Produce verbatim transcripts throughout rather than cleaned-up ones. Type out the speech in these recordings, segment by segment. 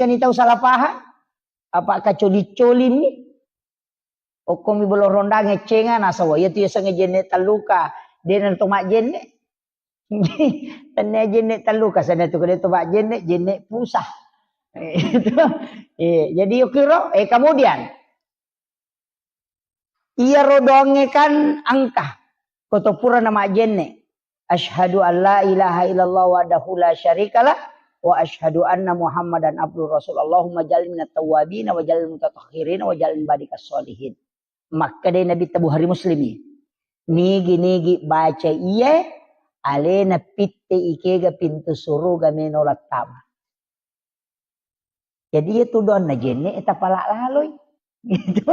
Kani tau salah paham? Apa kacoli-colimi? Okkomi bolo rondang eccenga, nasaba iya tu yasengnge jenne telluka, de na to majjenne. Tennia jenne telluka, sana tu kede to majjenne, jenne pusah. Itu. Eh, jadi yukiro, eh, kemudian iyaro doangnge kan engka, koto pura na majjenne. Asyhadu an la ilaha illallah wahdahu la syarikalah, wa asyhadu anna Muhammadan abduhu rasul. Allahumma ja'alni minat tawwabin, wa ja'alni mutatahhirin, wa ja'alni badikas sholihin. Makkedai Nabitta, Bukhari Muslimi, nigi-nigi baca iye, alena pitte ikega pintu suruga meno lattama. Jadi iya tu doanna jenne, eh, tapala laloi. Gitu.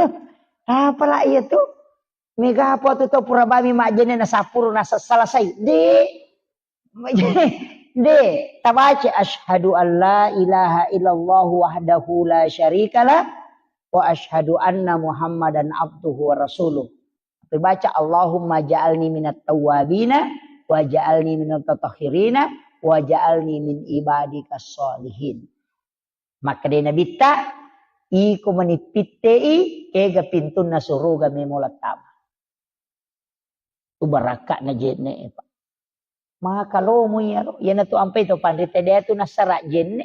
Apala iya tu? Mega apa tu tau pura bami majjenne na sapuru na sa-, salasai. De. De. Tabaca asyhadu an la ilaha illallah wahdahu la syarikalah wa asyhadu anna Muhammadan abduhu wa rasuluh. Tapi baca, "Allahumma ja'alni minat tawwabina, wa ja'alni minat tatahhirina, wa ja'alni min ibadika sholihin." Makkeda Nabitta, "Iko mani pittei, kega pintunna suruga memo lattama." Tu barakka'na jenne, Pak. Maka lomo iyaro, iyanatu ampai to panrita de tu nassara jenne,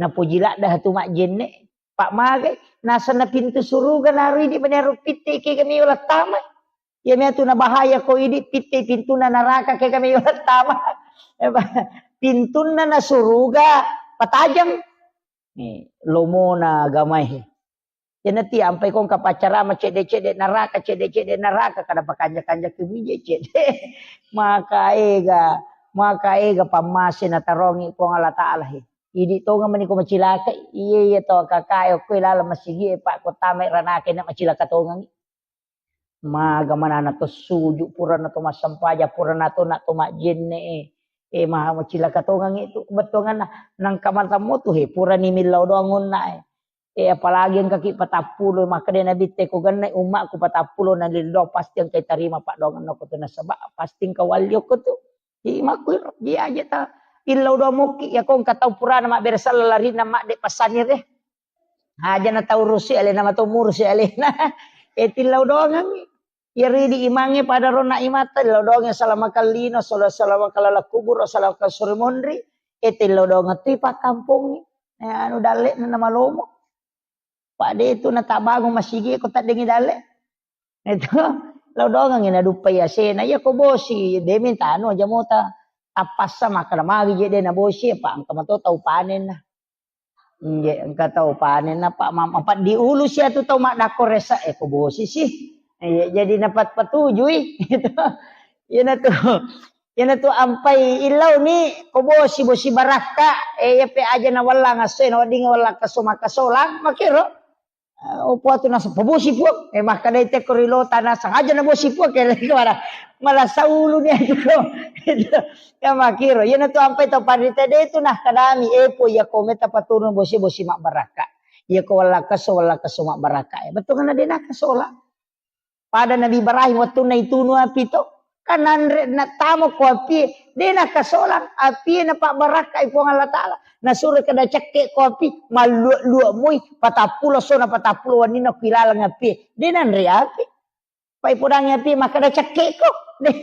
napoji ladda tu majjenne, Pak, magai, nasenna pintu suruga naro idi mani aro pitte kega meo lattama. Iya mea tu nabahaya ko idi pitte pintuna naraka kega meo lattama. Pintunna na suruga patajang. Ni lomona agamae. Iyanati ampai ko engka paccarama cedde-cedde naraka, cedde-cedde naraka, kada pakanja-kanja kemije cedde. Maka ega, maka ega pammase natarongi Puang Allah Taala he. Idi tonga mani ko macilaka, iya iya to kakae ko laleng masigi e, Pak, ko tamai ranaka na macilaka tongangi. Maga manana to suju, purana to massempajang, purana to na to majjenne e. E, maha macilaka tongangi tu bettuanganna. Nangka matammo tu he, purani millau doang onna e. E, apalagi engkaki patappulo, makkeda Nabitte ko genne ummaku patappulo na lildo pasti engkai tarima paddoangenna ko tu nasaba pasti engka walli okko tu. Jadi makkuiro, dia aja ta illau doang mokki, ya ko engka tau purana mabbere sella larinna madde passanire. Aja na tau rusi alena, mato murusi alena. E, tillau doangangi. Iyaro idi imangnge pada ronna imatta, illau doangngi salama kallino, sala-, salama kalala kubur, salama kasuri monri. E, tillau doangang tu ipakkampongi. E, anu dalle'na namalomo. Pak, de tu natabangung masigi ko taddengi dalle. Itu, lao doangangi naduppai asena. Iya ko bosi, de minta anu aja mota. Tappassa makkeda magi je de na bosi, apa engka mato tau panenna. Inje engka tau panenna, Pak, ma-, apa diulu sia tu tau maddakko resa, e ko bosi sih. Iya, jadi napat patujui. Itu. Iyanatu. Iyanatu ampai illauni ko bosi, bosi barakka, e, iya pe aja na wallang asse, na wedding wallang kaso makkasolang, makero. E, opo atu naseng, "Pabosi, Puang." E, makkedai tekko ri lota naseng, "Aja na bosi, Puang." Kere kemana? Malah saulu ni atu ko. Ya makero. Iyanatu ampai tau panrita de tu nakkedami, "E, Puang, iya ko meta paturun bosi, bosi mabbarakka. Iya ko wallang kaso, wallang kaso mabbarakka." E, bettuanna de nakasolang. Pada Nabi Ibrahim wettunna itunu api to, kan nanre nattama ko apie, de nakasolang apie, napabbarakkai Puang Allah Taala. Nasuro kada cekke ko api, mallua-lua moi, patappulo sona patappulo wenninna ko ilaleng apie. De nanre api. Pai podangi api makkeda cekke ko. De,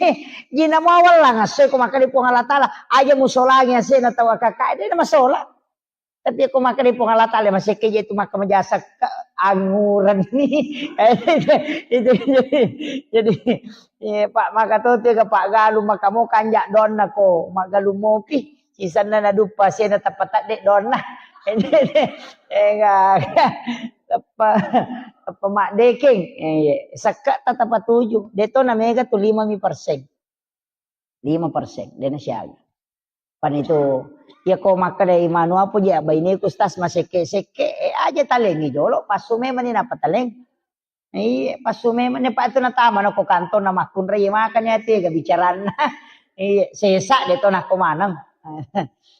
jina mawallang asse ko makkeda Puang Allah Taala, aja musolangi asena tau akakae, de namasolang. Tapi ko makkeda Puang Allah Taala, masekke je tu makka majasa ka-, anguran ni. Itu, itu, jadi, jadi, eh, Pak, maka to tu ga Pak galu maka mo kanja donna ko, magalu mopi. Sisanna naduppa sena tappa tadde donna. Enggak. Tappa, tappa maddekeng. Eh, iya. Sekka tatappa tuju. Deto na mega tu lima mi persen. Lima persen, de nasiaga. Pan itu, iya ko makkeda imanu apa je baineku, Ustaz, masekke-sekke, e, aja talengi jolo, passu memang ni napa taleng. Iya, passu memang ni, Pak, tu natama na ko kantong na makkunrai, iya makanya tega bicaranna. Iya, sesa de to nako maneng.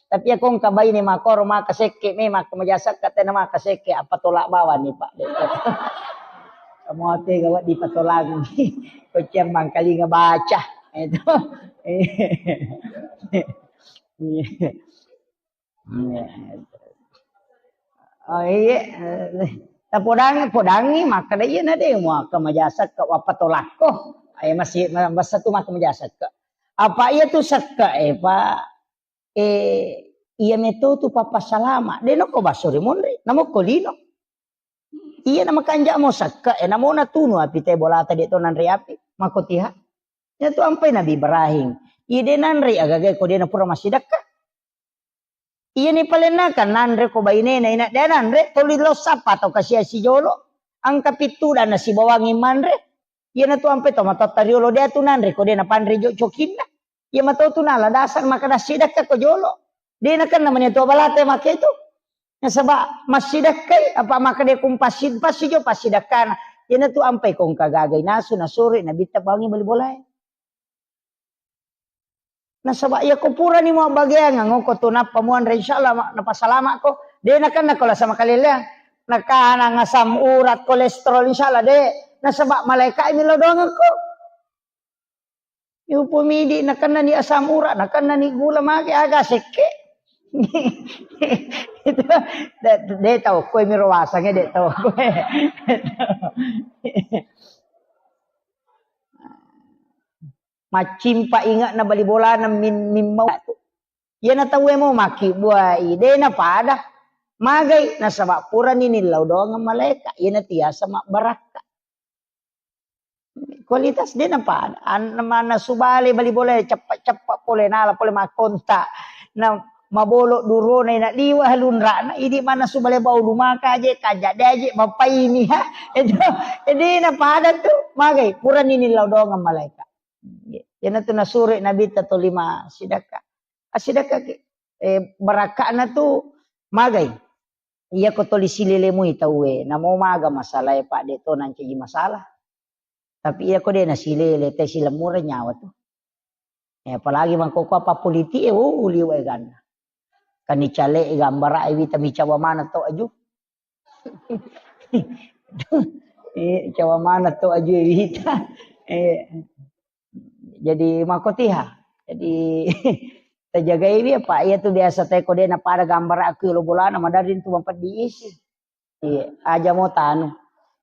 Tapi iya ko engka baine makoro maka sekke memang ko majasa katena maka sekke, apa tolak bawang ni, Pak. Kamu tega wedding dipatolangi. Ko ciang mangkalinga baca. Itu. Iya. Iya. Oh, iya. Eh, tapodangi, podangi, makkeda iya na de muaka maja sekke, wappa tolakko. Eh, masih, ma-, masa tu maka maja sekke. Apa iya tu sekke, eh, Pak? Eh, iya meto tu papa salama. De noko baso ri monri, namo ko lino. Iya na makanja mo sekke, eh, namo na tunu api te bolata de to nanre api. Mako tiha. Iya tu ampai Nabi Ibrahim. Iya de nanre agaga ko de na pura massidakka. Iyani palenna kan nanre ko bainena ina de nanre, toli lo sappa tau kasia sijolo, angka pittudang na sibawangi manre. Iyana tu ampe to matotta riolo de tu nanre ko de napanre jo cokinna. Iya mato tu nala dasar maka dassidakka ko jolo. De nakenna mani tu balate make tu. Nasaba massidakkai apa maka de kum passi, passi jo passidakkana. Iyana tu ampe ko engka gagai nasu nasuri nabitta bawangi bali bolae. Nasaba iya ko purani muabbageang ngoko tu nappa muanre, insyaallah ma-, napasalama'ko. De nakenna ko lasa makaleleang. Nakanang asam urat, kolesterol, insyaallah de. Nasaba malaika mi lao doangengko. Yupo midi nakennani asam urat, nakennani gula mage aga sekke. Itu de, de tau koe miro wasange de tau koe. Maccimpa inge'na bali bolana min-, mimmau. Iyana tauwe mo makkibbuai, de napada. Magai, nasaba purani nillau doangeng malaeka, iyana tiasa mabbarakka. Kualitas de napada. An-, mannasu bale bali bolae, ceppa-ceppa pole, nala pole makkonta. Na mabolo durona ina liwa lunrana, idi mannasu bale bau lumaka aje, kaja de aje, mapaini, ha? Itu, de napada tu, magai, purani nillau doangeng malaeka. Iyanatu nasuro Nabitta toli massidakka. Assidakkaki. Eh, barakka'na tu magai. Iya ko toli silele mui tauwe, namo maga masalae, Pak, de to nancaji masalah. Tapi iya ko de nasilele, te silemmureng nyawa tu. Eh, apalagi mangkoko apa politik e, oh, liwa eganna. Kani cale e gambara e wita micawa mana to aju. Eh, cawa mana to aju e wita. Eh, jadi makotiha. Jadi tajagai wi apa iya tu biasa te ko de napada gambara aku lo bolana madari tu mampeddi isi. Iya, aja mo tanu.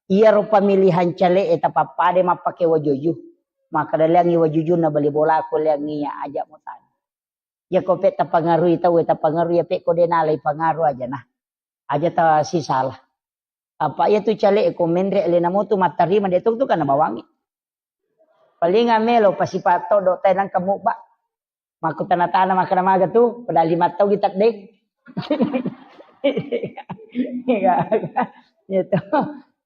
Iyaro pamilihan cale e tapappade mappake wajuju. Maka daleangi wajujunna bali bola ko leangi iya aja mo tanu. Iya ko pe tapangarui tau e, tapangarui iya pe ko de nalai pangaru aja nah. Aja ta sisala. Apa iya tu cale e ko menre alena mo tu mattarima de tu tu kana bawangi. Paling amelo pasipa todo te nangka mubba. Makkutana-tana makkeda maga tu, padahal lima tau kita deng. Iya, gitu.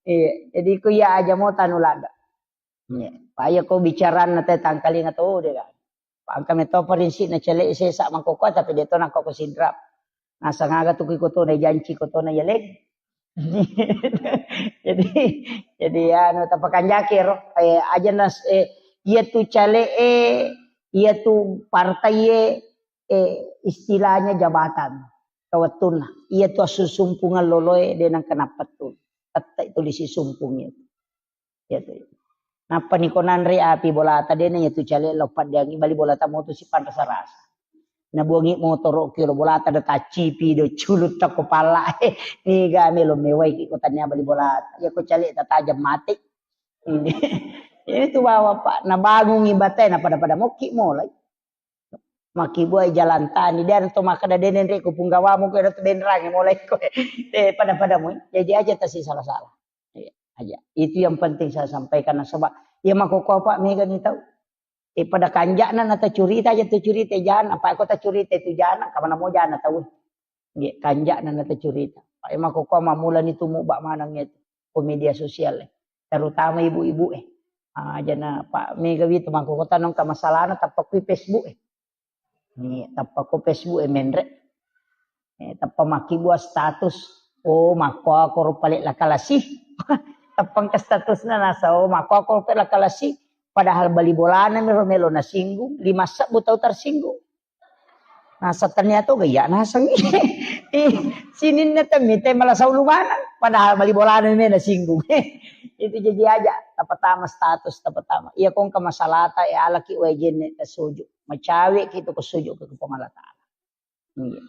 Iya, jadi ku iya aja mo tanu ladda. Iya. Pa iya ko bicaranna te tangkalinga to de kan. Pa engka meto prinsipna cale sesa mangkoko tapi de to nangko ko sidrap. Nasang aga tu ko tona janci ko tona yaleng. Jadi, jadi anu tapakanjaki ro. Eh, aja nas, eh, iya tu cale e, iya tu partai e, eh, istilahnya jabatan. Kawettunna. Iya tu assusumpungan loloe de nangka nappa tu. Tette tuli sisumpung itu. Iya tu. Nappa ni ko nanre api bolata de na iya tu cale lo paddeangi bali bolata mo tu sipanrasa-rasa. Nabuangi motoro ki lo bolata da taccipi do culutta ko palla. Niga melo mewai ki ko tania bali bolata. Iya ko cale tatajam mate. Ini tu bawa Pak, nabangungi batae na pada-pada mokki mulai. Makkibuai jalan tani, de to makkeda de nenre ko punggawamu ko de to denrangi mulai ko. Eh, pada-pada mu. Jadi aja tasi salah-salah. Iya, aja. Itu yang penting saya sampaikan nasaba iya makkoko Pak mega ni tau. Eh, pada kanja'na nata curita aja tu curita jana, apa ko ta curita itu jana, kamana mo jana tau. Nggih, kanja'na nata curita. Pak, eh, makkoko mammulani tu mubba maneng itu ko media sosial e. Terutama ibu-ibu e. Ah, jana Pak mega wi tu makkoko tanong ka masalahna tappa kui Facebook e. Ni tappa ko Facebook e menre. Eh, tappa makkibua status. Oh, makkuako ro pale lakalasi. Tappa engka statusna nasa, oh, makkuako ro pale lakalasi. Padahal bali bolana miro melo nasinggung, lima sebbu tau tersinggung. Nasa ternyata gaya naseng. Eh, sininna temmi te malah saulu maneng. Padahal bali bolana me nasinggung. Itu jadi aja, tappa tama status, tappa tama. Iya kongka masalata, eh, alaki wae jenne tasuju. Macawe ki tu ko suju ke Puang Allah Taala. Iya.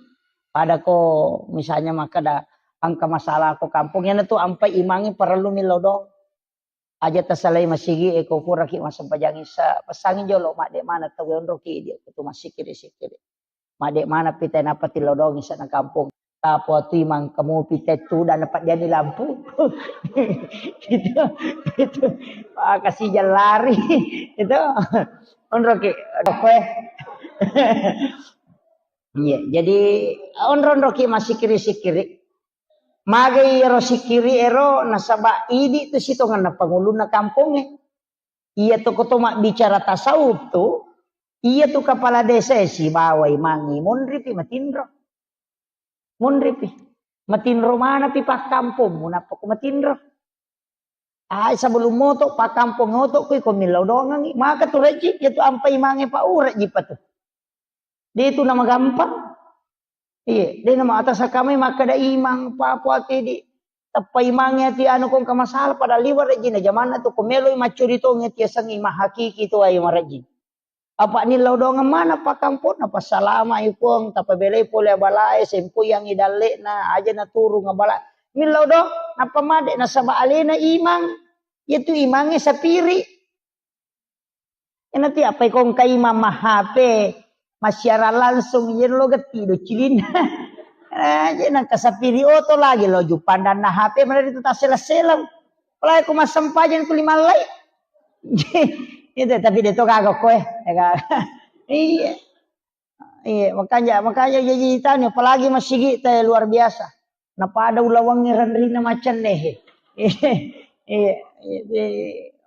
Pada ko misalnya makkeda, Engka masalah ko kampong, iyana tu ampai imangnge parellu millau doang. Aja tasalai masigi e, ko puraki massempajang isa, pesangi jolo, madde mana tau onroki idi, ko tu massikiri-sikiri. Madde mana pita napa tillau doang isa na kampong. Tapo tu imang kamu pita tu dan dapat diani lampu. Itu, itu. Ah, kasih jalan lari. Itu. Onroki, aduh, koe. Iya, jadi onro-onroki massikiri-sikiri. Magai ero sikiri ero nasaba idi tu sitongenna pangulunna kampongnge. Iya tu ko to mabbicara tasawuf tu, iya tu kepala desa e sibawa imangnge monripi matinro. Monripi. Matinro manapi pakkampongmu nappa ko matinro. Ai sebelum moto pakkampong oto kui ko millau dongangi. Maka tu rejji, iya tu ampai mange pa urejji pa tu. De tu nama gampang. Iya, de nama atas kamai makkeda imang, papo ati di teppa imangnge ati anu kong ka masalah, padahal liwa rejjina jamanna tu ko meloi maccuri tongi ati yasengngi mahakiki tu ai marejji. Apa nillau dongeng mana pakkamponna, passalama i Puang, tapabelai pole abalae, sempoyangi dalle'na, aja naturung abala. Nillau dong, nappa made nasaba alena imang, yatu imangnge sapiri. Enati apa ikong kai mama H P, massiaran langsung, yen lo getti do cilinna. Eh, je nang kasapiri oto lagi lo jupandanna H P, mana itu tak selesai. Apalagi ku massempajang ku lima lai. Itu, tapi dia tu kagok koe. Ya kan? Iya. Iya, makanya, makanya jadi tanya, apalagi masigi te luar biasa. Napada ulawangnge ranrina macenne he. Iya, iya,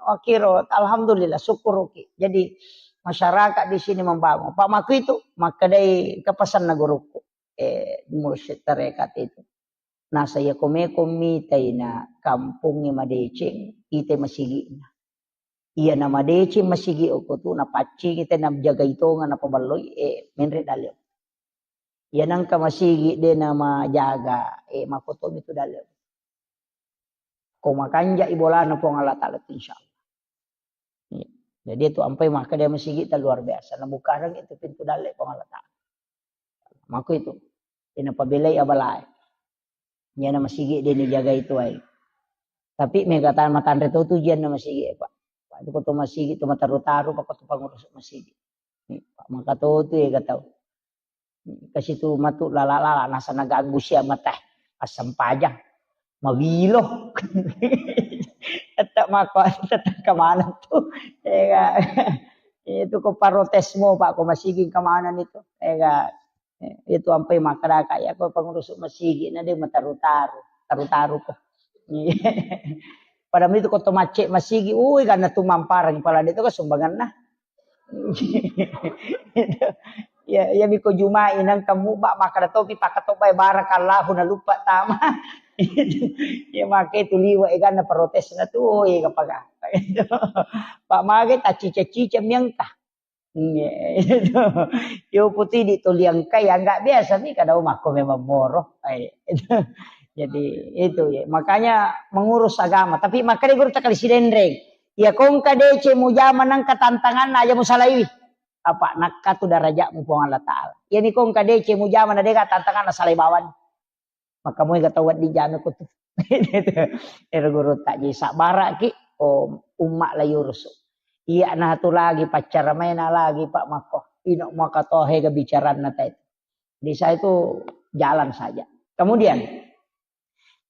makiro, alhamdulillah, syukuruki. Jadi masyarakat di sini membangun. Pak Maku itu, makkedai kepesanna guruku. Eh, mursyid tarekat itu. Nasa iya komeko mitai na kampongnge madeceng, ite masigi'na. Iya na madeceng masigi okko tu, napaccingi te najagai tonga napaballoi, eh, menre dalle. Iya nangka masigi de namajaga, eh, makotomi tu dalle. Ko makanja i bolana Puang Allah Ta'ala tu, insya Allah. Iya. Jadi itu ampai makkeda masigi ta luar biasa. Nabukareng itu pintu dalle Puang Allah Ta'ala. Mako itu. Ina pabelai abalae. Iyana masigi de nijagai tuai. Tapi mega tan matanre to tu jianna masigi, Pak. Pak, itu ko to masigi tu mataru-taru, Pak, ko to pangurus masigi. Ni, Pak, maka to tu ega tau. Kasi tu matu lala-lala, nasa naganggu sia mata. Assempajang. Mawilo. Tetap mako, tetap kemana tu. Ega. Itu ko protes mo, Pak, ko masigi kemana itu. Ega. Eh, itu ampai makkadaka, iya ko pangurus masigi na de mataru-taru, taru-taru ko. Padahal itu ko to macce masigi, ui, karena tu mamparang pala de to ko sumbanganna. Ya, ya miko Jumai nang kamu ba makkada topi pakatobai barakallahu na lupa tama. Ya make tu liwa eganna protesna tu, oh, iya kapagaka. Pak mage taccica-cica miangka. Iya, itu. Yo putih di tuliang kai, ya nggak biasa nih, kadang makko memang moro. Eh, itu. Jadi, itu ya. Makanya mengurus agama. Tapi makanya guru tak kali sidenreng. Ya kongka dece mujama nangka tantangan aja musalaiwi. Apa nakka tu darajatmu Puang Allah Ta'ala. Ya ni kongka dece mujama na dega tantangan na salai bawang. Maka moega tau wedding jame ko tu. Ero guru tak ji sabbaraki, oh, umma la yurusu. Iya na tu lagi paccara maena lagi Pak Makko. Ino maka tohe ga bicaranna tai. Di saya itu jalan saja. Kemudian,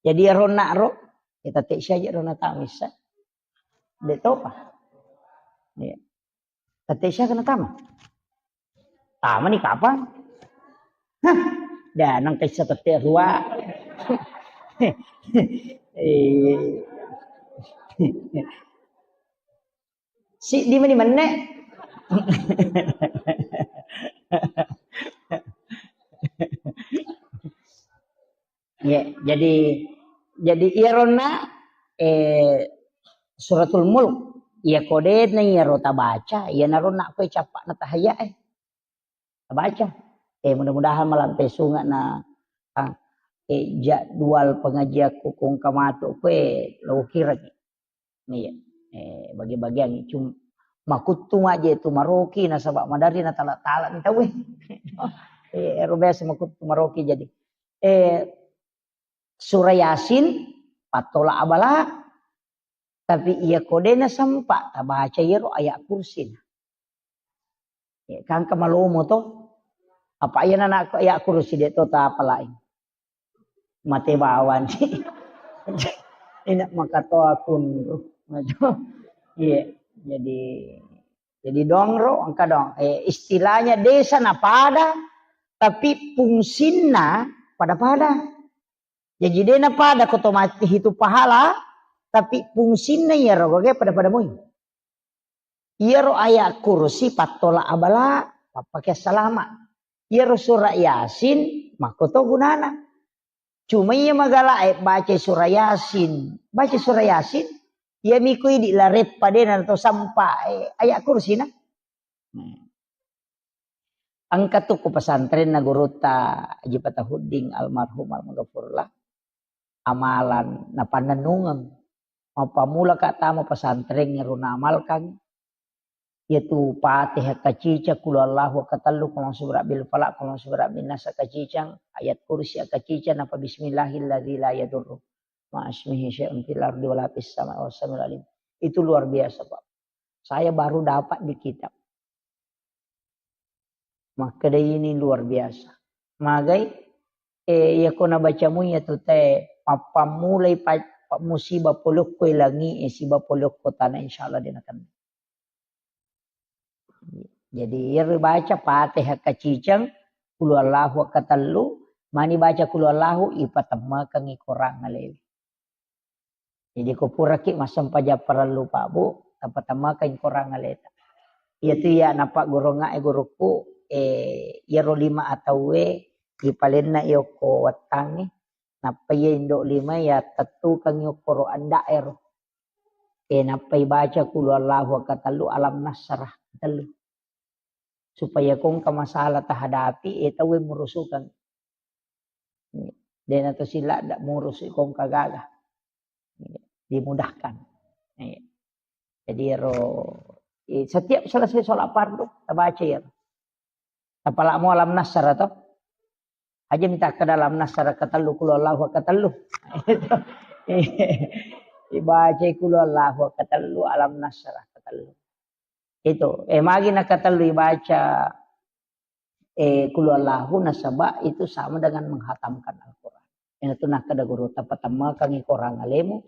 jadi rona ro, kita tek saja rona tamisa. De topa. Iya. Tette sia kena tama. Tama ni kapang? Hah, dah nang kaisa tette rua. Eh. Si di mani menne. Ya, jadi, jadi iyaronna, eh, Suratul Mulk, iya kodena iyaro tabaca, iyanaro nakkoe cappa'na tahayya e. Tabaca. Eh, mudah-mudahan malampe sunga na, ah, eh, jadwal pengajianku kongka matu koe lo kiraki. Iya. Eh, bagi-bagiangngi. Cum-, makuttu maje tu maroki nasaba maderri na tala-tala ni tauwe. Eh, ero biasa makuttu maroki jadi. Eh, Surah Yasin, pattola abala. Tapi iya ko de' nasempa tabaca iyaro ayat kursi. Ya, kan engka malomo to. Apa iya nana ayat kursi de' to tapalai. Mate bawang. Ina makatoa kunru. Iya, jadi, jadi dongro engka dong. Eh, istilahnya desa na pada, tapi fungsinna pada-pada. Jaji de' napada ko to mate hitu pahala, tapi fungsinna iyaro gage pada-pada moi. Iyaro ayat kursi pattola abala, pappake salama. Iyaro surah Yasin, makko to gunana. Cuma iya magala e baca surah Yasin, baca surah Yasin, iya miko idi lareppa de' na to sempa, eh, ayat kursi na. Hmm. Engka tu ko pesantrenna gurutta Haji Fatahuddin almarhum almaghfurlah, amalan napannennungeng. Mappammula ka tama pesantren ero naamalkan, iyatu Fatihah kacicang, Qul Huwallahu katellu, Qul A'udzu Birabbil Falaq, Qul A'udzu Birabbin Nas kacicang, ayat kursi kacicang, napa Bismillahilladzi la yadurru ma'asmihi syai'un fil ardi wala fis sama'i wa huwas samiul alim. Itu luar biasa, Pak. Saya baru dapat di kitab. Makkeda ini luar biasa. Magai, eh, iya ko nabacamu iya tu te, mappammulai pa-, pa-, musibah polokko langi, eh, siba polokko tanah, insyaallah de' nakenna. Jadi, iya ribaca Fatihah kacicang, Qul Huwallahu katellu, mani baca Qul Huwallahu, ipatemmakengngi korang alewe. Jadi, ko puraki massempajang parellu, Pak Bu, tapatemmakeng korang aleta. Iyatu iya napagguruangnga e gurukku, eh, iyaro lima atauwe ipalenna iyokko wettangnge, nappa iya indo lima iya tettukeng iyokko ro anda ero. Eh, nappa ibaca Qul Huwallahu katellu, Alam Nasrah katellu. Supaya ko engka masalah tahadapi, eh, tauwe murusukeng. Dena to siladda murusu ko engka gaga. Dimudahkan. Iya. Jadi ero, eh, setiap selesai sholat fardu, tabaca ero. Tapalamo Alam Nasrah to. Aja minta ke dalam Nasrah katellu, Qul Huwallahu katellu. Ibaca Qul Huwallahu katellu, Alam Nasrah katellu. Itu, eh, magi nakatellu ibaca, eh, Qul Huwallahu nasaba itu sama dengan menghatamkan Al-Quran. Iyanatu nakkeda guru, tapatemmakengngi korang alemu.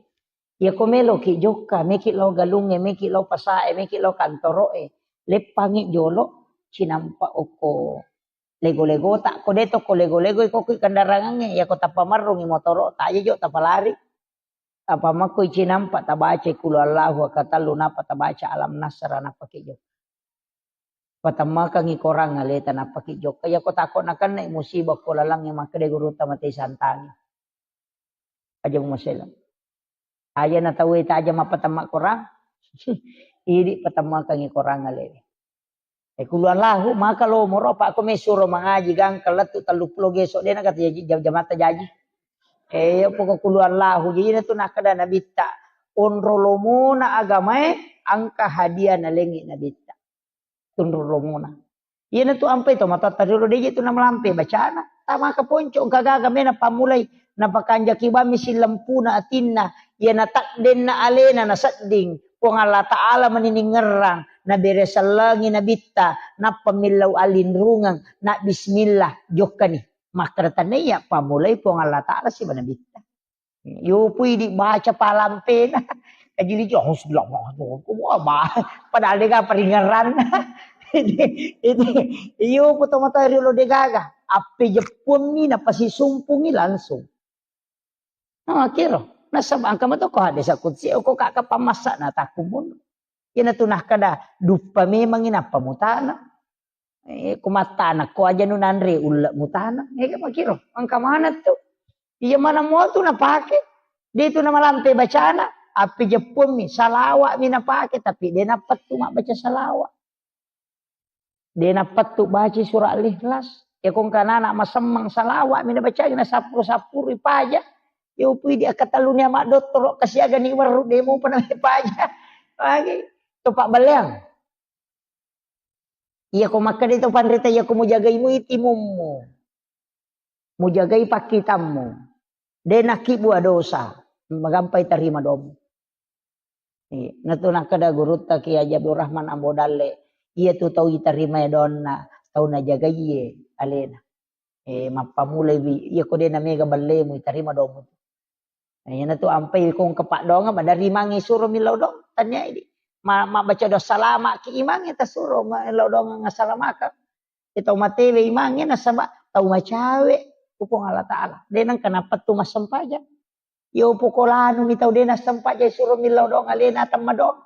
Iya ko meloki jokka, meki lao galungnge, meki lao pasae, meki lao kantoroe, leppangngi jolo, cinampa okko lego-legota, ko de to ko lego-lego iko ki kendarangangnge, iya ko tappa marrungngi motorota, aja jo tapalari. Apa makkoi cinampa tabaca Qul Huwallahu katellu, nappa tabaca Alam Nasrah, nappa ki jokka. Patemmakengngi korang aleta, nappa ki jokka. Iya ko tako nakenna musibah ko lalangnge, makkeda gurutta, mate santangi. Aja mumaselang. Aja na tauwe taja mappatemma korang. Idi patemmakengngi korang alewe. Eh, Qul Huwallahu, maka lomoro, apa ko mesuro mangaji gangka lettu telluppulo geso, dena kata jaji, jam-, jamatta jaji. Eh, pokok Qul Huwallahu, jadi na tu nakkeda Nabitta, onro lomona agamae, engka hadiah nalengngi Nabitta. Tunru lomona. Iyanatu ampai to matoatta riolo, deje tu namalampe bacana. Tamaka ponco, engka gaga mena pammulai. Napakanjaki bammi sillempuna atinna. Iyana taddenna alena nasedding. Puang Allah Ta'ala mani ningerrang. Nabere sellengi Nabitta. Nappa millau alinrungeng. Na bismillah. Jokkani. Makkeda tania pammulai Puang Allah Ta'ala siba Nabitta. Yo pui dibaca palampena. Kajili jo, "Bismillah." Wah, ba-, padahal de ga paringerranna. Itu, itu, iyo, foto mata riolo de gaga. Appe jeppuammi, napasisumpungi langsung. Nah, kiro. Nasaba engka mato ko hadis kutsi, ko kaka pamassa na takumun. Iyanatu nakkeda, duppa memangngi nappa mutana. Eh, ko mattana ko aja nu nanre ulle mutana. Eh, makkiro, engka maneng tu. Iya maneng mua tu napake. De tu namalampe bacana, api jeppuammi, salawa'mi napake, tapi de nappettu mabbaca salawa'. De nappettu baca surah Al-Ikhlas. Ya ko engka nana masemmeng, salawa'mi nabacai, nasappuru-sappuru ipaja. Ya upui di akkatelluni ama dottoro kasiagani werru, de mupa napaja. Lagi. Topa baleang. Iya ko makkeda to panrita, iya ko mujagai mui timummu. Mujagai pakkitammu. De' nakkibua dosa, magampai tarima doang. Iya, natu nakkeda gurutta Kiai Haji Abdul Rahman Ambo Dalle, iya tu tau itarimae doanna, tau najagaiye alena. Eh, mappamulai wi, iya ko de' namega ballemu, itarima doang. Nah, iyanatu ampai ko engka paddoangeng, maderri mangi suro millau doang, tania idi. Ma-, mabbaca doa salama ki imangnge tasuro, millau doang assalamakang. Iya tau matewe imangnge nasaba tau macawe ku Puang Allah Ta'ala. De' nengka napettu massempajang. Yo poko lanu mi tau de' nassempajang suro millau doang alena atemma doang.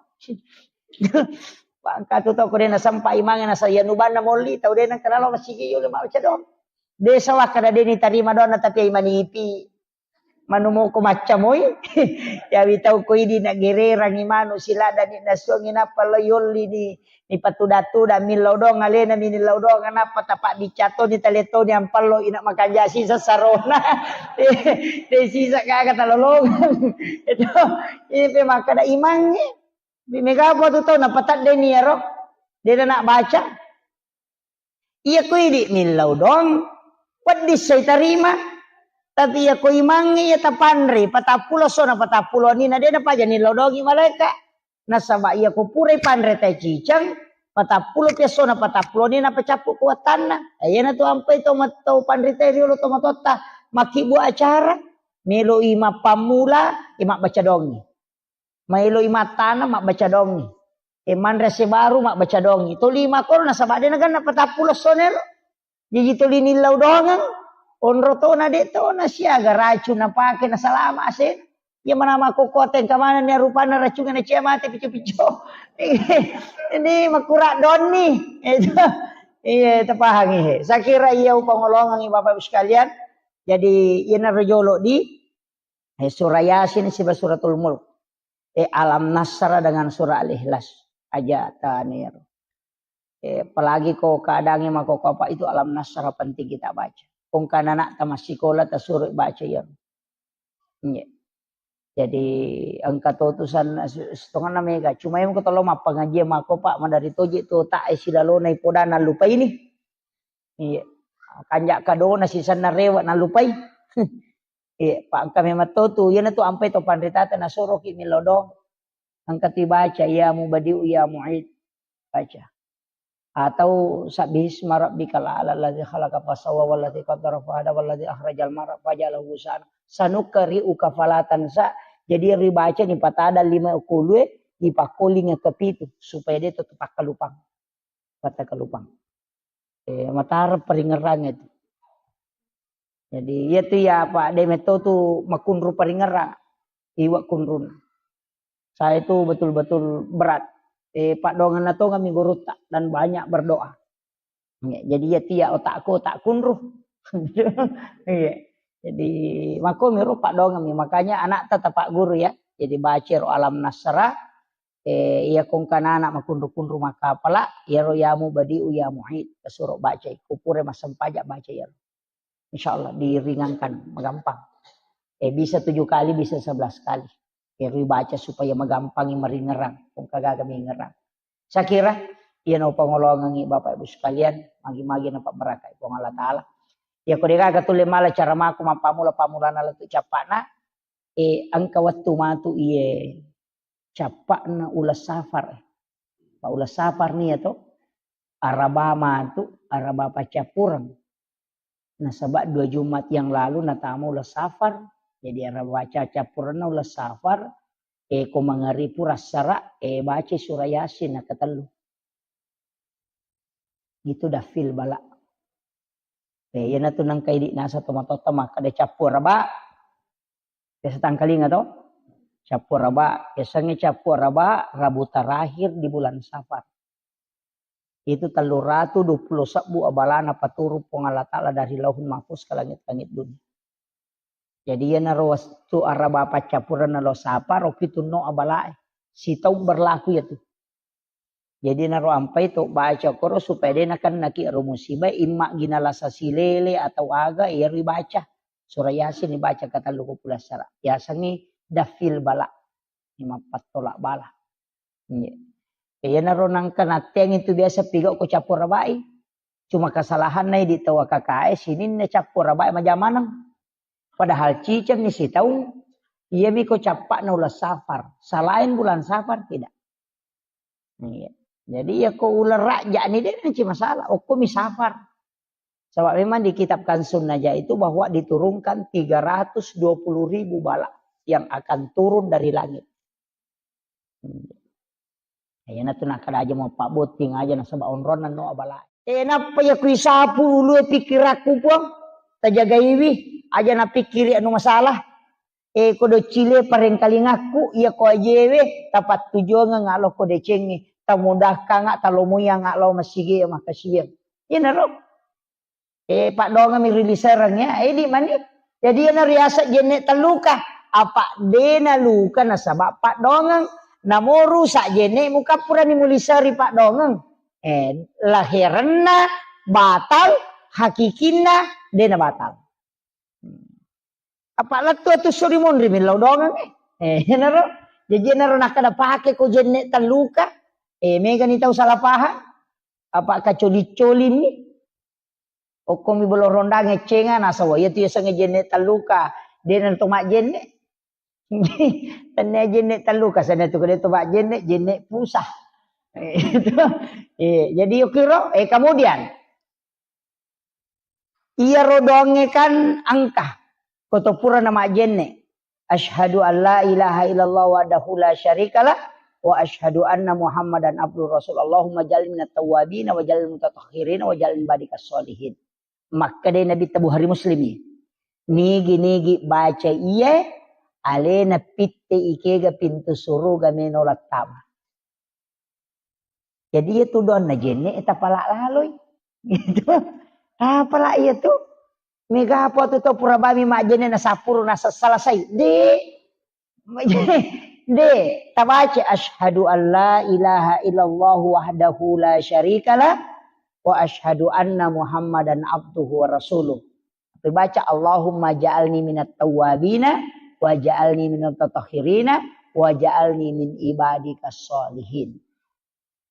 Bangka tu tau ko de' nasempa imangnge nasa iya nubanna molli tau de' nengka nalo masigi yo le mabbaca doang. De' sawakka de' nitarima doanna tapi ai manipi. Manu moko maccamoi. Yawi tau ko idi nagererangi manu siladani nasuangi nappa lo yolli ni, ni patuda-tuda millau doang alena mi nillau doang nappa tapa bicato ni taleto ni ampallo ina makanja sisa sarona. De' sisa gaga talolongang. Itu, ipe makkeda imangnge. Mega apa tu tau napatadde ni ero. De' na baca. Iya ko idi millau doang, wedding sai tarima. Tapi iya ko imangnge iya tapanre, patappulo sona patappulo ni na de' napaja nillau doangi malaeka. Nasaba iya ko purai panre tai ciceng, patappulo pi essona patappulo ni napacappu kuatanna. Eh, iyanatu ampai to mat-, to panrita riolo to matotta, makkibua acara, meloi mappammula, eh, mabbaca doangi. Maeloi mattana mabbaca doangi. E manre ase baru mabbaca doangi. Tolima koro nasaba de' naganna patappulo essona ero. Jaji toli nillau doangeng. Onro tona de' tona siaga racung napake nasalama ase. Iya mana makkokkote engka manenni rupanna racungnge na cia mate pico-pico. Ini makkura donni. Itu. Iya, tapahangi he. Saya kira iya upangolongangi Bapak Ibu sekalian. Jadi, iyanaro jolo di Eh, surah Yasin siba Suratul Mulk. Eh, Alam Nasrah dengan surah Al-Ikhlas. Aja taniro. Eh, apalagi ko keadaannya mako apa itu Alam Nasrah penting kita baca. Kongkana anak tamat sekolah tasuruh baca ya. Iya. Jadi engka to tusan setengah mega. Cuma yang ketolo mappangaji mako Pak madari toje to tak eh silalona ipodana lupa ini. Iya. Kanja kadona sisanna rewe nalupai. Iya, pa engka memang to tu, iyanatu ampai to panritata nasoroki millau doang. Engka tu baca, "Ya Mubadi'u ya Mu'id." Baca. Atau "Sabbihisma rabbikal a'la alladzi khalaqa fasawwa walladzi qaddara fahada walladzi akhrajal mar'a faja'alahu ghusaan." Sanukkari'uka fala tansa. Jadi ribaca ni patada lima okolue, dipakkolinga kepitu supaya dia tetap kalupang. Patta kalupang. Eh, matara paringerrang itu. Jadi, iya tu ya, Pak, de metto tu makunru paringerrang. Iwa kunrun. Saya itu betul-betul berat. Eh, Pak Dongan na tonga mi gurutta dan banyak berdoa. Ya, jadi iya tu ya otakku, otak kunru. Iya. Jadi, mako miru Pak Dongan mi. Makanya anak tetap Pak Guru ya. Jadi, baca ro Alam Nasrah, Eh, iya kongkanana makunru-kunru makkapala, iyaro ya Mubadi'u ya Mu'id, tasuro bacai. Kupure massempajang baca iyaro. Insya Allah diringankan, magampang. Eh, bisa tujuh kali, bisa sebelas kali. Iyaro baca supaya magampangi maringerang, kongka gaga mingerang. Saya kira, iya no pangolongangi Bapak Ibu sekalian, magi-magi napa berakai Puang Allah Ta'ala. Ya, ko degaga tulle mala cara mako mappamula-pamulana lettu cappana, eh, engka wettu matu iye cappa'na uleng safar. Pa uleng safar nia to, araba matu, araba paccappureng. Nasaba dua Jumat yang lalu natama uleng safar. Jadi araba ca-, cappurengna uleng safar, eh, ko mangaribu rassara, eh, baca surah Yasin nakatellu. Itu dafil bala. Eh, iyanatu nengka idi nasa tomatotta makkeda cappu araba. Biasa tangkalinga to? Cappu araba, biasanya cappu araba Rabu terakhir di bulan Safar. Itu tellu ratu dua puluh sebbu abalana paturung Puang Allah Ta'ala dari Lauhul Mahfuz ke langit-langit dunia. Jadi iyanaro wettu araba paccappurenna lo sapa, ro pitunno abalae. Sitaung berlaku ya tu. Jadi naro ampai to baca koro supaya de nakennaki ro musibah, imma gina lasa silele atau aga, iyaro ibaca. Surah Yasin ibaca katellu ko pulassara. Yasengngi dafil bala. Ini mappattolak bala. Iya. Iyanaro nangka natteang itu biasa pigau ko cappu arabai. Cuma kesalahanna idi tau A K K E sininna cappu arabai majamaneng. Padahal ciceng ni sitaung, iya mi ko cappa'na uleng Safar. Selain bulan Safar, tidak. Iya. Jadi, iya ko uleng Rajab ni, de' nanci masalah. Okko mi Safar. Sebab memang di kitab Kanzun Najah itu bahwa diturunkan tiga ratus dua puluh ribu bala yang akan turun dari langit. Hmm. Iyana tu nakkeda aja mau pabbotting aja nasaba onronna no abala. Eh, nappa iya kuisapu ulue pikkirakku, Puang. Tajagaiwi, aja napikkiri anu masalah. Eh, ko doccile parengkalingakku, iya ko ajewe, tapattujuangeng alo ko decengnge, tamudahkanga, talomoianga lao masigi makkasiwiang. Iyanaro. Eh, paddoangeng mi ri lisereng ya, eh, di mani. Jadi, iyana riaseng jenne telluka. Apa de naluka nasaba paddoangeng. Namo rusak jenne mukappurani muliseri paddoangeng. Eh, laherenna batal, hakikinna de na batal. Apa lettu atu sori monri millau doangeng, eh. Eh, iyanaro. Jaji iyanaro nakkeda pake ko jenne telluka. Eh, megani tau salah paham. Apa kacoli-colini. Okkomi bolo rondang eccenga, nasaba iya tu yasengnge jenne telluka, de na to majjenne. Tennia jenne telluka, senna tu de to majjenne, jenne pusah. Eh, itu. Eh, jadi yukiro, eh, kemudian iyaro doangnge kan engka, ko to pura na majjenne. Asyhadu an la ilaha illallah wahdahu la syarikalah wa asyhadu anna Muhammadan abduhu rasul. Allahumma ja'alni minat tawwabin wa ja'alni mutatahhirin wa ja'alni badikas sholihin. Makkeda Nabitta, Bukhari Muslimi. Nigi-nigi baca iye, alena pitte ikega pintu suruga meno lattama. Jadi iya tu doanna jenne tapala laloi. Gitu. Tapala iya tu. Mega apa tu tau pura bami majjenne na sapuru na selesai. De. De, tabaca asyhadu an la ilaha illallah wahdahu la syarikalah wa asyhadu anna Muhammadan abduhu wa rasuluh. Tapi baca Allahumma ja'alni minat tawwabina wa ja'alni minat tatahhirina wa ja'alni min ibadikas sholihin.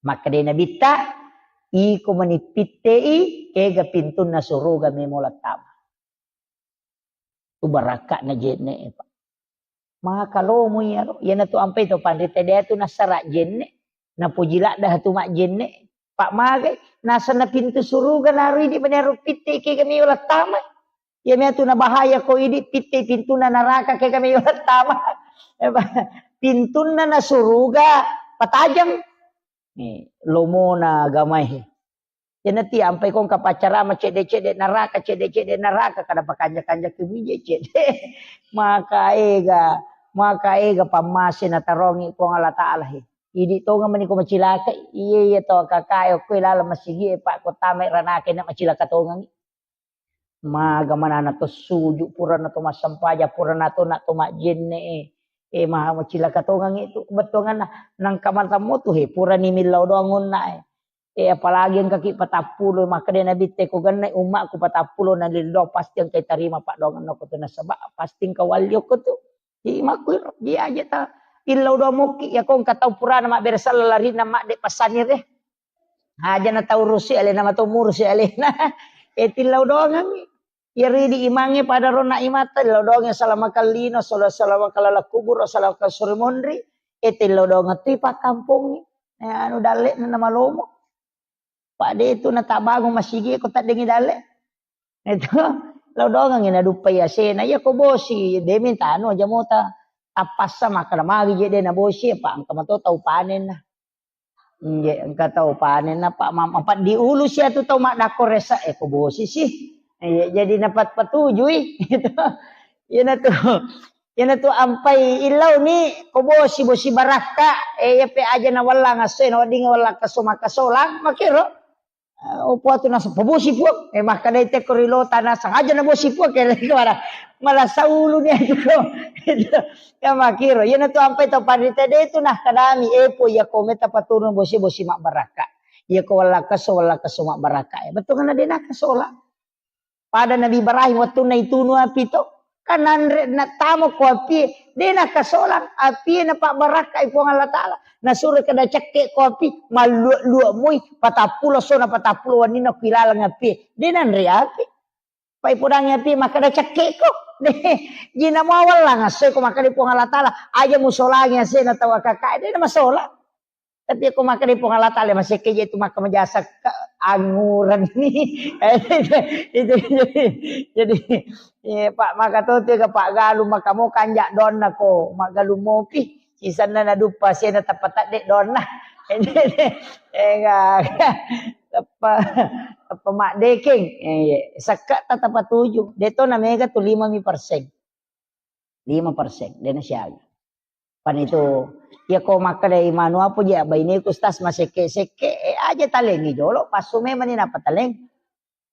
Makkeda Nabitta, iko mani pittei kega pintunna suruga memo lattama. Tu barakka'na jenne, Pak. Maka lomo iyaro, iyanatu ampai to panrita de tu nassara jenne, napoji ladda tu majjenne, Pak, magai nasenna pintu suruga naro idi mani aro pitte kega meo lattama. Iya mea tu nabahaya ko idi pitte pintunna naraka kega meo lattama. Pintunna na suruga patajang. Eh, lomona agamae. Iyanati ampai ko engka paccarama cedde-cedde naraka, cedde-cedde naraka, kada pakanja-kanja kemije cedde. Maka ega, maka ega pammase natarongi Puang Allah Taala he. Idi tonga mani ko macilaka, iye, iye to kakae okko laleng masigi e, Pak, ko tamai ranake na macilaka tongangi. Maga manana to suju, purana to massempajang, purana to na to majjenne e. E, maha macilaka tongangi tu bettuanganna. Nangka matammu tu he, purani millau doang onna e. E, apalagi engkaki patappulo, makkeda Nabitte ko gennai ummakku patappulo na lillau, pasti engkai tarima paddoangenna ko tu nasaba pasti engka walli okko tu. Jadi makkuiro, dia aja ta illau doang mokki, ya ko engka tau purana mabbere sella larinna madde passanire. Aja na tau rusi alena, mato murusi alena. E, tillau doangengngi. Iyaro idi imangnge pada rona imatta, tillau doangngi salama kallino, sala-, salama kalala kubur, salama kasuri monri. E, tillau doangeng tu pakkampongngi. E, anu dalle na malomo. Pak de tu natabangung masigi ko taddengi dalle. Itu, lao doangengngi naduppai asena, iya ko bosi, de mintano aja mota. Tappassa makkeda magi je de nabosi, apa engka mato tau panenna. Inje, engka tau panenna, Pak, ma-, apa diulu sia tu tau maddakko resa, eh, ko bosi sih. Iya, jadi napat patujui. Itu. Iyanatu, iyanatu ampai illauni ko bosi, bosi barakka, eh, iya pe aja na wallang asso, na wedding wallang kaso makasolang, makero. Eh, opo atu naseng pabosi, Puang. Eh, makkedai tekko ri lota naseng, aja nabosi, Puang, kere kemana? Malah saulu ni aku. Ya makiro, iyanatu ampai tau panrita de tu nakkedami, eh, Puang, iya ko meta paturun bosi, bosi mabbarakka. Iya ko wallakkaso, wallakkaso mabbarakka. Eh, bettuanna de nakasola. Pada Nabi Ibrahim wettunna itunu api to, kan nanre nattama ko api, de nakasolang api, napabbarakkai Puang Allah Taala. Nasuro kada cekke ko api, mallua-lua moi, patappulo sona patappulo wenninna ko ilaleng api. De nanre api. Pai podangi api makkeda cekke'ko. Deh, jina muawallang asseko makkeda Puang Allah Taala, aja musolangi asena tau akaka, de' namasola. Tapi ko makkeda Puang Allah Taala masekke je tu makka majasa ke angureng ni. Itu, itu, jadi, jadi, eh, Pak, maka to tiga Pak Galuh maka mo kanja donna ko, Mak Galuh mopi. Sisanna naduppa sena tappa tadde donna. Enggak. Tappa, tappa maddekeng. Eh, iya. Sekka tatappa tuju. Deto na mega tu lima mi persen. Lima persen. Dena siaga. Pan itu, iya ko makkeda imanu apa je baineku stas masekke-sekke, eh, aja talengi jolo, passu memang ni napa taleng.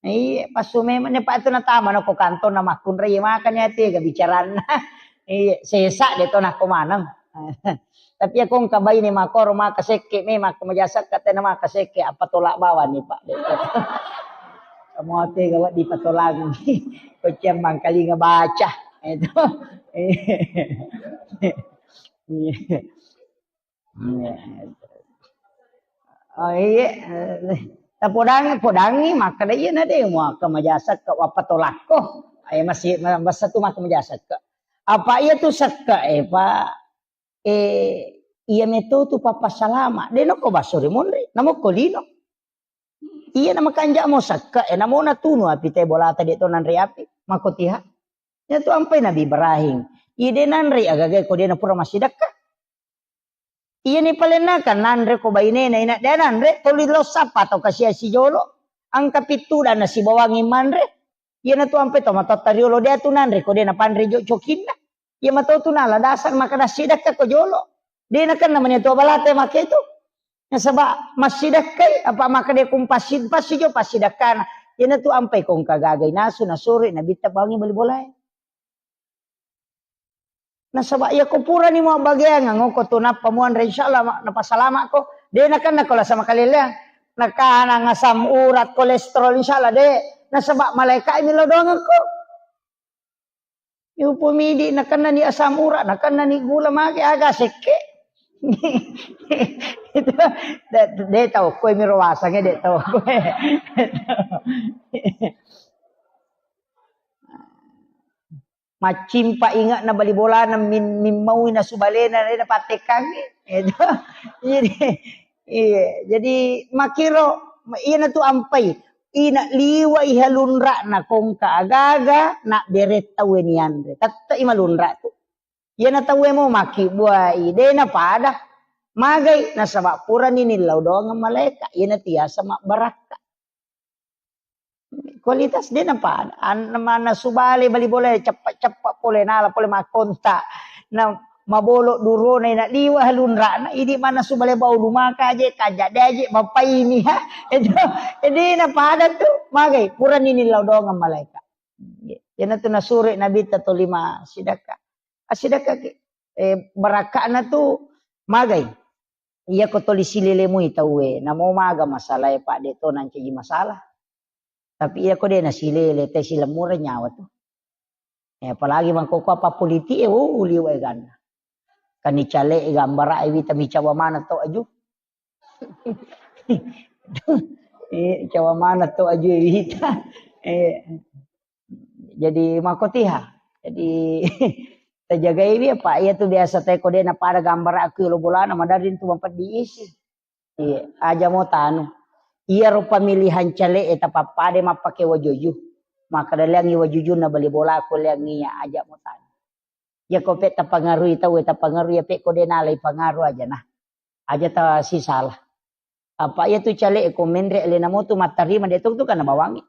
Iya, passu memang ni, Pak, tu natama na ko kantong na makkunrai, iya, makanya tega bicaranna. Iya, sesa de to nako maneng. Tapi iya ko engka baine makoro maka sekke me, maka majasa ka tena maka sekke, apa tolak bawang ni, Pak, de to. Kamu tega wa dipatolang. Ko ciang mangkalinga baca. Itu. Iya. Iya. Oh, iya. Tapodangi, podangi, makkeda iya na de, muaka majasakka, wappa tolakko. Ayo masih, ma-, masa tu maka majasakka. Apa iya tu sakka, eh, Pak? Eh, iya meto tu papa salama. De noko baso ri monri, namo ko lino. Iya na makanja mo sakka, eh, namo natunu api te bolata de to nanre api. Mako tiha. Iya tu ampai Nabi Ibrahim. Iya de nanre agaga ko de na pura massidakka. Iyani palenna kan nanre ko bainena ina de nanre, toli lo sappa atau kasia sijolo, angka pittudanna sibawangi manre. Iyana tu ampe to matotta riolo de tu nanre ko de napanre jo cokinna. Iya mato tu nala dasar maka dassidakka ko jolo. De nakenna mani tu balate make tu. Nasaba massidakkai apa maka de kum passi, passi jo passidakkana. Iyana tu ampe ko engka gagai nasu nasuri nabitta bawangi bali bolae. Nasaba iya ko purani muabbageang, ngoko tu nappa muanre, insyaallah ma-, napasalamakko. De nakenna ko lasa makaleleang. Nakanang asam urat, kolesterol, insyaallah de. Nasaba malaika mi lao doangekko. Yupo midi nakenna ni asam urat, nakenna ni gula mage aga sekke. Itu de, de tau ko mi rowasange de tau ko. Maccimpa inge'na bali bolana min-, mimmaui nasu balena, de napattekkangngi. Itu. Jadi, iya, jadi makkiro, iyana tu ampai. Ina liwa iha lunra'na kongka agaga, na bere tauwe nianre. Tette'i malunra tu. Iyana tauwe mo makkibbuai, de napada. Magai, nasaba purani nillau doangeng malaeka. Iyana tiasa mabbarakka. Kualitas de napada. An-, mannasu bale bali bola ceppa-ceppa pole nala pole makkonta. Na mabolo durona ina liwa lunra'na idi mannasu bale bau lumaka aje, kaja de aje, mapaini ha. Itu, de napada tu, magai, purani nillau doangeng malaeka. Iyana tu nasuro Nabitta tolima sidakka. Assidakkaki. Eh, barakka'na tu magai. Iya ko toli silele mui tauwe, namo maga masalae, Pak, de to nancaji masalah. Tapi iya ko de nasilele, te silemmureng nyawa tu. Eh, apalagi mangkoko apa politik, eh, oh, liwa egana. Kan icale gambara e wita micawa mana to aju. Eh, cawa mana to aju e wita. Eh, jadi makotiha. Jadi tajagai wi apa iya tu biasa te ko de napada gambara aku lo bolana madari tu mampeddi isi. Iya, aja mo tanu. Iyaro pemilihan cale e tapappada mappake wajuju. Maka daleangi wajujunna bali bola ko leangi iya aja mo tanu. Iya ko pe tapangarui tau e tapangarui iya pe ko de nalai pangaru aja nah. Aja ta sisala. Apa iya tu cale e ko menre le namo tu mattarima de tu tu kana bawangi.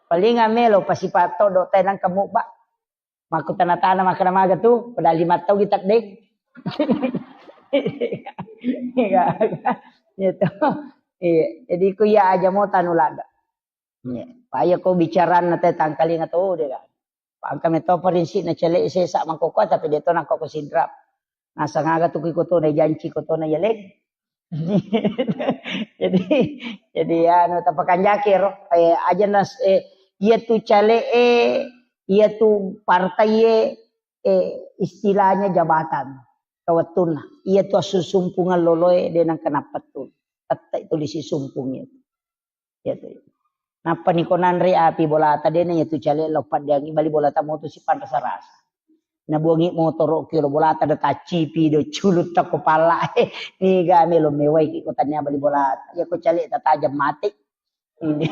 Paling melo pasipa todo tenang kamu ba. Makkutana-tana makkeda maga tu, padahal lima tau kita deng. Iya, gitu. Iya, jadi ku iya aja mo tanu laga. Iya, paya ko bicaranna te tangkalinga to de kan. Pangka meto prinsipna cele sesa mangkoko tapi de to nangko ko sidra. Nasang aga tu ko to na janci ko to na yaleng. Jadi, jadi anu tapakanjaki ro, eh, aja nas, eh, iya tu cale e, iya tu partai e, eh, istilahnya jabatan kawettunna. Iya tu assusumpungeng loloe de nang kenapa tu. Tette itu disi sumpung itu. Iya tu. Nappa niko nanre api bolata, dena yatu cale lo paddeangi bali bolata moto sipanrasa-rasa. Nabuangi motoro ki lo bolata da taccipi do culutta ko pala. Niga melo mewai ki ko tania bali bolata. Ya ko cale tatajam mate. Ini.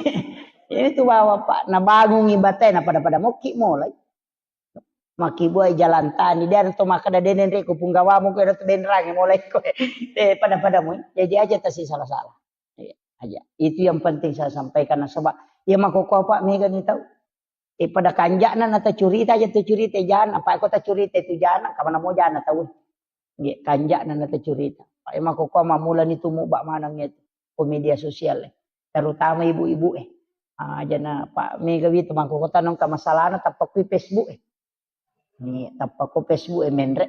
Ini tu bawa, Pak. Nabangungi batai na pada-pada mokki molai. Makkibuai jalantani, de to makkeda de nenre ko punggawamu ko tu benrangi mulai ko. Eh, pada-pada mu. Jadi aja tasi salah-salah. Iya, aja. Itu yang penting saya sampaikan, nasaba ya makoko apa mega ni tau. Eh, pada kanjana na tacurita aja tacurita jana, apa ko tacurita itu jana, kamana mau jana tau. Nggih, kanjana na tacurita. Pak, emang koko mamulani tumu bak maneng itu ko media sosial, eh. Terutama ibu-ibu, eh. Ah, jana Pak mega wi tu mangkoko tanong ka masalahna tappa kui Facebook, eh. Ni tappa ko Facebook, eh, menre.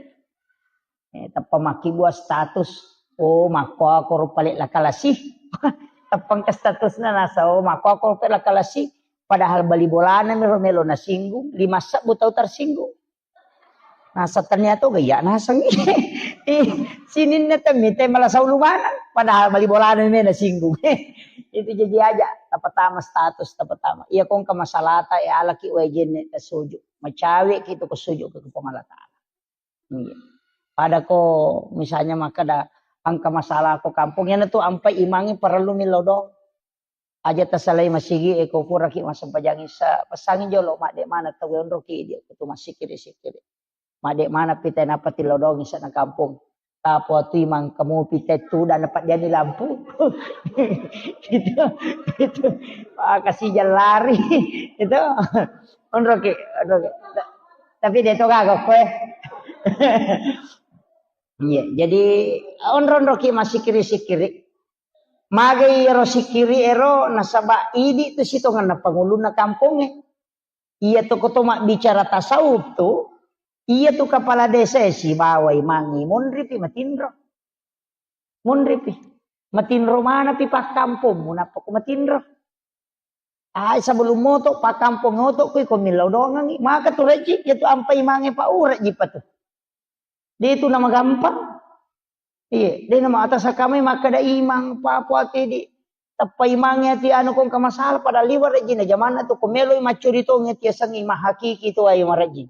Eh, tappa makkibua status. Oh, makko ako ro pale lakalasi. Tappa engka statusna nasa, oh, makko ako ro pale lakalasi. Padahal bali bolana melo melo nasinggung, lima sebbu tau tersinggung. Nasa ternyata gaya naseng. Ih, sininna temi te malah saulu maneng. Padahal bali bolana me nasinggung. Itu jadi aja, tapatama status, tapatama. Iya kongka masalata, ya alaki wajenne tasuju. Macawe ki tu kusuju ke Puang Allah Taala. Iya. Pada ko misalnya makkeda engka masalah ko kampung, yana tu ampai imangi parellu millau doang. Aja tasalai masigi e ko puraki massempajang isa, pesangi jolo madde mana tau onroki idi ko tu massikiri-sikiri. Madde mana pita napa tilodongi sana kampung. Tapo tu imang kamu pita tu dan dapat dia lampu. Itu, itu. Ah, kasih jalan lari. Itu. Onroki, onroki. Tapi dia tu kagak kue. Iya, jadi onro-onroki massikiri-sikiri. Magai ero sikiri ero nasaba idi tu sitongenna pangulunna kampongnge. Iya tu koto mabbicara tasawuf tu, iya tu kepala desa e sibawa imangnge monripi matinro. Monripi. Matinro manapi pakkampongmu nappa ko matinro. Ai sebelum moto pakkampong oto kui ko millau dongangi. Maka tu rejji, iya tu ampai imangnge pa urejji pa tu. De tu nama gampang. Iya, de nama atas kamai makkeda imang, papo ati di tappa imangnge ati anu kongka masalah pada liwa rejji na jamanna tu ko meloi maccuri tongi ati asengi mahakiki tu ai marejji.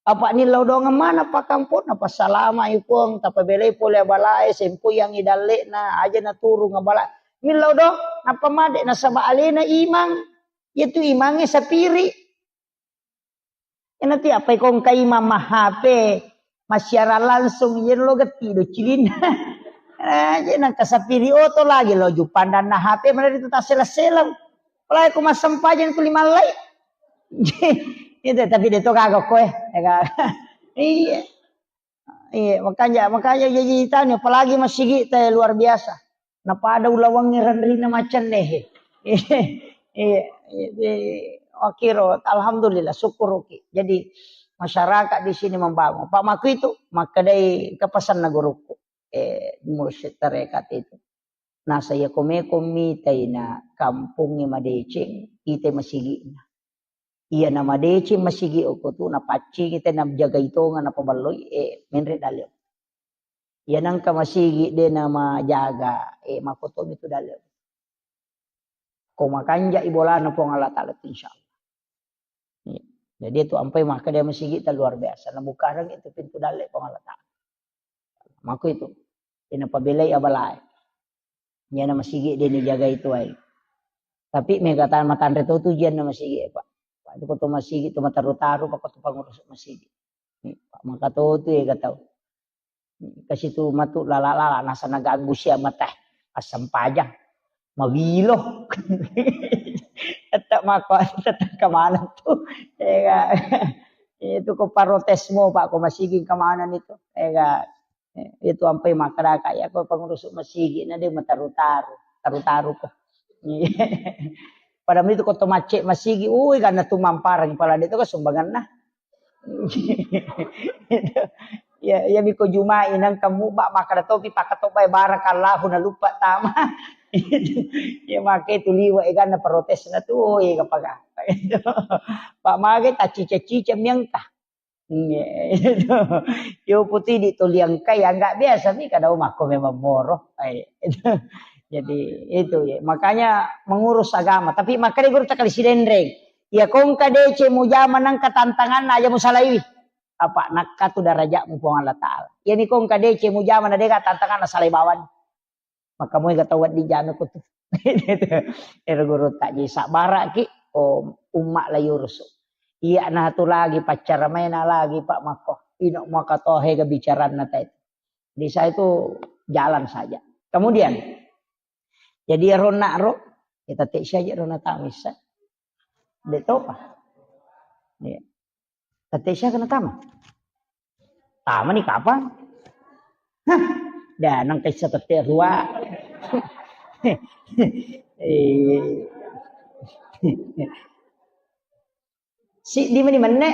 Apa nillau dongeng mana pakkamponna, passalama i Puang, tapabelai pole abalae, sempoyangi dalle'na, aja naturung abala. Millau dong, nappa made nasaba alena imang, iya tu imangnge sapiri. Ena ti apa ikong kaima ma H P, massiaran langsung, yen lo getti do cilinna. Eh, je nang kasapiri oto lagi lo jupandanna H P mana itu tasela-sela. Apalagi ko massempajang tu lima lai. Itu tapi de to kagak koe. Ya kan? Iya. Iya, makanya, makanya jadi tanya, apalagi masigi te luar biasa. Napada ulawangnge renrina macenne he. Iya, iya, iya, makiro, alhamdulillah, syukuruki. Jadi, masyarakat di sini membangun. Pak Maku itu, makkedai kepesanna guruku. Eh, mursyid tarekat itu. Nasa iya ko meko mitai na kampongnge madeceng, itai masigi'na. Iya na madeceng masigi okko tu, napaccingi te najagai tonga napaballoi, eh, menre dalle. Iya nangka masigi de namajaga, eh, makotomi tu dalle. Ko makanja i bolana Puang Allah Taala tu, insya Allah. Iya. Jadi itu ampai makkeda masigi ta luar biasa. Nabukareng itu pintu dalle Puang Allah Taala. Mako itu. Ina pabelai abalae. Iyana masigi de nijagai tuai. Tapi mega tan matanre to tu jianna masigi, Pak. Pak, itu ko to masigi tu mataru-taru, Pak, ko to pangurus masigi. Ni, Pak, maka to tu ega tau. Kasi tu matu lala-lala nasa naganggu sia mata. Assempajang. Mawilo. Tetap mako, tetap kemana tu. Ega. Itu ko protes mo, Pak, ko masigi kemana itu. Ega. Eh, itu ampai makkadaka, ya, ko pangurus masigi na de mataru-taru, taru-taru ko. Pada itu ko to macce masigi, ui, karena tu mamparang pala de to ko sumbanganna. Ya, ya, miko Jumai nang kamu bak makkada topi pakatobai barakallahu na lupa tama. Ya, make tu liwa, eh, karena protes na tu, oh, eh, apa-apa. Pak mage ta cica-cica miangka. Iya, itu. Yo putih di tuliang kai, ya, nggak biasa mi kada makko memang moro. Ai, itu. Jadi itu ya, makanya mengurus agama. Tapi makkeda guru takali sidenreng. Ya kongka dece mujama nangka tantanganna aja musalaiwi. Apa nakka tu darajatmu Puang Allah Ta'ala. Yani kongka dece mujama na dega tantanganna salai bawang. Maka moega tau wedding jame kutu. Ero guru tak ji sabbaraki, oh, umma la yurusu. Iya na tu lagi paccara maena lagi Pak Mako. Ino maka tohe ga bicaranna tadi. Jadi saya itu jalan saja. Kemudian, jadi ya rona ro, kita tek saja rona tamisa. Dek topa. Iya. Tette sia kena tama. Tama ni kapang? Hah, dah nang kessa tette rua. Eh. Si di meni menne.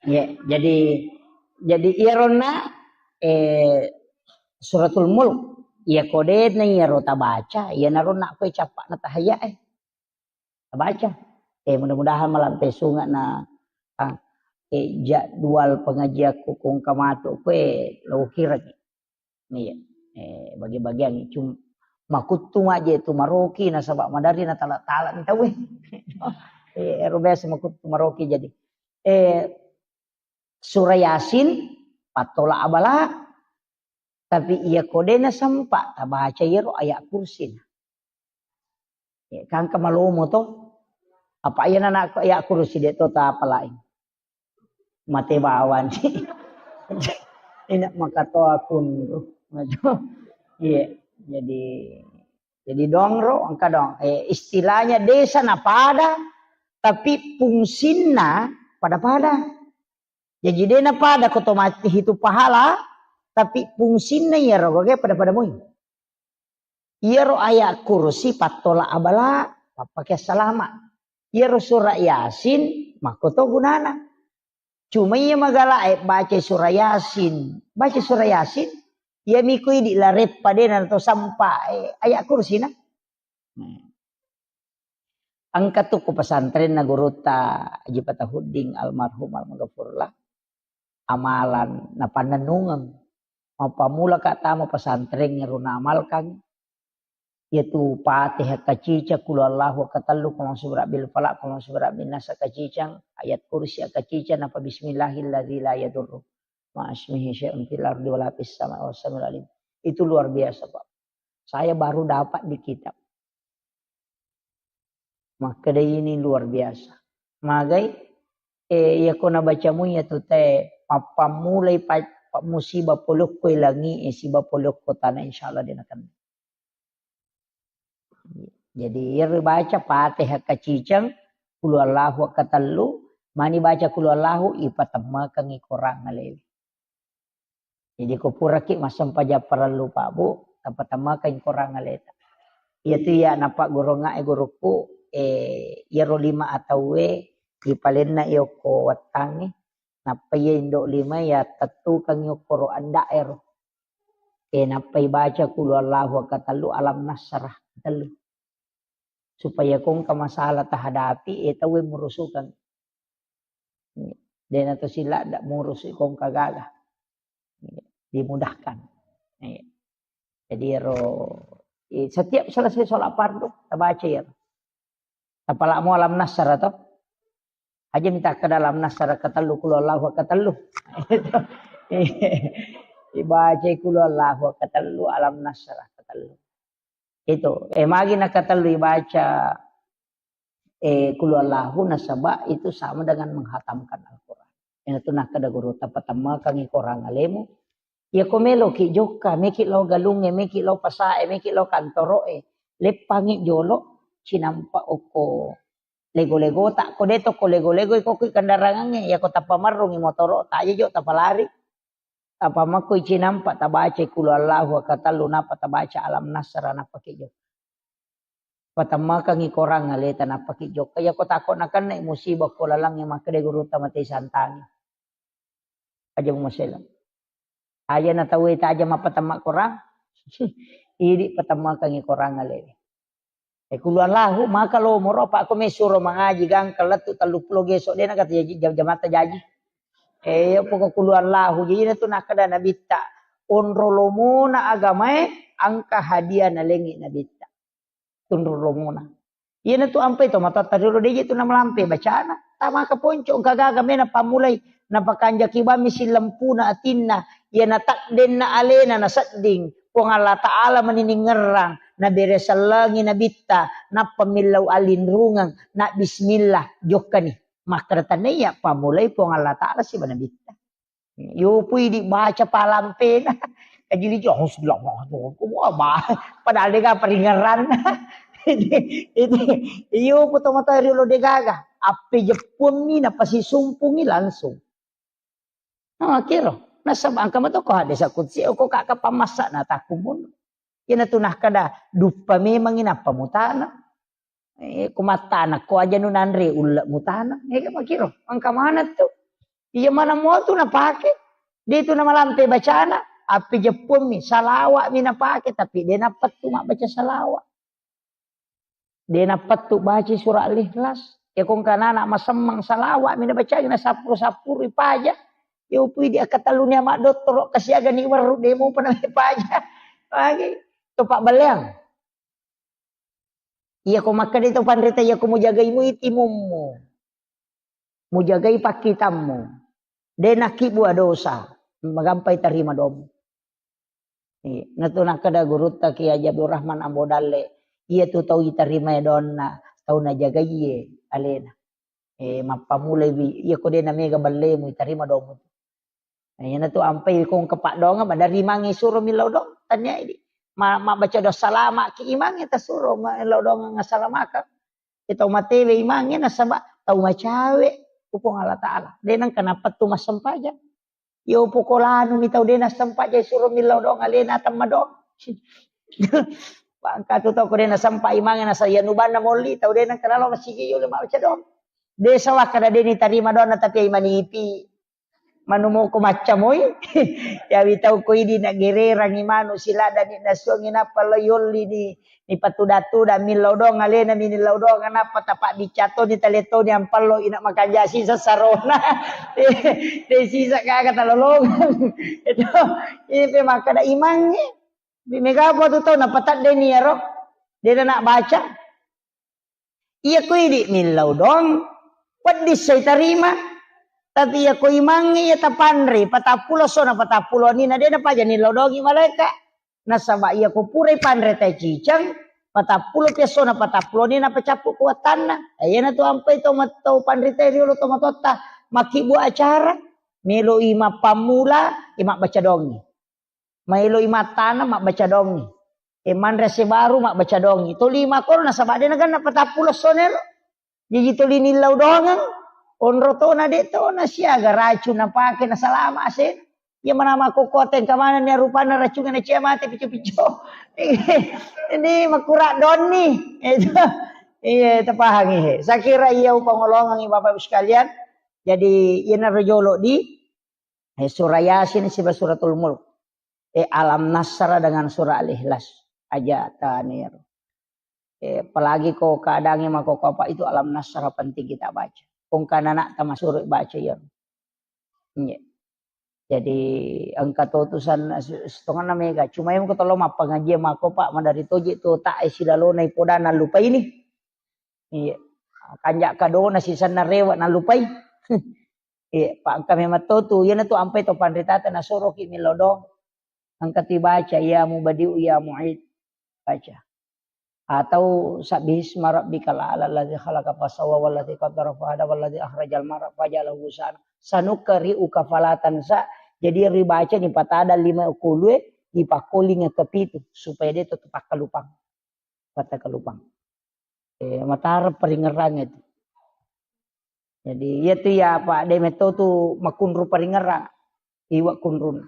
Ya, jadi, jadi iyaronna, eh, Suratul Mulk, iya kodena iyaro tabaca, iyanaro nakkoe cappa'na tahayya e. Tabaca. Eh, mudah-mudahan malampe sunga na, ah, eh, jadwal pengajianku kongka matu kue lo kiraki. Iya. Eh, bagi-bagian cuma makuttu maje tu maroki nasaba madari na tala-tala ni tau. Eh, ero biasa makuttu maroki jadi. Eh, Surah Yasin, pattola abala, tapi iya kodena sempa tabaca iyaro ayat kursi. Ya, kangka malomo to. Apa iya nana ayat kursi de to tapalai. Mate bawang. Ina makatoa kunru. Iya, jadi, jadi dongro, engka dong. Eh, istilahnya desa na pada, tapi fungsinna pada-pada. Jadi dena pada ko to mati hitu pahala, tapi fungsinna iyaro gage pada-pada moi. Iyaro ayat kursi pattola abala, pappake salama. Iyaro surah Yasin, makko to gunana. Cuma iya magala e baca surah Yasin, baca surah Yasin, iya miko idi lareppa dena to sampa, eh, ayat kursi na. Nah. Engka tu ku pesantrenna gurutta Haji Fatahuddin almarhum almaghfurlah. Amalan napannennungeng. Mappammula ka tama pesantren ero naamalkan. Yaitu Fatihah kacicang, Qul Huwallahu katellu, Qul A'udzu Birabbil Falaq, Qul A'udzu Birabbin Nas kacicang, ayat kursi kacicang, napa Bismillahilladzi la yadurru ma'asmihi syai'un fil ardi wala fis sama'i wa huwas samiul alim. Itu luar biasa, Pak. Saya baru dapat di kitab. Makkeda ini luar biasa. Magai, eh, iya ko nabacamu iya tu te, mappammulai pa-, pa-, musibah polokko langi, eh, siba polokko tanah, insyaallah dia nakenna. Jadi, iya ribaca Fatihah kacicang, Qul Huwallahu katellu, mani baca Qul Huwallahu, ipatemmakengngi korang alewe. Jadi ko puraki massempajang parellu, Pak Bu, tapatammakeng korang aleta. Iyatu iya napaggorongngae gurukku, eh, iyaro lima atauwe ipalenna iyokko wettangnge, nappa iya indo lima iya tettukeng iyokko ro anda'ero. Eh, nappa ibaca Qul Huwallahu katellu, Alam Nasrah katellu. Supaya ko engka masalah tahadapi, eh, tauwe murusukeng. Dena to siladda murusu ko engka gaga. Dimudahkan. Iya. Jadi ero, eh, setiap selesai sholat fardu, tabaca iyaro. Tapalamo Alam Nasrah to. Aja minta ke dalam Nasrah katellu, Qul Huwallahu katellu. Ibaca Qul Huwallahu katellu, Alam Nasrah katellu. Itu, eh, magi nakatellu ibaca, eh, Qul Huwallahu nasaba itu sama dengan menghatamkan Al-Quran. Iyanatu nakkeda guru, tapatammakengngi korang alemu. Iya ko meloki jokka, meki lao galungnge, meki lao pasae, meki lao kantoroe, leppangngi jolo, cinampa okko lego-legota, ko de to ko lego-lego, iko ki kendarangangnge, iya ko tappa marrungngi motoro, taja jo tapalari. Tappa makko icinampa, tabacai Qul Huwallahu katellu, nappa tabaca Alam Nasrah, nappa ki jokka. Patammakengngi korang aleta, nappa ki jokka. Iya ko tako nakennai musibah ko lalangnge, makkeda gurutta, matei santangi. Aja mumasela. Aja na tauwe taja mappatamma korang. Idi patammakengngi korang alewe. Eh, Qul Huwallahu, maka lomoro, apa ko mesuro mangaji gangka lettu telluppulo geso, dena kata jaji, jam-, jamatta jaji. Eh, iya poko kulu Allahu. Jadi na tu nakkeda Nabitta, onro lomona agamae, engka hadiah nalengi Nabitta. Tunru lomona. Iyanatu ampai to matoatta riolo, deje tu namalampe bacana. Tamaka ponco engka gaga mena pammulai. Napakanjaki bammi sillempuna atinna. Iya natakdenna alena nasedding. Puang Allah Ta'ala mani ningerrang. Nabere sellengi nabitta. Nappa millau alinrungeng. Na bismillah. Jokkani. Makkeda tania pammulai Puang Allah Ta'ala siba nabitta. Yo pui dibaca palampena. Kajili jo, "Auzubillahi minasyaitonir rajim." Wah, bah. Padahal dega peringeran. Itu, itu, iyo, poto mata riolo degaga. Appe jeppuammi, napasisumpungi langsung. Nah, kiro. Nasaba engka mato ko hadis kutsi, ko kaka pamassa na takumun. Iyanatu nakkeda, duppa memangi nappa mutana. Eh, ko mattana ko aja nu nanre ulle mutana. Eh, makiro. Engka mana tu? Iya mana mua tu napake? De tu namalampe bacana, api jeppuammi, salawa'mi napake, tapi de nappettu mabbaca salawa'. De nappettu baca surah Al-Ikhlas. Ya kong kanana masemmang salawa'mi nabacangi, nasappuru-sappuru ipaja. Ya upui di akatalluni ama dottoro kasiaga ni werru de mopa na paja. Lagi topak baleang. Iya ko makkeda to panrita, iya ko mujagai mui timummu. Mujagai pakkitammu. De nakkibua dosa, magampai tarima domu. Iya, natu nakkeda gurutta Kiai Haji Abdul Rahman Ambo Dalle, iya tu tau itarima donna, tau najagaiye alena. Eh, mappamulai wi, iya ko de namega ballemu, itarima domu. Nah, iyanatu ampai kong kepak doang, madari mangi suro millau doang, tanya ini. Ma, mabbaca doa salama ki imangi tasuro, millau doang ngasalamakang. Kita matewe imangi nasaba tau macawe, ku Puang Allah Ta'ala. De nengka napettu massempajang. Yo poko lanu mi tau de nassempajang suro millau doang alena temma doang. Bangka tu tau ko de nasempa imangi nasa iya nubanna molli tau de nengka nalo masigi yo le mabbaca doang. De sawah kada de nitarima doang tapi imanipi. Manu moko maccamoi. Yawi tau ko idi na gererangi manu siladani nasuangi nappa lo yolli ni, ni patuda-tuda millau doang alena mi nillau doang nappa tapa bicato ni taleto ni ampallo ina makanja sisa sarona. De sisa gaga talolongang. Itu, ini pe makkeda imangnge. Bi mega apa tu tau napatadde ni yaro. De na baca. Iya ko idi millau doang, wedding sai tarima. Tapi iya ko imangnge iya tapanre, patappulo sona patappulo ni na de napaja nillau doangi malaeka. Nasaba iya ko purai panre tai ciceng, patappulo piassona patappulo ni napacappu kuatanna. Iyana tu ampai to mat-, to panre tai riolo to matotta, makkibbu acara, meloi mappammula, e mabbaca doangi. Maeloi mattana mabbaca doangi. E manre sebaru mabbaca doangi. Tolima koro nasaba de naganna patappulo sonero. Jaji toli nillau doangeng. Onro tona de tona siaga racung napake nasalama asena. Iya manama kokkote engka manenni rupanna racungnge na cia mate pico-pico. Ini makura donni. Itu. Iya, tapahangi he. Saya kira iya upangolongangi Bapak Ibu sekalian. Jadi iyana rojolo di Eh, surah Yasin siba suratul Mulk. Eh, Alam Nasrah dengan surah Al-Ikhlas. Aja taniro. Eh, apalagi ko keadaannya mako apa itu Alam Nasrah penting kita baca. Kong kana nak tamasuru baca ya. Iya. Jadi engka to tu san-, setengah mega. Cuma yang ko tolong mappangaji mako Pak madari toji tu tak silalona ipodana lupa ini. Iya. Kanja kadona sisanna rewa nalupai. Iya, pa engka memang to tu, iyana tu ampai to panritata nasoroki millau doang. Engka tu baca, "Ya Mubadi'u ya Mu'id." Baca. Atau "Sabbihisma rabbikal a'la alladzi khalaqa fasawwa walladzi qaddara fahada walladzi akhrajal mar'a faja'alahu ghusaan. Sanuqri'uka fala tansa." Jadi ribaca ni patada lima kulue, dipakkolinga kepitu supaya dia tetap pakkalupang. Pattakkalupang. Eh, matara paringerrangnge tu. Jadi, iya tu ya, Pak, de metto tu makunru paringerrang. Iwa kunrun.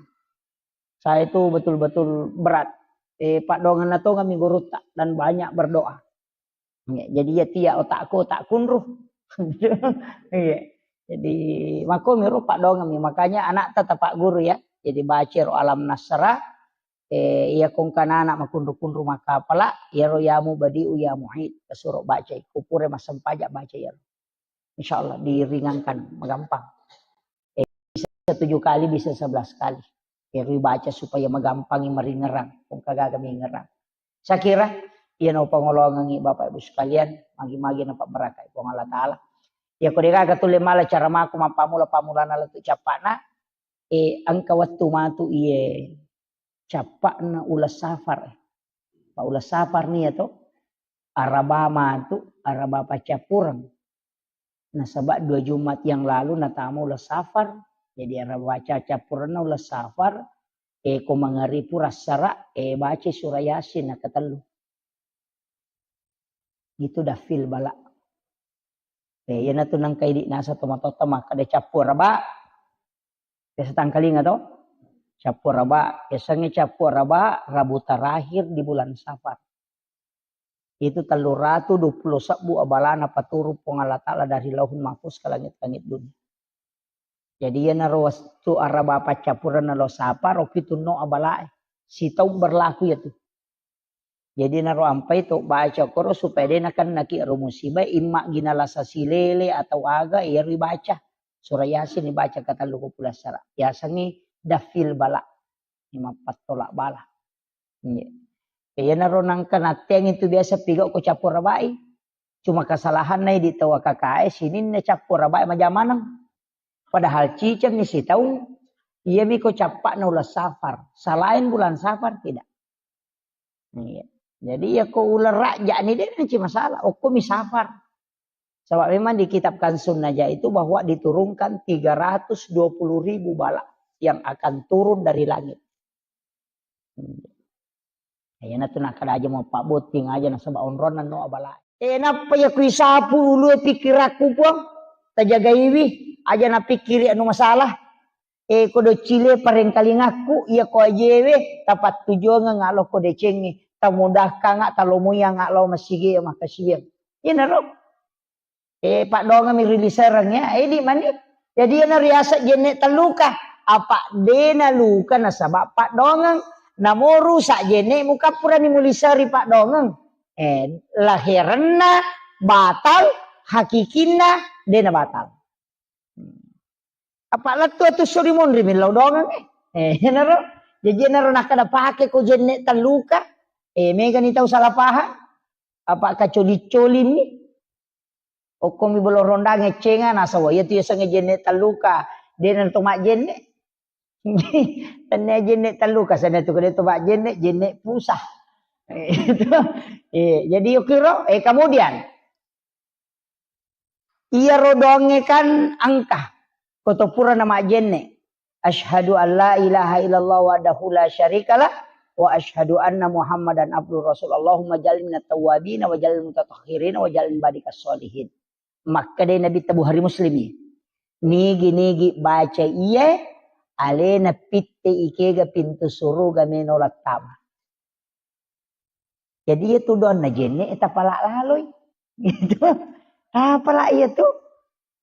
Saya itu betul-betul berat. Eh, paddoangenna tongeng mi gurutta dan banyak berdoa. Ya, jadi iya tu ya otakku otak kunru. Iya. Jadi, makko miro paddoangeng mi. Makanya anak tetap Pak Guru ya. Jadi, baca ro Alam Nasrah, Eh, iya kongkanana makunru-kunru makkapala, iyaro ya Mubadi'u ya Mu'id, tasuro bacai. Kupure massempajang baca iyaro. Insyaallah diringankan, magampang. Eh, tujuh kali bisa sebelas kali. Ero ibaca supaya magampangi maringerang, engka gaga mingerang. Saya kira, iya no pangolongengi Bapak Ibu sekalian, magi-magi napabbarakai Puang Allah Ta'ala. Iya ko degaga tulle mala cara mako mappamula-pamulana lettu cappana, eh, engka wettu matu iye cappana uleng safar. Pa uleng safar nia to, araba matu, araba paccappureng. Nasaba dua Jumat yang lalu natama uleng safar. Jadi araba paccappureng uleng safar, eh, ko mangaripu rassara, eh, baca surah Yasin nakatellu. Itu dafil bala. Eh, iyanatu nangka idi nasa tomatoatta makkeda cappu araba. Biasa tangkalinga to? Cappu araba, biasanya cappu araba Rabu terakhir di bulan Safar. Itu tellu ratu dua puluh sebbu abalana paturung Puang Allah Ta'ala dari Lauhul Mahfuz ke langit-langit dunia. Jadi iyanaro wettu araba paccappureng uleng safar, ro pitunno abalae. Sitaung berlaku iyatu. Jadi naro ampai to baca koro supaya de nakennaki ro musibah, imma gina lasa silele atau aga, iyaro ibaca. Surah Yasin ibaca katellu ko pulassara. Yasengngi dafil bala. Ini mappattolak bala. Iya. Iyanaro nangka natteang itu biasa pigau ko cappu arabai. Cuma kesalahanna idi tau A K K E sininna cappu arabai majamaneng. Padahal cicengni sitaung, iyami ko cappana uleng safar. Selain bulan safar tidak. Iya. Jadi ya ko uleng rajani de nanci masalah. Okkomi safar. Sebab memang di kitab Kanzun Najah itu bahwa diturunkan tiga ratus dua puluh ribu bala yang akan turun dari langit. Iyanatu nakkeda aja mau pabbotting aja nasaba onronna no abala. Eh, nappa ya kui sapu ulue pikirakku, Puang. Tajagaiwi, aja napikkiri anu masalah. Eh, ko doccile parengkalingakku, iya ko ajewe, tapattujuangeng alo ko decengnge, tamudahkanga, talomoianga lao masigi makkasiwiang. Iyanaro. Eh, paddoangeng mi ri lisereng ya. Eh, di mani. Jadi iyana riaseng jenne telluka. Apa dena luka nasaba paddoangeng. Namo rusak jenne mukappurani muliseri paddoangeng. Eh, laherenna batal, hakikinna dena batal. Apa lettu atu suri monri millau doangeng, eh. Eh, iyanaro. Jadi iyanaro nakkeda pake ko jenne telluka. Eh, megani tau salah paham. Apa kacoli-colini. Okkomi bolo rondang eccenga, nasaba iyatu yasengnge jenne telluka, dena to majjenne. Tennia jenne telluka, sana tu kede to majjenne, jenne pusah. Eh, itu. Eh, jadi yukiro, eh, kemudian iyaro doangnge kan engka, ko to pura na majjenne. Asyhadu an la ilaha illallah wahdahu la syarikalah, wa asyhadu anna Muhammadan abduhu rasul. Allahumma ja'alni minat tawwabin wa ja'alni mutatahhirin wa ja'alni badikas sholihin. Makkeda Nabitta, Bukhari Muslim i. Nigi-nigi baca iye, alena pitte ikega pintu suruga meno lattama. Jadi iyatu doanna jenne tapala laloi. Gitu. Tapala iyatu.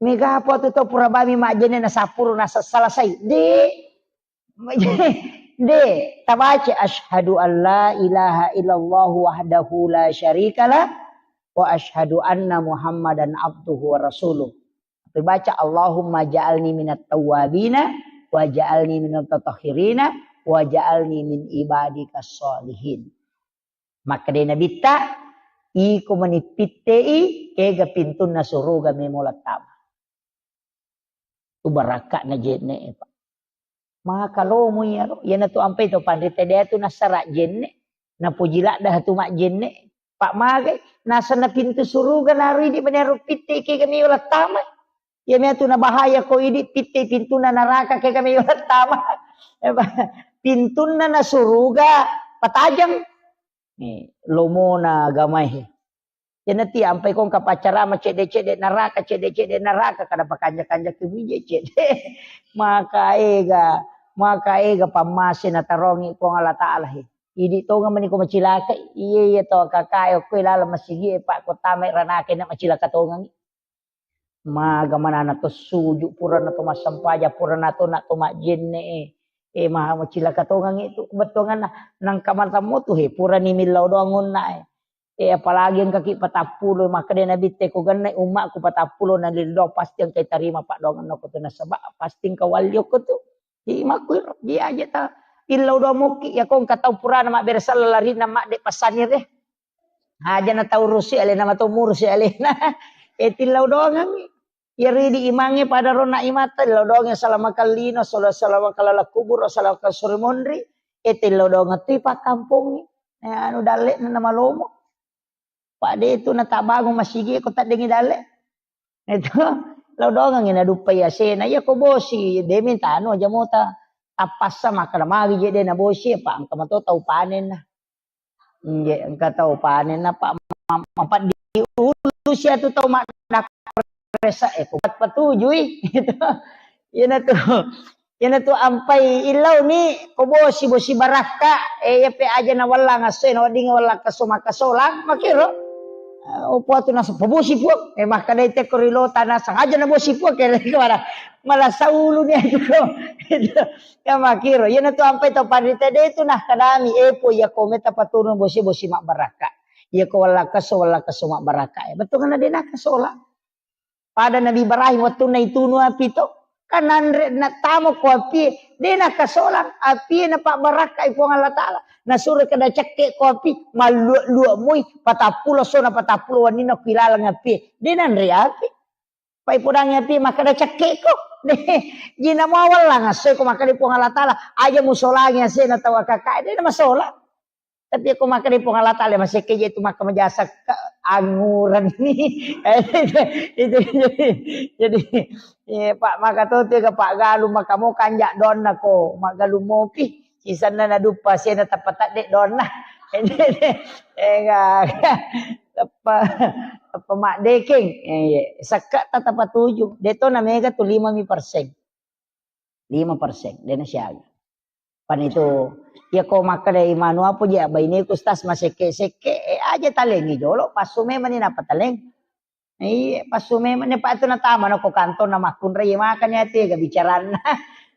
Mega apa tu tau pura bami majjenne na sapuru na selesai. De. De, tabaca asyhadu an la ilaha illallah wahdahu la syarikalah wa asyhadu anna Muhammadan abduhu wa rasuluh. Tapi baca Allahumma ja'alni minat tawwabina wa ja'alni minat tatahhirina wa ja'alni min ibadikas sholihin. Makkeda Nabitta, iko mani pittei, kega pintunna suruga memo lattama. Tu barakka'na jenne, Pak. Maka lomo iyaro, iyanatu ampai to panrita de tu nassara jenne, napoji ladda tu majjenne, Pak, magai, nasenna pintu suruga naru idi mani aro pitte kega meo lattama. Iya mea tu nabahaya ko idi pitte pintunna naraka kega meo lattama. Pintunna na suruga patajeng. Ni, lomona agamae. Iyanati ampai ko engka paccarama cedde-cedde naraka, cedde-cedde naraka, kada pakanja-kanja kemije cedde. Maka ega, maka ega pammase natarongi Puang Allah Ta'ala he. Idi tonga mani ko macilaka, iye, iye to kakae okko laleng masigi e, Pak, ko tama ranaka na macilaka tongangi. Maga manana to suju, purana to massempajang, purana to na to majjenne e. E, ma-, macilaka tongangi tu, bettuanganna, nangka matammu tu he, purani millau doang onna e. Eh, apalagi engkaki patappulo, makkeda Nabitta ko genne ummakku patappulo na lillo, pasti engka tarima paddoangenna ko tu nasaba pasti engka walli okko tu. Imakku iro, ji aja ta illau doang mokki, ya ko engka tau purana mabbere sella larinna madde passanire. Aja na tau rusi alena, matau murusi alena. Eh, tillau doangengngi. Iyaro idi imangnge pada ronna imatta, lao doangngi salamakalino, sala-, salamakalala kubur, salamakalala suri monri, e tellau doangeng tu ipakkampongngi. Eh, anu dalle'na namalomo. Pak de tu natabangung masigi ko taddengi dalle. Itu lao doangengngi naduppai asena. Iya ko bosi, de mintano aja mota. Tappassa makkeda magi je de nabosi, apa engka mato tau panenna. Inje, engka tau panen, napa ma-, mapaddi ulu sia tu tau maddakkare sa, eh, ko pat-, patujui. Iyana tu, iyana tu ampai illau ni, ko bosi, bosi barakka, eh, iya pe aja na wallang asso, na wedding wallang kesso makkasolang, makiro. Eh, opo tu nasa, pabosi puang, eh, makkedai tekko rilo tanah, sengaja na bosi puang, kira-kira mala saulu ni itu. Ya makkiro, iyana tu ampai tau panrita de tu nakkadami, eh, po iya ko meta paturung bosi-bosi mabbarakka. Iya ko wallakkesso, wallakkesso mabbarakka. Eh, bettuanna de nakkasola. Pada Nabi Ibrahim wettunna itunu api to, kan nanre natamo ko api, de nakkasola, api na pabbarakka i Puang Allah Taala. Nasuro kada cekke ko api, mallua-lua moi, patappulo sona patappulo wenninna ku ilaleng api. De nanre api. Pai podangi api makkeda cekkeko. Jina muawallang assoi ko makkeda Puang Allah Taala, aja musolangi asena tau akakak, de namasola. Tapi ko makkeda Puang Allah Taala, masekke je tu makka majasa ke anguran ni. Itu, itu, jadi, jadi, eh, Pak, maka tu tiga Pak Galu, maka mau kanjak donna ko, Mak Galu mopi. Sisenna naduppa asena tappa tadde donna. Enggak. Tappa, tappa maddekeng. Eh, iya. Sekke ta tappa tuju. De to na mega tu lima mi persen. Lima persen. De na siaga. Pan itu, iya ko makkeda imanu apa je baineku stas masekke-sekke, eh, aja talengi jolo, passu memang ni napa taleng. Iya, passu memang ni, Pak, tu natama nako kantor na makkunrai, iya makanya tega bicaranna.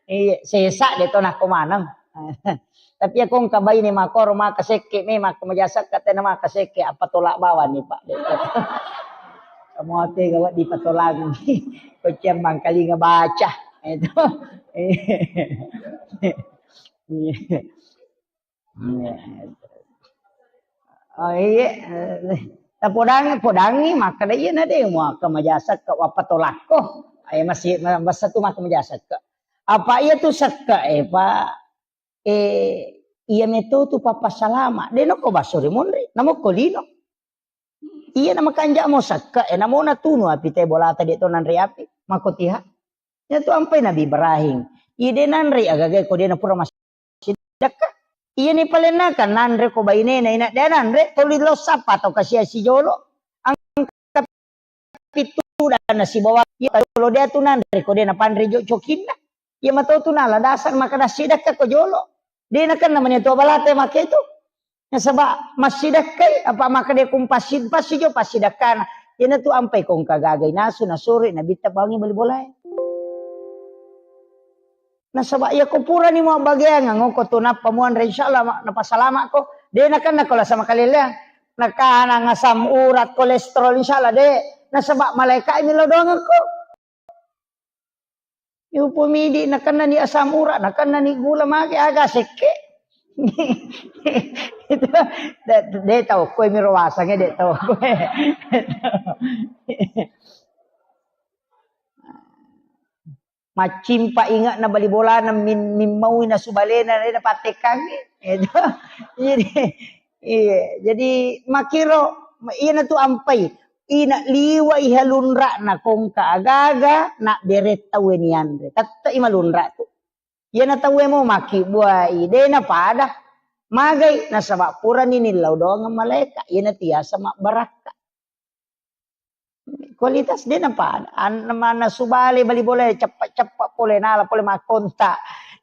Iya, sesa de to nako maneng. Tapi iya ko engka baine makoro maka sekke me, maka majasakka tena maka sekke, apa tolak bawang ni, Pak. Kamu tega wedding patolangi. Ko cemmang kalinga baca. Itu. Iya. Oh, iya. Tapodangi, podangi, makkeda iya na de muaka majasakka wappatolakko. Eh, masih, masa tu maka majasakka. Apa iya tu sakka, eh, Pak? Eh, iya meto tu pappasalama. De nokko basso ri monri, namokko lino. Iya na makanja mo sakka, eh, namo natunu api te bolata de to nanre api. Mako tiha. Iya tu ampai Nabi Ibrahim. Iya de nanre agaga ko de na pura mas- sidakka. Iya ni palenna kan nanre ko bainena ina de nanre, toli lo sappa tau kasia sijolo. Angka pitu dan sibawa iya jolo de tu nanre ko de na panre jo cokinna. Iya mato tu nala dasar maka sidakka ko jolo. De na kan namanya tu balate make tu. Nasaba massidakkai, apa maka de kum passi-, passi jo passidakkana. Ina tu ampai kong kagagai nasu, nasuri, nabitta bangi bali bolae. Nasaba iya ko purani muabbageang, ngoko tu nappa muanre, insyaallah ma-, napasalama ko. De nakanna ko lasa makaleleang. Nakanang asam urat, kolesterol, insyaallah de. Nasaba malaika mi lo doangeng ko. Upomidi nakanna ni asam urat, nakanna ni gula mage aga sekke. Itu de, de tau ko mi rowasange de tau ko. Maccimpa inge'na bali bolana min-, mimmaui nasu balena, de napattekkangngi. Itu. Jadi, iya, jadi makkiro, iyana tu ampai. Ina liwa iha lunra'na kongka agaga, na beretta weni anre. Tette ima lunra tu. Iyana tauwe mo makkibbuai, de napada. Magai, nasaba purani nillau doangeng malaeka. Iyana tiasa mabbarakka. Kualitas de napada. An-, mannasu bale bali bola ceppa-ceppa pole nala pole makkonta.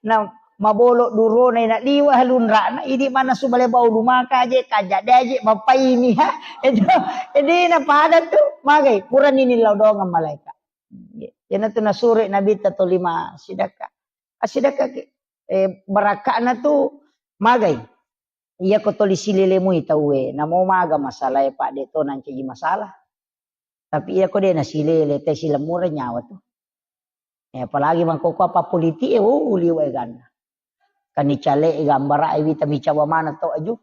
Na mabolo durona ina liwa lunrana, idi mannasu bale bau lumaka aje, kaja de aje, mapaini ha. Itu, de napada tu, magai, purani nillau doangeng malaeka. Iyana tu nasuro Nabitta tolima sidakka. Asidakka ki, eh, barakkana tu magai. Iya ko toli silele mui tauwe, namo maga masalah e, Pak, de to nancaji masalah. Tapi iya ko de nasilele, te silemmureng nyawa tu. Eh, apalagi mangkoko apa politik e, oh, liwa e ganna. Kan icale e gambara e wita micawa mana to aju.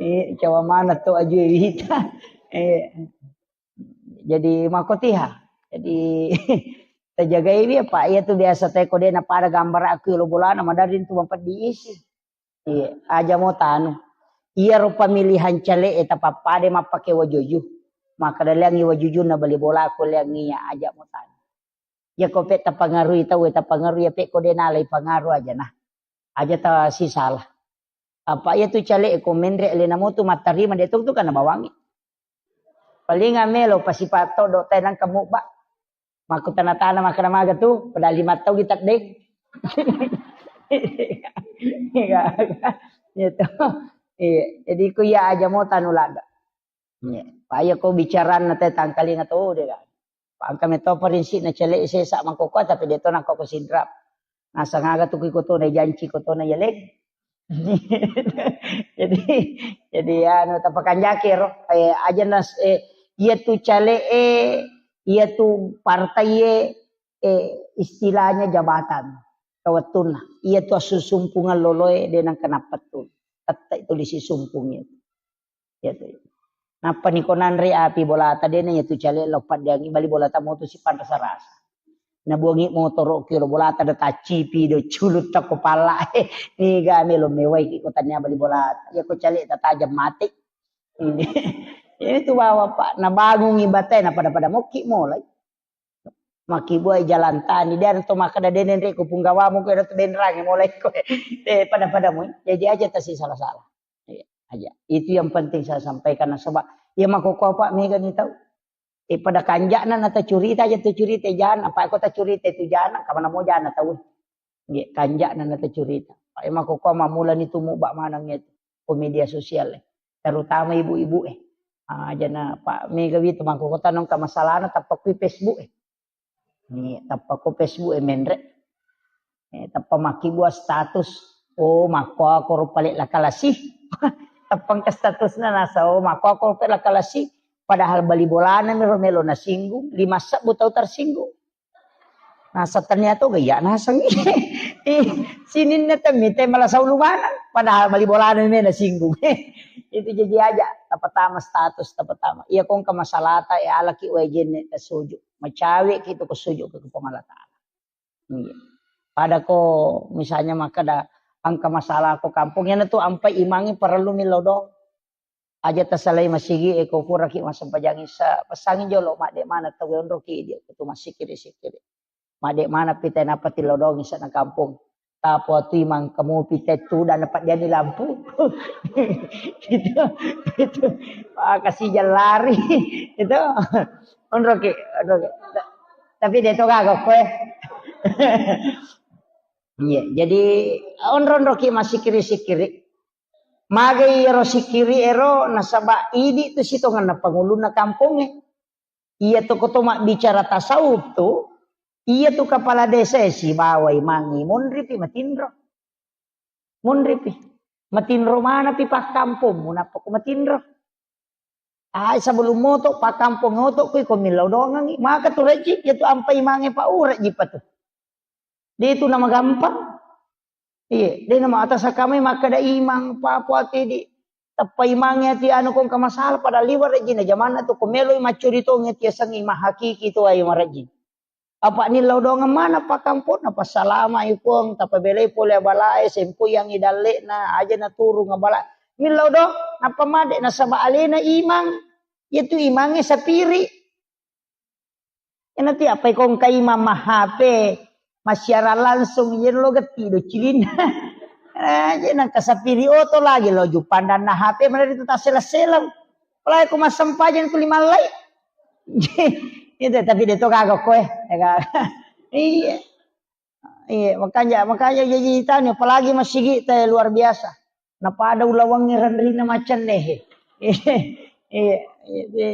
Eh, cawa mana to aju e wita. Eh, jadi makotiha. Jadi tajagai wi apa iya tu biasa te ko de napada gambara aku lo bolana madarin tu mampeddi isi. Iya, aja mo tanu. Iyaro pemilihan cale e tapappada mappake wajuju. Makkeda leangi wajujunna bali bola ko leangi iya, aja mo tanu. Iya ko pe tapangarui tau e, tapangarui iya pe ko de nalai pangaru aja nah. Aja ta sisala. Apa iya tu cale e ko menre alena mo tu mattarima de tu, tu kana bawangi. Paling amelo pasipat todo tenang kamu ba. Makkutana-tana makkeda maga tu, padahal lima tau kita deng. Iya, gitu. Iya, jadi ku iya aja mo tanu ladda. Iya, paya ko bicaranna te tangkalinga to de kan. Pangka meto prinsipna cale sesa mangkoko tapi de to nangko ko sidra. Nasang aga tu ko tona janci ko tona yaleng. Jadi, jadi anu tapakanjaki ro, eh, aja nas, eh, iya tu cale e, iya tu partai e, eh, istilahnya jabatan. Kawettunna, iya tu assusumpungan loloe de nang kenapa tu. Tette itu disi sumpung itu. Iya tu. Nappa niko nanre api bolata dena iya tu cale lo paddeangi bali bolata motu sipanrasa-rasa. Nabuangi motoro ki lo bolata da taccipi do culut tako pala. Niga melo mewai ki ko tania bali bolata. Iya ko cale tatajam mati. Ini. Ini tu bawa Pak, nabangungi batai na pada-pada mokki mulai. Makkibuai jalan tani, de to makkeda de nenre ko punggawamu ko de to benrangi mulai ko. Eh, pada-pada mu. Jadi aja tasi salah-salah. Iya, aja. Itu yang penting saya sampaikan nasaba iya makkoko apa mega ni tau. Eh, pada kanjana na tacurita aja tacurita jana, apa ko tacurita itu jana, kamana mo jana tau. Nggih, kanjana na tacurita. Apa iya makkoko mamulani tu muba manang itu ko media sosial e. Terutama ibu-ibu e. Ah, jana Pak mega witu makkoko tanong ka masalahna tappa kui Facebook e. Ni tappa ko Facebook e menre. Eh, tappa makkibua status. Oh, makkuako ro pale lakalasi. Tappa engka statusna nasa, oh, makkuako ro pale lakalasi. Padahal bali bolana mero melo nasinggung, lima sebbu tau tersinggung. Nasa ternyata gaya naseng. Eh, sininna temmi te malah saulu manang. Padahal bali bolana me nasinggung. Itu jadi aja. Tapatama status, tapatama. Iya kongka masalata, ya alaki wajenne tasuju. Macawe ki tu ko suju ke Puang Allah Taala. Iya. Pada ko misalnya makkeda engka masalah ko kampung, yana tu ampai imangi parellu millau doang. Aja tasalai masigi e ko puraki massempajang isa, pesangi jolo madde mana tau onroki dia tu masikiri-sikiri. Madde mana pita napa tillau doang isa na kampung. Tapo tu imang kamu pita tu dan dapat jadi lampu. Gitu. Gitu. Ah, kasih jalan lari. Itu. Onroki, onroki. Tapi dia tu kagak kue. Iya, jadi onro-onroki massikiri-sikiri. Magai ero sikiri ero nasaba idi tu sitongenna pangulunna kampongnge. Iya tu koto mabbicara tasawuf tu, iya tu kepala desa e sibawa imangi monripi matinro. Monripi. Matinro manapi pakkampongmu nappa ko matinro. Ai sebelum moto pakkampong oto kui ko millau dongangi. Maka tu rejji, iya tu ampai mange pa urejji pa tu. De tu namagampang. Iya, de nama atas kami makkeda imang papo ati di tappa imangi ati anu kong ka masalah pada liwa rejji na jamanna tu ko meloi maccuri tongi ati asengi mahakiki tu ai marejji. Apa nillau doang mana pakkamponna, passalama i Puang, tapabelai pole abalae, sempoyangi dalle'na, aja naturung abala. Nillau doang, nappa made nasaba alena imang, iya tu imangnge sapiri. Ena ti apa ikong ka imang ma H P, massiaran langsung, iya lo getti do cilinna. Eh, je nang ka sapiri oto lagi lo jupandanna H P, mana itu tasela-sela. Apalagi ko massempajang tuli mallai. Itu, tapi de to gaga koe. Iya. Iya, makanya, makanya jadi tanya, apalagi masigi te luar biasa. Napada ulawangi renrina macam deh. Iya, iya, iya.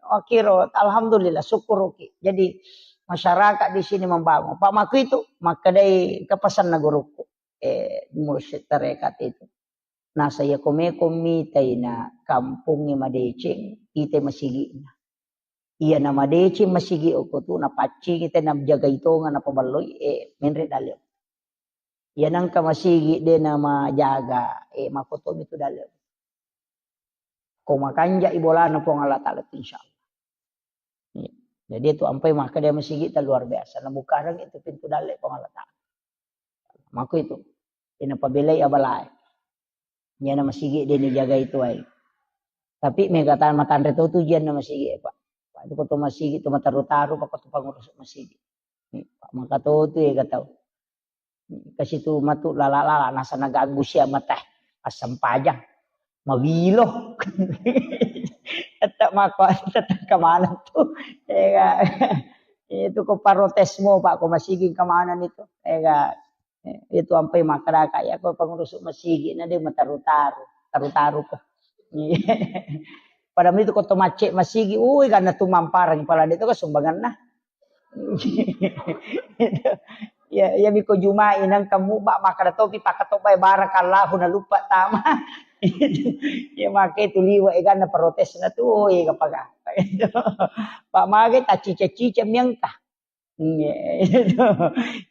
Wakiro, alhamdulillah, syukur oke. Jadi masyarakat di sini membangun. Pak Maku itu, maka dari kepesan guruku. eh, mursyid tarekat itu. Nasa iya komeko mitai na kampongnge madeceng, ite masigi'na. Iya na madeceng masigi okko tu, napaccingi te najagai tonga napaballoi, eh, menre dalle. Iya nangka masigi de namajaga, eh, makotomi tu dalle. Ko makanja i bolana Puang Allah Ta'ala tu, insya Allah. Iya. Jadi itu ampai makkeda masigi ta luar biasa. Nabukareng itu pintu dalle Puang Allah Ta'ala. Mako itu. Ina pabelai abalae. Iyana masigi de nijagai tuai. Tapi mega tan matanre to tujuanna masigi, Pak. Pak, itu ko to masigi tu mataru-taru, Pak, ko to pangurus masigi. Ni, Pak, maka to tu ya tau. Kasi tu matu lala-lala, nasa naganggu sia mata. Assempajang. Mawilo. Tetap mako, tetap kemana tu. Ega. Itu ko parotesmu, Pak, ko masigi kemana itu. Ega. Eh, itu ampai makkadaka, iya ko pangurus masigi na de mataru-taru, taru-taru ko. Padahal itu ko to macce masigi, ui, karena tu mamparang pala de to ko sumbanganna. Ya, ya miko Jumai nang kamu bak makkada topi pakatobai barakallahu na lupa tama. Ya make tu liwa eganna protes na tu, oh, iya kapaka. Pak mage tacica-cica miangka. Iya, itu.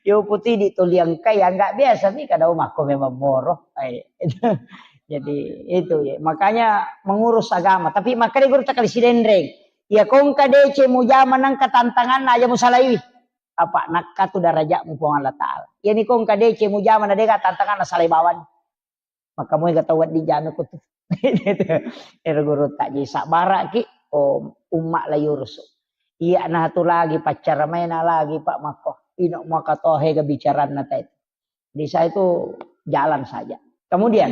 Yo putih di toliangkai, ya nggak biasa mi kada mako memang moro. Eh, itu. Jadi itu ya. Makanya mengurus agama. Tapi makanya guru takali sidenreng. Ya kongka dece mujama nangka tantangan aja musalaiwi. Apa nakka tu darajatmu Puang Allah Ta'ala. Ya ni kongka dece mujama na dega tantangan na salai bawani. Maka moega tau wedding jame ko tu. Ero guru tak jadi sabbaraki, oh, umma la yurusu. Iya na tu lagi paccara maena lagi Pak mako. Ino maka tohe ga bicaranna tai. Di saya itu jalan saja. Kemudian,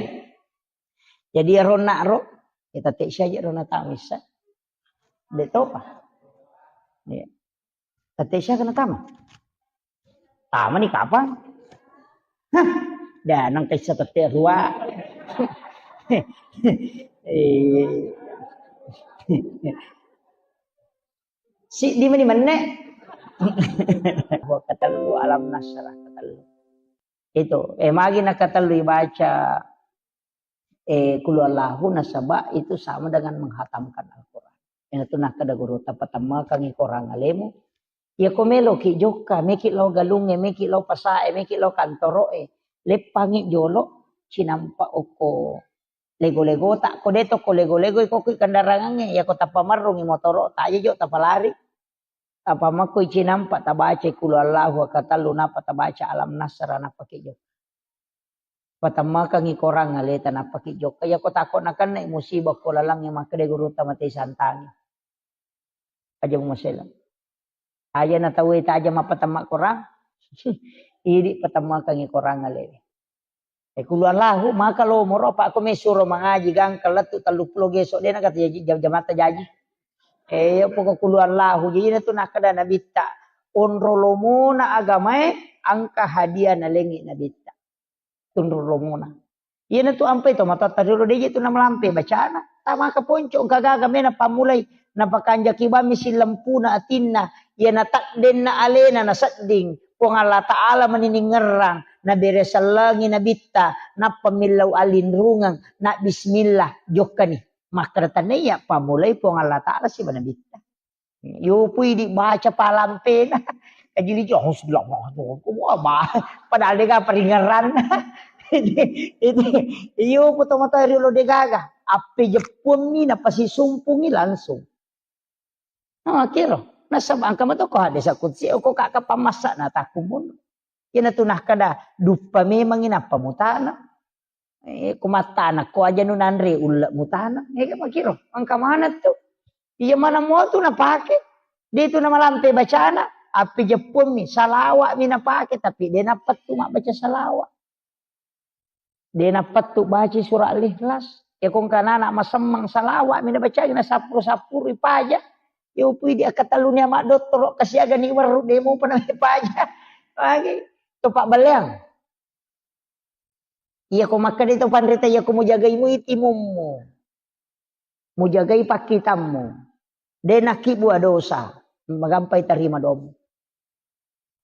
jadi ero nak ro, kita tek saja ro na tamisa. De topa. Iya. Tette sia kena tama. Tama ni kapang? Hah, dah nang kaisa tette rua. Eh. Si di mani menne. Buat katellu alam nasrah katellu. Itu, eh, magi nakatellu ibaca, eh, Qul Huwallahu nasaba itu sama dengan menghatamkan Al-Quran. Ina tu nakkeda guru, tapatamakangi Quran alemu. Iya ko meloki jokka, meki lao galungnge, meki lao pasae, meki lao kantoroe, leppangi jolo, cinampa okko lego-legota, ko de to ko lego-lego iko kui kendarangangnge, iya ko tappa marrungi motoro, taja jo tapalari. Apa makko icinampa tabaca Qul Huwallahu katellu, napa tabaca Alam Nasrah, napa ki jokka. Patammakangi korang aleta, napa ki jokka. Iya ko tako nakenna musibah ko lalangnge, makkeda gurutta, mate santangi. Aja mumasela. Aja na tau eta aja mappatamma korang. Idi patammakangi korang ale. Eh, Qul Huwallahu, maka lo moro, apa ko mesuro mangaji gangka lettu telluppulo geso, de na kata jaji, jam-, jamatta jaji. Eh, pokok Qul Huwallahu, jadi na tu nakkeda nabitta, onro lomona agamae, angka hadiah nalengi nabitta. Tunru lomona. Iyana tu ampai to matoatta riolo, de je tu namalampe bacana. Tamaka ponco, engka gaga mena pammulai. Napakanjaki bammi sillempuna atinna. Iyana takdenna alena nasedding. Puang Allah Ta'ala mani ningerrang, nabere sellengi nabitta, nappa millau allinrungeng, na bismillah, jokkani. Makkeda tania pammulai Puang Allah Ta'ala siba nabitta. Yopui dibaca palampena. Kajili jo, "Auzubillahi minasyaitonir rajim." Wah, ba-, padahal dega paringerranna. Itu, itu, iyo, foto mata riolo degaga. Appe jeppuammi, napasisumpungi langsung. Nah, akhirnya, nasaba engka mato ko hadis kutsi, ko kaka pamassa na takkumun. Iyana tu nakkeda, duppa memangi nappa mutana. Eh, ko mattana ko aja nu nanre ulle mutana. Eh, makiro, engka mana tu? Iya mana mo tu napake? De tu namalampe bacana, api jeppuammi, salawa'mi napake, tapi de napettu mabbaca salawa. De napettu baca surah Al-Ikhlas. Ya ko engka nana masemmang, salawa'mi nabaca, na sappuru-sappuru ipaja. Ya upui di akkatelluni ama dottoro, kasiaga ni werru, de mupa na ipaja. Lagi, topa baleang. Iya ko makkeda to panrita, iya ko mujagai mui timummu. Mujagai pakkitammu. De nakkibua dosa, magampai tarima domu.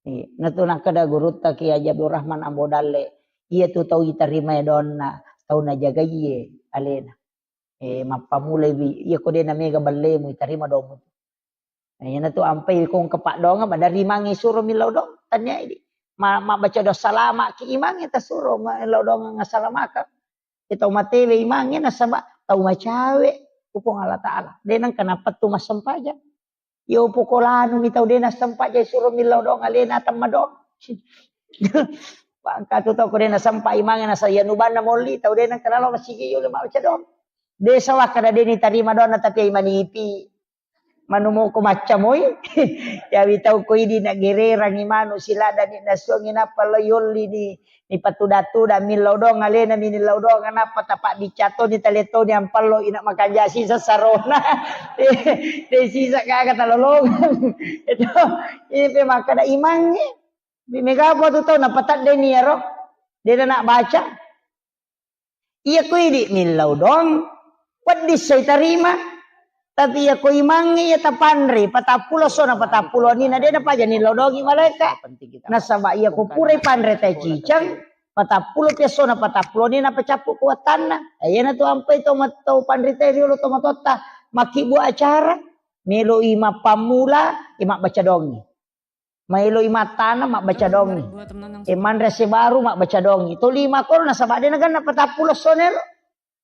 Iya, natu nakkeda gurutta Kiai Haji Abdul Rahman Ambo Dalle, Iya tu tau itarima donna, tau najagaiye alena. Eh, mappamulai wi, iya ko de namega ballemu, itarima domu. Nah, iyana tu ampai ko engka paddoangeng, madari imangnge suro millau doang, tania idi. Ma-, mabbaca doa salama ki imangnge tasuro millau doang assalamakang. Iya tau matewe imangnge nasaba tau macawe ku Puang Allah Taala. De nengka napettu massempajang. Yo poko lanu mi tau de nassempajang suro millau doang alena temma doang. Bangka tu tau ko de nasempa imangnge nasa iya nubanna molli tau de nengka nalo masigi yo le mabbaca doang. De sawakka de nitarima doanna tapi imanipi. Manu moko maccamoi. Yawi tau ko idi nagererangi manu siladani nasuangi nappa lo yolli ni, ni patuda-tuda millau doang alena mi nillau doang nappa tapa bicato ni taleto ni ampallo ina makanja sisa sarona. De sisa gaga talolongang. Itu, ini pe makkada imangnge. Mega apa tu tau napatadde ni yaro. De na baca. Iya ko idi millau doang, wedding sai tarima. Tapi iya ko imangnge iya tapanre, patappulo sona patappulo ni na de napaja nillau doangi malaeka. Nasaba iya ko purai panre tai ciceng, patappulo piassona patappulo ni napacappu kuatanna. Eh, iyana tu ampai to mat-, to panre tai riolo to matotta, makkibbu acara, melo i mappammula, i mabbaca doangi. Maelo i mattana mabbaca doangi. E manre ase baru mabbaca doangi. Toli makoro nasaba de naganna patappulo sonero.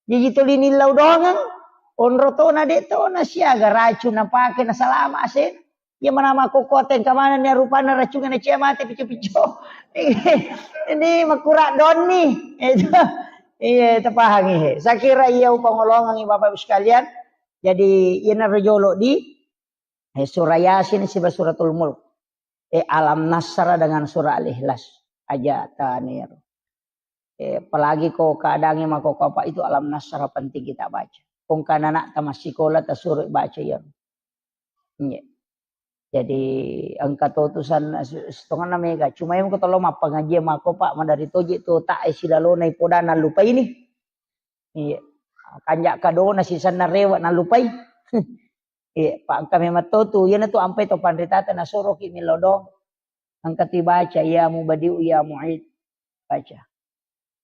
Jaji toli nillau doangeng. Onro tona de tona siaga racun napake nasalama ase. Iya manama kokkote engka manenni rupanna racungenna cia mate pico-pico. Ini makura donni. Itu. Iya, tapahangi he. Saya kira iya upangolongangi Bapak Ibu sekalian. Jadi iyana rejolo di Eh, surah Yasin siba suratul Mulk. Eh, Alam Nasrah dengan surah Al-Ikhlas. Aja taniro. Eh, apalagi ko keadaannya mako apa itu Alam Nasrah penting kita baca. Kong kan anak tamat sekolah tasuro baca ya. Iya. Jadi engka to tusan setengah mega. Cuma yang ko tolo mappangaji mako Pak madari toje to tak eh silalona ipodana lupa ini. Iya. Kanja kadona sisanna rewa nalupai. Iya, pa engka memang to tu, iyana tu ampai to panritata nasoroki millau doang. Engka tu baca, "Ya Mubadi'u ya Mu'id." Baca.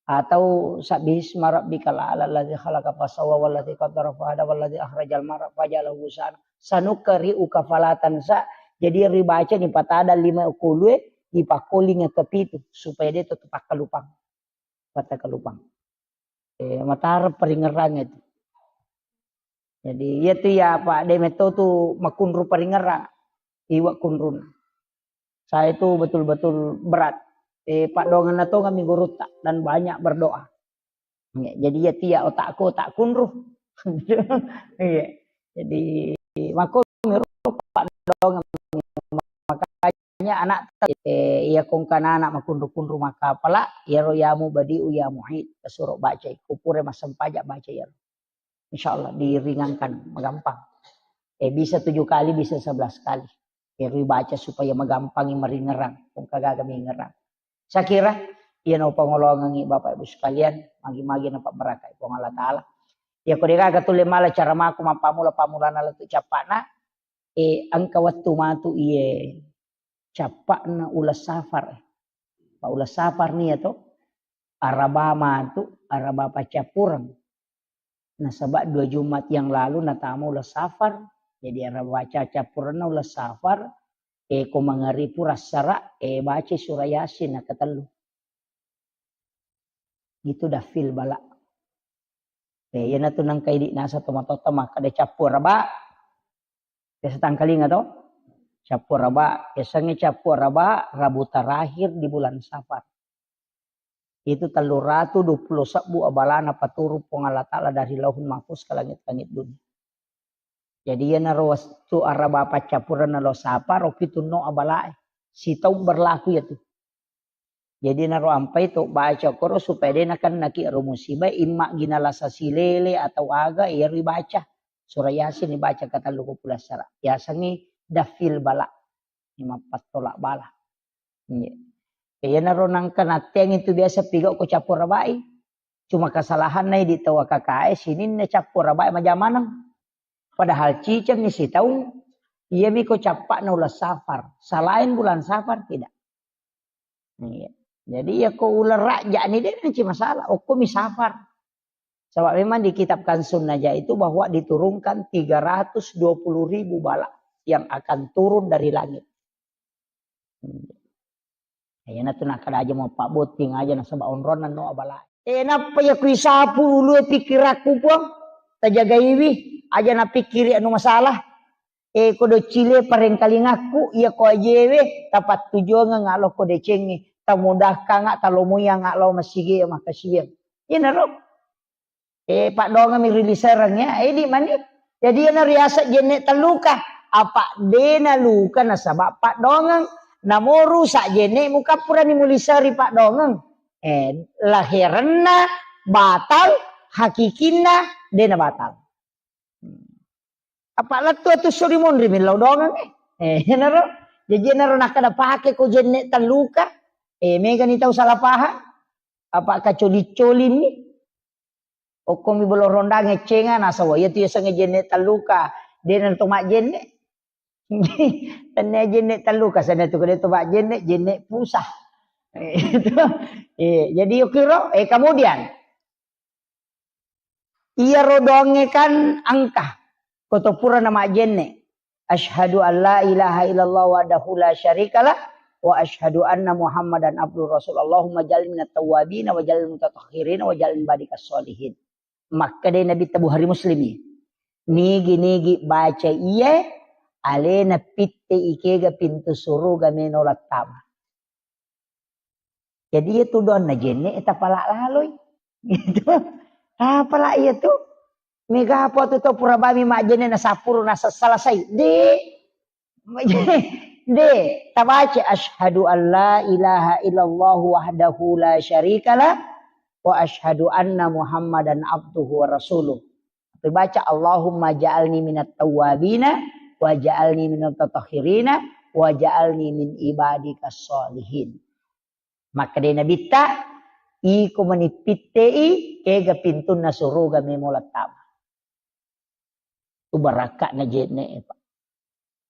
Atau "Sabbihisma rabbikal a'la alladzi khalaqa fasawwa walladzi qaddara fahada walladzi akhrajal mar'a faja'alahu ghusaan." "Sanuqri'uka fala tansa." Jadi ribaca ni patada lima kulue, dipakkolinga kepitu supaya dia tetap pakkalupang. Patta kalupang. Eh, matara paringerrang itu. Jadi, iya tu ya, Pak, de metto tu makunru paringerrang. Iwa kunrun. Saya itu betul-betul berat. Eh, Pak, dongan na tonga mi gurutta dan banyak berdoa. Ya, jadi iya tu ya otakku, otak kunru. Iya. Jadi, mako miru Pak, dongan makanya anak, eh, iya kongkana anak makunru-kunru makapala, iyaro ya Mubadi'u ya Mu'id, tasuro baca, kupure massempajang baca iyaro. Insya Allah diringankan, magampang. Eh, bisa tujuh kali, bisa sebelas kali. Iyaro baca supaya magampangi maringerang, kongka gaga mingerang. Saya kira, iya no pangolongangi Bapak Ibu sekalian, magi-magi napabarakai Puang Allah Ta'ala. Ya, ko degaga tulle mala cara mako mappamula-pamulana lettu cappana, eh, engka wettu matu iye cappana uleng safar. Pa uleng safar nia to, araba matu, araba paccappureng. Nasaba dua Jumat yang lalu natama uleng safar. Jadi araba paccappurengna uleng safar, eh, ko mangaripu rassara, eh, baca surah Yasin nakatellu. Itu dafil bala. Eh, iyana tu nangka idi nasa tomatotta makkada cappu araba. Biasa tangkalinga to? Cappu araba. Biasanya cappu araba Rabu terakhir di bulan Safar. Itu tellu ratu dua puluh sebbu abalana paturung Puang Allah Ta'ala dari Lauhul Mahfuz ke langit-langit dunia. Jadi iyanaro wettu araba paccappureng nalo sapa ro pitunno abalae. Sitaung berlaku iyatu. Jadi naro ampai to baca koro supaya de nakennaki ro musibah, imma gina lasa silele atau aga, iyaro ibaca. Surah Yasin ibaca katellu ko pulassara. Yasengngi dafil bala. Imappattolak bala. Iya. Iyanaro nangka natteang itu biasa pigau ko cappu arabai. Cuma kesalahanna idi tau A K K E sininna cappu arabai majamaneng. Padahal ciceng ni sitaung, iyami ko cappakna uleng Safar. Selain bulan Safar tidak. Iya. Jadi ya ko uleng rajja ni de' nanci masalah. Okko mi safar. Sebab memang di kitab Kanzun Najah itu bahwa diturunkan tiga ratus dua puluh ribu bala yang akan turun dari langit. Iyana tu nakkeda aja mau pabbotting aja nasaba onronna no bala. Eh, nappa ya kui sapu ulue pikirakku, Puang. Tajagaiwi, aja napikkiri anu masalah. Eh, ko doccile parengkalingakku, iya ko ajewe, tapattujongeng alokko decengnge, tamudahkanga, talomoyanga lao masigi makkasiwiang. Iyanaro. Eh, paddoangeng mi ri lisereng ya, eh, di mani. Jadi iyana riaseng jenne telluka. Apa dena luka nasaba paddoangeng. Namo rusak jenne mukappurani muliseri paddoangeng. Eh, laherenna batal, hakikinna dena batal. Apa lettu atu suri monri millau doangeng, eh. Eh, iyanaro. Jadi iyanaro nakkeda pake ko jenne telluka. Eh, megani tau salah paham. Apa kacoli-colini. Okkomi bolo rondang eccenga nasaba iya tu yasengnge jenne telluka. Dena to majjenne. Tenne jenne telluka sana tu kede to majjenne, jenne pusah. Eh, itu. Eh, jadi yukiro, eh, kemudian Iyaro doangnge kan engka. Koto purana majjenne. Asyhadu an la ilaha illallah wahdahu la syarikalah wa asyhadu anna Muhammadan abduhu rasul. Allahumma ja'alni minat tawwabin wa ja'alni mutatahhirin wa ja'alni badikas sholihin. Makkeda Nabi ta Bukhari Muslimi. Nigi-nigi baca iye alena pitte ikega pintu suruga meno lattama. Jadi iya tu doanna jenne tapala laloi. Gitu. Tapala iya tu. Mega apa tu tau pura bami majjenne na sapuru na selesai. De. De. Tabaca asyhadu an la ilaha illallah wahdahu la syarikalah wa asyhadu anna Muhammadan abduhu wa rasuluh. Tapi baca, "Allahumma ja'alni minat tawwabina, wa ja'alni minat tatahhirina, wa ja'alni min ibadika sholihin." Makkeda Nabitta, "Iko mani pittei, kega pintunna suruga memo lattama." Tu barakka'na jenne, Pak.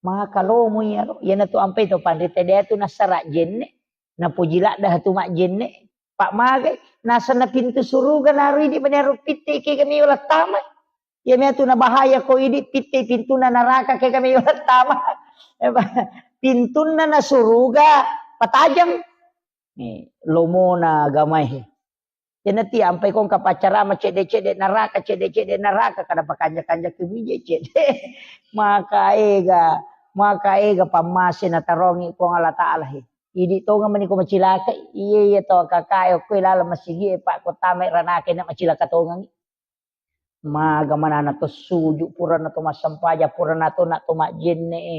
Maka lomo iyaro, iyanatu ampai to panrita deatu nassara jenne, napoji ladda tu majjenne, Pak magai, nasenna pintu suruga naro idi mani aro pitte kega meo lattama. Iya meatu nabahaya ko idi pitte pintuna naraka kega meo lattama. Pintunna na suruga patajang. Ni lomona agamae. Iyanati ampai ko engka paccarama cedde-cedde naraka, cedde-cedde naraka, kada pakanja-kanja kemije cedde. Maka ega, maka ega pammase natarongi Puang Allah Taala he. Idi tonga mani ko macilaka, iye, iye to kakae ko laleng masigi e, Pak, ko tamai ranaka na macilaka tongangi. Maga manana to suju, purana to massempajang, purana to na to majjenne e.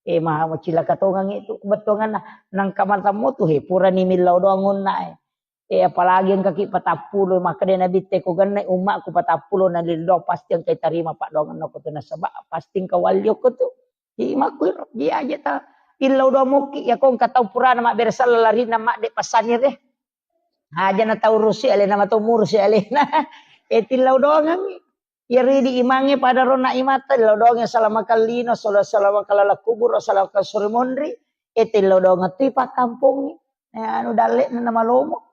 E, maha macilaka tongangi tu bettuanganna. Nangka matammo tu he, purani millau doang onna e. Eh, apalagi engkaki patappulo, makkeda Nabitte, "Ko gennai ummakku patappulo na lildo, pasti engkai tarima paddoangenna ko tu nasaba pasti engka walli okko tu." Jadi makkuiro, dia aja ta illau doang mokki, ya ko engka tau purana mabbere sella larinna madde passanire. Aja na tau rusi alena, matau murusi alena. Eh, tillau doangangi. Iyaro idi imangnge pada ronna imatta, lao doangnge salama kallino, sala-, salama kalala kuburo, salama kasuri monri, ete lao doangeng tu ipakkampongngi. Eh, anu dalle'na namalomo.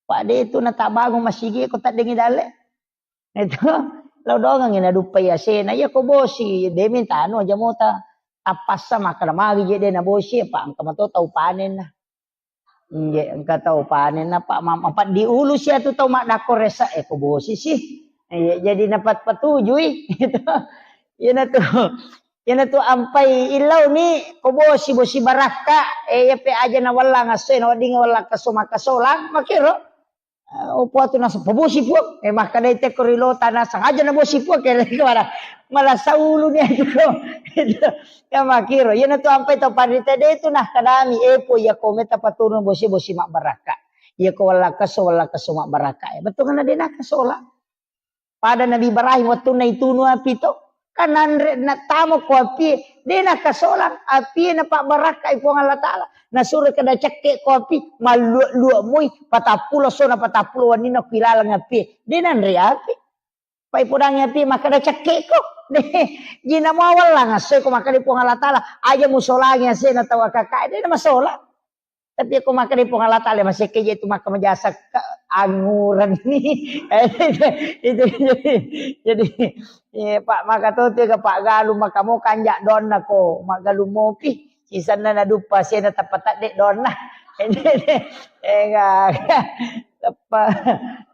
Pak de tu natabangung masigi ko taddengi dalle. Itu lao doangengngi naduppai asena. Iya ko bosi, de minta anu aja mota. Tappassa makkeda magi je de nabosi, Pak, engka mato tau panenna. Inje, engka tau panen, napa ma-, mapaddi ulu sia tu tau maddakko resa, eh, ko bosi sih. Iya, jadi napat patujui. Gitu. Iyanatu, iyanatu ampai illau ni, ko bosi, bosi barakka, eh, iya pe aja na wallang asse, na wedding wallang kaso makasolang, makiro. Eh, opo atu nasa, pabosi Puang. Eh, makkedai tekko rilota nasang, aja na bosi Puang, kira kira mala saulu ni aja ko. Gitu. Ya makiro, iyanatu ampai tau panrita de tu nah kadami, eh, po iya ko meta paturun bosi, bosi mabbarakka. Iya ko wallakaso, wallakaso mabbarakka. Eh, betul kan de nakasola. Pada Nabi Ibrahim wettunna itunu api to, kan nanre natamo ko api, de nakasola, api na pabbarakka Puang Allah Taala. Nasuro kada cekke ko api, mallua-lua moi, patappulo sona patappulo wanina ku ilaleng api. De nanre api. Pai podangi api makkeda cekkeko. Jina mawallang asseko makkeda Puang Allah Taala, aja musolangi asena tau akakae, de namasola. Tapi ko makkeda Puang Allah Taala, masekke je tu makkeda majasakka, angureng ni. Itu, itu, jadi, jadi, eh, Pak, maka to tu ga Pak Galuh, maka mo kanja donna ko, maggalung mopi. Sisenna naduppa sena tappa tadde donna. Enggak, tappa,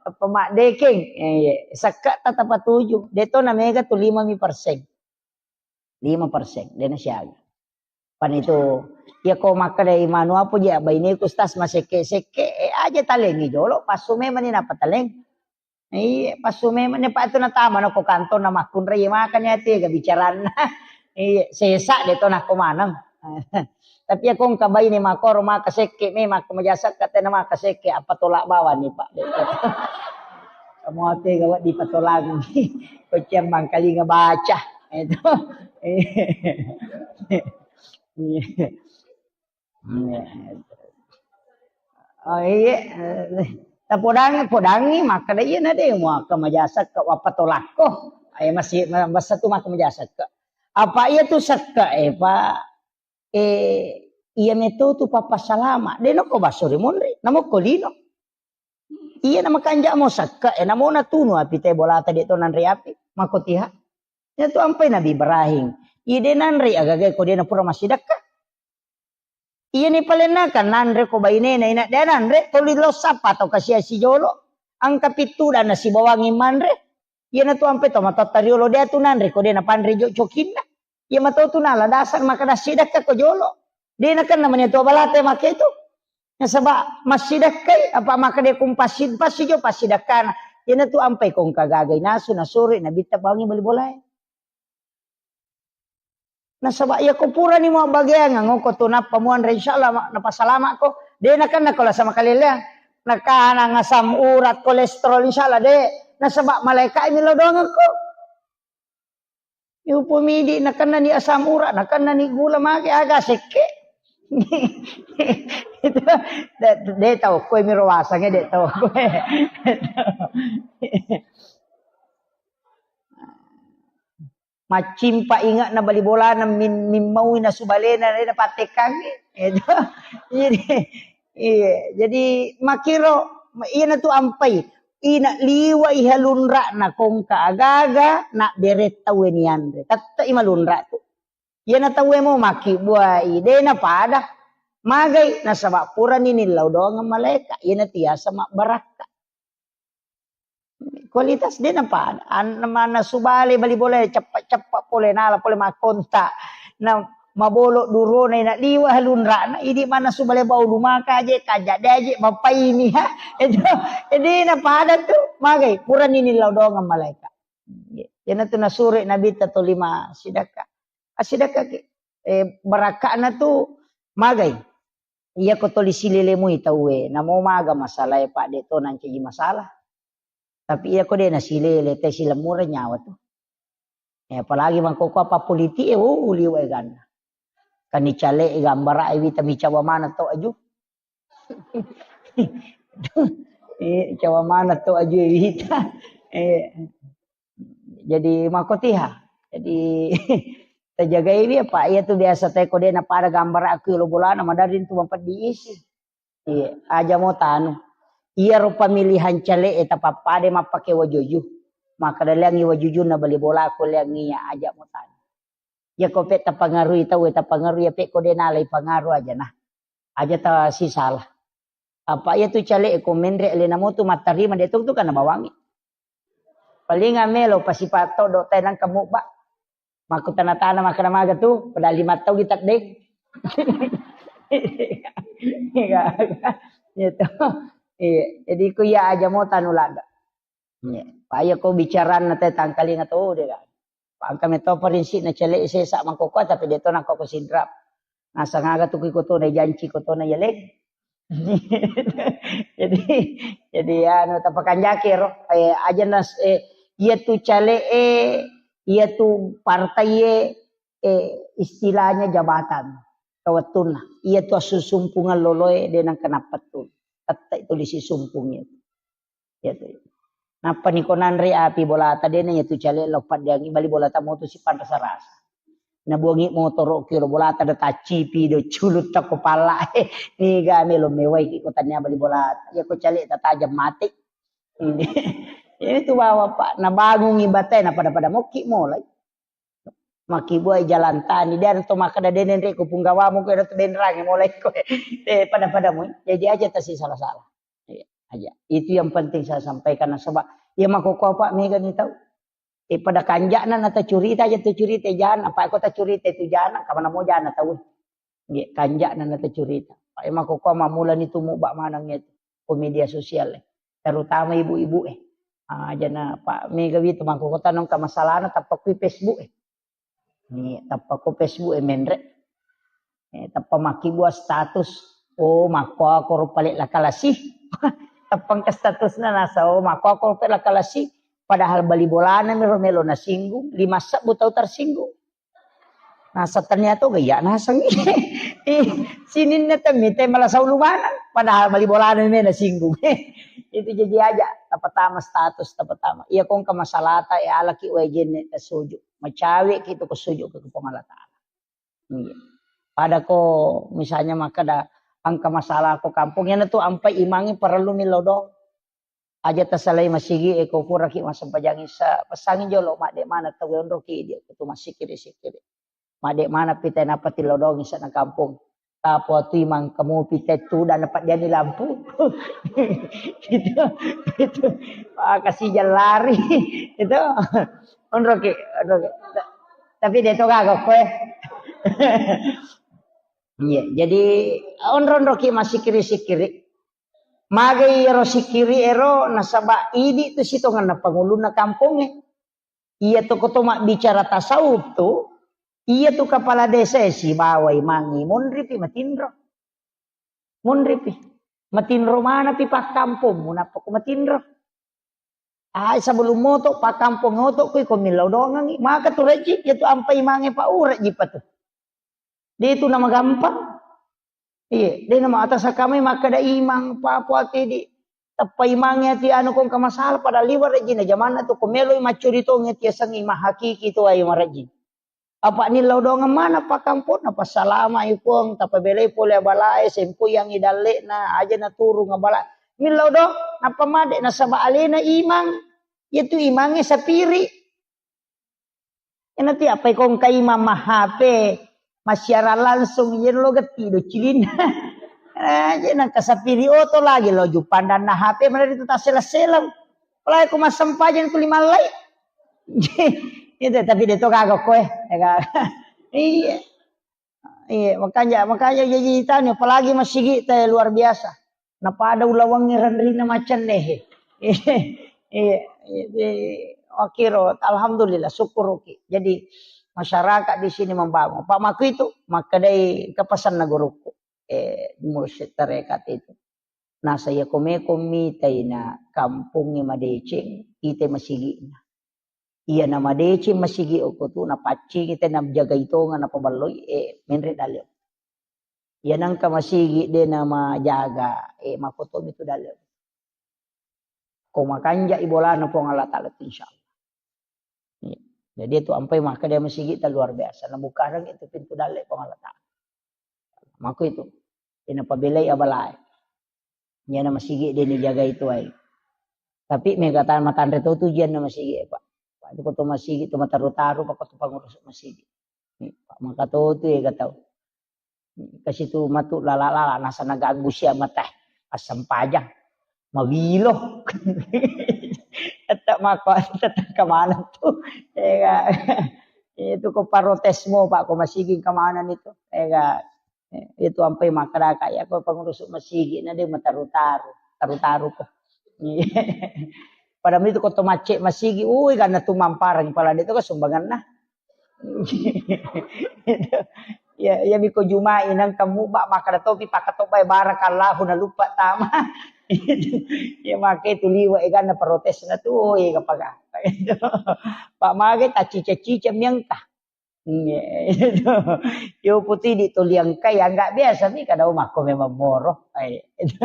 tappa maddekeng. Eh, iya. Sekka tatappa tuju. Deto na mega tu lima mi persen. Lima persen, de' nasiaga. Pan itu, iya ko makkeda imanu apa je, baineku stas masekke-sekke, eh, aja talengi jolo, passu memang ni napa taleng. Iya, passu memang ni, Pak, tu natama na ko kantong na makkunrai, iya makanya tega bicaranna. Iya, sesa de' to nako maneng. Tapi iya ko engka baine makoro maka sekke memang ko majasakka tena maka sekke, apa tolak bawang ni, Pak. Kamu ate gawat di patolang. Koceng mangkalinga baca. Itu. Iya. Iya. Oh, iya. Tapodangi, podangi, makkeda iya na de' muaka majasakka, wappa tolakko. Ayo masih, masa tu maka majasakka. Apa iya tu sakka, eh, Pak? Eh, iya meto tu papa salama. De' noko basso ri monri, namokko lino. Iya na makanja mo sakka, eh, namo natunu api te bolata de' to nanre api. Mako tiha. Iya tu ampai Nabi Ibrahim. Iya de' nanre agaga ko de' na pura massidakka. Iya ni palennakan nanre ko bainena ina de' nanre, toli lo sappa to kasia sijolo. Angka pittu dan nasibawangi manre. Iya na tu ampai to matotta riolo de' tu nanre ko de' na panre jo cokinna. Iya mato tu nala dasar maka nassidakka ko jolo. De' nakenna mani tu abalate make tu. Nasaba massidakkai, apa maka de' kum passi, passi jo passidakkana. Iya na tu ampai ko engka gagai nasu, nasuri, nabitta bawangi bali bolae. Nasaba iya ko purani muabbageang, ngoko tu nappa muanre, insyaallah ma-, napasalamakko. De' nakenna ko lasa makaleleang. Nakanang asam urat, kolesterol, insyaallah de'. Nasaba malaika' mi lo doangekko. Upumidi nakenna ni asam urat, nakenna ni gula mage aga sekke. Itu de', de' tau koe mi rowasange de' tau koe. Maccimpa inge'na bali bolana min-, mimmaui nasu balena, de' napattekkangngi. Itu. Jadi, iya, jadi makkiro, iyana tu ampai. Ina liwa iha lunra'na kongka agaga, na bere tauwe nianre. Tette'i malunra tu. Iyana tauwe mo makkibbuai, de' napada. Magai, nasaba purani nillau doangeng malaika. Iyana tiasa mabbarakka. Kualitas de' napada. An-, mannasu bale bali bola ceppa-ceppa pole nala pole makkonta. Na mabolo durona ina liwa lunra'na, idi mannasu bale bau lumaka aje, kaja de' aje, mapaini ha. Itu, de' napada tu, magai, purani nillau doangeng malaika. Iyana tu nasuro Nabitta toli massidakka. Assidakkaki. Eh, barakka'na tu magai. Iya ko toli silele mui tauwe, namo maga masalae, Pak, de' to nancaji masalah. Tapi iya ko de' nasilele, te silemmureng nyawa tu. Eh, apalagi mangkoko apa politik e, oh, liwa eganna. Kani cale e gambara e wita micawa mana to aju. Eh, cawa mana to aju e wita. Eh, jadi makotiha. Jadi tajagai wi apa iya tu biasa te ko de' napada gambara aku lo bolana madari tu mapeddi isi. Iya, aja mo tanu. Iyaro pemilihan cale e tapappada mappake wajuju. Maka daleangi wajujunna bali bola ko leangi iya aja mo tanu. Iya ko pe tapangarui tau e tapangarui iya pe ko de' nalai pangaru aja nah. Aja ta sisala. Apa iya tu cale e ko menre alena mo tu mattarima de' tu tu kana bawangi. Paling amelo pasipa todo te nangka mubba. Makkutana-tana makkeda maga tu, padahal lima tau kita deng. Iya to. Iya, jadi ku iya aja mo tanu ladda. Iya, pa iya ko bicaranna te tangkalinga to de' ga. Pa engka meto prinsipna cale sesa mangkoko tapi de' to nangkoko sidrap. Nasang aga tu ku iko to na janci ko to na yaleng. Jadi, jadi anu tapakanjaki ro, eh, aja nas, eh, iya tu cale e, iya tu partai e, eh, istilahnya jabatan, kawettunna. Iya tu assusumpungeng loloe de' nangka nappettu. Tette' tuli sisumpung iya tu. Iya tu. Nappa ni ko nanre api bolata de' na iya tu cale lao paddeangi bali bolata mo tu sipanrasa-rasa. Nabuangi motoro' ki ro bolata da taccipi do culutta ko pala. Niga melo mewai ki ko tania bali bolata. Ya ko cale tatajam mate. Ini. Ini tu bawa, Pak. Nabangungi batai na pada-pada mokki molai. Makkibuai jalan tani, de' to makkeda de' nenre ko punggawamu ko de' to denrangi mulai ko. Eh, pada-pada mu. Jadi aja tasi salah-salah. Iya, aja. Itu yang penting saya sampaikan nasaba iya makkokkoe, Pak, mega ni tau. Eh, pada kanja'na na tacurita aja tacurita jana, apa ko tacurita itu jana, kamana mo jana tau. Nggih, kanja'na na tacurita. Pak, iya makkokkoe mammulani tu mubba maneng itu ko media sosial, eh. Terutama ibu-ibu, eh. Ah, jana, Pak, mega wi tu makkokkoe tanong ka masalahna tappa kui Facebook, eh. Ni tappa ko Facebook e menre. Eh, tappa makkibua status. Oh, makkuako ro pale lakalasi. Tappa engka statusna nasa, oh, makkuako ro pale lakalasi. Padahal bali bolana mi ro melo nasinggung, lima sebbu tau tersinggung. Nasa ternyata gaya naseng. Eh, sininna temmi te malah saulu maneng. Padahal bali bolana mi nasinggung. Itu jadi aja, tapatama status, tapatama. Iya kongka masalahta, ya alaki wae jenne tasuju. Macawe ki tu ko suju ke Puang Allah Taala. Iya. Pada ko misalnya makkeda engka masalah ko kampung, yana tu ampai imangi parellu millau doang. Aja tasalai masigi e ko puraki massempajang isa, pesangi jolo madde mana tau onroki dia ko tu masikiri-sikiri. Madde mana pita napa tillau doang isa na kampung. Tapo tu imang kamu pita tu dan dapat dia ni lampu. Itu, itu. Ah, kasih jalan lari. Itu. Onroki, onroki. Tapi de' to gaga koe. Iya, jadi onro-onroki massikiri-sikiri. Magai ero sikiri ero nasaba idi tu sitongenna pangulunna kampongnge. Iya toko to mabbicara tasawuf tu, iya tu kepala desa e sibawa imangi monripi matinro. Monripi. Matinro manapi pakkampongmu, nappa ko matinro. Ai, sebelum moto, pakkampong oto, kui ko millau dongangi. Maka tu rejji, iya tu ampai mange pa urejji pa tu. De tu nama gampang. Iya, de nama atas kamai makkeda imang, pa, apa ati di. Tappa imangi ati anu kong ka masalah, pada liwa rejji na jamanna tu ko meloi maccuri tongi ati asengi mahakiki tu ayo marejji. Apa nillau doang mana pakkamponna, passalama i Puang, tapabelai pole abalae, sempoyangi dalle'na, aja naturung abala. Nillau doang, nappa made nasaba alena imang, iya tu imangnge sapiri. Ena ti apa kongka imang ma H P, massiarang langsung, iya lo getti do cilinna. Eh, je nangka sapiri oto lagi lo jupandanna H P, mana itu tasseleng-seleng. Apalagi ko massempajang tu limallai. Itu, tapi de to gaga koe. Ya, gaga. Iya. Iya, makanya, makanya jadi tanya, apalagi masigi te luar biasa. Napada ulawangi ranrina macenne. Iya, iya, iya. Oke, ro, alhamdulillah, syukuruki. Jadi masyarakat di sini membangun. Pak Maku itu, makkedai kepesan na guruku. Eh, mursyid tarekat itu. Nasa iya ko meko mitai na kampongnge madeceng, itai masigi'na. Iya na madeceng masigi okko tu, napaccingi te najagai tonga napaballoi, eh, menre dalle. Iya nangka masigi de namajaga, eh, makotomi tu dalle. Ko makanja i bolana Puang Allah Taala tu, insya Allah. Iya. Jadi itu ampai makkeda masigi ta luar biasa. Nabukareng itu pintu dalle Puang Allah Taala. Mako itu. Ina pabelai abalae. Iya na masigi de ni jaga itu ai. Tapi mega tan matanre to tu jian na masigi, Pak. Pak, itu ko to masigi tu mataru-taru, Pak, ko to pangurus masigi. Pak, maka to tu ya gatau. Kasi tu matu lala-lala, nasa naganggu sia mata. Assempajang. Mawilo. Tetap mako, tetap kemana tu. Ega. Itu ko protes mo, Pak, ko masigi kemana itu. Ega. Itu ampai makkadaka ya, ko pengurus masigi na de mataru-taru. Taru-taru ko. Pada itu ko to macce masigi, ui, karena tu mamparang pala de to ko sumbanganna. Ya, ya miko Jumai nang kamu bak makkada topi pakatobbai barakallahu na lupa tama. Ya make tu liwa eganna protesna tu, oh, ega paga. Pak mage taccica-cica miangka. Iya, itu. Yo putih di tuliangka ya nggak biasa mi kada makko memang moro. Eh, itu.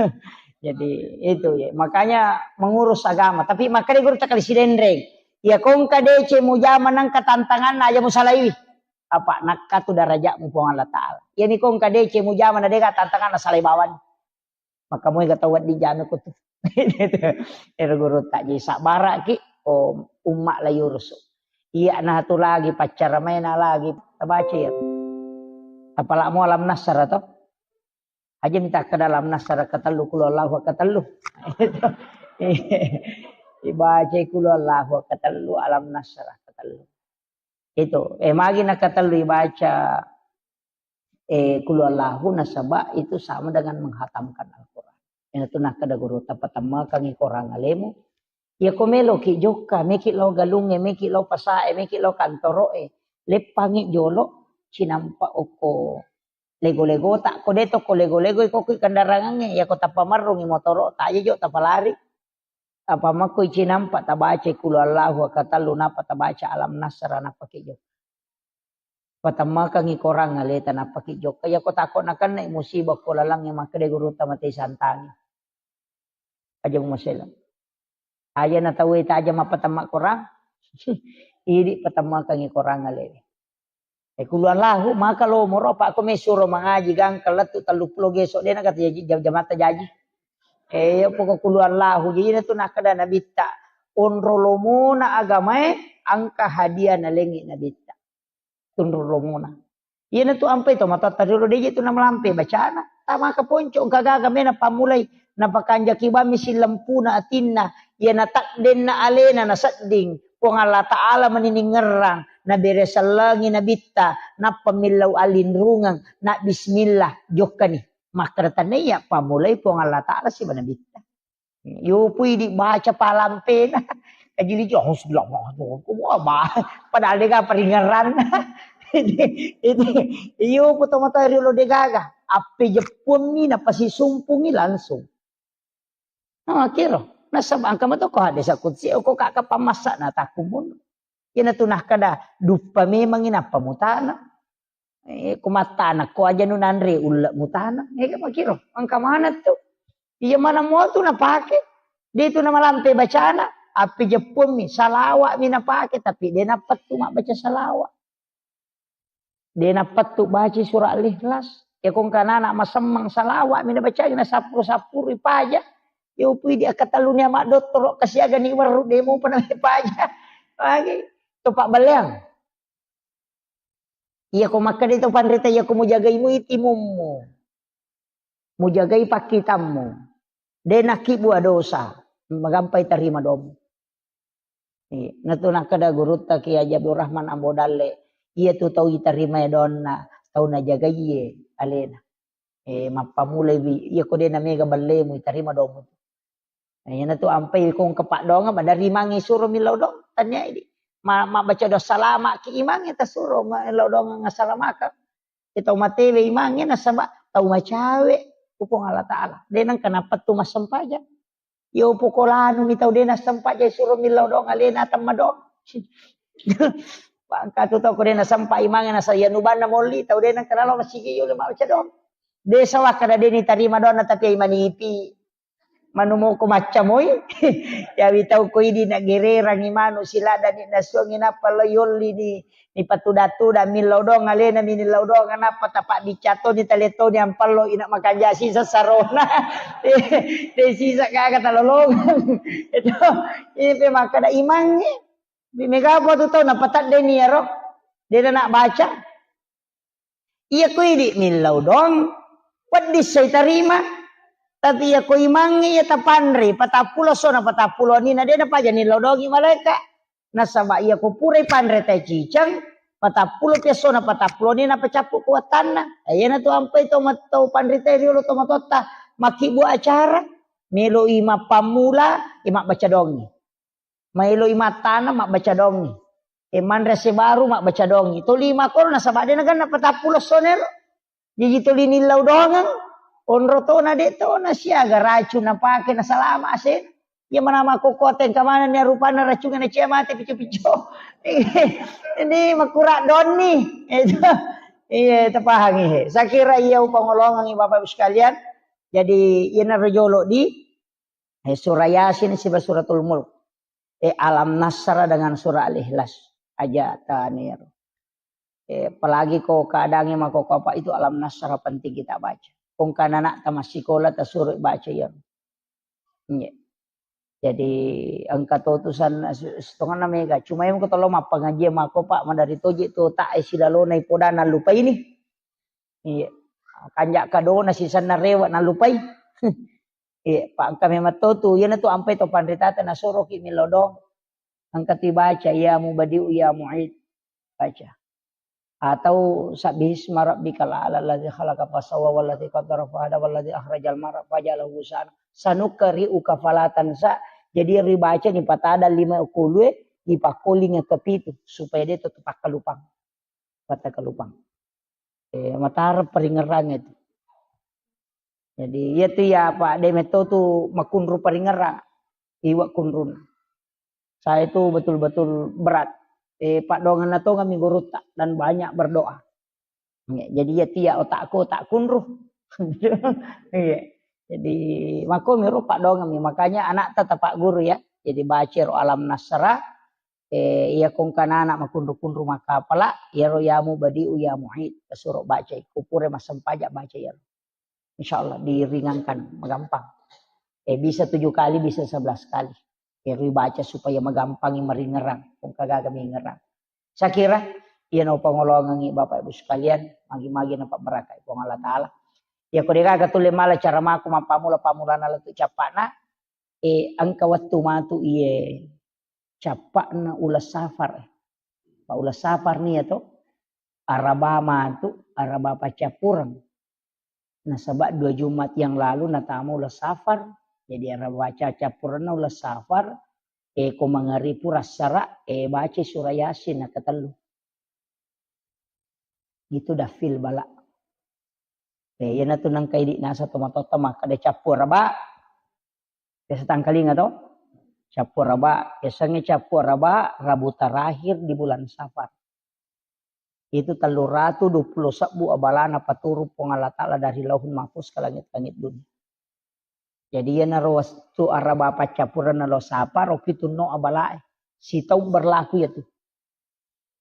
Jadi itu ya. Makanya mengurus agama. Tapi makanya guru tak kali sidenreng. Ya kongka dece mujama nangka tantangan aja musalaiwi. Apa nakka tu darajatmu Puang Allah Ta'ala. Iyani ko engka deceng mujama na dega tantangan na salai bawang. Maka moega tau wedding jame ko tu. Ero guru tak jadi sabara ki, oh, umma la yurusu. Iya nah tu lagi paccara maena lagi tabaca ya. Apalagi mu alam nasara to. Aja minta ke dalam nasara ketellu, kulo Allahu ketellu. Dibaca kulo Allahu ketellu, alam nasara ketellu. Itu, eh, magi nakatellu ibaca, eh, Qul Huwallahu nasaba itu sama dengan menghatamkan Al-Quran. Ina tu nakkeda guru, tapatemmekang i Quran alemu. Iya ko meloki jokka, meki lao galungnge, meki lao pasae, meki lao kantoroe, leppangi jolo, cinampa okko lego-lego tak ko de to ko lego-lego iko ki kendarangangnge, iya ko tappa marrungi motoro, taja jo tapalari. Apa makko ici nampa tabaca Qul Huwallahu ketellu, napa tabaca Alam Nasra, napa ki jokka. Patemmakangi korang aleta, napa ki jokka. Iya ko tako nakenna musibah ko lalangnge, makkeda gurutta, mate santangi. Aja mumasela. Aja na tau eta aja mappatemma korang. Idi patemmakangi korang alewe. Eh, Qul Huwallahu, maka lo moro, apa ko mesuro mangaji gangka lettu telluppulo geso, de na kata jaji, jam-, jamatta jaji. Eh, pokok Qul Huwallahu, jadi na tu nakkeda Nabitta, onro lomona agamae, angka hadiah nalengi Nabitta. Tunro lomona. Iyana tu ampai to matoatta riolo, de je tu namalampe bacana. Tamaka ponco, engka gaga mena pammulai, napakanjaki bammi sillempuna atinna. Iyana takdenna alena nasedding, Puang Allah Ta'ala mani ningerrang, nabere sellengi Nabitta, nappa millau alinrungeng, na bismillah, jokkani. Makkeda tennaiya, pammulai Puang Allah Ta'ala siba Nabitta. Yopu idi baca palampena. Kajili jo, "Auzubillahi minasyaitonir rajim." Wah, bah, padahal de ga paringerranna. Itu, itu, yopu tomatoa riolo de gaga. Appejeppuammi napasisumpungi langsung. Nah, kiro. Nasaba engka mato ko hadis kutsi, ko kaka pamassa na takkumun. Iyana tu nakkeda, duppa memangi nappa mutana. Eh, ko mattana, ko aja nu nanre ulle mutana. Eh, makiro, engka mana tu. Iya mana mo tu napake. De tu namalampe bacana, appejeppuammi, salawa'mi napake, tapi de nappettu mabbaca salawa. De nappettu baca surah Al-Ikhlas. Ya ko engka nana masemmeng salawa'mi nabacai, nasappuru-sappuru ipaja. Ya upui di akatelluni ama dottoro kasiaga ni werru de mupa na paja. Lagi. Topa baleang. Iya ko makkeda to panrita, iya ko mujagai mui timummu. Mujagai pakkitammu. De nakkibua dosa, magampai tarima domu. Iya, natu nakkeda gurutta Kiai Haji Abdul Rahman Ambo Dalle, iya tu tau itarima donna, tau najagaiye alena. Eh, mappamulai wi, iya ko de namega ballemu, itarima domu. Nah, iyana tu ampai ko engka paddoangeng, maderri imangnge suro millau doang, tania idi. Ma-, mabbaca doa salama ki imangnge tasuro, ma-, millau doang assalamakang. Iya tau matewe imangnge nasaba tau macawe ku Puang Allah Ta'ala. De nengka napettu massempajang. Yo poko lanu mi tau de nassempajang suro millau doang alena temma doang. Bangka tu tau ko de nasempa imangnge nasa iya nubanna molli tau de nengka nalo masigi yo mabbaca doang. De sawakka de nitarima doang tapi ai manipi. Manu moko macca moi. Yawi tau ko idi na gererangi manu siladani nasuangi nappa lo yolli ni, ni patuda-tuda millau doang alena mi nillau doang nappa tapa dicatoni taletoni ampallo ina makanja sisa sarona. De sisa gaga talolongang. Itu ini pe makkeda imangnge. Mega apa tu tau napatadde ni ero. De na baca. Iya ko idi millau doang, wedding sai tarima. Tapi iya ko imangnge iya tapanre, patappulo sona patappulo ni na de napaja nillau doangi malaeka. Nasaba iya ko purai panre tai ciceng, patappulo pi essona patappulo ni napacappu kuatanna. Iyana tu ampai to mat-, to panre tai riolo to matotta, makkibbu acara, meloi mappammula, e mabbaca doangi. Maeloi mattana mabbaca doangi. E manre ase baru mabbaca doangi. To lima koro nasaba de naganna patappulo sonero. Jaji tuli nillau doangeng. Onro tona de tona siaga racung napake nasalama ase. Iya mana makkokkote engka manenni rupanna racungnge nacia mate pico-pico. Ini makura donni. Itu. Iya, tapahangi he. Saya kira iya upangolongangi Bapak Ibu sekalian. Jadi iyana rojolo di Eh, surah Yasin siba Suratul Mulk. Eh, Alam Nasra dengan surah Al-Ikhlas. Aja taniro. Eh, apalagi ko keadaannya mako apa itu alam nasrah penting kita baca. Kongkana anak tamat sekolah tasuro baca ya. Iya. Jadi engka to tu san-, setengah mega. Cuma yang ko tolo mappangaji mako Pak madari toji tu tak silalona ipoda nallupai ni. Iya. Kanja kadona sisanna rewa nallupai. Iya, Pak engka memang to tu. Iya na tu ampai to panritata nasuro ki milodong. Engka tu baca ya mubadiu ya muid. Baca. Atau sabbihisma rabbikal a'la alladzi khalaqa fasawwa walladzi qaddara fahada walladzi akhrajal mar'a faja'alahu ghusaan. Sanuqri'uka fala tansa. Jadi ribaca ni patada lima kulue, dipakkoling ke pitu supaya dia tetap kalupang. Kata kalupang. Eh, matara paringerang itu. Jadi iya tu ya Pak de metto tu makunru paringerang. Iwa kunrun. Saya itu betul-betul berat. Eh, paddoangenna tongeng mi gurutta dan banyak berdoa. Ya, jadi ya tiap otakku tak kunru. Iya. Jadi mako miro paddoangen mi. Makanya anak tetap guru ya. Jadi baca ro alam nasrah. Eh, iya kongkana anak makunru-kunru makapala. Iya ro ya mubadiu ya muid. Suruh baca. Kupure masempajak baca ya. Insya Allah diringankan, magampang. Eh, bisa tujuh kali, bisa sebelas kali. Ero baca supaya magampangi maringerang, kongka gaga mingerang. Saya kira, iya no pangolongangi Bapak Ibu sekalian, magi-magi napa barakai Puang Allah Ta'ala. Ya ko degaga tulle mala cara mako mappamula-pamulana lettu cappana, eh, engka wettu matu iye cappana uleng safar. Pa uleng safar ni ya to, araba matu, araba paccappureng. Nasaba dua Jumat yang lalu natama uleng safar. Jadi araba baca cappurenna uleng safar, eh, ko mangaripu rassara, eh, baca surah Yasin nakatellu. Itu dafil bala. Eh, iya natu nangka idi nasa tomatotta makkada cappu araba. Biasa tangkalinga to? Cappu araba, biasanya cappu araba Rabu terakhir di bulan Safar. Itu tellu ratu dua puluh sebbu abalana paturung Puang Allah Ta'ala dari Lauhul Mahfuz ke langit-langit dunia. Jadi iyanaro wettu araba paccappurenna lo sapa ro pitunno abalae. Sitaung berlaku ya tu.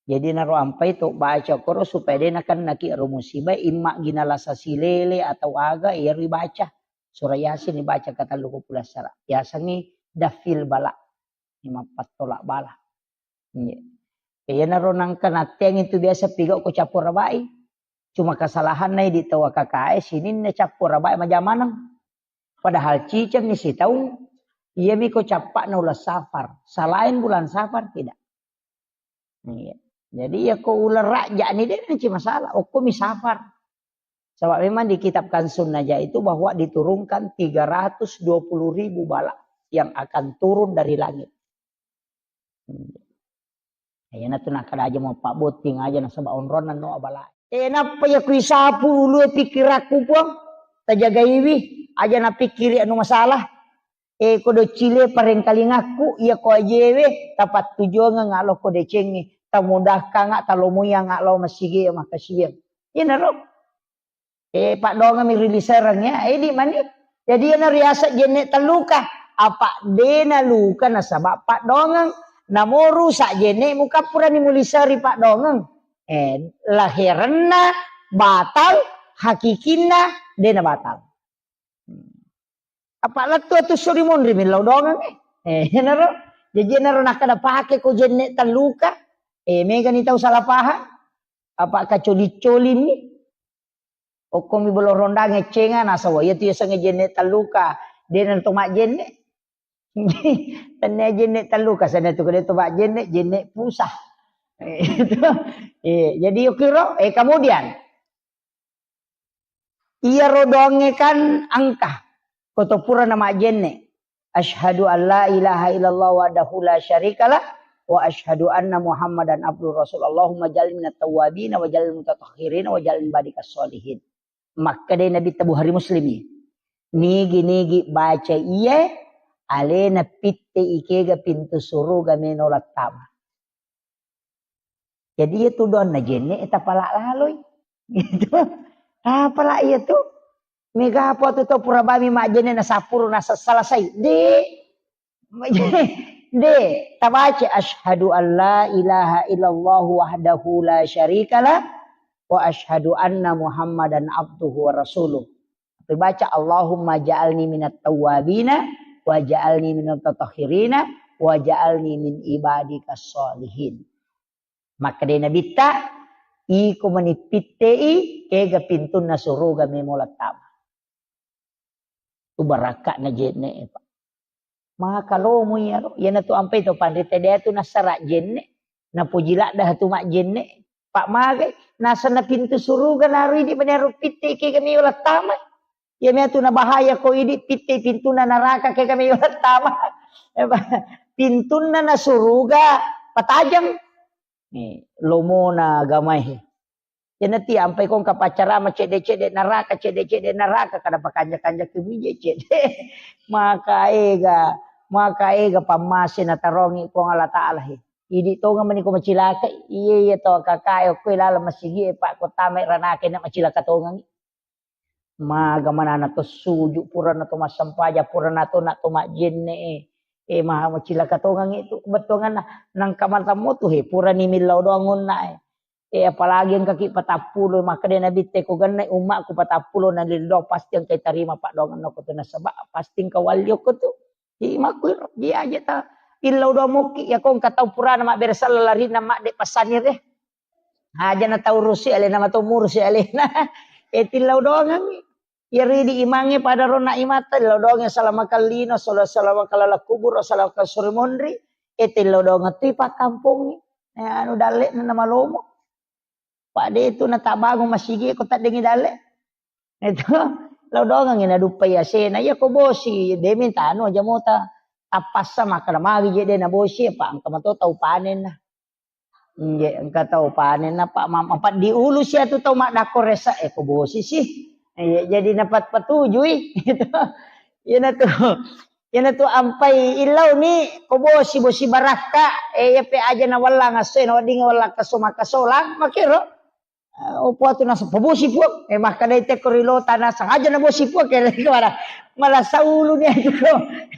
Jadi naro ampai to baca koro supaya de nakennaki ro musibah, imma gina lasa silele atau aga, iya ribaca. Surah Yasin dibaca katellu ko pulassara. Yasengngi dafil bala. Mappattola bala. Iya. Iyanaro nangka natteang itu biasa pigau ko cappu arabai. Cuma kesalahanna idi tau A K K E sininna cappu arabai majamaneng. Padahal ciceng ni sitaung, iya miko cappakna uleng Safar. Selain bulan Safar tidak. Iya. Jadi ya ko uleng Rajab ni de nanti masalah. Okko mi Safar. Sebab memang di kitab Kanzun Najah itu bahwa diturunkan tiga ratus dua puluh ribu bala yang akan turun dari langit. Iya natu nakkada aja mau pabbotting aja nasaba onronna no abala. Eh, nappa ya kui sapu ulue pikirakku Puang, tajagaiwi, aja napikkiri anu masalah. Eh, ko doccile parengkalingakku, iya ko ajewe, tapattujuangeng alo ko decengi, tamudahkanga, talomoianga alo masigi makkasiwiang. Iyanaro. Eh, paddoangeng mi ri lisereng ya. Eh, di mani. Jadi iyana riaseng jenne telluka. Apa dena luka nasaba paddoangeng. Namoru sa jenne mukappurani muliseri paddoangeng. Eh, laherenna batal, hakikinna dena batal. Apa lettu atu suri monri millau doangeng eh. Eh, naro. Jadi naro nakkada pake ko jenne telluka. Eh, megani tau salah paham. Apa kacoli-coli ni. Okkomi bolo rondang eccenga, nasawa iya tu yasengnge jenne telluka, dena to majjenne. Tennia jenne telluka, sana tu kede to majjenne, jenne pusah. Eh, itu. Eh, jadi yukiro, eh, kemudian iyaro doangnge kan engka, koto pura na majjenne. Asyhadu an la ilaha illallah wahdahu la syarikalah wa asyhadu anna Muhammadan abduhu rasul. Allahumma ja'alni minat tawwabin wa ja'alni mutatahhirin wa ja'alni badikas sholihin. Makkeda Nabi ta Bukhari Muslim i. Nigi-nigi baca iye, alena pitte ikega pintu suruga meno lattama. Jadi iya tu doanna jenne tapala laloi. Gitu. Tapala iya tu. Mega apa tu tau pura bami majjenne na sapuru na selesai. De. De, tabaca asyhadu an la ilaha illallah wahdahu la syarikalah wa asyhadu anna Muhammadan abduhu wa rasuluh. Tapi baca Allahumma ja'alni minat tawwabina wa ja'alni minat tatahhirina wa ja'alni min ibadikas sholihin. Makkeda Nabitta, iko mani pittei, kega pintunna suruga memo lattama. Tu barakka'na jenne, Pak. Maka lomo iyaro, iyanatu ampai to panrita de tu nassara jenne, napoji ladda tu majjenne. Pak magai, nasenna pintu suruga naru idi mani aro pitte kega meo lattama. Iya mea tu nabahaya ko idi pitte pintunna naraka kega meo lattama. Pintunna na suruga patajang. Ni lomona agamae. Iyanati ampai kong kapaccarama cedde-cedde naraka, cedde-cedde naraka, kada pakanja-kanja kemije cedde. Maka ega, maka ega pammase natarongi Puang Allah Ta'ala he. Idi tonga mani ko macilaka, iye iye to kakae okko laleng masigi e, Pak, ko tama ranake na macilaka tongangi. Maga manana to suju, purana to massampaja, purana to na to majjenne e. E, maha macilaka tongangi tu bettuanganna. Nangka matammu tu he, purani millau doang onna e. E, apalagi engkaki patappulo, makkeda Nabitte ko genne ummaku patappulo na lillo, pasti engka tarima paddoangenna ko tu nasaba pasti engka walli okko tu. Imakku iro, dia aja ta illau doang mokki, ya ko engka tau purana mabbere sella larinna madde passanire. Aja na tau rusi alena, matau murusi alena. E, tillau doangangi. Iya ridi imangnge pada ronna imatta, tillau doangi salama kallino, sala-, salama kalala kubur, salama kasuri monri. E, tillau doang tu pakkampongi. E, anu dalle na malomo. Pak de tu na tabangun masigi ko taddengi dalle. Itu, lao doangengi naduppai asena. Iya ko bosi, de mintano aja mota. Tappassa makkeda magi je de na bosi, apa engka mato tau panen na. Nje, engka tau panen na, Pak, ma-, apa diulu sia tu tau maddakko resa, e ko bosi sih. Iya, jadi napat patujui. Itu. Iyana tu, iyana tu ampai illau ni ko bosi, bosi barakka, e, iya pe aja na wallang asso, na wedding wallang kaso makkasolang, makiro. Eh, opo atu naseng, "Pabosi, Puang." Eh, makkedai tekko ri lota naseng, "Aja nabosi, Puang." Kira kira mala saulu ni atu.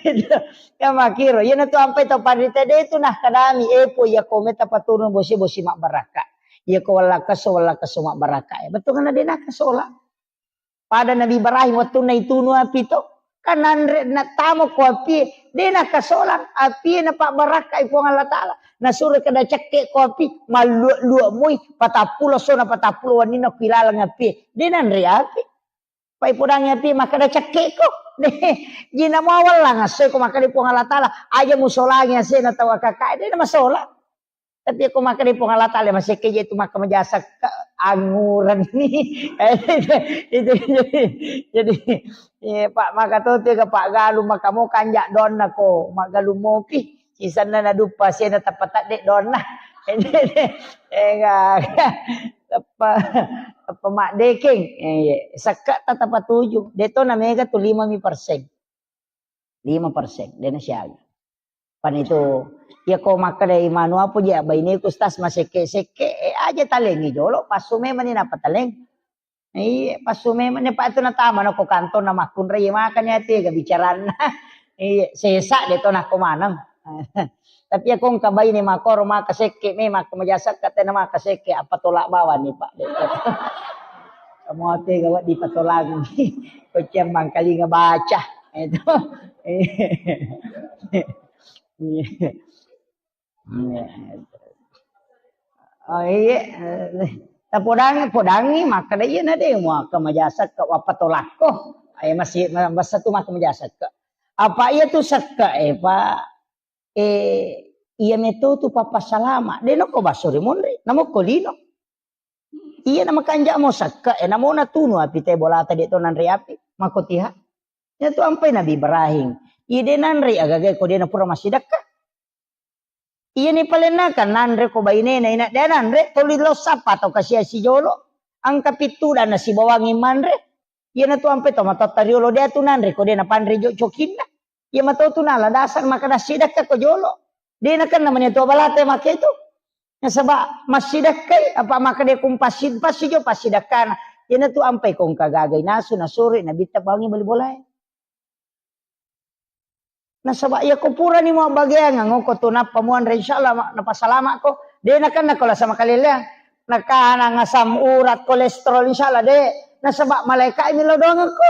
Itu. Ya, makiro. Iyana tu ampai tau panrita de tu nah kadami, "Eh, Puang, iya ko meta paturun bosi, bosi mabbarakka. Iya ko wallakaso, wallakaso mabbarakka." Eh, betul kan de nakasola. Pada Nabi Ibrahim wettunna itunu api to, kan nanre nattama ko api, de nakasolang api, napabbarakkai Puang Allah Ta'ala. Nasuro kada cekke ko api, mallua-lua moi, patappulo sona patappulo wenninna ko ilaleng api. De nanre api. Pai podangi api, makkeda cekke ko. De, jina mawallang assoi ko makkeda Puang Allah Ta'ala, aja musolangi asena tau akakae, de namasola. Tapi ko makkeda Puang Allah Ta'ala, masekke je tu makka majasa ke angguran ni. Itu, itu, jadi, jadi, iya, Pak, maka to tu ga Pak galu, maka mo kanja donna ko, maggalu mopi. Sisanna naduppa sena tapatadde donna. Enggak, tapa, tapa madekeng. Eh, iya. Sekka tatapa tuju. De to na mega tu lima mi persen. Lima persen, de nasiaga. Pan itu, iya ko makkeda imanu apa je, baineku stas masekke-sekke, eh, aja talengi jolo, passu memang ni napa taleng. Iya, passu memang ni, Pak, itu natama na ko kantor na makkunrai, iya, makanya tega bicaranna. Iya, sesa de to nako maneng. Tapi iya ko engka baine makoro maka sekke, memang ko majasakka tena maka sekke, apa tolak bawang ni, Pak. Kamu tega wedding patolak. Ko ciang mangkalinga baca. Itu. Iya. Iya. Oh, iya. Tapodangi, podangi, makkeda iya na de muaka majasakka, wappa tolakko. Ayo masih, masa tu maka majasakka. Apa iya tu sakka, eh, Pak? Eh, iya meto tu papa salama. De nokko basso ri monri, namokko lino. Iya na makanja mo sakka, eh, namo natunu api te bolata de to nanre api, mako tiha. Iya tu ampai Nabi Ibrahim. Iya de nanre agaga ko de na pura massidakka. Iya ni palenna kan nanre ko bainena ina de nanre, toli lo sapa tau kasia sijolo. Angka pittu dan nasibawangi manre. Iya na tu ampai to matotta riolo de tu nanre ko de na panre jo cokinna. Iya mato tu nala dasar maka dassidakka ko jolo. De na kan namanya tu balata make tu. Nasaba massidakkai, apa makkeda kung passi-, passi jo passidakkana. Iyana tu ampai kong kagagai nasu, nasuri, nabitta bawangi bali bolae. Nasaba iya ko purani mabbageang, ngoko tu nappa muanre, insyaallah ma-, napasalama'ko. De nakenna ko lasa makaleleang. Nakanang asam urat, kolesterol, insyaallah de. Nasaba malaika mi lao doangengko.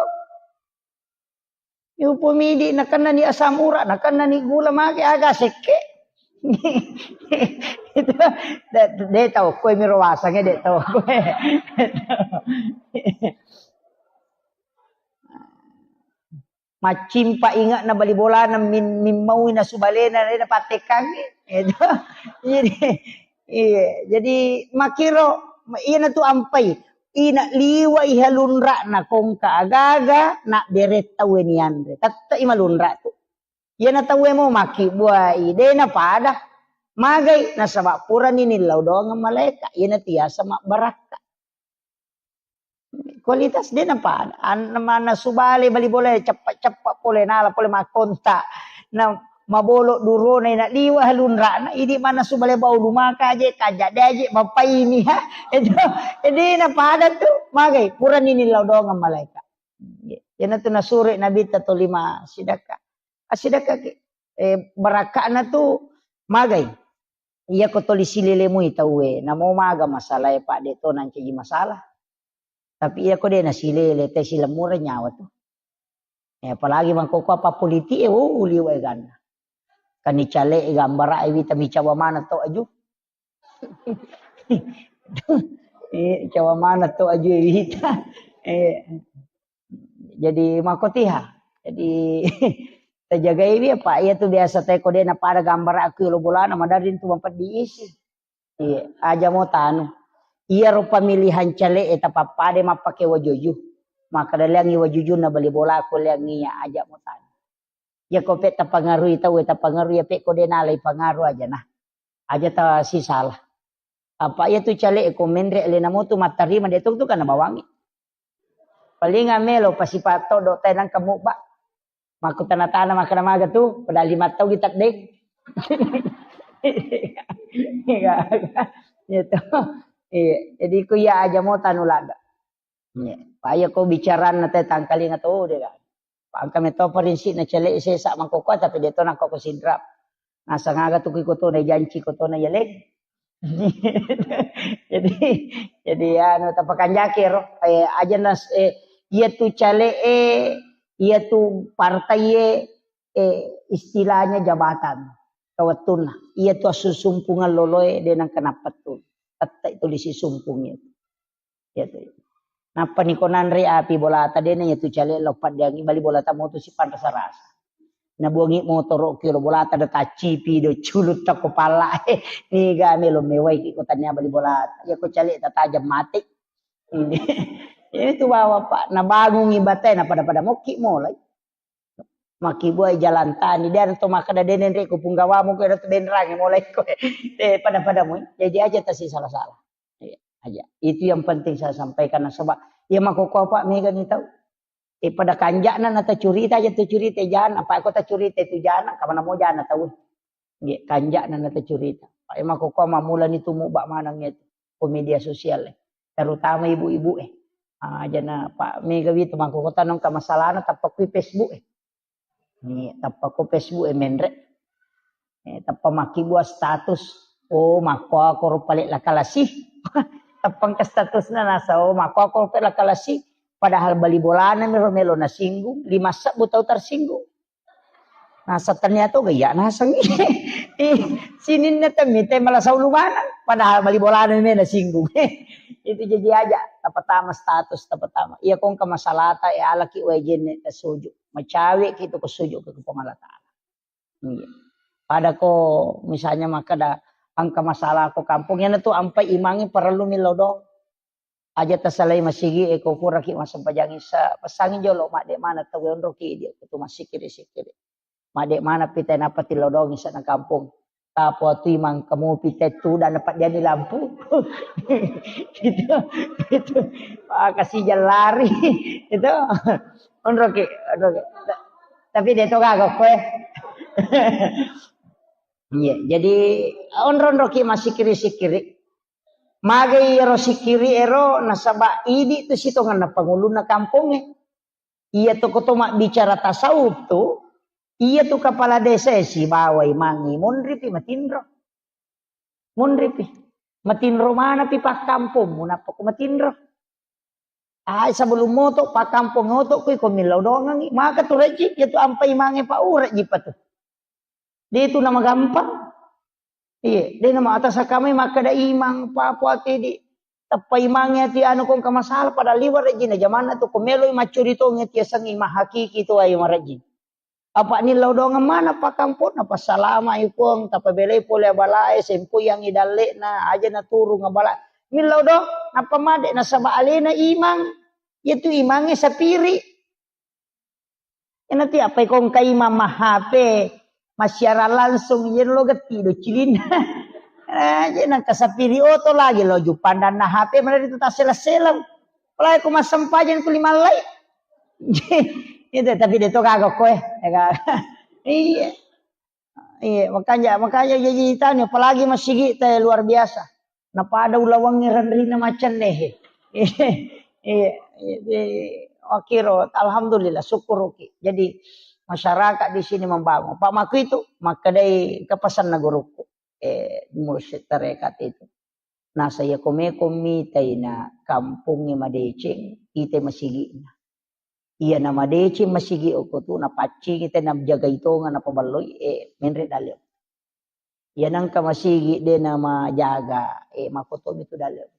Yupo midi nakennani asam urat, nakennani gula, mage aga sekke. Itu de, de tau koe miro wasange, de tau koe. Maccimpa inge'na bali bolana min-, mimmaui nasu balena, de napattekkangngi. Itu. Jadi, iya, jadi makkiro, iyanatu ampai. Ina liwai halunra'na kongka agaga, nabbere tauwe nianre. Tette'i malunra tu. Iyana tauwe mo makkibbuai, de napada. Magai, nasaba purani nillau doangeng malaeka, iyana tiasa mabbarakka. Kualitas de napada. An-, mannasu bale bali bola, ceppa-ceppa pole, nala pole makkonta. Na mabolo durona, ina liwa halunra'na, idi mannasu bale bau lumaka aje, kaja de aje, mapaini ha. Itu, jadi napada tu, magai, purani nillau doangeng malaeka. Iyana tu nasure Nabitta tolima sidakka. Asidakka ki, eh, barakka'na tu magai. Iya ko toli silelemui tauwe, namo maga masalae, Pak, de to nancaji masalah. Tapi iya ko de nasilele, te silemmureng nyawa tu. Eh, apalagi mangkoko apa politik e, oh, liwa e ganna. Kani cale e gambara e wita micawa mana to aju. Eh, cawa mana to aju e wita. Eh, jadi makotiha. Jadi tajagai wi apa iya tu biasa te ko de napada gambara aku lo bolana madari tu mampeddi isi. Iya, aja mo tanu. Iyaro pemilihan cale e tapappade mappake wajuju. Maka daleangi wajujunna bali bola ko leangi iya aja mo tanu. Iya ko pe tapangarui tau e, tapangarui iya pe ko de nalai pangaru aja nah. Aja ta sisala. Apa iya tu cale e ko menre alena mo tu mattarima de tu tu kana bawangi. Paling amelo pasipa todo tenang kamu ba. Makkutana-tana makkeda maga tu, padahal lima tau kita deng. Iya. Iya. Jadi ku iya aja mo tanu ladda. Iya. Paya ko bicaranna te tangkalinga to de kan. Pangka meto prinsipna cele sesa mangkoko tapi de to nangko ko sinrap. Nasang aga tu ki kotona janci kotona yaleng. Jadi, jadi anu tapakanjaki ro, eh, aja nas, eh, iya tu cale e, iya tu partai e, eh, istilahnya jabatan. Kawettunna, iya tu assusumpungeng loloe de nangka nappettu. Tette tuli sisumpung itu. Iya tu. Nappa niko nanre api bolata dena iya tu cale lo paddeangi bali bolata motu sipanrasa-rasa. Nabuangi motoro ki lo bolata da taccipi do culutta ko pala. Niga melo mewai ki ko tania bali bolata. Iya ko cale tatajam mate. Ini. Itu bawa Pak, nabangungi batai na pada-pada mokki molai. Makkibuai jalan tani, de to makkeda de nenre ko punggawamu ko tu benrangi mulai ko. Eh, pada-pada mu. Jadi aja tasi salah-salah. Iya, aja. Itu yang penting saya sampaikan nasaba iya makkoko apa mega ni tau. Eh, pada kanjakna na tacurita aja tu curita jana, apa ko tacurita itu jana, kamana mo jana tau. Nggih, kanjakna na tacurita. Pak, makkoko mammulani tumu ba maneng itu ko media sosial e. Terutama ibu-ibu e. Ah, jana Pak mega wi tu makkoko tanong ka masalahna tappa kui Facebook e. Ni tappa ko Facebook e menre. Eh, tappa makkibua status. Oh, makkoko ro pale lakalasi. Tappa engka statusna nasa, oh, makkoko ro pale lakalasi. Padahal bali bolana mero melo nasinggung, lima sebbu tau tersinggung. Nasa tania to gaya naseng. Ih, sininna temmi te malasau lumanang. Padahal bali bolana me nasinggung. Itu jadi aja. Tapatama status, tapatama. Iya kongka masalata, ya alaki wae jenne tasuju. Macawe ki tu ko suju ke Puang Allah Taala. Iya. Pada ko misalnya makkeda engka masalah ko kampung, iyana tu ampai imangi parellu mi lao doang. Aja tasalai masigi e ko puraki massempajang isa, pesangi jolo madde mana tau onroki dia kutu massikiri-sikiri. Madde mana pita napati lao doang isa na kampung. Tapo tu imang kamu pita tu dan dapat dia lampu. Gitu. Gitu. Ah, kasih jalari. Itu. Onroki, onroki. Tapi dia tu kagak kue. Iya, jadi onro-onroki massikiri-sikiri. Magai ero sikiri ero nasaba idi tu sitongenna pangulunna kampongnge. Iya toko to mabbicara tasawuf tu, Iya tu kepala desa e sibawa imangnge monripi matinro. Monripi. Matinro manapi pakkampongmu, nappa ko matinro. Ai, sebelum moto pakkampong oto kui ko millau dongangi. Maka tu rejji, iya tu ampai mange pa urejji pa tu. De tu nama gampang. Iya, de nama atas kami makkeda imang pa, apa ati di teppa imangnge ati anu kong ka masalah, padahal liwa rejji na jamanna tu ko meloi maccuri tong ati asengi mahakiki tu ayo marejji. Apa nillau doang mana pakkampong, napassalama i Puang, tapabelai pole abalae, sempoyangi dalle'na, aja naturung abala. Nillau doang, nappa made nasaba alena imang, iya tu imangnge sapiri. Iyana tu apa ikong ka imang ma-H P, massiarang langsung, iya lo getti do cilinna. Eh, je nang ka sapiri oto lagi lo jupandanna H P, mana itu tasseleng-seleng. Apalagi ko massempajang tu limallai. Itu, tapi de to gaga ko, eh. Ya, gaga. Iya. Iya, makanya, makanya jadi tanya, apalagi masigi te luar biasa. Napada ulawangnge renrina macenne, he. Iya, iya, iya. Makiro, alhamdulillah, syukuruki. Jadi masyarakat di sini membangun. Pak Maku itu, makkedai kepesanna guruku. Eh, mursyid tarekat itu. Nasa iya ko meko mitai na kampongnge madeceng, itai masigi'na. Iya na madeceng masigi okko tu, napaccingi te najagai tonga napaballoi, eh, menre dalle. Iya nangka masigi de namajaga, eh, makotomi tu dalle.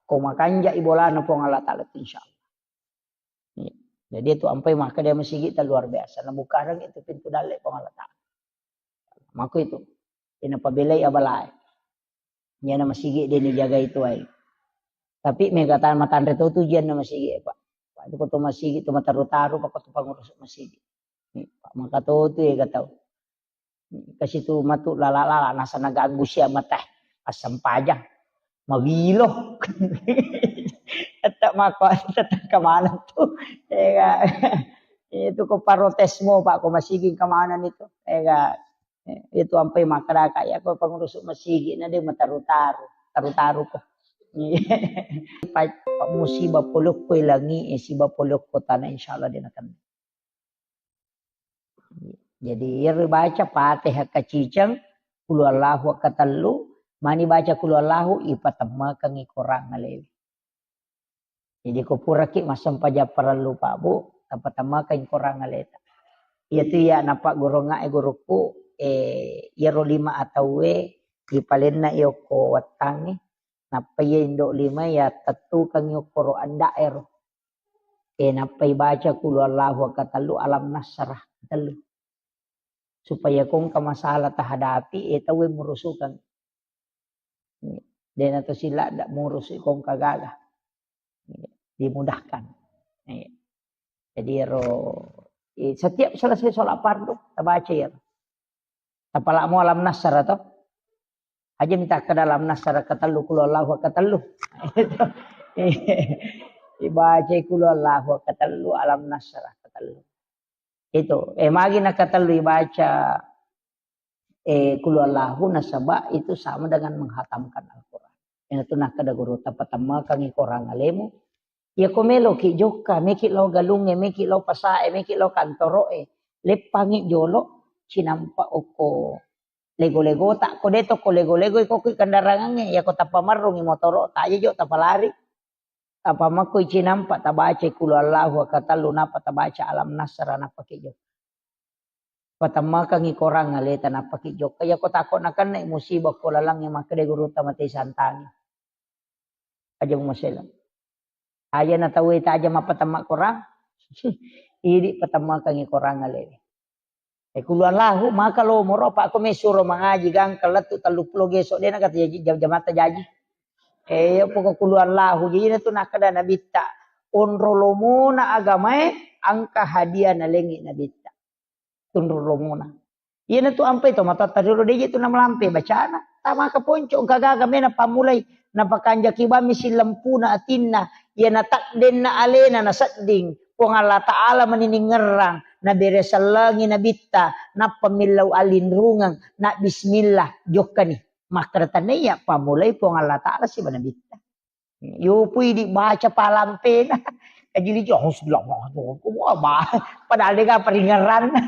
Ko makanjai bolana Puang Allah Ta'ala tu, insya Allah. Iya. Jadi itu ampai makkeda masigi ta luar biasa. Nabukareng itu pintu dalle Puang Allah Ta'ala. Mako itu. Ina pabelai abalae. Iyana masigi de ni jagai tuai. Tapi mega tan matanre to tu jianna masigi, Pak. Pak, itu ko to masigi tu mataru-taru, Pak, ko to pangurus masigi. Ni, Pak, maka to tu ya gatau. Kasi tu matu lala-lala, nasa naganggu sia mata. Assempajang. Mawilo. Tetap mako, tetap kemana tu. Ya, itu ko parotesmu, Pak, ko masigi kemana itu. Ya, Eh, itu ampai makkadaka, iya ko pengurus masigi na de mataru-taru, taru-taru ko. Pa-, pa-, musibah polokko langi, eh, siba polokko tanah, insya Allah de nakenna. Jadi, iya ribaca Fatihah kaciceng, Qul Huwallahu katellu, mani baca Qul Huwallahu, ipatemmakengi korang alewe. Jadi ko puraki massempajang parellu, Pak, Bu, tapatammakeng korang aleta. Iya tu iya napaggurungngae gurukku, eh, iyaro lima atauwe ipalenna iyokko wettangnge, nappa iya indo lima iya tettukeng iyokko ro anda'ero. Eh, nappa ibaca Qul Huwallahu katellu, Alam Nasrah katellu. Supaya ko engka masalah tahadapi, eh, tauwe murusukeng. Dena to sila ndak murus ko engka gaga. Dimudahkan. Iya. Jadi ero, eh, setiap selesai sholat fardu, tabaca ya. Tapalamo Alam Nasrah to. Aja minta ke dalam Nasrah ketellu, Qul Huwallahu ketellu. Ibaca Qul Huwallahu ketellu, Alam Nasrah ketellu. Itu, eh, magi nakatellu ibaca, eh, Qul Huwallahu nasaba itu sama dengan menghatamkan Al-Quran. Iyanatu nakkeda guru, tapatammakangi korang alemu. Iya ko meloki jokka, meki lao galungnge, meki lao pasae, meki lao kantoroe, leppangi jolo, cinampa okko lego-legota. Ko de tokko lego-lego, iko kui kendarangangnge, iya ko tapamerrungi motorota, aja jo tapalari. Apa makkoi cinampa tabacai Qul Huwallahu katellu, nappa tabaca Alam Nasrah, nappa ki jokka. Patammakangi korang aleta, nappa ki jokka. Iya ko tako nakenna musibah ko lalangnge, makkeda gurutta, mate santangi. Aja mumaselang. Aja na tauwe ta aja mappatamma korang. Idi patammakangi korang alewe. Eh, Qul Huwallahu, maka lomoro, apa ko mesuro mangaji gangka lettu telluppulo geso, de nakata jaji, jam-, jamatta jaji. Eh, pokok Qul Huwallahu, jadi na tu nakkeda Nabitta, onro lomona agamae, engka hadiah nalengi Nabitta. Tunro lomona. Iyana tu ampai to matotta riro, de je tu namalampe bacana. Tamaka ponco, engka gaga mena pammulai, napakanjaki bammi sillempuna atinna, iyana taddenna alena nasedding, Puang Allah Ta'ala mani ningerrang, nabere sellengi Nabitta, nappa millau alinrungeng, na bismillah, jokkani. Makkeda tania pammulai Puang Allah Ta'ala siba Nabitta. Yopui dibaca palampena. Kajili jo, "Hasbunallah, wah, bah." Padahal de'ga paringerranna.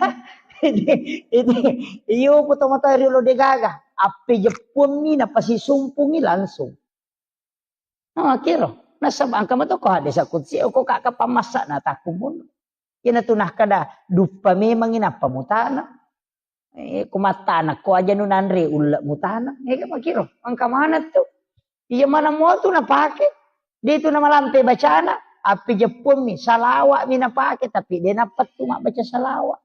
Ini, ini, iyo, foto mata riolo de'gaga. Appejeppuammi napasisumpungi langsung. Nah, kiro. Nasaba engka mato ko hadis qudsi, ko kaka pamassa na takkumun. Iyanatu nakkeda, "Duppa memangngi nappa mutana." Eh, ko mattana ko aja nu nanre ulle mutana. Eh, makiro. Engka mana tu? Iya mana mo tu napake? Dia tu namalampe bacana. Appejeppuammi, salawa'mi napake, tapi de napettu mabbaca salawat.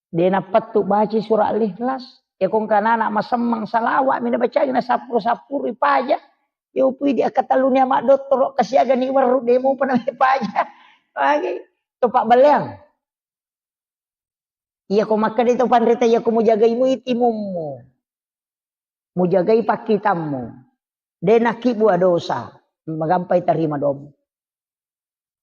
De napettu baca surah Al-Ikhlas. Ya kong kanana masemmang salawa'mi nabacangi, nasappuru-sappuru ipaja. Ya upui di akatalluni ama dottoro kasiaga ni werru demo pernah ipaja. Lagi. Topak baleang. Iya ko makkeda to panrita, iya ko mujagai mui timummu. Mujagai pakkitammu. De nakkibua dosa, magampai tarima domu.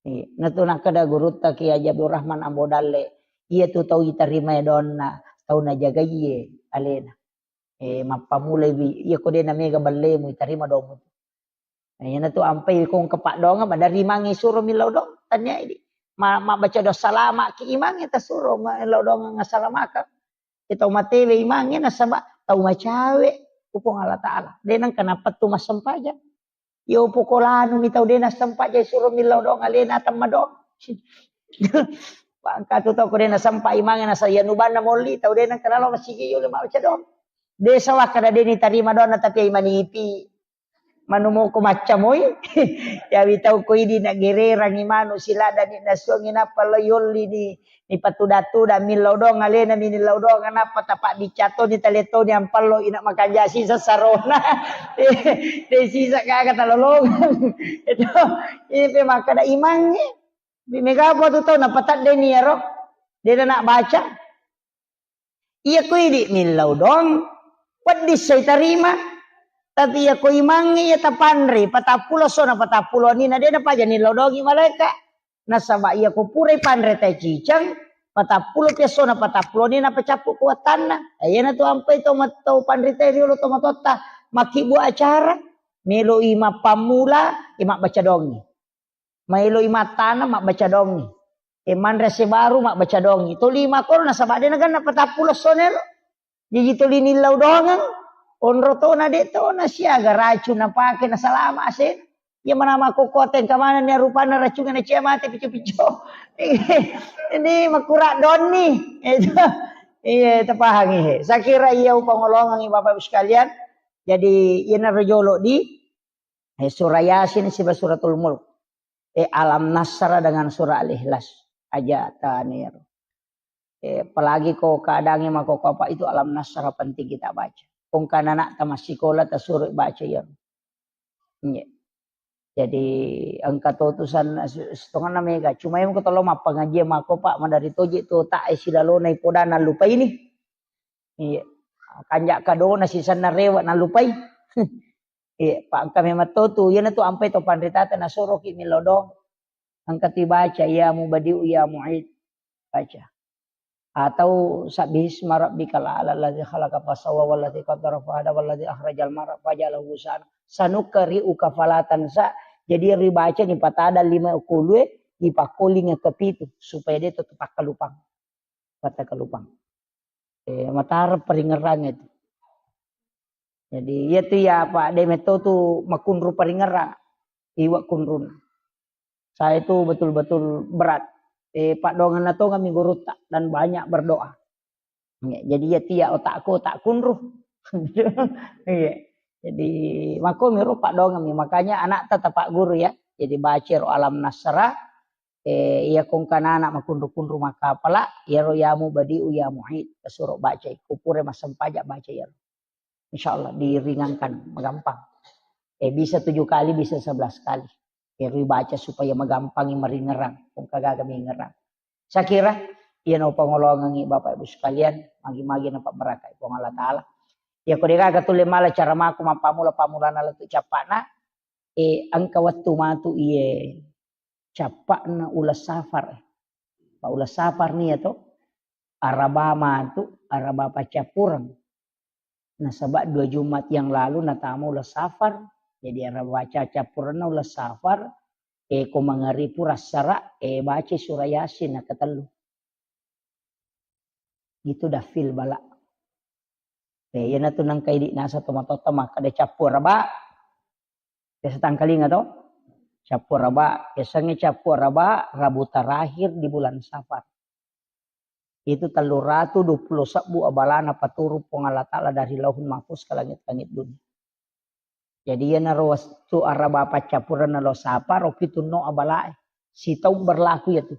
Iya, natu nakkeda gurutta Kiai Haji Abdul Rahman Ambo Dalle, iya tu tau itarimai donna, tau najagaiye alena. Eh, mappamulaiwi, iya ko de namega ballemu, itarima domu. Nah, iyanatu ampai kong kepaddoangeng, madari imangnge suro millau doang, tania idi. Ma-, mabbaca doa salama ki imangnge tasuro, ma-, millau doang assalamakeng. Iya tau matewe imangnge nasaba tau macawe ku Puang Allah Ta'ala. De nengka napettu massempajang. Yo poko lanu mi tau de nassempajang suro millau doang alena temma doang. Bangka tu tau ko de nasempa imangnge nasa iya nubanna molli tau de nengka nalo masigi yo le mabaca doang. De sawakka de nitarima doanna tapi ai manipi. Manu moko maccamoi. Yawi tau ko idi nagererangi manu siladani nasuangi nappa lo yolli ni, ni patuda-tuda millau doang alena mi nillau doang nappa tapa bicca toni tale toni ampallo ina makanja sisa sarona. De sisa gaga talolongeng. Itu ipe makkeda imangnge. Mega apa tu tau napatadde ni yaro. De na baca. Iya ko idi millau doang, wedding sai tarima. Tapi iya ko imangnge iya tapanre, patappulo sona patappulo anina de napaja nillau doangi malaeka. Nasaba iya ko purai panre tai ciceng, patappulo pi sona patappulo anina pacappu kuatanna. Iyanatu ampai to mat-, to panre tai riolo to matotta, makkibbu acara, meloi mappammula, iya mabbaca doangi. Maeloi mattaneng mabbaca doangi. E, manre ase baru mabbaca doangi. Toli makkoro nasaba de naganna patappulo sonero. Jaji toli nillau doangeng. Onro tona de tona siaga racung napake nasalama ase. Iya mana makkokkote engka manenni rupanna racungenna cia mate pico-pico. Ini makura donni. Itu. Iya, tapahangi he. Saya kira iya upangolongangi Bapak Ibu sekalian. Jadi iyana rojolo di Eh, surah Yasin siba Suratul Mulk. Eh, Alam Nasrah dengan surah Al-Ikhlas. Aja tanir. Eh, apalagi ko keadaannya mako apa itu Alam Nasrah penting kita baca. Kong kan anak tamat sekolah tasuruh baca ya. Iya. Jadi engka to tusan setengah mega. Cuma yang ketolo mappangaji mako Pak madari toje tu tak eh silalona ipodana lupa ini. Iya. Kanja kadona sisanna rewa nalupai. Iya, pa engka memang to tu, iyanatu ampai to panritata nasoroki millau doang. Engka tu ibaca, "Ya Mubadi'u ya Mu'id." Baca. Atau "Sabbihisma rabbikal a'la alladzi khalaqa fasawwa walladzi qaddara fahada walladzi akhrajal mar'a faja'alahu ghusaan." "Sanuqri'uka fala tansa." Jadi yang dibaca ni patada lima kulue, dipakkoling ke pitu supaya dia tetap takkalupang. Patakkalupang. Eh, matara paringerrang itu. Jadi, iya tu ya, Pak, de metto tu makunru paringerrang. Iwa kunrun. Saya itu betul-betul berat. Eh, Pak, dongan natonga mi gurutta dan banyak berdoa. Ya, jadi iya tu ya otakku, otak kunru. Iya. Jadi, mako miro Pak dongan mi. Makanya anak tetap Pak Guru ya. Jadi, baca ro Alam Nasrah, Eh, iya kongkanana makunru-kunru makkapala, iyaro ya Mubadi'u ya Mu'id, tasuro bacai. Kupure massempajang baca iyaro. Insya Allah diringankan, magampang. Eh, bisa tujuh kali, bisa sebelas kali. Iyaro baca supaya magampangi maringerang, kongkagaga mingerang. Saya kira, iya no pangolongangi Bapak Ibu sekalian, magi-magi napabarakai Puang Allah Ta'ala. Ya, ko degaga tulle mala cara mako mappamula-pamulana lettu cappana, eh, engka wettu matu iye cappa'na uleng Safar. Pa uleng Safar nia to, Araba matu, Araba paccappureng. Nasaba dua Jumat yang lalu natama uleng Safar. Jadi Araba ca-, cappurenna uleng Safar, E, ko mangaripu rassara, e, baca surah Yasin nakatellu. Itu dafil bala. E, iyanatu nangka idi nasa tomatotta makkeda cappu araba. Biasa tangkalinga to? Cappu araba, biasanya cappu araba Rabu terakhir di bulan Safar. Itu tellu ratu dua puluh sebbu abalana paturung Puang Allah Ta'ala dari Lauhul Mahfuz ke langit-langit dunia. Jadi iyanaro wettu araba paccappurenna lo Safar, okkitu no abalae. Sitaung berlaku iyatu.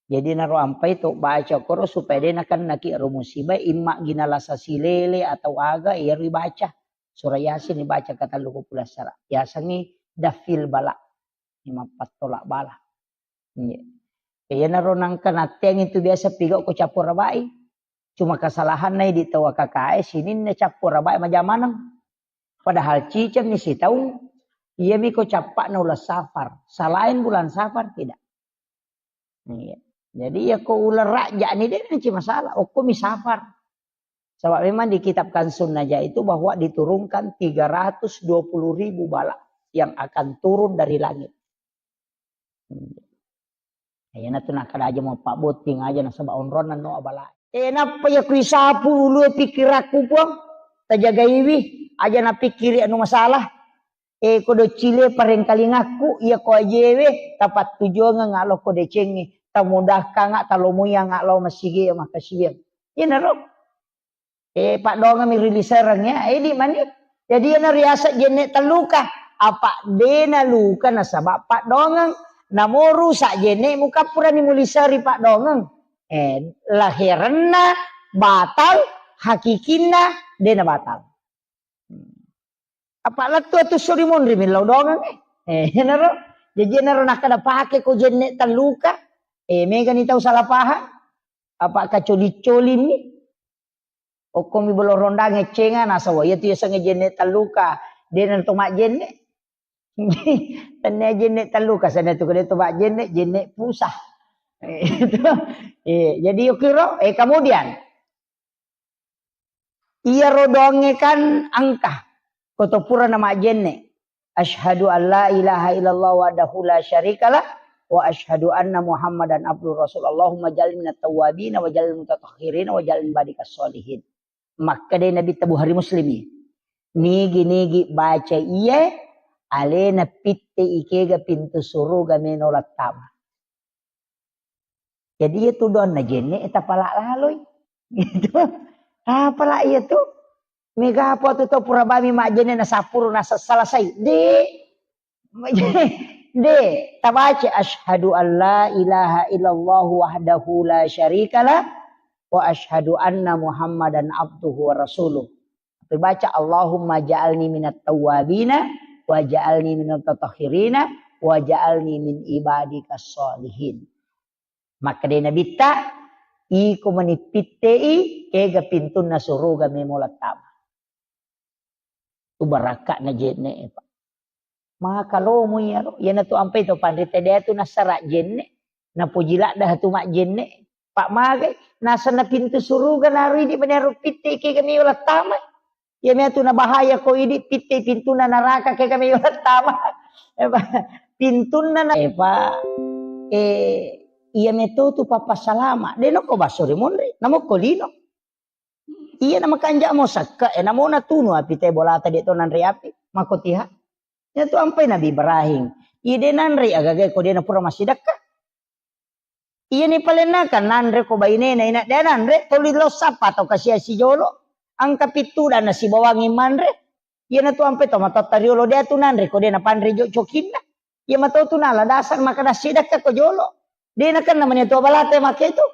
Jadi naro ampai to baca koro supaya de nakennaki ero musibah, imma gina lasa silele atau aga, iyaro ibaca. Surah Yasin ibaca katellu ko pulassara. Yasengngi dafil bala. Ini mappattolak bala. Iya. Iyanaro nangka natteang itu biasa pigau ko cappu arabai. Cuma kesalahanna idi tau A K K E sininna cappu arabai majamaneng. Padahal cicengni sitaung, iyami ko cappakna uleng Safar. Selain bulan Safar tidak. Iya. Jadi ya ko uleng Rajab ni de nanci masalah. Okko mi Safar. Sebab memang di kitab Kanzun Najah itu bahwa diturunkan tiga ratus dua puluh ribu bala yang akan turun dari langit. Hmm. Iyanatu nakkeda aja mau pabbotting aja nasaba onronna no abala. E, nappa iya kuisapu ulue pikkirakku, Puang. Tajagaiwi, aja napikkiri anu masalah. E, ko doccile parengkalingakku, iya ko ajewe, tapattujongeng alo ko decengnge, tamudahkanga, talomoyang alo masigi makkasiwiang. Iyanaro. E, paddoangeng mi ri lisereng ya, edi mani. Jadi iyana riaseng jenne telluka. Apa de naluka nasaba paddoangeng. Namo rusak jenne mukappurani muliseri paddoangeng. E, laherenna batal, hakikinna de na batal. Apa lettu atu suri monri millau doangeng e. E, iyanaro. Jadi iyanaro nakkeda pake ko jenne telluka. E, megani tau salah paham. Apa kacoli-colimi. Okkomi bolo rondang eccenga nasaba iyatu yasengnge jenne telluka. De na to majjenne. Tennia jenne telluka, sana tu kede to majjenne, jenne pusah. Itu. E, jadi yukiro, e, kemudian iyaro doangnge kan engka. Ko to pura na majjenne. Asyhadu an la ilaha illallah wahdahu la syarikalah wa asyhadu anna Muhammadan abduhu rasul. Allahumma ja'alni minat tawwabin wa ja'alni mutatahhirin wa ja'alni ibadikas sholihin. Makkedai Nabitta Bukhari Muslimi. Nigi-nigi baca iye, alena pitte ikega pintu suruga meno lattama. Jadi iya tu doanna jenne tapala laloi. Gitu. Tapala iya tu. Mega apa tu tau pura bami majjenne na sapuru na salasai. De. De, tabaca asyhadu an la ilaha illallah wahdahu la syarikalah wa asyhadu anna Muhammadan abduhu wa rasuluh. Dibaca Allahumma ja'alni minat tawwabina wa ja'alni minat tatahhirina wa ja'alni min ibadika sholihin. Makkedai Nabitta, iko mani pittei, kega pintunna suruga memo lattama. Tu barakka'na jenne, Pak. Maka lomo iyaro, iyanatu ampai to panrita deatu nassara jenne, napoji ladda tu majjenne, Pak, magai, nasenna pintu suruga naridi mani aro pittei kega meo lattama. Iya metu na bahaya ko idi pitte pintunna naraka ke kami lattama. Pintunna na, eh, Pak, eh, iya metu tu papa salama. De noko baso ri monri, namo ko lino. Iya na makanja mo sakka, eh, namo na tunu api te bolata de to nanre api, mako tiha. Iya tu ampai Nabi Ibrahim. Iya de nanre agaga ko de na pura massidakka. Iyani palennakang nanre ko bainena ina de nanre, toli lo sappa tau kasiasi jolo. Engka pittudang nasibawangi manre. Iyanatu ampe to matotta riolo de tu nanre ko de napanre jo cokinna. Iya mato tu nala dasar maka nassidakka ko jolo. De nakenna mani tu abalate make tu.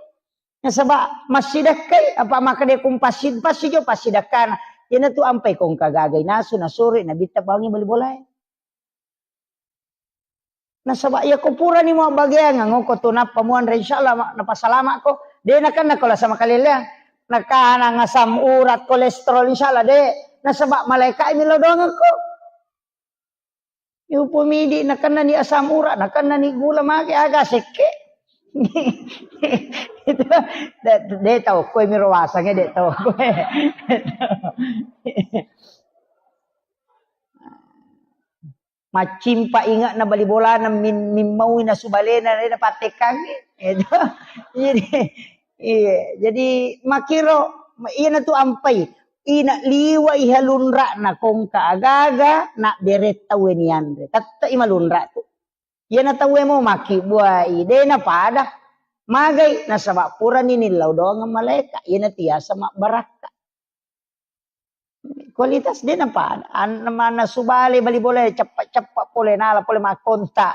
Nasaba massidakkai apa maka de kumpassi, passi jo passidakkana. Iyanatu ampe ko engka gagai nasu nasuri nabitta bawangi bali bolae. Nasaba iya ko purani mabbageang ngoko tu nappa muanre, insyaallah ma-, napasalama'ko. De nakenna ko lasa makaleleang. Nakanang asam urat, kolesterol, insyaallah de. Nasaba malaika mi lo doangengko. Yupo midi nakenna ni asam urat, nakenna ni gula mage aga sekke. Itu de, de tau koe miro wasange de tau koe. Maccimpa inge'na bali bolana min-, mimmaui nasu balena, de napattekkangngi. Itu. Jadi, iya, jadi makkiro, iyanatu ampai. Ina liwa'i halunra'na kongka agaga, nabbere tauwe nianre. Tette'i malunra tu. Iyana tauwe mo makkibbuai, de napada. Magai, nasaba purani nillau doangeng malaeka. Iyana tiasa mabbarakka. Kualitas de napada. An-, mannasu bale bali bola ceppa-ceppa pole nala pole makkonta.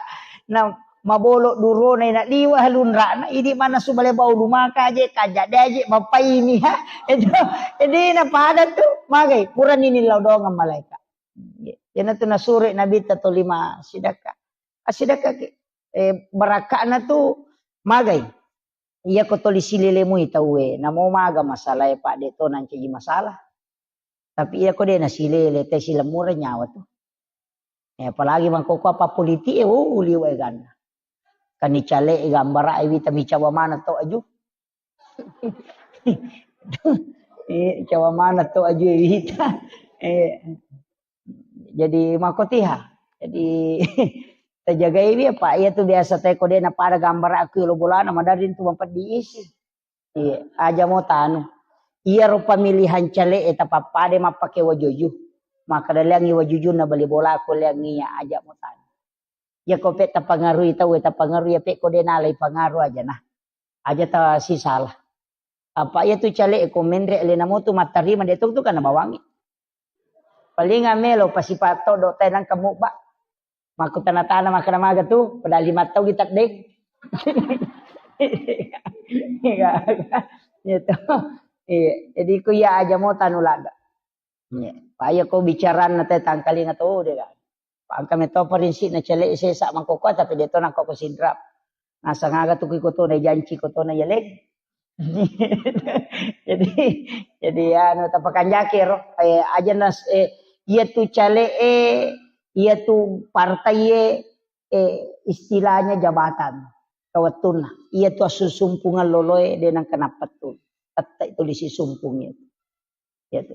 Na mabolo durona ina liwa halunra'na, idi mannasu bale bau lumaka aje, kaja de aje, mapaini, ha. Itu, jadi napada tu, magai, purani nillau doangeng malaeka. Iyanatu nasuro Nabitta tolima sidakka. Asidakka ki, eh, barakka'na tu magai. Iyako toli silelemui tauwe, namo maga masalae, Pak, de to nancaji masalah. Tapi iyako de nasilele, te silemmureng nyawa tu. Eh, apalagi mangkoko apa politik e, oh, liwa e ganna. Kani cale e gambara e wita micawa mana to aju. Eh, cawa mana to aju e wita. Eh, jadi makotiha. Jadi tajagaiwi apa iya tu biasa te ko de napada gambara aku lo bolana madari tu mampeddi isi. Iya, aja mo tanu. Iyaro pemilihan cale e tapappada mappake wajuju. Maka daleangi wajujunna bali bola ko leangi iya aja mo tanu. Iya ko pe tapangarui tau e tapangarui iya pe ko de nalai pangaru aja nah. Aja ta sisala. Apa iya tu cale e ko menre alena mo tu mattarima de tu tu kana bawangi. Paling amelo pasipato do tenang kamu ba. Makkutana-tana makkeda maga tu, padahal lima tau kita deng. Iya, gitu. Iya, jadi ku iya aja mo tanu laga. Iya. Paya ko bicaranna te tangkalinga to de kan. Pangka me to prinsip na cele sesa mangkoko tapi de to nangko ko sinrap. Nasang aga tu ku iko to na janci ko to na yaleng. Jadi, jadi anu tapakanjaki ro, eh, aja nas, eh, iya tu cale e, iya tu partai e, eh, istilahnya jabatan, kawettunna. Iya tu assusumpungeng loloe de nang kenapa tu. Tette itu disi sumpung itu. Iya tu.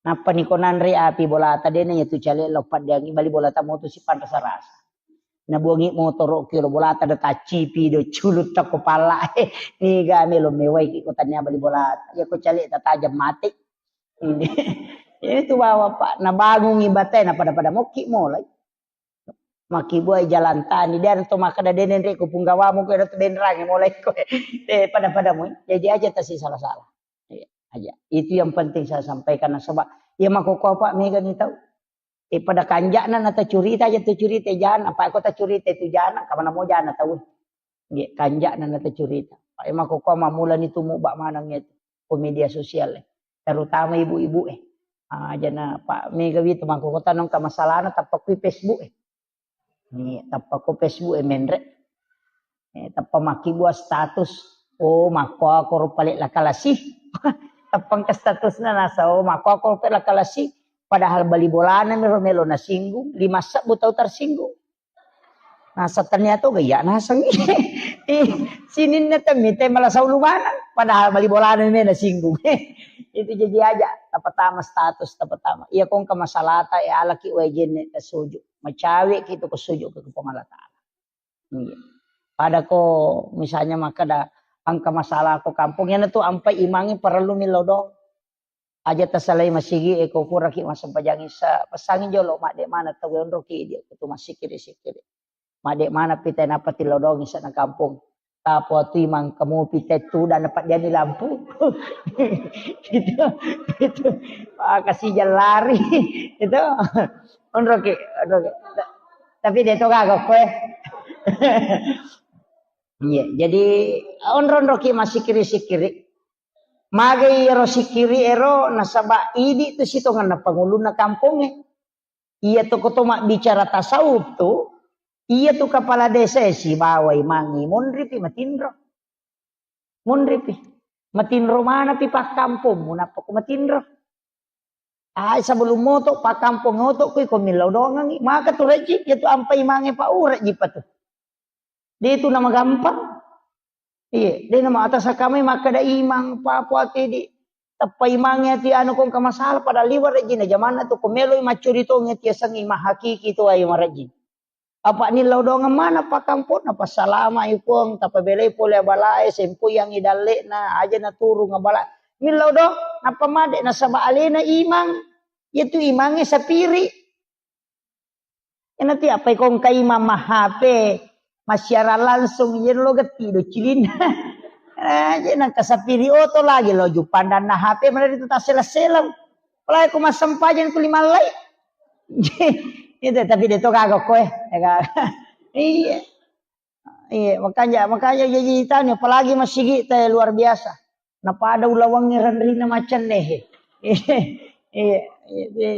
Nappa niko nanre api bolata dena iya tu cale lo paddeangi bali bolata motu si panrasa-rasa. Nabuangi motoro ki lo bolata da taccipi do culut tako pala. Niga melo mewai ki ko tania bali bolata. Iya ko cale tatajam mate. Ini. Itu bawa Pak, nabangungi bate na pada-pada mokki mulai. Makkibuai jalan tani, de to makkeda de nenre ko punggawamu ko tu benrang mulai ko. Eh, pada-pada mu. Jadi aja tasi salah-salah. Iya, aja. Itu yang penting saya sampaikan nasaba iya makkoko apa mega ni tau. Eh, pada kanjakna na tacurita aja tacurita jana, apa ko tacurita itu jana, kamana mo jana tau. Nggih, kanjakna na tacurita. Pak, e, makkoko mammulani tumu ba maneng itu ko media sosial e. Terutama ibu-ibu e. Ah, jana Pak mega wi tu makkoko tanong ka masalahna tappa kui Facebook e. Ni tappa ko Facebook e menre. Eh, tappa makkibua status. Oh, makkoko ro pale lakalasi. Tappa engka statusna nasa, oh, makkoko ro pale lakalasi. Padahal bali bolana mero melo nasinggung, lima sebbu tau tersinggung. Nasa tania to gaya naseng. Ih, sininna temmi te malasau lumanang. Padahal bali bolana me nasinggung. Itu jadi aja. Tapatama status, tapatama. Iya kongka masalata, e alaki wae jenne tasuju. Macawe ki tu ko suju ke Puang Allah Taala. Iya. Pada ko misalnya makkeda engka masalah ko kampung, iyana tu ampai imangi parellu millau doang. Aja tasalai masigi e ko puraki massempajang isa, pesangi jolo madde mana tau onroki idi ko tu massikiri-sikiri. Madde mana pita napa tillau doang isa na kampung. Tapo tu imang kamu pita tu dan dapat jadi lampu. Gitu. Gitu. Ah, kasih jalan lari. Itu. Onroki, onroki. Tapi de to gaga koe. Iya, jadi onro-onroki massikiri-sikiri. Magai ero sikiri ero nasaba idi tu sitongenna pangulunna kampongnge. Iya to koto mabbicara tasawuf tu, iya tu kepala desa e sibawa imangi monripi matinro. Monripi. Matinro manapi pakkampongmu nappa ko matinro. Ai sebelum moto pakkampong oto kui ko millau dongangi. Maka tu rejji, iya tu ampai mange pa urejji pa tu. De tu nama gampang. Iya, de nama atas kami makkeda imang pa puati di. Tappa imangnge ati anu ko engka masalah, padahal liwa rejjina jamanna tu, ko meloi maccuri tong ati yasengnge imang hakiki tu ayo marejjing. Apa nillau doang mana pakamponna, passalama i Puang, tapabelai pole abalae, sempoyangi dalle'na, aja naturung abala. Nillau doang, nappa made nasaba alena imang, yaitu imangnge sapiri. Enati apa ikong kaima ma-H P, massiarang langsung, iyaro lo getti do cilinna. Eh, je nangka sapiri oto lagi lo jupandanna H P, mana itu tak seleng-seleng. Apalagi ko massempajang tu lima lai. Itu tapi dia tu kagak koe. Ya kan? Iya. Iya, makanya, makanya jadi tanya, apalagi masigi te luar biasa. Napada ulawangnge renrina macenne he. Iya, iya, iya,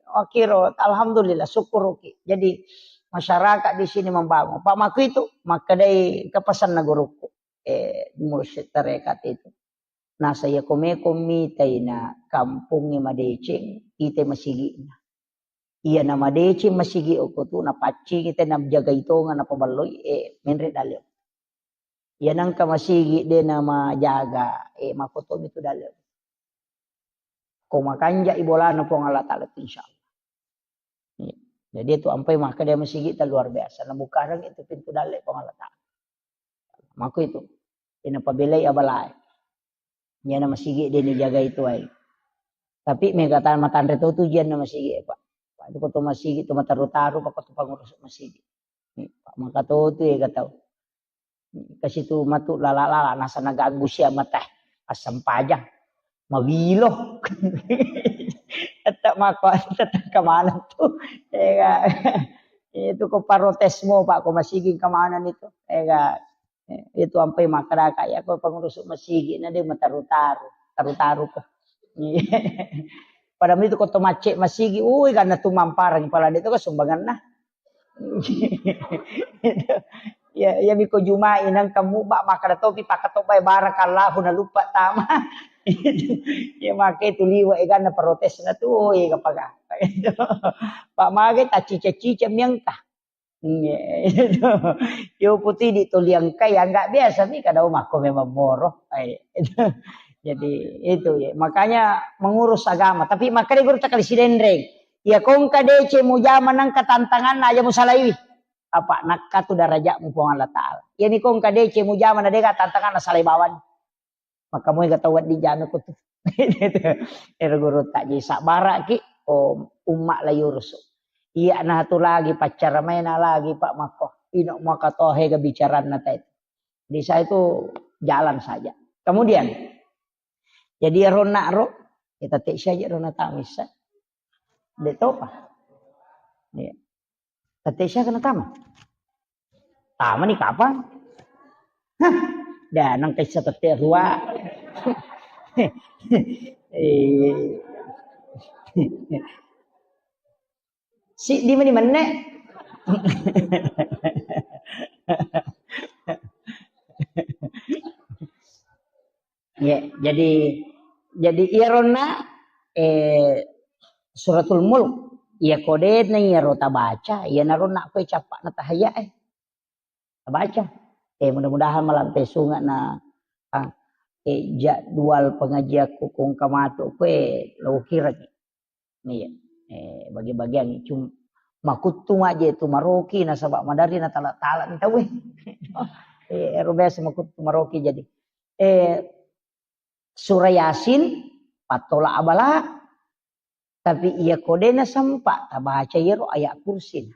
wakkiro, alhamdulillah, sukkuruki. Jadi, masyarakat di sini membangun. Pak Maku itu, makkedai kepesanna guruku, eh, mursyid tarekat itu. Nasa iya komeko mitai na kampongnge madeceng, ite masigi'na. Iya na madeceng masigi okko tu, napaccingi te, najagai tonga, napaballoi, eh, menre dalle. Iya nangka masigi de namajaga, eh, makotomi tu dalle. Ko makanja i bolana Puang Allah Ta'ala tu, insya Allah. Iya. Jadi itu ampai maka dia masigi ta luar biasa. Nabukareng itu pintu dalle Puang Allah Ta'ala. Mako itu. Ina pabelai abalae. Iyana masigi de ni jagai tuai. Tapi mega ta matanre to tu jianna masigi, Pak. Pak, itu ko to masigi tu mataru-taru, Pak, ko to pangurus masigi. Ni, Pak, maka to tu ega tau. Kasi tu matu lala-lala, nasa naganggu sia mata. Assempajang. Mawilo. Tetap mako, tetap kemana tu. Ega. Itu ko parotesmu, Pak, ko masigi kemana ni tu. Ega. Eh, itu ampai makkadaka, ya, ko pengurus masigi na de mataru-taru, taru-taru ko. Padahal itu ko to macce masigi, ui, karena tu mamparang pala de to ko sumbanganna. Ya, ya, miko Jumai nang kamu ba makkada topi pakatobai barakallahu na lupa tama. Ya, make tu liwa, eh, karena protesna tu, oh, iya, kapagapa. Pak mage ta cica-cica miangka. Iya, itu. Yo putih di toliang kai, ya, nggak biasa mi kada makko memang moro. Eh, itu. Jadi itu ya. Makanya mengurus agama. Tapi makanya guru tak kali sidenreng. Ya kongka dece mujama nangka tantangan aja musalaiwi. Apa nakka tu darajatmu Puang Allah Ta'ala. Ya ni kongka dece mujama na dega tantangan na salai bawang. Maka moi ga tau wedding jame ko tu. Ero guru tak jadi sabara ki, oh, umma la yurusu. Iya na tu lagi paccara maena lagi Pak Makko. Ino maka tohe ga bicaranna tai. Di saya itu jalan saja. Kemudian, jadi ero nak ro, kita tek saja ro na tamisa. De topa. Iya. Tette siaga na tama? Tama ni kapang? Hah, da nang kaisa tette rua. Eh. Siddi mani menne. Ya, jadi, jadi iyaronna, eh, Suratul Mulk, iya kodena iyaro tabaca, iyanaro nakko cappa'na tahayya, eh, tabaca. Eh, mudah-mudahan malampe sunga na, ah, eh, jadwal pengajianku kongka matu kue lo kiraki. Iya. Eh, bagi-bagian cum-, makuttu maje tu maroki nasaba madari na tala-tala ni tauwe. Eh, ero biasa makuttu maroki jadi. Eh, Surah Yasin, pattola abala, tapi iya kodena sempa tabaca iyaro ayat kursi.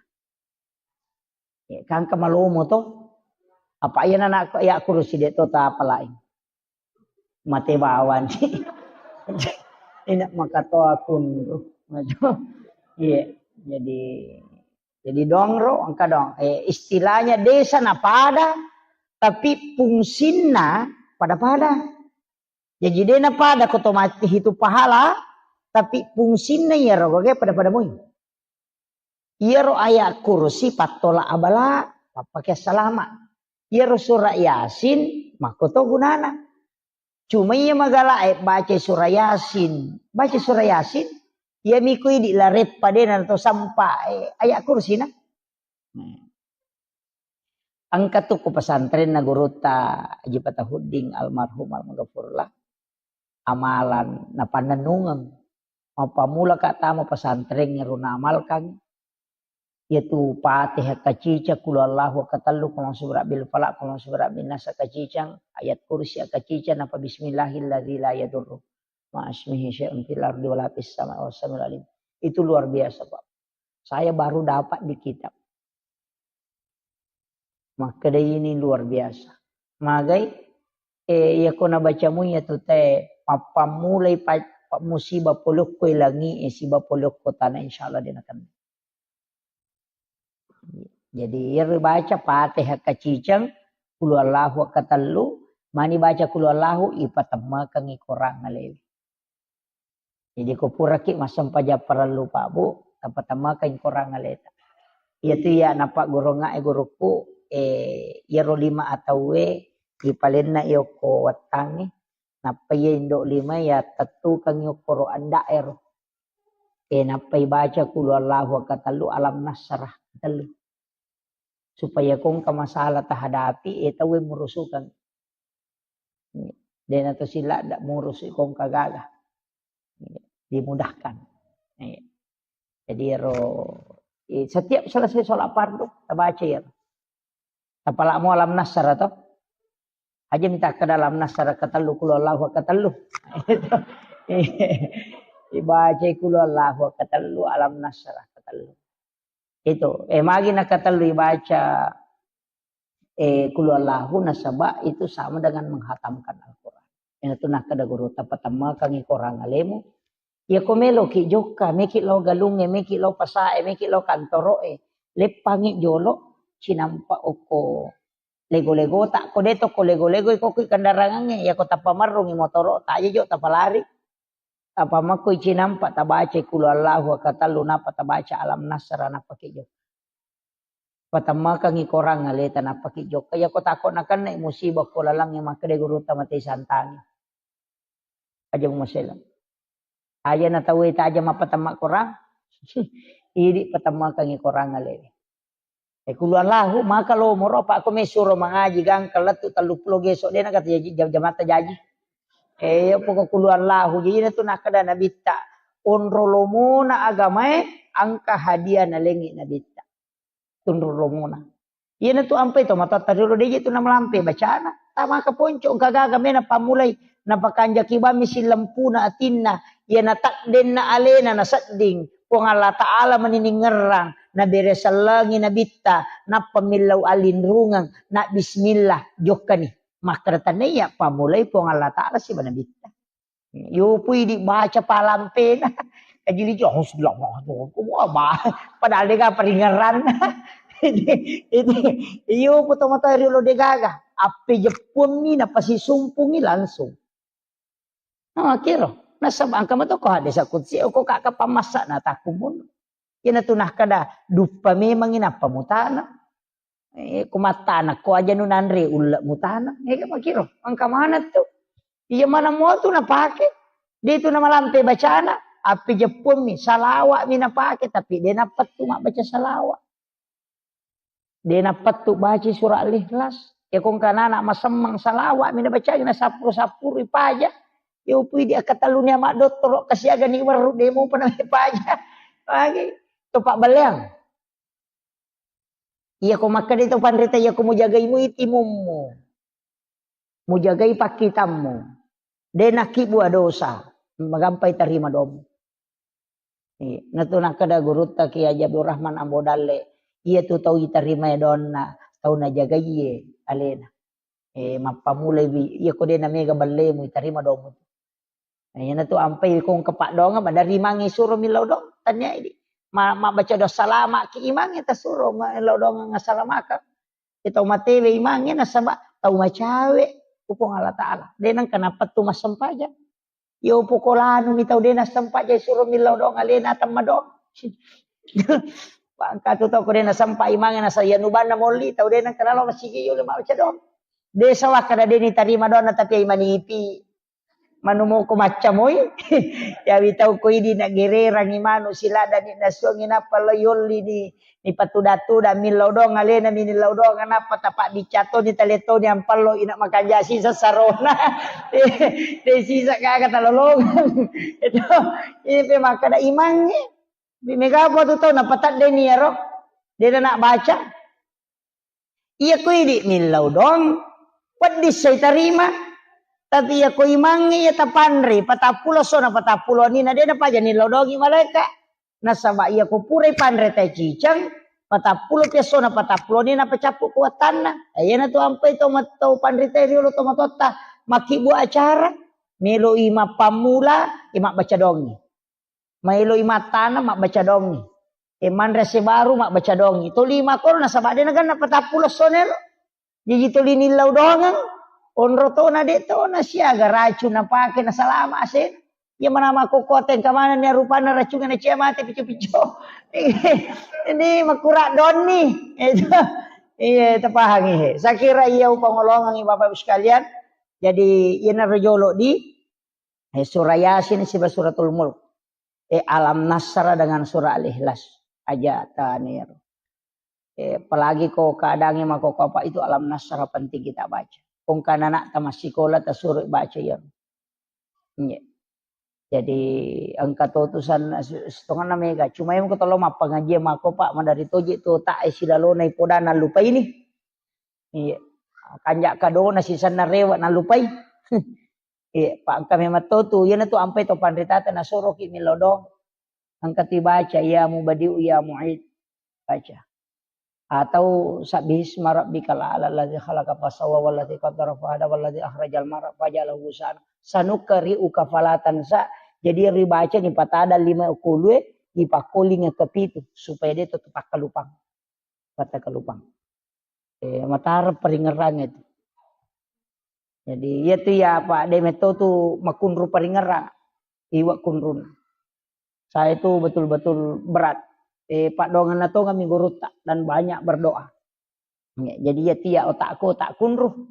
Ya, kan ke malomo to. Apa iya na nak ayat kursi de to ta apa lain. Mate bawang. Enak maka to akun. Iya, jadi, jadi dong ro, engka dong. Eh, istilahnya desa na pada, tapi fungsinna pada-pada. Jadi dena pada ko to mati hitu pahala, tapi fungsinna iyaro goge pada-pada moi. Iyaro ayat kursi pattola abala, pappake salama. Iyaro surah Yasin, makko to gunana. Cuma iya magala e baca surah Yasin, baca surah Yasin, iya miko idi lareppa dena to sampa, eh, ayat kursi na. Hmm. Engka tu ku pesantrenna gurutta Haji Fatahuddin almarhum almaghfurlah. amalan napannennungeng. Mappammula ka tama pesantren ero naamalkan, yaitu Fatihah kaciceng, Qul Huwallahu katellu, Qul A'udzu Birabbil Falaq, Qul A'udzu Birabbin Nas kaciceng, ayat kursi kaciceng, napa Bismillahilladzi la yadurru ma'asmihi syai'un fil ardi wala fis sama'i wa huwas samiul alim. Itu luar biasa, Pak. Saya baru dapat di kitab. Makkeda ini luar biasa. Magai, eh, iya ko nabacamu iya tu te, mappammulai pa-, pa-, musibah polokko langi, eh, siba polokko tanah, insya Allah dia nakenna. Jadi, iyaro baca Fatihah kaciceng, Qul Huwallahu katellu, mani baca Qul Huwallahu, ipatemmakengngi korang alewe. Jadi, ko puraki massempajang parellu, Pak, Bu, tapatemmakengngi korang aleta. Iyatu iya napagguruangnga e gurukku, eh, iyaro lima atauwe, ipalenna i okko wettangnge, nappa iya indo lima iya tettukengngi okkoro anda'ero. Eh, nappa ibaca Qul Huwallahu katellu, Alam Nasrah katellu. Supaya ko engka masalah tahadapi, eh, tauwe murusukeng. Dena to sila ndak murusu ko engka gaga. Dimudahkan. Eh. Jadi ero, eh, setiap selesai sholat fardu, tabaca ero. Tapalamo Alam Nasrah to. Aja mita ke dalam Nasrah katellu, Qul Huwallahu katellu. Ibaca Qul Huwallahu katellu, Alam Nasrah katellu. Itu, eh, magi nakatellu ibaca, eh, Qul Huwallahu, nasaba itu sama dengan menghatamkan Al-Quran. Iyanatu nakkeda guru, tapatemmakengngi korang alemu. Iya ko meloki jokka, meki lao galungnge, meki lao pasae, meki lao kantoroe, leppangngi jolo, cinampa okko lego-legota, ko de to ko lego-lego, iko ki kendarangangnge, iya ko tappa marrungngi motoro, taja jo tapalari. Apa makko icinampa tabaca Qul Huwallahu katellu, nappa tabaca Alam Nasrah, nappa ki jokka. Patemmakengngi korang aleta, nappa ki jokka. Iya ko tako nakenna musibah ko lalangnge, makkeda gurutta, mate santangi. Aja mumasela. Aja na tauwe taja mappatemma korang. Idi patemmakengngi korang alewe. Eh, Qul Huwallahu, maka lomoro, apa ko mesuro mangaji, gangka lettu telluppulo geso, dena kata jaji, jam-, jamatta jaji. Eh, pokok Qul Huwallahu, jadi na tu nakkeda Nabitta, onro lomona agamae, engka hadiah nalengngi Nabitta. Onro lomona. Iyanatu ampai to matoatta riolo, deje tu namalampe bacana. Tamaka ponco, engka gaga mena pammulai, napakanjaki bammi sillempuna atinna, iya natakdenna alena nasedding, Puang Allah Ta'ala mani ningngerrang, nabere sellengi Nabitta, nappa millau allinrungeng, na bismillah, jokkani. Makkeda tania, pammulai Puang Allah Ta'ala siba Nabitta. Yopu idi baca palampena. Kajili jo, "Hasbunallah." Wah, bah, padahal dega paringerran. Ini, ini, yopu tomatoa riolo degaga. Appe jeppunni napasisumpungi langsung. Nah, kiro. Nasaba engka mato ko hadis kutsi, ko kaka pamassa na takumun. Iyanatu nakkeda, duppa memangngi nappa mutana. Eh, ko mattana ko aja nu nanre ulle mutana. Eh, makiro, engka mana tu? Iya mana mua tu napake? De tu namalampe bacana, api jeppunmi, salawa'mi napake, tapi de nappettu mabbaca salawat. De nappettu baca surah Al-Ikhlas. Ya ko engka anak masemmeng salawa'mi nabacai, nasappuru-sappuru ipaja. Ya upui di akkatallu ni ama dottoro kasiaga ni werru de mupa na paja. Lagi. Topa baleang. Iya ko makkeda to panrita, iya ko mujagai mui timummu. Mujagai pakkitammu. De nakkibua dosa, magampai tarima domu. Iya, natu nakkeda gurutta Kiai Haji Abdul Rahman Ambo Dalle, iya tu tau itarima donna, tau najagaiye alena. Eh, mappamulai wi, iya ko de namega ballemu, itarima domu. Nah, iyanatu ampai ko engka paddoangeng, madarimangngi suro millau doang, tania idi. Ma-, mabbaca doa salama ki imangnge tasuro, ma-, millau doang assalamakang. Iya tau matewe imangnge nasaba tau macawe ku Puang Allah Ta'ala. De nengka napettu massempajang. Yo poko lanu mi tau de nassempajang suro millau doang alena temma doang. Bangka tu tau ko de nasempa imangnge nasa iya nubanna molli tau de nengka nalo masigi yolo mabbaca doang. De sawakka de nitarima doang tapi ai manipi. Manu moko macca moi. Yawi tau ko idi na gererangi manu siladani nasuangi nappa lo yolli ni, ni patuda-tuda millau dong alena mi nillau dong nappa tapa bicato ni taleto ni ampallo ina makanja sisa sarona. De sisa gaga talolong. Itu ini pe makkada imangnge. Mega apa tu tau napatadde ni ero. De na baca. Iya ko idi millau doang, peddi sai tarima. Tapi iya ko imangnge iya tapanre, patappulo essona patappulo anina de napaja nillau doangi malaeka. Nasaba iya ko purai panre tai ciceng, patappulo pi essona patappulo anina pacappu ko wattanna. Iyana tu ampai to mat-, to panrita riolo to matotta, makkibbu acara, meloi mappammula, e mabbaca doangi. Maeloi mattana mabbaca doangi. E manre ase baru mabbaca doangi. Toli makoro nasaba de naganna patappulo essona ero. Jaji toli nillau doangeng. Onro tona de tona siaga racung napake nasalama ase. Iya manama kokko tengka manenni rupanna racungnge nacia mate pico-pico. Ini makura donni. Itu. Iya, tapahangi he. Saya kira iya upangolongangi Bapak Ibu sekalian. Jadi iyana rejolo di eh, surah Yasin siba suratul Mulk. Eh, Alam Nasrah dengan surah Al-Ikhlas. Aja tanir. Eh, apalagi ko keadaannya mako apa itu Alam Nasrah penting kita baca. Kong kan anak tamat sekolah tasuro baca ya. Iya. Jadi engka to tu san setengah mega. Cuma yang kata lo mappangaji mako Pak madari toje tu tak isi lalo na ipoda na lupa ini. Iya. Kanja kadona sisanna rewa na lupai. Iya, pa engka memang to tu, iyana tu ampai to panritata nasoroki millau doang. Engka tu baca, "Ya Mubadi'u ya Mu'id." Baca. Atau "Sabbihisma rabbikal a'la alladzi khalaqa fasawwa walladzi qaddara fahada walladzi akhrajal mar'a faja'alahu ghusaan." "Sanuqri'uka fala tansa." Jadi ribaca ni patada lima kulue, dipakkolinga kepitu supaya dia tetap takkalupang. Kata kalupang. Eh, matara paringerang itu. Jadi, iya tu ya, Pak, de metto tu makunru paringerang. Iwa kunrun. Saya itu betul-betul berat. Eh, Pak, dongan nato kami gurutta dan banyak berdoa. Ya, jadi, iya tu ya otakku, otak kunru.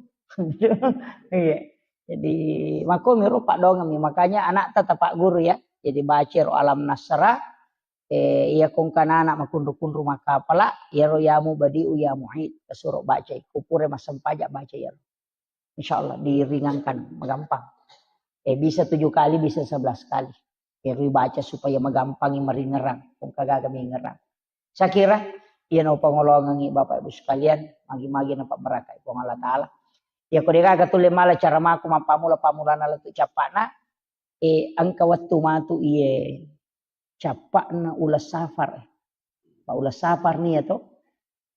Iya. Jadi, mako miro Pak dongan mi. Makanya anak tetap Pak Guru ya. Jadi, baca ro Alam Nasrah, eh, iya kongkanana makunru-kunru makkapala, iyaro ya Mubadi'u ya Mu'id, tasuro baca, ko pura massempajang baca iyaro. Insya Allah diringankan, magampang. Eh, bisa tujuh kali, bisa sebelas kali. Iyaro baca supaya magampangi maringerang, kongka gaga mingerang. Saya kira, iya no pangolongangi Bapak Ibu sekalian, magi-magi na pabarakai Puang Allah Ta'ala. Ya, ko degaga tulle mala cara mako mappamula-pamulana lettu cappana, eh, engka wettu matu iye cappa'na uleng Safar. Pa uleng Safar nia to,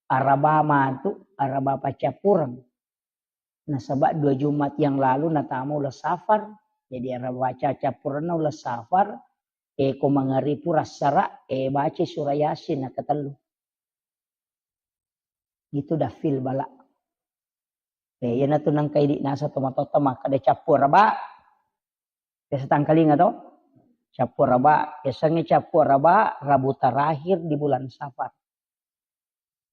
Araba matu, Araba paccappureng. Nasaba dua Jumat yang lalu natama uleng Safar. Jadi Araba paccappurengna uleng Safar, eh, ko mangaripu rassara, eh, baca surah Yasin nakatellu. Itu dafil bala. Eh, iyana tu nangka idi nasa tomatotta makkeda cappu Araba. Biasa tangkalinga to? Cappu Araba, biasanya cappu Araba Rabu terakhir di bulan Safar.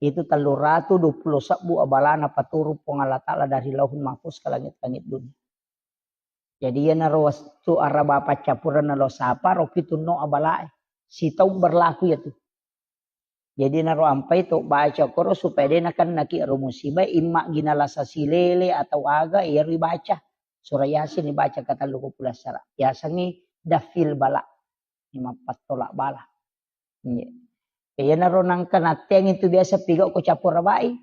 Itu tellu ratu dua puluh sebbu abalana paturung Puang Allah Ta'ala dari Lauhul Mahfuz ke langit-langit dunia. Jadi iyanaro wettu Araba paccappurenna lo Safar, ro pitunno abalae. Sitaung berlaku iyatu. Jadi naro ampai to baca koro supaya de nakennaki ro musibah, imma gina lasa silele atau aga, iyaro ibaca. Surah Yasin ibaca katellu ko pulassara. Yasengngi dafil bala. Ni mappattolak bala. Iya. Iyanaro nangka natteang itu biasa pigau ko cappu Arabai.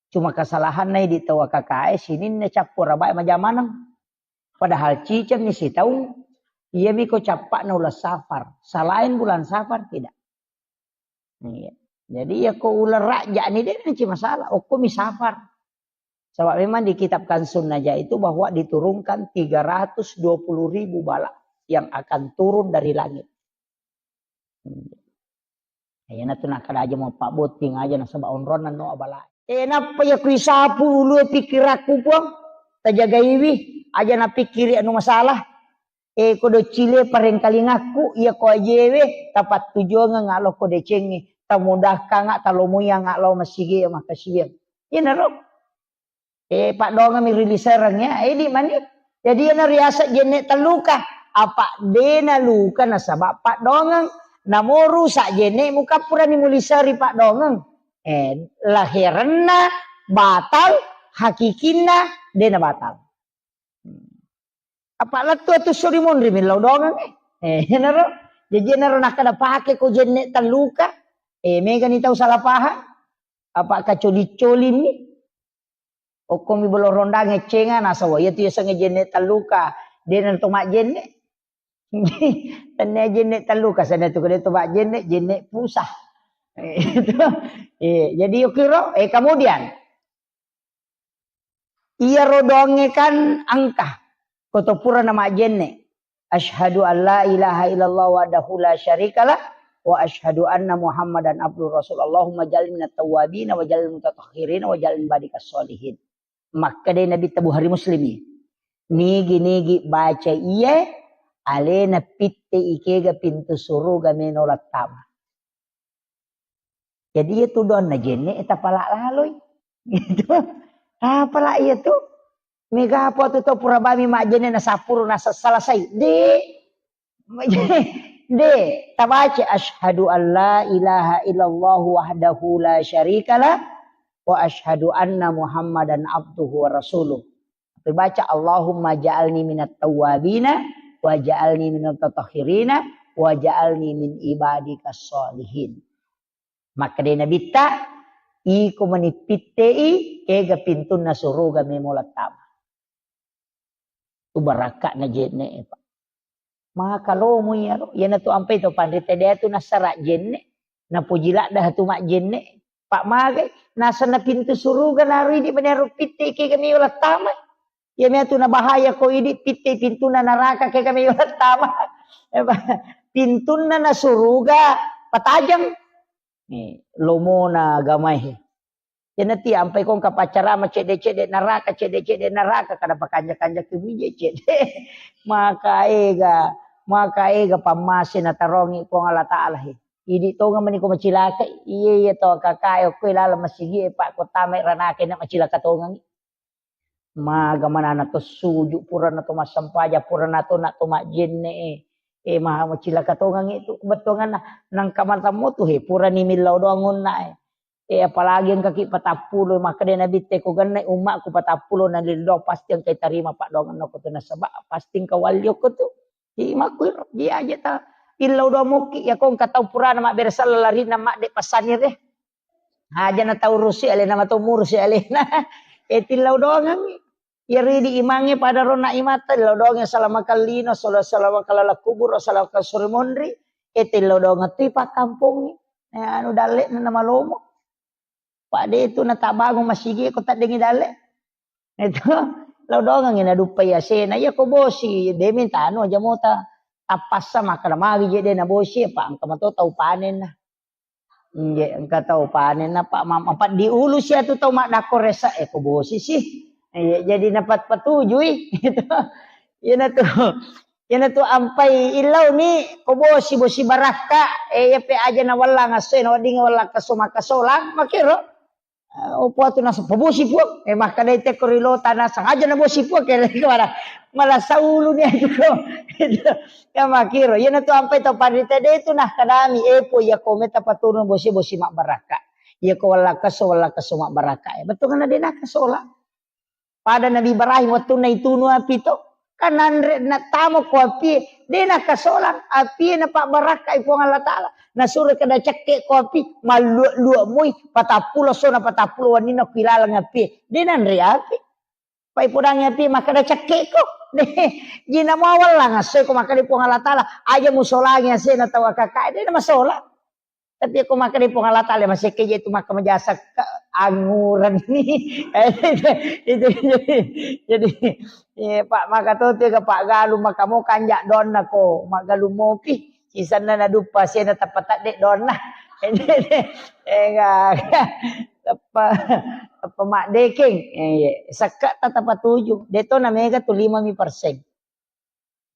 Cuma kesalahanna idi tau A K K S sininna cappu Arabai majamaneng. Padahal cicengni sitaung, iyami ko cappa'na uleng Safar. Selain bulan Safar tidak. Iya. Jadi ya ko uleng Rajab ni de nanti masalah. Okko mi Safar. Sebab memang di kitab Kanzun Najah itu bahwa diturunkan tiga ratus dua puluh ribu bala yang akan turun dari langit. Hmm. Iyana tu nakkeda aja mau pabbotting aja nasaba onronna no abala. Eh, nappa ya kui sapu ulue pikirakku, Puang. Tajagaiwi, aja napikkiri anu masalah. Eh, ko doccile parengkalingakku, iya ko ajewe, tapattujuangeng alo ko decengi, tamudahkanga, talomoianga lao masigi makkasiwiang. Iyanaro. Eh, paddoangeng mi ri lisereng ya, edi mani. Jadi iyana riaseng jenne' talluka, apa' de' naluka nasaba' paddoangeng. Namo rusak jenne' mukappurani muliseri paddoangeng. Eh, laherenna batal, hakikinna de' nabatal. Apa' lettu atu suri monri millau doangeng, eh. Eh, iyanaro. Jaji iyanaro nakkeda pake ko jenne' talluka. Eh, megani tau salah paham. Apa' kacoli-colimmi. Okkomi bolo rondang eccenga, nasaba' iyatu yasengnge jenne' talluka. De' nato majjenne'. Tennia jenne' talluka, sana tu ko de' to majjenne', jenne' pusa. Eh, itu. Eh, jadi okiro, eh, kemudian Iyaro doangnge kan engka. Ko to pura namajjenne'. Asyhadu an la ilaha illallah wahdahu la syarikalah wa asyhadu anna Muhammadan abduhu rasul. Allahumma ja'alni minat tawwabin wa ja'alni mutatahhirin wa ja'alni badikas sholihin. Makkedai Nabitta Bukhari Muslimi. Nigi-nigi baca iye, alena pitte ikega pintu suruga meno lattama. Jadi iyatu doanna jenne' tapala laloi. Gitu. Tapala iyatu. Mega apa tu tau pura bami majjenne' nasappuru nasa-, salasai. De'. De'. Tabaca asyhadu an la ilaha illallah wahdahu la syarikalah wa asyhadu anna Muhammadan abduhu wa rasuluh. Tapi baca, "Allahumma ja'alni minat tawwabina, wa ja'alni minat tatahhirina, wa ja'alni min ibadika sholihin." Makkedai Nabitta, "Iko mani pittei, kega pintunna suruga memo lattama." Tu barakka'na jenne', Pak. Maka lomo iyaro, iyanatu ampai to panrita de' tu nassara jenne', napoji ladda tu majjenne'. Pak magai, nasenna pintu suruga naro idi' mani aro pitte kega meo lattama. Iya mea tu nabahaya ko idi' pitte pintunna naraka kega meo lattama. Pintunna na suruga patajeng. Ni, lomona agamae. Iyanatu ampai ko engka paccarama cedde'-cedde' naraka, cedde'-cedde' naraka, kada pakanja-kanja ki mije cedde'. Maka ega, maka ega pammase natarongi Puang Allah Taala he. Idi' tonga mani ko macilaka, iye, iye to kakae okko laleng masigi e, Pak, ko tama ranaka na macilaka tongangi. Maga manana to suju', purana to massempajang, purana to na to majjenne' e. E, maha macilaka tongangi tu bettuanganna. Nangka matammu tu he, purani millau doang onna e. E, apalagi engka ki patappulo, makkeda Nabitta ko genne' ummakku patappulo na lillau pasti engka tarima paddoangenna ko tu nasaba pasti engka walli okko tu. Imakku iro, dia aja ta illau doang mokki, ya ko engka tau purana mabbere sella larinna madde passani re. Aja na tau rusi alena, mato murusi alena. E, tillau doangengngi. Iyaro idi' imangnge pada ronna imatta, tillau doangngi salama kallino, sala-, salama kalala kubur, salama kasuri monri. E, tillau doangeng tu ipakkampongngi. E, anu dalle'na namalomo. Pak de' tu natabangung masigi ko taddengngi dalle'. Itu, lao doangengngi naduppai asena. Iya ko bosi, de' minta anu aja mota. Tappassa makkeda magi je de' nabosi, apa engka mato tau panenna. Nje, engka tau panenna, Pak, ma-, mapaddi ulu sia tu tau maddakko resa, e ko bosi sih. Iya, jadi napat patujui. Itu. Iyanatu, iyanatu ampai illauni ko bosi, bosi barakka, e, iyape aja na wallang assoe, na wedding wallang kesso makkasolang, makero. E, opo atu naseng, "Pabosi, Puang." E, makkedai tekko ri lota naseng, "Aja nabosi, Puang," kere kemana? Malah saulu ni aju ko. Ya makero. Iyanatu ampai tau panrita de' tu nakkedami, "E, Puang, iya ko meta paturung bosi, bosi mabbarakka. Iya ko wallang kesso, wallang kesso mabbarakka." E, bettuanna de' nakkasolang. Pada Nabi Ibrahim wettunna itunu api to, kan nanre nattama ko api, de' nakasolang api, napabbarakkai Puang Allah Taala. Nasuro kada cekke ko api, mallua-lua moi, patappulo sona patappulo wenninna ko ilaleng api. De' nanre api. Pai podangi api makkeda cekke ko. De', jina muawallang assoi ko makkeda Puang Allah Taala, aja musolangi asena tau akaka, de' namasolang. Tapi ko makkeda Puang Allah Taala, masekke je tu makka majasa ka-, angureng ni. Itu, itu, jadi, jadi, iya, Pak, maka to tu ga Pak Galuh, maka mo kanja donna ko, maggalu mopi, sisenna naduppa sena tappa tadde donna. Ega, tappa, tappa maddekeng. Iya, sekka ta tappa tuju. De to na mega tu lima mi persen.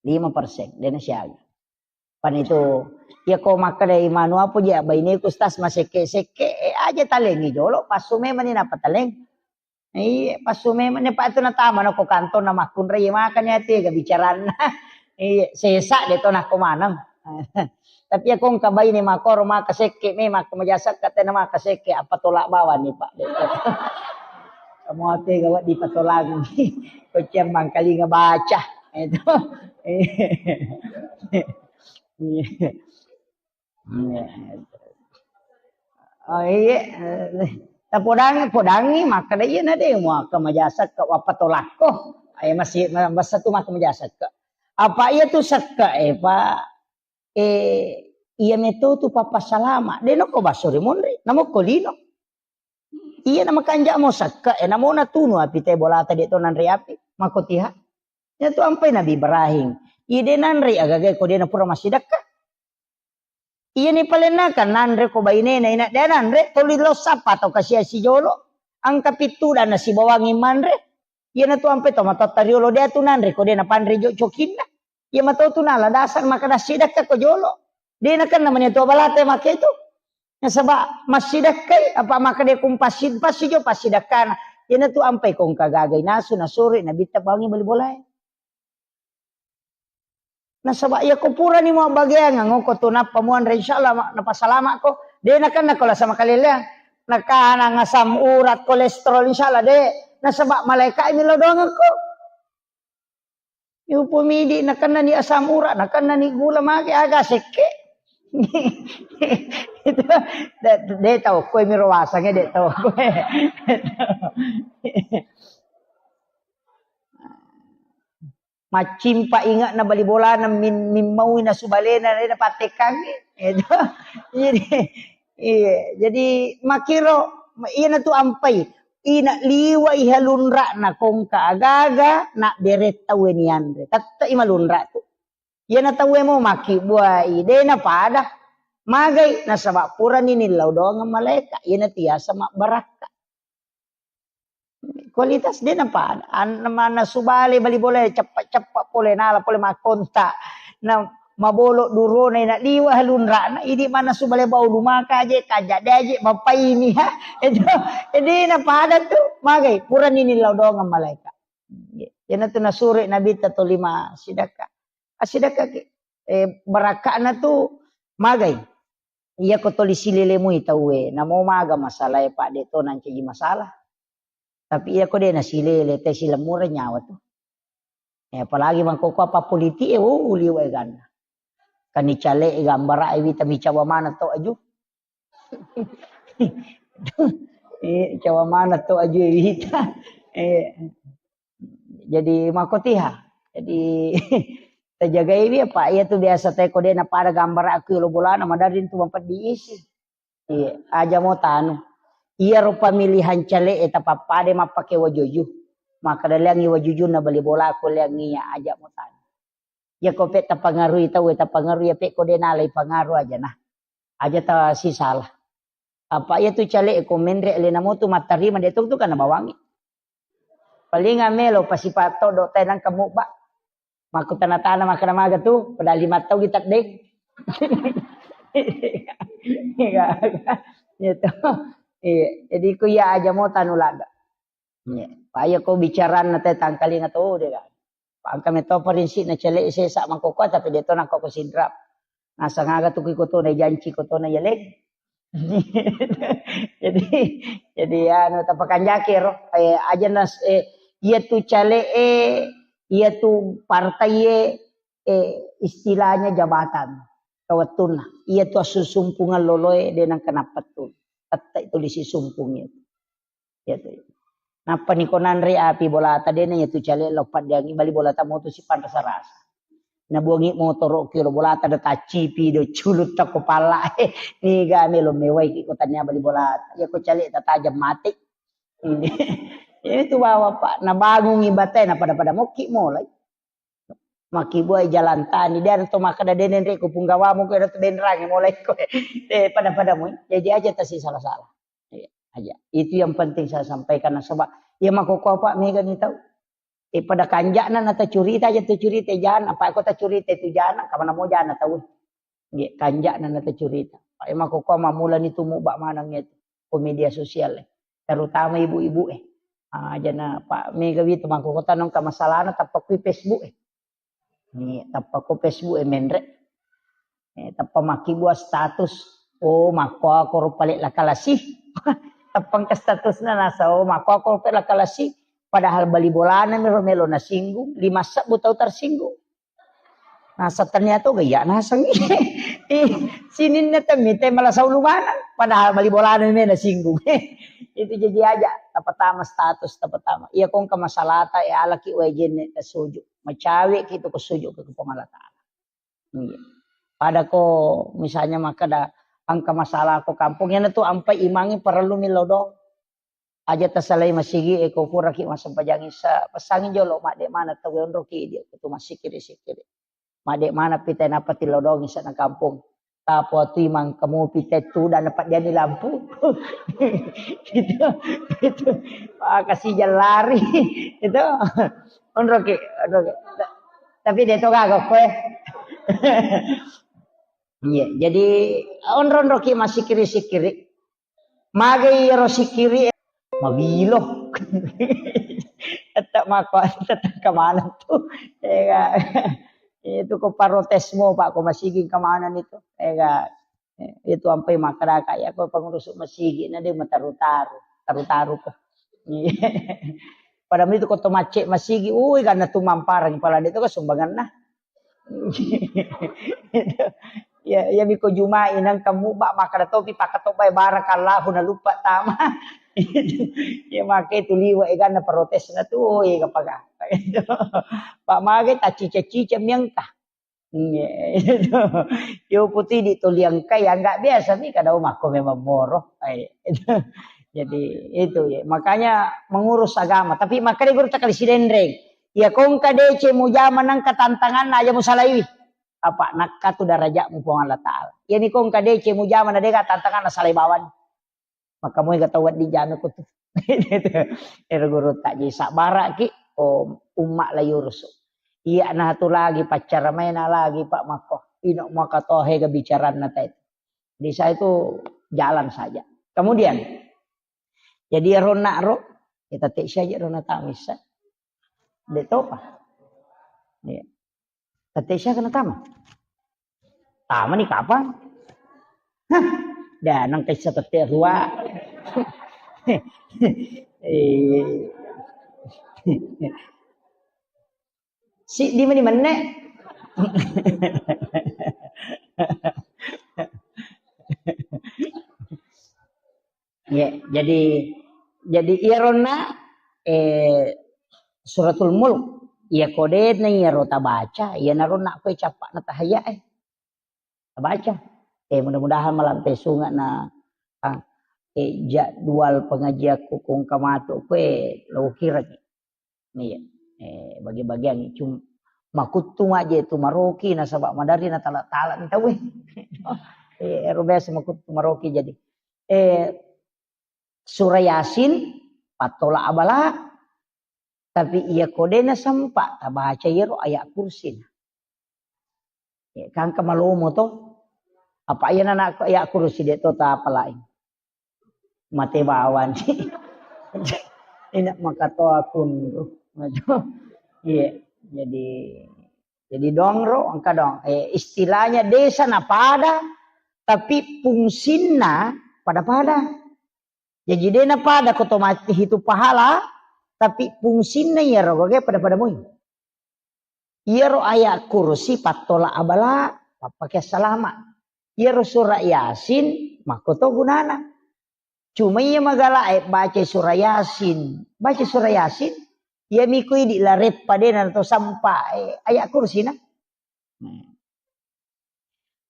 Lima persen, de' nasiaga. Pan itu, iya ko makkeda imanu apa je, baineku stas masekke-sekke, e, aja talengi jolo, passu memang ni napa taleng. Iya, passu memang ne, Pak, itu natama nako kantong na makkunrai, makanya tega bicaranna. Iya, sesa de to nako maneng. Tapi ako engka baine makoro maka sekke, me maka maja sekka, tena maka sekke, apa tolak bawang ni, Pak. Kamu ate gawat di patolangi. Koceng mangkalinga baca. Itu. Iya. Oh, iya. Tapodangi, podangi, maka da iya na de, maka maja sekka, apa tolakko. Ayo masih, masa tu maka maja sekka. Apa iya tu sekka, eh, Pak? Eh, iya meto tu papa salama. De noko baso ri monri, namo ko lino. Iya na makanja mo sekka, eh, namo natunu api te bolata de to nanre api. Mako tiha. Iya tu ampai Nabi Ibrahim. Iya de nanre agaga ko de na pura massidekka. Iya ni palenna kan nanre ko bainena ina de nanre, toli lo sapa to kasia sijolo. Angka pittu dan nasibawangi manre. Iyanatu ampe to matotta riolo de tu nanre ko de napanre jo cokinna. Iya mato tu nala dasar maka dassidekka ko jolo. De nakenna mani tu balate make tu. Nasaba massidekkai apa maka de kumpassi, passi jo passidekkana. Iyanatu ampai ko engka gagai nasu nasuri nabitta bawangi bali bolae. Nasaba iya ko purani mabbageang ngoko tu nappa muanre, insyaallah ma-, napasalama'ko. De nakenna ko lasa makaleleang. Nakana ngasam urat, kolesterol, insyaallah de. Nasaba malaika mi lao doangekko. Yupo midi nakenna ni asam urat, nakenna ni gula mage aga sekke. Itu de, de tau koe miro wasange de tau koe. Maccimpa inge'na bali bolana min-, mimmaui nasu balena, de napattekkangngi. Itu. Jadi, iya, jadi makkiro, iyanatu ampai. Ina liwai halunra'na kongka agaga, na bere tauwe nianre. Tette'i malunra tu. Iyana tauwe mo makkibbuai, de napada. Magai, nasaba purani nillau doangeng malaeka, iyana tiasa mabbarakka. Kualitas de napada. An-, mannasu bale bali bolae, ceppa-ceppa pole, nala pole makkonta. Na mabolo durona, ina liwa halunra'na, idi mannasu bale bau lumaka aje, kaja de aje, mapaini, ha. Itu, jadi napada tu, magai, purani nillau doangeng malaeka. Iyanatu nasuri Nabitta toli massidekka. Assidekkaki. Eh, barakka'na tu magai. Iya ko toli silele mui tauwe, namo maga masalae, Pak, de to nancaji masalah. Tapi iya ko de nasilele, te silemmureng nyawa tu. Eh, apalagi mangkoko apa politik e, oh, liwa e ganna. Kani cale e gambara e wita micawa mana to aju. Eh, cawa mana to aju e wita. Eh, jadi makotiha. Jadi tajagai wi apa iya tu biasa te ko de napada gambara aku lo bolana madari tu mampeddi isi. Iya, aja mo tanu. Iyaro pamilihan cale e tapappade mappake wajuju. Makkeda leangi wajujunna bali bola ko leangi iya, aja mo tanu. Iya ko pe tapangarui tau e, tapangarui iya pe ko de nalai pangaru aja nah. Aja ta sisala. Apa iya tu cale e ko menre alena mo tu mattarima de tu tu kana bawangi. Paling amelo pasipa todo tenang kamu ba. Makkutana-tana makkeda maga tu, padahal lima tau kita deng. Iya, iya. Iya to. Iya, jadi ku iya aja mo tanu laga. Iya. Paya ko bicaranna te tangkalinga to de kan. Pangka meto parinsi na cele sesa mangkoko tapi de to nangko ko sidrap. Nasang aga tu ki kotona janci kotona yaleng. Jadi, jadi anu tapakanjaki ro. Eh, aja nas, eh, iya tu cale e, iya tu partai e, eh, istilahnya jabatan. Kawettunna. Iya tu assusumpungan loloe de nang kenapa tu. Tette itu disi sumpung itu. Iya tu. Nappa ni ko nanre api bolata dena iya tu cale lo paddeangi bali bolata motu si panrasa-rasa. Nabuangi motoro ki lo bolata da taccipi do culutta ko pala. Niga melo mewai ki ko tania bali bolata. Iya ko cale ta tajam mate. Ini. Ini tu bawa Pak, nabangungi batae na pada-pada mokki molai. Makkibuai jalan tani, de to makkeda de nenre ko punggawamu ko tu benrangi mulai ko. Eh, pada-pada mu. Jadi aja tasi salah-salah. Iya, aja. Itu yang penting saya sampaikan nasaba iya makkoko apa mega ni tau. Eh, pada kanja'na na tacurita aja tacurita jana, apa ko tacurita itu jana, kamana mo jana tau. Nggih, kanja'na na tacurita. Apa makkoko mamulani tumu ba maneng itu ko media sosial e. Terutama ibu-ibu e. Aja na Pak Mega wita mangkokota nongka masalahna tappa kui Facebook e. Ni tappa ko Facebook e menre. Eh, tappa makkibua status. Oh, makko ako ro pale lakalasi. Tappa engka statusna nasa, oh, makko ako ro pale lakalasi. Padahal bali bolana mi ro melo nasinggung, lima sebbu tau tersinggung. Nasa ternyata ga iya naseng. Ih, sininna temmi te malah saulu maneng. Padahal bali bolana mi nasinggung. Itu jadi aja, tappa tama status, tappa tama. Iya kongka masalata, ya alaki wae jenne tasuju. Macawe ki tu ko suju ke Puang Allah Taala. Iya. Pada ko misalnya makkeda engka masalah ko kampung, iyana tu ampai imangi parellu mi lodong. Aja tasalai masigi e ko puraki massempajang isa, pesangi jolo madde mana tau onroki dia kutu massikiri-sikiri. Madde mana pita napati lodong isa na kampung. Tapo tu imang kamu pita tu dan dapat dia ni lampu. Itu, itu. Ah, kasih jalan lari. Itu. Onroki, onroki. Tapi dia tu kagak kue. Iya, jadi onro-onroki massikiri-sikiri. Magai iyaro sikiri, mawilo. Tetap mako, tetap kemana tu? Ega. Itu ko protes mo, Pak, ko masigi kemana itu? Ega. Itu ampai makkadaka ya ko pengurus masigi na de mataru-taru, taru-taru ko. Pada itu ko to macet masigi, ui, karena tu mamparang pala itu ko sumbangan nah. Ya, ya miko Juma'i nang kamu bak makkada topi pakatobbai barakallahu na lupa tama. Ya make tu liwa eganna protes na tu, oh, ega paga. Pak mage tacica-cica miangka. Iya, itu. Yo putih di tuliangka ya nggak biasa nih kada makko memang moro. Eh, itu. Jadi itu ya. Makanya mengurus agama. Tapi makanya guru tak kali sidenreng. Ya kongka dece mujama nang ketantangan aja musalaiwi. Apa nakka tu darajatmu Puang Allah Taala. Yani kongka dece mujama na dega tantangan na salai bawang. Maka moi ga tau wedding jame ko tu. Ero guru tak ji sabaraki, oh, umma la yurusu. Iya na tu lagi paccara maena lagi Pak Makko. Ino maka tohe ga bicaranna tai. Di saya itu jalan saja. Kemudian, jadi ero nak ro, kita tek saja ro na tamisa. De topa. Iya. Tette sia kena tama. Tama ni kapang? Hah, dah nang kaisa tette rua. Eh. Si di mani menne. Ya, jadi, jadi iyaronna, eh, Suratul Mulk, iya kodena iyaro tabaca, iyanaro nakko cappa'na tahayya e. Tabaca. Eh, mudah-mudahan malampe sunga na, ah, eh, jadwal pengajianku kung kamatu kue lo kiraki. Iya. Eh, bagi-bagian cuma makuttung aja itu maroki nasaba madari na tala-tala ni tau. Eh, ero biasa makuttung maroki jadi. Eh, Surah Yasin, pattola abala, tapi iya kodena sempa tabaca iyaro ayat kursi. Ya, kan kemalomo to. Apa iya nana ayat kursi de to tapalai. Mate bawang. Ina makatoa kunru. Iya, jadi, jadi dongro, engka dong. Eh, istilahnya desa na pada, tapi fungsinna pada-pada. Jadi dena pada ko to mati hitu pahala, tapi fungsinna iyaro gage pada-pada moi. Iyaro ayat kursi pattola abala, pappake salama. Iyaro surah Yasin, makko to gunana. Cuma iya magala e baca surah Yasin, baca surah Yasin, iya miko idi lareppa dena to sampa, eh, ayat kursi na. Hmm.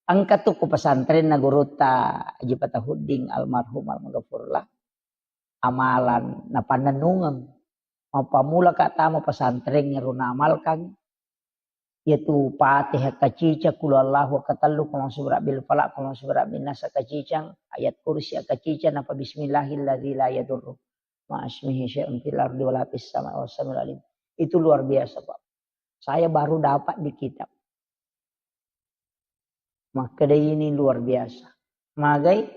Engka tu ku pesantrenna gurutta Haji Fatahuddin almarhum almaghfurlah. Amalan napannennungeng. Mappammula ka tama pesantren ero naamalkan. Yaitu Fatihah kacicang, Qul Huwallahu katellu, Qul A'udzu Birabbil Falaq, Qul A'udzu Birabbin Nas kacicang, ayat kursi kacicang, napa bismillahilladzi la yadurru ma'asmihi syai'un fil ardi wala fis sama'i wa huwas samiul alim. Itu luar biasa, Pak. Saya baru dapat di kitab. Makkeda ini luar biasa. Magai,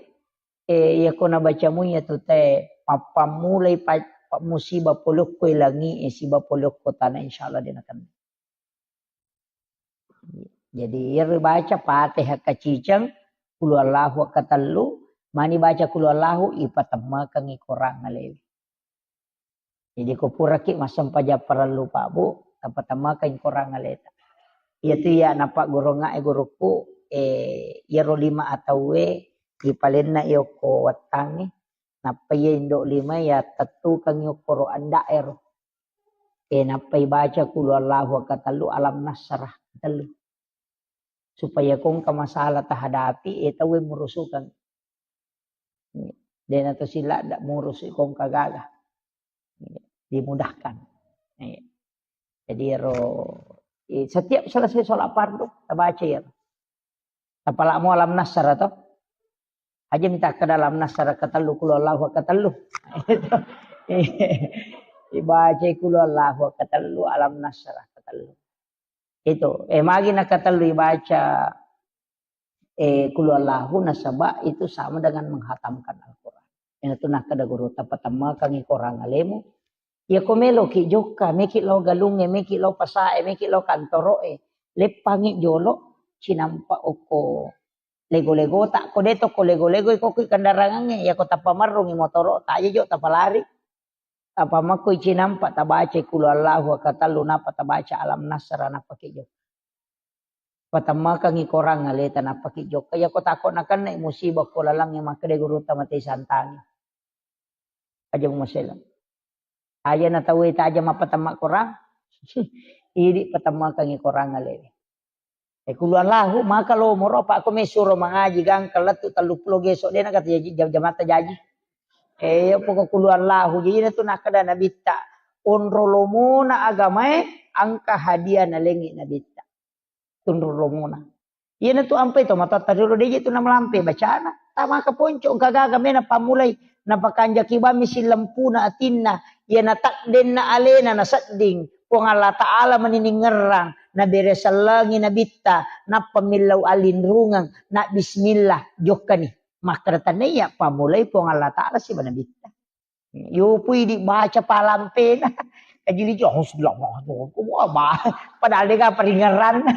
eh, iya ko nabacamu iya tu te, mappammulai pa-, Pak musibah polokko langi e siba polokko tanah, insyaallah de' nakenna. Jadi iyaro baca Fatihah kaciceng, Qul huwallahu katellu, mani baca Qul huwallahu, ipatemmekeng i korang alewe. Jadi ko puraki massempajang parellu Pak Bu, tapatemmekeng i korang aleta. Iyatu iya napaggurungnga e gurukku, eh, iyaro lima atauwe ipalenna i okko wettangnge, nappa iya indo lima iya tettukeng i okkoro anda'ero. Eh, nappa ibaca Qul huwallahu katellu, Alam Nasrah katellu. Supaya ko engka masalah tahadapi, eh, tauwe murusukeng. De'na to siladda murusu ko engka gaga. Dimudahkan. Jadi ero, eh, setiap selesai sholat fardu, tabaca iyaro. Tapalamo Alam Nasrah to. Aja mita kada Alam Nasrah katellu, Qul huwallahu katellu. Ibaca Qul huwallahu katellu, Alam Nasrah katellu. Itu, eh, magi nakatellu ibaca, eh, Qul huwallahu, nasaba itu sama dengan menghatamkan Al-Quran. Iyanatu nakkeda gurutta, patemmekeng i korang alemu. Iya ko meloki jokka, meki lao galungnge, meki lao pasae, meki lao kantoroe, leppangi jolo, cinampa okko lego-legota, ko de to ko lego-lego, iko ki kendarangangnge, iya ko tappa marrungi motoro, taja jo tapalari. Tappa makko icinampa, tabaca Qul huwallahu katellu, nappa tabaca Alam Nasrah, nappa ki jokka. Patemmekeng i korang aleta, nappa ki jokka. Iya ko tako nakenna musibah ko lalangnge, makkeda gurutta, mate santangi. Aja mumasela. Aja na tauwe taja mappatemma korang. Idi patemmekeng i korang alewe. Eh, Qul huwallahu, maka lo moro, apa ko mesuro mangaji gangka lettu tellu pulo geso, de' nakata jaji, jam-, jamatta jaji. Eh, iya poko Qul huwallahu, jadi natu nakkeda Nabitta, onro lomona agamae, engka hadiah nalengi Nabitta. Tunru lomona. Iyanatu ampai to matoatta riolo, de' je tu namalampe bacana. Tamaka ponco, engka gaga mena pammulai. Napakanjaki bammi sillempuna atinna. Iya nataddenna alena nasedding. Puang Allah Ta'ala mani ningerrang. Nabere sellengi Nabitta. Nappa millau alinrungeng. Na bismillah. Jokkani. Makkeda tania pammulai Puang Allah Ta'ala siba Nabitta. Yopui dibaca palampena. Kajili jo, "Auzubillahi minasyaitonir rajim." Wah, bah, padahal de' gaga paringerranna.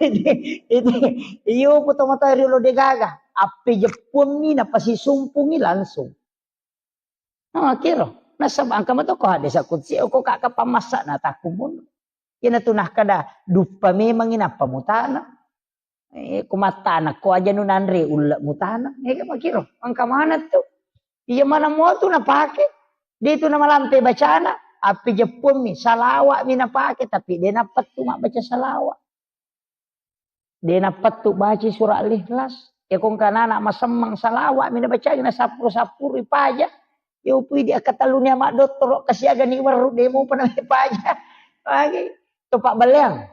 Itu, itu, yopu tomatoa riolo de' gaga. Appejeppuammi napasisumpungi langsung. Nah, kiro. Nasaba engka mato ko hadis qudsi, ko kaka pamassa na takkumun. Iyanatu nakkeda duppa memangi nappa mutana. Eh, ko mattana ko aja nu nanre ulle mutana. Eh, makiro, engka maneng tu. Iya maneng mo tu napake. De' tu namalampe bacana, appejeppuammi, salawa'mi napake, tapi de' nappettu mabbaca salawa'. De' nappettu baca surah Al-Ikhlas. Ya ko engka anak masemmeng, salawa'mi nabacai, nasappuru-sappuru ipaja. Yopui di akkatelluni ama' dottoro, kasiagani werru, de' mopa napaja. Lagi. Topa balleang.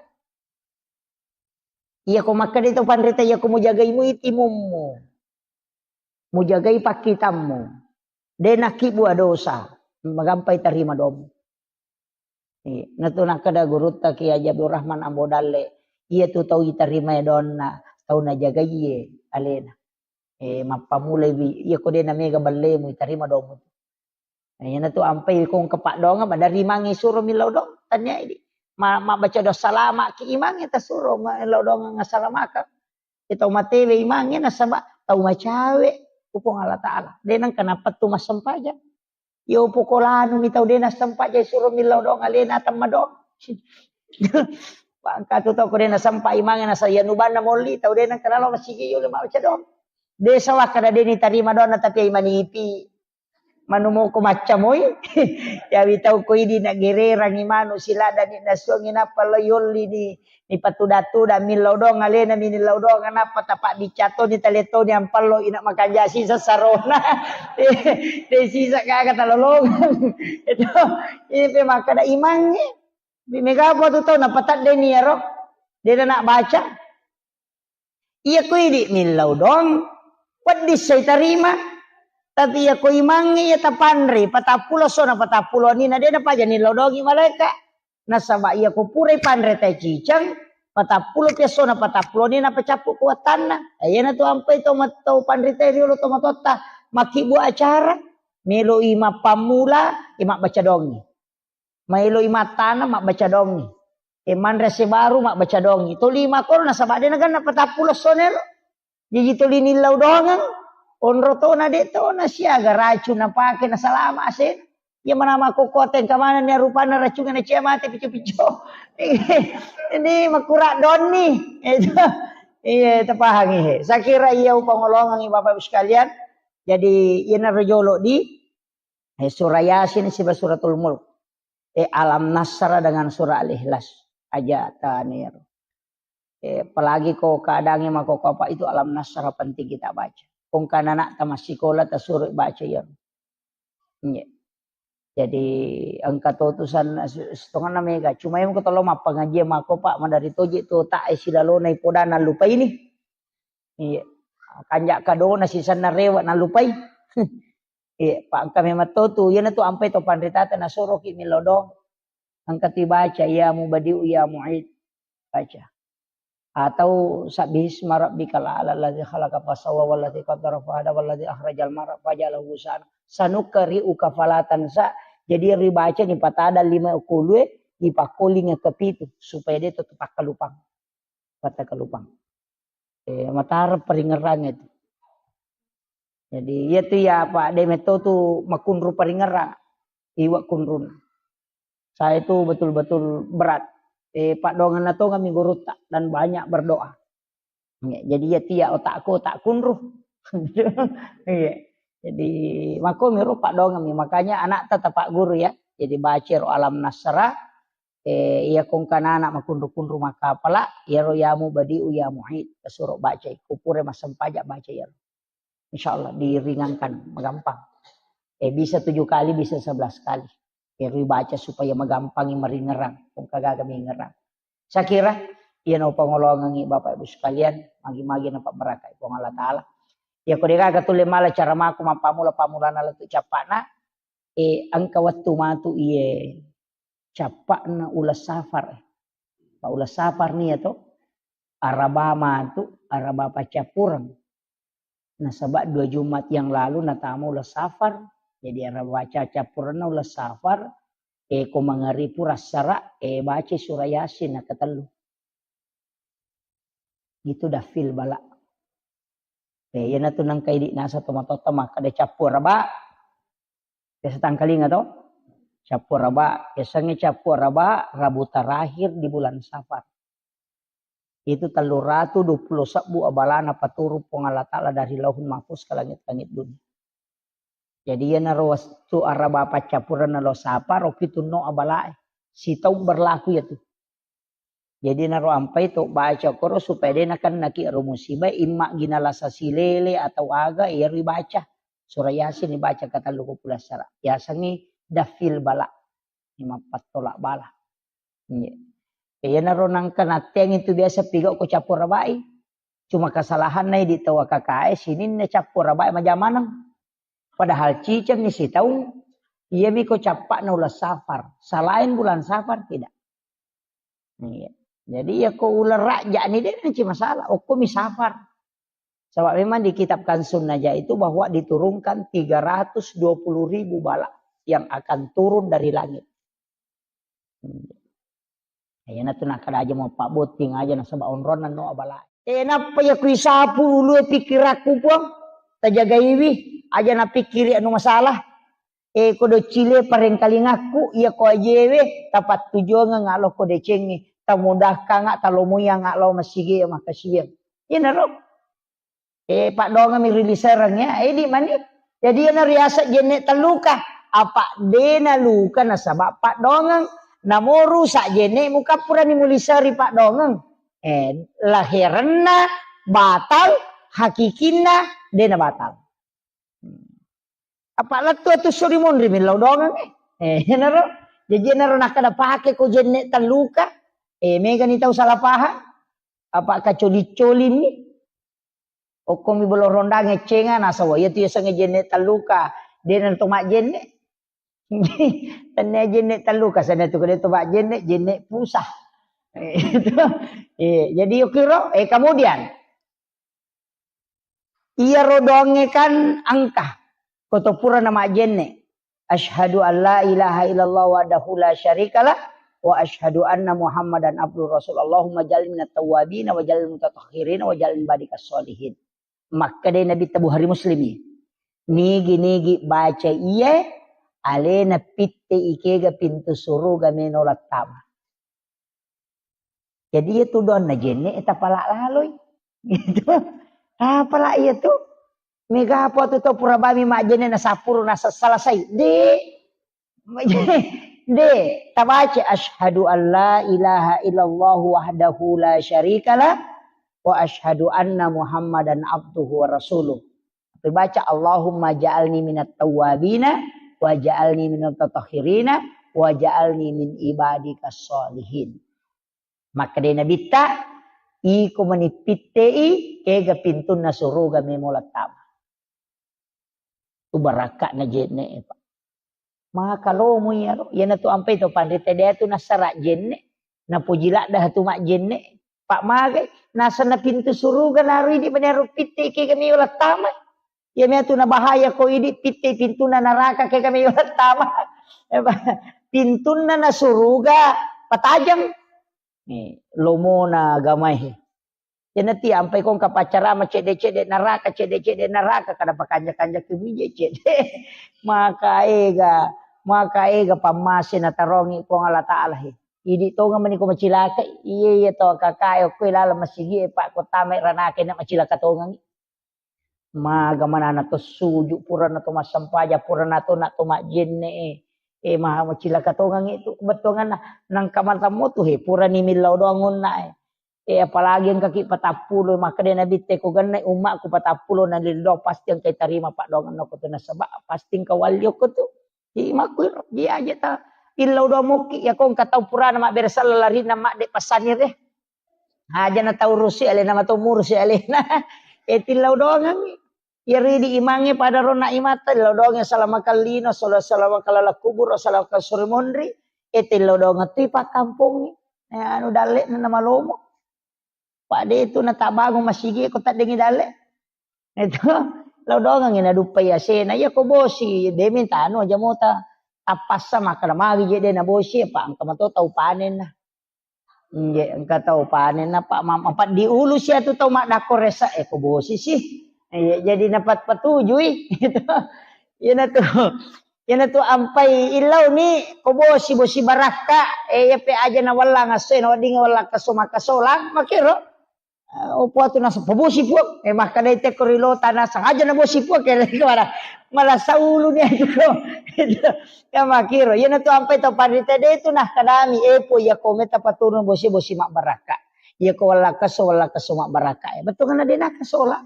Iya ko makkeda to panrita, iya ko mujagai mui timummu, mujagai pakkitammu, de' nakkibua dosa, magampai tarima domu. Iya, natu nakkeda gurutta Kiai Haji Abdul Rahman Ambo Dalle, iya tu tau itarima doanna, tau najagaie alena. Eh, mappamulai wi, iya ko de' namega ballemu, itarima domu. Nah, iyanatu ampai ko engka paddoangeng, maderri mangi suro millau doang, tania idi. Ma-, mabbaca doa salama ki imangnge tasuro, ma-, millau doang assalamakeng. Iya tau matewe imangnge nasaba tau macawe, ku Puang Allah Ta'ala. De' nengka napettu massempajang. Yo poko lanu mi tau de' nassempajang suro millau doang alena temma doang. Bangka tu tau ko de' nasempa imangnge nasa iya nubanna molli tau de' nengka nalo masigi yo le mabbaca doang. De' sala kada de' nitarima doanna tapi ai manipi. Manu moko macca moi. Yawi tau ko idi na gererangi manu siladani nasuangi nappa lo yolli ni, ni patuda-tuda millau doang alena mi nillau doang nappa tapa bicca toni tale toni ampallo ina makanja sisa sarona. De' sisa gaga talolongeng. Itu, ipe makkeda imangnge. Bi mega apa tu tau napatadde ni ero. De' na baca. Iya ko idi millau doang, wedding sai tarima. Tapi iya ko imangnge iya tapanre, patappulo sona patappulo anina de' napaja nillau doangi malaeka. Nasaba iya ko purai panre tai ciceng, patappulo pi essona patappulo anina pacappu ku wattanna. Eh, iyanatu ampai to mat-, to panre tai riolo to matotta makkibbu acara. Melo i mappammula, e mabbaca dongi. Maelo i mattana, mabbaca dongi. E manre ase baru, mabbaca dongi. Toli makkoro nasaba de naganna patappulo essona ero. Jaji toli nillau doangeng, onro tona de tona siaga racung napake nasalama ase. Iya mana makkokkote engka manenni rupanna racungenna cia mate picco-picco. Ini makura donni. Itu. Iya, tapahangi he. Saya kira iya upangolongangi Bapak Ibu sekalian. Jadi, iyanaro jolo di, eh, surah Yasin siba suratul Mulk. Eh, Alam Nasrah dengan surah Al-Ikhlas. Aja taniro. Eh, apalagi ko keadaannya mako apa itu Alam Nasrah penting kita baca. Kong kana anak tamat sekolah tasuruh baca ya. Iya. Jadi engka to tu san-, setonganna mega. Cuma yang ko tolo mappangajian mako Pak madari toje tu tak e silalona ipoda nallupai ni. Iya. Kanja kadona sisanna rewa nallupai. Iya, Pak engka memang to tu. Iyana tu ampai to panritata nasoroki milodong. Engka tu baca ya mubadiu ya muid. Baca. Atau sabbihisma rabbikal a'la alladzi khalaqa fasawwa walladzi qaddara fahada walladzi akhrajal mar'a faja'alahu ghusaan. Sanuqri'uka fala tansa. Jadi yang dibaca ni patada lima kulue dipakoling ke pitu supaya dia tetap takkalupang. Patakkalupang. Eh, matara paringerang itu. Jadi iya tu ya Pak de metto tu makunru paringerang. Iwa kunrun. Saya itu betul-betul berat. Eh, Pak dongan na tonga mi gurutta dan banyak berdoa. Ya, jadi iya tu ya otakku tak kunru. Iya. Jadi mako miru Pak dongan mi makanya anak tetap Pak guru ya. Jadi baca ro Alam Nasrah. Eh, iya kong kanana makunru-kunru makapala, iyaro ya mubadiu ya muid, kasuro baca ikku pura massempajang baca iyaro. Insyaallah diringankan, magampang. Eh, bisa tujuh kali, bisa sebelas kali. Iyaro baca supaya magampangi maringerang, kong kagaga mingerang. Saya kira, iya no pangolongangi Bapak Ibu sekalian, magi-magi napa berakai Puang Allah Ta'ala. Ya ko degaga tulle mala cara mako mappamula-pamulana lettu cappana, eh, engka wettu matu iye cappa'na uleng Safar. Pa uleng Safar nia to, Araba matu, Araba paccappureng. Nasaba dua Jumat yang lalu natama uleng Safar. Jadi Araba paccappurengna uleng Safar, eh, ko mangaribu rassara, eh, baca surah Yasin nakatellu. Itu dafil bala. Eh, iyana tu nangka idi nasa tomatotta makkada cappu Araba. Biasa tangkalinga to? Cappu Araba, yasengnge cappu Araba, Rabu terakhir di bulan Safar. Itu tellu ratu dua puluh sebbu abalana paturung Puang Allah Ta'ala dari Lauhul Mahfuz ke langit-langit dunia. Jadi iyanaro wettu Araba paccappurengna lo Safar, okki tunno abalae. Sitaung berlaku iyatu. Jadi naro ampai to baca koro supaya de nakennaki ero musiba, imma gina lasa silele atau aga, iyaro ibaca. Surah Yasin ibaca katellu ko pulassara. Yasengngi dafil bala. Ni mappattolak bala. Iya. Iyanaro nangka natteang itu biasa pigau ko cappu Arabai. Cuma kesalahanna idi tau A K K E sininna cappu Arabai majamaneng. Padahal cicengni sitaung, iyami ko cappa'na uleng Safar. Selain bulan Safar tidak. Iya. Jadi ya ko uleng Rajab ni de nanti masalah. Okko mi Safar. Sebab memang di kitab Kanzun Najah itu bahwa diturunkan tiga ratus dua puluh ribu bala yang akan turun dari langit. Hmm. Iyana tu nakkada aja mau pabbotting aja nasaba onronna no abala. Eh, nappa ya kui sapu ulue pikirakku, Puang. Tajagaiwi, aja napikkiri anu masalah. Eh, ko doccile parengkalingakku, iya ko ajewe, tapattujongeng alo ko decengi, tamudahkang talomoyang alo masigi makkasiwiang. Iyanaro. Eh, paddongeng mi riliseng ya. Eh, di mani. Jadi iyana riaseng jenne telluka. Apa dena luka nasaba paddongeng. Namoru sa jenne mukappurani muliseri paddongeng. Eh, laherenna batal, hakikinna dena batal. Apa lettu atu suri monri millau dongeng eh. Eh, iyanaro. Jadi iyanaro nakkada pake ko jenne telluka. Eh, megani tau salah paham. Apa kacoli-colimi. Okkomi bolo rondang eccenga nasaba iyatu yasengnge jenne telluka. Dena to majjenne. Tenne jenne telluka sana tu kode to majjenne, jenne pusah. Eh, jadi yukiro, eh, kemudian iyaro doangnge kan engka. Ko to purana majjenne, asyhadu an la ilaha illallah wahdahu la syarikalah, wa asyhadu anna Muhammadan abduhu rasul. Allahumma ja'alni minat tawwabin wa ja'alni mutatahhirin wa ja'alni badikas sholihin. Makkeda Nabitta, Bukhari Muslimi, nigi-nigi baca iye, alena pitte ikega pintu suruga meno lattama. Jadi iya tu doanna jenne, eh, tapala laloi. Gitu. Tapala iya tu. Mega apa tu tau pura bami majjenne na sapuru na selesai. De. De. Tabaca asyhadu an la ilaha illallah wahdahu la syarikalah wa asyhadu anna Muhammadan abduhu wa rasuluh. Tapi baca, "Allahumma ja'alni minat tawwabina, wa ja'alni minat tatahhirina, wa ja'alni min ibadika sholihin." Makkeda Nabitta, iko mani pittei, kega pintunna suruga memo lattama. Tu barakka'na jenne, Pak. Maka lomo iyaro, iyanatu ampai to panrita de tu nassara jenne, napoji ladda tu majjenne, Pak, magai, nasenna pintu suruga naro idi mani aro pitte kega meo lattama. Iya mea tu nabahaya ko idi pitte pintunna naraka kega meo lattama. Pintunna na suruga patajang. Nih, lomona agamae. Iyanati ampai kongka paccarama cedde-cedde naraka, cedde-cedde naraka, kada pakanja-kanja kemije cedde. Maka ega, maka ega pammase natarongi Puang Allah Ta'ala he. Idi tonga mani ko macilaka, iya, iya to kakae okko laleng masigi e, Pak, ko tamai ranake na macilaka tongangi. Maga manana to suju, purana to massampaja, purana to na to majjenne e. E, maha macilaka tongangi tu bettuanganna. Nangka matammo tu he, purani millau doang onna e. E, apalagi engkaki patappulo, makkeda Nabitte, ko genne ummaku patappulo na lillau, pasti engkai tarima paddoangenna ko tu nasaba pasti engka walli okko tu. Jadi makkuiro, dia aja ta illau doang mokki, ya ko engka tau purana mabbere sella larinna madde passani re. Aja na tau rusi alena, mato murusi alena. E, tillau doangangi. Iyaro idi imangnge pada ronna imatta, illau doang salama kallino, sala-, salama kalala kubur, salama kasuri monri, e tillau doang tu ipakkampongi. E, anu dalle'na namalomo. Pak de tu natabangung masigi ko taddengi dalle. Itu, lau doangangi naduppai asena, iya ko bosi, de minta anu aja mota. Tappassa makkeda magi je de nabosi, Pak, engka mato tau panenna. Inje, engka tau panenna, Pak, ma-, mapaddi ulu sia tu tau maddakko resa, e, ko bosi sih. Iya, jadi napat patujui. Gitu. Iyanatu, iyanatu ampai illauni ko bosi, bosi barakka, e, iya pe aja na wallang asso, na wedding wallang kaso makasolang, makero. E, opo atu naseng, "Pabosi, Puang." E, makkedai tekko ri lota naseng, "Aja nabosi, Puang." Kere mala, mala saulu ni atu ko. Ya makiro, iyanatu ampai tau panrita de tu nakkedami, "E, Puang, iya ko meta paturun bosi, bosi mabbarakka. Iya ko wallakkesso, wallakkesso mabbarakka." E, bettuanna de nakasola.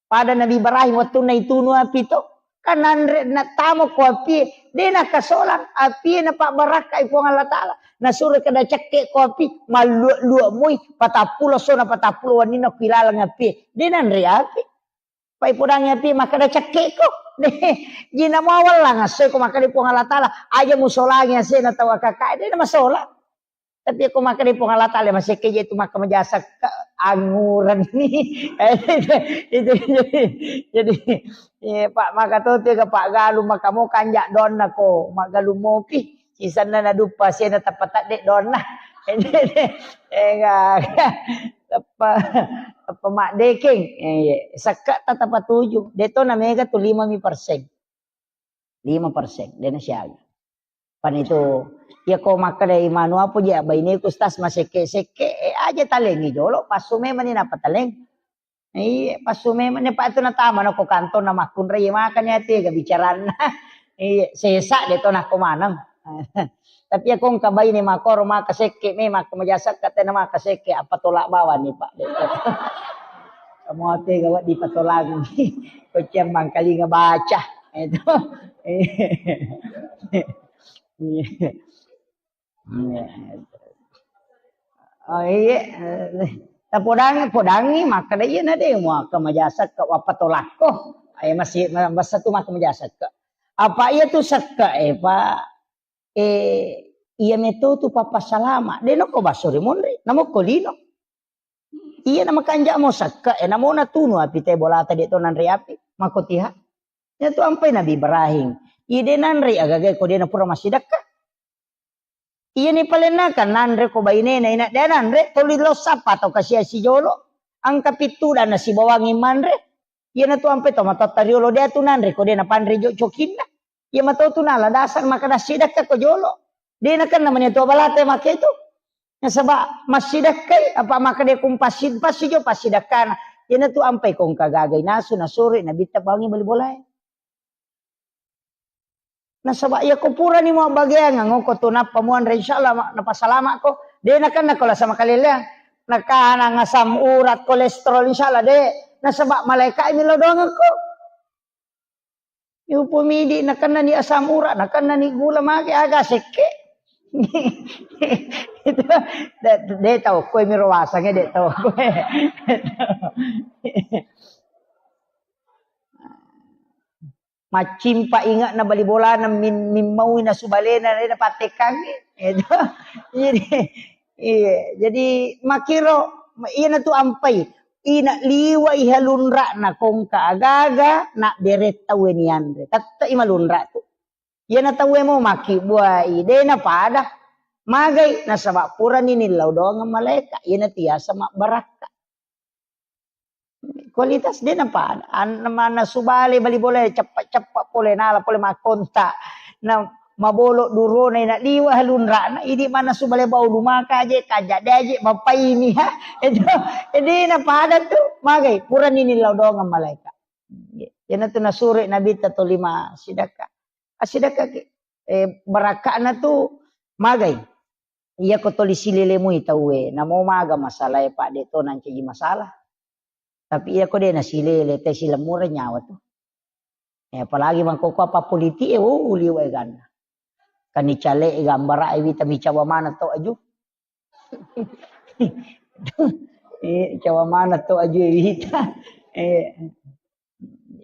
Pada Nabi Ibrahim wettunna itunu api to, kan nanre nattama ko api, de nakasolang api, napabbarakkai Puang Allah Ta'ala. Nasuro kada cekke ko api, mallua-lua moi, patappulo sona patappulo wenninna ko ilaleng api. De nanre api. Pai podangi api makkeda cekke ko. De, jina mawallang asse ko makkeda Puang Allah Ta'ala, aja musolangi asena tau akaka, de namasolang. Tapi ko makkeda Puang Allah Ta'ala, masekke je tu makka majasa ke anguran ni. Itu, itu, jadi, jadi, iya, Pak, maka to tu ga Pak galu maka mo kanja donna ko, maggalu mopi. Sisanna naduppa sena tappa tadde donna. Enggak. Tappa, tappa maddekeng. Eh, iya. Sekke ta tappa tuju. De to na mega tu lima mi persen. Lima persen, de nasiaga. Pan itu, iya ko makkeda imanu apa je baineku, Ustaz, masekke-sekke, e, aja talengi jolo, passu memang ni napa taleng. Iya, passu memang ni, Pak, itu natama na ko kantong na makkunrai, iya, makanya tega bicaranna. Iya, sesa de to nako maneng. Tapi iya ko engka baine makoro maka sekke, memang ko majasa ka tena maka sekke, apa tolak bawang ni, Pak. Semua tega wa dipatolangi. Ko cemmang kalinga baca. Itu. Iya. Iya. Oh, iya. Tapodangi, podangi, makkeda iya na de, maka majasa ka, apa tolakko. Ayo masih, masa tu maka majasa ka. Apa iya tu sekka, e, Pak? E, iya meto tu pappasalama. De nokko basso ri monri, namokko lino. Iya na makanja mo sekka, e, namo natunu api te bolata de to nanre api. Mako tiha. Iyatu ampai Nabi Ibrahim. Ide nanre agaga ko dena pura massidakka. Iyani palennakang nanre ko bainena ina de nanre, toli lo sappa atau kasia sijolo. Angka pittu dan nasibawangi manre. Iyanatu ampai to matotta riolo de tu nanre ko de napanre jo cokinna. Iya mato tu nala dasar maka nassidakka ko jolo. De nakenna mani tu abalate make tu. Nasaba massidakkai apa maka de kum passi, passi jo passidakkana. Iyanatu ampai ko engka gagai nasu nasuri nabitta bawangi bali bolae. Nasaba iya ko purani muabbageang ngoko tu nappa muanre insyaallah ma-, napasalamakko. De nakenna ko lasa makaleleang. Nakana ngasam urat, kolesterol insyaallah de. Nasaba malaikat mi lo doangekko. Yupo midi nakenna ni asam urat, nakenna ni gula mage aga sekke. Itu de, de tau koe mi rowasange de tau koe. Maccimpa inge'na bali bolana min-, mimmaui nasu balena, de napattekkangngi. Eto. Jadi, iya, jadi makkiro, iyanatu ampai. Ina liwa iha lunra'na kongka agaga, na bere tauwe nianre. Tette'i malunra tu. Iyana tauwe mo makkibbuai, de napada. Magai, nasaba purani nillau doangeng malaeka, iyana tiasa mabbarakka. Kualitas de napada. An-, mannasu bale bali bola ceppa-ceppa pole nala pole makkonta. Na mabolo durona ina liwa lunrana idi mannasu bale bau lumaka aje kaja de aje mapaini ha. Edo, ede napada tu magai purani nillau doangeng malaeka. Iyanatu nasure nabitta tolima sidakka. Asidakka ki. Eh, barakka'na tu magai. Iya ko toli silele mui tauwe, namo maga masalae, Pak, de to nancaji masalah. Tapi iya ko de nasilele, te silemureng nyawa tu. Eh, apalagi mangkoko apa politik e, oh, liwa e ganna. Kani cale e gambara e wita micawa mana to aju. Eh, cawa mana to aju e wita. Eh,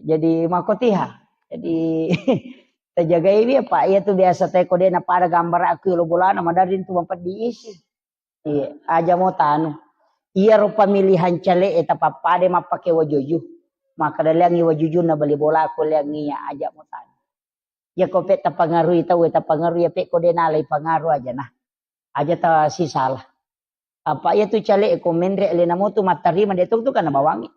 jadi makotiha. Jadi tajagai wi apa iya tu biasa te ko de napada gambara aku lo bolana madari tu mapeddi isi. Iya, aja mo tanu. Iyaro pemilihan cale e tapappada mappake wajuju. Maka daleangi wajujunna bali bola ko leangi iya aja mo tanu. Iya ko pe tapangarui tau e tapangarui iya pe ko de nalai pangaru aja nah. Aja ta sisala. Apa iya tu cale e ko menre alena mo tu mattarima de tu tu kana bawangi.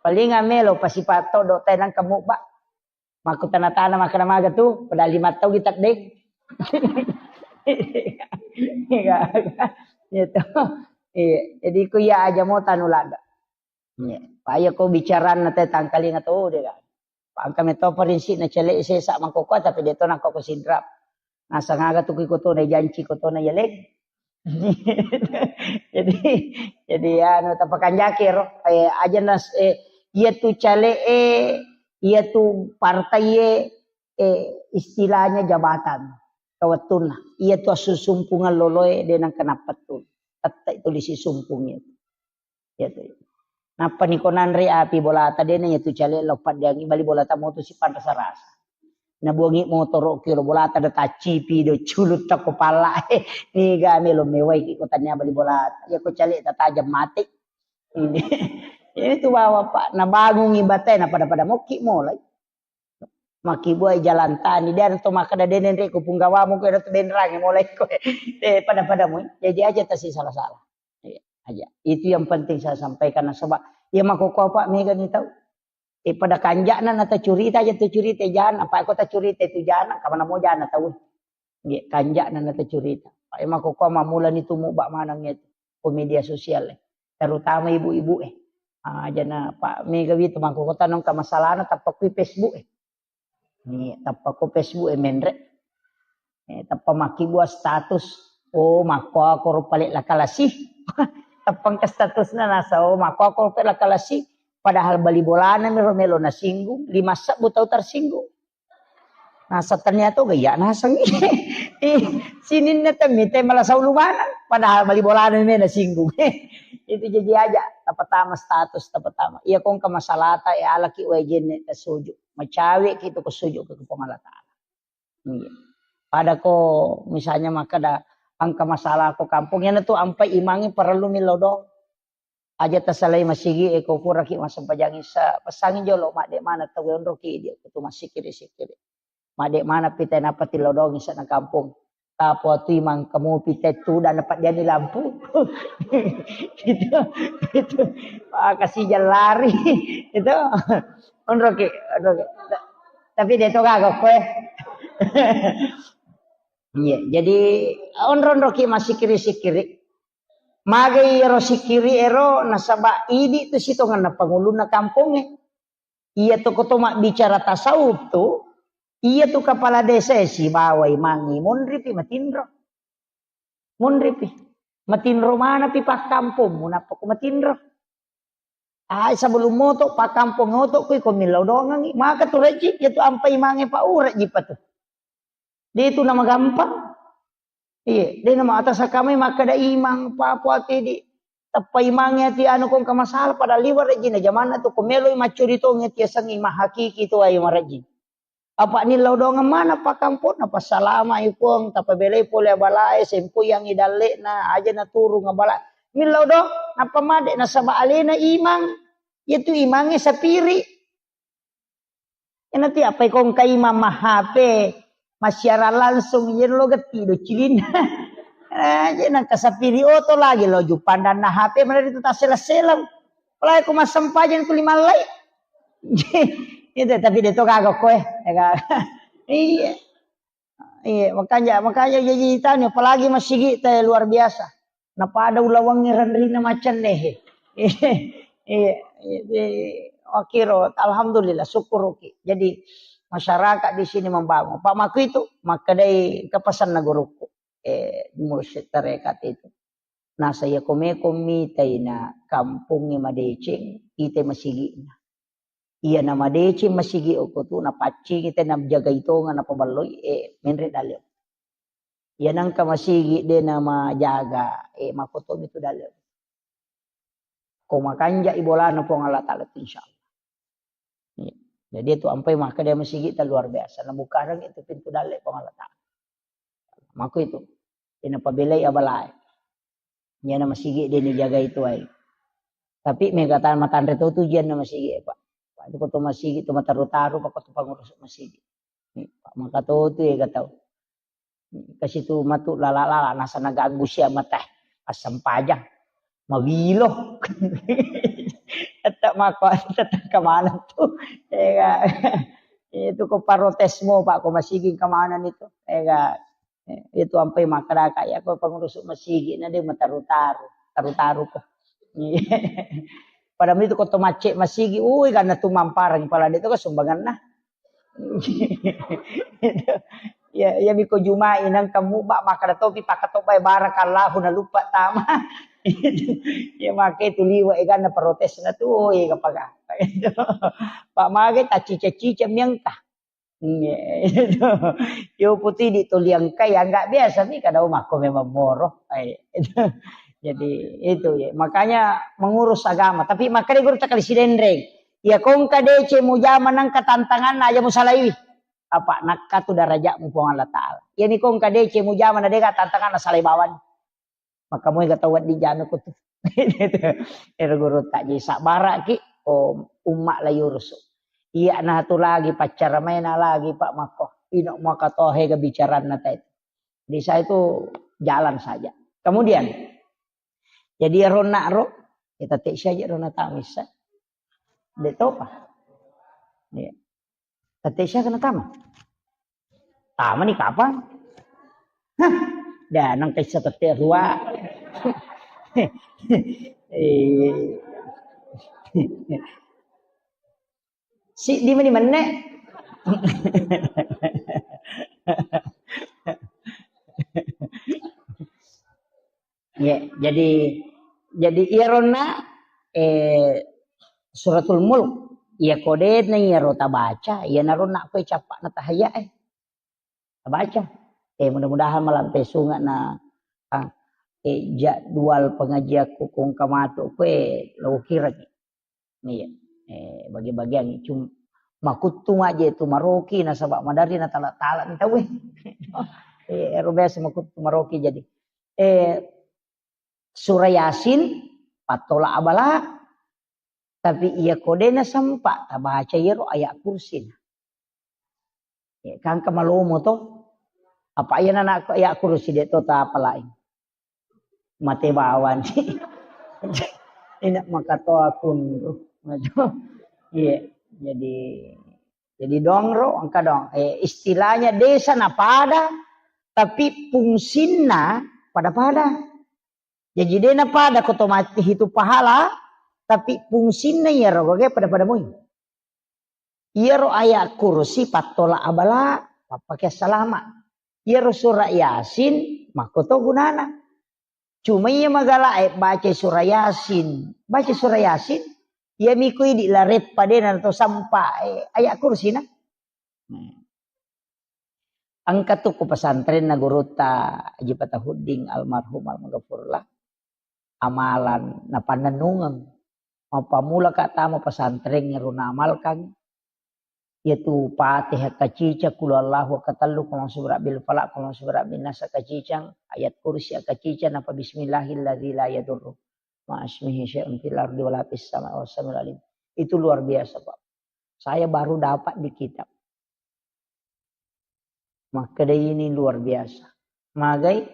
Paling melo pasipa todo tai nangka mubba. Makkutana-tana makkeda maga tu, padahal lima tau kita deng. Iya, iya. Iya, jadi ku iya aja mo tanu ladda. Iya. Paya ko bicaranna te tangkalinga to de kan. Pangka meto parinsi na cele sesa mangkoko tapi de to nangkoko sinrap. Nasang aga tu ki kotona janci kotona yaleng. Jadi, jadi anu tapakanjaki ro, eh, aja nas, eh, iya tu cale e, iya tu partai e, eh, istilahnya jabatan kawettunna. Iya tu assusumpungeng loloe de nang kenapa tu. Tette itu lisi sumpung itu. Iya tu. Nappa ni ko nanre api bolata dena iya tu cale lo paddiangi bali bolata motu sipanrasa-rasa. Nabuangi motoro ki lo bolata da taccipi do culut tako pala. Niga melo mewai ki ko tania bali bolata. Iya ko cale tatajam mate. Ini. Ini tu bawa Pak nabangungi batai na pada-pada moki molai. Makkibuai jalan tani, de to makkeda de nenre ko punggawamu ko de to benrange mulai ko. Eh, pada-pada mu. Jadi aja tasi salah-salah. Iya, aja. Itu yang penting saya sampaikan nasaba iya makkoko apa mega ni tau. Eh, pada kanja'na na tacurita aja tacurita jana, apa ko tacurita itu jana, kamana mo jana tau. Nggih, kanja'na na tacurita. Pak, e, makkokkoe mammulani tu mubba maneng e ko media sosial e. Terutama ibu-ibu e. Ah, jana Pak Megawi tu makkokkoe tanong ka masalahna tappa kui Facebook e. Ni tappa ko Facebook e menre. E, tappa makkibua status. Oh, makkokoro pale lakalasi. Tappang ke statusna nasa, oh, makkokoro pale lakalasi. Padahal bali bolana mero melo nasinggung, lima sebbu tau tersinggung. Naseng tania to gaya naseng. Eh, sininna temmi te malasau lumaneng. Padahal bali bolana me nasinggung. Itu jadi aja. Tapatama status, tapatama. Iya kongka masalata, ya alaki wae jenne tasuju. Macawe ki tu ko suju ke Puang Allah Taala. Iya. Pada ko misalnya makkeda engka masalah ko kampung, yana tu ampai imangi parellu mi lodong. Aja tasalai masigi e, ko puraki massempajang isa, pesangi jolo, madde mana tau onroki idi ko tu massikiri-sikiri. Madde mana pita napa tilodongi sana kampung. Tapo tu imang kamu pita tu dan dapat diani lampu. Itu, itu. Ah, kasih jalan lari. Itu. Onroki, onroki. Tapi dia tu kagak kue. Iya, jadi onro-onroki massikiri-sikiri. Magai ero sikiri ero nasaba idi tu sitongenna pangulunna kampongnge. Iya tu ko to mabbicara tasawuf tu, iya tu kepala desa e sibawa imangnge monripi matinro. Monripi. Matinro manapi pakkampongmu nappa ko matinro. Ai sebelum moto pakkampong oto kui ko millau dongangi. Maka tu rejji, iya tu ampai mange pa urejji pa tu. De tu nama gampang. Iya, de nama atas akamai makkeda imang pa puati di teppa imangnge ati anu kong ka masalah pada liwa rejji na jamanna tu ko meloi maccuri tongi ati asengngi mahakiki tu ayo marejji. Apa nillau dongeng mana pakkamponna, passalama i Puang, tapabelai pole abalae, sempoyangi dalle'na, aja naturung abala. Millau dong, nappa made nasaba alena imang, yaitu imangnge sapiri. Ena ti apa ikong ka imang ma H P, massiarang langsung, iyaro lo getti do cilinna. Eh, je nangka sapiri oto lagi lo jupandanna H P mana itu tasseleng-seleng. Apalagi ko massempajang tu limallai. Itu tapi de to gaga koe. Ya kan? Iya. Iya, makanya, makanya jadi tanya, apalagi masigi te luar biasa. Napada ulawangngi ranrina macenne he. Iya, iya, iya. Oke, ro, alhamdulillah, syukuruki. Jadi masyarakat di sini membangun. Pak Maku itu, makkedai kepesanna guruku. Eh, mursyid tarekat itu. Nasa iya ko meko mitai na kampongnge madeceng, itai masigi'na. Iya na madeceng masigi okko tu, napaccingi te najagai tonga napaballoi, eh, menre dalle. Iya nangka masigi de namajaga, eh, makotomi tu dalle. Ko makanja i bolana Puang Allah Ta'ala tu, insya Allah. Iya. Jadi itu ampai maka dia masigi ta luar biasa. Nabukarang itu pintu dalle Puang Allah Ta'ala. Mako itu. Ina pabelai abalae. Iyana masigi de nijagai tuai. Tapi mega ta matanre to tu jianna masigi, Pak. Pak, itu ko to masigi tu mataru-taru, Pak, ko to pangurus masigi. Ni, Pak, maka to tu ega tau. Kasi tu matu lala-lala, nasa naganggu sia mata. Assempajang. Mawilo. Tetap mako, tetap kemana tu. Ega. Itu ko parotesmu, Pak, ko masigi kemana ni tu. Ega. Eh, itu ampai makkadaka, ya, ko pangurus masigi na de mataru-taru, taru-taru ko. Pada itu ko to macce masigi, ui, karena tu mamparang pala de to ko sumbanganna. Ya, ya, miko Jumai nang kamu bak makkada topi pakatobai barakallahu na lupa tama. Ya, make tu liwa, eh, karena protes na tu, oh, iya, kapagaka. Pak mage tacica-cica miangka. Iya, itu. Yo putih di tuliang kai, ya, nggak biasa nih, kadang mako memang moro. Eh, itu. Jadi, itu ya. Makanya mengurus agama. Tapi makanya guru tak kali sidenreng. Ya, kongka dece mujama nangka tantangan aja musalaiwi. Apa nakka tu darajatmu Puang Allah Ta'ala. Ya, ni kongka dece mujama na dega tantangan na salai bawang. Maka moi ga tau wedding jame ko tu. Ero guru tak ji sabbaraki, oh, umma la yurusu. Iya na tu lagi paccara maena lagi, Pak, mako. Ino maka tohe ga bicaranna tai. Di saya itu jalan saja. Kemudian, jadi ronna ro, kita tek saja ronna tamisa. De topa. Iya. Tette sia kena tama. Tama ni kapang? Hah, dah nang kaisa tette rua. Eh. Si di meni menne. Ya, jadi, jadi iyaronna, eh, Suratul Mulk, iya kodena iyaro tabaca, iyanaronna koe cappa'na tahayya e. Tabaca. Eh, mudah-mudahan malampe sunga na, ah, eh, jadwal pengajianku kung kamatu koe lo kiraki. Iya. Eh, bagi-bagiang cum-, makuttu maje tu maroki nasaba maderri na tala-tala ni tauwe. Eh, ero biasa makuttu maroki jadi. Eh, Surah Yasin, Pattola abala. Tapi iya ko de nasempa tabaca iyaro ayat kursi. Ya, kan engka malomo to. Apa iya nana ayat kursi de to tapalai. Mate bawang. Ina makatoa kunru. Iya, jadi jadi dongro engka dong. Eh, istilahnya desa napada tapi fungsinna pada-pada. Jaji de napada ko to mate hitu pahala, tapi fungsinna iyaro gage pada-pada moi. Iyaro ayat kursi pattola abala, pappake salama. Iyaro surah Yasin, makko to gunana. Cuma iya magala e baca surah Yasin, baca surah Yasin, iya miko idi lareppa de na to sampa e ayat kursi na. Hmm. Engka tu ku pesantrenna gurutta Haji Fatahuddin almarhum almaghfurlah. Amalan napannennungeng. Mappammula ka tama pesantren ero naamalkan. Yaitu Fatihah kacicang, Qul Huwallahu katellu, Qul A'udzu Birabbil Falaq, Qul A'udzu Birabbin Nas kacicang, ayat kursi kacicang, napa bismillahilladzi la yadurru ma'asmihi syai'un fil ardi wala fis sama'i wa huwas samiul alim. Itu luar biasa, Pak. Saya baru dapat di kitab. Makkeda ini luar biasa. Magai,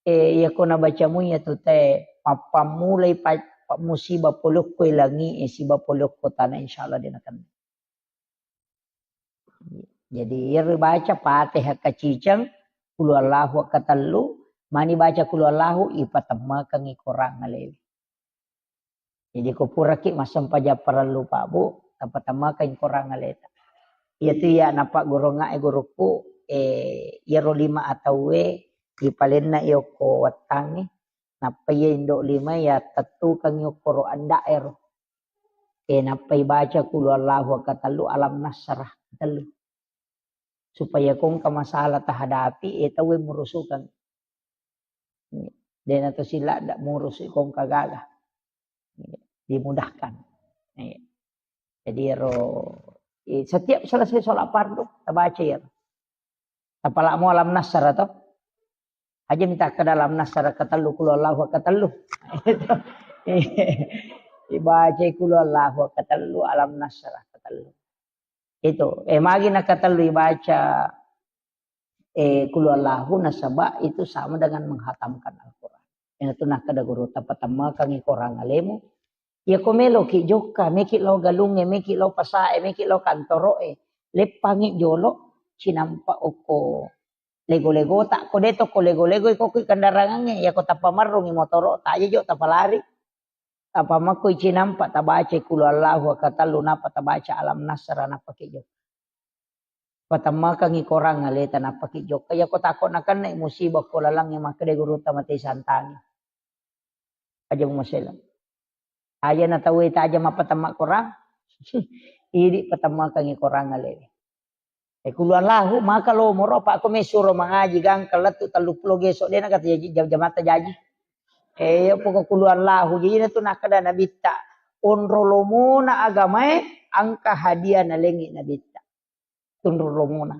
eh, iya ko nabaca mui iya tu te, mappammulai pa-, pa-, musibah polokko langi e, siba polokko tanah, insyaallah de nakenna. Jadi, iya ribaca Fatihah kacicang, Qul Huwallahu katellu, mani baca Qul Huwallahu, ipatemmekeng i korang alewe. Jadi ko puraki massempajang parellu, Pak, Bu, tapatammakeng korang aleta. Iyatu iya napaggurungngae gurukku, eh, iyaro lima atauwe ripalenna i okko wettangnge, nappa iya indo lima iya tettukengngi okkoro anda'ero. Eh, nappa ibaca Qul Huwallahu katellu, Alam Nasrah katellu. Supaya ko engka masalah tahadapi, eh, tauwe murusukeng. Dena to sila ndak murusu ko engka gaga. Dimudahkan. Jadi ero, eh, setiap selesai sholat fardu, tabaca iyaro. Tapalamo Alam Nasrah to. Aja minta ke dalam Nasrah katellu, Qul Huwallahu katellu. Ibaca Qul Huwallahu katellu, Alam Nasrah katellu. Itu, eh, magi nakatellu ibaca, eh, Qul Huwallahu, nasaba itu sama dengan menghatamkan Al-Quran. Iyanatu nakkeda guru, tapatammakengngi korang alemu. Iya ko meloki jokka, meki lao galungnge, meki lao pasae, meki lao kantoroe, leppangngi jolo, cinampa okko lego-legota, ko de to ko lego-lego, ko ki kendarangangnge, iya ko tapamerrungngi motoro'ta, aja jo tapalari. Apa makkoi cinampa tabaca Qul Huwallahu katellu, nappa tabaca Alam Nasrah, nappa ki jokka. Patammakengngi korang aleta, nappa ki jokka. Iya ko tako nakenna musibah ko lalangnge, makkeda gurutta, mate santangi. Aja mumasela. Aja na tauwe taja mappatamma korang. Idi patammakengngi korang alewe. Eh, Qul Huwallahu, maka lo moro, apa ko mesuro mangaji gangka lettu tellu pulo geso, dena kata jaji, jam-, jamatta jaji. Eh, iya poko Qul Huwallahu, jadi natu nakkeda Nabitta, onro lomona agamae, engka hadiah nalengngi Nabitta. Tunro lomona.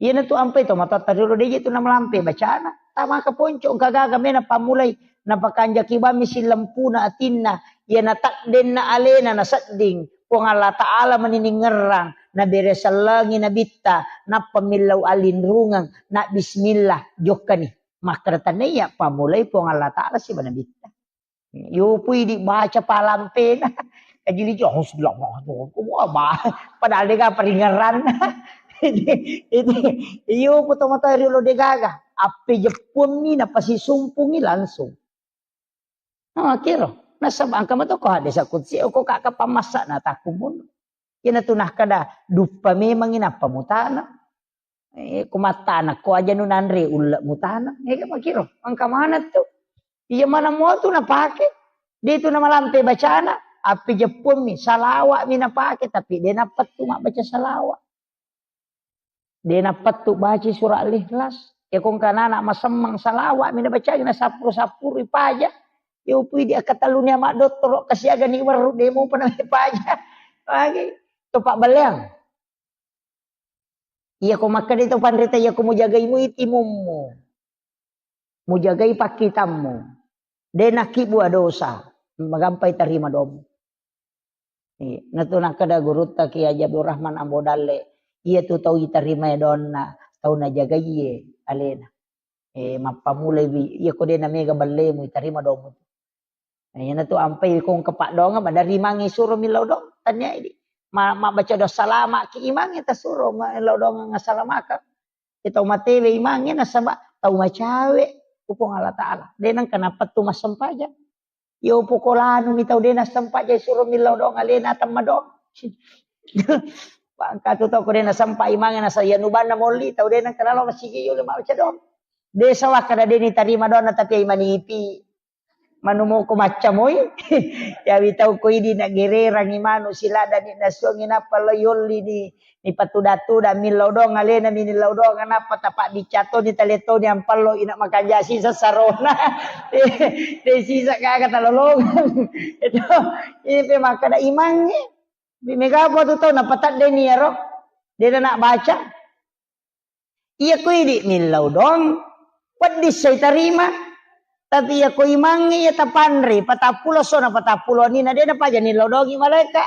Iyanatu ampai to matoatta riolo, deje tu namalampe bacana. Tamaka ponco, engka gaga mena pammulai. Napakanjaki bammi sillempuna atinna. Iya natakdenna alena nasedding. Puang Allah Ta'ala mani ningerrang. Nabere sellengi Nabitta. Nappa millau alinrungeng. Na bismillah. Jokkani. Makkeda tania pammulai Puang Allah Ta'ala siba Nabitta. Yopui dibaca palampena. Kajili jo, "Auzubillahi minasyaitonir rajim." Wah, bah, padahal dega paringerranna. Itu, itu, yopu tomatoa riolo degaga. Appe jeppuammi napasisumpungi langsung. Nah, kiro. Nasaba engka mato ko hadis qudsi, ko kaka pamassa na takumun. Iyanatu nakkeda, duppa memangngi nappa mutaneng. Eh, ko mattaneng ko aja nu nanre ulle mutaneng. Eh, makiro, engka maneng tu. Iya maneng mua tu napake. De tu namalampe bacana, api jeppuammi, salawa'mi napake, tapi de nappettu mabbaca salawat. De nappettu baca surah Al-Ikhlas. Ya ko engka anak masemmeng salawa'mi nabacai, nasappuru-sappuru ipaja. Ya upui di akkatelluni ama dottoro kasiagani werru de mopa napaja. Lagi. Topa belleang. Iya ko makkeda to panrita, iya ko mujagai mui timummu. Mujagai pakkitammu. De nakkibua dosa. magampai tarima domu. Iya, natu nakkeda gurutta Kiai Haji Abdul Rahman Ambo Dalle, iya tu tau itarimai donna, tau najagaiye alena. Eh, mappamulai wi, iya ko de namega ballemu, itarima domu. Nah, iyanatu ampai ko engka paddoangeng, madarimangngi suro millau doang, tania idi. Ma-, mabbaca doa salama ki imangnge tasuro, ma-, millau doang assalamakang. Iya tau matewe imangnge nasaba tau macawe ku Puang Allah Taala. De nengka napettu massempajang. Yo pokolanu mi tau de nassempajang suro millau doang alena temma doang. Bangka tu tau ko de nasempa imangnge nasa iya nubanna molli tau de nengka nalo masigi yo le mabbaca doang. De sawakka na de nitarima doanna tapi ai manipi. Manu moko macca moi. Yawi tau ko idi na gererangi manu siladani nasuangi nappa lo yolli ni, ni patuda-tuda millau doang alena mi nillau doang nappa tapa biccatoni taletoni ampallo ina makanja sisa sarona. De sisa gaga talolongang. Itu, ini pe makkada imangnge. Mega apa tu tau napatadde ni yaro. De na baca. Iya ko idi millau doang, wedding sai tarima. Tapi iya ko imangnge iya tapanre, patappulo sona patappulo nina de napaja nillau doangi malaeka.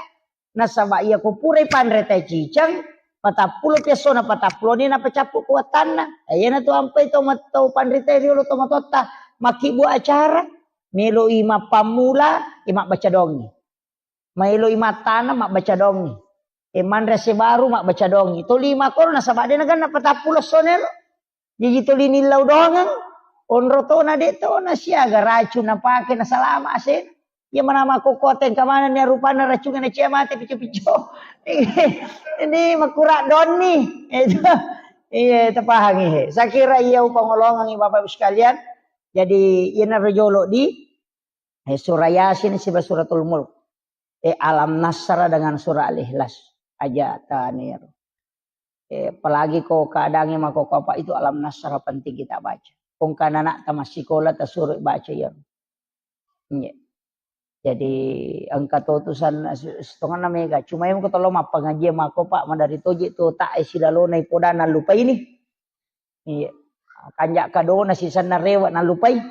Nasaba iya ko purai panre tai ciceng, patappulo pi essona patappulo nina pacappu ku wattanna. Eh, iyanatu ampai to mat-, to panre tai riolo to matotta makkibbu acara, meloi mappammula, eh, mabbaca doangi. Maeloi mattana mabbaca doangi. E manre ase baru mabbaca doangi. Toli makoro nasaba de naganna patappulo sonero. Jaji toli nillau doangeng. Onro tona de tona siaga racun napake nasalama ase. Iya mana makkokkote engka manenni rupanna racunna nacia mate pico-pico. Ini makura donni. Itu. Iya, tapahangi he. Saya kira iya upangolongangi Bapak Ibu sekalian. Jadi, iyanaro jolo di Eh, surah Yasin siba Suratul Mulk. Eh, Alam Nasrah dengan surah Al-Ikhlas. Aja tanir. Eh, apalagi ko keadaannya mako apa itu Alam Nasrah penting kita baca. Kong kana anak tamat sekolah tasuruh baca ya. Iya. Jadi engka to tu san-, setengah mega. Cuma yang ko tolong mappangaji mako Pak madari toji tu tak eh silalona ipodana lupa ini. Iya. Kanja kadona sisanna rewa nalupai.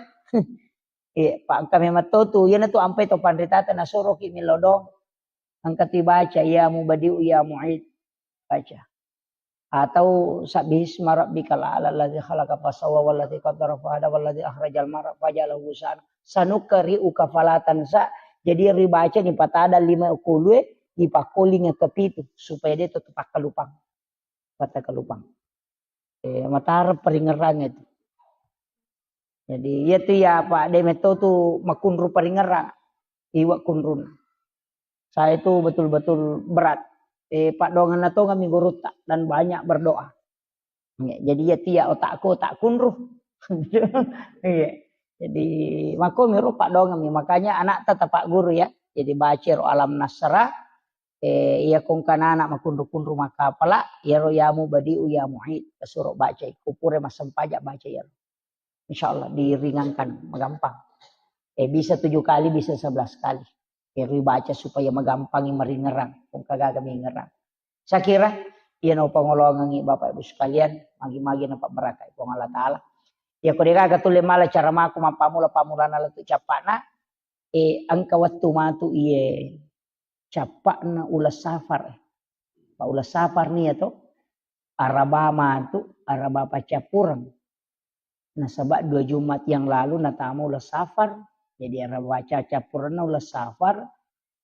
Iya, pa engka memang to tu, iyanatu ampai to panritata nasoroki millau doang. Engka tu baca, "Ya Mubadi'u ya Mu'id." Baca. Atau, "Sabbihisma rabbikal a'la alladzi khalaqa fasawwa walladzi qaddara fahada walladzi akhrajal mar'a faja'alahu ghusaan." Sanuqri'uka fala tansa. Jadi yang dibaca ni patada lima kulue, dipakkoling ke pitu supaya dia tetap kalupang. Kata kalupang. Eh, matara paringerang itu. Jadi, iya tu ya, Pak, de metto tu makunru paringerang. Iwa kunrun. Saya itu betul-betul berat. Eh, Pak, dongan nato kami gurutta dan banyak berdoa. Ya, jadi, iya tu ya otakku, otak kunru. Iya. Jadi, mako miro Pak dongan mi. Makanya anak tetap Pak Guru ya. Jadi, baca ro Alam Nasrah, eh, iya kongkanana makunru-kunru makapala, iyaro ya Mubadi'u ya Mu'id, kasuro baca, kupure massempajang baca iyaro. Insya Allah diringankan, magampang. Eh, bisa tujuh kali, bisa sebelas kali. Iyaro baca supaya magampangi maringerang, kongka gaga mingerang. Saya kira, iya no pangolongangi Bapak Ibu sekalian, magi-magi na pabarakai Puang Allah Ta'ala. Ya, ko de gaga tulle mala cara mako mappamula-pamulana lettu cappana, eh, engka wettu matu iye cappa'na uleng safar. Pa uleng safar nia to, araba matu, araba paccappureng. Nasaba dua Jumat yang lalu natama uleng safar, jadi araba cappurengna uleng safar,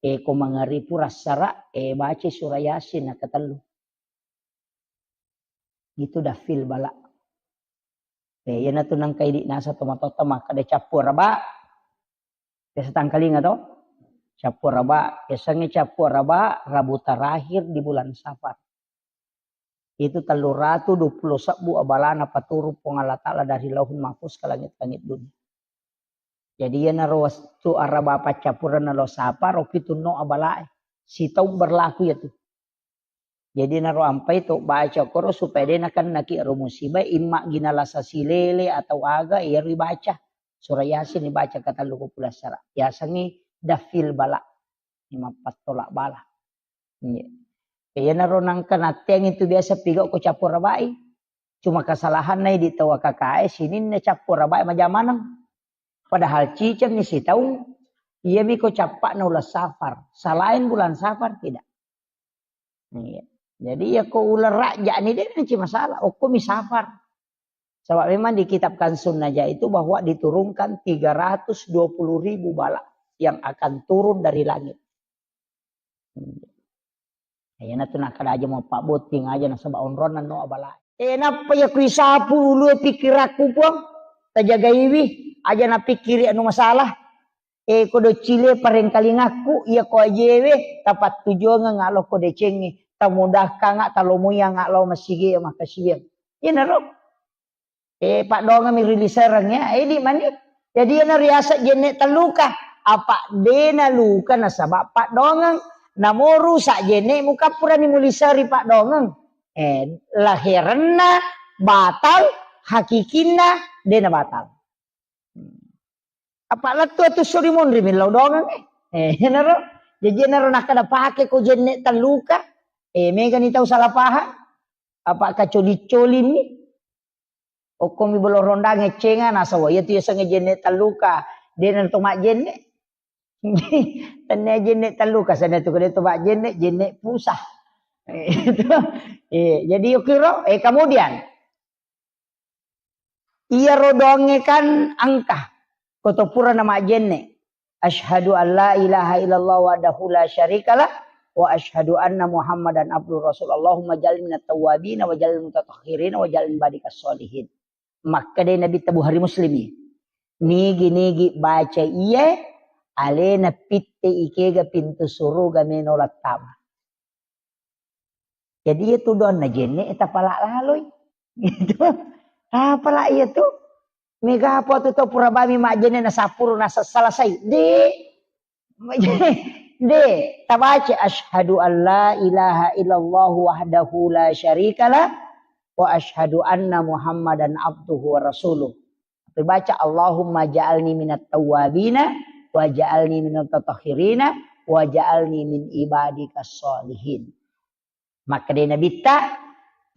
eh, ko mangaripu rassara, eh, baca surah Yasin nakatellu. Itu dafil bala. Eh, iyanatu nangka idi nasa tomatoatta makkeda cappu araba. Biasa tangkalinga to? Cappu araba. Biasanya cappu araba Rabu terakhir di bulan Safar. Itu tellu ratu dua puluh sebbu abalana paturung Puang Allah Ta'ala dari Lauhul Mahfuz ke langit-langit dunia. Jadi iyanaro wettu araba paccappurenna lo sapa, ro pitunno abalae. Sitaung berlaku iyatu. Jadi naro ampai to baca koro supaya de nakennaki ro musibah, imma gina lasa silele atau aga, iyaro ibaca. Surah Yasin ibaca katellu ko pulassara. Yasengngi dafil bala. Imappattolak bala. Iya. Iyanaro nangka natteang itu biasa pigau ko cappu arabai. Cuma kesalahanna idi tau A K K E sininna cappu arabai majamaneng. Padahal cicengni sitaung Iyami ko cappa'na uleng Safar. Selain bulan Safar tidak. Iya. Jadi ya ko uleng Rajab ni de' nanti masalah. Okko mi Safar. Sebab memang di kitab Kanzun Najah itu bahwa diturunkan tiga ratus dua puluh ribu bala yang akan turun dari langit. Iyana tu nakkeda aja mau pabbotting aja nasaba onronna no abala. Eh, nappa iya kuisapu ulue pikkirakku, Puang. Tajagaiwi, aja napikkiri anu masalah. Eh, ko doccile parengkalingakku, iya ko ajewe, tapattujongeng alo ko decengnge, tamudahkanga, talomoyanga lao masigi makkasiwiang. Iyanaro. Eh, paddoangeng mi rilisareng ya. Eh, di mani. Jadi iyana riaseng jenne telluka. Apa dena luka nasaba paddoangeng. Namo rusak jenne muka purani mulisari paddoangeng. Eh, laherenna batal, hakikinna dena batal. Apa lettu atu suri monri millau doangeng, eh. Eh, enaro. Jadi enaro nakkeda pake ko jenne telluka. Eh, megani tau salah paham. Apa kacoli-colini. Okkomi bolo rondang eccenga, nasawa iya tu yasengnge jenne telluka, dena to majjenne. Tenne jenne telluka, sana tu kode to majjenne, jenne pusah. Eh, itu. Eh, jadi yukiro, eh, kemudian, iyaro doangnge kan engka, koto pura na majjenne. Asyhadu an la ilaha illallah wahdahu la syarikalah, wa asyhadu anna Muhammadan abduhu rasul. Allahumma ja'alni minat tawwabin wa ja'alni mutatahhirin wa ja'alni badikas sholihin. Makkeda Nabitta, Bukhari Muslimi. Nigi-nigi baca iye, alena pitte ikega pintu suruga meno lattama. Jadi iya tu doanna jenne tapala laloi. Gitu. Tapala iya tu. Mega apa tu tau pura bami majjenne na sapuru na salasai. De. De. Tabaca asyhadu an la ilaha illallah wahdahu la syarikalah wa asyhadu anna Muhammadan abduhu wa rasuluh. Tapi baca, "Allahumma ja'alni minat tawwabina, wa ja'alni minat tatahhirina, wa ja'alni min ibadika sholihin." Makkeda Nabitta,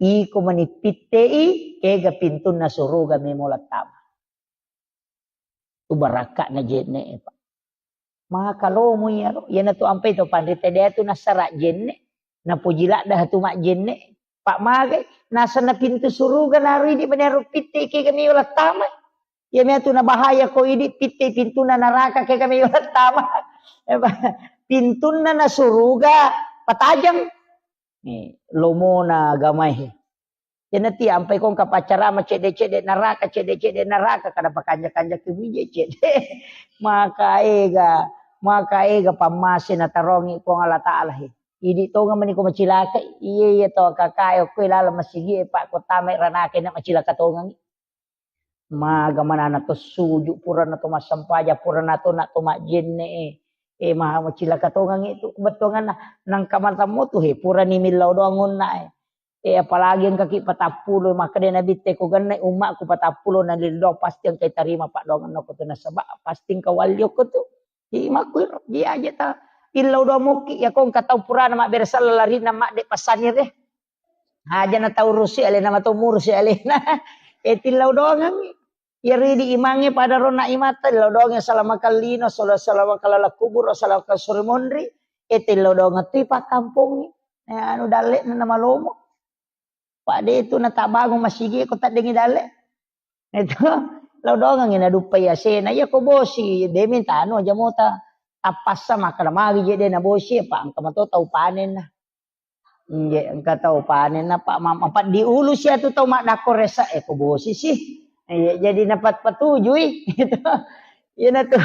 iko mani pittei, kega pintunna suruga memo lattama. Tu barakka'na jenne, Pak. Maka lomo iyaro, iyanatu ampai to panrita de tu nassara jenne, napoji ladda tu majjenne, Pak, magai, nasenna pintu suruga naridi mani aro pitte kega mio lattama. Iya mia tu nabahaya ko idi pitte pintunna naraka kega mio lattama. Pintunna na suruga patajang. Ni, lomona agamae. Iyanati ampai ko engka paccarama cedde-cedde naraka, cedde-cedde naraka, kada pakanja-kanja kebije cedde. Maka ega, maka ega pammase natarongi Puang Allah Taala he. Idi tonga mani ko macilaka, iye, iye to kakae okko laleng masigi e, Pak, ko tamai ranaka na macilaka tongangi. Maga manana to suju, purana to massempaja, purana to na to majjenne e. E, maha macilaka tongangi tu bettuanganna. Nangka matammo tu he, purani millau doang onna e. E, apalagi engkaki patappulo, makkeda Nabitte ko genne ummaku patappulo na lildo, pasti engkai tarima paddoangenna ko tu nasaba pasti engka walli okko tu. Jadi makkuiro, dia aja ta illau doang mokki, ya ko engka tau purana mabbere sella larinna madde passanire. Aja na tau rusi alena, matau murusi alena. E, tillau doangangi. Iyaro idi imangnge pada ronna imatta, tillau doangi salama kallino, sala-, salama kalala kubur, salama kasuri monri. E, tillau doangang tu ipakkampongi. E, anu dalle'na namalomo. Pak, de tu natabbangung masigi ko taddengi dalle. Itu, lao doangangi naduppai asena. Iya ko bosi, de mintano aja mota. Tappassa makkeda magi je de nabosi, Pak, engka mato tau panenna. Inje, engka tau panenna, Pak, ma-, mapaddi ulu sia tu tau maddakko resa, e ko bosi si. Iya, jadi napat-, patujui. Itu. Iyana tu.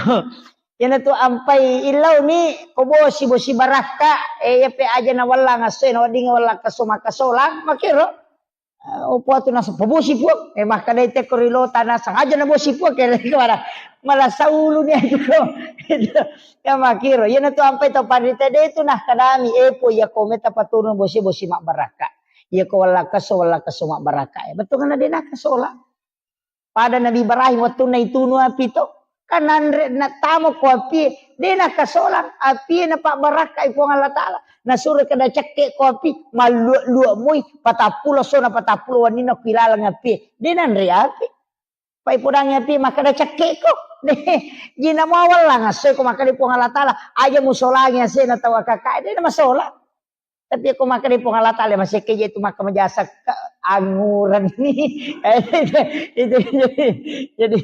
Iyana tu ampai illauni ko bosi, bosi barakka, e, iya pe aja na wallang asso e, na wedding wallang kaso makkasolang, makkero. E, opo atu naseng, "Pabosi, Puang." E, makkedai tekko ri lota naseng, "Aja nabosi, Puang," kere kemana? Malah saulu ni aju ko. Ya makkero. Iyana tu ampai tau panrita de tu nakkedami, "E, Puang, iya ko meta paturun bosi, bosi mabbarakka. Iya ko wallang kaso, wallang kaso mabbarakka." E, bettuanna de nakkasolang. Pada Nabi Ibrahim wettunna itunu api to, kan nanre nattama ko api, de nakasolang api, napabbarakkai Puang Allah Taala. Nasuro kada cekke ko api, mallua-lua moi, patappulo sona patappulo wenninna ko ilaleng api. De nanre api. Pai podangi api makkeda cekke'ko. Jina muawellang asseko makkeda Puang Allah Taala, aja musolangi asena tau akaka, de na masola. Tapi ko makkeda Puang Allah Taala, masekke je tu makka majasa ke anguran ni. Itu, itu, jadi, jadi,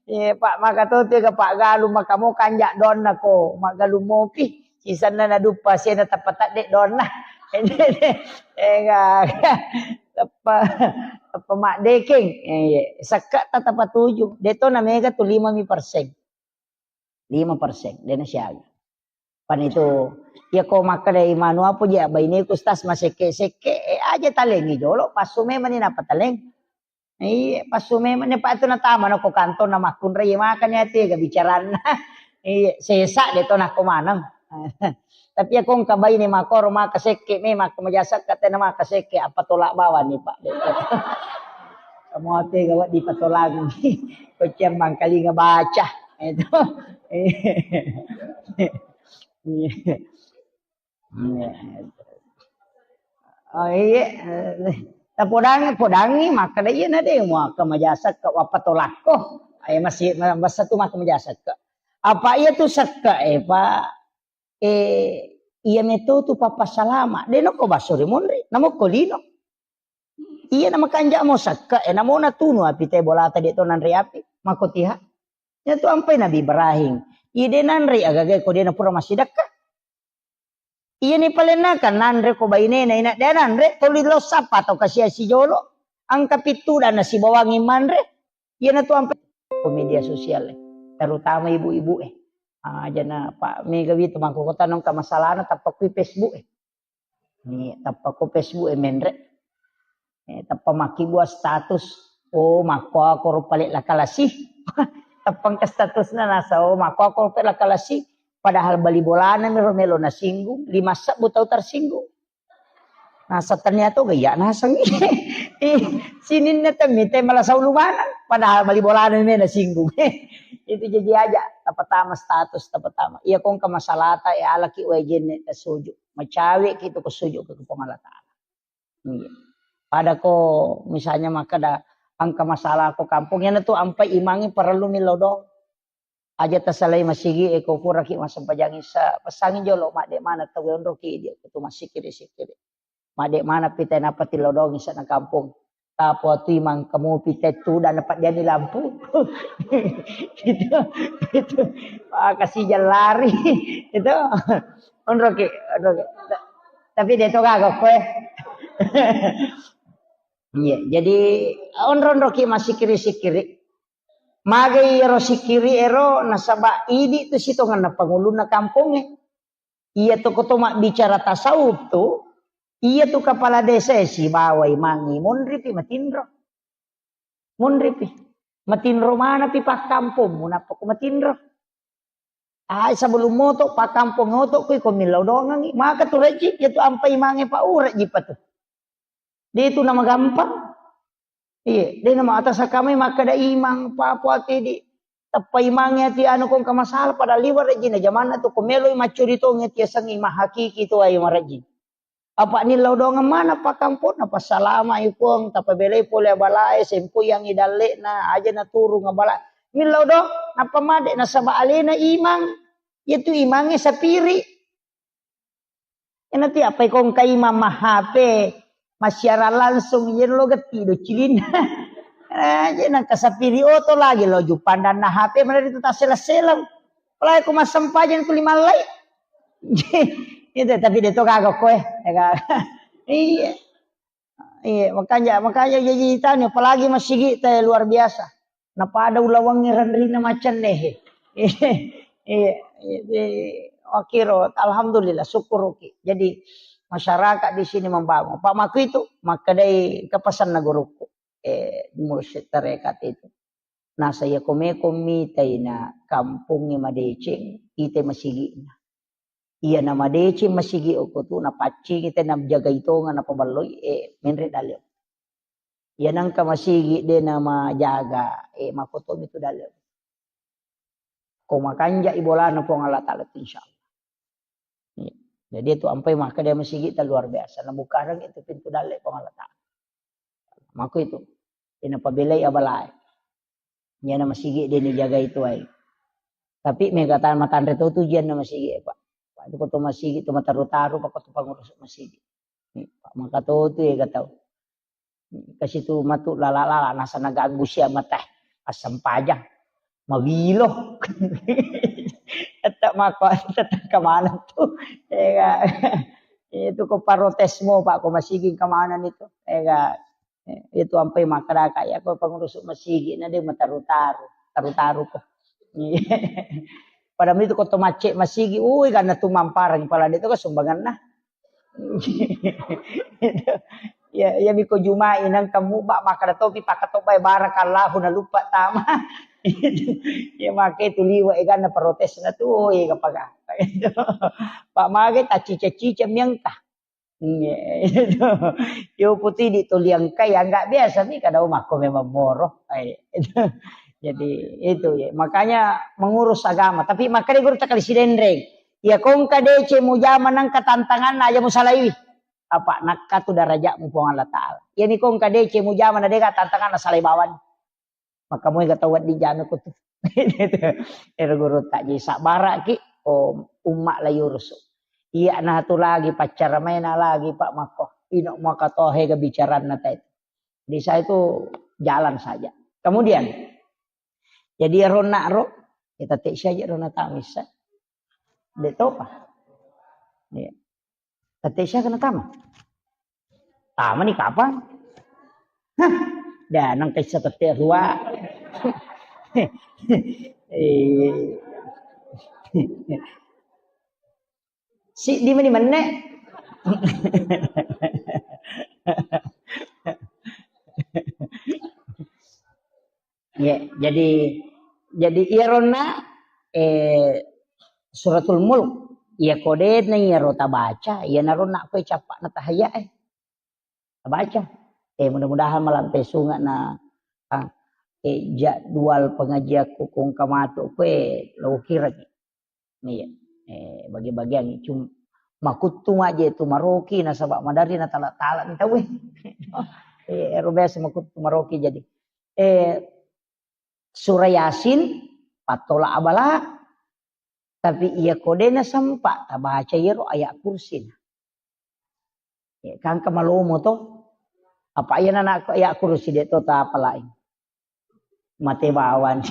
iya, Pak, maka tu tiga Pak Galu, maka mau kanjak donna ko, Mak Galu mopi. Sisanna na duppa sena tappa tadde donna. Enggak. Tappa, tappa maddekeng. Eh, iya. Sekka tatappa tuju. Deto na mega tu lima mi persen. Lima persen. Dena siaga. Pan itu, iya ko makkeda imanu apa je baineku stas masekke-sekke, eh, aja talengi jolo, passu memang ni napa taleng. Iya, passu memang ni, Pak, tu natama na ko kantong na makkunrai, iya, makanya tega bicaranna. Iya, sesa de to nako maneng. Tapi ya ko engka baine makoro maka sekke, memang ko majasa ka tena maka sekke, apa tolak bawang ni, Pak. Kamu tega wa dipatolangi. Ko ciang mangkalinga baca. Itu. Iya. Iya. Oh, iya. Tapodangi, podangi, makkeda iya na de muaka majasakka, wappa tolakko. Ayo masih, masa tu maka majasakka. Apa iya tu sakka, eh, Pak? Eh, iya meto tu papa salama. De noko baso ri monri, namoko lino. Iya na makanja mo sakka, eh, namo natunu api te bolata de to nanre api. Mako tiha. Iya tu ampai Nabi Ibrahim. Iya de nanre agaga ko de na pura massidakka. Iya ni palenna kan nanre ko bainena ina de nanre, toli lo sapa atau kasia sijolo. Angka pitu dan nasibawangi manre. Iya na tu ampai ko media sosial, eh. Terutama ibu-ibu, eh. Ah, jana Pak Mega Wito mangko kota nongka masalahna tappa kui Facebook, eh. Ni tappa ko Facebook e menre. Eh, tappa makkibua status. Oh, makkuakoro pale lakalasi. Tappa engka statusna nasa, oh, makkuakoro pale lakalasi. Padahal bali bolana miro melo nasinggung, lima sebbu tau tersinggung. Nasa ternyata gaya naseng. Sininna temmi te malah saulu manang. Padahal bali bolana me nasinggung. Itu jadi aja, tapatama status, tapatama. Iya ko engka masalahta, eh, alaki wae jenne tasuju. Macawe ki tu ko suju ke Puang Allah Taala. Iya. Pada ko misalnya makkeda engka masalah ko kampung, iyana tu ampai imangi parellu millau doang. Aja tasalai masigi e ko puraki massempajang isa, pesangi jolo madde mana tau onroki dia ko tu massikkiri-sikkiri. Madde mana pita napa tillau doang isa na kampung. Tapo tu imang kamu pita tu dan dapat diani lampu. Itu, itu. Ah, kasih jalan lari. Itu. Onroki, onroki. Tapi de to gaga koe. Iya, jadi onro-onroki massikkiri-sikkiri. Magai ero sikkiri ero nasaba idi tu sitongenna pangulunna kampongnge. Iya tu ko to mabbicara tasawuf tu, iya tu kepala desa e sibawa imangngi monripi matinro. Monripi. Matinro manapi pakkampongmu, nappa ko matinro. Ai, sebelum moto pakkampong oto kui ko millau dongangi. Maka tu rejji, iya tu ampai mange pa urejji pa tu. De tu nama gampang. Iya, de nama atas kamai makkeda imang pa, apa ati di tappa imangi ati anu kong ka masalah pada liwa rejji na jamanna tu ko meloi maccuri tongi ati asengi mahakiki tu ayo marejji. Apa nillau doangeng mana pakkamponna, passalama i Puang, tapabelai pole abalae, sempoyangi dalle'na, aja naturung abala. Nillau doang, nappa made nasaba alena imang, iyatu imangnge sapiri. Iyana tu apa ikong ka imang ma H P, massiarang langsung, iya lo getti do cilinna. Eh, je nangka sapiri oto lagi lo jupandanna H P, mana itu tasseleng-seleng. Apalagi ko massempajang tuli mallai. Itu, tapi de to gaga koe. Iya. Iya, makanya, makanya jadi tanya, apalagi masigi te luar biasa. Napada ulawangngi ranrina macenne he. Iya, iya, wakiro, alhamdulillah, syukuruki. Jadi masyarakat di sini membangun. Pak Maku itu, makkedai kepesanna guruku. Eh, mursyid tarekat itu. Nasa iya ko meko mitai na kampongnge madeceng, ite masigi'na. Iya na madeceng masigi okko tu, napaccingi te najagai tonga napaballoi, eh, menre dalle. Iya nangka masigi de namajaga, eh, makotomi tu dalle. Ko makanja i bolana Puang Allah Taala tu, insyaallah. Iya. Jadi itu ampai maka dia masigi ta luar biasa. Nabukareng itu pintu dalle Puang Allah Taala. Mako itu. Ina pabelai abalae. Iyana masigi de' nijagai tuai. Tapi mega ta matanre to tu jianna masigi, Pak. Pak, itu ko to masigi tu mataru-taru, Pak, ko to pangurus masigi. Pak, maka to tu ega tau. Kasi tu matu lala-lala, nasa naganggu sia mata. Assempajang. Mawilo. Tetap mako, tetap kemana tu. Ega. Itu ko parotesmu, Pak, ko masigi kemana itu. Ega. Eh, itu ampai makkadaka, iya ko pangurus masigi na de' mataru-taru, taru-taru ko. Padahal itu ko to macce masigi, ui, ganna tu mamparang, pala de' to ko sumbanganna. Ya, ya, miko Juma'i nang kamu ba makkada topi pakatobai barakallahu na lupa tama. Ya, make tu liwa, eh, ganna protesna tu, oh, iya, kapaka. Pak, mage taccica-cica miangka. Iya, itu. Yo putih di tuliang kai, ya, nggak biasa mi kada makko memang moro. Eh, itu. Jadi, itu ya. Makanya mengurus agama. Tapi makanya guru tak kali sidenreng. Ya, kongka deceng mujama nangka tantangan aja musalaiwi. Apa nakka tu darajatmu Puang Allah Ta'ala. Ya, ni kongka deceng mujama na dega tantangan salai bawang. Maka moi ga tau wedding jame ko tu. Ero guru tak jadi sabara ki, oh, umma la yurusu. Iya na tu lagi pacara maina lagi Pak Mako. Ino maka tohe ga bicaranna tai. Di saya itu jalan saja. Kemudian, jadi ero nak ro, kita tek saja ro na tamisa. De' topa. Iya. Tette sia kena tama. Tama ni kapang? Hah, dah nang kaisa tette rua. Eh. Si di meni menne. Ya, jadi, jadi iyaronna, eh, Suratul Mulk, iya kodena iyaro tabaca, iyanaro nakko cappa'na tahayya, eh. Tabaca. Eh, mudah-mudahan malampe sunga na, ah, eh, jadwal pengajianku kongka matu kue lo kiraki. Iya. Eh, bagi-bagian cuma makuttu aja itu maroki nasaba madari na tala-tala ni tau. Eh, ero biasa makuttu maroki jadi. Eh, Surah Yasin, pattola abala, tapi iya kodena sempa tabaca iyaro ayat kursi. Ya, kangka malomo to. Apa iya nana ayat kursi de' to tapalai. Mate bawang.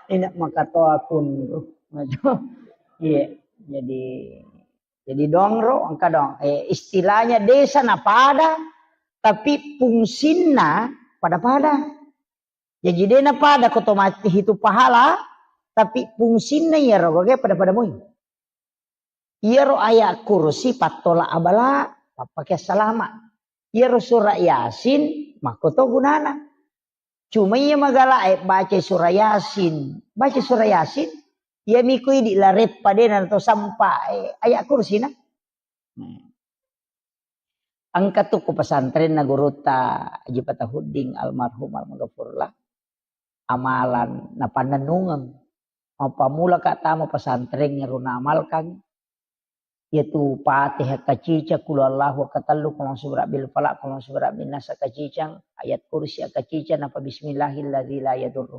Enak makatoa kunru. Iya, jadi, jadi dongro, engka dong. Eh, istilahnya desa na pada, tapi fungsinna pada-pada. Jaji de' na pada ko to mati hitu pahala, tapi fungsinna iyaro gage pada-pada moi. Iyaro ayat kursi pattola abala, pappake salama. Iyaro surah Yasin, makko to gunana. Cuma iya magala e baca surah Yasin, baca surah Yasin, iya miko idi lareppa de' na to sampa, eh, ayat kursi na. Hmm. Engka tu ko pesantrenna gurutta Haji Fatahuddin almarhum almaghfurlah. Amalan napannennungeng. Mappammula ka tama pesantren ero naamalkan. Yaitu Fatihah kaciceng, Qul huwallahu katellu, Qul a'udzu birabbil falaq, Qul a'udzu birabbin nas kaciceng, ayat kursi kaciceng, napa bismillahilladzi la yadurru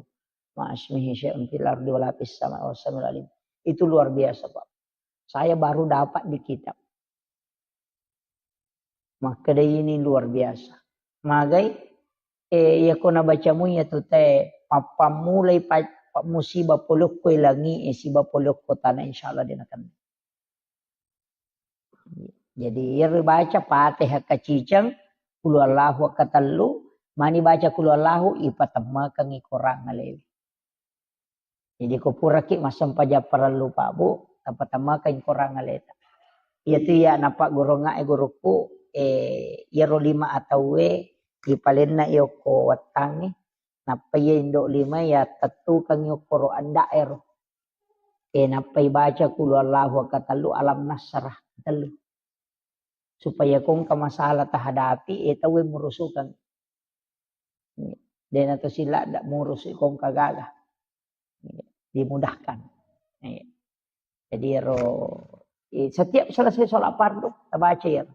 ma'asmihi syai'un fil ardi wala fis sama'i wa huwas samiul alim. Itu luar biasa, Pak. Saya baru dapat di kitab. Makkeda ini luar biasa. Magai, eh, iya ko nabacamu iya tu te, mappammulai pa-, pa-, musibah polokko langi, eh, siba polokko tanah, insyaallah de' nakenna. Jadi, iyaro baca Fatihah kaciceng, Qul huwallahu katellu, mani baca Qul huwallahu, ipatemmekeng i korang alewe. Jadi, ko puraki massempajang parellu, Pak Bu, tapatemmekeng i korang aleta. Iyatu iya napaggurungnga e gurukku, eh, iyaro lima atauwe ipalenna i okko wettangnge, nappa iya indo lima iya tettukeng i okkoro anda'ero. Eh, nappa ibaca Qul huwallahu katellu, Alam Nasrah katellu. Supaya ko engka masalah tahadapi, eh, tauwe murusukeng. De'na to siladda murusu ko engka gaga. Dimudahkan. Jadi ero, eh, setiap selesai sholat fardu, tabaca iyaro.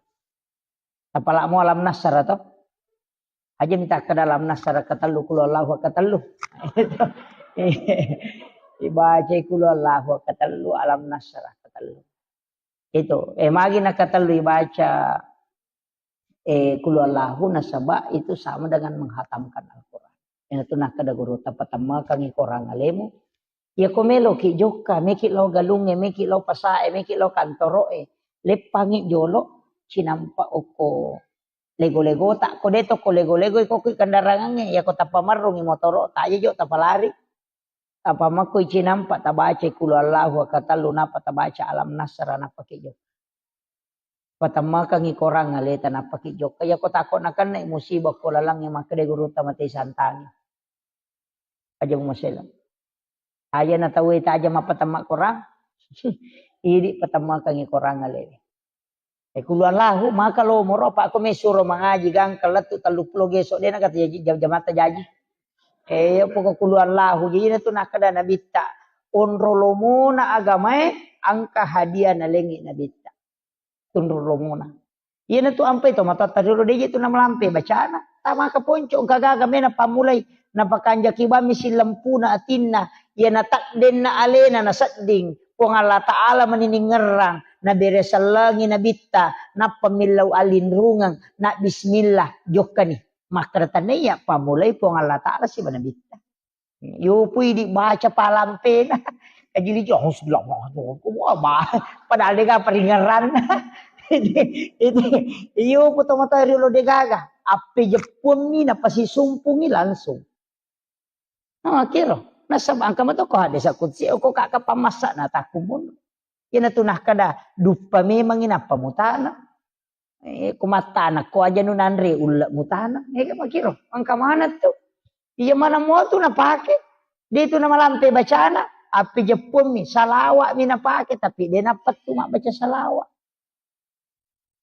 Tapalamo Alam Nasrah to. Aja mita ke dalam nasara ketellu, kulo Allahu ketellu. Ibacai kulo Allahu ketellu, alam nasara ketellu. Itu, eh, magi na ketellu ibaca, eh, kulo Allahu nasaba itu sama dengan menghatamkan Al-Quran. Ina tu nakkeda guru, tapatamakangi korang alemu. Iya ko meloki jokka, meki lao galungnge, meki lao pasae, meki lao kantoroe, leppangi jolo cinampa okko lego-legota. Ko de to ko lego-lego iko kui kendarangangnge, iya ko tapamarrungi motoro, taja jo tapalari. Tapamakko cinampa tabaca kulo Allahu ketellu, napa tabaca alam nasra, napa ki jokka. Patamakangi korang aleta, napa ki jokka. Iya ko tako nakenna musibah ko lalangnge, makkeda guru, tamate santangi. Aja mumasela. Aja na tau taja mapatama korang. Idi patamakangi korang ale. Eh, kulo Allahu, maka lo moro, apa ko mesuro mangaji gangka lettu tellu pulo geso, de na kata jaji, jam-, jamatta jaji. Eh, pokok kulo Allahu, jadi na tu nakkeda nabitta, onro lomona agamae, angka hadiah nalengi nabitta. Tunru lomona. Iyana tu ampai to matoatta riolo, de je tu namalampe bacana. Tamaka ponco, engka gaga mena pammulai. Napakanjaki bammi sillempuna atinna. Iyana takdenna alena nasedding. Puang Allah Ta'ala mani ningerrang. Nabere sellengi nabitta. Nappa millau alinrungeng. Na bismillah. Jokkani. Makkeda tania iya pammulai Puang Allah Ta'ala siba nabitta. Yopo idi baca palampena. Kajili jo, "Auzubillah, wah, wah, wah, bah." Padahal de ga paringerranna. Itu, itu, yopo tomatoa riolo de gaga. Appejeppuammi, napasisumpungi langsung. Nah, kiro. Nasaba engka mato ko hadis kutsi, ko kaka pamassa na takkumun. Iyana tu nakkeda, duppa memangi nappa mutana. Eh, ko mattana, ko aja nu nanre ulle mutana. Eh, makiro, engka mana tu? Iya mana mua tu napake? De tu namalampe bacana, appejeppuammi, salawa'mi napake, tapi de nappettu mabbaca salawa.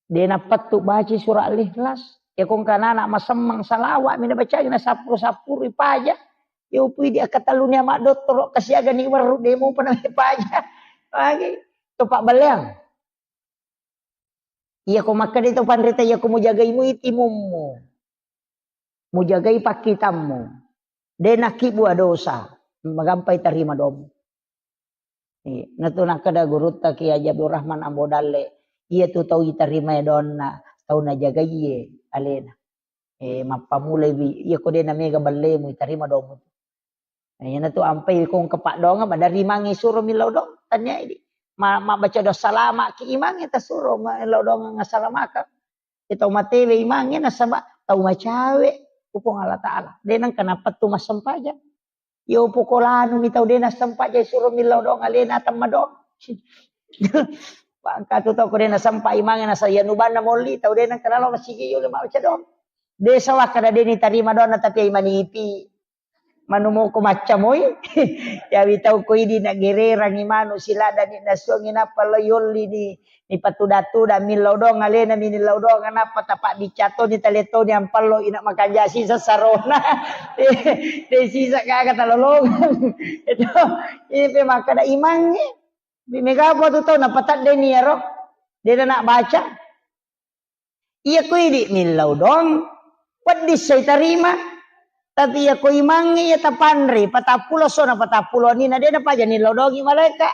De nappettu baca surah Al-Ikhlas. Ya ko engka nana masemmeng, salawa'mi nabacai, nasappuru-sappuru ipaja. Ya upui di akatelluni ama dottoro, kasiagani werru, de mupa namapaja. Lagi, topa baleang. Iya ko makkeda to panrita, iya ko mujagai mui timummu, mujagai pakkitammu, de nakkibua dosa, magampai tarima domu. Iya, natu nakkeda gurutta Kiai Haji Abdul Rahman Ambo Dalle, iya tu tau itarimae donna, tau najagaiye alena. Eh, mappamulai wi, iya ko de namega ballemu, itarima domu. Nah, iyana tu ampai ko engka paddoangeng, maderri imangnge suro millau doang, tania idi. Ma-, mabbaca doa salama ki imangnge tasuro millau doang assalamakang. Iya tau matewe imangnge nasaba tau macawe ku Puang Allah Ta'ala. De nengka napettu massempajang. Yo poko lanu mi tau de nassempajang suro millau doang alena temma doang. Bangka tu tau ko de nasempa imangnge nasa iya nubanna molli tau de nengka nalo masigi yolo mabbaca doang. De sawakka de nitarima doang tapi ai manipi. Manu moko macca moi. Yawi tau ko idi na gererangi manu siladani nasuangi nappa lo yolli ni, ni patuda-tuda millau doang alena mi nillau doang nappa tapa bicca toni tale toni ampallo ina makanja sisa sarona. De sisa gaga talolongang. Itu ini pe makkeda imangnge. Mega apa tu tau napatadde ni ero. De na baca. Iya ko idi millau doang, peddi sai tarima. Tapi iya ko imangnge iya tapanre, patappulo sona patappulo ni na de napaja nillau doangi malaeka.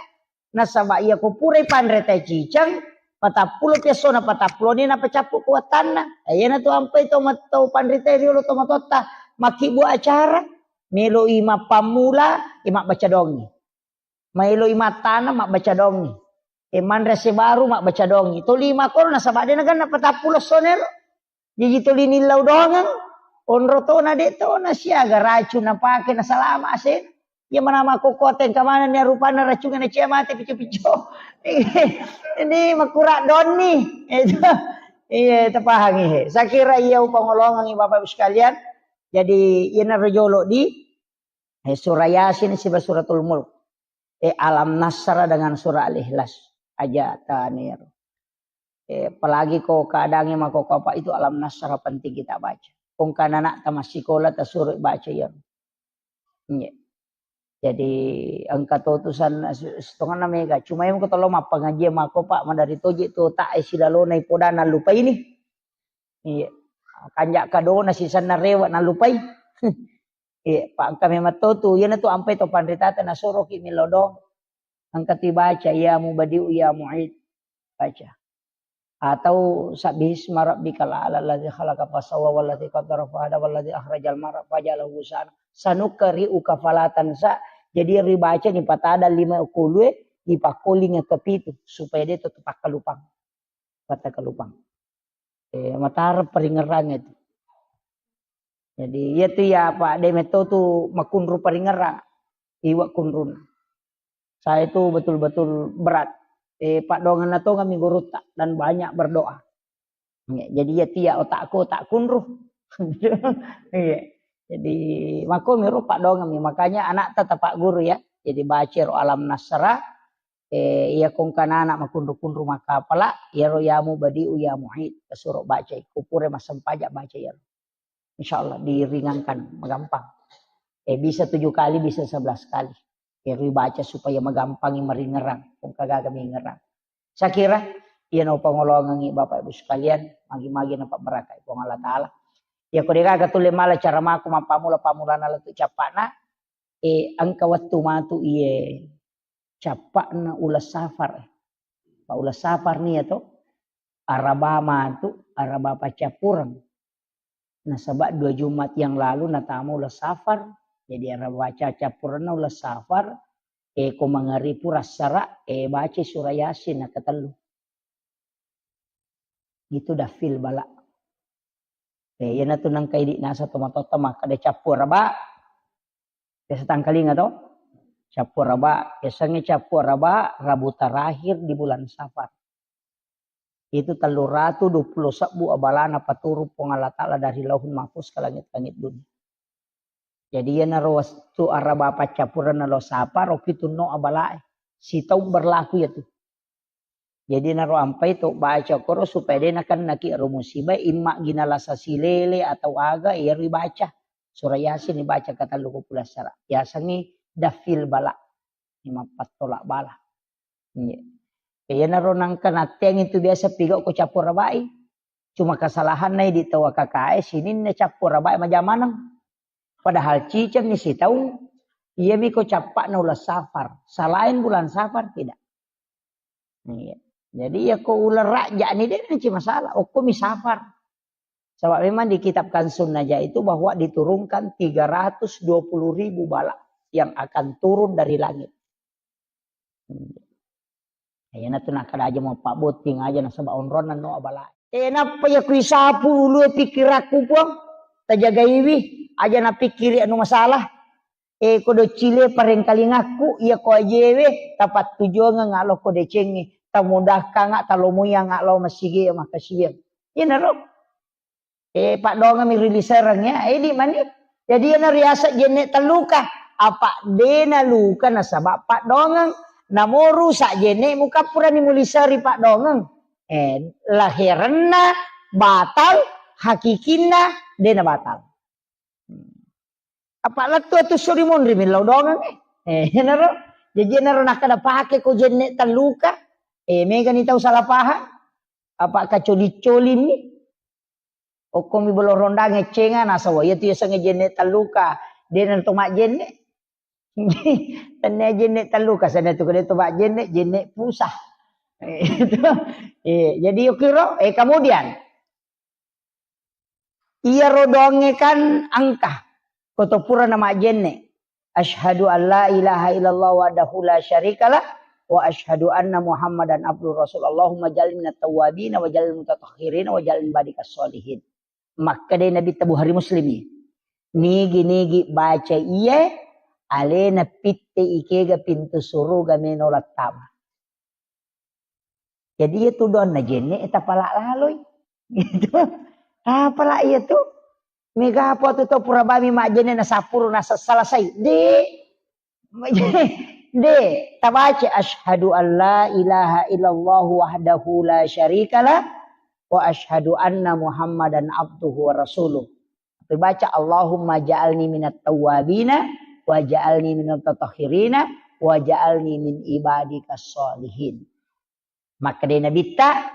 Nasaba iya ko purai panre tai ciceng, patappulo pi essona patappulo ni napacappu kuatanna. Iyana tu ampai to matto panre tai riolo to matotta makkibua acara, meloi mappammula, e mabbaca doangi. Maeloi mattana mabbaca doangi. E manre ase baru mabbaca doangi. Toli makoro nasaba de naganna patappulo sonero. Jaji toli nillau doangeng. Onro tona de tona siaga racung napake nasalama ase. Iya mana makkokkote engka manenni rupanna racungnge nacia mate pico-pico. Ini makura donni. Itu. Iya, tapahangi he. Saya kira iya upangolongangi Bapak Ibu sekalian. Jadi iyana rojolo di Eh, surah Yasin siba Suratul Mulk. Eh, Alam Nasrah dengan surah Al-Ikhlas. Aja taniro. Eh, apalagi ko keadaannya mako apa itu Alam Nasrah penting kita baca. Kong kan anak tamat sekolah tasuro baca ya. Iya. Jadi engka to tusan setengah mega. Cuma yang ko tolong apa ngaji mako Pak madari toje to tak eh, silalona ipodana lupa ini. Iya. Kanja kadona sisenna rewe' nallupai. Iya, pa engka memang to tu, iyana tu ampai to panritata nasoroki millau doang. Engka tu ibaca, "Ya Mubadi'u, ya Mu'id." Baca. Atau "Sabbihisma rabbikal a'la alladzi khalaqa fasawwa walladzi qaddara fahada walladzi akhrajal mar'a faja'alahu ghutsaan." "Sanuqri'uka fala tansa." Jadi ribaca ni patada lima kulue, dipakkolinga kepitu supaya de' to takkalupang. Patakkalupang. Eh, matara paringerrang itu. Jadi, iya tu ya, Pak, de' metto tu makunru paringerrang. Iwa kunrun. Saya itu betul-betul berat. Eh, paddoangenna tongeng mi gurutta dan banyak berdoa. Ya, jadi iya tu ya otakku, otak kunru. Iya. Jadi, makko miro paddoangen mi. Makanya anak tetap Pak Guru ya. Jadi, baca ro Alam Nasrah, eh, iya kongkanana makunru-kunru makkapala, iyaro "Ya Mubadi'u, ya Mu'id", tasuro bacai. Ko pura massempajang baca iyaro. Insya Allah diringankan, magampang. Eh, bisa tujuh kali, bisa sebelas kali. Iyaro baca supaya magampangi maringerang, kongka gaga mingerang. Saya kira, iya no pangolongengi Bapak Ibu sekalian, magi-magi napabarakai Puang Allah Ta'ala. Ya, ko degaga tulle mala cara mako mappamula-pamulana lettu cappana, eh, engka wettu matu iye cappa'na uleng Safar. Pa uleng Safar nia to, Araba matu, Araba paccappureng. Nasaba dua Jumat yang lalu natama uleng Safar. Jadi Araba paccappurengna uleng Safar, eh, ko mangaripu rassara, eh, baca surah Yasin nakatellu. Itu dafil bala. Eh, iyana tu nangka idi nasa tomatoatta makkeda cappu Araba. Biasa tangkalinga to? Cappu Araba, biasanya cappu Araba, Rabu terakhir di bulan Safar. Itu tellu ratu dua puluh sebbu abalana paturung Puang Allah Ta'ala dari Lauhul Mahfuz ke langit-langit dunia. Jadi iyanaro wettu Araba paccappurenna uleng Safar, ro pitunno abalae. Sitaung berlaku iyatu. Jadi naro ampai to baca koro supaya de nakennaki ro musibah, imma gina lasa silele atau aga, iyaro ibaca. Surah Yasin ibaca katellu ko pulassara. Yasengngi dafil bala. Mappattola bala. Iya. Iyanaro nangka natteang itu biasa pigau ko cappu Arabai. Cuma kesalahanna idi tau A K K E sininna cappu Arabai majamaneng. Padahal cicengni sitaung, iyami ko cappa'na uleng Safar. Selain bulan Safar, tidak. Iya. Jadi ya ko uleng Rajab ni de nanci masalah. Okko mi Safar. Sebab memang di kitab Kanzun Najah itu bahwa diturunkan tiga ratus dua puluh ribu bala yang akan turun dari langit. Iyana tu nakkeda aja mau pabbotting aja nasaba onronna no abala. Eh, nappa ya kui sapu ulue pikirakku, Puang. Tajagaiwi, aja napikkiri anu masalah. Eh, ko doccile parengkalingakku, iya ko ajewe, tapattujuangeng alo ko decengnge, tamudahkanga, talomoianga lao masigi makkasiwiang. Iyanaro. Eh, paddoangeng mi ri lisereng ya. Eh, di mani. Jadi iyana riaseng jenne telluka. Apa dena luka nasaba paddoangeng. Namoru sa jenne mukappurani muliseri paddoangeng. Eh, laherenna batal, hakikinna dena batal. Apa lettu atu sori monri millau doangeng, eh. Eh, iyanaro. Jadi iyanaro nakkeda pake ko jenne telluka. Eh, megani tau salah paham. Apa kacoli-colini. Okkomi bolo rondang eccenga, nasaba iyatu yasengnge jenne telluka, dena to majjenne. Tennia jenne telluka, sana tu kada to majjenne, jenne pusah. Eh, itu. Eh, jadi yukiro, eh, kemudian iyaro doangnge kan engka, ko to pura na majjenne. Asyhadu an la ilaha illallah wahdahu la syarikalah, wa asyhadu anna Muhammadan abduhu rasul. Allahumma ja'alni minat tawwabin wa ja'alni mutatahhirin wa ja'alni badikas sholihin. Makkedai Nabitta, Bukhari Muslim i, nigi-nigi baca iye, alena pitte ikega pintu suruga meno lattama. Jadi iyatu doanna jenne tapala laloi. Gitu. Apala iyatu? Mega apa tu tau pura bami majjenne na sapuru na selesai. De. De, tabaca asyhadu an la ilaha illallah wahdahu la syarikalah wa asyhadu anna Muhammadan abduhu wa rasuluh. Tapi baca Allahumma ja'alni minat tawwabina wa ja'alni minat tatahhirina wa ja'alni min ibadikas sholihin. Makkedai Nabitta,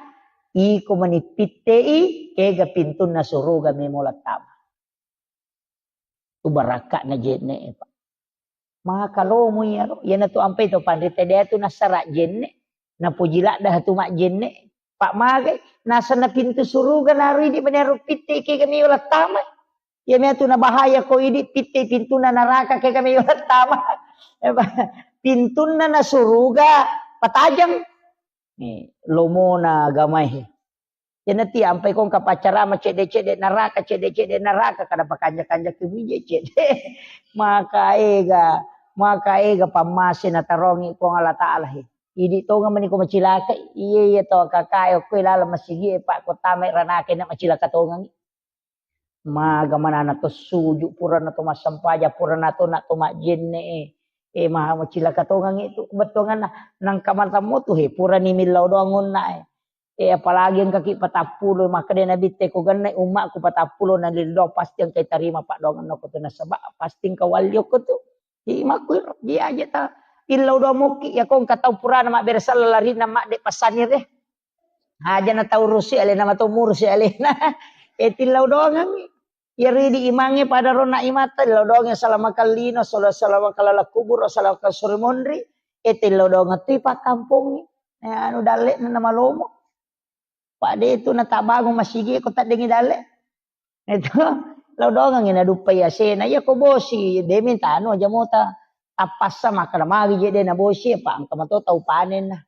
Iko mani pittei, kega pintunna suruga memo lattama. Tu barakka'na jenne, Pak. Maka lomo iyaro, iyanatu ampai to panrita de tu nassara jenne, napoji ladda tu majjenne. Pak magai, nasenna pintu suruga naru idi mani aro pittei kega memo lattama. Iya matu na bahaya ko idi pittei pintunna naraka kega memo lattama. Pintunna na suruga patajang. Ni, lomona agamae. Iyanati ampai ko engka paccarama cedde-cedde naraka, cedde-cedde naraka, kada pakanja-kanja ki mije cedde. Maka ega, maka ega pammase natarongi Puang Allah Taala he. Idi tonga mani ko macilaka, iye iye to kakae okko laleng masigi e, Pak, ko tama ranaka na macilaka tongangi. Maga manana to suju, purana to massempaja, purana to na to majjenne e. E, maha macilaka tongangi tu bettuanganna. Nangka matammu tu he, purani millau doang onna e. E, apalagi engka ki patappulo, makkeda Nabitta ko genne ummakku patappulo na lillau, pasti engka tarima paddoangenna ko tu nasaba pasti engka walli okko tu. Imakku iro, dia aja ta illau doang mokki, ya ko engka tau purana mabbere sella larinna madde passani re. Aja na tau rusi alena, matau murusi alena. E, tillau doangengi. Iyaro idi imangnge pada ronna imatta, illau doangngi salama kallino, sala-, salama kalala kubur, salama sore monri, e tillau doangeng tu ipakkampongngi. E, anu dalle'na namalomo. Pak de tu natabangung masigi ko taddengi dalle. Itu lau doangengi naduppai asena. Iya ko bosi, de minta anu aja mota. Tappassa makkeda magi je de nabosi, apa engka mato tau panenna.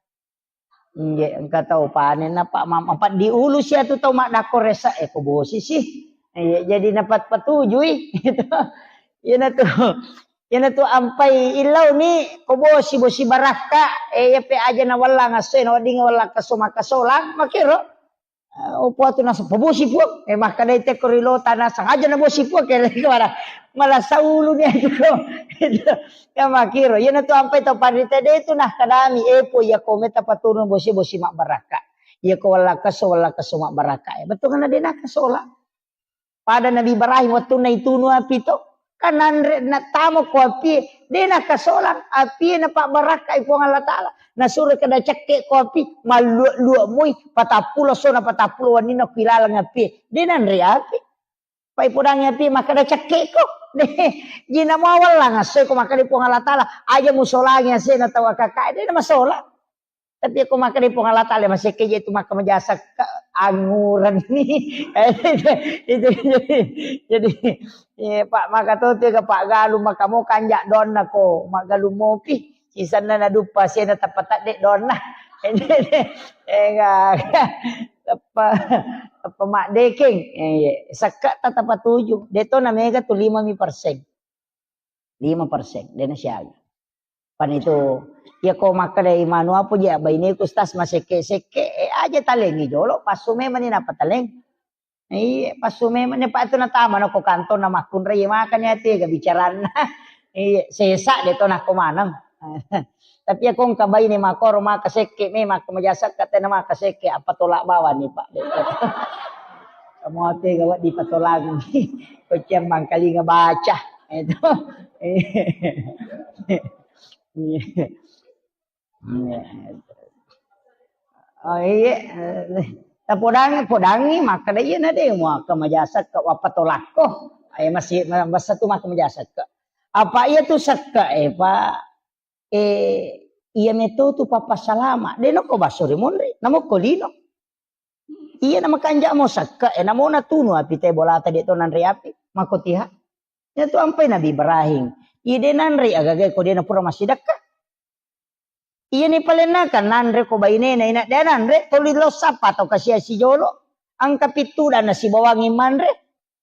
Inje, engka tau panen, apa ma-, apa diulu sia tu tau maddakko resa, e, ko bosi sih. Iya, jadi napat patujui. Gitu. Iyana tu, iyana tu ampai illau ni, ko bosi, bosi barakka, e, iya pe aja na wallang asso, na wedding wallang kaso makasolang, makiro. Eh, opo atu naseng, "Pabosi, Puang." Eh, makkedai tekko ri lota naseng, "Aja nabosi, Puang," kere mala, mala saulu ni aju ko. Ya makiro, iyana tu ampai tau panrita de tu nah kadami, "Eh, Puang, iya ko meta paturun bosi, bosi mabbarakka. Iya ko wallakaso, wallakaso mabbarakka." Eh, betul kan de nakasola. Pada Nabi Ibrahim wettunna itunu api to, kan nanre nattama ko api, de nakasolang api, napabbarakkai Puang Allah Taala. Nasuro kada cekke ko api, mallua-lua moi, patappulo sona patappulo wenninna ko ilaleng api. De nanre api. Pai podangi api makkeda cekke ko. De, jina mawallang asse ko makkeda Puang Allah Taala, aja musolangi asena tau akakae, de namasola. Tapi ko makkeda Puang Allah Taala, masekke je tu makkeda majasakka, angureng ni. Itu, itu, jadi, jadi, iya, Pak, maka to tu ga Pak galu, maka mo kanja donna ko, maggalu mopi. Sisanna naduppa sena tapatadde donna. Enggak, teppa, teppa maddekeng. Eh, iya. Sakka ta tapatuju. De to na mega tu lima mi persen. Lima persen, de nasiaga. Pan itu, iya ko makkeda imanu apa je, baineku, Ustaz, masekke-sekke, eh, aja talengi jolo, passu memang ni napa taleng. Iya, passu memang ni, Pak, itu natama na ko kantong na makkunrai, iya, makanya tega bicaranna. Iya, sesa de to nako maneng. Tapi iya ko engka baine makoro maka sekke, memang ko majasakka tena maka sekke, apa tolak bawang ni, Pak. Kamu tega wedding patolak. Ko ciang mangkalinga baca. Itu. Iya. Oh, iya. Tapodangi, podangi, makkeda iya na de muaka majasakka, wappa tolakko. Ayo masih, masa tu maka majasakka. Apa iya tu sakka, eh, Pak? Eh, iya meto tu papa salama. De noko basso ri monri, namokko lino. Iya na makanja mo sakka, eh, namo natunu api te bolata de to nanre api, mako tiha. Iya tu ampai Nabi Ibrahim. Iya de nanre agaga ko de na pura massidakka. Iya ni palenna kan nanre ko bainena ina de nanre, toli lo sapa to kasia sijolo. Angka pittu dan nasibawangi manre.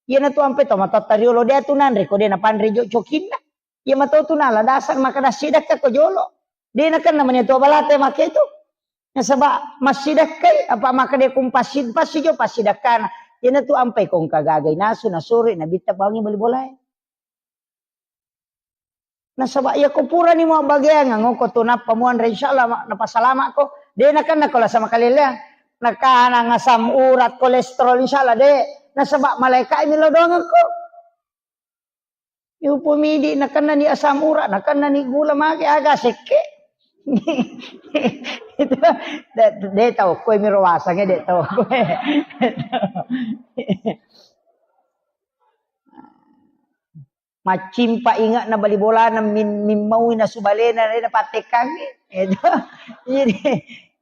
Iya na tu ampai to matotta riolo de tu nanre ko de na panre jo cokinna. Iya mato tu nala dasar maka dassidakka ko jolo. De nakenna mani tu balata make tu. Nasaba massidakkai, apa maka de kumpassi, passi jo passidakkana. Iyana tu ampai kong kagagai nasu, nasuri, nabitta bawangi bali bolae. Nasaba iya ko purani mau bageangang ko tu nappa muanre, insyaallah ma-, napasalama ko. De nakenna ko lasa makaleleang. Nakana ngasam urat, kolesterol, insyaallah de. Nasaba malaika mi lo doangeng ko. Yupo midi nakennani asam urat, nakennani gula mage aga sekke. Itu de' tau koe miro wasangnge de' tau koe. Maccimpa inge'na bali bolana min-, mimmaui nasu balena, de' napattekkangngi. Itu. Jadi,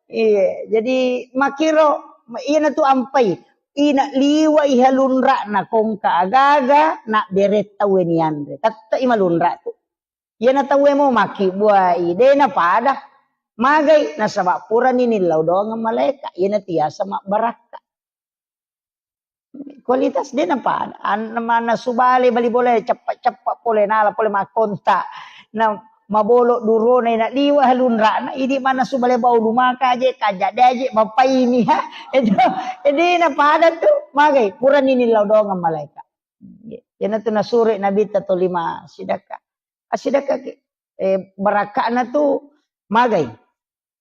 iya, jadi makkiro, iyanatu ampai. Ina liwa'i halunra'na kongka agaga, nabbere tauwe nianre. Tette'i malunra' tu. Iyana tauwe mo makkibbuai, de' napada. Magai, nasaba purani nillau doangeng malaeka, iyanatu yaseng mabbarakka. Kualitas de' napada. An-, mannasu bale bali bola ceppa-ceppa pole nala pole makkonta. Na mabolo durona ina liwa halunra'na, idi mannasu bale bau lumaka aje, kaja de' aje, mapaini, ha. Itu, de' napada tu, magai, purani nillau doangeng malaeka. Iyanatu nasuro Nabitta tolima sidakka. Assidakkaki. Eh, barakka'na tu magai.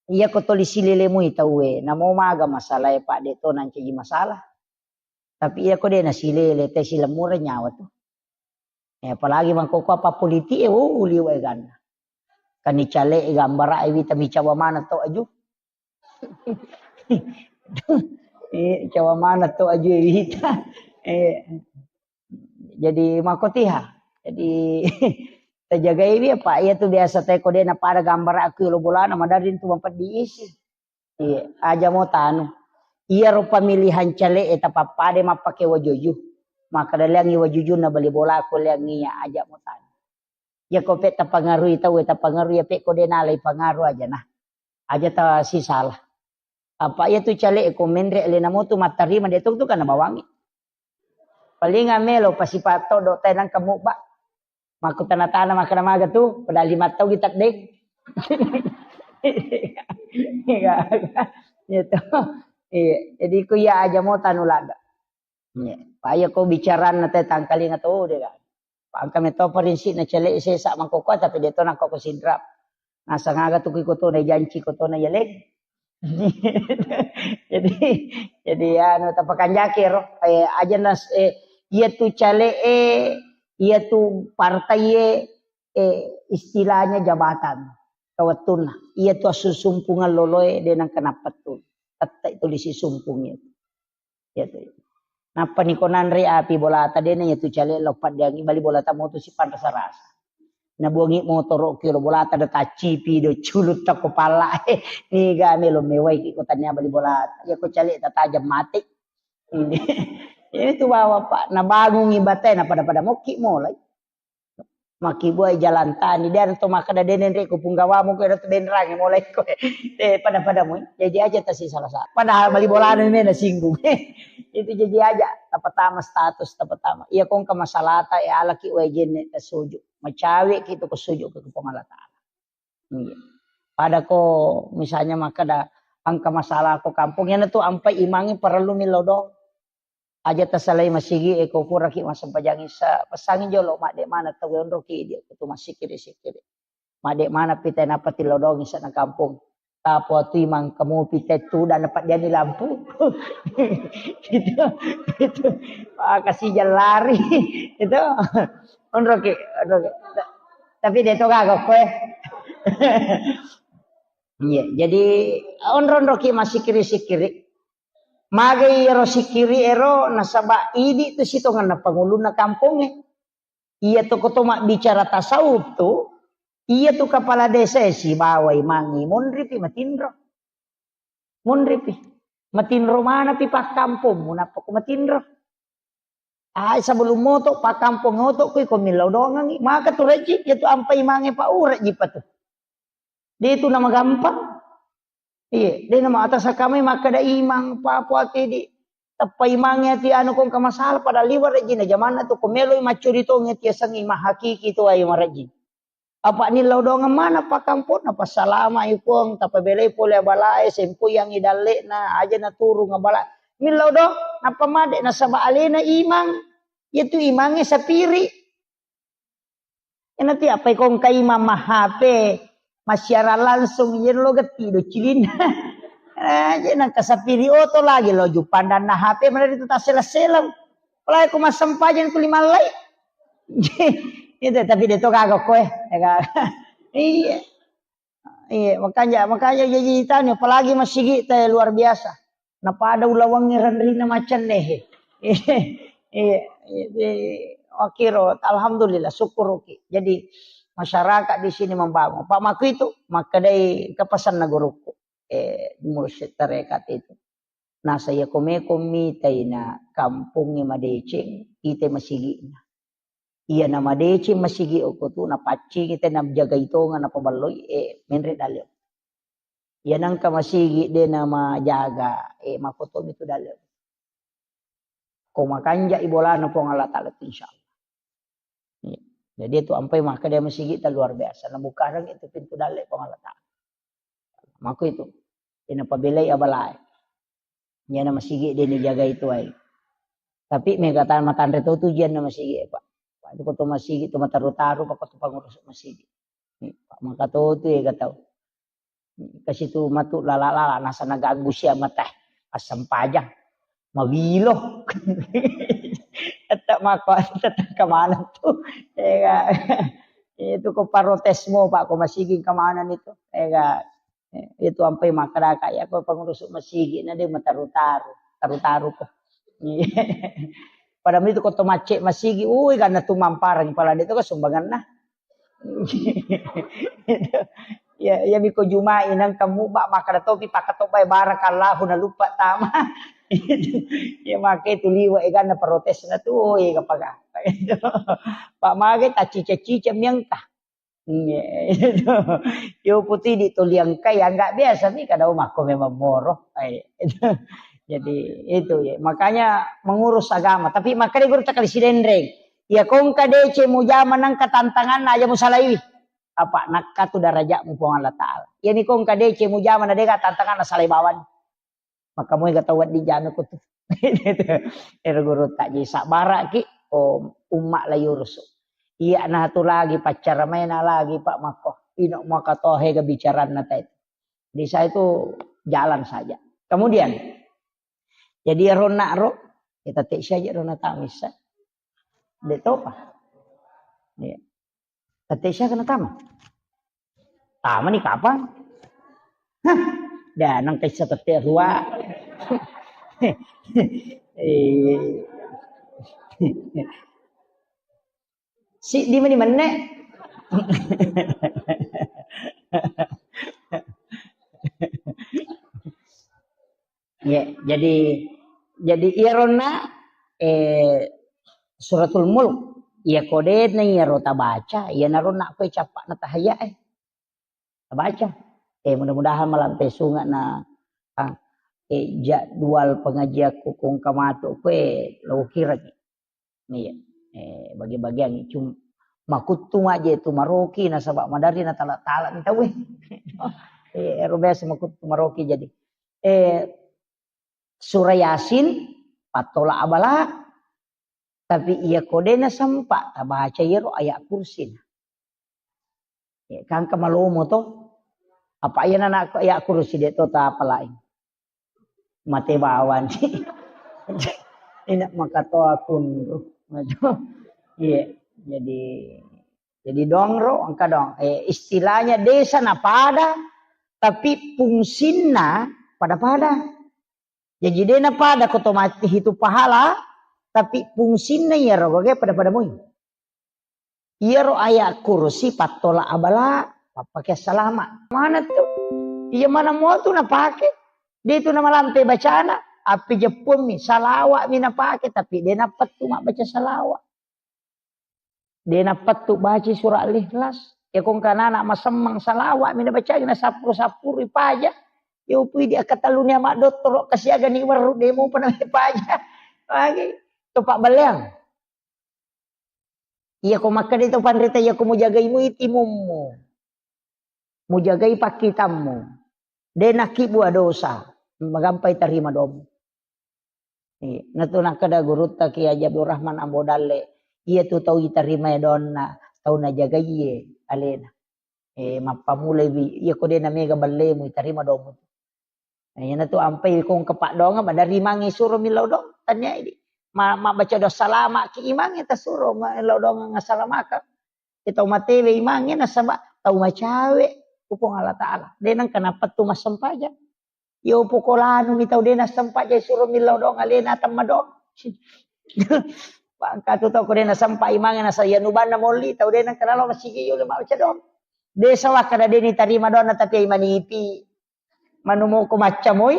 Iyako toli silele mui tauwe, namo maga masalae, Pak, de' to nancaji masalah. Tapi iyako de' nasilele, te silemmureng nyawa tu. Eh, apalagi mangkoko apa politik e, oh, liwa eganna. Kan icale e gambara e wita micawa mana to aju. Eh, cawa mana to aju e wita. Eh, jadi makotiha. Jadi tajagaiwi apa iya tu biasa te ko de' napada gambara aku lo bolana madari tu mampeddi isi. Iya, aja mo tanu. Iyaro pemilihan cale e tapappada mappake wajuju. Maka daleangi wajujunna bali bola aku leangi iya aja mo tanu. Iyako pe tapangarui tauwe, tapangarui iya pe ko de' nalai pangaru aja nah. Aja ta sisala. Apa iya tu cale e ko menre alena mo tu mattarima de' tu tu kana bawangi. Paling amelo pasipa todo te nangka mubba. Makkutana-tana makkeda maga tu, padahal lima tau kita deng. Iya, iya. Iya to. Iya, jadi ku iya aja mo tanu ladda. Iya. Paya ko bicaranna te tangkalinga to de' kan. Pangka meto prinsipna cale sesa mangkoko tapi de' to nangko ko sinrap. Nasang aga tu ki kotona janci kotona yaleng. Jadi, jadi anu tapakanjaki ro, eh, aja nas, eh, iya tu cale e, iya tu partai e, eh, istilahnya jabatan. Kawettunna, iya tu assusumpungeng loloe de' nangka nappa tu. Tette' tu lisisumpung itu. Iya tu. Nappa niko nanre api bolata de' na iya tu cale lao paddeangi bali bolata moto sipanrasa-rasa. Nabuangi motoro ki lo bolata da taccipi do culutta ko palla. Niga melo mewai ki ko tania bali bolata. Iya ko cale tatajam mate. Ini. Ini tu bawa Pak, nabangungi batae na pada-pada mokki molai. Makkibuai jalan tani, de' to makkeda de' nenre ko punggawamu ko ero tu benrange mulai ko. Eh, pada-pada mu. Jadi aja tasi salah satu. Padahal bali bolana me nasinggung. Itu jadi aja tapatama status tapatama. Iya kongka masalata e alaki wae jenne tasuju. Macawe ki tu ko suju ke Puang Allah Taala. Iya. Pada ko misalnya makkeda engka masalah ko kampung, iyana tu ampai imangnge parellu millau doang. Aja tasalai masigi e ko puraki massempajang isa, pesangi jolo madde mana tau onroki dia tu massikiri-sikiri. Madde mana pita nappa tillau doang isa na kampung. Tapo tu imang kamu pita tu dan dapat dia di lampu. Itu, itu. Wah, kasih jalan lari. Itu. Onroki, onroki. Tapi de' to gaga koe. Iya, jadi onro-onroki massikiri-sikiri. Magai ero sikiri ero nasaba idi tu sitongenna pangulunna kampongnge. Iya tu ko to mabbicara tasawuf tu, iya tu kepala desa e sibawa imangnge monripi matinro. Monripi. Matinro manapi pakkampongmu nappa ko matinro. Ai sebelum moto pakkampong oto kui ko millau doangengi. Maka tu rejji, iya tu ampai mange pa urejji pa tu. De' tu nama gampang. Iya, de' nama atas kamai makkeda imang papo ati di tappa imangnge ati anu kongka masalah padahal liwa rejjina jamanna tu ko meloi maccuri tongi ati yasengnge imang hakiki tu ai marejji. Apa nillau doangeng mana pakkamponna, passalamai Puang, tapabelai pole abalae, sempoyangi dalle'na, aja naturung abala. Millau doang, nappa madde nasaba alena imang, iya tu imangnge sapiri. Iyana tu appai kongka imang ma-H P, massiarang langsung, iya lo getti do cilinna. Eh, je nangka sapiri oto lagi lo jupandanna H P, mana itu tasseleng-seleng. Apalagi ko massempajang tuli mallai. Itu, tapi de' to gaga koe. Iya. Iya, makanya, makanya jaji tani, apalagi masigi te luar biasa. Napada ulawangnge renrina macenne. Iya, iya, iya, makkiro, alhamdulillah, sukkuruki. Jadi masyarakat di sini membangun. Pak Maku itu, makkedai kepesanna guruku. Eh, mursyid tarekat itu. Nasa iya ko meko mitai na kampongnge madeceng, ite masigi'na. Iya na madeceng masigi okko tu, napaccingi te, najagai tonga, napaballoi, eh, menre dalle. Iya nangka masigi de namajaga, eh, makkotomi tu dalle. Ko makanja i bolana Puang Allah Ta'ala tu, insyaallah. Iya. Jadi itu ampai makkeda masigi ta luar biasa. Nabukareng itu pintu dalle Puang Allah Ta'ala. Mako itu. Ina pabelai abalae. Iyana masigi de nijagai tuai. Tapi mega ta matanre to tu jianna masigi, Pak. Pak, itu ko to masigi tu mataru-taru, Pak, ko to pangurus masigi. Ni, Pak, maka to tu ega tau. Kasi tu matu lala-lala, nasa naganggu sia mata. Assempajang. Mawilo. Tetap mako, tetap kemana tu. Ega. Itu ko parotesmu, Pak, ko masigi kemana itu. Ega. Eh, itu ampai makkadaka, iya ko pangurus masigi na de mataru-taru, taru-taru ko. Padahal itu ko to macce masigi, ui, karena tu mamparang pala de to ko sumbanganna. Ya, ya miko Jumai nang kamu ba makkada topi pakatobai barakallahu na lupa tama. Ya make tu liwa eganna protesna tu, oh, iya kapagapa. Pak mage tacica-cica miangka. Iya, itu. Yo putih di tuliang kai, ya nggak biasa nih, kada makko memang moro. Eh, itu. Jadi itu ya. Makanya mengurus agama. Tapi makanya guru tak kali sidenreng. Ya kongka dece mujama nangka tantangan aja musalaiwi. Apa nakka tu darajatmu Puang Allah Ta'ala. Ya ni kongka dece mujama na deka tantangan na salai bawang. Maka moega tau wedding jame ko tu. Ero guru tak ji sabbaraki, oh, umma la yurusu. Iya na tu lagi paccara maena lagi Pak Makko. Ino maka tohe ga bicaranna tai. Di saya itu jalan saja. Kemudian, jadi ronna ro, kita tek saja ronna tamisa. De topa. Iya. Tette siaga na tama? Tama ni kapang? Hah, da nang kaisa tette rua. Eh. Si di mani menne. Ya, jadi, jadi iyaronna, eh, Suratul Mulk, iya kodena iyaro tabaca, iyanaro nakko cappa'na tahayya, eh, tabaca. Eh, mudah-mudahan malampe sunga na, ah, eh, jadwal pengajianku kongka matu kue lo kiraki. Iya. Eh, bagi-bagiangngi. Cum-, makuttu maje tu maroki nasaba madari na tala-tala ni tauwe. Eh, ero biasa makuttu maroki jadi. Eh, Surah Yasin, pattola abala, tapi iya kodena sempa tabaca iyaro ayat kursi. Ya, kangka malomo to. Apa iya na ayat kursi de to tapalai. Mate bawang. Ina makatoa kunru. Waduh. Iya, jadi, jadi dongro, engka dong. Eh, istilahnya desa na pada, tapi fungsinna pada-pada. Jadi dena pada ko to mati hitu pahala, tapi fungsinna iyaro gage pada-pada moi. Iyaro ayat kursi pattola abala, pappake salama. Mana tu? Iya mana mua tu napake? De tu namalampe bacana, appi jeppummi, salawa'mi napake, tapi de nappettu mabbaca salawa. De nappettu baca surah Al-Ikhlas. Ya kongka nana masemmang salawa'mi nabacai, nasappuru-sappuru ipaja. Ya upui di akatalluni ama dottoro kasiaga ni werru de mupa na paja. Lagi. Topa baleang. Iya ko makkeda to panrita, iya ko mujagai mui timummu. Mujagai pakkitammu. De nakkibua dosa. Magampai tarima domu. Iya. Natu nakkeda gurutta Kiai Haji Abdul Rahman Ambo Dalle, iya tu tau itarima donna, tau najagaiye alena. Eh, mappamulai wi, iya ko de namega ballemu, itarima domu. Nah, iyanatu ampai kongka paddoangeng, madarimangngi suro millau doang, taniaidi. Ma-, mabbaca doa salama ki imangnge tasuro, ma-, millau doang assalamakang. Iya tau matewe imangnge nasaba tau macawe. ku Puang Allah Ta'ala. De' nengka napettu massempajang. Yo poko lanu mi tau de' nassempajang suro millau doang alena temma doang. Bangka tu tau ko de' nasempa imangnge nasa iya nubanna molli tau de' nengka nalo masigi yo le mabbaca doang. De' salah kada de' nitarima doang tapi ai manipi. Manumoko macca moi.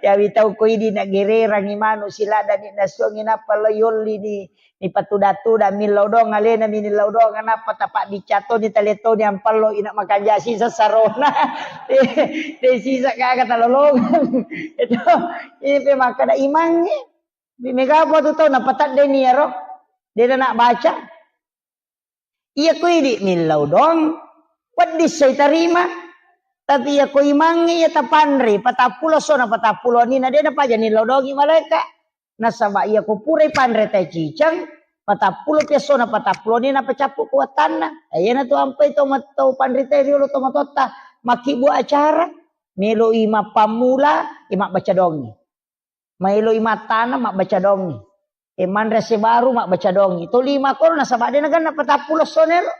Yawi tau ko idi na gererangi manu siladani nasuangi nappa lo yolli ni, ni patuda-tuda millau doang alena mi nillau doang nappa tapa bicca toni tale toni ampallo ina makanja sisa sarona. De' sisa gaga talolongang. Itu ini pe makkada imangnge. Mega apa tu tau napatadde ni ero. De' na baca. Iya ko idi millau doang, peddi sai tarima. Tapi iya ko imangnge iya tapanre, patappulo sona patappulo ni na de' napaja nillau doangi malaeka. Nasaba iya ko purai panre tai ciceng, patappulo piassona patappulo ni napacappu kuatanna. Iyana tu ampai to matau panre tai riolo to matotta, makkibbu acara, meloi mappammula, e mabbaca doangi. Maeloi mattana mabbaca doangi. E manre ase baru mabbaca doangi. Tolima koro nasaba de' naganna patappulo sona elo.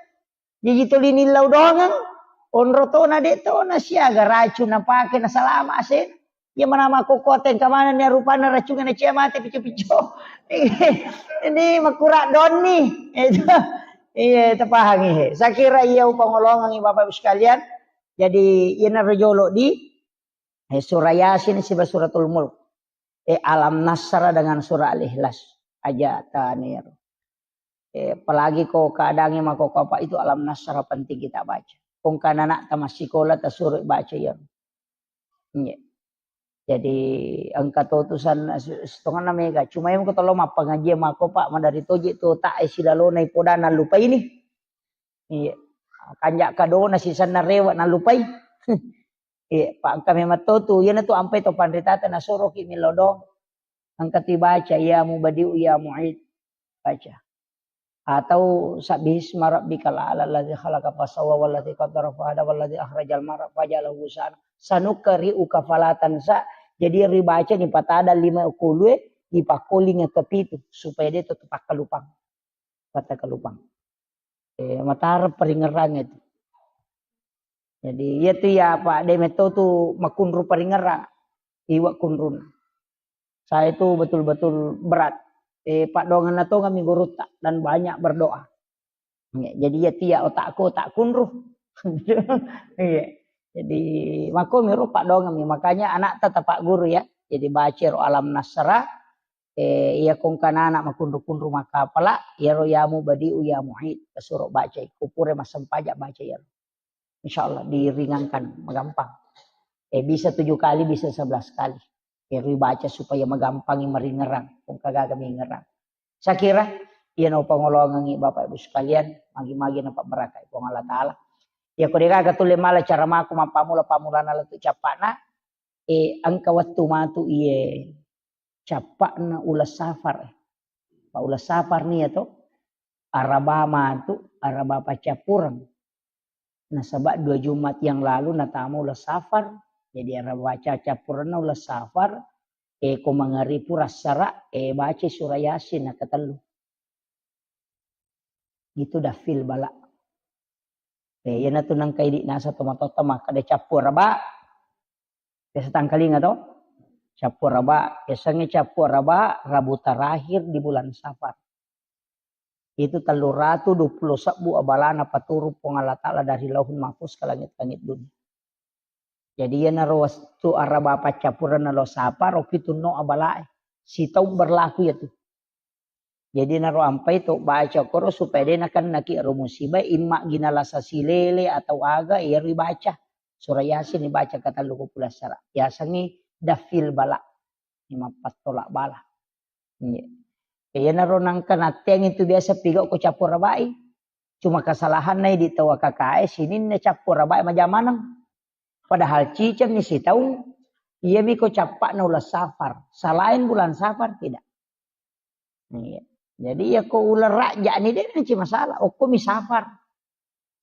Jaji toli nillau doangeng. Onro tona de' tona siaga racun napake nasalama ase. Iya manama kokko tengka manenni rupanna racunna cia mate picco-picco. Ini makura donni. Itu. Iya, tapahangi he. Saya kira iya upangolongangi Bapak Ibu sekalian. Jadi iyana rojolo di eh, surah Yasin siba suratul Mulk. Eh, Alam Nasrah dengan surah Al-Ikhlas. Aja taniro. Eh, apalagi ko keadaannya mako apa itu Alam Nasrah penting kita baca. Kong kan anak tamat sekolah tasuro baca ya. Iya. Jadi engka to tusan setengah mega. Cuma yang ketolo mappangaji mako Pak madari toje to tak eh, silalona ipoda nalupa ini. Iya. Kanja kadona sisanna rewa nalupai. Iya, pa engka memang to tu, iyana tu ampai to panritata nasoroki millau doang. Engka tu baca ya mubadi'u ya mu'id. Baca. Atau sabbihisma rabbikal a'la alladzi khalaqa fasawwa walladzi qaddara fahada walladzi akhrajal mar'a faja'alahu ghusaan. Sanuqri'uka fala tansa. Jadi ribaca ni patada lima kulue dipakkolinga kepitu supaya de' to pakkalupang. Patta kalupang. Eh, matara paringerrang itu. Jadi iya tu ya Pak de' metto tu makunru paringerrang. Iwa kunrun. Saya itu betul-betul berat. Eh, paddoangenna tongeng mi gurutta dan banyak berdoa. Ya, jadi iya tu ya otakku otak kunru. Iya. Jadi mako miro paddoangeng mi. Makanya anak tetap Pak Guru ya. Jadi baca ro Alam Nasrah, eh, iya kongkanana makunru-kunru makapala, iyaro ya mubadi'u ya mu'id, tasuro baca, ko pura massempajang baca iyaro. Insya Allah diringankan, magampang. Eh, bisa tujuh kali, bisa sebelas kali. Iyaro baca supaya magampangi maringerang, kongka gaga mingerang. Saya kira, iya no pangolongangi Bapak Ibu sekalian, magi-magi na pabarakai Puang Allah Ta'ala. Ya, ko degaga tulle mala cara mako mappamula-pamulana lettu cappana, eh, engka wettu matu iye cappa'na uleng Safar. Pa uleng Safar nia to, Araba matu, Araba paccappureng. Nasaba dua Jumat yang lalu natama uleng Safar. Jadi Araba paccappurengna uleng Safar, eh, ko mangaripu rassara, eh, baca surah Yasin nakatellu. Itu dafil bala. Eh, iyanatu nengka idi nasa tomatoatta makkeda cappu Araba. Biasa tangkalinga to? Cappu Araba. Biasanya cappu Araba, Rabu terakhir di bulan Safar. Itu tellu ratu dua puluh sebbu abalana paturung Puang Allah Ta'ala dari Lauhul Mahfuz ke langit-langit dunia. Jadi iyanaro wettu Araba paccappurenna lo Safar, ro pitunno abalae. Sitaung berlaku iyatu. Jadi naro ampai to baca koro supaya de nakennaki ro musibah, imma gina lasa silele atau aga, iyaro ibaca. Surah Yasin ibaca katellu ko pulassara. Yasengngi dafil bala. Imappattola bala. Iya. Iyanaro nangka natteang itu biasa pigau ko cappu Arabai. Cuma kesalahanna idi tau A K K E sininna cappu Arabai majamaneng. Padahal cicengni sitaung, iyami ko cappa'na uleng Safar. Selain bulan Safar, tidak. Iya. Jadi, iya ko uleng Rajab ni, de nanci masalah. Okkomi Safar.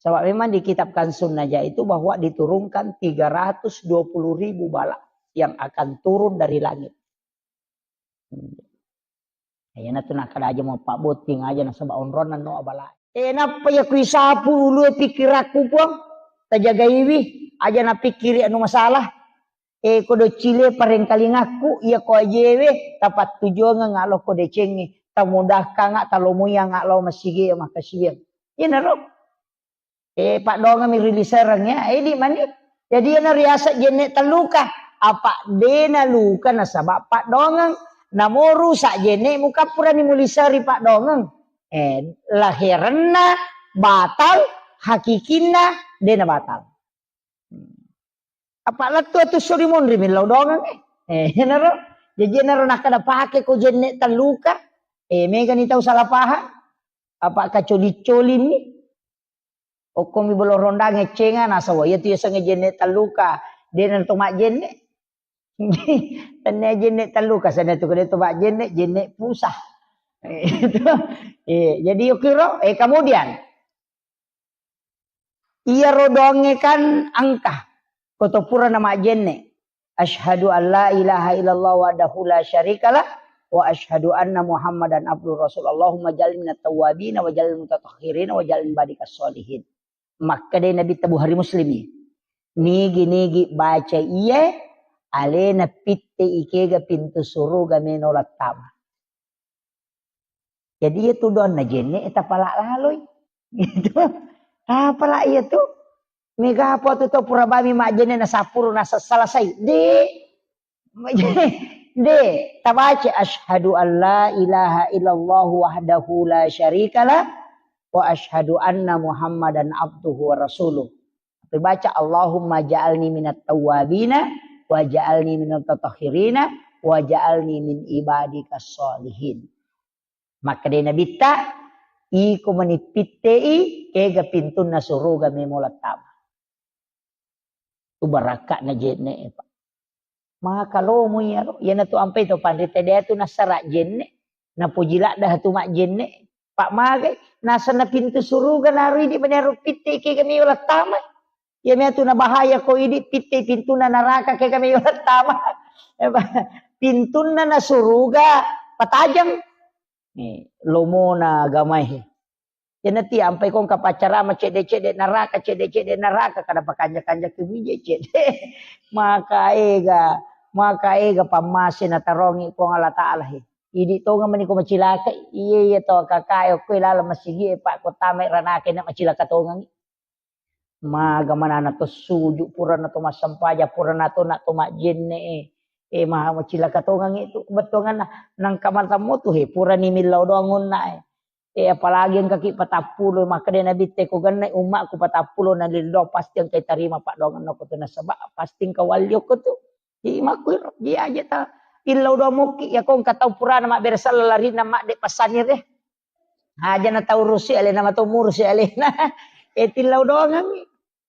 Sebab memang di kitab Kanzun Najah itu bahwa diturunkan tiga ratus dua puluh ribu bala yang akan turun dari langit. Iyanatu nakkeda aja mau pabbotting aja nasaba onronna no abala. Eh, nappa iya kuisapu ulue pikirakku, Puang. Tajagaiwi, aja napikkiri anu masalah. E, ko doccile parengkalingakku, iya ko ajewe, tapattujuangeng alo ko decengnge, tamudahkanga, talomoianga lao masigi makkasiwiang. Iyanaro. E, paddoangeng mi ri lisereng ya, e, di mani. Jadi iyana riaseng jenne telluka. Apa dena luka nasaba paddoangeng. Namo rusak jenne mukappurani muliseri paddoangeng. E, laherenna batal, hakikinna dena batal. Apa lettu atu suri monri millau doangeng, e. E, iyanaro. Jaji iyanaro nakkeda pake ko jenne telluka. E, megani tau salah paham. Apa kacoli-colinni. Okkomi bolo rondang eccenga, nasaba iyatu yasengnge jenne telluka. Dena to majjenne. Tennia jenne telluka, sana tu kode to majjenne, jenne pusah. E, itu. E, jadi okiro, e, kemudian Iyaro doangnge kan engka. Ko to pura na majjenne. Asyhadu an la ilaha illallah wahdahu la syarikalah wa asyhadu anna Muhammadan abduhu rasul. Allahumma ja'alni minat tawwabin wa ja'alni mutatahhirin wa ja'alni ibadikas sholihin. Makkedai Nabitta, Bukhari Muslim i. Nigi-nigi baca iye, alena pitte ikega pintu suruga meno lattama. Jadi iyatu doanna jenne tapala laloi. Gitu. Tapala iyatu. Mega apa tu tau pura bami majjenne na sapuru na selesai. De. De. Tabaca asyhadu an la ilaha illallah wahdahu la syarikalah wa asyhadu anna Muhammadan abduhu wa rasuluh. Tapi baca, "Allahumma ja'alni minat tawwabina, wa ja'alni minat tatahhirina, wa ja'alni min ibadika sholihin." Makkeda Nabitta, "Iko mani pittei, kega pintunna suruga memo lattama." Tu barakka'na jenne, Pak. Maka lomo iyaro, iyanatu ampai to panrita de tu nassara jenne, napoji ladda tu majjenne. Pak magai, nasenna pintu suruga naru idi mani aro pitte kega meo lattama. Iya mea tu nabahaya ko idi pitte pintuna naraka kega meo lattama. Pintunna na suruga patajeng. Ni, lomona agamae. Iyanati ampai ko engka paccarama cedde-cedde naraka, cedde-cedde naraka, kada pakanja-kanja ki mije cedde. Maka ega, maka ega pammase natarongi Puang Allah Taala he. Idi tonga mani ko macilaka, iye, iye to kakae ko laleng masigi e, Pak, ko tamai ranake na macilaka tongangi. Maga manana to suju, purana to massempajang, purana to na to majjenne e. E, maha macilaka tongangi tu bettuanganna. Nangka matammu tu he, purani millau doang onna e. E, apalagi engkaki patappulo, makkeda Nabitta ko genne ummakku patappulo na lillau pasti engka tarima paddoangenna ko tu nasaba pasti engka walli okko tu. Jadi makkuiro, dia aja ta illau doang mukki, ya ko engka tau purana mabbere sella larinna madde passanire. Aja na tau rusi alena, matau murusi alena. E, tillau doangangi.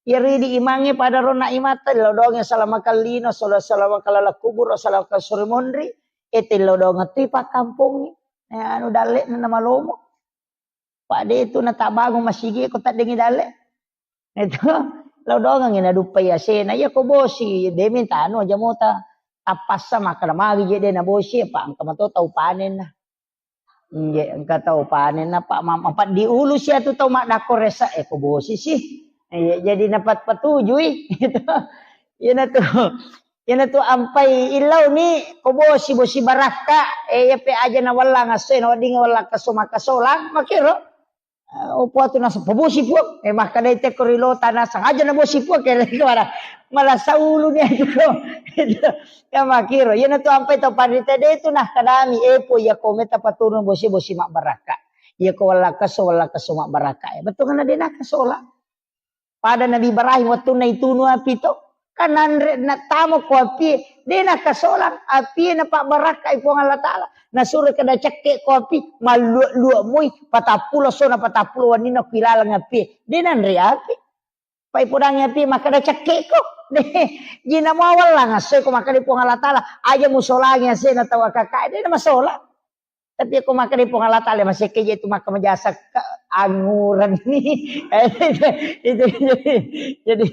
Iyaro idi imangnge pada ronna imatta, tillau doangi, salama kallino, sala-, salama kalala kubur, salama sore monri. E, tillau doangang tu pakkampongngi. E, anu dalle'na namalomo. Pak de tu natabangung masigi ko taddengi dalle. Itu lao doangangi naduppai asena. Iya ko bosi, de minta anu aja mota. Tappassa makkeda magi je de na bosi, apa engka mato tau panenna. Nje, engka tau panenna, Pak, ma-, mapaddi ulu sia tu tau maddakko resa, e, ko bosi sih. Iya, jadi napat patujui. Itu. Iyanatu, iyanatu ampai illauni, ko bosi, bosi barakka, e, iya pe aja na wallang assoe, na wedding wallang kesso makkasolang, makkiro. E, opo atu naseng, pabosi, Puang. E, makkedai tekko ri lota naseng, aja na bosi, Puang, kere kemana? Malah saulu ni aja ko. Ya makkiro, iyanatu ampai tau panrita de tu nah kadami, e, po iya ko meta paturun bosi, bosi mabbarakka. Iya ko wallang kesso, wallang kesso mabbarakka. E, betul kan de nakkasolang. Pada Nabi Ibrahim wettunna itunu api to, kan nanre nattama ko api, de nakkasolang api, napabbarakkai Puang Allah Taala. Nasuro kada cekke ko api, mallua-lua moi, patappulo sona patappulo wenninna ko ilaleng api. De nanre api. Pai podangi api, makkeda cekke ko. De, jina mawallang asse ko makkeda Puang Allah Taala, aja musolangi asena tau akakae, de namasolang. Tapi ko makkeda Puang Allah Taala, masekke je tu maka majasa ke-, anguran ni. Itu, itu, jadi, jadi,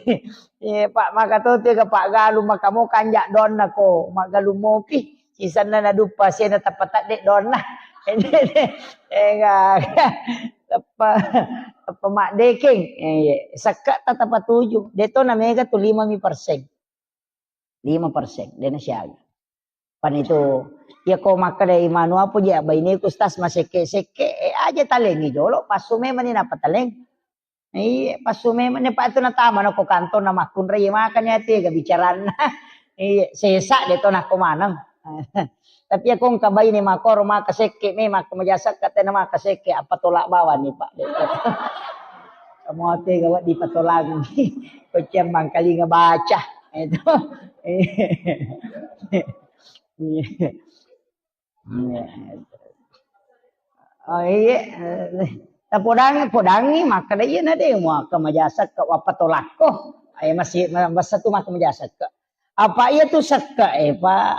iya, Pak, maka to tu ga Pak galu, maka mo kanja donna ko, maggalu mopi. Sisanna naduppa sena tappa tadde donna. Ega, tappa. Apa maddekeng? Eh, iya. Sekke' tatapatuju. De' to na mega tu lima mi persen. Lima persen, de' na siaga. Pan itu, iya ko makkeda imanu apa je, baineku stas masekke-sekke, eh, aja talengi jolo, passu memang ni napa taleng. Iya, passu memang ni, Pak, itu natama na ko kantor na makkunrai, iya, makanya ati ga bicaranna. Iya, sesa de' to nakko maneng. Tapi iya ko engka baine makoro maka sekke, me maka maja sekke, tena maka sekke, apa tolak bawang ni, Pak. De' to. Kamu ate gawat dipatolangi. Ko ciang mangkalinga baca. Itu. Iya. Iya. Oh, iya. Tapodangi, podangi, makkeda iya na de' muaka maja sekke, wappa tolakko. Eh, masih, ma-, masa tu maka maja sekke. Apa iya tu sekke, eh, Pak?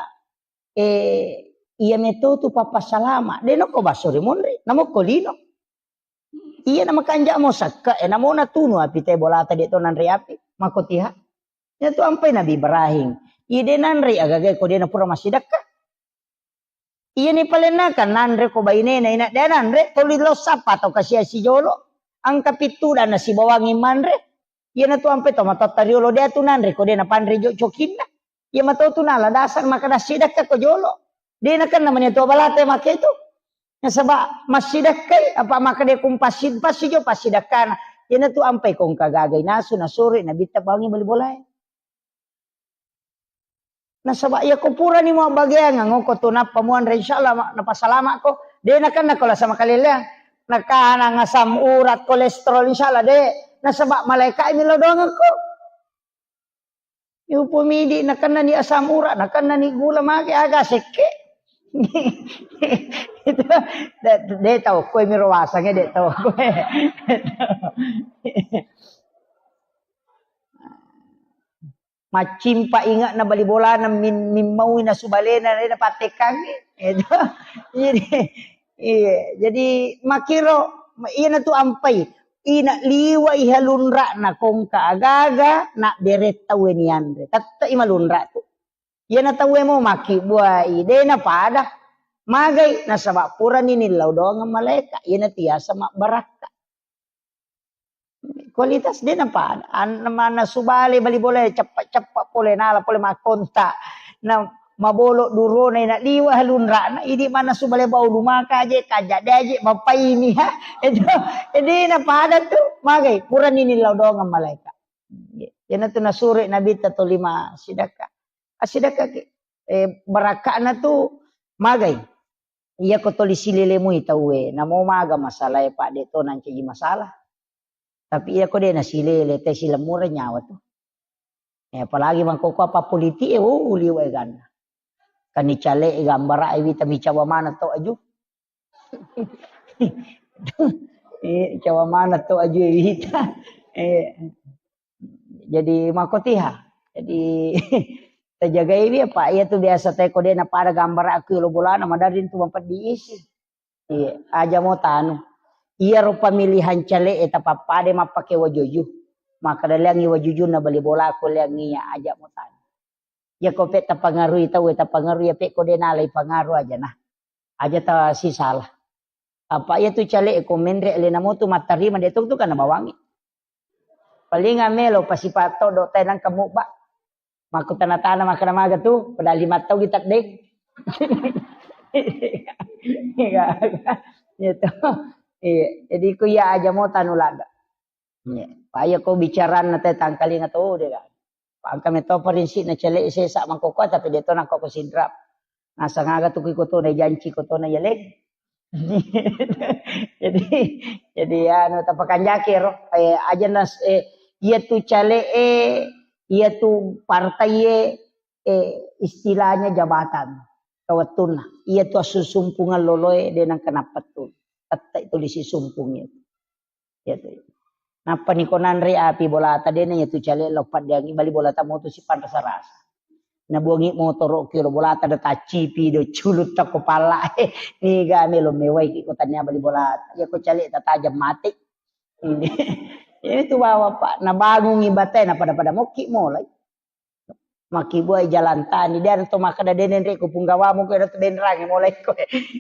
Eh, iya meto tu pappasalama. De' nako basso ri monri, namo ko lino. Iya na makanja' mo sekke, eh, namo natunu api te bolata de' to nanre api. Mako tiha. Iya tu ampai Nabi Ibrahim. Iya de' nanre agaga ko de' na pura massidekka. Iya ni palenna kan nanre ko bainena ina de' nanre, toli lo sappa to kasia sijolo. Angka pittu dan nasibawangi manre. Iya na tu ampai to matotta riolo de' tu nanre ko de' na panre jo cokinna. Iya mato tu nala dasar maka dassidekka ko jolo. De' nakenna mani tu balata make tu. Nasaba massidekkai, apa maka de' kumpassi, passi jo passidekkana. Iya na tu ampai ko engka gagai nasu, nasuri, nabitta bawangi bali bolae. Nasaba iya ko purani mo bageangang, ko tu nappa muanre, insyaallah ma-, napasalama ko. De' nakenna ko lasa makaleleang. Nakanang asam urat, kolesterol, insyaallah de'. Nasaba malaika' mi lao doangeng ko. Upomidi nakenna ni asam urat, nakenna ni gula, mage aga sekke. Itu de', de' tau koe mi ro wasangnge, de' tau koe. Maccimpa inge'na bali bolana min-, mimmaui nasu balena, de' napattekkangngi. Itu. Jadi, iya, jadi makkiro, iyana tu ampai. Ina liwa iha lunra'na kongka agaga, na bere tauwe nianre. Tette'i malunra' tu. Iyana tauwe mo makkibbuai, de' napada. Magai, nasaba purani nillau doangeng malaika. Iyana tiasa mabbarakka. Kualitas de' napada. An-, mannasu bale bali bolae, ceppa-ceppa pole, nala pole makkonta. Na mabolo durona, ina liwa lunra'na, idi mannasu bale bau lumaka aje, kaja de' aje, mapaini, ha. Itu, de' napada tu, magai, purani nillau doangeng malaika. Iyana tu nasuro Nabitta toli massidekka. Assidekkaki. Eh, barakka'na tu magai. Iya ko toli silele mui tauwe, namo maga masalae, Pak, de' to nancaji masalah. Tapi iya ko de' nasilele, te silemmureng nyawa tu. Eh, apalagi mangkoko apa politik, eh, oh, liwa eganna. Kan icale gambara e wita micawa mana to aju. Eh, cawa mana to aju e wita. Eh, jadi makotiha. Jadi tajagai wi apa iya tu biasa te ko de' napada gambara aku lo bolana, madari tu mampeddi isi. Iya, aja mo tanu. Iyaro pemilihan cale'e tapappada mappake wajuju. Maka daleangi wajujunna bali bola ko leangi iya, aja mo tanu. Iya ko pe tapangarui tau, tapangarui iya pe ko de' nalai pangaru aja nah. Aja ta sisala. Apa iya tu cale'e ko menre' alena mo tu mattarima de' tu tu kana bawangi. Paling amelo pasipa' todo' tai nangka mubba. Makkutana-tana makkeda maga tu, padahal lima tau kita deng. Iya, iya. Iya to. Iya, jadi ku iya aja mo tanu ladde. Iya. Pa iya ko bicaranna te tangkalinga to de' ga. Pa engka meto prinsipna cale'e sesa mangkoko tapi de' to nangkoko sidrap. Nasang aga tu ki kotona janci kotona iya leng. Jadi, jadi anu tapakanjaki ro, eh, aja nas-, eh, iya tu cale'e, iya tu partai e, eh, istilahnya jabatan, kawettunna. Iya tu assusumpungeng loloe de' nangka nappettu. Tette' tuli sisumpung itu. Iya tu. Nappa ni ko nanre api bolata de' na iya tu cale' lo paddeangi bali bolata moto sipanrasa-rasa. Nabuangi motoro' ki lo bolata de' taccipi do culutta ko palla. Eh, niga melo mewai ki ko tania bali bolata. Iya ko cale' tatajang mate. Ini. Iya tu bawa, Pak. Nabangungi batae na pada-pada mokki molai. Makkibuai jalan tani, de' to makkeda de' nenre' ko punggawamu ko de' to benrangi mulai ko.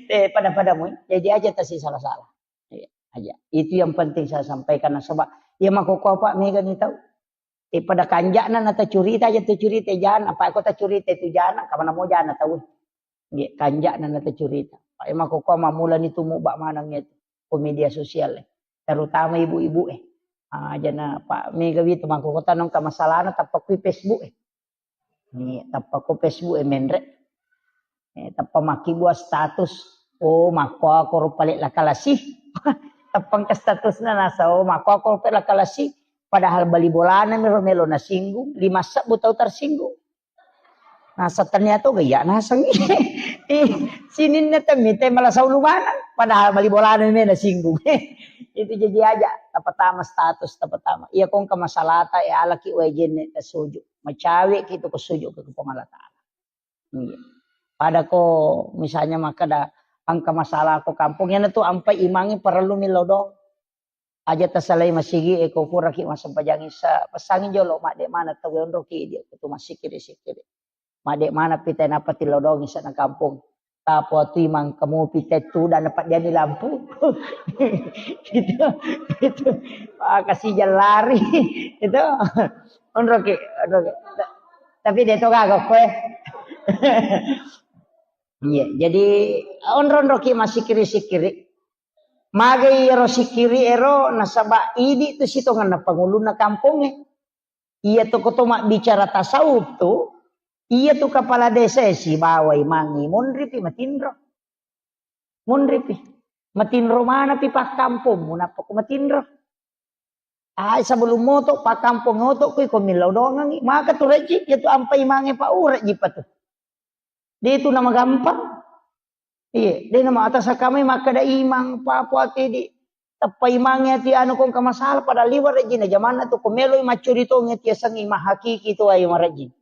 Eh, pada-pada mu. Jadi aja tasi salah-salah. Iya. Aja. Itu yang penting saya sampaikan, nasaba iya makkokkoe, Pak, mega ni tau. Eh, pada kanja'na na tacurita aja, tacurita jana, apa ko tacurita itu jana, kamana mo jana tau. Nggih, kanja'na na tacurita. Pak, eh, makkokkoe mammula ni tumu ba maneng itu ko media sosial, eh. Terutama ibu-ibu, eh. Ah, jana Pak mega witu makkokkoe tanong ka masalahna tappa kui Facebook, eh. Ni tappa ko Facebook, eh, menre. Eh, tappa makkibua status. Oh, makkokkoe ro pale lakalasi. Tappa engka statusna nasa, oh, makkokkoe ro pale lakalasi. Padahal bali bolana mi ro melo nasinggung, lima sebbu tau tersinggung. Nasa ternyata ga iya naseng. Ih, sininna temmi te malah saulu maneng. Padahal bali bolana mi nasinggung. Itu jadi aja, tapatama status, tapatama. Iya kongka masalahta, eh, alaki wae jenne tasuju. Macawe ki tu ko suju ke Puang Allah Taala. Iya. Pada ko misalnya makkeda engka masalah ko kampung, iyana tu ampai imangnge parellu millau doang. Aja tasalai masigi e ko puraki massempajang isa, pesangi jolo madde mana tau onroki dia tu massikiri-sikiri. Madde mana pita napa tillau doang isa na kampung. Tapo tu imang kamu pita tu dan dapat dia lampu. Gitu. Gitu. Wah, kasih jalan lari. Itu. Onroki, onroki. Tapi dia tu kagak kue. Iya, jadi onro-onroki massikiri-sikiri. Magai ero sikiri ero nasaba idi tu sitongenna pangulunna kampongnge. Iya tu koto mabbicara tasawuf tu, iya tu kepala desa e sibawa imangngi monripi matinro. Monripi. Matinro manapi pakkampongmu nappa ko matinro. Ai sebelum moto pakkampong oto kui ko millau dongangi. Maka tu rejji, iya tu ampai mange pa urejji pa tu. De tu nama gampang. Iya, de nama atas kamai makkeda imang papo ati di tappa imangnge ati anu kongka masalah pada liwa rejji na jamanna tu ko meloi maccuri tongi ati yasengnge imang hakiki tu ai marejji.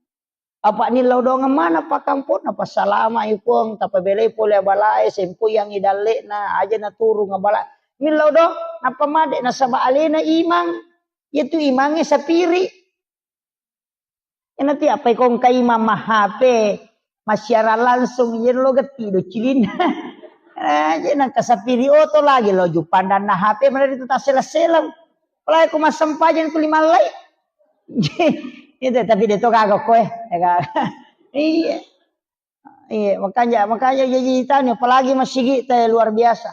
Apa nillau dongeng mana pakkamponna, passalama i Puang, tapabelai pole abalae, sempoyangi dalle'na, aja naturung abala. Nillau dong, nappa made nasaba alena imang, yaitu imangnge sapiri. Iyana tu apa ikong ka imang ma-H P, massiarang langsung, iya lo getti do cilinna. Eh, je nangka sapiri oto lagi lo jupandanna H P, mana itu tasseleng-seleng. Apalagi ku massempajang tu lima lai. Itu, tapi de to gaga koe. Iya. Iya, makanya, makanya jadi tanya, apalagi masigi te luar biasa.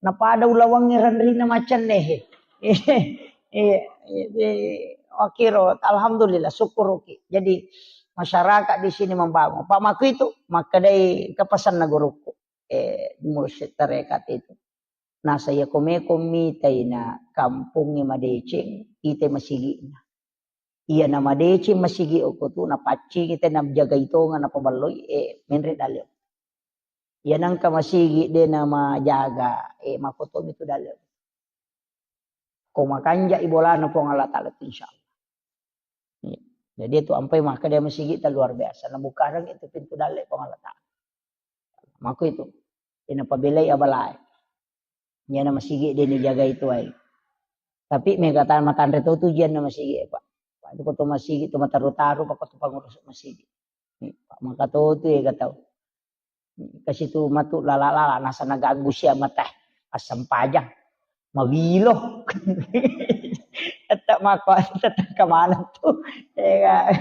Napada ulawangnge renrina macenne he. Iya, iya, iya, makiro, alhamdulillah, syukuruki. Jadi masyarakat di sini membangun. Pak Maku itu, makkedai kepesanna guruku. Eh, mursyid tarekat itu. Nasa iya komeko mitai na kampongnge madeceng, ite masigi'na. Iya na madeceng masigi okko tu, napaccingi te najagai tonga napaballoi, eh, menre dalle. Iya nangka masigi de namajaga, eh, makotomi tu dalle. Ko makanja i bolana Puang Allah Taala tu, insyaallah. Iya. Jadi itu ampai maka dia masigi ta luar biasa. Nabukareng itu pintu dalle Puang Allah Taala. Mako itu. Ina pabelai abalae. Iyana masigi de ni jagai tuai. Tapi mega ta matanre to tu jianna masigi, Pak. Pak, itu ko to masigi tu mataru-taru, Pak, ko to pangurus masigi. Ni, Pak, maka to tu ega tau. Kasi tu matu lala-lala, nasa naganggu sia mata. Assempajang. Mawilo. Tetap mako, tetap kemana tu. Ega.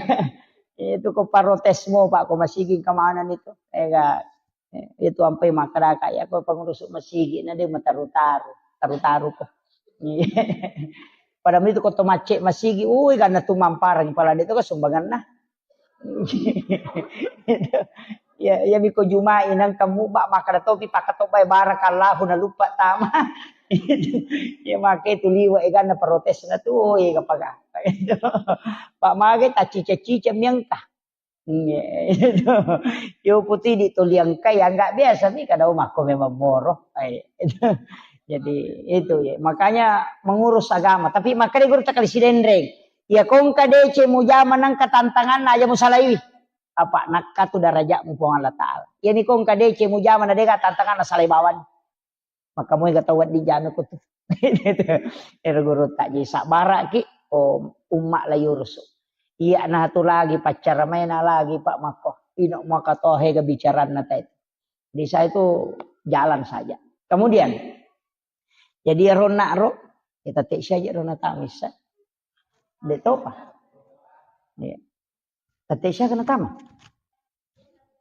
Itu ko parotesmu, Pak, ko masigi kemana itu. Ega. Eh, itu ampai makkadaka, iya ko pangurus masigi na de mataru-taru, taru-taru ko. Pada itu ko to macce masigi, ui, karena tu mamparang pala de to ka sumbanganna. Ya, ya miko jumai nang kamu ba makkada topi pakatobai barakallahu na lupa tama. Ya make tu liwa e ganna protesna tu, oh, iya kapaka. Pak mage tacica-cica miangka. Iya, itu. Yo putih di tuliang kai, ya nggak biasa nih, kada makko memang moro. Eh, itu. Jadi itu ya, makanya mengurus agama. Tapi makanya guru tak kali sidenreng. Ya kongka dece mujama nangka tantangan aja musalaiwi. Apa nakka tu darajatmu Puang Allah Taala. Ya ni kongka dece mujama na dega tantangan na salai bawani. Maka moi ga tau wedding jame ko tu. Ero guru tak ji sabara ki, oh, umma la yurusu. Iya na tu lagi paccara maena lagi Pak Makko. Ino maka tohe ga bicaranna tai. Di saya itu jalan saja. Kemudian Jadi ero onna ro, ya tette siaja ro natama issa. De topa. Iya. Tette siaga natama?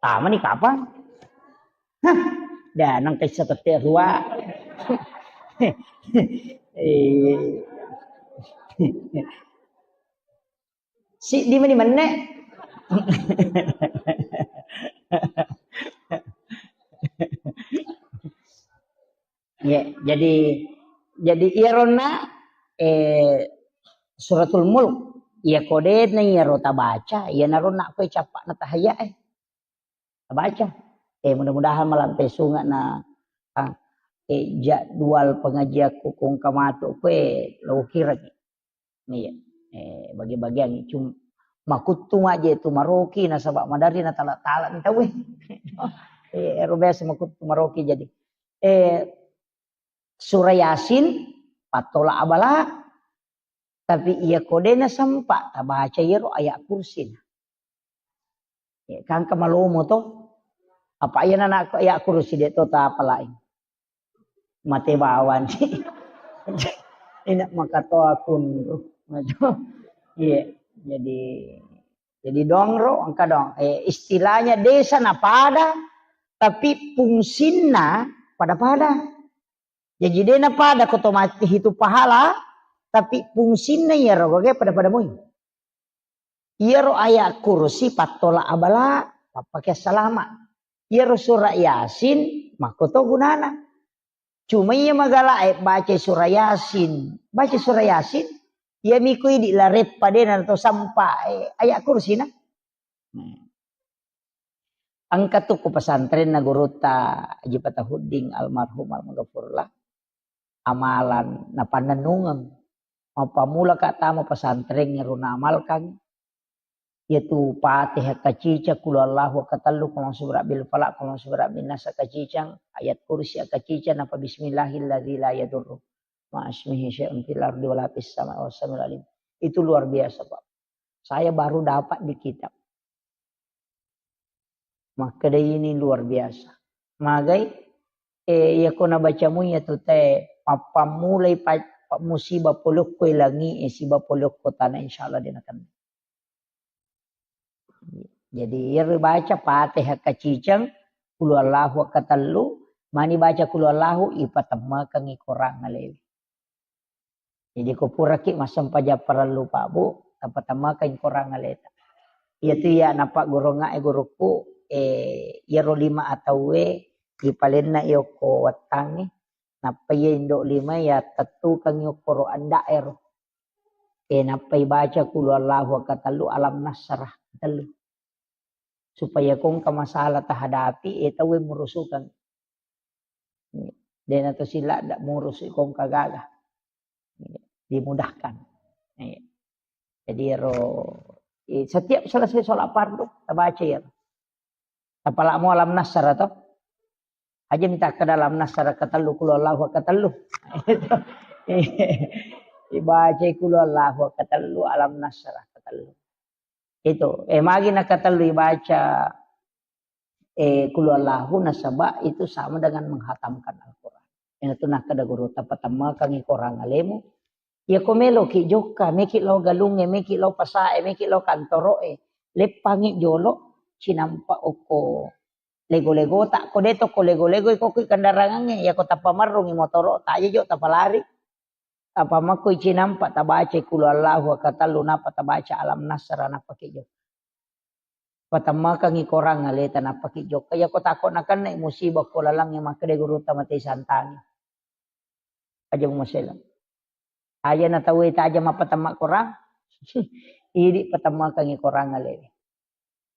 Tama ni kapang? Hah, da nang kaissa tette rua. Eh. Siddi meni menne. Ya, jadi, jadi iyaronna, eh, Suratul Mulk, iya kodena iyaro tabaca, iyanaro nakko cappa'na tahayya, eh. Tabaca. Eh, mudah-mudahan malampe sunga na, ah, eh, jadwal pengajianku kongka matu kue lo kiraki. Iya. Eh, bagi-bagian cuma makuttu maje tu maroki nasaba madari na tala-tala ni tau. Eh, ero biasa makuttu maroki jadi. Eh, Surah Yasin, pattola abala, tapi iya kodena sempa tabaca iyaro ayat kursi. Ya, kan ke malomo to. Apa iya nana ayat kursi de to ta apa lain. Mate bawang. Enak makatoa kunru. Iya, jadi, jadi dongro, engka dong. Eh, istilahnya desa na pada, tapi fungsinna pada-pada. Jadi dena pada ko to mati hitu pahala, tapi fungsinna iyaro gage pada-pada moi. Iyaro ayat kursi pattola abala, pappake salama. Iyaro surah Yasin, makko to gunana. Cuma iya magala e baca surah Yasin, baca surah Yasin, iya miko idi lareppa dena to sampa, eh, ayat kursi na. Hmm. Engka tu ku pesantrenna gurutta Haji Fatahuddin almarhum almaghfurlah. Amalan napannennungeng. Mappammula ka tama pesantren ero naamalkan. Yaitu Fatihah kaciceng, Qul Huwallahu katellu, Qul A'udzu Birabbil Falaq, Qul A'udzu Birabbin Nas kaciceng, ayat kursi kaciceng, napa Bismillahilladzi la yadurru ma'asmihi syai'un fil ardi wala fis sama'i wa huwas samiul alim. Itu luar biasa, Pak. Saya baru dapat di kitab. Makkeda ini luar biasa. Magai, eh, iya ko nabacamu iya tu te mappammulai pa-, pa-, musibah polokko langi, eh, siba polokko tanah, insya Allah dia akan. Jadi, iya ribaca Fatihah kaciceng, Qul Huwallahu katellu, mani baca Qul Huwallahu, ipatemmekeng i korang alewe. Jadi ko puraki massempajang parellu, Pak, Bu, tapatemmekeng korang aleta. Iyatu iya napagguruangnga e gurukku, eh, iyaro lima atauwe ipalenna i okko wettangnge, nappa iya indo lima iya tettukeng i okko ro anda'e ro. Eh, nappa ibaca Qul Huwallahu katellu, Alam Nasrah katellu. Supaya ko engka masalah tahadapi, eh, tauwe murusukeng. Dena to sila ndak murus ko engka gaga. Dimudahkan. Iya. Jadi ero, eh, setiap selesai sholat fardu, tabaca ero. Apalagi mau Alam Nasrah to. Aja minta ke dalam Nasrah katellu, Qul Huwallahu katellu. Ibaca Qul Huwallahu katellu, Alam Nasrah katellu. Itu, eh, magi nakatellu ibaca, eh, Qul Huwallahu nasaba itu sama dengan menghatamkan Al-Quran. Iyanatu nakkeda guru, tapatemmekeng i korang alemu. Iya ko meloki jokka, meki lao galungnge, meki lao pasae, meki lao kantoroe, leppangi jolo, cinampa okko lego-legota, ko de to ko lego-lego, iko ki kendarangangnge, iya ko tappa marrungi motoro, taja jo tapalari. Apa makko icinampa tabaca Qul Huwallahu katellu, nappa tabaca Alam Nasrah, nappa ki jokka. Patemmekeng i korang aleta, nappa ki jokka. Iya ko tako nakenna musibah ko lalangnge, makkeda gurutta mate santangi. Aja mumasela. Aja na tauwe taja mappatemma korang. Idi patemmekeng i korang alewe.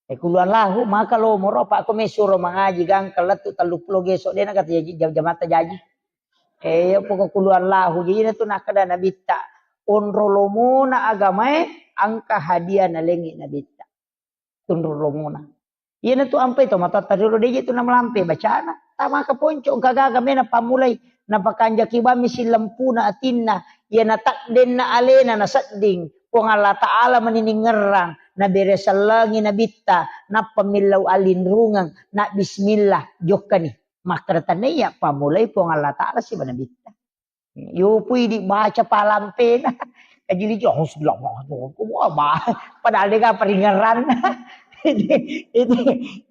Eh, Qul Huwallahu, maka lo moro, apa ko mesuro mangaji gangka lettu telluppulo geso, dena kata jaji, jam-, jamatta jaji. Eh, iya poko Qul Huwallahu, jadi na tu nakkeda Nabitta, onro lomona agamae, engka hadiah nalengi Nabitta. Tunru lomona. Iyanatu ampai to matoatta riolo, deje tu namalampe bacana. Tamaka ponco, engka gaga mena pammulai. Napakanjaki bammi sillempuna atinna. Iyana taddenna alena nasedding. Puang Allah Ta'ala maniningerrang. Nabere sellengi Nabitta. Nappa millau allinrungeng. Na bismillah. Jokkani. Makkeda tania pammulai Puang Allah Ta'ala siba Nabitta. Yo pui dibaca palampena. Kajili jo, "Auzubillah, wah, wah, wah," padahal dega paringerran. Itu, itu,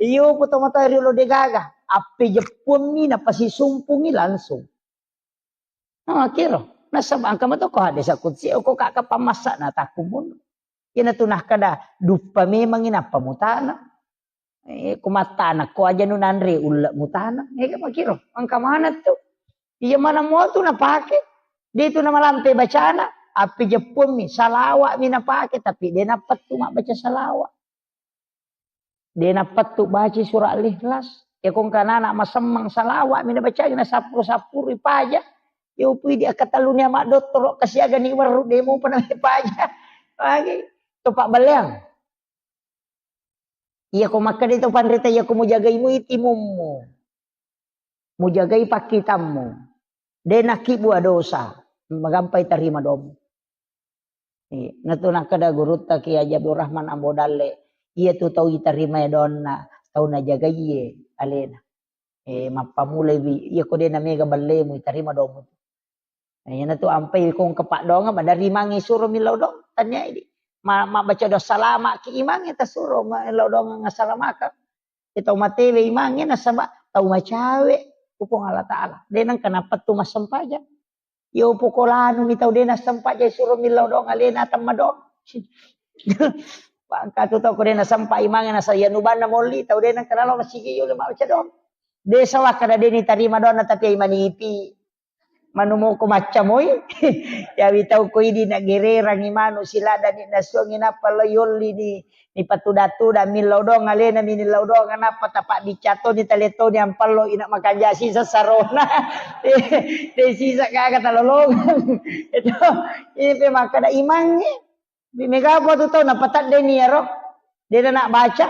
yo potomata riolo degaga. Appe jeppuammi napasisumpungi langsung. Nah, kiro. Nasaba engka mato ko hadis kutsi, ko kaka pamassa na takumun. Iyana tu nakkada, duppa memangi nappa mutana. Eh, ko mattana ko aja nu nanre ulle mutana. Eh, makiro. Engka mana tu? Iya mana mua tu napake. Dia tu namalampe bacana. Api jeppuammi, salawa'mi napake, tapi dia napettu mabbaca salawat. De napettu baca surah Al-Ikhlas. Ya kong kanana masemmang salawat mina bacai na sappuru-sappuru paja. Ya upui di akatalluni ama dottoro kasiaga ni werru demo pernah paja. Lagi topak baleang. Iya ko makkeda to panrita iya ko mujagai mu itimummu. Mujagai pakkitammu. De nakkibua dosa. Magampai tarima domu. Iya, natu nakkeda gurutta Kiai Haji Abdul Rahman Ambo Dalle, iya tu tau itarimai donna, tau najagaiye alena. Eh, mappamulai wi, iya ko de namega ballemu itarima domu. Nah, iyanatu ampai kong kepak dong, madarimangi suro millau dong, tanya idi. Ma, mabbaca doa salama ki imangi tasuro, millau dong ngasalamaka. Itu matewe imangi nasaba tau macawe, ku Puang Allah Ta'ala. De nang kenapa tu masempajang. Yo poko lanu mi tau de nasempa jai suro millau dong alena temma dong. Bangka tu tau ko de nasempa imange nasa iya nubanna molli tau de nang kenalo masigi yo le mabaca dong. De sawah kada de ni tarima dong tapi ai manipi. Manu moko macca moi. Yawi tau ko idi na gererangi manu siladani nasuangi nappa lo yolli ni Nipatuda-tuda millau doang alena mi nillau doang nappa tapabbicca toni tale toni ampallo ina makanja sisa sarona. De sisa gaga talolongang. Itu, ini pe makkeda imangnge. Mega apa tu tau napatadde ni ero. De na baca.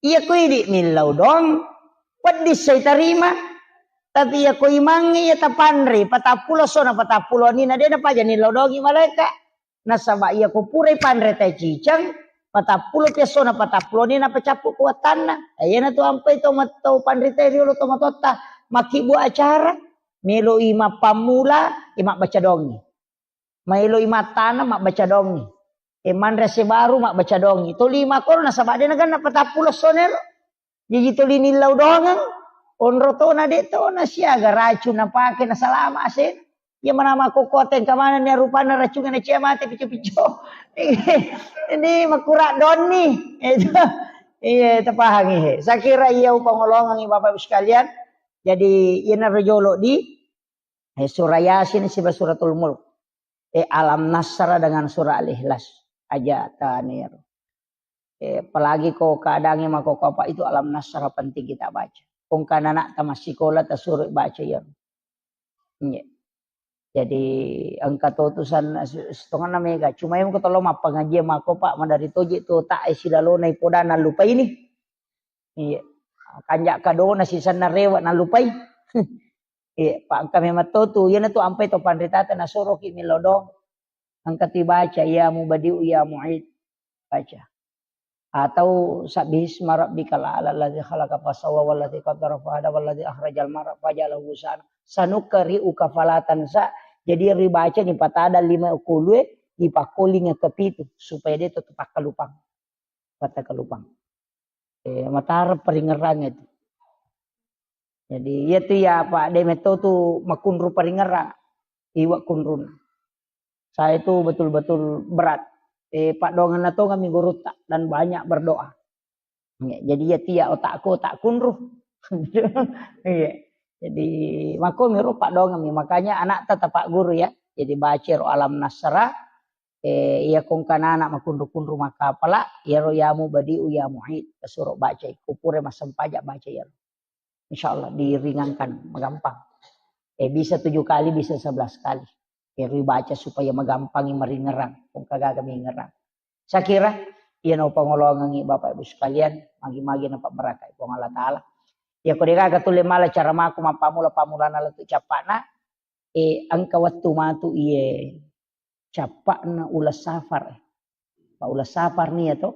Iya ko idi millau doang. Peddi sai tarima. Tapi iya ko imangnge iya tapanre patappulo sona patappulo ni na de na paja nillau doang i malaika. Nasaba iya ko purai panre tai ciceng, patappulo pi essona patappulo ni napacappu kuatanna. Iyana tu ampai to mat-, to panrita riolo to matotta, makkibbu acara, meloi mappammula, e mabbaca dongi. Maeloi mattana, mabbaca dongi. E manre ase baru, mabbaca dongi. To lima koro nasaba de naganna patappulo essona ero. Jaji tuli nillau doangeng, onro tona de tona siaga racung napake nasalama ase. Iya manama kokkote engka manenni rupanna racungnge na cia mate pico-pico. Ini makura donni. Itu. Iya, tapahangi he. Saya kira iya upangolongangi Bapak Ibu sekalian. Jadi iyana rojolo di eh, surah Yasin siba suratul Mulk. Eh, Alam Nasrah dengan surah Al-Ikhlas. Aja tanero. Eh, apalagi ko keadaannya mako apa itu Alam Nasrah penting kita baca. Kong kana anak tamat sekolah tasuruh baca ya. Iya. Jadi engka to tusan setengah mega. Cuma yang ketolo mappangaji mako Pak madari toje to tak silalona ipoda nalupai ni. Iya. Kanja kadona sisanna rewa nalupai. Iya, Pak engka memang to tu. Iyana tu ampai to panritata nasoroki milodong. Engka tu baca ya mubadiu ya muid. Baca. Atau sabbihisma rabbikal a'la alladzi khalaqa fasawwa walladzi qaddara fahada walladzi akhrajal mar'a faja'alahu ghusaan. Sanuqri'uka fala tansa. Jadi ribaca ni patada lima kulue dipakkolinga kepitu supaya dia tetap pakkalupang. Patta kalupang. Eh, matara paringerang itu. Jadi iya tu ya Pak de metto tu makunru paringerang. Iwa kunrun. Saya itu betul-betul berat. Eh, Pak dongan nato kami gurutta dan banyak berdoa. Ya, jadi iya tu ya otakku otak kunru. Iya. Jadi mako miro Pak dongan mi makanya anak tetap Pak guru ya. Jadi baca ro Alam Nasrah, Eh, iya kongkana anak makunru-kunru makapala, iyaro ya mubadiu ya muid, tasuro bacai. Kupure massempajang baca iyaro. Insya Allah diringankan, magampang. Eh, bisa tujuh kali, bisa sebelas kali. Iyaro baca supaya magampangi maringerang, kongka gaga mingerang. Saya kira, iya no pangolongangi Bapak Ibu sekalian, magi-magi napabbarakai Puang Allah Ta'ala. Iya ko degaga tulle mala cara mako mappamula-pamulana lettu cappana, eh, engka wettu matu iye cappa'na uleng safar. Pa uleng safar nia to,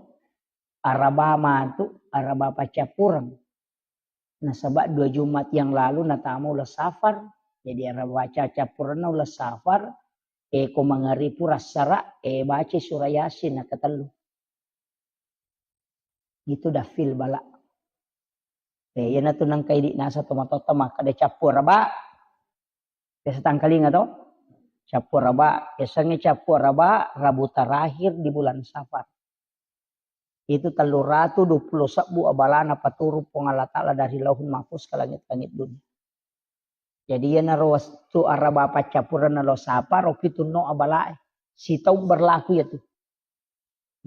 araba matu, araba paccappureng. Nasaba dua Jumat yang lalu natama uleng safar, Jadi, ara baca cappurenna uleng safar, e, ko mangaripu rassara, e, baca surah Yasin nakatellu. Itu dafil bala. E, iyanatu nangka idi nasa tomatoatta makkeda cappu araba. Biasa tangkalinga to? Cappu araba, biasanya cappu araba Rabu terakhir di bulan Safar. Itu tellu ratu dua puluh sebbu abalana paturung Puang Allah Ta'ala dari Lauhul Mahfuz ke langit-langit dunia. Jadi, iyanaro wastu araba paccappurenna lo Safar, ro pitunno abalae. Sitaung berlaku iyatu.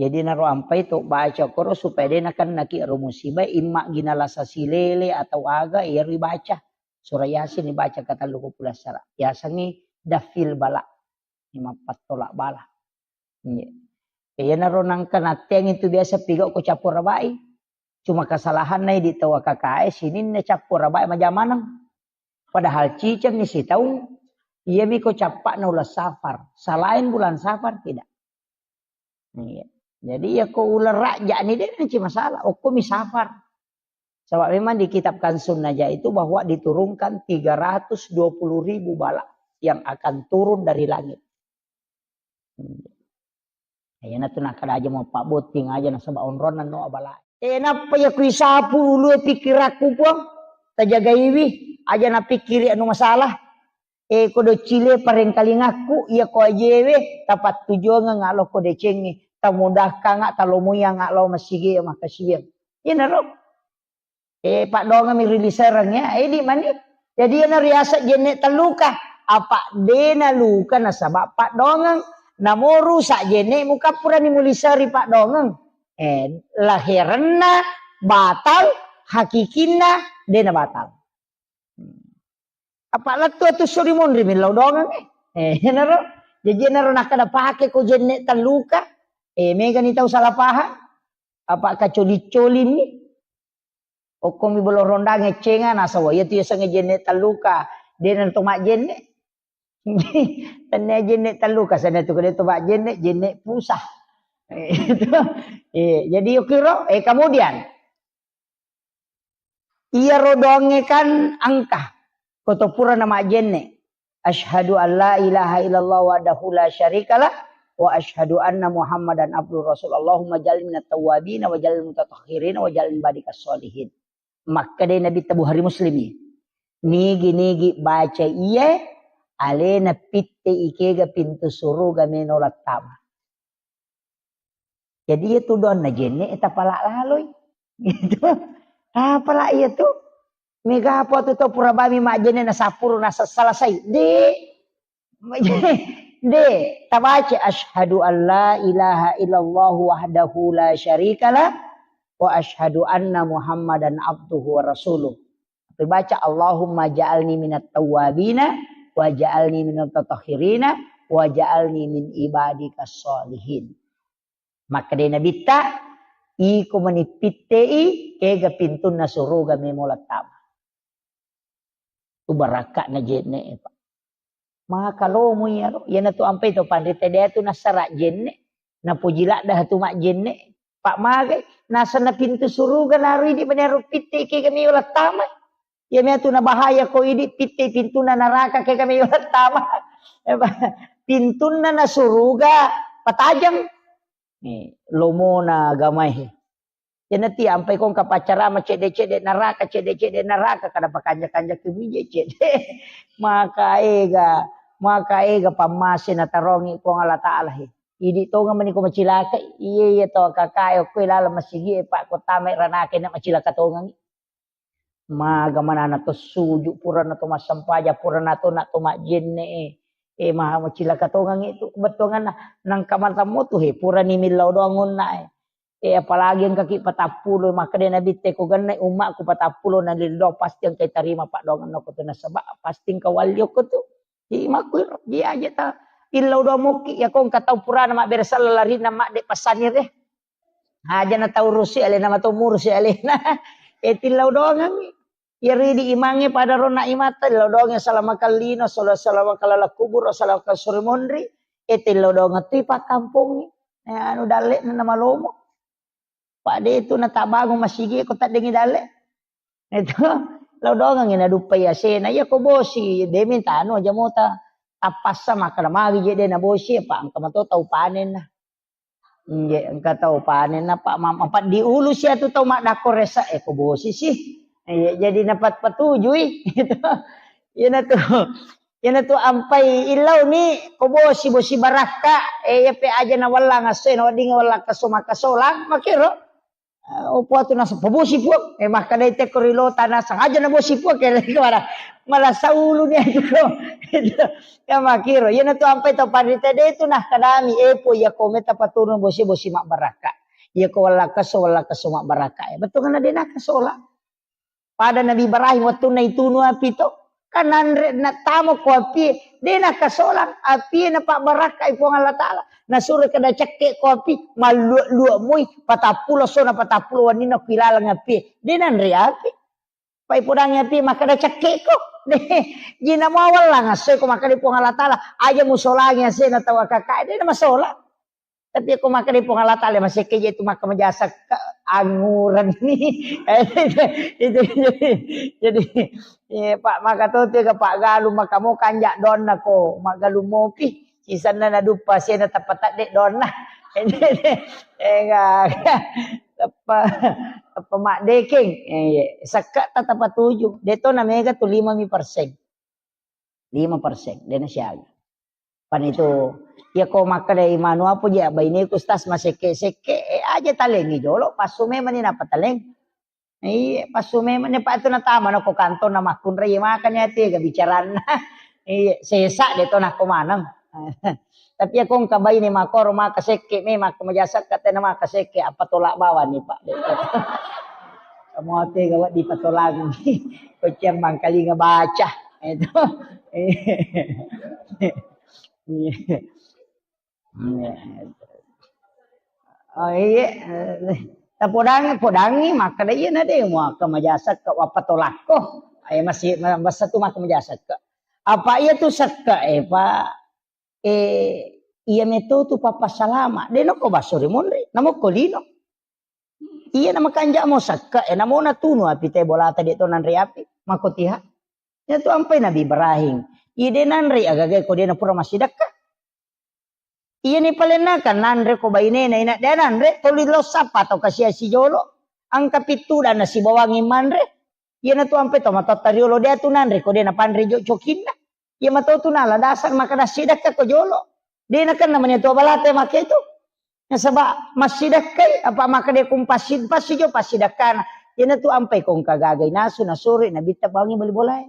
Jadi, naro ampai to baca koro supaya de nakennaki ro musibah, imma gina lasa silele atau aga, iyaro ibaca. Surah Yasin ibaca katellu ko pulassara. Yasengngi dafil bala. Imappattolak bala. Iya. Iyanaro nangka natteang itu biasa pigau ko cappu arabai. Cuma kesalahanna di tau A K K E sininna cappu arabai majamaneng. Padahal ciceng ni sitaung, iyami ko cappakna uleng Safar. Selain bulan Safar tidak. Iya. Jadi, iya ko uleng Rajab ni de nanti masalah. Okko mi Safar. Sebab memang di kitab Kanzun Najah itu bahwa diturunkan tiga ratus dua puluh ribu bala yang akan turun dari langit. Iyanatu nakkeda aja mau pabbotting aja nasaba onronna no abala. E, nappa iya kuisapu ulue pikirakku, Puang. Tajagaiwi, aja napikkiri anu masalah. E, ko doccile parengkalingakku, iya ko ajewe, tapattujuangeng alo ko decengnge, tamudakkanga, talomoianga lao masigi makkasiwiang. Iyanaro. E, paddoangeng mi rilisereng ya. Edi mani. Jadi, iyana riaseng jenne telluka. Apa dena luka nasaba paddoangeng. Namo rusak jenne mukappurani muliseri paddoangeng. E, laherenna batal, hakikinna dena batal. Apa lettu atu sori monri millau doangeng e. E, iyanaro. Jadi, iyanaro nakkeda pake ko jenne telluka. E, megani tau salah paham. Apa kacoli-colini. Okkomi bolo rondang eccenga, nasawa iya tu yasengnge jenne telluka, dena to majjenne. Tennia jenne telluka, sana tu kada to majjenne, jenne pusah. Itu. E, jadi okiro, e, kemudian iyaro doangnge kan engka, ko to pura na majjenne. Asyhadu an la ilaha illallah wahdahu la syarikalah, wa asyhadu anna Muhammadan abduhu rasul. Allahumma ja'alni minat tawwabin wa ja'alni mutatahhirin wa ja'alni badikas solihin. Makkeda Nabi ta Bukhari Muslim i. Nigi-nigi baca iye, alena pitte ikega pintu suruga meno lattama. Jadi, iya tu doanna jenne, tapala laloi. Gitu. Apala iya tu? Mega apa tu tau pura bami majjenne na sapuru na selesai. De. De, tabaca asyhadu an la ilaha illallah wahdahu la syarikalah wa asyhadu anna Muhammadan abduhu wa rasuluh. Tapi baca, "Allahumma ja'alni minat tawwabina, wa ja'alni minat tatahhirina, wa ja'alni min ibadikas sholihin." Makkeda Nabitta, "Iko mani pittei, kega pintunna suruga memo lattama." Tu barakka'na jenne, Pak. Maka lomo iyaro, iyanatu ampai to panrita de tu nassara jenne, napoji ladda tu majjenne. Pak magai, nasenna pintu suruga naru idi menero pitte kega meo lattama. Iya mea tu nabahaya ko idi pitte pintunna naraka kega meo lattama. Pintunna na suruga patajang. Ni, lomona agamae. Iyanati ampai ko engka paccarama cedde-cedde naraka, cedde-cedde naraka, kada pakanja-kanja ki mije cedde. Maka ega, maka ega pammase natarongi Puang Allah Ta'ala he. Idi tonga mani ko macilaka, iye, iye to kakae okko laleng masigi e, Pak, ko tama ranaka na macilaka tongangi. Maga manana to suju, purana to massempajang, purana to na to majjenne e. E, maha macilaka tongangi tu, bettuanganna, nangka matammu tu he, purani millau doang onna e. E, apalagi engkaki patappulo, makkeda Nabitte ko genne ummaku patappulo na lildo, pasti engka tarima paddoangenna ko tu nasaba, pasti engka walli okko tu. Imakku iro, dia aja ta illau doang mukki, ya ko engka tau purana mabbere sella larinna madde passanire. Aja na tau rusi alena, mato murusi alena. E, tillau doangengngi. Iya ridi imangnge pada rona imata, tillau doangnge salama kallino, sala-, salama kalala kubur, salama kasuri monri. E, tillau doangeng tu pakkampongngi. E, anu dalle na malomo. Pak de tu na tabangun masigi ko taddengi dalle. Itu. Lao doangengngi naduppai asena. Iya ko bosi, de mintano aja mota. Tappassa makkeda magi je de nabosi, apa engka mato tau panenna. Nje, engka tau panen, napa ma-, mapaddi ulu sia tu tau maddakko resa, eh, ko bosi sih. Iya, jadi napat patujui. Gitu. Iyanatu, iyanatu ampai illau ni, ko bosi, bosi barakka, eh, iya pe aja na wallang asse, na wedding wallang keso makkasolang, makiro. Eh, opo atu nasa, pabosi puang, eh, makkadai tekko rilo tanah sang aja na bosi puang, kira kira malah saulu ni aja ko. Gitu. Ya makiro, iyanatu ampai tau panrita de tu nah kadami, eh, po iya ko meta paturun bosi, bosi mabbarakka. Iya ko wallakkesso, wallakkesso mabbarakka. Eh, betul kan de nakkasolang. Pada Nabi Ibrahim wettunna itunu api to. Kan nanre natamo ko api, de nakkasolang, api napabbarakka i Puang Allah Taala. Nasuro kada cekke ko api, mallua-lua moi, patappulo sona patappulo wenninna ku ilaleng api. De nanre api. Pai podangi api makkeda cekkeko. De, jina mawallang asseko makkeda Puang Allah Taala, aja musolangi asena tau akaka, de masola. Tapi ko makkeda Puang Allah Taala masekke je tu makka majasa ke anguran ni. Itu jadi, jadi, iya, Pak, maka to tiga Pak galu maka mo kanja donna ko magalu mopi. Sisenna naduppa asena tappa tadde donna. Enggak. Tappa, tappa maddekeng. Eh, iya. Sekke ta tappa tuju. De to na mega tu lima mi persen. Lima persen. De na siaga. Pan itu, iya ko makkeda imanu apa je baineku stas masekke-sekke, eh, aja talengi jolo, passu memang ni napa taleng. Iya, passu memang ni, Pak, tu natama na ko kantor na makkunrai, iya, makanya tega bicaranna. Iya, sesa de to nako maneng. Tapi iya ko engka baine makoro maka sekke, me maka majasa ka tena maka sekke, apa tolak bawang ni, Pak. De to. Kamu tega wedding patolangi. Ko ciang mangkalinga baca. Itu. Iya. Iya. Oh, iya. Tapodangi, podangi, makkeda iya na de, muaka majasa ke, apa tolakko. Eh, masih, ma-, masa tu maka majasa ke. Apa iya tu sekke, eh, Pak? Eh, iya meto tu papa salama. De noko baso ri monri, namo ko lino. Iya na makanja mo sekke, eh, namo natunu api te bolata de to nanre api. Mako tiha. Iya tu ampai Nabi Ibrahim. Iya de nanre agaga ko de na pura massidakka. Iya ni palenna kan nanre ko bainena ina de nanre, toli lo sapa to kasia sijolo. Angka pittu dan nasibawangi manre. Iya na tu ampai to matotta riolo de tu nanre ko de na panre jo cokinna. Iya mato tu nala dasar maka dassidakka ko jolo. De na kan namanya tu balate make tu. Nasaba massidakkai apa maka de kum passi, passi jo passidakkana. Iya na tu ampai ko engka gagai nasu nasuri nabitta bawangi bali bolae.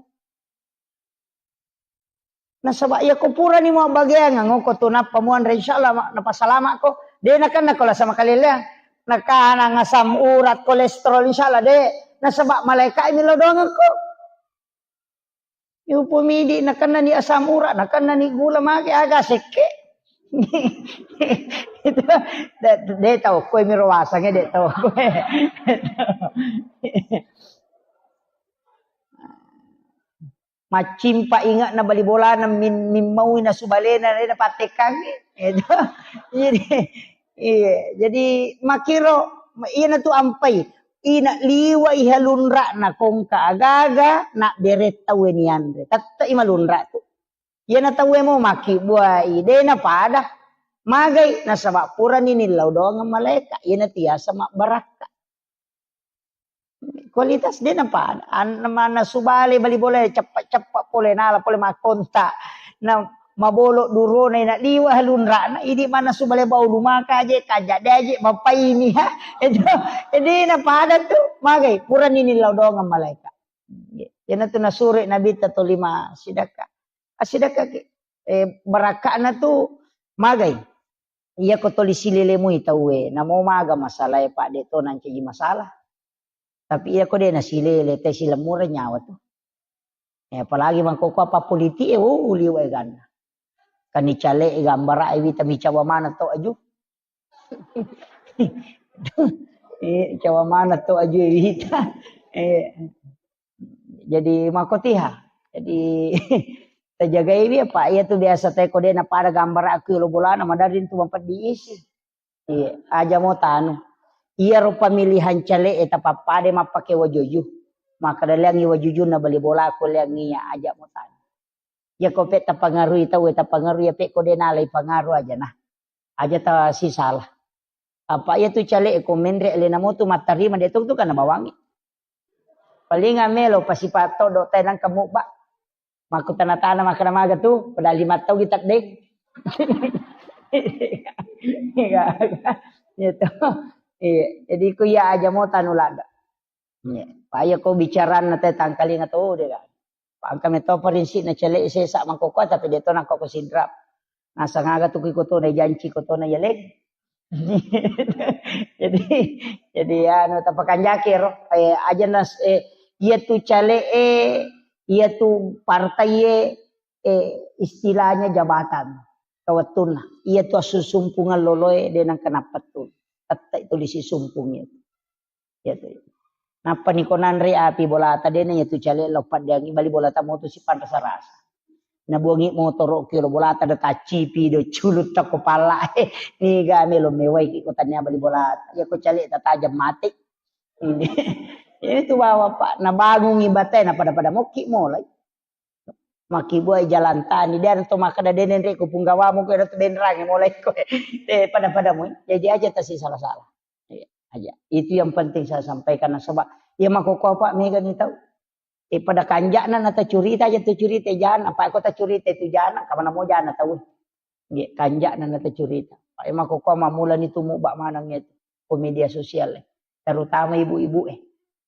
Nasaba iya ko purani mabbageang, ngoko tu nappa muanre, insyaallah ma-, napasalama'ko. De nakenna ko lasa makaleleang. Nakanang asam urat, kolesterol, insyaallah de. Nasaba malaika mi lao doangekko. Yupo midi nakenna ni asam urat, nakenna ni gula mage aga sekke. Itu de, de tau koe miro wasange de tau koe. Maccimpa inge'na bali bolana min-, mimmaui nasu balena, de napattekkangngi. Itu. Jadi, iya, jadi makkiro, iyana tu ampai. Ina liwa iha lunra'na kongka agaga, na bere tauwe nianre. Tette'i malunra tu. Iyana tauwe mo makkibbuai, de napada. Magai, nasaba purani nillau doangeng malaeka. Iyana tiasa mabbarakka. Kualitas de napa an-, mannasu bale bali bola ceppa-ceppa pole nala pole makkonta. Na mabolo durona ina liwa lunra'na idi mannasu bale bau lumaka aje kaja de aje mapaini ha. Itu de napada tu magai purani nillau doangeng malaeka. Iyana tu nasure nabitta tolima sidakka. Asidakka ki. Eh, barakka'na tu magai. Iya ko toli silele mui tauwe, namo maga masalae, Pak, de to nancaji masalah. Tapi iya ko de nasilele, te silemmuren nyawa tu. Eh, apalagi mangkoko apa politik e, oh, liwa e ganna. Kan icale e gambara e wita micawa mana to aju. Eh, cawa mana to aju e wita. Eh, jadi makotiha. Jadi tajagai wi apa iya tu biasa te ko de napada gambara aku lo bolana madari tu mampeddi isi. Iya, aja mo tanu. Iya ro pemilihan cale e tapappada mappake wajoju. Makkeda leangngi wajujunna bali bolaku leangngi ya aja mutani. Ya ko pe tapangarui tau, tapangarui ya pe ko de nalai pangaru aja nah. Aja ta sisala. Apa iya tu cale ko menre alena motu mattarima de tu tu kana bawangi. Paling amelo pasipato do tenang kamu ba. Maku tana-tana makkeda maga tu, padahal lima tau kita deng. Iya, iya. Iya, jadi ku iya aja mau tanu laga. Iya. Pa iya ko bicaranna te tangkalinga to de kan. Pa engka meto prinsipna cele sesa mangkoko tapi de to nangko ko sidrap. Nasang aga tu ko to na janci ko to na yaleng. Jadi, jadi anu tapakanjaki ro, eh, aja nas, eh, iya tu cale e, iya tu partai e, eh, istilahnya jabatan. Kawettunna. Iya tu assusumpungeng loloe de nang kenapa tu. Tette itu disisumpung itu. Iya tu. Nappa ni ko nanre api bolata de na iya tu cale lo paddeangi bali bolata motu sipanrasa-rasa. Nabuangi motoro ki lo bolata da taccipi do culutta ko palla. Niga melo mewai ki ko tania bali bolata. Iya ko cale tatajam mate. Ini. Ini tu bawa Pak, nabangungi batai na pada-pada mokki mulai. Makkibuai jalan tani, de to makkeda de nenre ko punggawamu ko tu benrang mulai ko. Eh, pada-pada mu. Jadi aja tasi salah-salah. Iya, aja. Itu yang penting saya sampaikan nasaba iya makkoko Pak mega ni tau. Eh, pada kanjana na tacurita aja tacurita jana, apa ko tacurita itu jana, kamana mo jana tau. Nggih, kanjana na tacurita. Pak, emang koko mammulani tu muba maneng itu ko media sosial e. Terutama ibu-ibu e.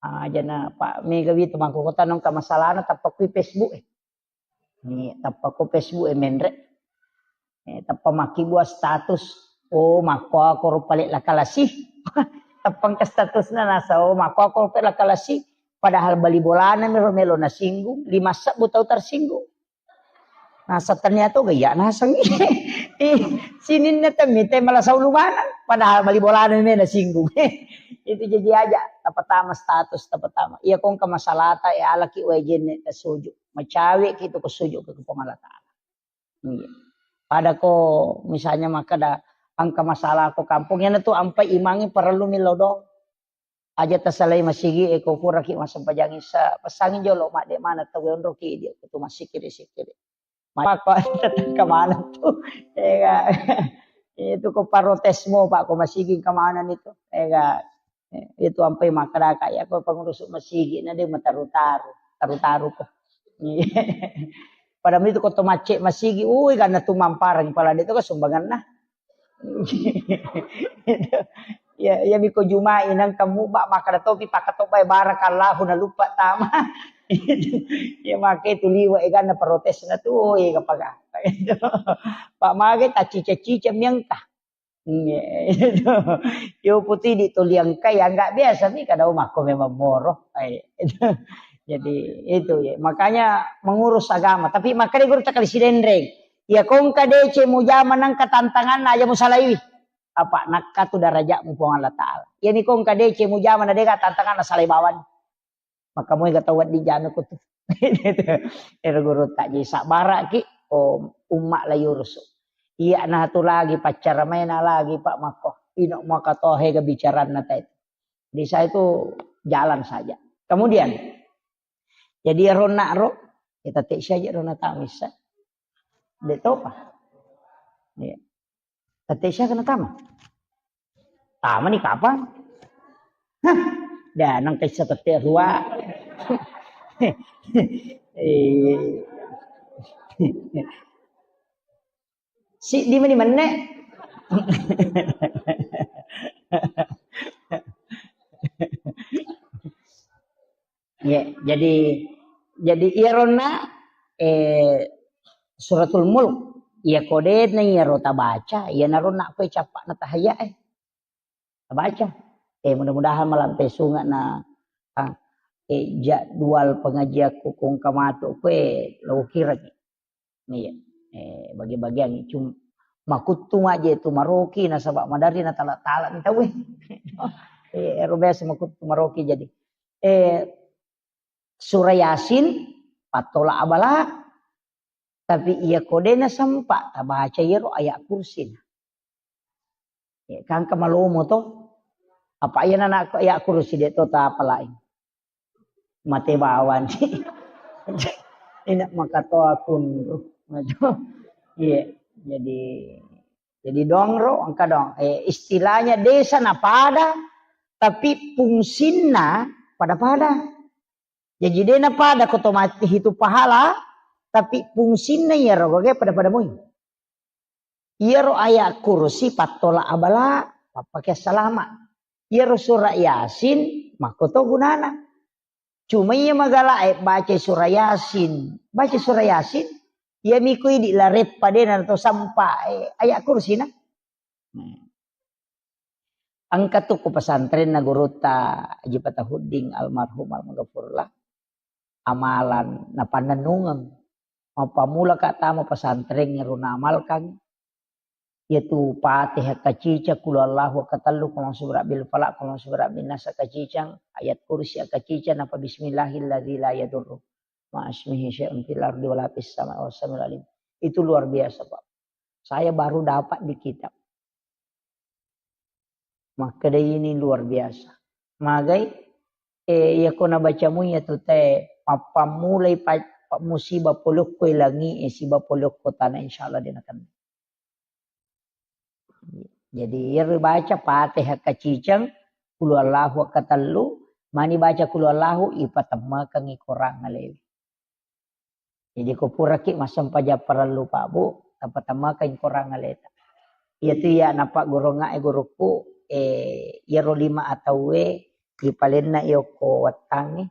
Ah, jana Pak mega witu mangkoko tanong ka masalahna tappa kui Facebook e. Ni tappa ko Facebook e menre. Eh, tappa makkibua status. Oh, makko ako ro pale lakalasi. Tappa engka statusna nasa, oh, makko ako ro pale lakalasi. Padahal bali bolana melo melo nasinggung, lima sebbu tau tersinggung. Nasa tania to gaya naseng. Ih, sininna temmi te malasau lumaneng. Padahal bali bolana me nasinggung. Itu jadi aja, tapatama status, tapatama. Iya kongka masalata, ya alaki wae jenne tasuju. Macawe ki tu kusuju ke Puang Allah Ta'ala. Iya. Pada ko misalnya makkeda engka masalah ko kampung, yana tu ampai imangi parellu millau doang. Aja tasalai masigi e ko puraki massempajang isa, pesangi jolo madde mana tau onroki dia tu masikiri-sikiri. Mako tetangka mana tu. Ega. Itu ko protes mo Pak ko masigi ke mana nitu. Ega. Eh, itu ampai makkadaka ya ko pengurus masigi na de mataru-taru, taru-taru ko. Pada itu ko to macce masigi, ui karena tu mamparang pala de to ko sumbanganna. Ya, ya miko jumai nang kamu ba makkada topi pakatobai barakallahu na lupa tama. Ya make tu liwa eganna protes na tu, oh, ega paga. Pak mage tacica-cica miangka. Iya, itu. Yo putih di tuliang kai, ya nggak biasa nih, kadang makko memang boro. Eh, itu. Jadi, itu ya. Makanya mengurus agama. Tapi makanya guru tak kali sidenreng. Ya kongka dece mujama nangka tantangan aja musalaiwi. Apa nakka tu darajatmu Puang Allah Ta'ala. Ya ni kongka dece mujama na dega tantangan na salai bawani. Maka moega tau wedding jame ko tu. Ero guru tak jadi sabara ki, oh, umma la yurusu. Iya na tu lagi paccara maena lagi Pak makko. Ino maka tohe ga bicaranna tai. Di saya itu jalan saja. Kemudian, jadi rona ro, kita tek saja rona tamisa. De topa. Iya. Tette sia kena tama. Tama ni kapang? Hah, dah nang kaisa tette rua. Eh. Si di mani menne. Ya, jadi, jadi iyaronna, eh, Suratul Mulk, iya kodena iyaro tabaca, iyanaro nakko cappa'na tahayya e. Tabaca. Eh, mudah-mudahan malampe sunga na, ah, eh, jadwal pengajianku kung kamatu kue lo kiraki. Iya. Eh, bagi-bagiangngi. Cum-, makuttu maje tu maroki nasaba maderri natala-tala ni tauwe. Eh, ero biasa makuttu maroki jadi. Eh, Surah Yasin, pattola abala, tapi iya kodena sempa tabaca iyaro ayat kursi. Ya, kangka malomo to. Apa iya nana ayat kursi de to tapalai. mate bawang. Ina makatoa kunru. Iya, jadi, jadi dongro engka dong. Eh, istilahnya desa na pada, tapi fungsinna pada-pada. Jadi de na pada ko to mate hitu pahala, tapi fungsinna iyaro gage pada-pada moi. Iyaro ayat kursi pattola abala, pappake salama. Iyaro surah Yasin, makkoto gunana. Cuma iya magala e baca surah Yasin, baca surah Yasin, iya miko idi lareppa de na to sampa, eh, ayat kursi na. Hmm. Engka tu ku pesantrenna gurutta Haji Fatahuddin almarhum almaghfurlah, amalan napannennungeng. Mappammula ka tama pesantren ero naamalkan, yaitu Fatihah kacicang, Qul Huwallahu katellu, Qul A'udzu Birabbil Falaq, Qul A'udzu Birabbin Nas kacicang, ayat kursi kacicang, napa bismillahilladzi la yadurru ma'asmihi syai'un fil ardi wala fis sama'i wa huwas samiul alim. Itu luar biasa, Pak. Saya baru dapat di kitab. Makkeda ini luar biasa. Magai, eh, iya ko nabacamu iya tu te, mappammulai pa-, pa-, musibah polokko langi e, siba polokko tanah, insyaallah de nakenna. Jadi, iyaro baca Fatihah kacicang, Qul Huwallahu katellu, mani baca Qul Huwallahu, ipatemmekeng i korang alewe. Jadi ko puraki massempajang parellu, Pak, Bu, tapatammakeng korang aleta. Iyatu iya napaggurungnga e gurukku, eh, iyaro lima atauwe ipalenna i okko wettangnge,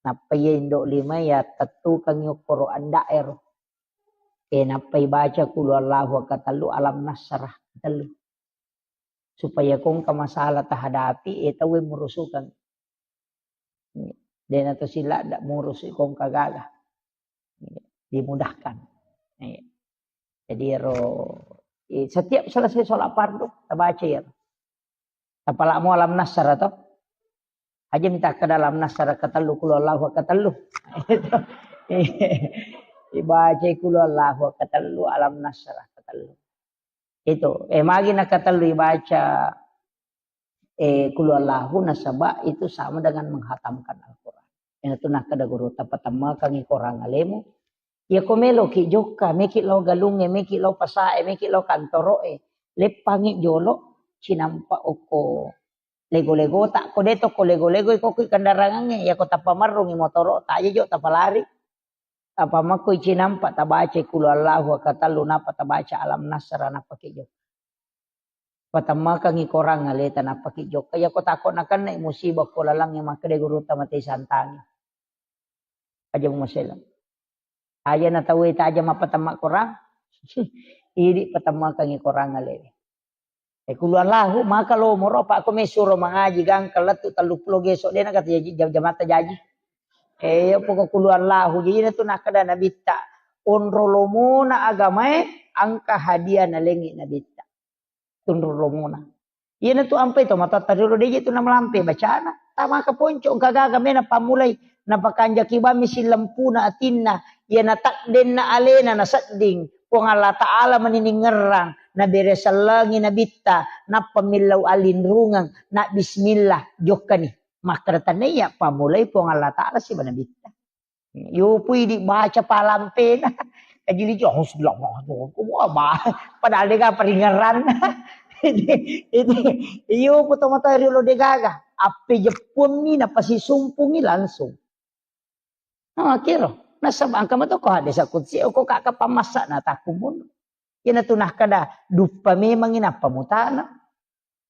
nappa iya indo lima iya tettukeng i okkoro anda'ero. Eh, nappa ibaca Qul Huwallahu katellu, Alam Nasrah katellu. Supaya ko engka masalah tahadapi, eh, tauwe murusukeng. De na to sila ndak murus ko engka gaga. Dimudahkan. Iya. Jadi ero, eh, setiap selesai sholat fardu, tabaca iyaro. Tapalamo Alam Nasrah to. Aja minta ke dalam Nasrah katellu, Qul Huwallahu katellu. Ibaca Qul Huwallahu katellu, Alam Nasrah katellu. Itu, eh, magi nakatellu ibaca, eh, Qul Huwallahu, nasaba itu sama dengan menghatamkan Al-Quran. Iyanatu nakkeda guru, tapatammakeng i korang alemu. Iya ko meloki jokka, meki lao galungnge, meki lao pasae, meki lao kantoroe, leppangi jolo, cinampa okko lego-legota, ko de to ko lego-lego, iko ki kendarangangnge, iya ko tapamerrungi motoro, taja jo tapalari. Apa makko icinampa tabaca Qul Huwallahu katellu, nappa tabaca Alam Nasrah, nappa ki jokka. Patammakengngi korang aleta, nappa ki jokka. Iya ko tako nakenna musibah ko lalangnge, makkeda gurutta, mate santangi. Aja mumaselang. Aja na tauwe taja mappatamma korang. Idi patammakengngi korang alewe. Eh, Qul Huwallahu, maka lomoro, apa ko mesuro mangaji, gangka lettu telluppulo geso, de na kata jaji, jam-, jamatta jaji. Eh, iya poko Qul Huwallahu, jadi na tu nakkeda Nabitta, onro lomona agamae, engka hadiah nalengi Nabitta. Tunru lomona. Iya na tu ampai to matoatta riolo, de je tu namalampe bacana. Tamaka ponco, engka gaga mena pammulai, napakanjaki bammi sillempuna atinna, iya natakdenna alena nasedding, Puang Allah Ta'ala mani ningngerrang, nabere sellengi Nabitta, nappa millau alinrungeng, na bismillah, jokkani. Makkeda tania, pammulai Puang Allah Ta'ala siba Nabitta. Yopui dibaca palampena. Kajili jo, "Bismillah, wah, wah, wah." Padahal dega paringerranna. Itu, itu, iyo, poto mata riolo degaga. Appe jeppuammi, napasisumpungi langsung. Nah, kiro. Nasaba engka mato ko hadis qudsi, ko kaka pamassa na takkumun. Iyana tu nakkeda, duppa memangngi nappa mutana.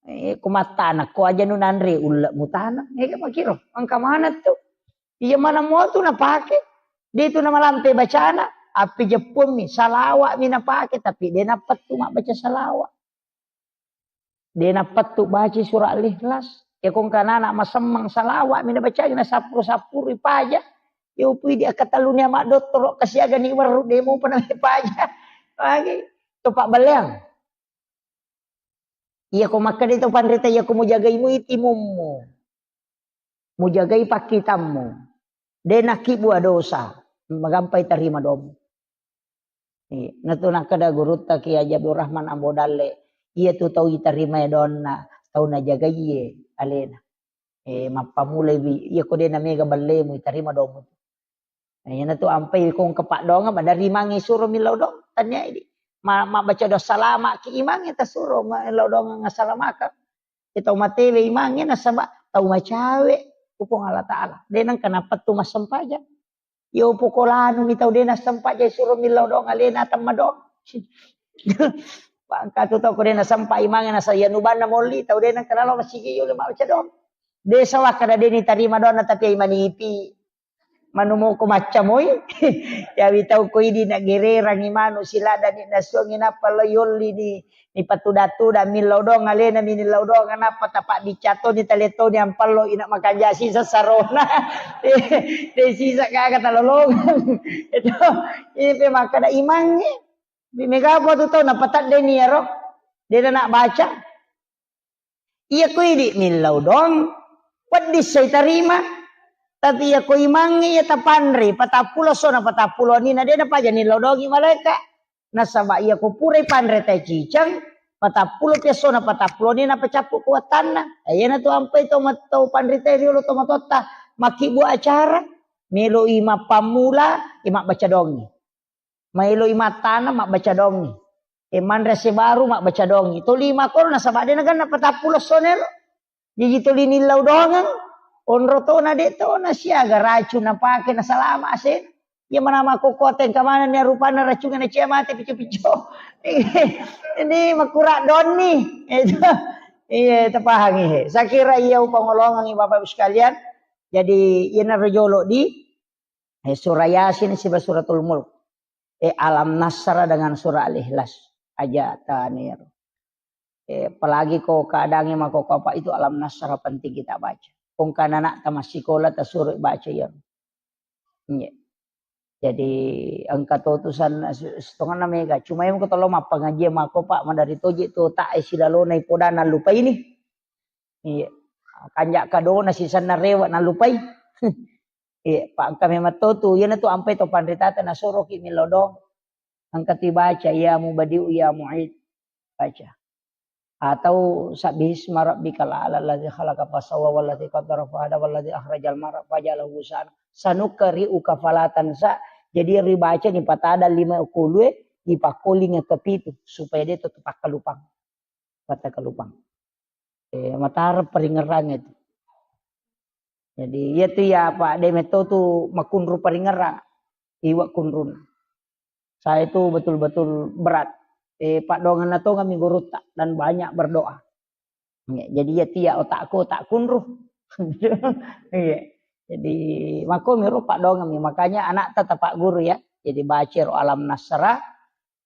Eh, ko mattana, ko aja nu nanre ulle mutana. Eh, makiro, engka mana tu? Iya mana mo tu napake? De tu namalampe bacana, appe jeppuammi, salawa'mi napake, tapi de nappettu mabbaca salawat. De nappettu baca surah Al-Ikhlas. Ya, ko engka nana masemmeng salawa'mi nabacai, nasappuru-sappuru ipaja. Ya, upui di akkatelluni ama dottoro kasiagani werru de mopa napaja. Lagi. To pabballeang. Iya ko makkeda to panrita, iya ko mujagai mui timummu. Mujagai pakkitammu. De nakkibua dosa, magampai tarima domu. Iya, natu nakkeda gurutta Kiai Haji Abdul Rahman Ambo Dalle, iya tu tau itarimae donna, tau najagaie alena. Eh, mappamulai wi, iya ko de' na mega bellemu, itarima domu. Nah, iyana tu ampai ko engka paddoangeng, madari mange suro millau doang, tania idi. Ma-, mabbaca doa salama ki imangnge tasuro, ma-, millau doang assalamakang. Iya tau matewe imangnge nasaba tau macawe ku Puang Allah Taala. De' nengka napettu massempajang. Yo poko lanu mi tau de' nasempa' jai suro millau doang alena temma doang. Bangka tu tau ko de' nasempa' imangnge nasa iya nubanna molli tau de' nengka nalo masigi yo le mabbaca doang. De' sala kada de' nitarima doanna tapi ai manipi. Manu moko macca moi. Yawi tau ko idi na gererang imanu siladani nasuangi nappa lo yolli ni Nipatuda-tuda millau doang alena mi nillau doang nappa tapabbicca toni tale toni ampallo ina makanja sisa sarona. De sisa gaga talolongeng. Itu ipe makkada imangnge. Mega apa tu tau napatadde ni iyaro. De na baca. Iya ko idi millau doang. Peddi sai tarima. Tapi iya ko imangnge iya tapanre patappulo sona patappulo ni na de na paja nillau doangi malaika. Nasaba iya ko purai panre tai ciceng, patappulo pi essona patappulo ni napacappu kuatanna. Eh, iyana tu ampai to mat-, to panrita riolo to matotta makkibbu acara, melo i mappammula, i mabbaca dongi. Maelo i mattana mabbaca dongi. E manre ase baru mabbaca dongi. To lima koro nasaba de naganna patappulo essona ero. Jaji tuli nillau doangeng, onro tona de tona siaga racung napake nasalama asena. Iya mana makkokkote engka manenni arupanna racungenna cia mate pico-pico. Ini makura donni. Itu. Iya, tapahangi he. Saya kira iya upangolongengi Bapak Ibu sekalian. Jadi iyana rojolo di Eh, surah Yasin siba suratul Mulk. Eh, Alam Nasrah dengan surah Al-Ikhlas. Aja tanir. Eh, apalagi ko keadaannya mako apa itu Alam Nasrah penting kita baca. Kong kana anak tamat sekolah tasuruh baca ya. Iya. Jadi engka to tusan setengah mega. Cuma yang ketolo mappangaji mako Pak madari toje to tak eh silalona ipodana lupa ini. Iya. Kanja kadona sisanna rewa nalupai. Iya, pa engka memang to tu, iyana tu ampai to panritata nasoroki millau doang. Engka tu baca, "Ya Mubadi'u ya Mu'id." Baca. Atau "Sabbihisma rabbikal a'la alladzi khalaqa fasawwa walladzi qaddara fahada walladzi akhrajal mar'a faja'alahu ghusaan." Sanuqri'uka fala tansa. Jadi yang dibaca ni patada lima kulue, dipakkoling ke pitu supaya dia tetap kalupang. Patta kalupang. Eh, matara paringerrang itu. Jadi, iya tu ya, Pak, de metto tu makunru paringerrang. Iwa kunrun. Saya itu betul-betul berat. Eh, Pak, dongan nato kami gurutta dan banyak berdoa. Ya, jadi iya tu ya otakku, otak kunru. Iya. Jadi, mako miro Pak dongan mi. Makanya anak tetap Pak guru ya. Jadi, baca ro Alam Nasrah,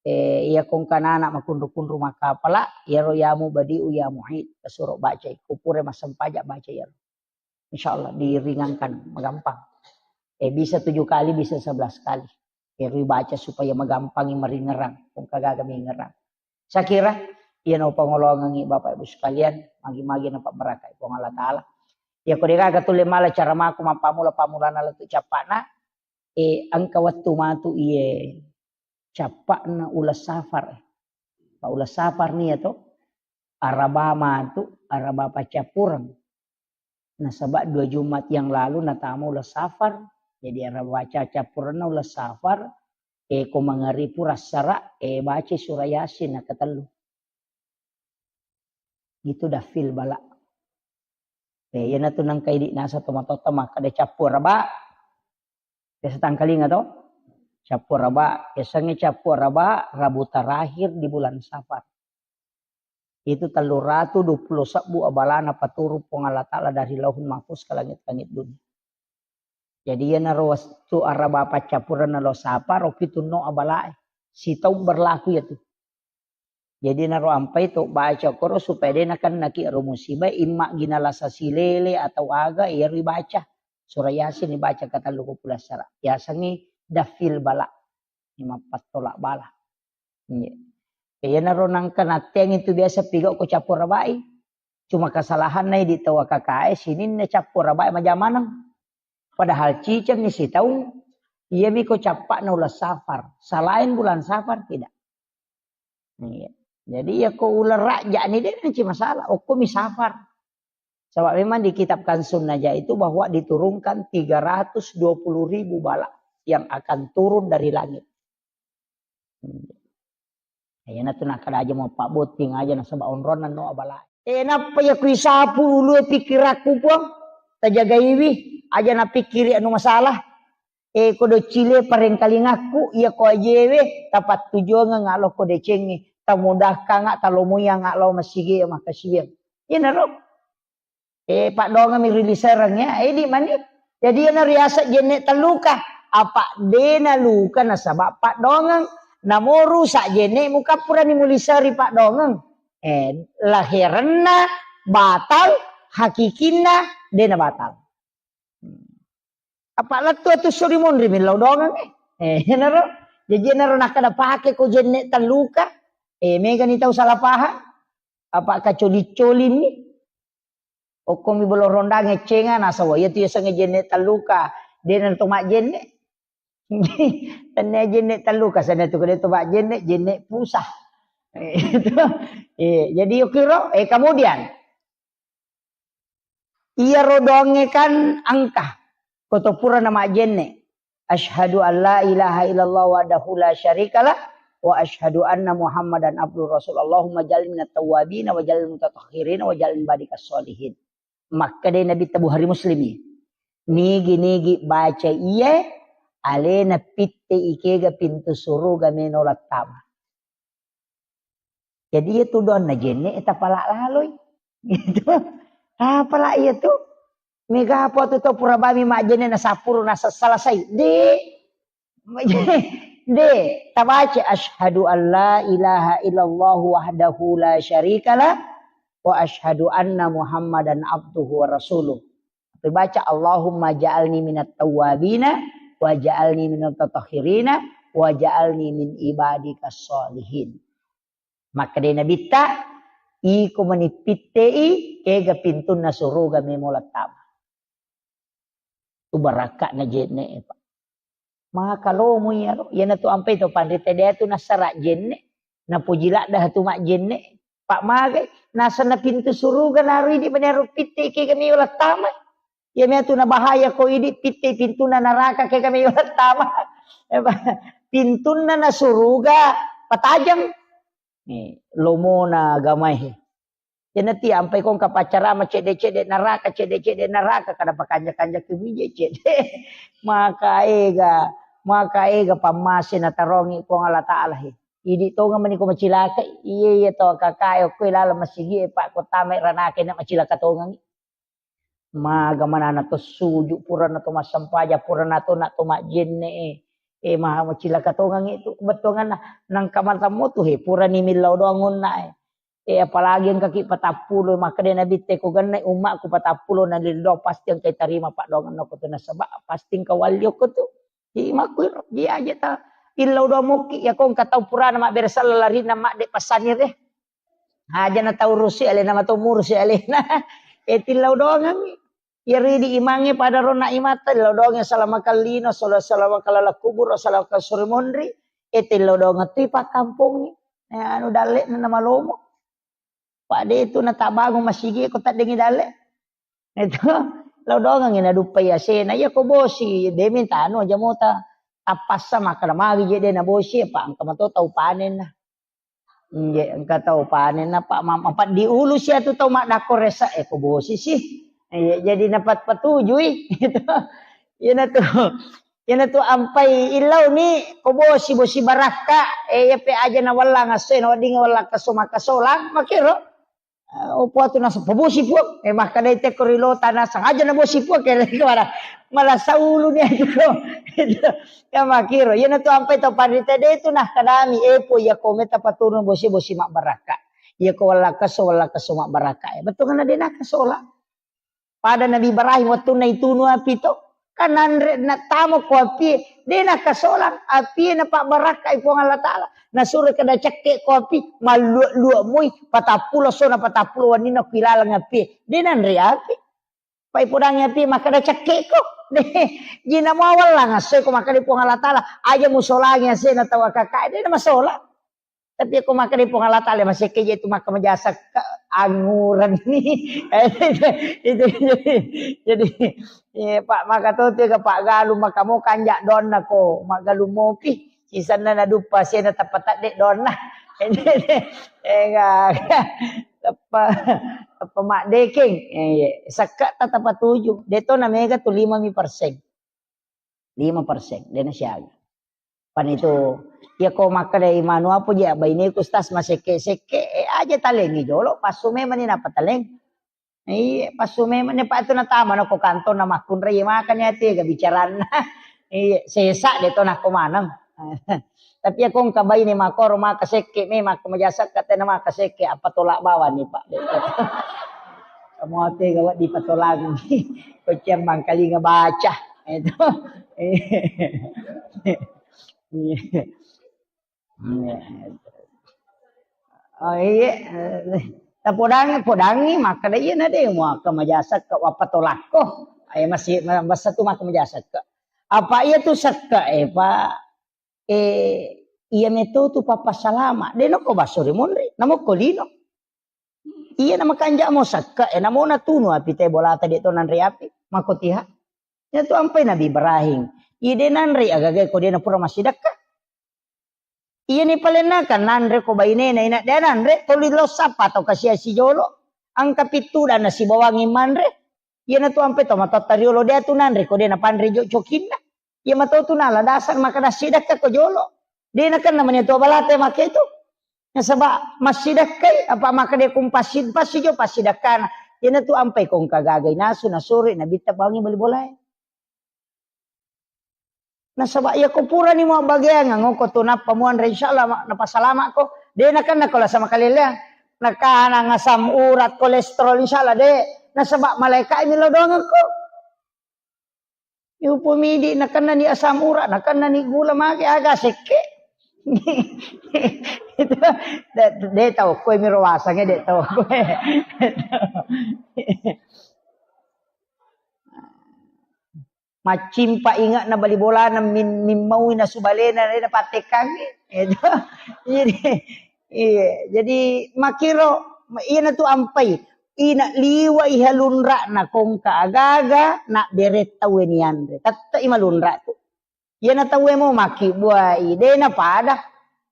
Eh, iya kongkanana makunru-kunru makkapala, iyaro ya Mubadi'u ya Mu'id, tasuro bacai. Kupure massempajang baca iyaro. Insya Allah diringankan, magampang. Eh, bisa tujuh kali, bisa sebelas kali. Iyaro baca supaya magampangi maringerang, kongkagaga mingerang. Saya kira, iya no pangolongangi Bapak Ibu sekalian, magi-magi napabarakai Puang Allah Ta'ala. Iya ko degaga tulle mala cara mako mappamula-pamulana lettu cappana, eh, engka wettu matu iye cappa'na uleng safar. Pa uleng safar nia to, araba matu, araba paccappureng. Nasaba dua Jumat yang lalu natama uleng safar, jadi araba paccappurengna uleng safar, eh, ko mangaripu rassara, eh, baca surah Yasin nakatellu. Itu dafil bala. Eh, iyana tu nangka idi nasa tomatotta makkada cappu araba. Biasa tangkalinga to? Cappu araba, biasanya cappu araba Rabu terakhir di bulan Safar. Itu tellu ratu dua puluh sebbu abalana paturu Puang Allah Ta'ala dari Lauhul Mahfuz ke langit-langit dunia. Jadi iyanaro wettu araba paccappureng nalo sapa ro pitunno abalae. Sitaung berlaku iyatu. Jadi naro ampai to baca koro supaya de nakennaki ro musibah, imma gina lasa silele atau aga, iyaro ibaca. Surah Yasin ibaca katellu ko pulassara. Yasengngi dafil bala. Ni mappattolak bala. Iya. Iyanaro nangka natteang itu biasa pigau ko cappu arabai. Cuma kesalahanna idi tau A K K E sininna cappu arabai majamaneng. Padahal cicengni sitaung, iyami ko cappa'na uleng Safar. Selain bulan Safar tidak. Iya. Jadi iya ko uleng Rajab ni de nanci masalah. Okko mi Safar. Sebab memang di kitab Kanzun Najah itu bahwa diturunkan tiga ratus dua puluh ribu bala yang akan turun dari langit. Iyanatu nakkeda aja mau pabbotting aja nasaba onronna no abala. Eh, nappa iya kuisapu ulue pikkirakku, Puang. Tajagaiwi, aja napikkiri anu masalah. Eh, ko doccile parengkalingakku, iya ko ajewe, tapattujongeng alo ko decengnge, tamudahkanga, talomoyang alo masigi makkasiwiang. Iyanaro. Eh, paddoangeng mi rilisareng ya. Eh, di mani. Jadi iyana riaseng jenne telluka. Apa dena luka nasaba paddoangeng. Namo rusak jenne mukappurani mulisari paddoangeng. Eh, laherenna batal, hakikinna dena batal. Apa lettu atu suri monri millau doangeng, eh. Eh, enaro. Jadi enaro nakkeda pake ko jenne telluka. Eh, megani tau salah paham. Apa kacoli-colini. Okkomi bolo rondang eccenga, nasaba iya tu yasengnge jenne telluka. Dena to majjenne. Tenne jenne telluka, sana tu kede to majjenne, jenne pusah. Eh, itu. Eh, jadi yukiro, eh, kemudian. Iyaro doangnge kan engka. Koto pura na majjenne. Asyhadu an la ilaha illallah wahdahu la syarikalah wa asyhadu anna Muhammadan abduhu rasul. Allahumma ja'alni minat tawwabin wa ja'alni mutatahhirin wa ja'alni ibadika sholihin. Makkeda Nabi ta Bukhari Muslimi. Nigi-nigi baca iye, alena pitte ikega pintu suruga meno lattama. Jadi iya tu doanna jenne tapala laloi. Gitu. Tapala iya tu. Mega apa tu tau pura bami majjenne na sapuru na salasai. De. De. Tabaca asyhadu an la ilaha illallah wahdahu la syarikalah wa asyhadu anna Muhammadan abduhu wa rasuluh. Tapi baca, "Allahumma ja'alni minat tawwabina, wa ja'alni minat tatahhirina, wa ja'alni min ibadika sholihin." Makkeda Nabitta, iko mani pittei, kega pintunna suruga memo lattama. Tu barakka'na jenne, Pak. Maka lomo iyaro, iyanatu ampai to panrita deatu nassara jenne, napoji ladda tu majjenne, Pak, magai, nasenna pintu suruga naro idi manero pitte kega meo lattama. Iya meatu nabahaya ko idi pitte pintunna naraka kega meo lattama. Pintunna na suruga patajeng. Nih, lomona agamae. Iyanatu ampai ko engka paccarama cedde-cedde naraka, cedde-cedde naraka, kada pakanja-kanja kemije cedde. Maka ega, maka ega pammase natarongi Puang Allah Taala he. Idi tonga mani ko macilaka, iye, iye to kakae okko laleng masigi e, Pak, ko tamai ranake na macilaka tongangi. Maga manana to suju, purana to massempajang, purana to na to majjenne e. E, maha macilaka tongangi tu bettuanganna. Nangka matammo tu he, purani millau doang onna e. Eh, apalagi engkaki patappulo, makkeda Nabitte, ko gennai ummakku patappulo na lillau, pasti engkai tarima paddoangenna ko tu, nasaba pasti engka walli okko tu. Jadi makkuiro, dia aja ta illau doang mokki, ya ko engka tau purana mabbere sella larinna madde passanire. Aja na tau rusi alena, matau murusi alena. Eh, tillau doangangngi. Iyaro idi imangnge pada ronna imatta, tillau doangngi salama kallino, sala-, salama kalala kubur, salama kasuri monri. Eh, tillau doangang tu ipakkampongngi. Eh, anu dalle'na namalomo. Pak, de tu natabangung masigi ko taddengi dalle. Itu, lao doangangngi naduppai asena. Iya ko bosi, de minta anu aja mota. Tappassa makkeda magi je de nabosi, Pak, engka mato tau panenna. Inje, engka tau panenna, Pak, ma-, mapaddi ulu sia tu tau maddakko resa, eh, ko bosi sih. Iya, jadi napat patujui. Itu. Iyanatu. Iyanatu ampai illauni ko bosi, bosi barakka, eh, iya pe aja nawellang asse, nawedding wellang keso makkasolang, makkiro. Eh, opo atu naseng, "Pabosi, Puang." Eh, makkedai tekko ri lota naseng, "Aja nabosi, Puang," kere kemana? Malah saulu ni atu ko. Ya makkiro. Iyanatu ampai tau panrita de tu nakkedami, "Eh, Puang, iya ko meta paturun bosi, bosi mabbarakka. Iya ko wellang keso, wellang keso mabbarakka." Eh, bettuanna de nakkasolang. Pada Nabi Ibrahim wettunna itunu api to, kan nanre nattama ko api, de nakasolang api, napabbarakkai Puang Allah Taala. Nasuro kada cekke ko api, mallua-lua moi, patappulo sona patappulo wenninna ko ilaleng api. De nanre api. Pai podangi api, makkeda cekke ko. De, jina mawallang asse ko makkeda Puang Allah Taala, aja musolangi asena tau akakak, de namasolang. Tapi ko makkeda Puang Allah Taala, masekke je tu maka majasa ke anguran ni. Itu, itu, jadi, jadi, eh, Pak, maka tu tiga Pak Galuh, maka mo kanja donna ko, Mak Galuh mopi. Sisenna naduppa sena tappa tadde donna. Enggak. Tappa, tappa maddekeng. Eh, iya. Sekke ta tappa tuju. Deto na mega tu lima mi persen. Lima persen. Dena siaga. Pan itu, iya ko makkeda imanu apa je baineku stas masekke-sekke, eh, aja talengi jolo, passu memang ni napa taleng. Iya, passu memang ni, Pak, tu natama na ko kantong na makkunrai, iya, makanya tega bicaranna. Iya, sesa de to nako maneng. Tapi iya ko engka baine makoro maka sekke memang ko majasa ka tena maka sekke, apa tolak bawang ni, Pak. Kamu tega wa dipatolang. Ko ciang mangkalinga baca. Itu. Iya. Iya. Oh, iya. Tapodangi, podangi, makkeda iya na de, maka majasa ke, apa tolakko. Ayo masih, masa tu maka majasa ke. Apa iya tu sekke, eh, Pak? Eh, iya meto tu papa salama. De noko baso ri monri, namo ko lino. Iya na makanja mo sekke, eh, namo natunu api te bolata de to nanre api. Mako tiha. Iya tu ampai Nabi Ibrahim. Iya de nanre agaga ko de na pura massidakka. Iya ni palennakan nanre ko bainena ina de nanre, toli lo sappa to kasia sijolo. Angka pittu dan nasibawangi manre. Iya na tu ampai to matotta riolo de tu nanre ko de na panre jo cokinna. Iya mato tu nala dasar maka nassidakka ko jolo. De nakenna mani tu balate make tu. Nasaba massidakkai apa maka de kum passi, passi jo passidakkana. Iya na tu ampai ko engka gagai nasu nasuri nabitta bawangi bali bolae. Nasaba iya ko purani muabbageang, ngoko tu nappa muanre, insyaallah ma-, napasalamakko. De nakenna ko lasa makaleleang. Nakanang asam urat, kolesterol, insyaallah de. Nasaba malaika mi lo doangekko. Yupo midi nakenna ni asam urat, nakenna ni gula mage aga sekke. Itu de, de tau koe mi rowasange de tau koe. Maccimpa inge'na bali bolana min-, mimmaui nasu balena, de napattekkangngi. Itu. Jadi, iya, jadi makkiro, iyana tu ampai. Ina liwa iha lunra'na kongka agaga, na bere tauwe nianre. Tette'i malunra tu. Iyana tauwe mo makkibbuai, de napada.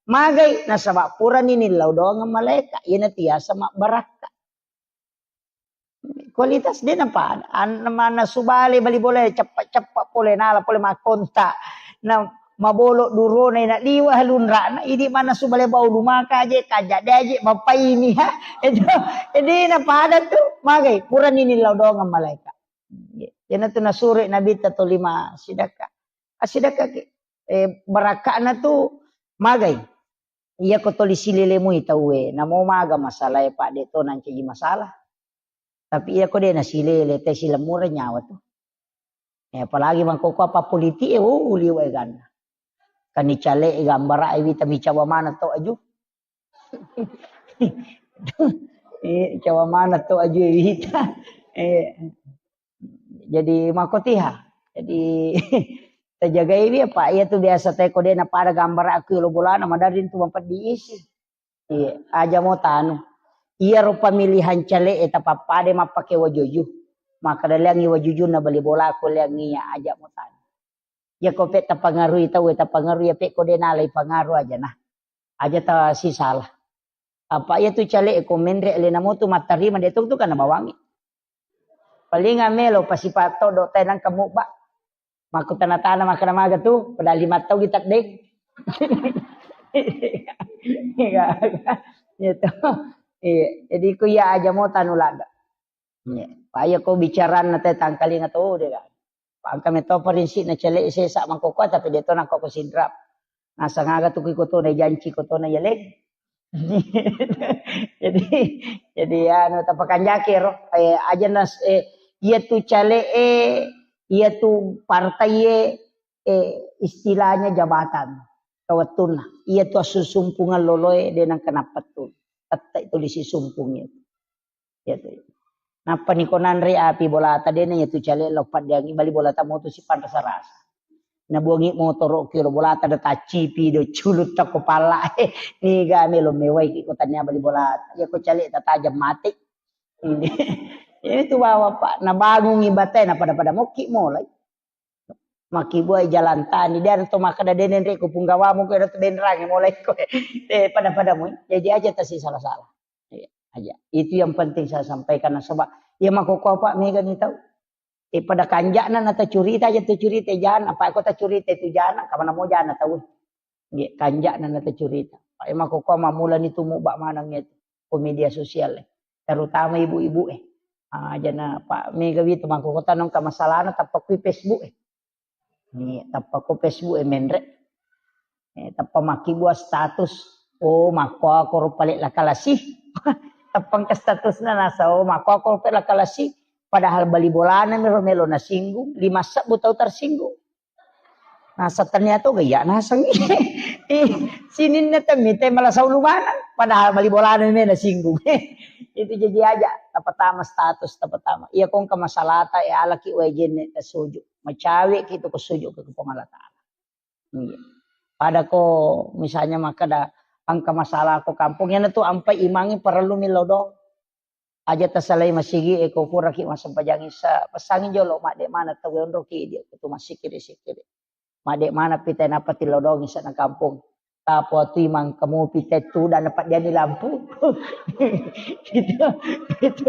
Magai, nasaba purani nillau doangeng malaeka. Iyana tiasa mabbarakka. Kualitas de napada. An-, mannasu bale bali bola ceppa-ceppa pole nala pole makkonta. Na mabolo durona ina liwa lunra'na, idi mannasu bale bau lumaka aje, kaja de aje, mapaini ha. Itu, de napada tu, magai, purani nillau doangeng malaeka. Iyana tu nasuro Nabitta tolima sidakka. Asidakka ke, eh, barakka'na tu magai. Iya ko toli silele mui tauwe, namo maga masalae, Pak, de to nancaji masalah. Tapi iya ko de nasilele, te silemureng nyawa tu. Eh, apalagi mangkoko apa politik e, oh, liwa eganna. Kani cale e gambara e wita micawa mana to aju. Eh, cawa mana to aju e wita. Eh, jadi makotiha. Jadi tajagai wi apa iya tu biasa te ko de napada gambara aku lo bolana madari tu mapeddi isi. Iya, aja mo tanu. Iyaro pemilihan cale e tapappada mappake wajuju. Maka daleangi wajujunna bali bola ko leangi iya aja mo tanu. Iya ko pe tapangarui tau e tapangarui iya pe ko de nalai pangaru aja nah. Aja ta sisala. Apa iya tu cale e ko menre alena mo tu mattarima de tu tu kana bawangi. Paling amelo pasipa todo tenang kamu ba. Makku tana-tana makkeda maga tu, padahal lima tau kita deng. Iya, iya. Iya, jadi ku iya aja mo tanu ladde. Iya. Pa iya ko bicaranna te tangkalinga to de ga. Pa engka meto prinsipna cale sesa mangkoko tapi de to nangkoko sidrap. Nasang aga tu ku iko to na janci ko to na yaleng. Jadi, jadi anu tapakanjaki ro, eh, aja nas, eh, iya tu cale e, iya tu partai e, eh, istilahnya jabatan kawettunna. Iya tu assusumpungeng loloe de nang kenapa tu. Tette itu disi sumpung itu. Iya tu. Nappa ni ko nanre api bolata de na iya tu cale lo paddeangi bali bolata mo tu sipanrasa-rasa. Nabuangi motoro' ki ro bolata da taccipi do culutta ko pala. Niga melo mewai ki ko tania bali bolata. Ya ko cale tatajam mate. Itu bawa, Pak. Nabangungi bate na pada-pada mokki molai. Makkibuai jalan tani, de' to makkeda de' nenre ko punggawamu ko ero to denrange mulai ko. Eh, pada-pada mu. Jadi aja tasi salah-salah. Iya, aja. Itu yang penting saya sampaikan nasaba iya makkokkoe, Pak, mega ni tau. Eh, pada kanja'na na tacurita aja tacurita jana, Pak, ko tacurita itu jana, kamana mo jana tau. Nggih, kanja'na na tacurita. Pak, iya makkokkoe mammulani tu mubba maneng itu ko media sosial, eh. Terutama ibu-ibu, eh. Ah, jana, Pak, mega wi tu makkokkoe tanong ka masalahna tappa kui Facebook, eh. Ni tappa ko Facebook e menre. Eh, tappa makkibua status. Oh, makkuako ro pale lakalasi. Tappa engka statusna nasa, oh, makkuako ro pale lakalasi. Padahal bali bolana mi ro melo nasinggung, lima sebbu tau tersinggung. Nasa ternyata gaya naseng. Eh, sininna temmi te malah saulu maneng. Padahal bali bolana mi nasinggung. Itu jadi aja, tapatama status, tapatama. Iya kongka masalahta, ya alaki wae jenne tasuju. Macawe ki tu ko suju ke Puang Allah Taala. Iya. Pada ko misalnya makkeda engka masalah ko kampung, yana tu ampai imangi parellu millau doang. Aja tasalai masigi e ko puraki massempajang isa, pesangi jolo madde mana tau onroki dia ko tu masikiri-sikiri. Madde mana pita napa tillau doang isa na kampung. Tapo tu imang kamu pita tu dan dapat dia ni lampu. Gitu. Gitu.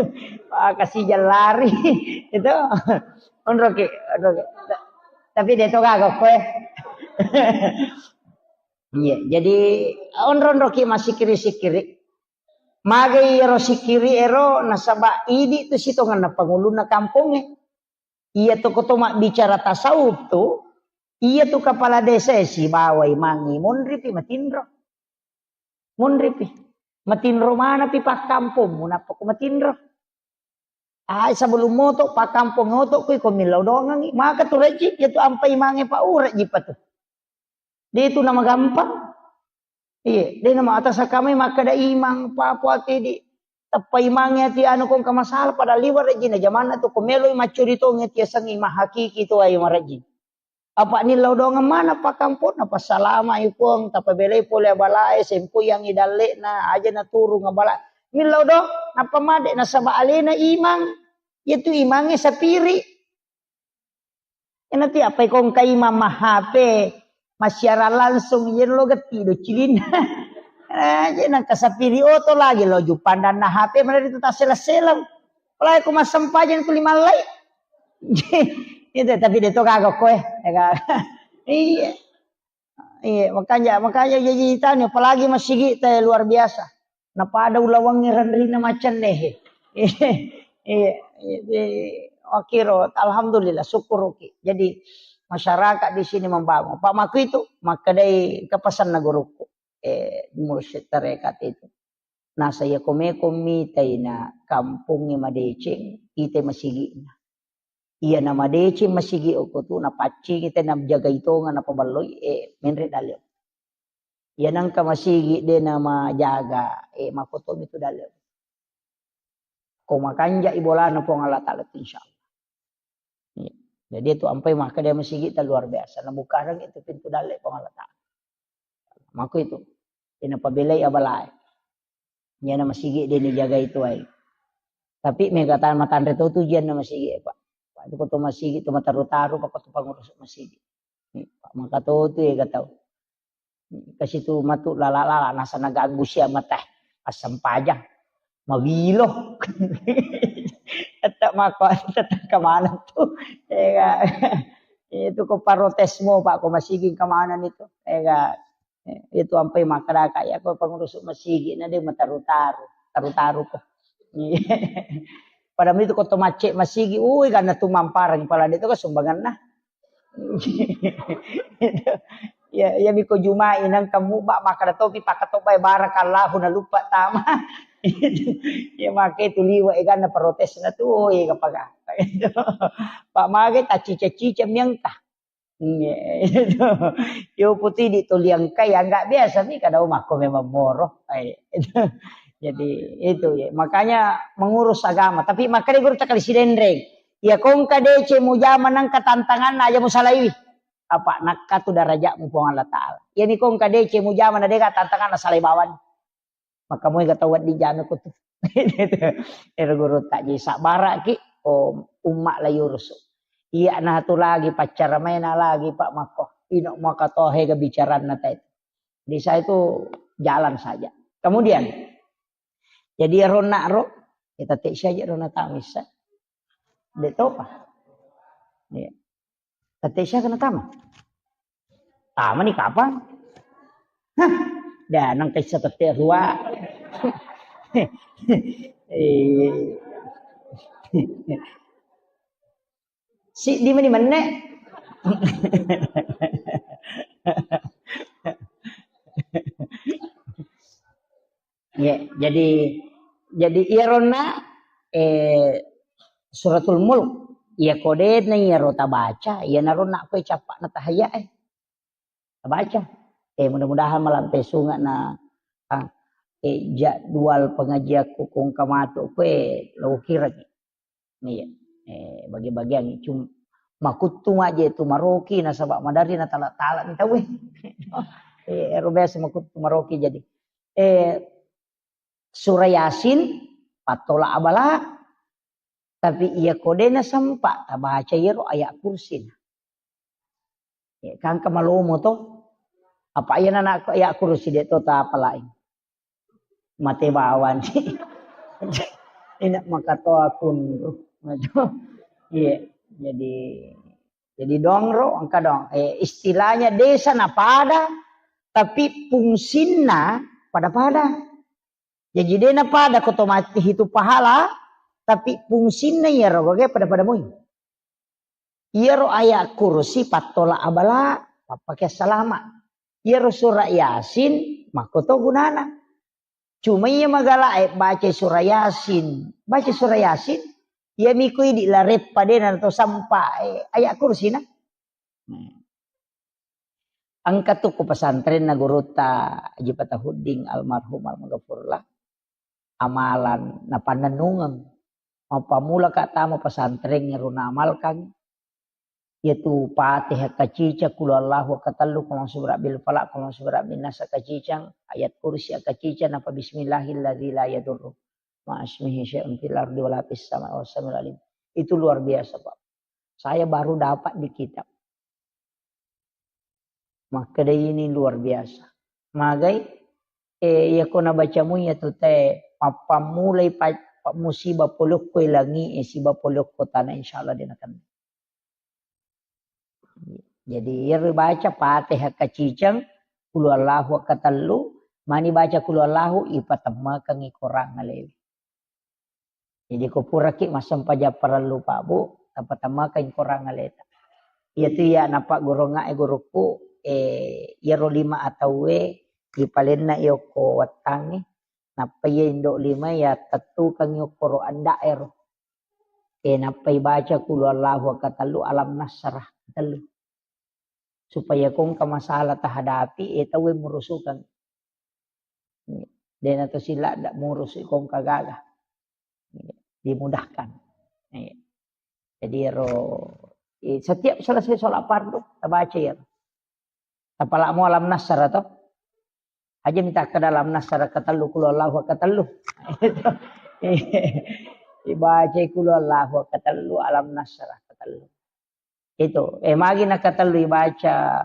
Ah, kasih jalan lari. Itu. Onroki, onroki. Tapi de to gaga koe. Iya, jadi onro-onroki massikiri-sikiri. Magai ero sikiri ero nasaba idi tu sitongenna pangulunna kampongnge. Iya toko to mabbicara tasawuf tu, iya tu kepala desa e sibawa imangi monripi matinro. Monripi. Matinro manapi pakkampongmu nappa ko matinro. Ai sebelum moto pakkampong oto kui ko millau dongangi. Maka tu rejji, iya tu ampai mange pa urejji pa tu. De tu nama gampang. Iya, de nama atas kamai makkeda imang pa apa ati di tappa imangi ati anu kong ka masalah pada liwa rejji na jamanna tu ko meloi maccuri tongi ati asengi mahakiki tu ayo marejji. Apa nillau doang mana pakkamponna, passalama i Puang, tapabelai pole abalae, sempoyangi dalle'na, aja naturung abala. Nillau doang, nappa made nasaba alena imang, iya tu imangnge sapiri. Ena ti apa ikong ka imang ma H P, massiarang langsung, iya lo getti do cilinna. Eh, je nangka sapiri oto lagi lo jupandanna H P, mana itu tasseleng-seleng. Apalagi ko massempajang tu limallai. Itu, tapi de to gaga koe. Ya, gaga. Iya. Iya, makanya, makanya jadi tanya, apalagi masigi te luar biasa. Napada ulawangi ranrina macenne. Iya, iya, iya. Makiro, alhamdulillah, syukuruki. Jadi masyarakat di sini membangun. Pak Maku itu, makkedai kepesan na guruku. Eh, mursyid tarekat itu. Nasa iya ko meko mitai na kampongnge madeceng, itai masigi'na. Iya na madeceng masigi okko tu, napaccingi te najagai tonga napaballoi, eh, menre dalle. Iya nangka masigi de namajaga, eh, makotomi tu dalle. Ko makanja i bolana Puang Allah Taala tu, insya Allah. Iya. Jadi itu ampai makkeda masigi ta luar biasa. Nabukareng itu pintu dalle Puang Allah Taala. Mako itu. Ina pabelai abalae. Iya na masigi de ni jaga itu ai. Tapi mega tan matanre to tu jian na masigi, Pak. Pak, itu ko to masigi tu mataru-taru, Pak, ko to pangurus masigi. Pak, maka to tu ya gatau. Kasi tu matu lala-lala, nasa naganggu sia mata. Assempajang. Mawilo. Tetap mako, tetap kemana tu. Ega. Itu ko protes mo, Pak, ko masigi kemana itu. Ega. Itu ampai makkadaka, ya, ko pengurus masigi na de mataru-taru. Taru-taru ko. Pada itu ko to macce masigi, ui, karena tu mampareng pala de to ko sumbanganna. Ya, ya, miko Jumai nang kamu ba makkada topi pakatobai barakallahu na lupa tama. Ya, make tu liwa eganna protesna tu, oh, ega paga. Pak mage tacica-cica miangka. Iya, itu. Yo putih di tuliangka ya nggak biasa mi kada makko memang moro. Eh, itu. Jadi itu ya. Makanya mengurus agama. Tapi makanya guru tak kali sidenreng. Ya kongka dece mujama nangka tantangan aja musalaiwi. Apa nakka tu darajatmu Puang Allah Ta'ala. Iyani ko engka deceng mujama na dega tantangan na salai bawang. Maka moi ga tau wedding jame ko tu. Ero guru tak jadi sabara ki, oh, umma la yurusu. Iya na tu lagi paccara maena lagi Pak Mako. Ino maka tohe ga bicaranna tai. Jadi saya itu jalan saja. Kemudian, jadi rona ro, kita tek saja rona tamisa. Dek topa. Iya. Tette Isya kena tama? Tama ni kapang? Hah? Dah nang kessa tette rua. Eh. Si di mani menne? Ya, jadi, jadi iyaronna, eh, Suratul Mulk, iya kodena iyaro tabaca, iyanaro nakkoe cappa'na tahayya e. Tabaca. Eh, mudah-mudahan malampe sunga na, ah, eh, jadwal pengajianku kong kamato kue lo kira. Iya. Eh, bagi-bagian cuma makuttu aja itu maroki nasaba madari na tala-tala ni tau. Eh, ero biasa makuttu maroki jadi. Eh, Surah Yasin, pattola abala, tapi iya kodena sempa tabaca iyaro ayat kursi. Ya, kangka malomo to. Apa iya na nak ayat kursi de to tapalai. Mate bawang. Ina makatoa kunru. Iya, jadi, jadi dongro engka dong. Eh, istilahnya desa na pada, tapi fungsinna pada-pada. Jaji de na pada ko to mati hitu pahala, tapi fungsinna iyaro gage pada-pada moi. Iyaro ayat kursi pattola abala, pappake salama. Iyaro surah Yasin, makko to gunana. Cuma iya magala e baca surah Yasin, baca surah Yasin, iya miko idi lareppa de na to sampa, eh, ayat kursi na. Hmm. Engka tu ku pesantrenna gurutta Haji Fatahuddin almarhum almaghfurlah. Amalan napannennungeng. Mappammula ka tama pesantren ero naamalkan. Yaitu Fatihah kacicang, Qul Huwallahu katellu, Qul A'udzu Birabbil Falaq, Qul A'udzu Birabbin Nas kacicang, Ayat Kursi kacicang, napa Bismillahilladzi la yadurru ma'asmihi syai'un fil ardi wala fis sama'i wa huwas samiul alim. Itu luar biasa, Pak. Saya baru dapat di kitab. Makkeda ini luar biasa. Magai, eh, iya ko nabaca mu iya tu te, mappammulai pa-, pa-, musibah polokko langi, eh, siba polokko tanah, insyaallah de nakenna. Jadi, iyaro baca Fatihah kacicang, Qul Huwallahu katellu, mani baca Qul Huwallahu, ipatemmekeng i korang alewe. Jadi, ko puraki massempajang parellu, Pak, Bu, tapatemmekeng i korang aleta. Iya tu iya napaggurungnga e gurukku, eh, iyaro lima atauwe, ipalenna iyokko wettangnge, nappa iya indo lima iya tettukeng iyokko ro anda'ero. Eh, nappa ibaca Qul Huwallahu katellu, Alam Nasrah katellu. Supaya ko engka masalah tahadapi, eh, tauwe murusukeng. Dena to sila ndak murusu ko engka gaga. Dimudahkan. Eh. Jadi ero, eh, setiap selesai sholat fardu, tabaca ya. Tapalamo Alam Nasrah to. Aja minta ke dalam Nasrah katellu, Qul Huwallahu katellu. Ibaca Qul Huwallahu katellu, Alam Nasrah katellu. Itu, eh, magi nakatellu ibaca,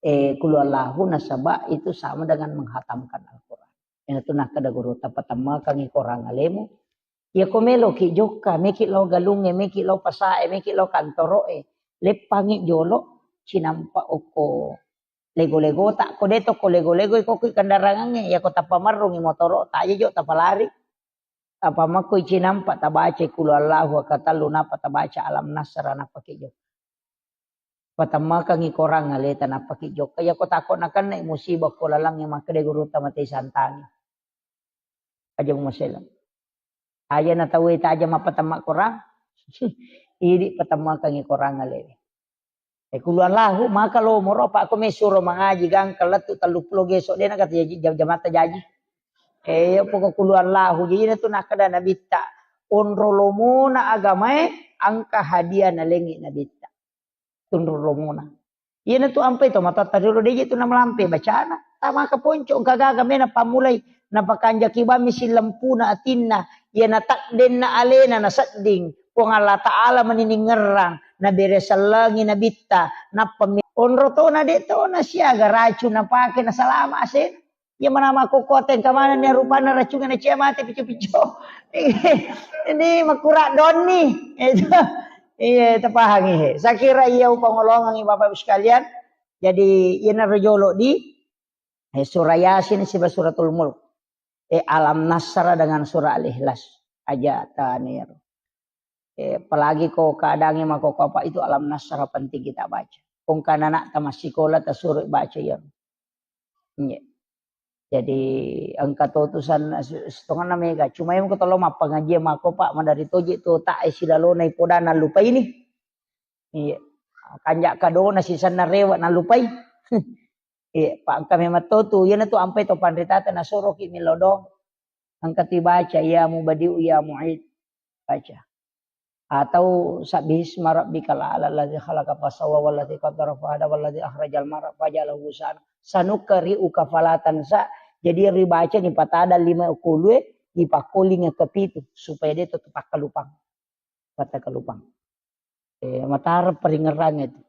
eh, Qul Huwallahu nasaba itu sama dengan menghatamkan Al-Quran. Yang itu nakkeda guru, tapatemmekeng i korang alemu. Ya ko meloki jokka, meki lao galungnge, meki lao pasae, meki lao kantoroe, leppangi jolo, cinampa okko lego-legota, ko de to ko lego-lego, iko ki kendarangangnge, ya ko tappa marrungi motoro, taja jo tapalari. Apa makko icinampa tabaca Qul Huwallahu katellu, napa tabaca Alam Nasrah, napa ki jo. Patemmekeng i korang aleta, napa ki jokka. Ya ko tako nakenna musibah ko lalangnge, makkeda guru, tamate santangi. Aja mumasela. Aja na tauwe taja mappatemma korang. Idi patemmekeng i korang alewe. Eh, Qul Huwallahu, maka lo moro, apa ko mesuro mangaji gangka lettu tellu pulo geso, dena kata jaji, jam-, jamatta jaji. Eh, pokok Qul Huwallahu, jadi na tu nakkeda Nabitta, onro lomona agamae, engka hadiah nalengi Nabitta. tunru lomona. Iyanatu ampai to matoatta riolo deje tu namalampe bacana. Tamaka ponco engka gaga mena pammulai. Napakanjaki bammi sillempuna atinna. Iya nataddenna alena nasedding. Puang Allah Ta'ala maniningerrang. Nabere sellengi nabitta. Nappa mi-, onro tona de tona siaga racu napake nasalama asena. Iya mana makkokkote engka manenni rupanna racungenna cia mate pico-pico. Ini makura donni. Itu. Iya, tapahangi he. Saya kira iya upangolongangi Bapak Ibu sekalian. Jadi iyana rojolo di eh, surah Yasin siba suratul Mulk. Eh, Alam Nasrah dengan surah Al-Ikhlas. Aja tanir. Eh, apalagi ko keadaannya mako apa itu Alam Nasrah penting kita baca. Kong kan anak tamat sekolah tasuro baca ya. Iya. Jadi engka to tu san setengah mega. Cuma yang ketolo mappangaji mako Pak madari toje tu tak isi lalona ipodana lupa ini. Iya. Kanja kadona sisanna rewa nalupai. Iya, Pak engka memang to tu. Iyana tu ampai to panritata nasoroki milodong. Engka tu baca ya mubadiu ya muid. Baca. Atau sabbihisma rabbikal a'la alladzi khalaqa fasawwa walladzi qaddara fahada walladzi akhrajal mar'a faja'alahu ghutsaan. Sanuqri'uka fala tansa. Jadi ribaca ni patada lima kulue dipakkolinga kepitu supaya dia tetap pakkalupang. Pattakkalupang. Eh, matara paringerrang itu.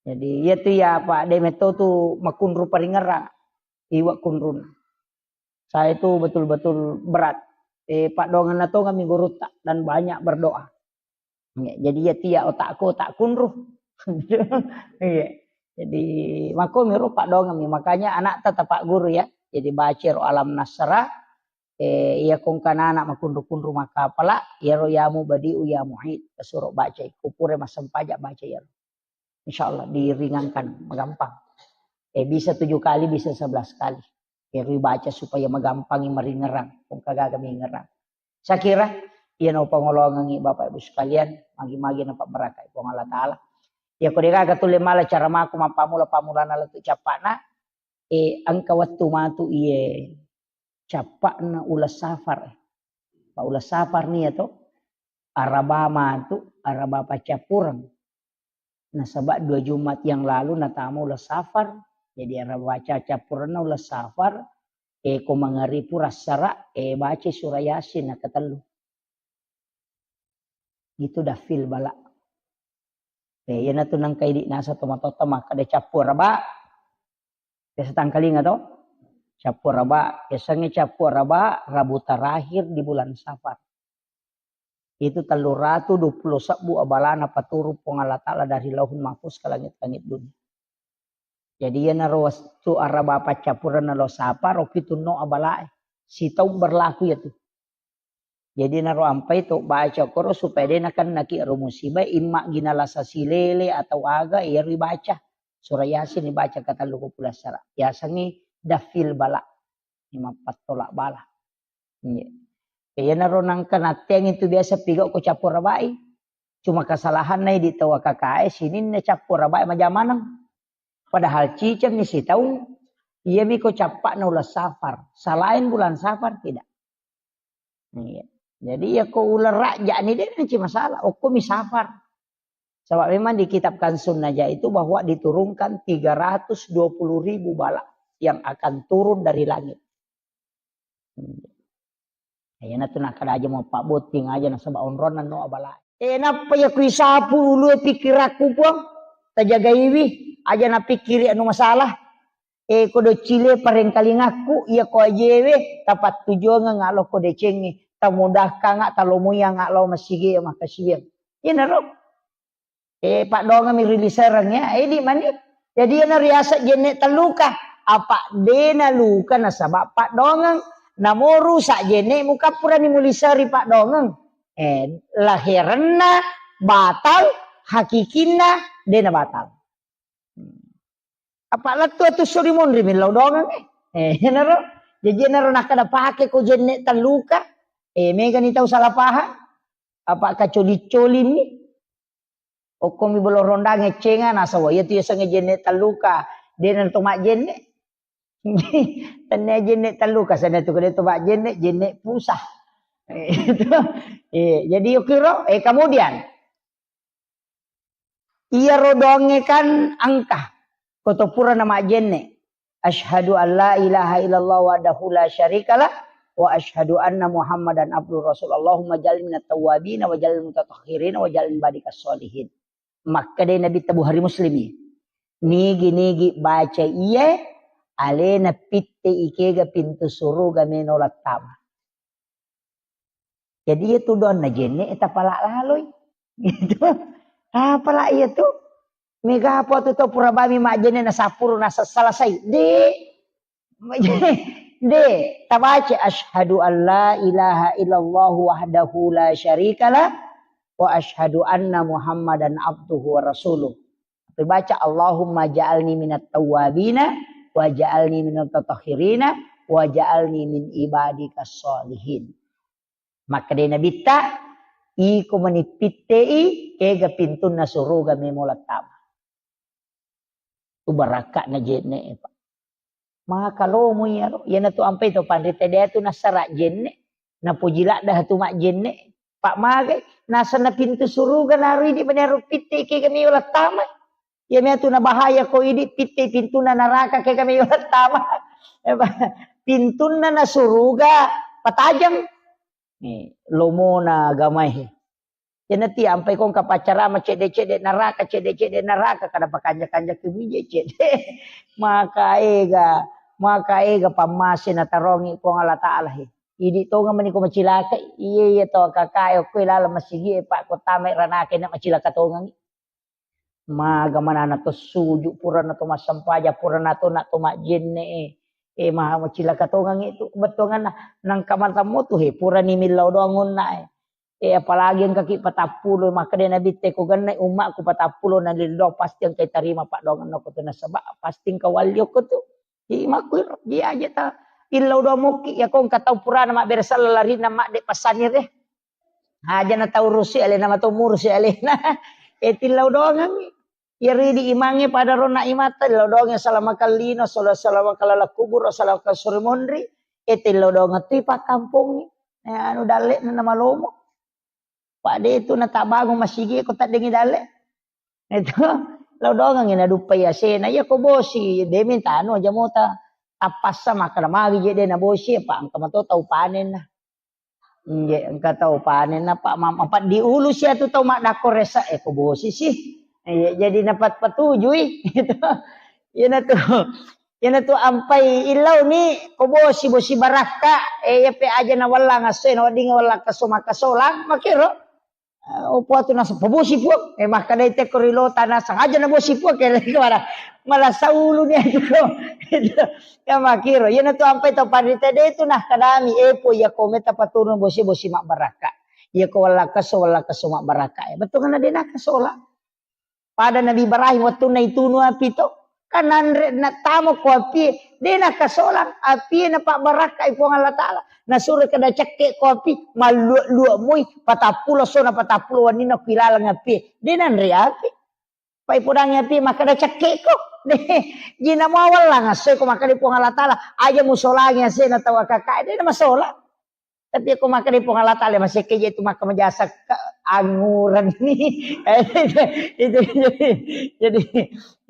Jadi iya tu ya Pak de metto tu makunru paringerrang. Iwa kunrun. Saya itu betul-betul berat. Eh, Pak dongan nato kami gurutta dan banyak berdoa. Ya, jadi ya tia otakku otak kunru. Iya. Jadi mako miro Pak dongan mi. Makanya anak tetap Pak guru ya. Jadi baca ro Alam Nasrah. Eh, iya kongkana anak makunru-kunru makapala, iyaro ya mubadiu ya muid, tasuro baca ikku pura massempajang baca iyaro. Insya Allah diringankan, magampang. Eh, bisa tujuh kali, bisa sebelas kali. Iyaro baca supaya magampangi maringerang, kongka gaga mingerang. Saya kira, iya no pangolongangi Bapak Ibu sekalian, magi-magi napa barakai Puang Allah Ta'ala. Ya kode gaga tulle mala cara maku mappamula-pamulana letu capana, eh, engka wettu matu iye cappa'na uleng safar. Pa uleng safar nia to, araba matu, araba paccappureng. Nasaba dua Jumat yang lalu natama uleng safar, jadi araba baca cappurenna uleng safar, eh, ko mangaripu rassara, eh, baca surah Yasin nakatellu. Itu dafil bala. Eh, iyanatu nangka idi nasa tomatotta makkeda cappu araba. Biasa tangkalinga to? Cappu araba, biasanya cappu araba Rabu terakhir di bulan Safar. Itu tellu ratu dua puluh sebbu abalana paturung Puang Allah Ta'ala dari Lauhul Mahfuz ke langit-langit dunia. Jadi iyanaro wettu araba paccappurenna lo Safar, ro pitunno abalae. Sitaung berlaku iyatu. Jadi naro ampai to baca koro supaya de nakennaki ro musiba, imma gina lasa silele atau aga, iyaro ibaca. Surah Yasin ibaca katellu ko pulassara. Yasengngi dafil bala. Imappattolak bala. Iya. Iyanaro nangka natteang itu biasa pigau ko cappu arabai. Cuma kesalahanna di tau A K K E sininna cappu arabai majamaneng. Padahal cicengni sitaung, iyami ko cappa'na uleng Safar. Selain bulan Safar tidak. Iya. Jadi ya ko uleng Rajab ni de nanti masalah. Okko mi Safar. Sebab memang di kitab Kanzun Najah itu bahwa diturunkan tiga ratus dua puluh ribu bala yang akan turun dari langit. Hmm. Iyanatu nakkeda aja mau pabbotting aja nasaba onronna no abala. Eh, nappa ya kui sapu ulue pikirakku Puang. Tajagaiwi aja napikkiri anu masalah. Eh, ko doccile parengkalingakku, iya ko ajewe, tapattujuangeng alo ko decengnge, tamudahkanga, talomoianga lo masige makkasiwiang. Iyanaro. Eh, paddoangeng mi rilisereng ya. Eh, di mani. Jadi iyana riaseng jenne telluka. Apa dena luka nasaba paddoangeng. Namoru sa jenne mukappurani muliseri paddoangeng. Eh, laherenna batal, hakikinna dena batal. Apa lettu atu suri monri millau doangeng, eh. Eh, iyanaro. Jadi iyanaro nakkeda pake ko jenne telluka. Eh, megani tau salah paham. Apa kacoli-colini. Okkomi bolo rondang eccenga nasawa. Iya tu yasengnge jenne telluka. Dena to majjenne. Tenne jenne telluka. Sana tu kode to majjenne, jenne pusah. Eh, itu. Eh, jadi okiro. Eh, kemudian. Iyaro doangnge kan engka. Ko to pura namajjenne. Asyhadu an la ilaha illallah wahdahu la syarikalah wa asyhadu anna Muhammadan abduhu rasul. Allahumma ja'alni minat tawwabin wa ja'alni mutatahhirin wa ja'alni ibadikas sholihin. Makkeda Nabitta, Bukhari Muslim, nigi-nigi baca iye alena pitte ikega pintu suruga meno lattama. Jadi iya tu doanna jenne tapala laloi. Gitu. Apala iya tu? Mega apa tu tau pura bami majjenne na sapuru na selesai. De. De, tabaca asyhadu an la ilaha illallah wahdahu la syarikalah wa asyhadu anna Muhammadan abduhu wa rasuluh. Tapi baca Allahumma ja'alni minat tawwabina wa ja'alni minat tatahhirina wa ja'alni min ibadikas sholihin. Makkeda Nabitta, iko mani pittei kega pintunna suruga memo lattama. Tu barakka'na jenne, Pak. Maka lomo iyaro, iyanatu ampai to panrita de tu nassara jenne, napoji ladda tu majjenne. Pak magai, nasenna pintu suruga naru idi mani aro pitte kega meo lattama. Iya mea tu nabahaya ko idi pitte pintunna naraka kega meo lattama. Pintunna na suruga patajang. Ni lomona agamae. Iyanati ampai ko engka paccarama cedde-cedde naraka, cedde-cedde naraka, kada pakanja-kanja ki mije cedde. Maka ega, maka ega pammase natarongi Puang Allah Taala he. Idi tonga mani ko macilaka, iye iye to kakae okko laleng masigi e, Pak, ko tamai ranake na macilaka tongangi. Maga manana to suju, purana to massempajang, purana to na to majjenne e. E, maha macilaka tongangi tu bettuanganna. Nangka matammu tu he, purani millau doang onna e. E, apalagi engkaki patappulo, makkeda Nabitte ko genne ummakku patappulo na lillau pasti engka tarima paddoangenna ko tu nasaba pasti engka walli okko tu. Imakku iro, dia aja ta illau doang mukki, ya ko engka tau purana mabbere sella larinna madde passanni re. Aja na tau rusi alena, mato murusi alena. E, tillau doangengngi. Iya ridi imangnge pada rona imata, tillau doangngi salama kallino, sala-, salama kalala kubur, salama kasuri monri. E, tillau doangeng tu pakkampongngi. E, anu dalle na malomo. Pak de tu natabangung masigi ko taddengi dalle. Itu, lao doangengngi naduppai asena. Iya ko bosi, de minta anu aja mota. Tappassa makkeda magi je de nabosi, apa engka mato tau panenna. Iye, engka tau panenna, Pak, ma-, apa diulu sia tu tau maddakko resa, e ko bosi sih. Iya, jadi napat patujui. Itu. Iyanatu, iyanatu ampai illauni ko bosi, bosi barakka, e, iya pe aja na wallang asse, na wedding wallang keso makkasolang, makiro. Eh, opo atu naseng, "Pabosi, Puang." Eh, makkedai tekko ri lota naseng, "Aja nabosi, Puang," kere mala, mala saulu ni atu ko. Itu. Ya makkiro, iyanatu ampai tau panrita de tu nah kadami, "Eh, Puang, iya ko meta paturun bosi, bosi mabbarakka. Iya ko wallakkesso, wallakkesso mabbarakka." Eh, betul kan de nakkasola. Pada Nabi Ibrahim wettunna itunu api to. Kan nanre nattama ko api, de nakasolang api, napabbarakkai Puang Allah Taala. Nasuro kada cekke ko api, mallua-lua moi, patappulo sona patappulo wenninna ko ilaleng api. De nanre api. Pai podangi api, makkeda cekke ko. De, jina mawallang asse ko makkeda Puang Allah Taala, aja musolangi asena tau akaka, de namasola. Tapi ko makkeda Puang Allah Taala, masekke je tu maka majasa ke anguran ni. Itu, itu, jadi, jadi,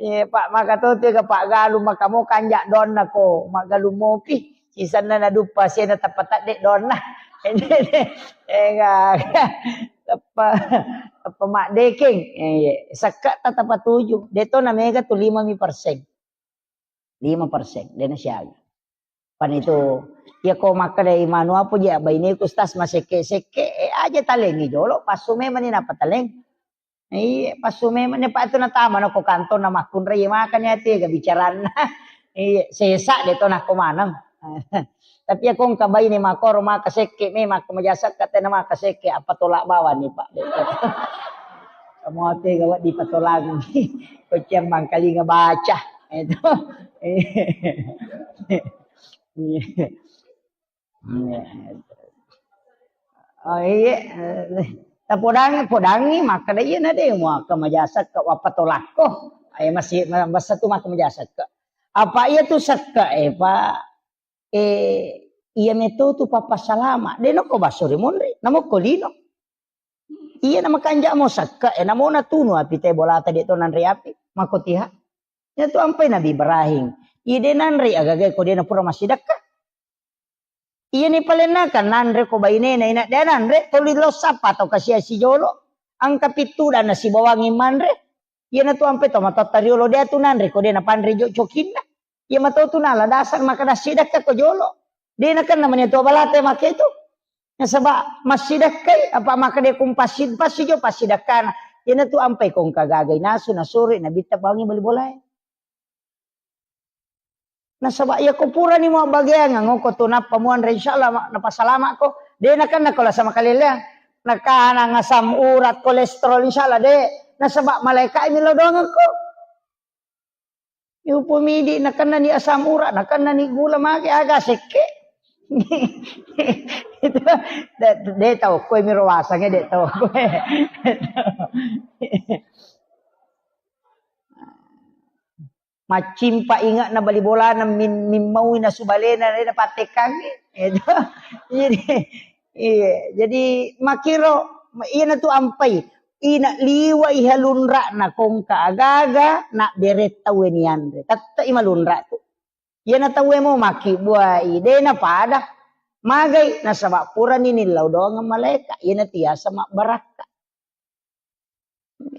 iya, Pak, maka tu tiga Pak Galuh, maka mau kanjak donna ko, Mak Galuh mopi. Sisanna naduppa sena tappa tadde donna. Enggak. Tappa, tappa mak dekeng. Eh, iya. Sekke ta tappa tuju. De to na mega tu lima mi persen. Lima persen, de nasiaga. Pan itu, iya ko makkeda imanu apa je, baineku, Ustaz, masekke-sekke, eh, aja talengi jolo, passu memang ni napa taleng. Iya, passu memang ni, Pak, itu natama na ko kantor na makkunrai, iya, makanya tega bicaranna. Iya, sesa de to nako maneng. Tapi iya ko engka baine makoro maka sekke, memang ko majasa ka tena maka sekke, apa tolak bawang ni, Pak. Kamu tega wedding patolangi. Ko cemmang kalinga baca. Itu. Iya. Oh, iya. Tapodangi, podangi, makkeda iya na de, maka majasa ka, apa tolakko. Ayo masih, masa tu maka majasa ka. Apa iya tu sekka, eh, Pak? Eh, iya meto tu papa salama. De noko baso ri monri, namo ko lino. Iya na makanja' mo sekke', e, namo natunu api te bolata de' to nanre api, makotiha. Iyatu ampai Nabi Ibrahim. Iya de' nanre agaga ko de' napura massidekka. Iyani palennakang nanre ko bainena ina de' nanre, toli lo sappa to kasia sijolo. Angka pittu dan nasibawangi manre. Iyanatu ampai to matotta riolo de' atu nanre ko de' napanre jo cokinna. Iya matotu nala dasar makkeda sidekka ko jolo. De' nakenna mani tua balata makke tu. Nasaba massidekkai apa makkeda kumpassi passi jo passidekkana. Iyanatu ampai ko engka gaga inasu nasuro nabitta bawangi bali bolae. Nasaba iya ko purani mo bagiangang ko tu nappa muanre insyaallah ma-, napasalama'ko. De' nakenna ko lasa makaleleang. Nakanang asam urat, kolesterol insyaallah de'. Nasaba malaika' mi lo doangengko. Upomidi nakennani asam urat, nakennani gula mage aga sekke. Itu de', de' tau koe miro wasange de' tau koe. Maccimpa inge'na bali bolana min-, mimmaui nasu balena, de' napattekkangngi. Itu. Jadi, iya, jadi makkiro, iyanatu ampai. Ina liwa iha lunra'na kongka agaga, na bere tauwe nianre. Tette'i malunra' tu. Iyana tauwe mo makkibbuai, de' napada. Magai, nasaba purani nillau doangeng malaika. Iyana tiasa mabbarakka.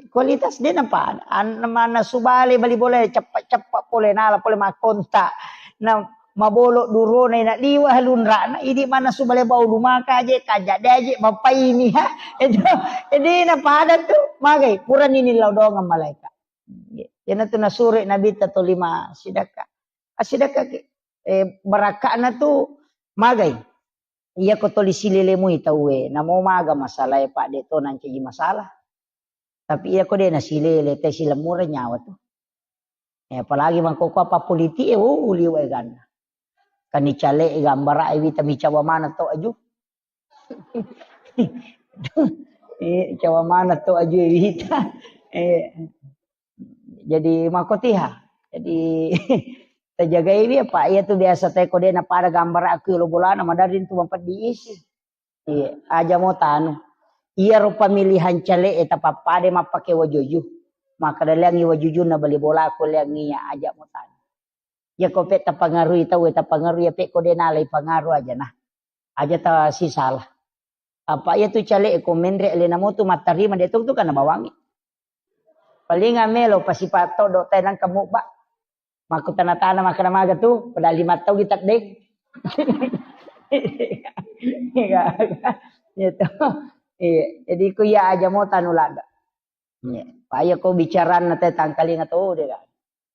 Kualitas de' napada. An-, mannasu bale bali bolae ceppa-ceppa pole nala pole makkonta. Na mabolo durona ina liwa lunra'na, idi mannasu bale bau lumaka aje, kaja de' aje, mapaini ha. Itu, de' napada tu, magai, purani nillau doangeng malaika. Iyanatu nasuro nabitta toli massidekka. Assidekkaki. Eh, barakka'na tu magai. Iya ko toli silele mui tauwe, namo maga masalae, Pak, de' to nancaji masalah. Tapi iya ko de' nasilele, te silemmureng nyawa tu. Eh, apalagi mangkoko apa politik e, oh, liwa eganna. Kani cale e gambara e wita micawa mana to aju. Eh, cawa mana to aju e wita. Eh, jadi makotiha. Jadi tajagai wi apa iya tu biasa te ko de' napada gambara aku lo bolana madari tu mampeddi isi. Iya, aja mo tanu. Iyaro pemilihan cale e tapappada mappake wajuju. Maka daleangi wajujunna bali bola ko leangi iya aja mo tanu. Iya ko pe tapangarui tau e tapangarui iya pe ko de' nalai pangaru aja nah. Aja ta sisala. Apa iya tu cale e ko menre alena mo tu mattarima de' tu tu kana bawangi. Paling amelo pasipa todo te nangka mubba. Makkutana-tana makkeda maga tu, padahal lima tau kita deng. Iya, iya. Iya to. Iya, jadi ku iya aja mo tanu ladda. Iya. Pa iya ko bicaranna te tangkalinga to de' kan.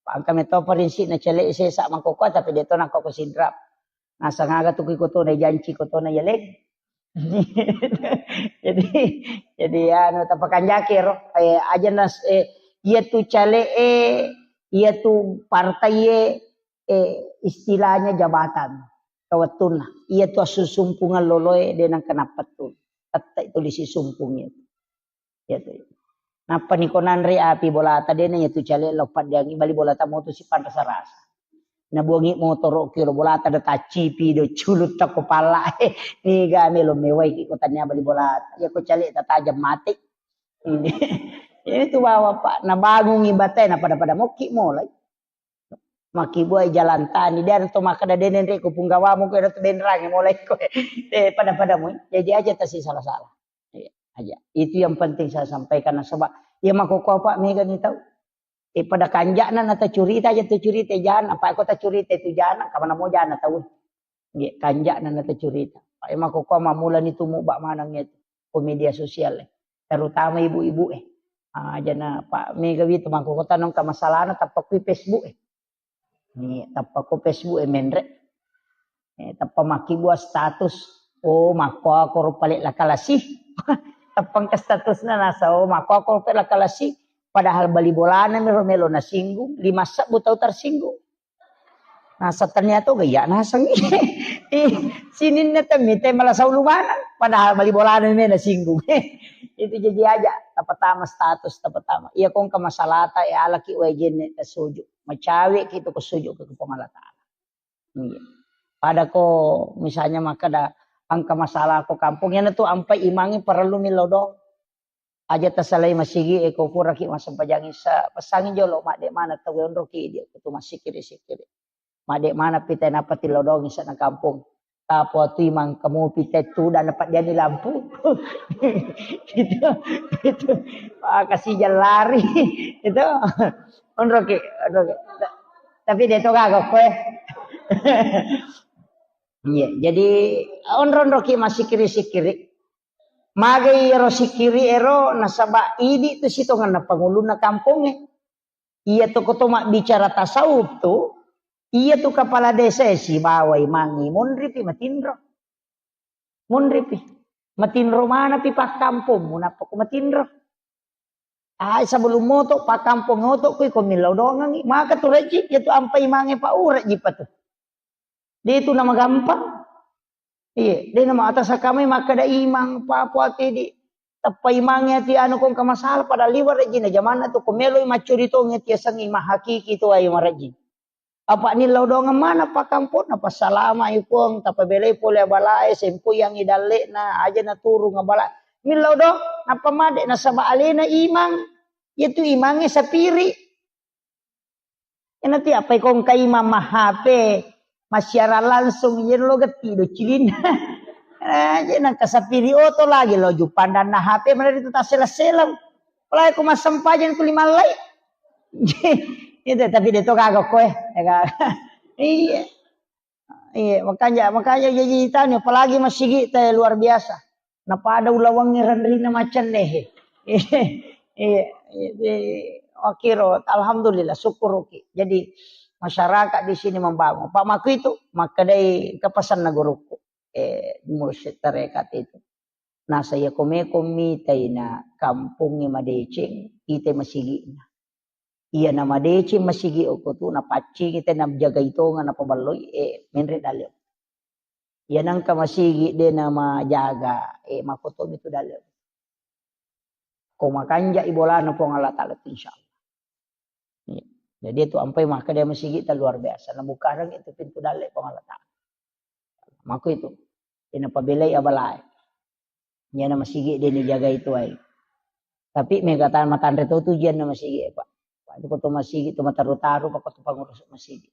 Pa engka meto prinsipna cale sesa mangkoko tapi de' to nangkoko sidrap. Naseng aga tu ku ikotona janci kotona yaleng. Jadi, jadi anu tapakanjaki ro, eh, aja nas-, eh, iya tu cale e, iya tu partai e, eh, istilahnya jabatan, kawettunna. Iya tu assusumpungeng loloe de' nengka nappettu. Tette' tuli sisumpung iya tu. Iya tu. Nappa niko nanre api bolata de' na iya tu cale lao paddeangi bali bolata moto sipanrasa-rasa. Nabuangi motoro ki lo bolata da taccipi do culutta ko palla. Niga melo mewai ki ko tania bali bolata. Iya ko cale tatajam mate. Ini. Itu bawa, Pak. Nabangungi batae na pada-pada mokki molai. Makkibuai jalan tani, de' to makkeda de' nenre ko punggawamu ko de' to benrangi mulai ko. Eh, pada-pada mu. Jadi aja tasi salah-salah. Iya, aja. Itu yang penting saya sampaikan nasaba iya makkoko apa mega ni tau. Eh, pada kanja'na na tacurita aja tacurita jana, apa ko tacurita itu jana, kamana mo jana tau. Nggih, kanja'na na tacurita. Pak, e, makkokko mammulani tumu ba maneng e ko media sosial e. Terutama ibu-ibu e. Ah, jana Pak mega wi tu makkokko tanong ka masalahna tappa kui Facebook e. Ni tappa ko Facebook e menre. Eh, tappa makkibua status. Oh, makko ako ro pale lakalasi. Tappa engka statusna nasa, oh, makko ako ro pale lakalasi. Padahal bali bolana mero melo nasinggung, lima sebbu tau tersinggung. Naseng tania to gaya naseng. Ih, sininna temmi te malasau lumaneng. Padahal bali bolana me nasinggung. Itu jadi aja, tapatama status, tapatama. Iya kongka masalata, e alaki wae jenne tasuju. Macawe ki tu ko suju ke Puang Allah Taala. Iya. Pada ko misalnya makkeda engka masalah ko kampung, yana tu ampai imangi parellu mi lodong. Aja tasalai masigi e, ko puraki massempajang isa, pesangi jolo madde mana tau onroki dia kutu masikiri-sikiri. Madde mana pita napa tilodong isa na kampung. Tapo tu imang kamu pita tu dan dapat dia lampu. Itu, itu. Wah, kasih jalan lari. Itu. Onroki, onroki. Tapi dia to gaga koe. Iya, jadi onro-onroki masikiri-sikiri. Magai ero sikiri ero nasaba idi tu sitongenna pangulunna kampongnge. Iya tu koto mabbicara tasawuf tu, iya tu kepala desa e sibawa imangnge monripi matinro. Monripi. Matinro manapi pakkampongmu nappa ko matinro. Ai sebelum moto pakkampong oto kui ko millau dongangi. Maka tu rejji, iya tu ampai mange pa urejji pa tu. De tu nama gampang. Iya, de nama atas kamai makkeda imang papo ati di teppa imangnge ati anu kong ka masalah pada liwa rejji na jamanna tu ko meloi maccuri tong ati aseng imang hakiki tu ai marejji. Apa nillau dongeng mana pakkamponna passalama i Puang, tapabelai pole abalae, sempoyangi dalle'na, aja naturung abala. Millau do, nappa made nasaba alena imang, iya tu imangnge sapiri. Iyana tu apa ikong ka imang ma H P, massiarang langsung, iya lo getti do cilinna. Eh, je nang kasapiri oto lagi lo jupandanna H P mana itu tasseleng-seleng. Apalagi ko massempajang tu limallai. Itu tapi de to gaga koe. Iya. Iya, makanya, makanya jadi tanya, apalagi masigi te luar biasa. Napada ulawangngi renrina macenne. Iya, iya, iya, makiro, alhamdulillah, syukuruki. Jadi masyarakat di sini membangun. Pak Maku itu, makkedai kepesanna guruku. Eh, mursyid tarekat itu. Nasa iya ko meko mitai na kampongnge madeceng, ite masigi'na. Iya na madeceng masigi okko tu, napaccingi te najagai tonga napaballoi, eh, menre dalle. Iya nangka masigi de namajaga, eh, makotomi tu dalle. Ko makanja i bolana Puang Allah Ta'ala tu, insya Allah. Iya. Jadi itu ampai maka dia masigi ta luar biasa. Nabukareng itu pintu dalle Puang Allah Ta'ala. Mako itu. Ina pabelai abalae. Iyana masigi de nijagai tuai. Tapi mega tan matanre to tujuanna masigi, Pak. Pak, itu ko to masigi tu mataru-taru, Pak, ko to pangurus masigi.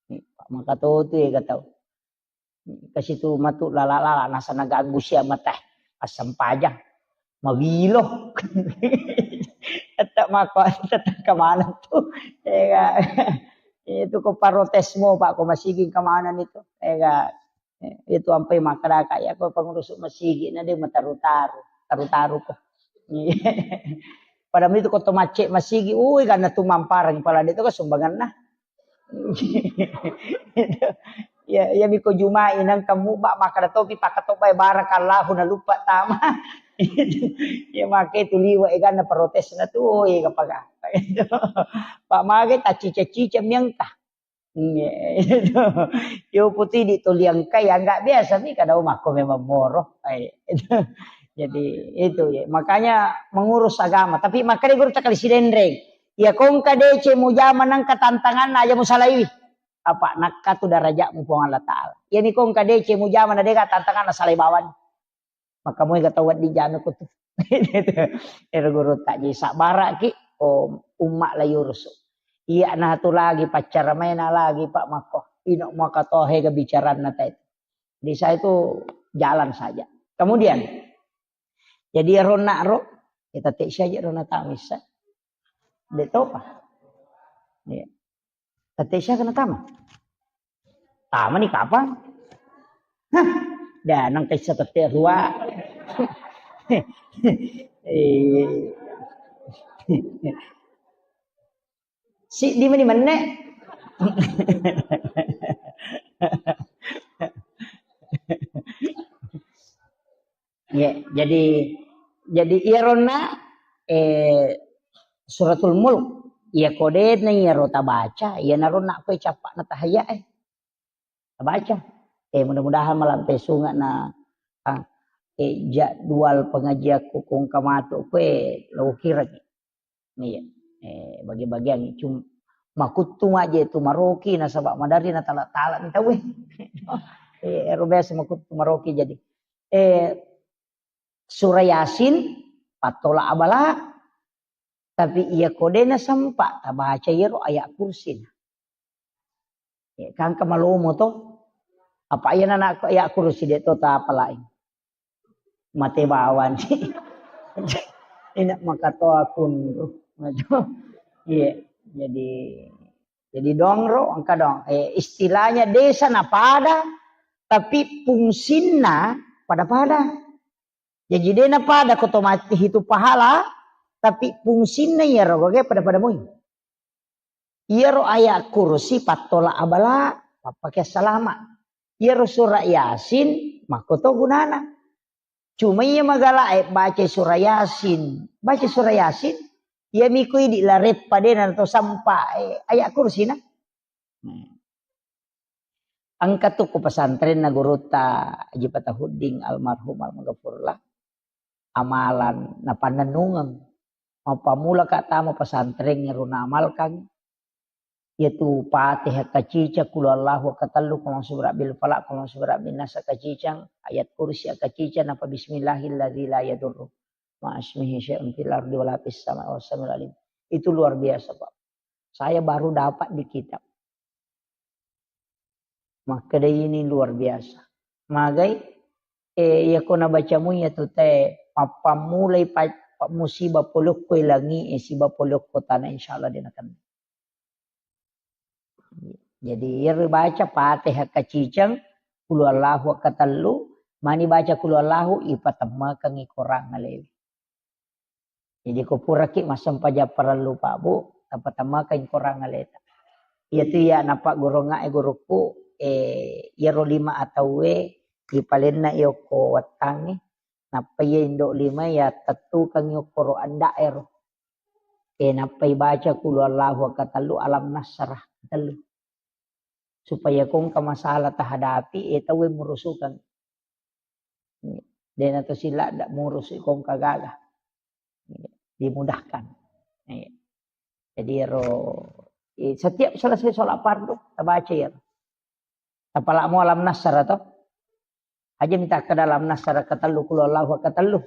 Pak, maka to tu ega tau. Kasi tu matu lala-lala, nasa naganggu sia mata. Assempajang. Mawilo. Tetap mako, tetap kemana tu. Ega. Itu ko parotesmu, Pak, ko masigi kemana itu. Ega. Eh, itu ampai makkadaka, iya ko pangurus masigi na de mataru-taru, taru-taru ko. Pada itu ko to macce masigi, ui, karena tu mamparang pala de to ko sumbanganna. Ya, ya miko Jumai nang kamu bak makkada topi pakatobai barakallahu na lupa tama. Ya make tu liwa e ganna protes na tu, ui, kapagapa. Pak mage tacica-cica miangka. Iya, itu. Yo putih ditoliangkai, ya nggak biasa nih kada makko memang moro. Eh, itu. Jadi itu ya. Makanya mengurus agama. Tapi makanya guru tak kali sidenreng. Ya kongka dece mujama nangka tantangan aja musalaiwi. Apa nakka tu darajatmu Puang Allah Ta'ala. Ya ni kongka dece mujama na dega tantangan na salai bawani. Maka moi ga tau wedding jame ko tu. Ero guru tak jadi sabara ki, oh, umma la yurusu. Iya na tu lagi pacara maina lagi Pak Mako. Ino maka tohe ga bicaranna tai. Di saya itu jalan saja. Kemudian, jadi ero nak ro, kita tek saja ro na tamisa. De topa. Iya. Tette siaga natama? Tama ni kapang? Hah, da nang kaisa tette rua. Eh. Siddi mani menne. Ya, jadi, jadi iyaronna, eh, Suratul Mulk, iya kodena iyaro tabaca, iyanaronna koe cappa'na tahayya e. Tabaca. Eh, mudah-mudahan malampe sunga na, ah, eh, jadwal pengajianku kongka matu koe lo kiraki. Iya. Eh, bagi-bagian cum-, makuttu maje tu maroki nasaba madari na tala-tala ni tau e. Eh, ero biasa makuttu maroki jadi. Eh, Surah Yasin, pattola abala. Tapi iya ko de' nasempa tabaca iyaro ayat kursi. Ya, kan engka malomo to. Apa iya nana ayat kursi de' to tapalai. Mate bawang. Ina makatoa kunru. Iya, jadi jadi dongro engka dong. Eh, istilahnya desa napada tapi fungsinna pada-pada. Jaji de' napada ko to mati hitu pahala, tapi fungsinna iyaro gage pada-pada moi. Iyaro ayat kursi pattola abala, pappake salama. Iyaro surah Yasin, makko to gunana. Cuma iya magala e baca surah Yasin, baca surah Yasin, iya miko idi lareppa de' na to sampa e ayat kursi na. Hmm. Engka tu ko pesantrenna gurutta Haji Fatahuddin almarhum almaghfurlah. Amalan napannennungeng. Mappammula ka tama pesantren ero naamalkan. Yaitu Fatihah kaciceng, Qul Huwallahu katellu, Qul A'udzu Birabbil Falaq, Qul A'udzu Birabbin Nas kaciceng, ayat kursi kaciceng, napa bismillahilladzi la yadurru ma'asmihi syai'un fil ardi wala fis sama'i wa huwas samiul alim. Itu luar biasa, Pak. Saya baru dapat di kitab. Makkeda ini luar biasa. Magai, eh, iya ko nabacamu iya tu te, mappammulai pa-, pa-, musibah polokko langi, eh, siba polokko tanah, insya Allah de' nakenna. Jadi, iyaro baca Fatihah kaciceng, Qul Huwallahu katellu, mani baca Qul Huwallahu, ipatemmakengngi korang alewe. Jadi ko puraki massempajang parellu, Pak Bu, tapatammakeng korang aleta. Iyatu iya napaggurungngae gurukku, eh, iyaro lima atauwe ipalenna iyokko wettangnge, nappa iya indo lima iya tettukeng iyokko ro anda'ero. Eh, nappa ibaca Qul Huwallahu katellu, Alam Nasrah katellu. Supaya ko engka masalah tahadapi, eh, tauwe murusukeng. Dena to sila ndak murus ko engka gaga. Dimudahkan. Iya. Jadi ro, eh, setiap selesai sholat fardu, tabaca ya. Tapalamo Alam Nasrah to. Aja minta ke dalam Nasrah katellu, Qul Huwallahu katellu.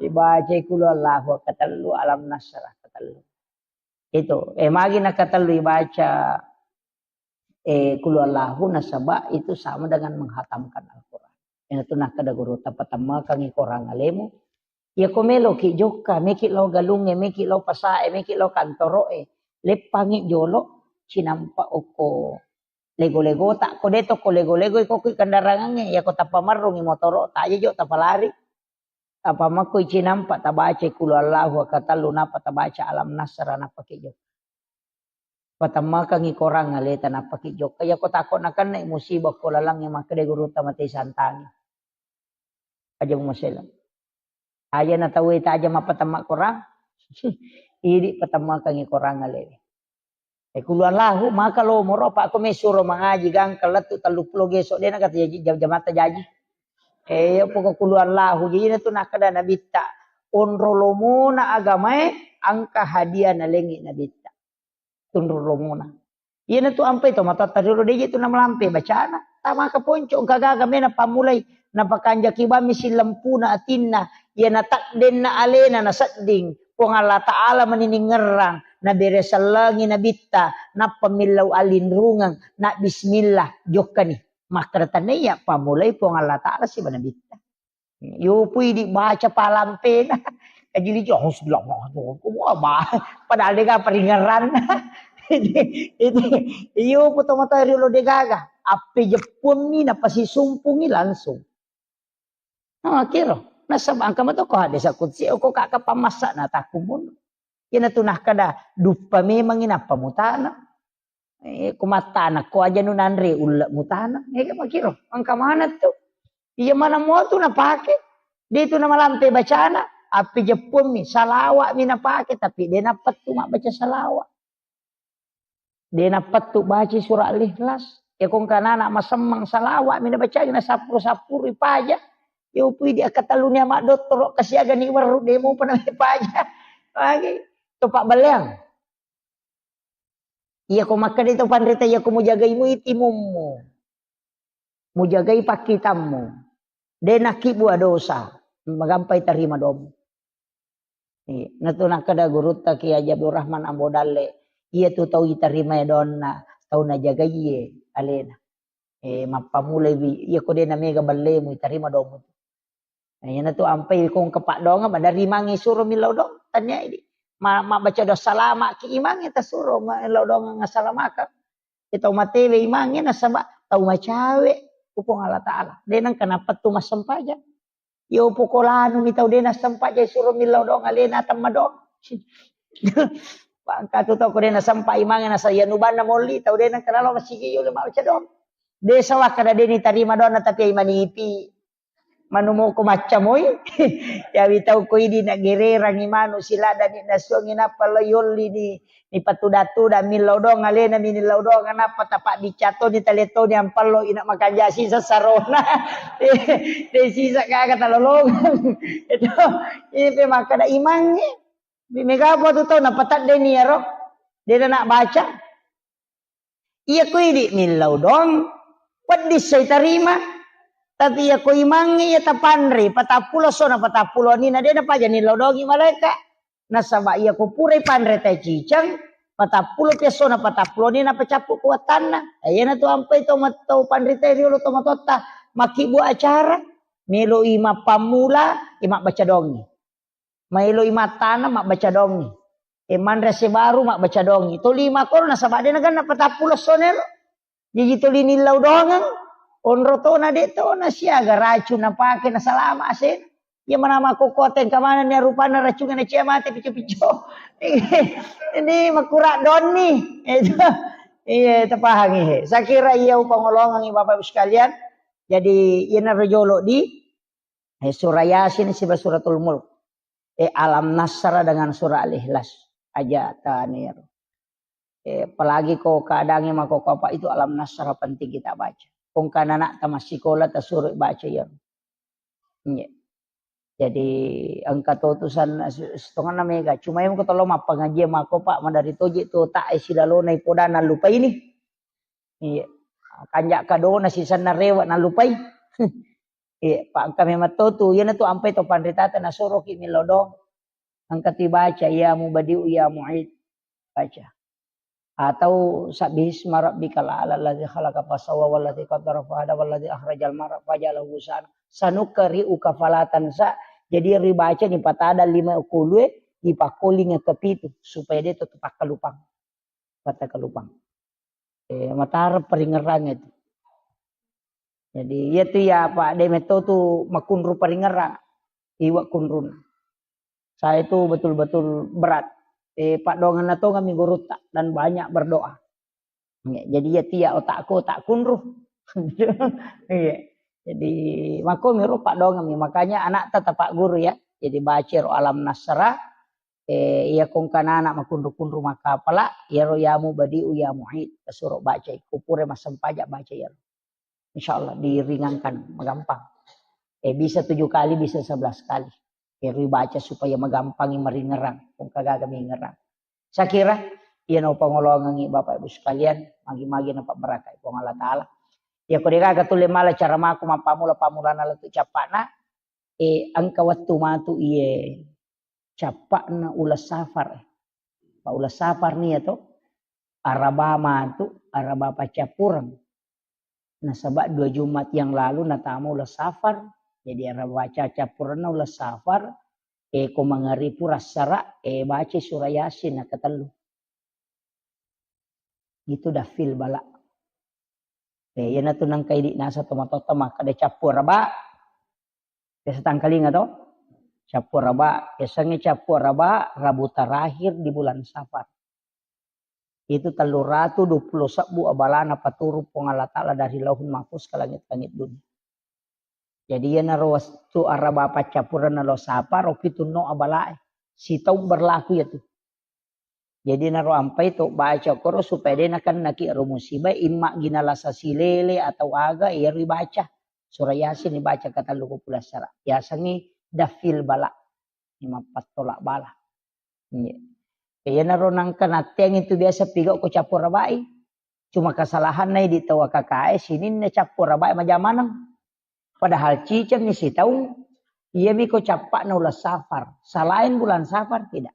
Ibaca Qul Huwallahu katellu, Alam Nasrah katellu. Itu, eh, magi nakatellu ibaca, eh, Qul Huwallahu, nasaba itu sama dengan menghatamkan Al-Quran. Iyanatu nakkeda guru, tapatammakengngi korang alemu. Iya ko meloki jokka, meki lao galungnge, meki lao pasae, meki lao kantoroe, leppangi jolo, cinampa okko lego-legota, ko de to ko lego-lego, iko ki kendarangangnge, iya ko tapamerrungi motoro'ta, aja jo tapalari. Apa makko icinampa tabaca Qul Huwallahu katellu, nappa tabaca Alam Nasrah, nappa ki jokka. Patammakengngi korang aleta, nappa ki jokka. Iya ko tako nakenna musibah ko lalangnge, makkeda gurutta mate santangi. Aja mumasela. Aja na tauwe taja mappatamma korang. Idi patammakengngi korang alewe. Eh, Qul Huwallahu, maka lo moro, apa ko mesuro mangaji, gangka lettu telluppulo geso, dena kata jaji, jam-, jamatta jaji. Eh, iya poko Qul Huwallahu, jadi na tu nakkeda Nabitta, onro lomona agamae, engka hadiah nalengi Nabitta. Tunru lomona. Iyanatu ampai to matoatta riolo, deje tu namalampe bacana. Tamaka ponco, engka gaga mena pammulai. Napakanjaki bammi sillempuna atinna. Iyana taddenna alena nasedding. Puang Allah Ta'ala maniningerrang. Nabere sellengi nabitta. Nappa millau alinrungeng. Na bismillah. Jokkani. Makkeda tennaiya pammulai Puang Allah Ta'ala siba nabitta. Yopu idi baca palampena. Kajili jo, "Auzubillahi minasyaitonir rajim." Wah, bah. Padahal degaga paringerranna. Itu, itu, yopu to matoa riolo degaga. Appe jeppuammi napasisumpungi langsung. Nah, kiro. Nasaba engka mato ko hadis kutsi, ko kaka pamassa na takkumun. Iyanatu nakkeda, duppa memangngi nappa mutana. Eh, ko mattana ko aja nu nanre ulle mutana. Eh, makiro, engka maneng tu. Iya maneng mua tu napake. De tu namalampe bacana, api jeppuammi, salawa'mi napake, tapi de nappettu mabbaca salawat. De nappettu baca surah Al-Ikhlas. Ya ko engka anak masemmeng salawa'mi nabacai, nasappuru-sappuru ipaja. Ya upui di akkatelluni ama dottoro kasiaga ni werru de mopa na paja. Lagi. Topa baleang. Iya ko makkeda to panrita, iya ko mujagai mui timummu. Mujagai pakkitammu. De nakkibua dosa. magampai tarima doang. Iya, natu nakkeda gurutta Kiai Haji Abdul Rahman Ambo Dalle, iya tu tau itarimai doanna, tau najagaiye alena. Eh, mappamulai wi, iya ko de namega ballemu, itarima doang. Nah, iyanatu ampai ko engka paddoangeng, maderri mangi suro millau doang, tania idi. Ma-, mabbaca doa salama ki imangnge tasuro, ma-, millau doang assalamakang. Iya tau matewe imangnge nasaba tau macawe ku Puang Allah Taala. De nengka napettu massempajang. Yo poko lanu mi tau de nasempa jai suro millau doang alena temma doang. Bangka tu tau ko de nasempa imangnge nasa iya nubanna molli tau de nengka nalo masigi yo le mabbaca doang. De sawah kada de nitarima doang tapi ai manipi. Manu moko macca moi. Yawi tau ko idi na gererangi manu siladani nasuangi nappa lo yolli ni. Nipatuda-tuda millau doang alena mi nillau doang nappa tapabbicca toni tale toni ampallo ina makanja sisa sarona. De sisa gaga talolongang. Itu ipe makkeda imangnge. Mega apa tu tau napatadde ni ero. De na baca. Iya ko idi millau doang. Peddi sai tarima. Tapi iya ko imangnge iya tapanre patappulo sona patappulo ni na de napaja nillau doangi malaika. Nasaba iya ko purai panre tai ciceng, patappulo piassona patappulo ni napacappu kuatanna. Iyana tu ampai to mat-, to panre tai riolo to matotta, makkibbu acara, meloi mappammula, e mabbaca dongi. Maeloi mattana mabbaca dongi. E manre sebaru mabbaca dongi. To lima koro nasaba de naganna patappulo sona elo. Jaji tuli nillau doangeng, onro tona de tona siaga racung napake nasalama asena. Iya manama kokkote engka manenni rupanna racungnge nacia mate picco-picco. Ini makura donni. Itu. Iya, tapahangi he. Saya kira iya upangolongangi Bapak Ibu sekalian. Jadi iyana rojolo di eh, surah Yasin siba suratul Mulk. Eh, Alam Nasrah dengan surah Al-Ikhlas. Aja tanero. Eh, apalagi ko keadaannya mako apa itu Alam Nasrah penting kita baca. Kong kana anak tamat sekolah tasuruh baca ya. Iya. Jadi engka to tusan setengah mega. Cuma yang ketolo mappangaji mako Pak madari toje to tak eh, silalona ipodana lupa ini. Iya. Kanja kadona sisanna rewa nalupai. Iya, Pak engka memang to tu. Iya na tu ampai to panritata nasoroki milodong. Engka tu baca ya mubadiu ya muid. Baca. Atau sabbihisma rabbikal a'la alladzi khalaqa fasawwa walladzi qaddara fahada walladzi akhrajal mar'a fajalahu ghusaa'an. Sanuqri'uka fala tansa. Jadi ribaca ni patada lima kulue dipakkolinga kepitu supaya dia tetap pakkalupang. Pattakalupang. Eh, matara paringerrang itu. Jadi iya tu ya Pak de metto tu makunru paringerrang. Iwa kunrun. Saya itu betul-betul berat. Eh, paddoangenna tongeng mi gurutta dan banyak berdoa. Ya, jadi iya tu ya otakku otak kunru. Iya. Jadi mako miro paddoangeng mi makanya anak tetap guru ya. Jadi baca ro Alam Nasrah, eh, iya kongkana anak makunru-kunru makapala, iyaro ya mubadiu ya muid, tasuro baca, kupure massempajang baca iyaro. Insya Allah diringankan, magampang. Eh, bisa tujuh kali, bisa sebelas kali. Iyaro baca supaya magampangi maringerang, kongka gaga mingerang. Saya kira, iya no pangolongangi Bapak Ibu sekalian, magi-magi na pabarakai Puang Allah Ta'ala. Ya ko degaga tulle mala cara mako mappamula-pamulana lettu cappana, eh, engka wettu matu iye cappa'na uleng safar. Pa uleng safar nia to, araba matu, araba paccappureng. Nasaba dua Jumat yang lalu natama uleng safar, jadi araba paccappurengna uleng safar, eh, ko mangaripu rassara, eh, baca surah Yasin nakatellu. Gitu dafil bala. Eh, iyanatu nengka idi nasa tomatoatta makkeda cappu araba. Biasa tangkalinga to? Cappu araba, biasanya cappu araba Rabu terakhir di bulan Safar. Itu tellu ratu dua puluh sebbu abalana paturu Puang Allah Ta'ala dari Lauhul Mahfuz ke langit-langit dunia. Jadi iyanaro wettu araba paccappureng nalo Safar, ro pitunno abalae. Sitaung berlaku iyatu. Jadi naro ampai to baca koro supaya de nakennaki ro musibah, imma gina lasa silele atau aga, iyaro ibaca. Surah Yasin ibaca katellu ko pulassara. Yasengngi dafil bala. Imappattolak bala. Iya. Iyanaro nangka natteang itu biasa pigau ko cappu arabai. Cuma kesalahanna di tau A K K E sininna cappu arabai majamaneng. Padahal cicengni sitaung Iyami ko cappa'na uleng Safar. Selain bulan Safar, tidak.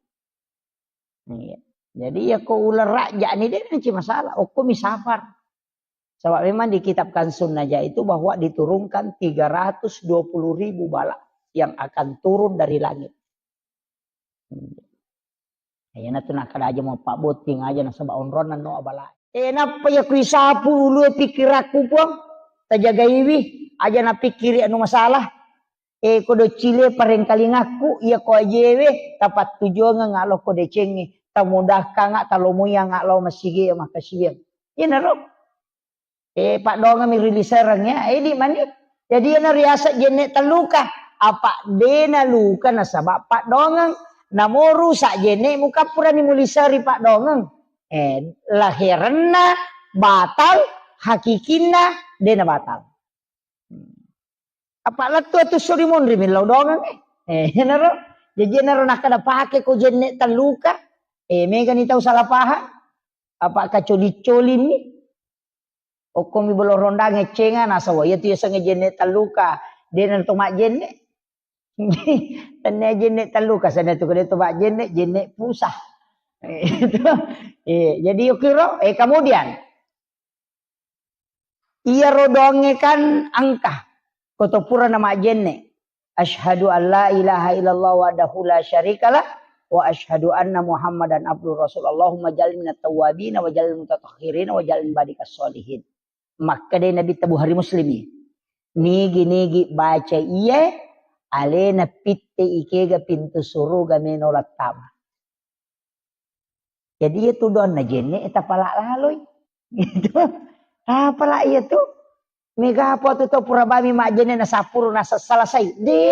Iya. Jadi, iya ko uleng Rajab ni, de' nanti masalah. Okko mi Safar. Sebab memang di kitab Kanzun Najah itu bahwa diturunkan tiga ratus dua puluh ribu bala yang akan turun dari langit. Iyana tu nakkeda aja mau pabbotting aja nasaba onronna no abala. Eh, nappa iya kuisapu ulue pikirakku, Puang. Tajagaiwi, aja napikkiri anu masalah. Eh, ko doccile parengkalingakku, iya ko ajewe, tapattujuangeng alo ko decengnge, tamudahkanga, talomoianga lao masigi makkasiwiang. Iyanaro. Eh, paddoangeng mi rilisareng ya, eh, di mani. Jadi, iyana riaseng jenne telluka. Apa dena luka nasaba paddoangeng. Namo rusak jenne muka purani mulisari paddoangeng. Eh, laherenna batal, hakikinna dena batal. Apa lettu atu suri monri millau doangeng, eh. Eh, iyanaro. Jadi, iyanaro nakkeda pake ko jenne telluka. Eh, megani tau salah paham. Apa kacoli-colini. Okkomi bolo rondang eccenga, nasaba iyatu yasengnge jenne telluka, dena to majjenne. Tennia jenne telluka, sana tu kode to majjenne, jenne pusah. Eh, itu. Eh, jadi okiro, eh, kemudian, iyaro doangnge kan engka, ko to pura na majjenne. Asyhadu an la ilaha illallah wahdahu la syarikalah, wa asyhadu anna Muhammadan abduhu rasul. Allahumma ja'alni minat tawwabin wa ja'alni mutatahhirin wa ja'alni ibadikas sholihin. Makkedai Nabitta, Bukhari Muslim i, nigi-nigi baca iye, alena pitte ikega pintu suruga meno lattama. Jadi, iya tu doanna jenne, eh, tapala laloi. Gitu. Tapala iya tu. Mega apa tu tau pura bami majjenne na sapuru na selesai. De.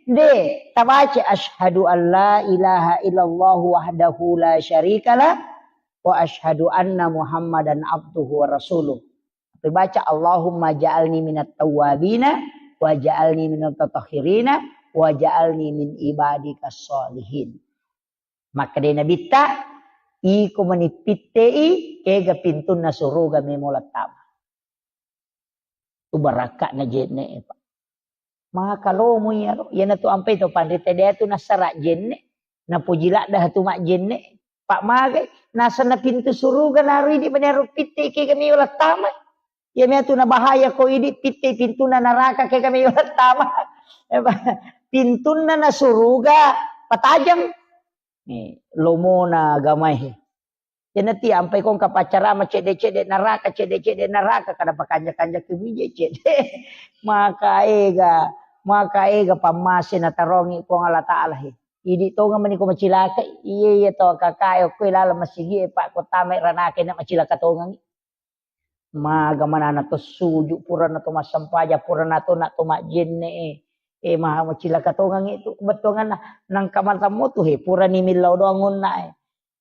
De. Tabaca, asyhadu an la ilaha illallah wahdahu la syarikalah, wa asyhadu anna Muhammadan abduhu wa rasuluh. Tapi baca, Allahumma ja'alni minat tawwabina, wa ja'alni minat tatahhirina, wa ja'alni min ibadikas sholihin. Makkedai Nabitta, iko mani pittei, kega pintunna suruga memo lattama. Tu barakka'na jenne, Pak. Maka lomo iyaro, iyanatu ampai to panrita de tu nassara jenne, napoji ladda tu majjenne. Pak magai, nasenna pintu suruga narui di menero pitte kega meo lattama. Iya mea tu nabahaya ko idi pitte pintunna naraka kega meo lattama. Pintunna na suruga patajang. Eh, lomona agamae. Iyanati ampai ko engka paccarama cedde-cedde naraka, cedde-cedde naraka, kada pakanja-kanja ki wije cedde. Maka ega, maka ega pammase natarongi Puang Allah Taala he. Idi tonga mani ko macilaka, iye, iye to kakae okko laleng masigi e, Pak, ko tamai ranake na macilaka tongangi. Maga manana to suju, purana to massempajang, purana to na to majjenne e. E, maha macilaka tongangi tu, bettuanganna nangka matammu tu he, purani millau doang onna e.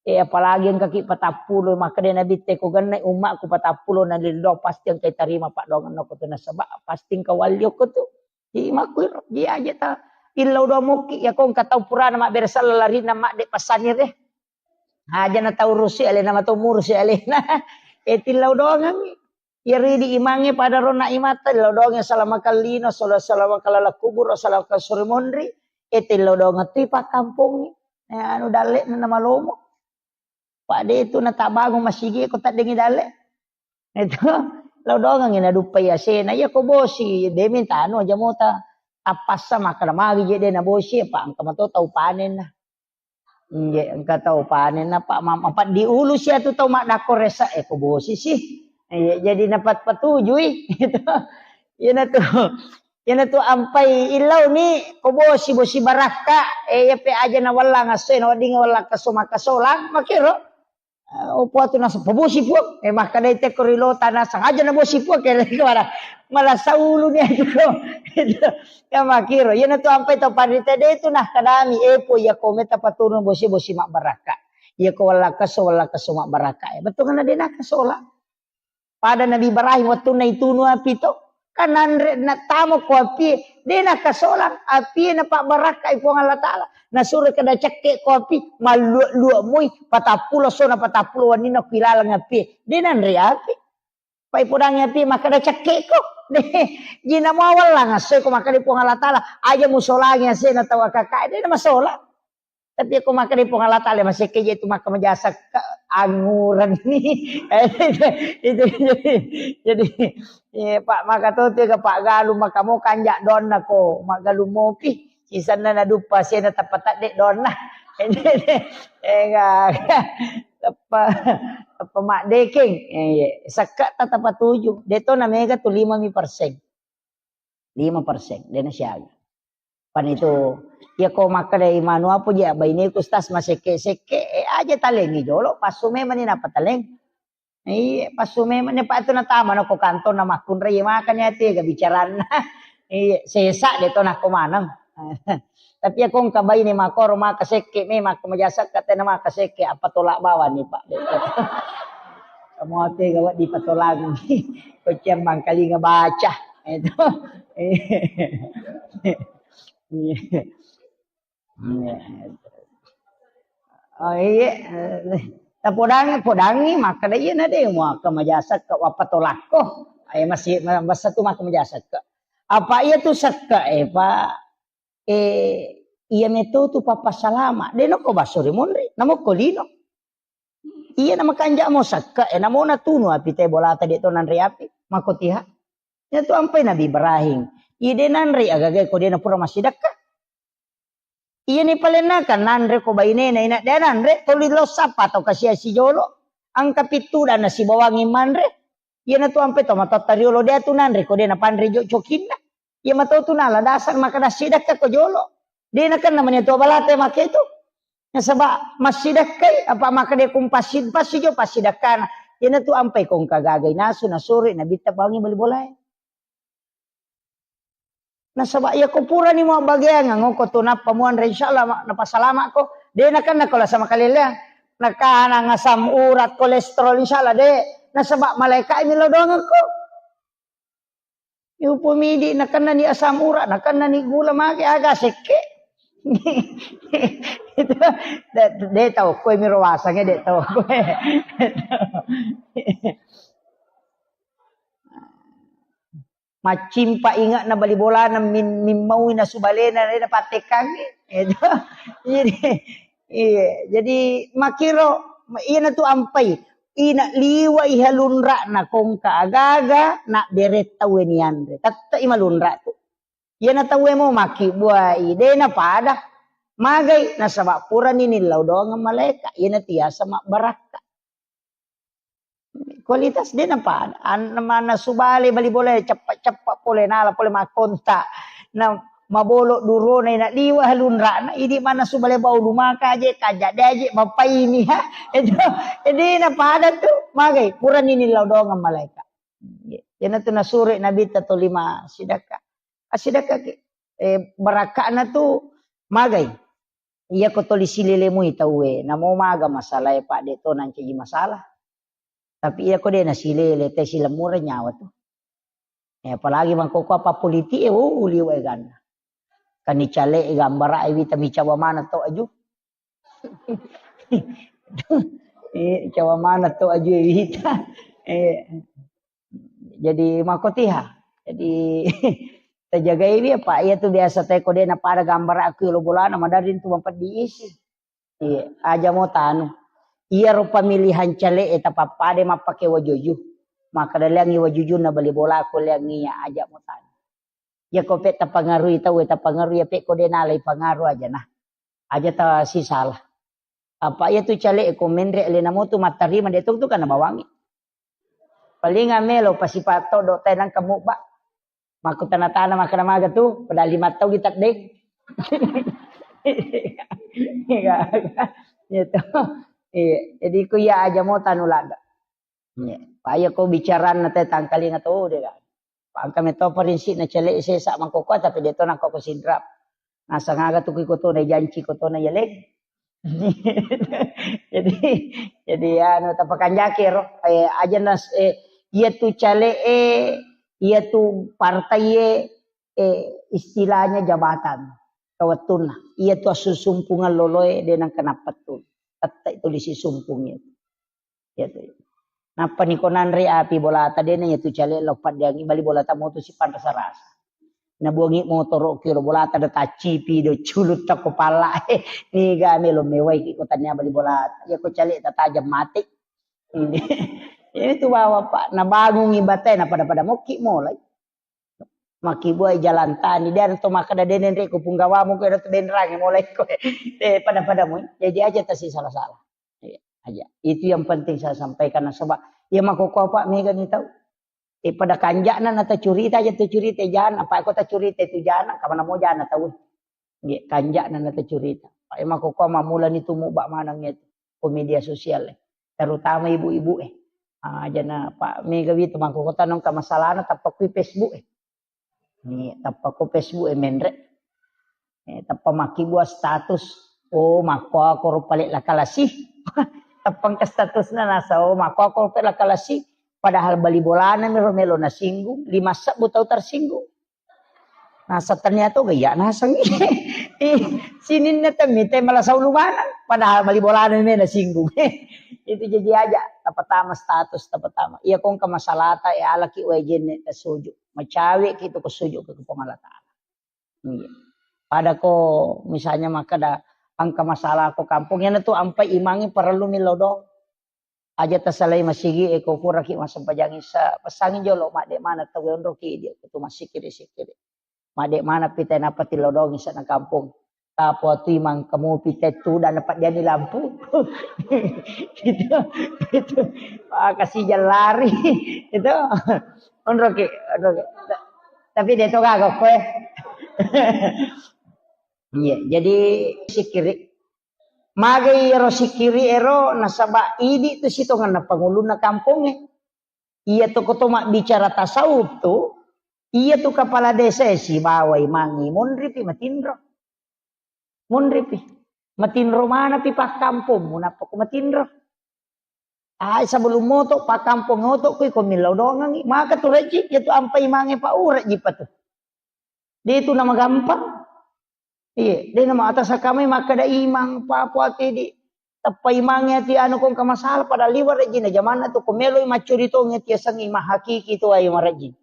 E, apalagi engkaki patappulo, makkeda Nabitte ko genne ummaku patappulo na lildo, pasti engka tarima paddoangenna ko tu nasaba, pasti engka walli okko tu. Imakku iro, dia aja ta illau doang mukki, ya ko engka tau purana mabbere sella larinna madde passanire. Aja na tau rusi alena, mato murusi alena. E, tillau doangangi. Iyaro idi imangnge pada rona imatta, tillau doangi salama kallino, sala-, salama kalala kubur, salama kasuri monri. E, tillau doangang tu pakkampongngi. E, anu dalle na namalomo. Pak de tu natabangung masigi ko taddengi dalle. Itu, lao doangengi naduppai asena. Iya ko bosi, de minta anu aja mota. Tappassa makkeda magi je de na bosi, apa engka mato tau panenna. Inje, engka tau panenna, Pak, ma-, apa diulu sia tu tau maddakko resa, e ko bosi sih. Iya, jadi napat patujui. Itu. Iyana tu. Iyana tu ampai illau ni ko bosi, bosi barakka, e, iya pe aja na wallang asso, na wedding wallang kaso makasolang, makero. Eh, opo atu naseng, "Pabosi, Puang." Eh, makkedai tekko ri lota naseng, "Aja nabosi, Puang," kere kemana? Malah saulu ni atu ko. Ya makiro, iyana tu ampai tau panrita de tu nah kadami, "Eh, Puang, iya ko meta paturun bosi, bosi mabbarakka. Iya ko wallakaso, wallakaso mabbarakka." Eh, betul kan de nakasola. Pada Nabi Ibrahim wettunna itunu api to, kan nanre nattama ko api, de nakasolang api, napabbarakkai Puang Allah Taala. Nasuro kada cekke ko api, mallua-lua moi, patappulo sona patappulo wenninna ko ilaleng api. De nanre api. Pai podangi api, makkeda cekke ko. Deh, jina mawallang asse ko makkeda Puang Allah Taala, aja musolangi asena tau akaka, de na masola. Tapi ko makkeda Puang Allah Taala, masekke je tu maka majasa ke anguran ni. Itu jadi, jadi, iya, Pak, maka to tiga Pak galu maka mo kanja donna ko, magalu mopi. Sisenna naduppa sena tappa tedde donna. Enggak. Tappa, tappa maddekeng. Eh, iya. Sekke ta tappa tuju. De to na mega tu lima mi persen. Lima persen. De na siaga. Pan itu, iya ko makkeda imanu apa je baineku stas masekke-sekke, eh, aja talengi jolo, passu memang ni napa taleng. Iya, passu memang ni, Pak, tu natama na ko kantor na makkunrai, iya, makanya tega bicaranna. Iya, sesa de to nako maneng. Tapi iya ko engka baine makoro maka sekke, me maka majasa ka tena maka sekke, apa tolak bawang ni, Pak. De to. Kamu tega wa dipatolangi. Ko ciang mangkalinga baca. Itu. Iya. Iya. Oh, iya. Tapodangi, podangi, makkeda iya na de, muaka majasa ke, apa tolakko. Ayo masih, masa tu maka majasa ke. Apa iya tu sekke, eh, Pak? Eh, iya meto tu papa salama. De noko baso ri monri, namo ko lino. Iya na makanja mo sekke, eh, namo natunu api te bolata de to nanre api. Mako tiha. Iya tu ampai Nabi Ibrahim. Iya de nanre agaga ko de na pura massidakka. Iya ni palenna kan nanre ko bainena ina de nanre toli lo sapa to kasia sijolo. Angka pittu dan nasibawangi manre. Iya na tu ampai to matotta riolo de tu nanre ko de na panre jo cokinna. Iya mato tu nala dasar maka dassidakka ko jolo. De na kan namanya tu balate make tu. Nasaba massidakkai apa maka de kum passi, passi jo passidakkana. Iya na tu ampai ko engka gagai nasu nasuri nabitta bawangi bali bolae. Nasaba iya ko purani mabbageang, ngoko tu nappa muanre, insyaallah ma-, napasalama ko. De nakenna ko lasa makaleleang. Nakana asam urat, kolesterol, insyaallah de. Nasaba malaika mi lo doangeng ko. Yupo midi nakenna ni asam urat, nakenna ni gula mage aga sekke. Itu de, de tau koe miro wasange de tau koe. Maccimpa inge'na bali bolana min-, mimmaui nasu balena, de napattekkangngi. Itu. Jadi, iya, jadi makkiro, iya na tu ampai. Ina liwa iha lunra'na kongka agaga, na bere tauwe nianre. Tette'i malunra tu. Iya na tauwe mo makkibbuai, de napada. Magai, nasaba purani nillau doangeng malaeka, iya na tiasa mabbarakka. Kualitas de napa, an-, mannasu bale bali bola ceppa-ceppa pole nala pole makkonta. Na mabolo durona ina liwa lunra'na, idi mannasu bale bau lumaka aje, kaja de aje, mapaini ha. Itu, de napada tu, magai, purani nillau doangeng malaeka. Iyana tu nasuro Nabitta tolima sidakka. Asidakka ki, eh, barakka'na tu magai. Iyako toli silele mui tauwe, namo maga masalae, Pak, de to nancaji masalah. Tapi iyako de nasilele, te silemmureng nyawa tu. Eh, apalagi mangkoko apa politik, eh, oh, liwa eganna. Kan icale gambara e wita micawa mana to aju. Eh, cawa mana to aju e wita. Eh, jadi makotiha. Jadi tajagai wi apa iya tu biasa te ko de napada gambara aku lo bolana madari tu mampeddi isi. Iya, aja mo tanu. Iyaro pamilihan cale'e tapappada mappake wajuju. Makkeda leangngi wajujunna bali bolaku leangngi iya, aja mo tanu. Iya ko pe tapangarui tauwe, tapangarui iya pe ko de nalai pangaru aja nah. Aja ta sisala. Apa iya tu cale'e ko menre alena mo tu mattarima de tu tu kana bawangi. Paling amelo pasipa todo tai nangka mubba. Makkutana-tana makkeda maga tu, padahal lima tau kita deng. Iya, iya, iya. Iya, jadi ku iya aja mo tanu ladda. Iya. Paya ko bicaranna te tangkalinga to de kan. Pangka meto prinsipna cele sesa mangkoko tapi de to nangkoko sidrap. Nasang aga tu ku iko to na janci ko to na yaleng. Jadi, jadi anu tapakanjaki ro, eh, aja nas, eh, iya tu cale e, iya tu partai e, eh, istilahnya jabatan kawettunna. Iya tu assusumpungan loloe de nang kenapa tu. Tette itu disisumpung itu. Iya tu. Nappa niko nanre api bolata, dena yatu cale lo paddiangi bali bolata moto si panrasa-rasa. Nabuangi motoro kiro bolata da taccipi do culutta ko palla. Niga melo mewai ki ko tania bali bolata. Ya ko cale tatajam mate. Ini. Ini tu bawa, Pak. Nabangungi batai na pada-pada mokki mulai. Makkibuai jalan tani, dan to makkeda denenre ko punggawamu ko tu denrangi mulai ko. Eh, pada-pada mu. Jadi aja tasi salah-salah. Iya, aja. Itu yang penting saya sampaikan, nasaba iya makkokkoe, Pak, mega ni tau. Eh, pada kanja'na na tacurita aja, tacurita jana, apa ko tacurita itu jana, kamana mo jana tau. Nggih, kanja'na na tacurita. Pak, iya makkokkoe mammulani tu mubba maneng itu ko media sosial, eh. Terutama ibu-ibu, eh. Ah, jana, Pak, mega wi tu makkokkoe tanong ka masalahna tappa kui Facebook, eh. Ni tappa ko Facebook e menre. Eh, tappa makkibua status. Oh, makkuakoro pale lakalasi. Tappa engka statusna nasa, oh, makkuakoro pale lakalasi. Padahal bali bolana miro melo nasinggung, lima sebbu tau tersinggung. Nasa ternyata gaya naseng. Ih, sininna temmite malah saulu maneng. Padahal bali bolana me nasinggung. Itu jadi aja, tapatama status, tapatama. Iya kongka masalata, ya alaki wae jenne tasuju. Macawe ki tu ko suju ke Puang Allah Taala. Iya. Pada ko misalnya makkeda engka masalah ko kampung, yana tu ampai imangi parellu millau doang. Aja tasalai masigi e ko puraki massempajang isa, pesangi jolo madde mana tau onroki dia tu masikiri-sikiri. Madde mana pita napa tillau doang isa na kampung. Tapo tu imang kamu pita tu dan dapat dia di lampu. Itu, itu. Wah, kasih jalan lari. Itu. Onroki, onroki. Tapi dia tu kagak kue. Iya, jadi sikiri. Magai ero sikiri ero nasaba idi tu sitongenna pangulunna kampongnge. Iya tu koto mabbicara tasawuf tu, iya tu kepala desa e sibawa imangi monripi matinro. Monripi. Matinro manapi pakkampongmu nappa ko matinro. Ai sebelum moto pakkampong oto kui ko millau dongangi. Maka tu rejji, ya tu ampai mange pa urejji pa tu. De tu nama gampang. Iya, de nama atas kami makkeda imang pa puati di tappa imangi ati anu kong ka masalah pada liwat rejji na jamanna tu ko meloi maccuri tongi ati aseng imang hakiki tu ai marejji.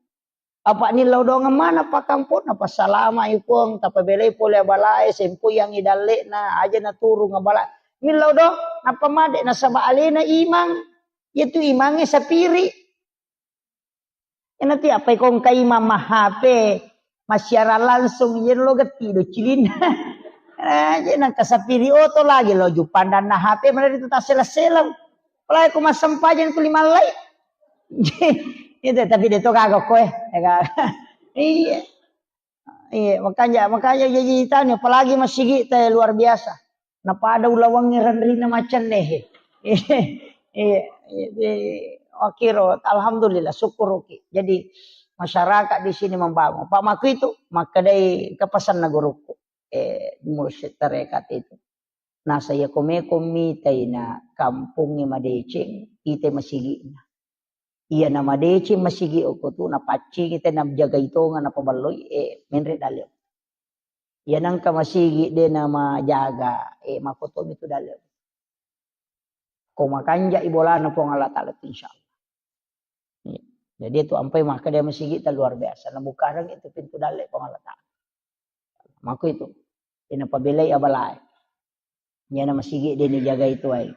Apa nillau doangeng maneng pakkamponna, passalama'i Puang, tapabelai pole abalae, sempoiangngi dalle'na, aja naturung abala. Millau doang, nappa madde nasaba alena imang, iyatu imangnge sapiri. Iyana tu appai kongka imang ma-H P, massiarang langsung, iyana lo getti do cilinna. Eh, je nangka sapiri oto lagi lo jupandanna H P, mana itu tasseleng-seleng. Apalagi ko massempajang tu lima lai. Itu, tapi de to gaga koe. Iya. Iya, makanya, makanya jadi tanya, apalagi masigi te luar biasa. Napada ulawangngi renrina macenne he. Iya, iya, iya, makiro, alhamdulillah, syukuruki. Jadi masyarakat di sini membangun. Pak Maku itu, makkedai kepesanna guruku. Eh, mursyid tarekat itu. Nasa iya ko meko mitai na kampongnge madeceng, ite masigi'na. Iya na madeceng masigi okko tu, napaccingi te najagai tonga napaballoi, eh, menre dalle. Iya nangka masigi de namajaga, eh, makotomi tu dalle. Ko makanja i bolana Puang Allah Taala tu, insya Allah. Iya. Jadi itu ampai makkeda masigi ta luar biasa. Nabukareng itu pintu dalle Puang Allah Taala. Mako itu. Ina pabelai abalae. Iyana masigi de ni jagai tuai.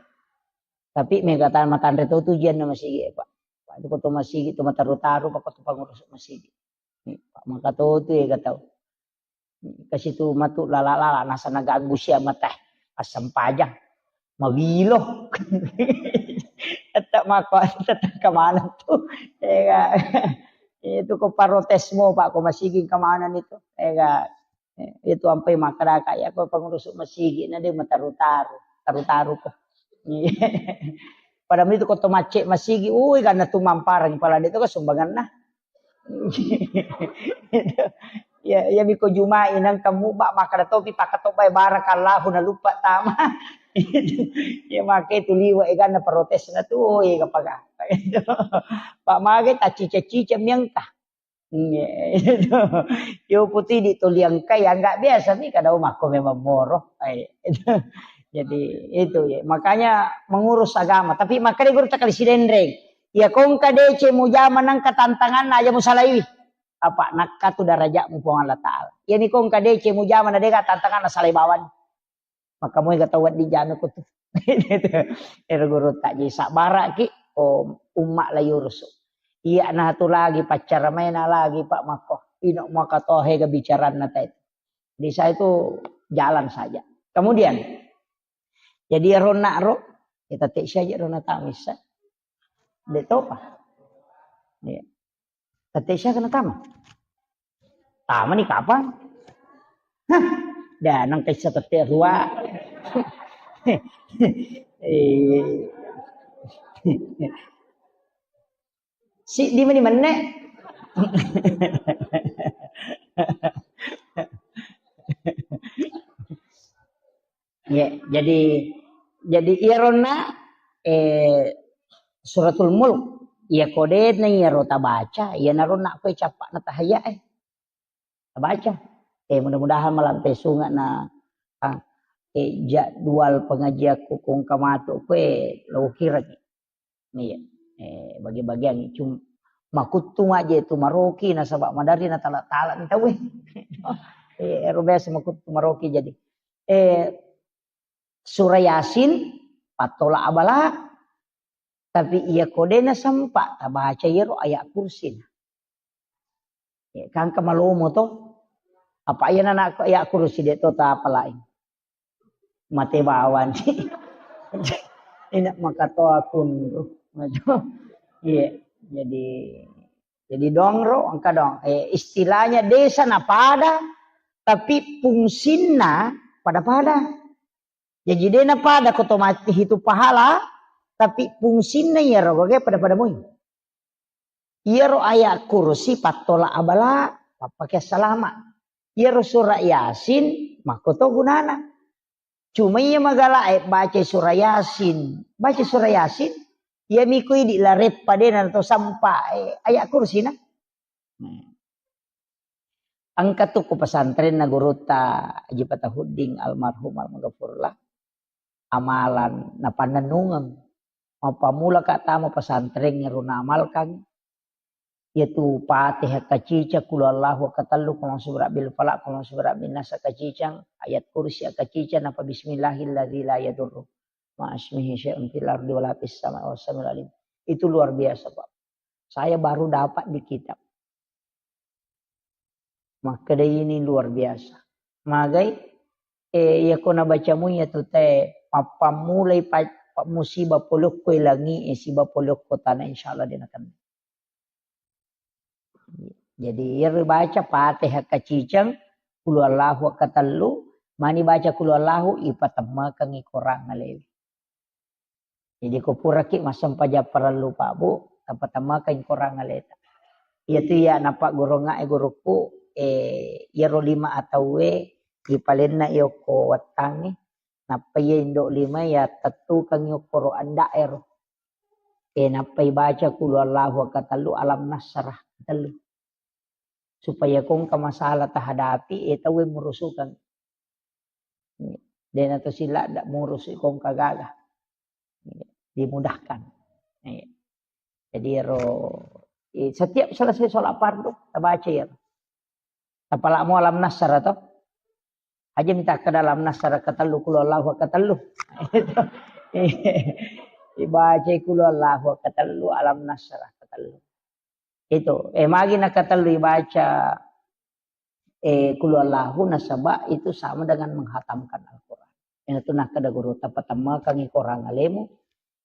Tapi mega ta matanre to tu jianna masigi, Pak. Pak, itu ko to masigi tu mataru-taru, Pak, ko to pangurus masigi. Pak, maka to tu ya tau. Kasi tu matu lala-lala nasa naganggu sia mata. Assempajang. Mawilo. Tetap mako, tetap kemana tu. Ya, itu ko parotesmu, Pak, ko masigi kemana itu. Ya, Eh, itu ampai makkadaka, iya ko pangurus masigi na de mataru-taru, taru-taru ko. Padahal itu ko to macce masigi, ui, karena tu mamparang pala de to ko sumbanganna. Ya, ya biko Jumai nang kamu ba makkada topi pakatobai barakallahu na lupa tama. Ya make tu liwa e ganna protesna tu, ui, kapaka. Pak mage ta cica-cica miangka. Iya, itu. Yo putih di tuliang kai, ya nggak biasa nih kada makko memang moro. Eh, itu. Jadi itu ya. Makanya mengurus agama. Tapi makanya guru tak kali si denreng. Iya ko engka deceng mujama nengka tantanganna aja musalaiwi. Apa nakka tu darajatmu Puang Allah Ta'ala. Iya ni ko engka deceng mujama na dega tantanganna salai bawang. Maka moi ga tau wedding jame ko tu. Ero guru tak jadi sabaraki, oh, umma la yurusu. Iya na tu lagi paccara maena lagi Pak Makko. Ino maka tohe ga bicaranna tai. Jadi saya itu jalan saja. Kemudian, jadi ero nak ro, kita tek saja ro na tamisa. Dek topa. Iya. Tette sia kena tama. Tama ni kapang? Hah, dah nang kessa tette rua. Eh. Siddi meni menne. Ya, jadi, jadi iyaronna, eh, Suratul Mulk, iya ko de'na iyaro tabaca, iyanaro nakko cappa'na tahayya e. Tabaca. Eh, mudah-mudahan malampe sunga na, ah, eh, jadwal pengajianku kongka matu kue lo kiraki. Iya. Eh, bagi-bagian cuma makuttu maje tu maroki nasaba madari na tala-tala ni tau e. Eh, ero biasa makuttu maroki jadi. Eh, Surah Yasin, pattola abala, tapi iya ko de'na sempa tabaca iyaro ayat kursi. Ya, kan ke malomo to. Apa iya nana ayat kursi de to tapalai. Mate bawang. Enak maka to akun. Iya, jadi, jadi dong ro, engka dong. Eh, istilahnya desa na pada, tapi fungsinna pada-pada. Jaji de'na pada ko to mati hitu pahala, tapi fungsinna iyaro gage pada-pada moi. Iyaro ayat kursi pattola abala, pappake salama. Iyaro surah Yasin, makko to gunana. Cuma iya magala e baca surah Yasin, baca surah Yasin, iya miko idi lareppa de'na to sampa, eh, ayat kursi na. Hmm. Engka tu ko pesantrenna gurutta Haji Fatahuddin almarhum almaghfurlah, amalan napannennungeng. Mappammula ka tama pesantren ero naamalkan, yaitu Fatihah kacicang, Qul Huwallahu katellu, Qul A'udzu Birabbil Falaq, Qul A'udzu Birabbin Nas kacicang, Ayat Kursi kacicang, napa Bismillahilladzi la yadurru ma'asmihi syai'un fil ardi wala fis sama'i wa huwas samiul alim. Itu luar biasa, Pak. Saya baru dapat di kitab. Makkeda ini luar biasa. Magai, eh, iya ko nabacamu iya tu te, mappammulai pa-, pa-, musibah polokko langi e, siba polokko tanah, insya Allah de' nakenna. Jadi, iyaro baca Fatihah kacicang, Qul Huwallahu katellu, mani baca Qul Huwallahu, ipatemmakengngi korang alewe. Jadi, ko puraki massempajang parellu, Pak Bu, tapatemmakengngi korang aleta. Iyatu iya napaggurungnga e gurukku, eh, iyaro lima atauwe ipalenna i okko wettangnge, nappa iya indo lima iya tettukengngi okkoro anda'ero. E, nappa ibaca Qul Huwallahu katellu, Alam Nasrah katellu. Supaya ko engka masalah tahadapi, e, tauwe murusukeng. De'na to siladda murusu ko engka gaga. Dimudahkan. Iya. Jadi ero, eh, setiap selesai sholat fardu, tabaca iyaro. Tapalamo Alam Nasrah to. Aja mita kada Alam Nasrah katellu, Qul Huwallahu katellu. Ibaca Qul Huwallahu katellu, Alam Nasrah katellu. Itu, eh, magi nakatellu ibaca, eh, Qul Huwallahu nasaba itu sama dengan menghatamkan Al-Quran. Iyanatu nakkeda guru, tapatemmakengngi korang alemu,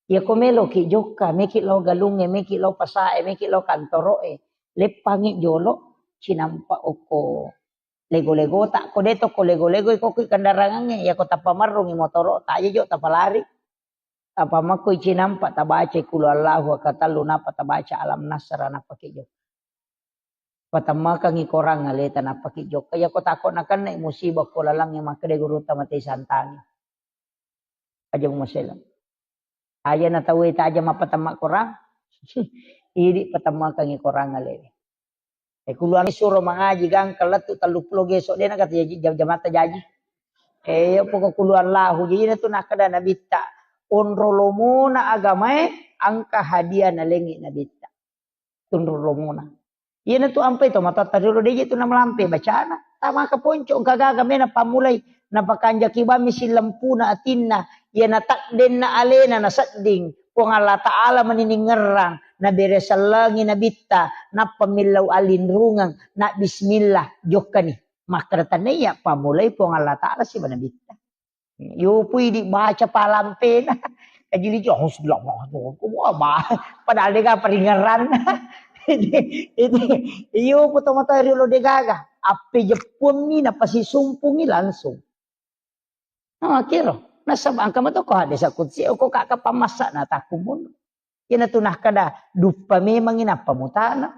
iya ko meloki jokka, meki lao galungnge, meki lao pasae, meki lao kantoroe, leppangngi jolo, cinampa okko lego-legota, ko de to ko lego-lego, iko ki kendarangangnge, iya ko tapamerrungngi motorota, aja jo tapalari. Apa makko icinampa tabaca Qul Huwallahu katellu, napa tabaca Alam Nasrah, napa ki jokka. Patemmakengngi korang aleta, napa ki jokka. Iya ko tako nakenna musibah ko lalangnge, makkeda gurutta mate santangi. Aja mumasela. Aja na tauwe taja mappatemma korang. Idi patemmakengngi korang alewe. E, kuluang suro mangaji gangka lettu tellu pulo geso, de' nagata jaji, jam-, jamatta jaji. E, iya poko Qul Huwallahu, jaji na tu nakkeda Nabitta, onro lomona agamae, engka hadiah nalengngi nabitta. Tunru lomona. Iyanatu ampai to matoatta riolo deje tu namalampe bacana. Tamaka ponco engka gaga mena pammulai. Napakanjaki bammi sillempuna atinna. Iya natakdenna alena nasedding. Puang Allah Ta'ala mani ningerrang. Nabere sellengi nabitta. Nappa millau alinrungeng. Na bismillah. Jokkani. Makkeda tania pammulai Puang Allah Ta'ala siba nabitta. Yopui dibaca palampena. Kajili jo, "Auzubillahi minasyaitonir rajim." Wah, bah, padahal dega paringerranna. Itu, itu, iyo, poto mata riolo degaga. Appe jeppuammi napasisumpungi langsung. Nah, kiro. Nasaba engka mato ko hadis kutsi, ko kaka pamassa na takumun. Iyanatu nakkeda, duppa memangngi nappa mutana.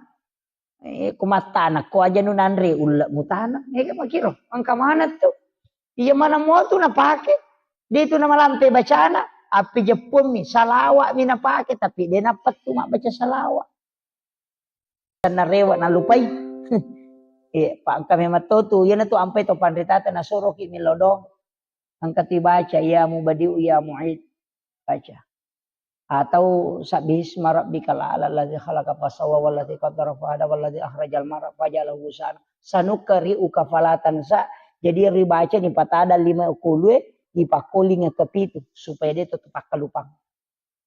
Eh, ko mattana ko aja nu nanre ulle mutana. Eh, makiro, engka maneng tu. Iya maneng mua tu napake. De tu namalampe bacana, api jeppuammi, salawa'mi napake, tapi de nappa tu mabbaca salawa. Narewa nalupai. Eh, pa engka memang to tu, iyanatu ampai to panritata nasoroki milodong. Engka tu baca, "Ya Mubadi'u, ya Mu'id." Baca. Atau "Sabbihisma rabbikal a'la alladzi khalaqa fasawwa walladzi qaddara fahada walladzi akhrajal mar'a faja'alahu ghusaan." "Sanuqri'uka fala tansa." Jadi ribaca ni patada lima kulue, dipakkolinga kepitu supaya de to pakkalupang.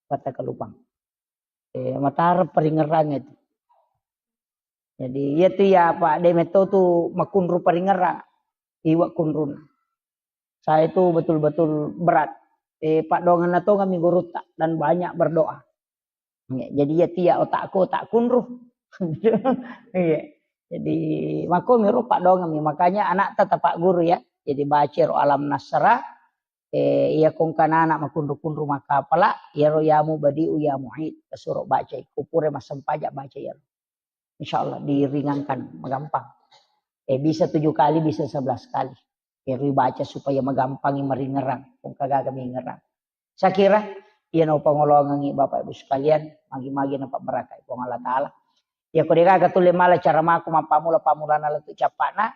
Patta kalupang. Eh, matara paringerrang itu. Jadi, iya tu ya, Pak, de metto tu makunru paringerrang. Iwa kunrun. Saya itu betul-betul berat. Eh, paddoangenna tongeng mi gurutta dan banyak berdoa. Ya, jadi iya tu ya otakku, otak kunru. Iya. Jadi, makko miro paddoangeng mi. Makanya anak tetap Pak Guru ya. Jadi, baca ro Alam Nasrah, eh, iya kongkana anak makunru-kunru makapala, iyaro ya Mubadi'u ya Mu'id, kasuro baca, kupure massempajang baca iyaro. Insya Allah diringankan, magampang. Eh, bisa tujuh kali, bisa sebelas kali. Iyaro baca supaya magampangi maringerang, kongka gaga mingerang. Saya kira, iya no pangolongangi Bapak Ibu sekalian, magi-magi na pabbarakai Puang Allah Ta'ala. Iya ko degaga tulle mala cara mako mappamula-pamulana lettu cappana,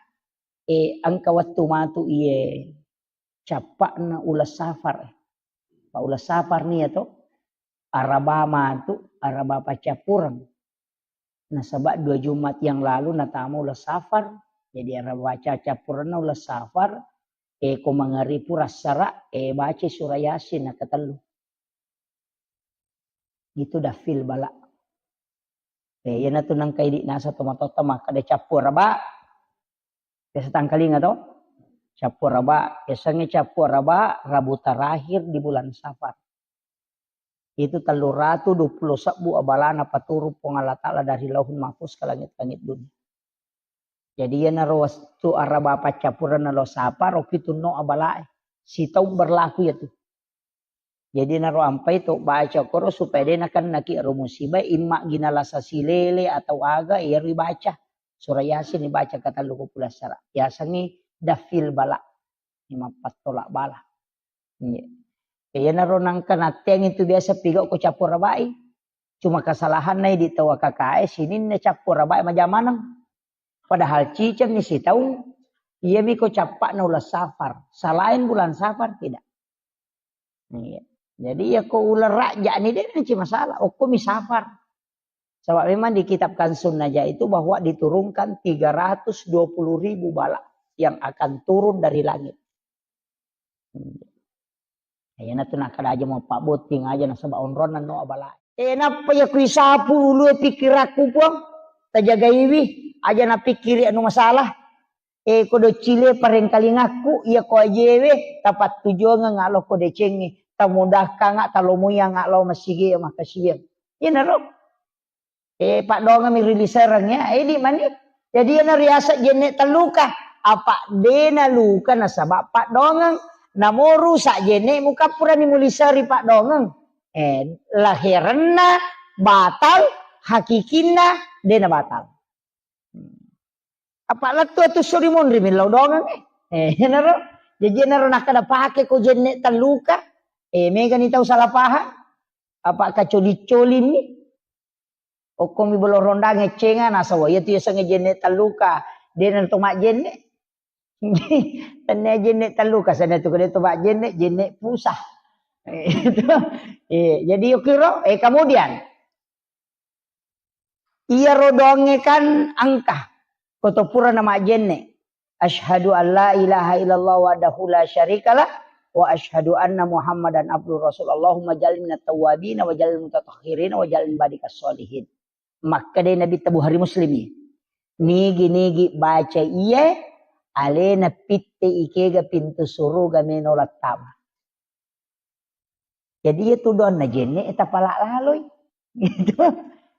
eh, engka wettu matu iye cappa'na uleng safar. Pa uleng safar nia to, araba matu, araba paccappureng. Nasaba dua Jumat yang lalu natama uleng safar, jadi araba paccappurengna uleng safar, eh, ko mangaribu rassara, eh, baca surah Yasin nakatellu. Itu dafil bala. Eh, iyanatu nengka idi nasa tomatoatta makkeda cappu araba. Biasa tangkalinga to? Cappu araba, biasanya cappu araba, Rabu terakhir di bulan Safar. Itu tellu ratu dua puluh sebbu abalana paturung Puang Allah Ta'ala dari Lauhul Mahfuz ke langit-langit dunia. Jadi iyanaro wettu araba paccappurenna lo Safar, ro pitunno abalae. Sitaung berlaku iyatu. Jadi naro ampai to baca koro supaya de nakennaki ero musibah, imma gina lasa silele atau aga, iyaro ibaca. Surah Yasin ibaca katellu ko pulassara. Yasengngi dafil bala. Imma pattola bala. Iya. Iyanaro nangka natteang itu biasa pigau ko cappu arabai. Cuma kesalahanna di tau A K K S sininna cappu arabai majamaneng. Padahal cicengni sitaung, iyami ko cappa'na uleng Safar. Selain bulan Safar tidak. Iya. Jadi iya ko uleng Rajab ni de nanci masalah. Okko mi Safar. Sebab memang di kitab Kanzun Najah itu bahwa diturunkan tiga ratus dua puluh ribu bala yang akan turun dari langit. Iyanatu nakkeda aja mau pabbotting aja nasaba onronna no abala. Eh, nappa iya kuisapu ulue pikirakku, Puang. Tajagaiwi, aja napikkiri anu masalah. Eh, ko doccile parengkalingakku, iya ko ajewe, tapattujuangeng alo ko decengnge, tamudahkanga, talomoianga lao masige makkasiwiang. Iyanaro. Eh, paddoangeng mi rilisareng ya. Eh, di mani. Jadi iyana riaseng jenne telluka. Apa dena luka nasaba paddoangeng. Namo rusak jenne muka purani mulisari paddoangeng. Eh, laherenna batal, hakikinna dena batal. Apa lettu atu suri monri millau doangeng, eh. Eh, iyanaro. Jadi iyanaro nakkeda pake ko jenne telluka. Eh, megani tau salah paham. Apa kacoli-colini. Okkomi bolo rondang eccenga, nasaba iyatu yasengnge jenne telluka, dena to majjenne. Tennia jenne telluka, sana tu kede to majjenne, jenne pusah. Eh, itu. Eh, jadi yukiro, eh, kemudian iyaro doangnge kan engka. Ko to purana majjenne. Asyhadu an la ilaha illallah wahdahu la syarikalah wa asyhadu anna Muhammadan abduhu rasul. Allahumma ja'alni minat tawwabin wa ja'alni mutatahhirin wa ja'alni ibadikas sholihin. Makkeda Nabitta, Bukhari Muslim. Nigi-nigi baca iye, alena pitte ikega pintu suruga meno lattama. Jadi iya tu doanna jenne tapala laloi. Gitu.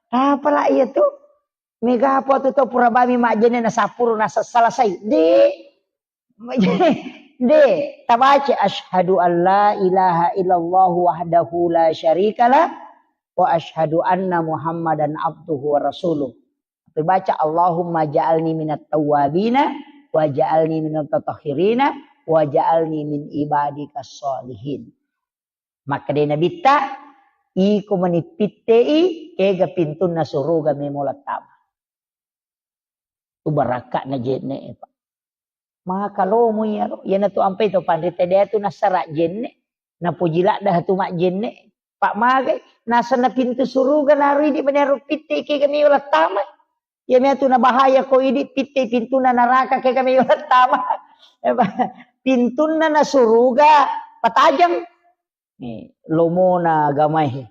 Tapala iya tu. Mega apa tu tau pura bami majjenne na sapuru na selesai. De. De. Tabaca asyhadu an la ilaha illallah wahdahu la syarikalah wa asyhadu anna Muhammadan abduhu wa rasuluh. Tapi baca, "Allahumma ja'alni minat tawwabina, wa ja'alni minat tatahhirina, wa ja'alni min ibadika sholihin." Makkeda Nabitta, iko mani pittei, kega pintunna suruga memo lattama. Tu barakka'na jenne, Pak. Maka lomo iyaro, iyanatu ampai to panrita de tu nassara jenne, napoji ladda tu majjenne. Pak magai, nasenna pintu suruga naridi menero pitte kega meo lattama. Iya mea tu nabahaya ko idi pitte pintunna naraka kega meo lattama. Pintunna na suruga patajang. Nih, lomona agamae.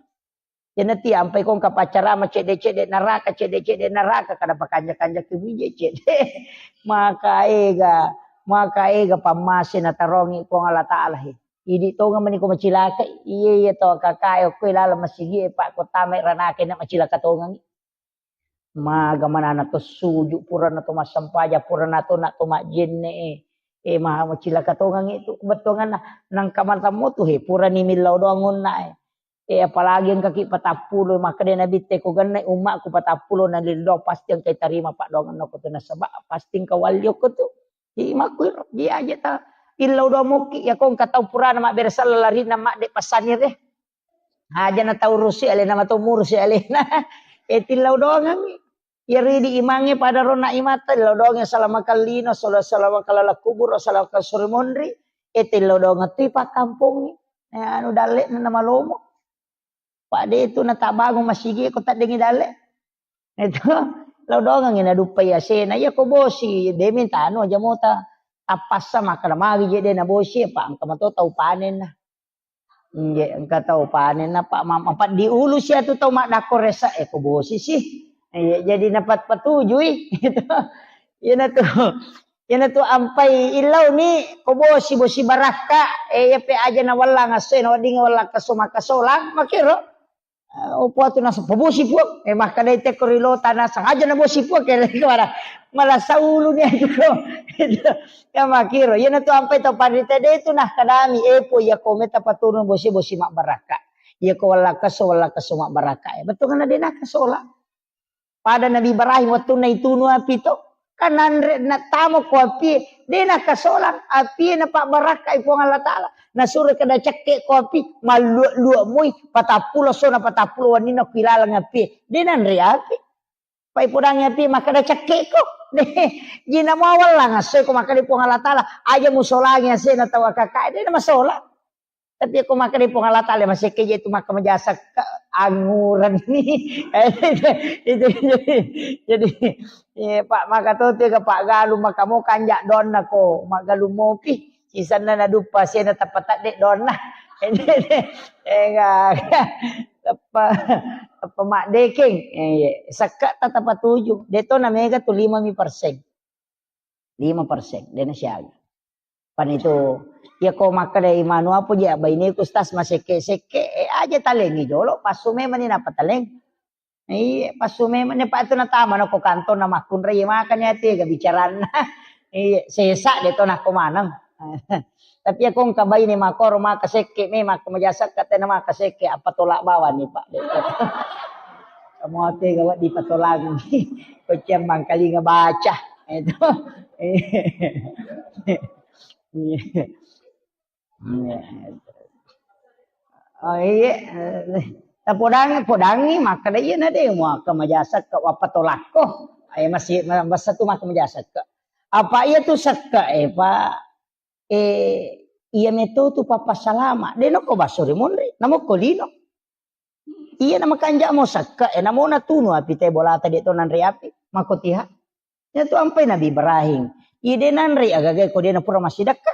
Iyanati ampai kong kapaccarama cedde-cedde naraka, cedde-cedde naraka, kada pakanja-kanja kemije cedde. Maka ega, maka ega pammase natarongi Puang Allah Taala he. Idi tonga mani ko macilaka, iye iye to kakae okko laleng masigi e, Pak, ko tama ranake na macilaka tongangi. Maga manana to suju, purana to massempajang, purana to na to majjenne e. E, maha macilaka tongangi tu bettuanganna. Nangka matammu tu he, purani millau doang onna e. E, apalagi engkaki patappulo, makkeda Nabitte ko genne ummaku patappulo na lildo, pasti engka tarima paddoanganna ko tu nasaba pasti engka walli okko tu. Imakku iro, dia aja ta illau doang mukki, ya ko engka tau purana mabbere sella larinna madde passanire. Aja na tau rusi alena, mato murusi alena. E, tillau doangangi. Iyaro idi imangnge pada rona imata, tillau doangngi salama kallino, sala-, salama kalala kubur, salama kasuri monri. E, tillau doangang tu pakkampongngi. E, anu dalle na malomo. Pak de tu na tabangun masigi ko taddengi dalle. Itu, lao doangangi naduppai asena. Iya ko bosi, de minta anu aja mota. Tappassa makkeda magi je de na bosi, apa engka mato tau panenna. Nje, engka tau panenna, Pak, ma-, apa diulu sia tu tau maddakko resa, e ko bosi sih. Iya, jadi napat patujui. Itu. Iyana tu. Iyana tu ampai illauni ko bosi, bosi barakka, e, iya pe aja na wallang asse, na wedding wallang kaso makkasolang, makiro. Eh, opo atu naseng, "Pabosi, Puang." Eh, makkedai tekko ri lota naseng, "Aja nabosi, Puang," kere ko mala, mala sauluni aju ko. Iya makiro. Iyana tu ampai tau panrita de tu nakkadami, "Eh, Puang, iya ko meta paturun bosi, bosi mabbarakka. Iya ko wallakkaso, wallakkaso mabbarakka." Eh, bettuanna de nakkasola. Pada Nabi Ibrahim wettunna itunu api to, kan nanre nattama ko api, de nakasolang api, napabbarakkai Puang Allah Taala. Nasuro kada cekke ko api, mallua-lua moi, patappulo sona patappulo wenninna ko ilaleng api. De nanre api. Pai podangi api makkeda cekke ko. De, jina mawallang asse ko makkeda Puang Allah Taala, aja musolangi asena tau akaka, de namasola. Tapi ko makkeda Puang Allah Taala, masekke je tu makka majasa ke anguran ni. Itu, itu, jadi, jadi, eh, Pak, maka to tu ga Pak galu, maka mo kanja donna ko, magalu mopi. Sisanna naduppa sena tapatadde donna. Enggak, tappa, tappa madekeng. Eh, iya. Sekke tatapa tuju. De to na mega tu lima mi persen. Lima persen, de nasiaga. Pan itu, iya ko makkeda imanu apa je, baineku, Ustaz, masekke-sekke, eh, aja talengi jolo, passu memang ni napa taleng. Iya, passu memang ni, Pak, tu natama na ko kantor na makkunrai, iya makanya tega bicaranna. Iya, sesa de to nako maneng. Tapi iya ko engka baine makoro maka sekke me, maka majasa kata na maka sekke, apa tolak bawang ni, Pak. De to. Kamu tega wa dipatolangi. Ko cemmang kalinga baca. Itu. Oh, iya. Tapodangi, podangi, makkeda iya na de, maka majasa ke, apa tolakko. Eh, masih, ma-, masa tu maka majasa ke. Apa iya tu sekke, eh, Pak? Eh, Iya meto tu pappasalama. De nokko basso ri monri, namokko lino. Iya na makanja mo sakke, e namo natunu api te bolata de to nanre api. Mako tiha. Iya tu ampai Nabi Ibrahim. Iya de nanre agaga ko de na pura massidakka.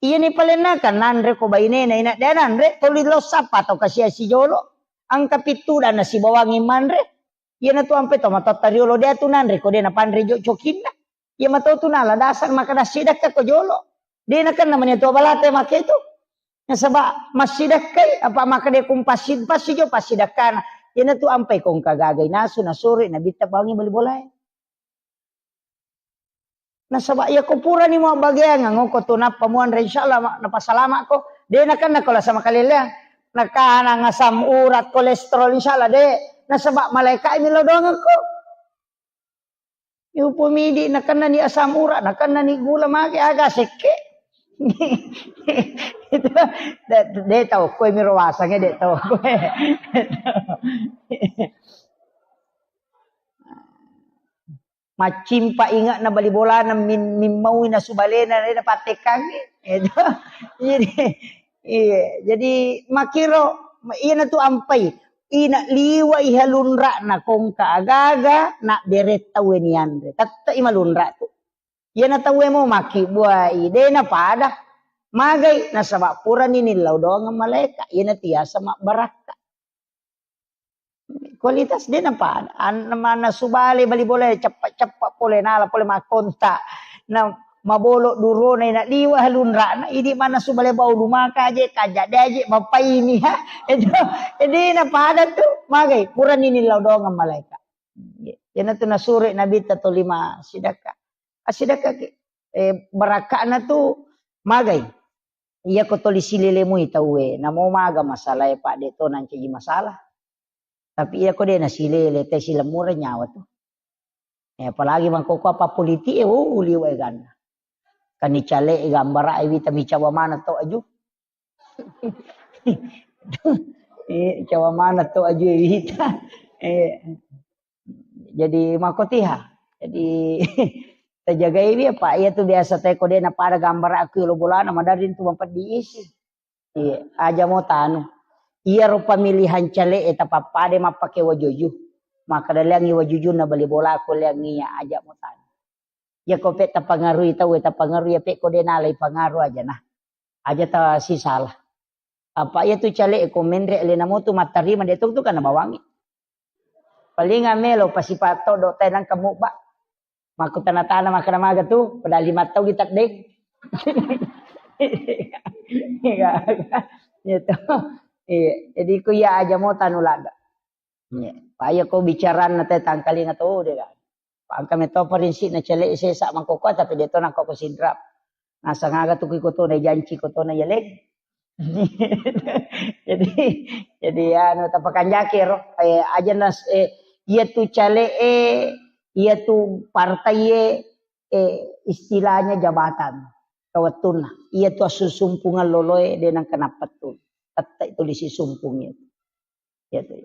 Iya ni palenna kan nanre ko bainena ina de nanre toli lo sapa to kasia sijolo. Angka pittu dan nasibawangi manre. Iyanatu ampe to matotta riolo de atu nanre ko de napanre jo cokinna. Iya mato tu nala dasar makkeda sidakka ko jolo. De nakenna mani tua balate make tu. Nasaba massidakkai apa makkeda kumpassi passi jo passidakkana. Iyanatu ampai kongka gagai nasu nasuri nabitta bawangi bali bolae. Nasaba iya ko purani mabbageang ngoko tu nappa muanre insyaallah ma- napasalamakko. De nakenna ko lasa makaleleang. Nakanang asam urat, kolesterol insyaallah de. Nasaba malaika mi lo doangekko. Yupo midi nakenna ni asam urat, nakenna ni gula mage aga sekke. Itu de, de tau koe miro wasange de tau koe. Maccimpa inge'na bali bolana min- mimmaui nasu balena de napattekkangngi. Itu. Jadi iya, jadi makkiro iyanatu ampai ina liwa iha lunra'na kongka agaga na bere tauwe nianre. Tette'i malunra tu. Iyana tauwe mo makkibbuai de napada. Magai nasaba purani nillau doang malaika. Iyana tiasa mabbarakka. Kualitas de napada. An- mana subale bali bola ceppa-ceppa pole nala pole makonta. Na mabolo durona ina liwa lunrana idi mana subale bau lumaka aje kaja de aje mapaini ha. Itu de napada tu magai purani nillau doang malaika. Iyana tu nasure nabitta tolima sidakka. Asidakka ki. Eh, barakka'na tu magai. Iya ko toli silele mui tauwe, namo maga masalae pa de to nancaji masalah. Tapi iya ko de nasilele te silemmura nyawa tu. Eh, apalagi mangkoko apa politik e, oh liwa e ganna. Kan icale e gambara e wita micawa mana to aju. Eh, cawa mana to aju e wita. Eh, jadi makotiha. Jadi tajagai wi apa iya tu biasa te ko de napada gambara aku lo bolana madari tu mampeddi isi. Iya, aja mo tanu. Iyaro pamilihan cale'e tapappada mappake wajuju. Makkeda leangngi wajujunna bali bola ko leangngi iya aja mo tanu. Iya ko pe tapangarui tauwe tapangarui iya pe ko de nalai pangaru aja nah. Aja ta sisala. Apa iya tu cale'e ko menre alena mo tu mattarima de tu tu kana bawangi. Paling melo pasipato do tenang kamu ba. Makkutana-tana makkeda maga tu, padahal lima tau kita deng. Iya, iya, iya. Gitu. Iya, jadi ku iya aja mo tanu ladda. Iya. Paya ko bicaranna te tangkalinga to de kan. Pangka meto prinsipna cele sesa mangkoko tapi de to nangko ko sidra. Nasang aga tu ko to na janci ko to na yaleng. Jadi, jadi anu tapakanjaki ro, eh, aja nas, eh, iya tu cale e, iya tu partai e, eh, istilahnya jabatan. Kawettunna, iya tu assusumpungan loloe de nang kenapa tu. Tette itu disi sumpung itu. Iya tu.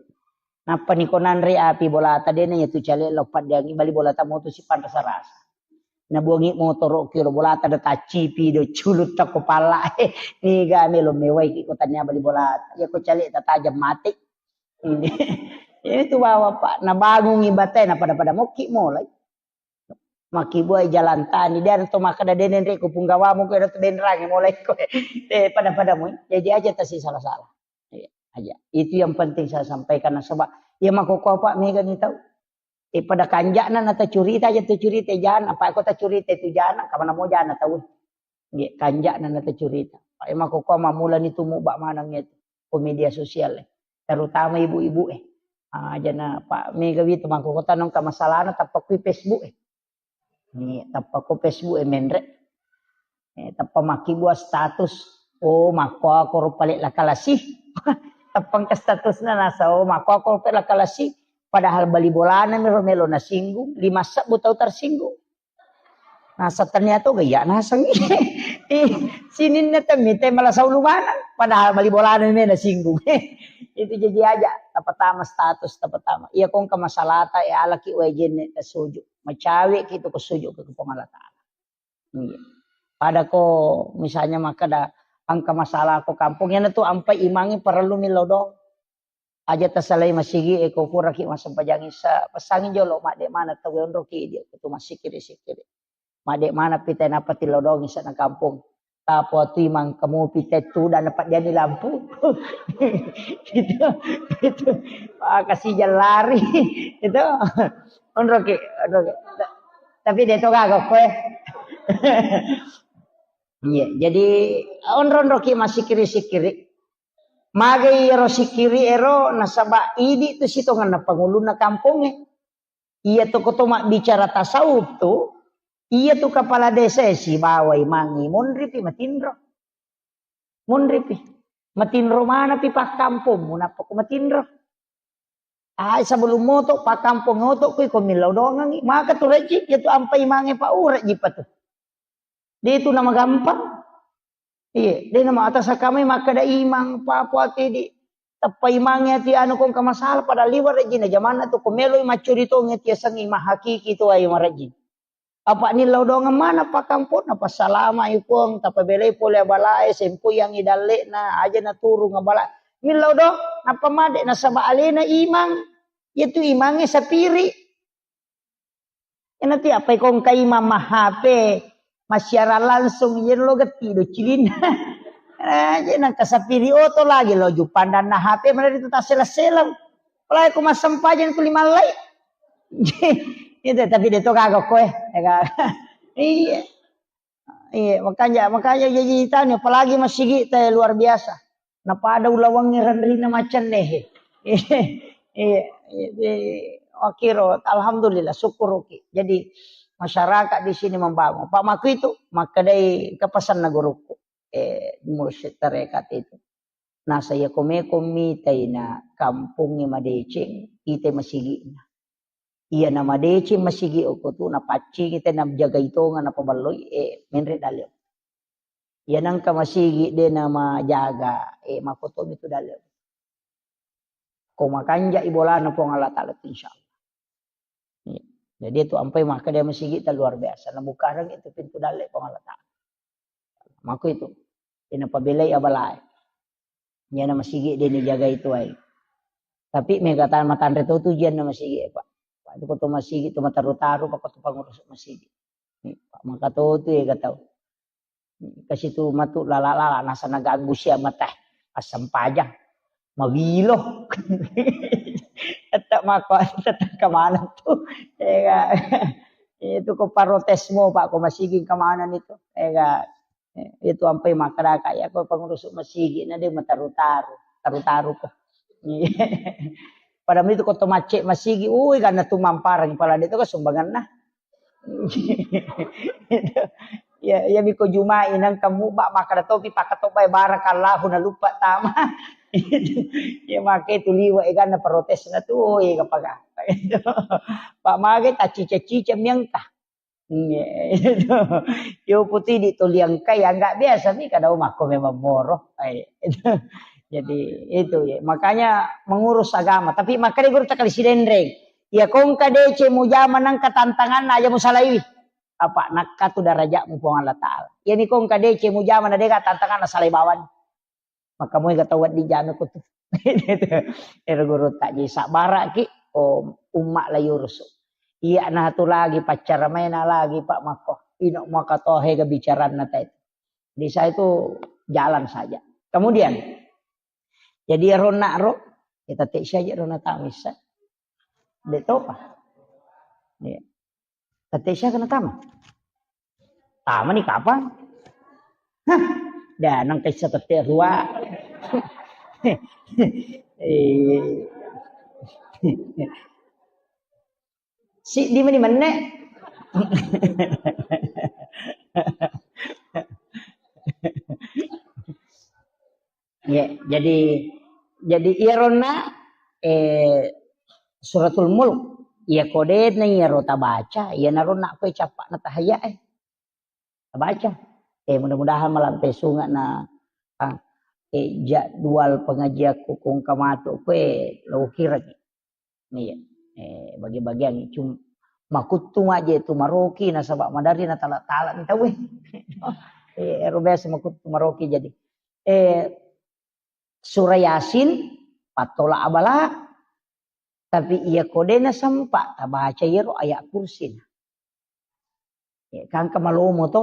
Nappa niko nanre api bolata dena iya tu cale lo paddeangi bali bolata moto sipanrasa-rasa. Nabuangi motoro ki lo bolata da taccipi do culut tako pala. Niga melo mewai ki ko tania bali bolata. Iya ko cale tatajam mate. Ini. Itu bawa pak nabangungi batai na pada-pada moki mulai. Maki buai jalan tani dan to makkeda denen reko punggawamu ko tu denrangi mulai ko. Eh pada-pada mu. Jadi aja tasi salah-salah. Iya, aja. Itu yang penting saya sampaikan nasaba iya makkokkoe apa mega ni tau. Eh pada kanja'na na tacurita aja tacurita jana, apa ko tacurita itu jana, kamana mo jana tau. Nggih, kanja'na na tacurita. Apa iya makkokkoe mamulani tumu ba maneng itu ko media sosial. Terutama ibu-ibu eh. Ah, jana Pak Mega witu makkokkoe tanong ka masalahna tappa kui Facebook eh. Ni tappa ko Facebook e menre. Eh, tappa makkibua status. Oh, makkuako ro pale lakalasi. Tappa engka statusna nasa, oh, makkuako ro pale lakalasi. Padahal bali bolana mero melo nasinggung, lima sebbu tau tersinggung. Nasa ternyata gaya naseng. Eh, sininna temmi te malah saulu manang. Padahal bali bolana me nasinggung. Itu jadi aja, tapatama status, tapatama. Iya kongka masalata, ya alaki wae jenne tasuju. Macawe ki tu ko suju ke Puang Allah Taala. Iya. Pada ko misalnya makkeda engka masalah ko kampong, iyana tu ampai imangnge parellu millau doang. Aja tasalai masigi e, ko puraki massempajang isa, pesangi jolo, madde mana tau onroki dia kutu masikiri-sikiri. Madde mana pita napa tillau doang isa na kampong. Tapo tu imang kamu pita tu dan dapat dia ni lampu. Gitu. Gitu. Wah, kasih jalan lari. Itu. Onroki, onroki. Tapi dia tu kagak kowe. Iya, jadi onro-onroki masikiri-sikiri. Magai ero sikiri ero nasaba idi tu sitongenna pangulunna kampongnge. Iya tu koto mabbicara tasawuf tu, iya tu kepala desa e sibawa imangnge monripi matinro. Monripi. Matinro manapi pakkampongmu nappa ko matinro. Ai sebelum moto pakkampong oto kui ko millau dongangi. Maka tu rejji, iya tu ampai mange pa urejji pa tu. De tu nama gampang. Iya, de nama atas kamai makkeda imang papo ati di tappa imangnge ati anu kong ka masalah pada liwa rejjina jamanna tu ko meloi maccuri tonge ati asengi mahakiki tu ai marejji. Apa nillau doang mana pakkamponna, passalama i Puang, tapabelai pole abalae, sempoyangi dalle'na, aja naturung abala. Nillau do, nappa made nasaba alena imang. Iya tu imangnge sapiri. Ena tu apa ikong ka imang ma-H P, massiaran langsung, iya lo getti do cilinna. Eh, je nang kasapiri oto lagi lo jupandanna H P mana itu tasela-sela. Apalagi ko massempajang tu lima lai. Itu tapi de to kagak koe. Ya kan? Iya. Iya, makanya makanya jadi tanya apalagi masigi te luar biasa. Napada ulawangnge renrina macam deh. Iya, iya, iya. Wakiro, alhamdulillah, syukuruki. Jadi masyarakat di sini membangun. Pak Maku itu, makkedai kepesan na guruku. Eh, mursyid tarekat itu. Nasa iya ko meko mitai na kampongnge madeceng, itai masigi'na. Iya na madeceng masigi okko tu, napaccingi te najagai tonga napaballoi, eh, menre dalle. Iya nangka masigi de namajaga, eh, makotomi tu dalle. Ko makanja i bolana Puang Allah Taala tu, insya Allah. Iya. Jadi itu ampai makkeda masigi ta luar biasa. Nabukareng itu pintu dalle Puang Allah Taala. Mako itu. Ina pabelai abalae. Iyana masigi de ni jagai tuai. Tapi mega tan matanre to tu jianna masigi, Pak. Pak, itu ko to masigi tu mataru-taru, Pak, ko to pangurus masigi. Ni, Pak, maka to tu ega tau. Kasi tu matu lala-lala nasa naganggu sia mata. Assempajang. Mawilo. Tetap mako, tetap kemana tu. Ega. Itu ko protes mo, Pak, ko masigi kemana itu. Ega. Eh, itu ampai makkadaka, iya ko pangurus masigi na de mataru-taru, taru-taru ko. Padahal itu ko to macce masigi, ui, karena tu mamparang pala de to ko sumbanganna. Ya, ya miko Jumai nang kamu ba makkada topi pakatobai barakallahu na lupa tama. Ya make tu liwa eganna protes na tu, oh, iya kapaka. Pak mage tacica-cica miangka. Iya, itu. Yo putih di tuliang kai, ya nggak biasa nih kada makko memang boro. Eh, itu. Jadi itu ya. Makanya mengurus agama. Tapi makanya guru tak kali sidenreng. Ya kongka dece mujama nangka tantangan aja musalaiwi. Apa nakka tu darajatmu Puang Allah Taala. Ya ni kongka dece mujama na dega tantangan salai bawani. Maka moega tau wedding jame ko tu. Ero guru tak jadi sabbaraki, oh, umma la yurusu. Iya na tu lagi paccara maena lagi Pak Mako. Ino maka tohe ga bicaranna tadi. Di saya itu jalan saja. Kemudian, jadi rona ro, kita tek saja rona tamisa. De topa. Iya. Tette sia kena tama. Tama ni kapang? Hah, da nang kaisa tette rua. Eh. Si di meni menne. Ya, jadi, jadi iyaronna, eh, Suratul Mulk. Iya kodena iyaro tabaca, iyanaro nakko cappa'na tahayya, eh. Tabaca. Eh, mudah-mudahan malampe sunga na, ah, eh, jadwal pengajianku kongka matu kue lo kiraki. Iya. Eh, bagi-bagian cum-, Makuttu maje tu maroki nasaba maderri natala-tala mi tauwe. Eh, ero biasa makuttu maroki jadi. Eh, Surah Yasin, pattola abala, tapi iya ko de nasempa tabaca iyaro ayat kursi. Ya, kan engka malomo to.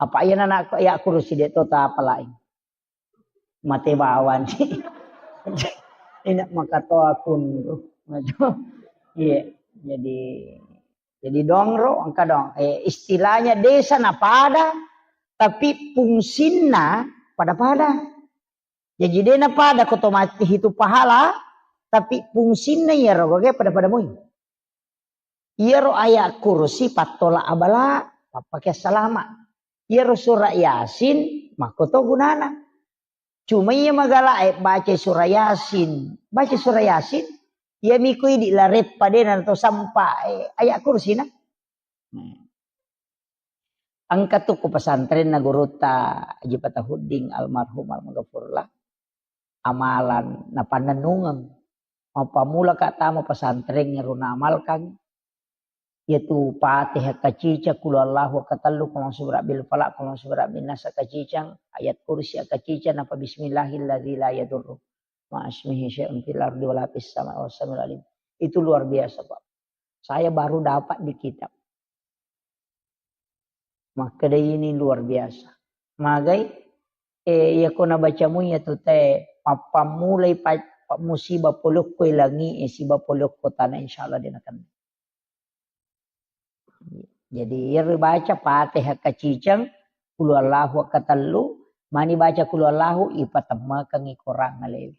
Apa iya nana ayat kursi de to tapalai. Mate bawang. Ina makatoa kunru. Waduh. Iya, jadi jadi dongro engka dong. Eh, istilahnya desa napada tapi fungsinna pada-pada. Jadi de napada ko to mate hitu pahala tapi fungsinna iyaro gage pada-pada moi. Iyaro ayat kursi pattola abala, pappake salama. Iyaro surah Yasin makkoto gunana. Cuma iya magala e baca surah Yasin, baca surah Yasin, iya miko idi lareppa de na to sampa eh, ayat kursi na. Engka tu ku pesantrenna gurutta Haji Fatahuddin almarhum almaghfurlah. Amalan napannennungeng. Mappammula ka tama pesantren ero naamalkan. Yaitu Fatihah kaciceng, Qul Huwallahu katellu, Qul A'udzu Birabbil Falaq, Qul A'udzu Birabbin Nas kaciceng, ayat kursi kaciceng, napa bismillahilladzi la yadurru ma'asmihi syai'un fil ardi wala fis sama'i wa huwas samiul alim. Itu luar biasa, Pak. Saya baru dapat di kitab. Makkeda ini luar biasa. Magai, eh, iya ko nabacamu iya tu te, mappammulai pa-, pa-, musibah polokko langi, eh, siba polokko tanah, insya Allah dia akan. Jadi, iya ribaca Fatihah kaciceng, Qul Huwallahu katellu, mani baca Qul Huwallahu, ipatemmakengngi korang alewe.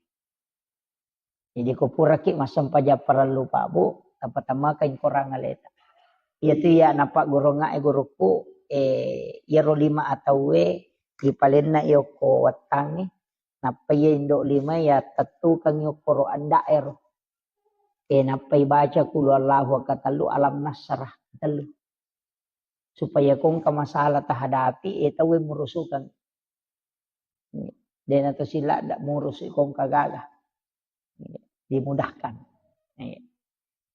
Jadi ko puraki massempajang parellu, Pak Bu, tapatammakeng korang aleta. Iyatu iya napagguruangnga e gurukku, eh, iyaro lima atauwe ipalenna iyokko wettangnge, nappa iya indo lima iya tettukeng iyokko ro anda'ero. Eh, nappa ibaca Qul Huwallahu katellu, Alam Nasrah katellu. Supaya ko engka masalah tahadapi, eh, tauwe murusukeng. Dena to sila dak murus ko engka gaga. Dimudahkan. Iya.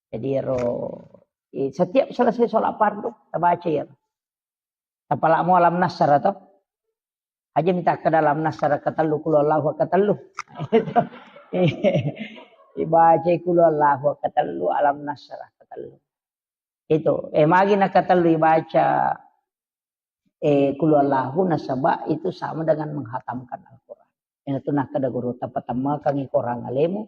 Jadi ero, eh, setiap selesai sholat fardu, tabaca ya. Tapalamo Alam Nasrah to. Aja minta ke dalam Nasrah katellu, Qul Huwallahu katellu. Ibaca Qul Huwallahu katellu, Alam Nasrah katellu. Itu, eh, magi nakatellu ibaca, eh, Qul Huwallahu nasaba itu sama dengan menghatamkan Al-Quran. Iyanatu nakkeda guru, tapatammakengngi korang alemu.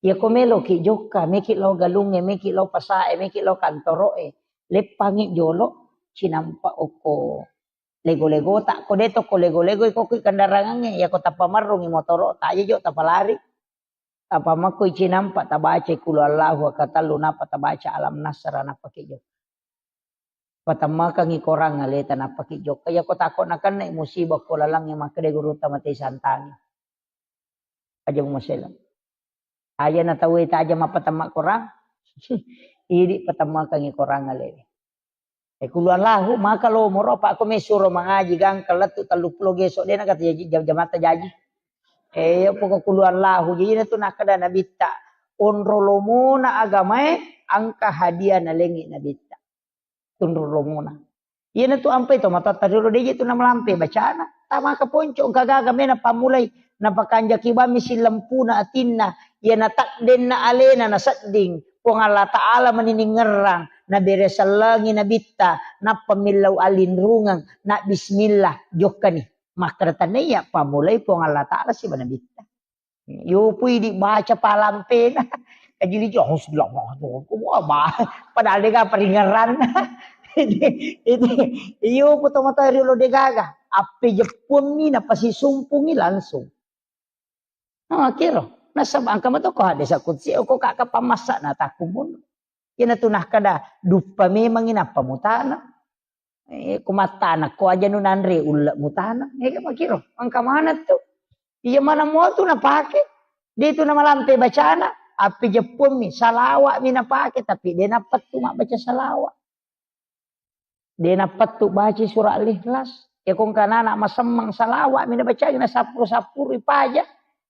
Iya ko meloki jokka, meki lao galungnge, meki lao pasae, meki lao kantoroe, leppangi jolo, cinampa okko lego-legota, ko de to ko lego-lego iko ki kendarangangnge, iya ko tapamerrungi motoro'ta aja jo tapalari. Apa makko icinampa tabaca Qul Huwallahu katellu, nappa tabaca Alam Nasrah, nappa ki jokka. Patammakengngi korang aleta, nappa ki jokka. Iya ko tako nakenna musibah ko lalangnge, makkeda gurutta mate santangi. Aja mumasela. Aja na tauwe taja mappatamma korang. Idi patammakengngi korang alewe. Eh, Qul Huwallahu, maka lomoro, apa ko mesuro mangaji gangka lettu telluppulo geso, dena kata jaji, jam-, jamatta jaji. Eh, iya poko Qul Huwallahu, jadi na tu nakkeda Nabitta, onro lomona agamae, engka hadiah nalengi Nabitta. Tunro lomona. Iyanatu ampai to matoatta riolo, deje tu namalampe bacana. Tamaka ponco, engka gaga mena pammulai. Napakanjaki bammi sillempuna atinna. Iya natakdenna alena nasedding. Puang Allah Ta'ala maniningerrang. Nabere sellengi nabitta. Nappa millau alinrungeng. Na bismillah. Jokkani. Makkeda tania pammulai Puang Allah Ta'ala siba nabitta. Yopu idi baca palampena. Kajili jo, "Bismillahirrahmanirrahim." Wah, ba-, padahal dega peringeran. Itu, itu, yopu to mata riolo degaga. Appe jeppuammi napasisumpungi langsung. Nah, kiro. Nasaba engka mato ko hadis kutsi, ko kaka pamassa na takumun. Iyanatu nakkeda, duppa memangngi nappa mutana. Eh, ko mattana ko aja nu nanre ulle mutana. Eh, makiro, engka maneng tu. Iya mana mua tu napake. De tu namalampe bacana, api jeppuammi, salawa'mi napake, tapi de nappettu mabbaca salawat. De nappettu baca surah Al-Ikhlas. Ya ko engka anak masemmeng salawa'mi nabacangi, nasappuru-sappuru ipaja.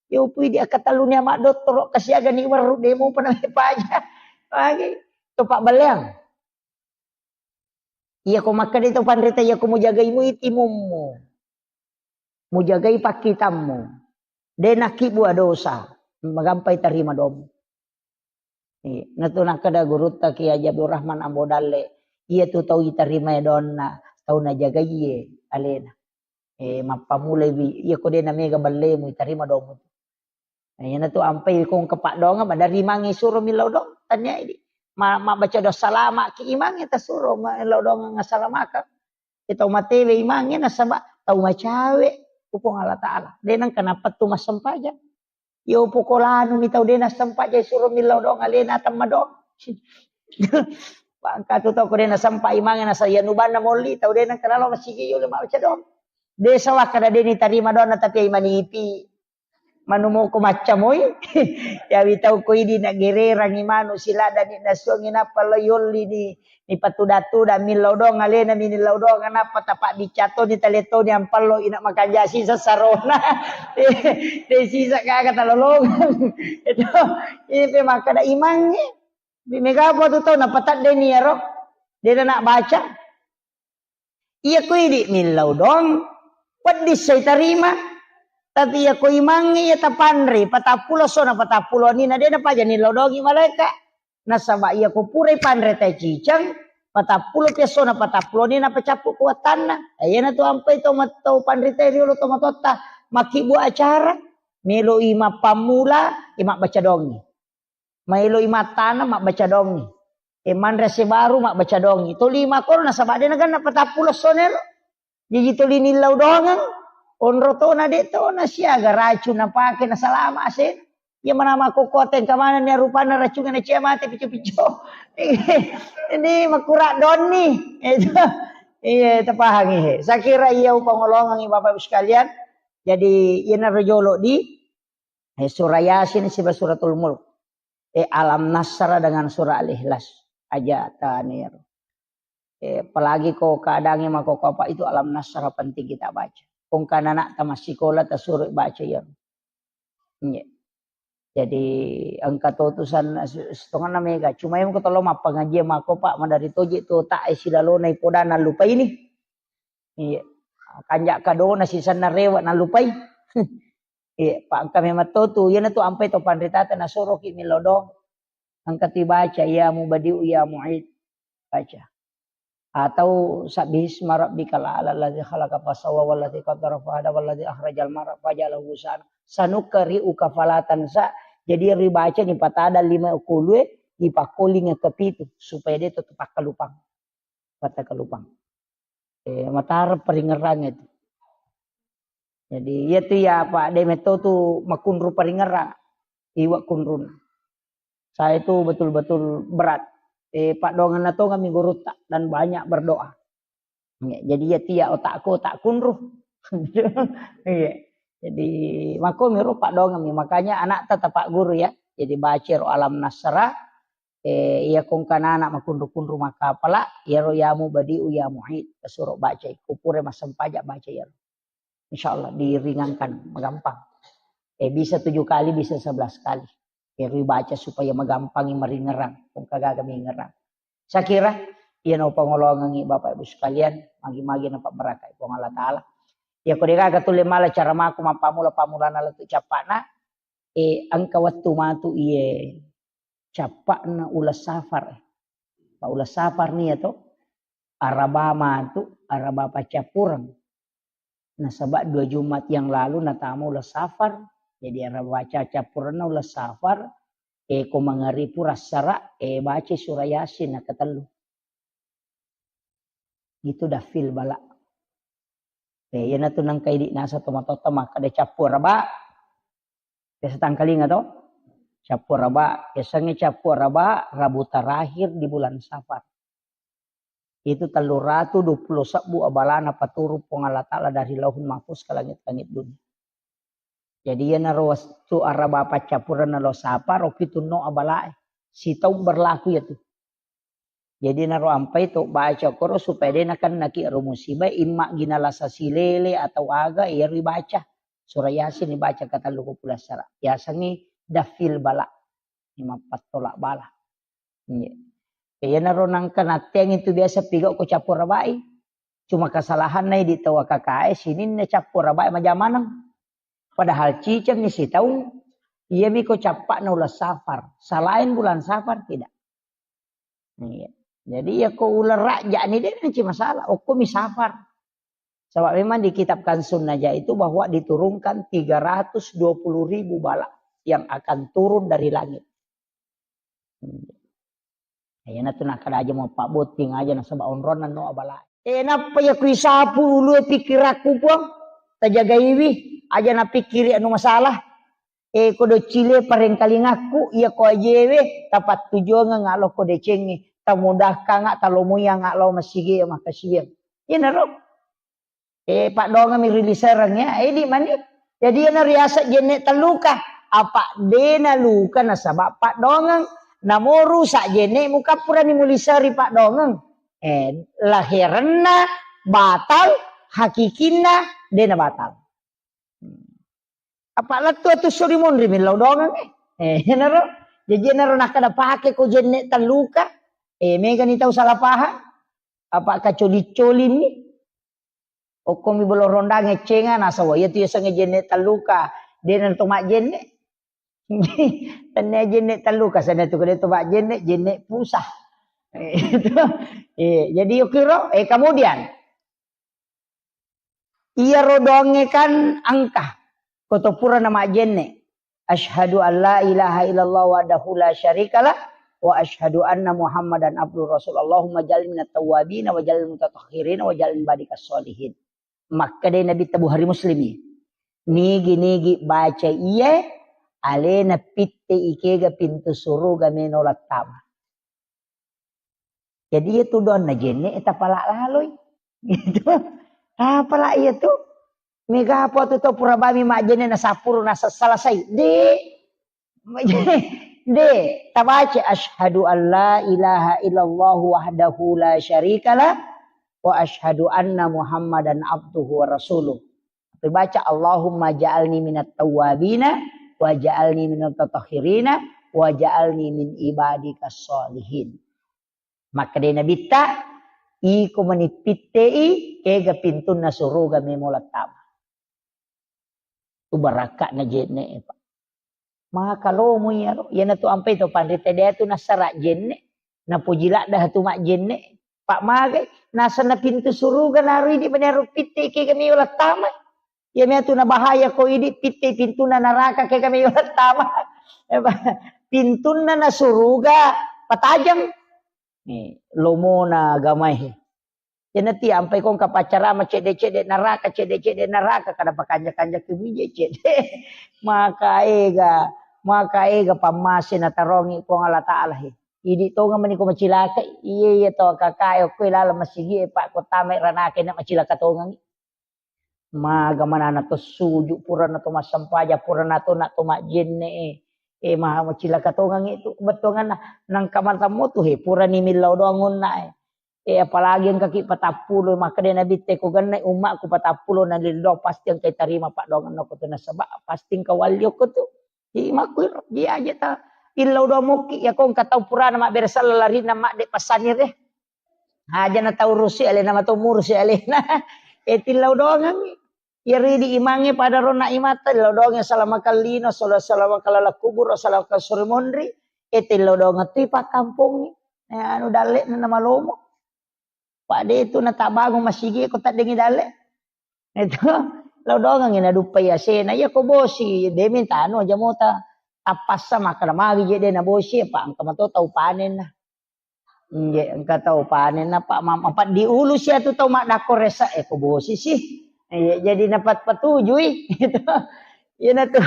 Ya upui di akkatelluni ama dottoro kasiaga ni werru de mupa na paja. Lagi. Topa baleang. Iyako makkeda to panrita, iyako mujagai mui timummu, mujagai pakkitammu, de nakkibua dosa, magampai tarima domu. Iya, natu nakkeda gurutta Kiai Haji Abdul Rahman Ambo Dalle, iya tu tau itarimai donna, tau najagaiye alena. Eh, mappamulai wi, iyako de namega ballemu, itarima domu. Nah, iyanatu ampai kong kepaddoangeng, madari imangnge suro millau doang, tania idi. Ma-, mabbaca doa salama ki imangnge tasuro, millau doang assalamakeng. Itu matewe imangnge nasaba tau macawe ku Puang Allah Ta'ala. De nengka napettu massempajang. Yo poko lanu mi tau de nassempajang suro millau doang alena temma doang. Bangka tu tau ko de nasempa imangnge nasa yanubanna molli tau de nengka nalo masigi yo le mabbaca doang. De sawakka da de nitarima doanna tapi ai manipi. Manu moko maccamoi. Yawi tau ko idi nagererangi manu siladani nasuangi nappa lo yolli ni, ni patuda-tuda millau doang alena mi nillau doang nappa tapa bicato ni tale toni ampallo ina makanja sisa sarona. De sisa gaga talolong. Itu ipe makkeda imangnge. Bi mega apa tu tau napatadde ni ero. De na baca. Iya ko idi millau doang, wedding sai tarima. Tapi iya ko imangnge iya tapanre, patappulo sona patappulo anina de napaja nillau doangi malaeka. Nasaba iya ko purai panre tai ciceng, patappulo pi sona patappulo anina pacappu kuatanna. Iyana tu ampai to mat-, to panre tai riolo to matotta, makkibbu acara, meloi mappammula, i mabbaca doangi. Maeloi mattana mabbaca doangi. E manre sebaru mabbaca doangi. Toli makoro nasaba de naganna patappulo sonero. Jaji toli nillau doangeng. Onro tona de tona siaga racun napake nasalama ase. Iya manama kokkote engka manenni rupanna racungnge nacia mate pico-pico. Ini makura donni. Itu. Iya tapahangi he. Saya kira iya upangolongangi Bapak Ibu sekalian. Jadi iyana rojolo di Eh, surah Yasin siba suratul Mulk. Eh, Alam Nasrah dengan surah Al-Ikhlas. Aja tanir. Eh, apalagi ko keadaannya mako apa itu Alam Nasrah penting kita baca. Kong kana anak tamat sekolah tasuruh baca ya. Iya. Jadi engka to tusan setengah mega. Cuma yang ko tolong apa ngaji mako Pak madari toje tu tak eh silalona ipodana lupa ini. Iya. Kanja kadona sisanna rewa nalupai. Iya, pa engka memang to tu, iyana tu ampai to panritata nasoroki millau doang. Engka tu baca ya mubadiu ya muid. Baca. Atau sabbihisma rabbikal a'la alladzi khalaqa fasawwa walladzi qaddara fahada walladzi akhrajal mar'a faja'alahu ghusaan. Sanuqri'uka fala tansa. Jadi ribaca ni patada lima kulue dipakkolinga kepitu supaya dia tetap pakkalupang. Pattakkalupang. Eh, matara paringerrang itu. Jadi, iya tu ya, Pak, de metto tu makunru paringerrang. Iwa kunrun. Saya itu betul-betul berat. Eh, Pak, dongan nato kami gurutta dan banyak berdoa. Ya, jadi, iya tu ya otakku, otak kunru. Iya. Jadi, mako miru Pak dongan mi. Makanya anak tetap Pak Guru ya. Jadi, baca ro Alam Nasrah, Eh, iya kongkanana makunru-kunru makkapala, iyaro ya mubadiu ya muid, tasuro bacai. Ko pura massempajang baca iyaro. Insya Allah diringankan, magampang. Eh, bisa tujuh kali, bisa sebelas kali. Iyaro baca supaya magampangi maringerang, kongkagaga mingerang. Saya kira, iya no pangolongangi Bapak Ibu sekalian, magi-magi napabarakai Puang Allah Ta'ala. Ya, ko degaga tulle mala cara mako mappamula-pamulana lettu cappana, eh, engka wettu matu iye cappa'na uleng safar. Pa uleng safar nia to, araba matu, araba paccappureng. Nasaba dua Jumat yang lalu natama uleng safar, jadi araba paccappurengna uleng safar, eh, ko mangaribu pura sara, eh, baca surah Yasin nakatellu. Itu dafil bala. Eh, iyanatu nengka idi nasa tomatoatta makkeda cappu araba. Biasa tangkalinga to? Cappu araba. Biasanya cappu araba, Rabu terakhir di bulan Safar. Itu tellu ratu dua puluh sebbu abalana paturu Puang Allah Ta'ala dari Lauhul Mahfuz ke langit-langit dunia. Jadi iyanaro wettu araba paccappurenna lo Safar, ro pitunno abalae. Sitaung berlaku iyatu. Jadi naro ampai to baca koro supaya de nakennaki ro musibah, imma gina lasa silele atau aga, iyaro ibaca. Surah Yasin ibaca katellu ko pulassara. Yasengngi dafil bala. Imappattola bala. Iya. Iyanaro nangka natteang itu biasa pigau ko cappu rabai. Cuma kesalahanna idi tau A K K E sininna cappu rabai majamaneng. Padahal ciceng sitaung, iyami ko cappa'na uleng Safar. Selain bulan Safar tidak. Iya. Jadi ya ko uleng Rajab ni de' nanti masalah. Okko mi Safar. Sebab memang di kitab Kanzun Najah itu bahwa diturunkan tiga ratus dua puluh ribu bala yang akan turun dari langit. Hmm. Iyana tu nakkeda aja mau pabbotting aja nasaba onronna no abala. Eh, nappa ya kui sapu ulu pikirakku, Puang. Tajagaiwi, aja napikkiri anu masalah. Eh, ko doccile parengkalingakku, iya ko ajewe, tapattujuangeng alo ko decengnge, tamudahkanga talomuyang alo masigi ya makasiwiang. Iyanaro. Eh, paddongeng mi rilisareng ya. Eh, di mani. Jadi iyana riaseng jenne telluka. Apa dena luka nasaba paddongeng. Namo rusak jenne muka purani mulisari paddongeng. Eh, laherenna batal, hakikinna dena batal. Apa lettu atu suri monri millau dongeng eh. Eh, enaro. Jadi enaro nakkeda pake ko jenne telluka. Eh, megani tau salah paham. Apa kacoli-coli mi. Okkomi bolo rondang eccenga, nasawa iya tu yasengnge jenne telluka, dena to majjenne. Tenne jenne telluka, sana tu kede to majjenne, jenne pusah. Eh, jadi yukiro, eh, kemudian, iya rodongnge kan engka, koto pura na majjenne. Asyhadu an la ilaha illallah wahdahu la syarikalah, wa asyhadu anna Muhammadan abduhu rasul. Allahumma ja'alni minat tawwabin wa ja'alni mutatahhirin wa ja'alni ibadika sholihin. Makkeda Nabi ta Bukhari Muslimi. Nigi-nigi baca iye, alena pitte ikega pintu suruga meno lattama. Jadi iya tu doanna jenne tapala laloi. Gitu. Apala iya tu? Mega apa tu tau pura bami majjenne na sapuru na selesai. De. De. Tabaca asyhadu an la ilaha illallah wahdahu la syarikalah wa asyhadu anna Muhammadan abduhu wa rasuluh. Tapi baca Allahumma ja'alni minat tawwabina wa ja'alni minat tatahhirina wa ja'alni min ibadika sholihin. Makkeda Nabitta, iko mani pittei, kega pintunna suruga memo lattama. Tu barakka'na jenne, Pak. Maka lomo iyaro, iyana tu ampai to panrita de tu nasara jenne, napoji ladda tu majjenne. Pak magai, nasenna pintu suruga naridi mani aro pittei, kega memo lattama. Iya mea tu nabahaya ko idi pittei pintunna naraka, kega memo lattama. Pintunna na suruga patajeng. Ni lomona agamae. Iyana ti ampai ko engka paccarama cedde-cedde naraka, cedde-cedde naraka, kada pakanja-kanja ki mije cedde. Maka ega, maka ega pammase natarongi Puang Allah Taala he. Idi tonga mani ko macilaka, iya iya to kakae okko laleng masigi e, Pak, ko tamai ranake na macilaka tongangi. Maga manana to suju, purana to massempajang, purana to na to majjenne e. E, maha macilaka tongangi tu bettuanganna. Nangka matammu tu he, purani millau doang onna e. E, apalagi engkaki patappulo, makkeda Nabitte ko genne ummaku patappulo na lillo, pasti engkai tarima paddoanganna ko tu nasaba pasti engka walli okko tu. Jadi makkuiro, dia aja ta illau doang mukki, ya ko engka tau purana mabbere sella larina madde passanire. Aja na tau rusi alena, mato murusi alena. E, tillau doangangi. Iyaro idi imangnge pada rona imata, tillau doangi salama kallino, sala-, salama kalala kubur, salama kasuri monri. E, tillau doangang tu ipakkampongi. E, anu dalle na malomo. Pak de tu natabangung masigi ko taddengi dalle. Itu, lao doangangi naduppai asena. Iya ko bosi, de minta anu aja mota. Tappassa makkeda magi je de nabosi, apa engka mato tau panenna. Nje, engka tau panenna, Pak, ma-, apa diulu sia tu tau maddakko resa, e ko bosi sih. Iya, jadi napat patujui. Gitu. Iyana tu,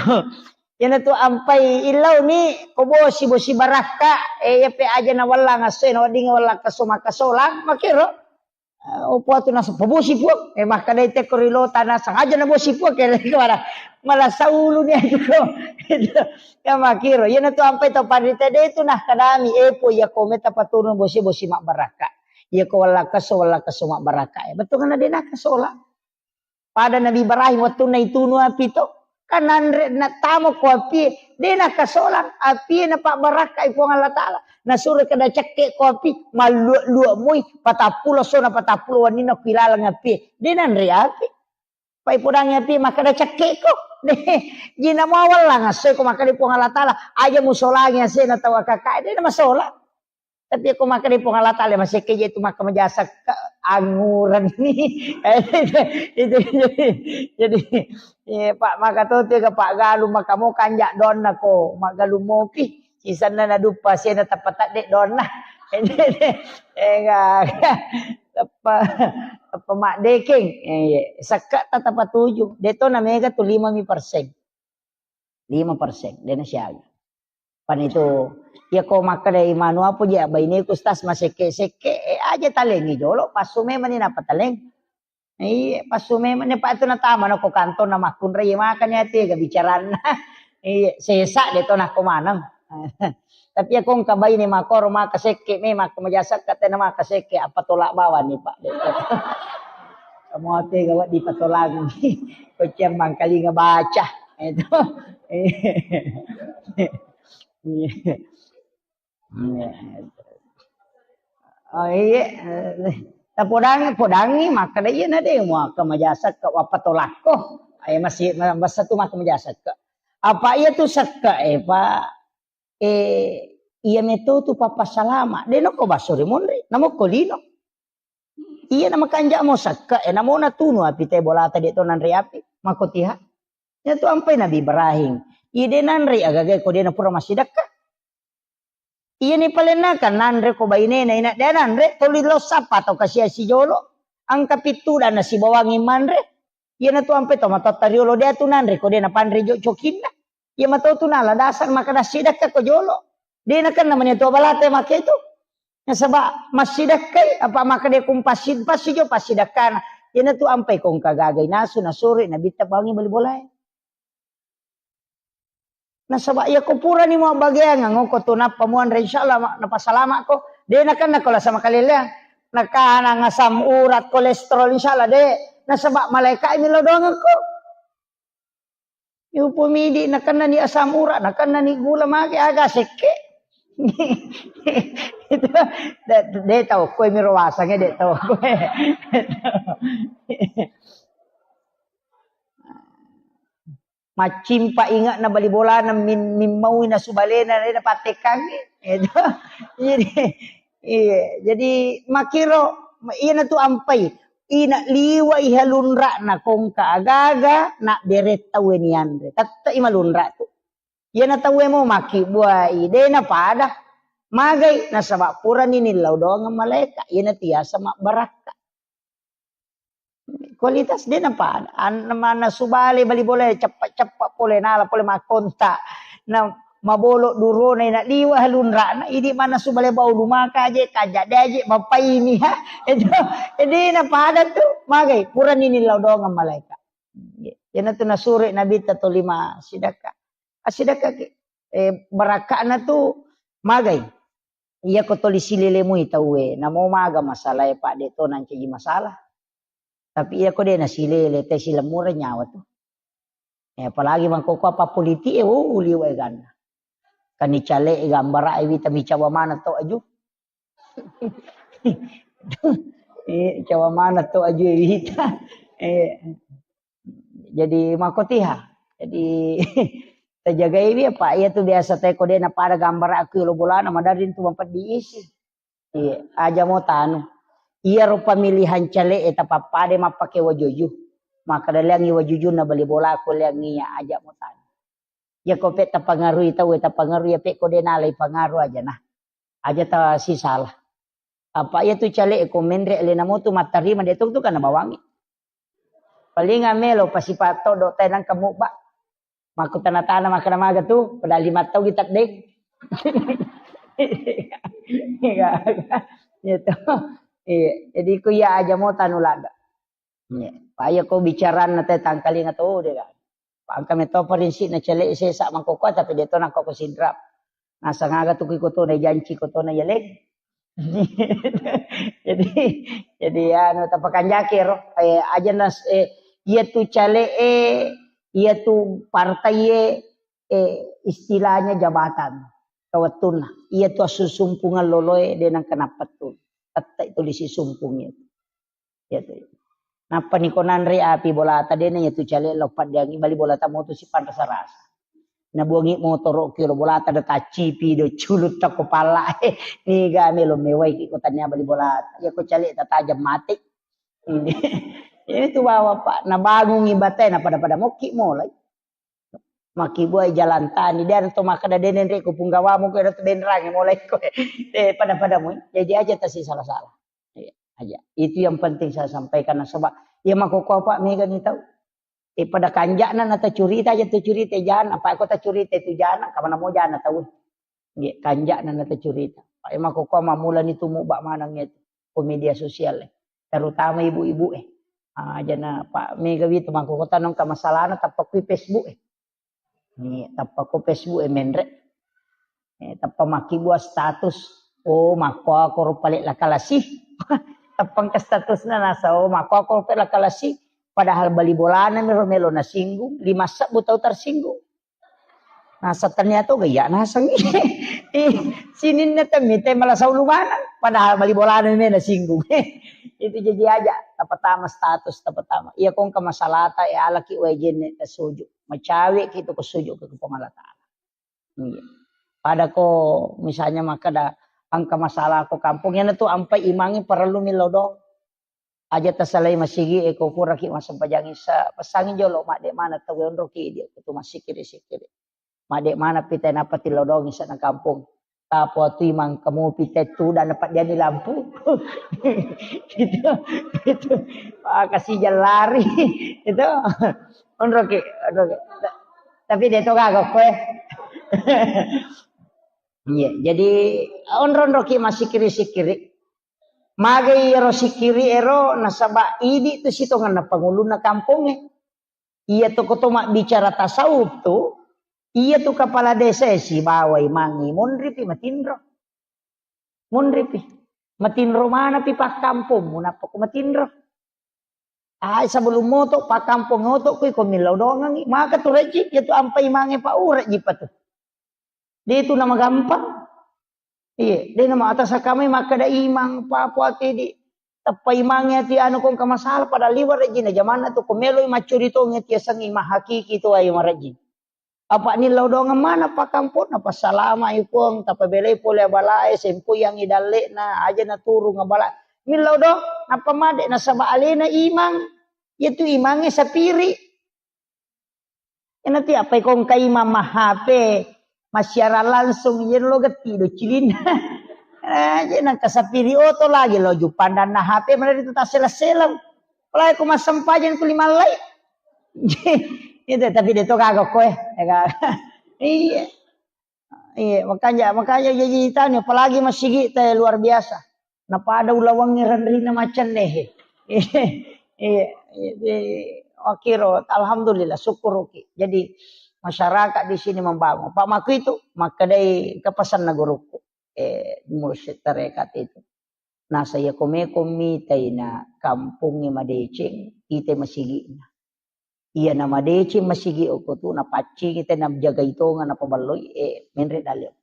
iyana tu ampai illauni ko bosi, bosi barakka, e, iya pe aja nawellang asse, nawedding wellang kaso makkasolang, makkiro. Eh, opo atu naseng, "Pabosi, Puang." Eh, makkedai tekko ri lota naseng, "Aja nabosi, Puang," kere ko mala, mala saulu ni atu ko. Ya makkiro, iyana tu ampai tau panrita de tu nakkedami, "Eh, Puang, iya ko meta paturun bosi, bosi mabbarakka. Iya ko wallakkaso, wallakkaso mabbarakka." Eh, bettuanna de nakasola. Pada Nabi Ibrahim wettunna itunu api to, kan nanre natamo ko api, De' nakasolang, api na pabbarakkai Puang Allah Ta'ala. Nasuro kada cekke' ko api, mallua-lua moi, patappulo sona patappulo wenninna ko ilaleng api. De' nanre api. Pai podangi api makkeda cekke' ko. De', jina muawallang assoi ko makkeda Puang Allah Ta'ala, aja musolangi asena tau akaka, de' namasolang. Tapi ko makkeda Puang Allah Ta'ala, masekke' je tu makka majasa ke angguran ni. Itu, itu, jadi, jadi, eh, Pak, maka tu tiga Pak Galuh, maka mau kanjak donna ko, Mak Galuh mopi. Sisenna naduppa sena tappa tedde donna. Enggak. Tappa, tappa maddekeng. Eh, iya. Sekke' ta tappa tuju. De' to na mega tu lima mi persen. Lima persen. De' na siaga. Pan itu, iya ko makkeda imanu apa je, baineku stas masekke-sekke, eh, aja talengi jolo, passu memang ni napa taleng. Iya, passu memang ni, Pak, tu natama na ko kantor na makkunrai, iya, makanya tega bicaranna. Iya, sesa de' to nako maneng. Tapi iya ko engka baine makoro maka sekke' me, maka majasa ke tena maka sekke', apa tolak bawang ni, Pak. De' to. Kamu tega wa dipatolangi. Ko cemmang kalinga baca. Itu. Iya. Iya. Oh, iya. Tapodangi, podangi, makkeda iya na de' muaka majasa ke wappa tolakko. Ayo masih ma-, masa tu maka majasa ke. Apa iya tu sekke', eh, Pak? Eh, iya meto tu papa salama. De' nako basso ri monri, namo ko lino. Iya na makanja' mo sekke', eh, namo natunu api te bolata de' to nanre api. Mako tiha. Iya tu ampai Nabi Ibrahim. Iya de' nanre agaga ko de' na pura massidakka. Iya ni palenna kan nanre ko bainena ina de' nanre, toli lo sappa to kasia sijolo. Angka pittu dan nasibawangi manre. Iya na tu ampai to matotta riolo de' tu nanre ko de' na panre jo cokinna. Iya mato tu nala dasar maka dassidakka ko jolo. De' nakenna mani tu balate make tu. Nasaba massidakkai, apa makkeda kumpassi-, passi jo passidakkana. Iyanatu ampai ko engka gagai nasu, nasuri, nabitta bawangi bali bolae. Nasaba iya ko purani muabbageangang ko tu nappa muanre, insyaallah ma-, napasalamakko. De' nakenna ko lasa makaleleang. Nakanang asam urat, kolesterol, insyaallah de'. Nasaba malaika' mi lao doangekko. Upomidi nakennani asam urat, nakennani gula, magi aga sekke'. Itu de', de' tau koe miro wasangnge, de' tau koe. Maccimpa inge'na bali bolana min-, mimmaui nasu balena, de' napattekkangngi. Itu. Jadi, iya, jadi makkiro, iyanatu ampai. Ina liwa iha lunra'na kongka agaga, na bere tauwe nianre. Tette'i malunra' tu. Iyana tauwe mo makkibbuai, de' napada. Magai, nasaba purani nillau doangeng malaeka', iyana tiasa mabbarakka. Kualitas de' napada. An-, mannasu bale bali bolae, ceppa-ceppa pole, nala pole makkonta. Na mabolo durona, ina liwa lunra'na, idi mannasu bale bau lumaka je, kaja de' aje, mapaini ha. Itu, de' napada tu, magai, purani nillau doangeng malaeka'. Iyanatu nasuro Nabitta tolima sidakka. Assidakkaki. Eh, barakka'na tu magai. Iya ko toli silele mui tauwe, namo maga masalae, Pak, de' to nancaji masalah. Tapi iya ko de' nasilele, te silemureng nyawa tu. Eh, apalagi mangkoko apa politik e, oh, liwa eganna. Kan icale e gambara e wita micawa mana to aju. Eh, cawa mana to aju e wita. Eh, jadi makotiha. Jadi tajagai wi, Pak, iya tu biasa te ko de' napada gambara aku lo bolana, madari tu mampeddi isi. Iya, aja mo tanu. Iyaro pemilihan cale'e tapappada mappake wajuju. Makkeda leangngi wajujunna bali bolaku, leangngi iya, aja mo tanu. Iya ko pe tapangarui tauwe, tapangarui iya pe ko de' nalai pangaru aja nah. Aja ta sisala. Apa iya tu cale'e ko menre' alena mo tu mattarima de' to tu kana bawangi. Paling amelo pasipa' todo' tae nangka mubba. Makkutana-tana makkeda maga tu, padahal lima tau kita deng. Iya, iya. Iya to. Iya, jadi ku iya aja mo tanu ladda. Iya. Paya ko bicaranna te tangkalinga to de' ga. Pangka meto parinsikna cale' sesa mangkoko tapi de' to nangko ko sidra. Nasang aga tu ko tona janci ko tona yaleng. Jadi, jadi anu tapakanjaki ro, eh, aja nas-, eh, iya tu cale'e, iya tu partai e, eh, istilahnya jabatan. Kawettunna. Iya tu assusumpungeng loloe de nengka nappettu. Tette tuli sisumpung itu. Iya tu. Nappa niko nanre api bolata dena iya tu cale lo paddiangi bali bolata moto sipanrasa-rasa. Nabuangi motoro kilo bolata de taccipi do culutta ko pala. Niga melo mewai ki ko tania bali bolata. Iya ko cale tatajam mate. Ini. Ini tu bawa Pak. Nabangungi batai na pada-pada mokki mulai. Makkibuai jalan tani, de to makkeda de nenre ko punggawamu ko de to benrang mulai ko. Eh, pada-pada mu. Jadi aja tasi salah-salah. Iya, aja. Itu yang penting saya sampaikan nasaba iya makkokkoe Pak mega ni tau. Eh, pada kanjana na tacurita aja tacurita jana, apa ko tacurita itu jana, kamana mo jana tau. Nggih, kanjana na tacurita. Pak, emang koko mamula ni tumu bak maneng itu ko media sosial eh. Terutama ibu-ibu eh. Ah, jana Pak mega witu mangkoko tanong ka masalahna tappa kui Facebook eh. Ni tappa ko Facebook eh menre. Eh, tappa makkibua status. Oh, makko ako ro pale lakalasi. Tappa engka statusna nasa, oh, makko ako ro pale lakalasi. Padahal bali bolana mero melo nasinggung, lima sebbu tau tersinggung. Nasa ternyata gaya naseng. Eh, sininna temmi te malah saulu maneng. Padahal bali bolana me nasinggung. Itu jadi aja. Tapatama status, tapatama. Iya kongka masalata, ya alaki wae jenne tasuju. Macawe ki tu ko suju ke Puang Allah Ta'ala. Iya. Pada ko misalnya makkeda engka masalah ko kampung, yana tu ampai imangi parellu millau doang. Aja tasalai masigi e ko puraki massempajang isa, pesangi jolo madde mana tau onroki dia kutu masikiri-sikiri. Madde mana pita napa tillau doang isa na kampung. Tapo tu imang kamu pita tu dan dapat dia di lampu. Itu, itu. Ah, kasih jalan lari. Itu. Onroki, onroki. Tapi dia tu kagak kue. Iya, jadi onro-onroki masikiri-sikiri. Magai ero sikiri ero nasaba idi tu sitongenna pangulunna kampongnge. Iya tu koto mabbicara tasawuf tu, iya tu kepala desa e sibawa imangnge monripi matinro. Monripi. Matinro manapi pakkampongmu nappa ko matinro. Ai sebelum moto pakkampong oto kui ko millau dongangi. Maka tu rejji, iya tu ampai mange pa urejji pa tu. De tu nama gampang. Iya, de nama atas kamai makkeda imang papo ati di tappa imangi ati anu kong ka masalah pada liwa rejji na jamanna tu ko meloi maccuri tongi ati asengi mahakiki tu ai marejji. Apa nillau doangeng mana pakkamponna, passalama i Puang, tapabelai pole abalae, sempoyangi dalle'na, aja naturung abala. Millau do, nappa made nasaba alena imang, iya tu imangnge sapiri. Ena ti apa ikong ka imang mahape, massiaran langsung, iya lo getti do cilinna. Eh, je nangka sapiri oto lagi lo jupandanna H P mana itu tasela-sela. Apalagi ko massempajang tu limallai. Itu, tapi de to gaga koe, ya kan? Iya. Iya, makanya, makanya jadi tanya, apalagi masigi te luar biasa. Napada ulawangi renrina macam deh. Iya, iya, iya. Wakiro, alhamdulillah, syukuruki. Jadi masyarakat di sini membangun. Pak Maku itu, maka dari kepesan guruku, eh, mursyid tarekat itu. Nasa iya ko meko mitai na kampongnge madeceng, itai masigi'na. Iya na madeceng masigi okko tu, napaccingi te najagai tonga napaballoi, eh, menre dalle.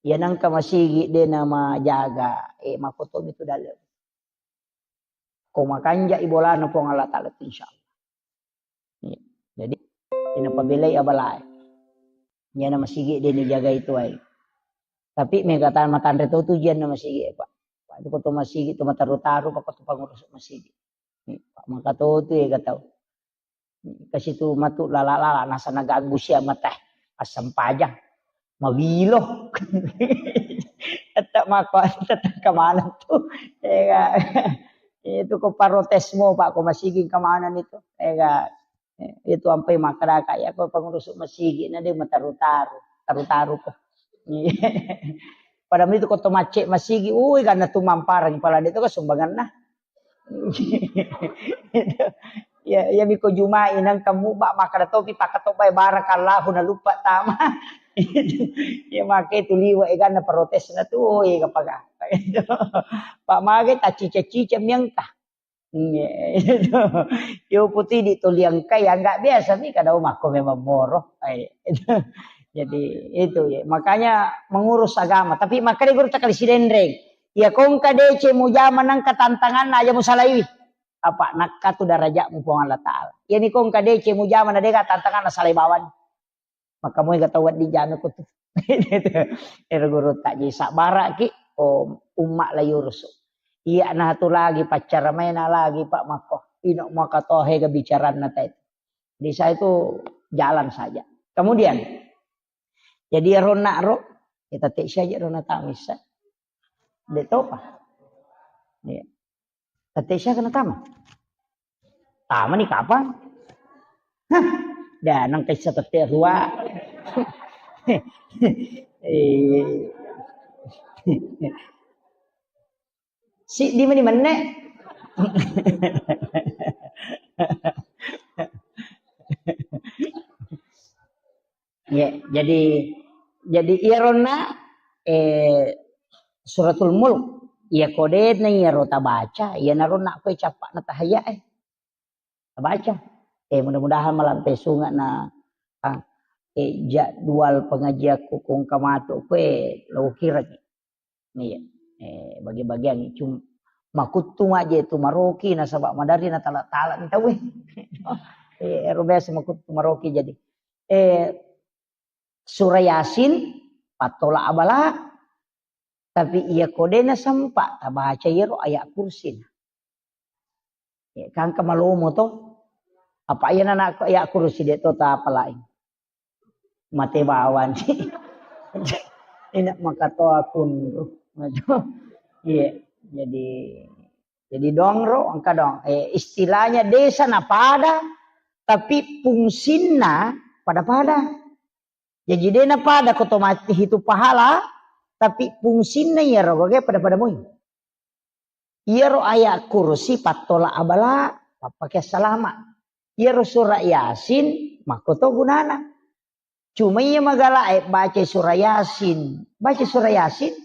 Iya nangka masigi de namajaga, eh, makotomi tu dalle. Ko makanja i bolana Puang Allah Ta'ala tu, insya Allah. Iya. Jadi, ina pabelai abalae. Iyana masigi de nijagai tuai. Tapi mega tan matanre to tu jianna masigi, Pak. Pak, tu ko to masigi tu mataru-taru, Pak, ko to pangurus masigi. Pak, maka to tu ega tau. Kasi tu matu lala-lala, nasa naganggu sia mata. Assempajang. Mawilo. Tetap mako, tetap kemana tu. Ega. Itu ko protes mo, Pak, ko masigi kemana itu. Ega. Eh, itu ampai makkadaka, iya ko pangurus masigi na de mataru-taru, taru-taru ko. Pada itu ko to macce masigi, ui, karena tu mamparang pala de to ko sumbanganna. Ya, ya miko Jumai nang kamu bak makkada topi pakatobai barakallahu na lupa tama. Ya make tu liwa e ganna protes na tu, oh, iya gapaga. Pak mage tacica-cica miangka. Iya, itu. Yo putih di toliang kai, ya nggak biasa nih, kadang mako memang moro. Eh, itu. Jadi itu ya, makanya mengurus agama. Tapi makanya guru tak kali sidenreng. Ya kongka dece mujama nangka tantangan aja musalaiwi. Apa nakka tu darajatmu Puang Allah Ta'ala. Ya ni kongka dece mujama na dega tantangan na salai bawang. Maka moega tau wedding jame ko tu. Ero guru tak ji sabara ki, oh, umma la yurusu. Iya na tu lagi paccara maena lagi Pak Mako. Ino maka tohe ga bicaranna tai. Di saya itu jalan saja. Kemudian, jadi ya rona ro, kita tek saja rona tamisa. Dek topa. Iya. Tette sia kena tama? Tama ni kapang? Hah, dah nang kaisa tette rua. Eh. Si di meni menne. Ya, jadi, jadi iyaronna, eh, Suratul Mulk, iya kodena iyaro tabaca, iyanaro nakkoe cappa'na tahayya e. Tabaca. Eh, mudah-mudahan malampe sunga na, ah, eh, jadwal pengajianku kongka matu kue lo kiraki. Iya. Eh, bagi-bagian cuma makuttu maje tu maroki nasaba madari na tala-tala ni tau. Eh, ero biasa makuttu maroki jadi. Eh, Surah Yasin, pattola abala, tapi iya kodena sempa tabaca iyaro ayat kursi. Ya, kangka malomo to. Apa iya nana ayat kursi de to tapalai. Mate bawang. Ina makatoa kunru. Iya, jadi, jadi dongro engka dong. Eh, istilahnya desa na pada, tapi fungsinna pada-pada. Jaji de na pada ko to mati hitu pahala, tapi fungsinna iyaro gage pada-pada moi. Iyaro ayat kursi pattola abala, pappake salama. Iyaro surah Yasin, makko to gunana. Cuma iya magala e baca surah Yasin, baca surah Yasin,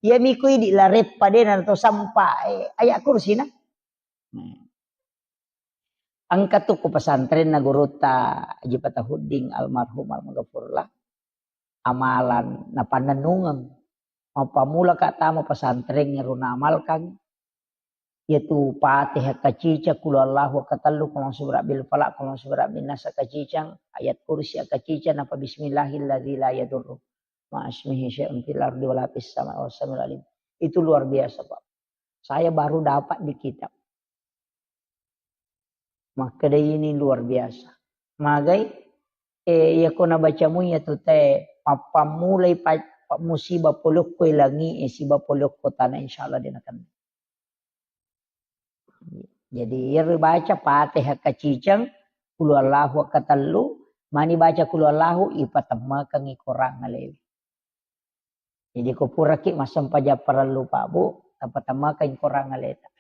iya miko idi lareppa de na to sampa, eh, ayat kursi na. Hmm. Engka tu ku pesantrenna gurutta Haji Fatahuddin almarhum almaghfurlah, amalan napannennungeng. Mappammula ka tama pesantren ero naamalkan, yaitu Fatihah kacicang, Qul Huwallahu katellu, Qul A'udzu Birabbil Falaq, Qul A'udzu Birabbin Nas kacicang, ayat kursi kacicang, napa Bismillahilladzi la yadurru ma'asmihi syai'un fil ardi wala fis sama'i wa huwas samiul alim. Itu luar biasa, Pak. Saya baru dapat di kitab. Makkeda ini luar biasa. Magai, eh, iya ko nabacamu iya tu te, mappammulai pa-, pa-, musibah polokko langi e, siba polokko tanah, insyaallah de nakenna. Jadi, iya ribaca Fatihah kacicang, Qul Huwallahu katellu, mani baca Qul Huwallahu, ipatemmakengngi korang alewe. Jadi ko puraki massempajang parellu, Pak Bu, tapatammakeng korang aleta.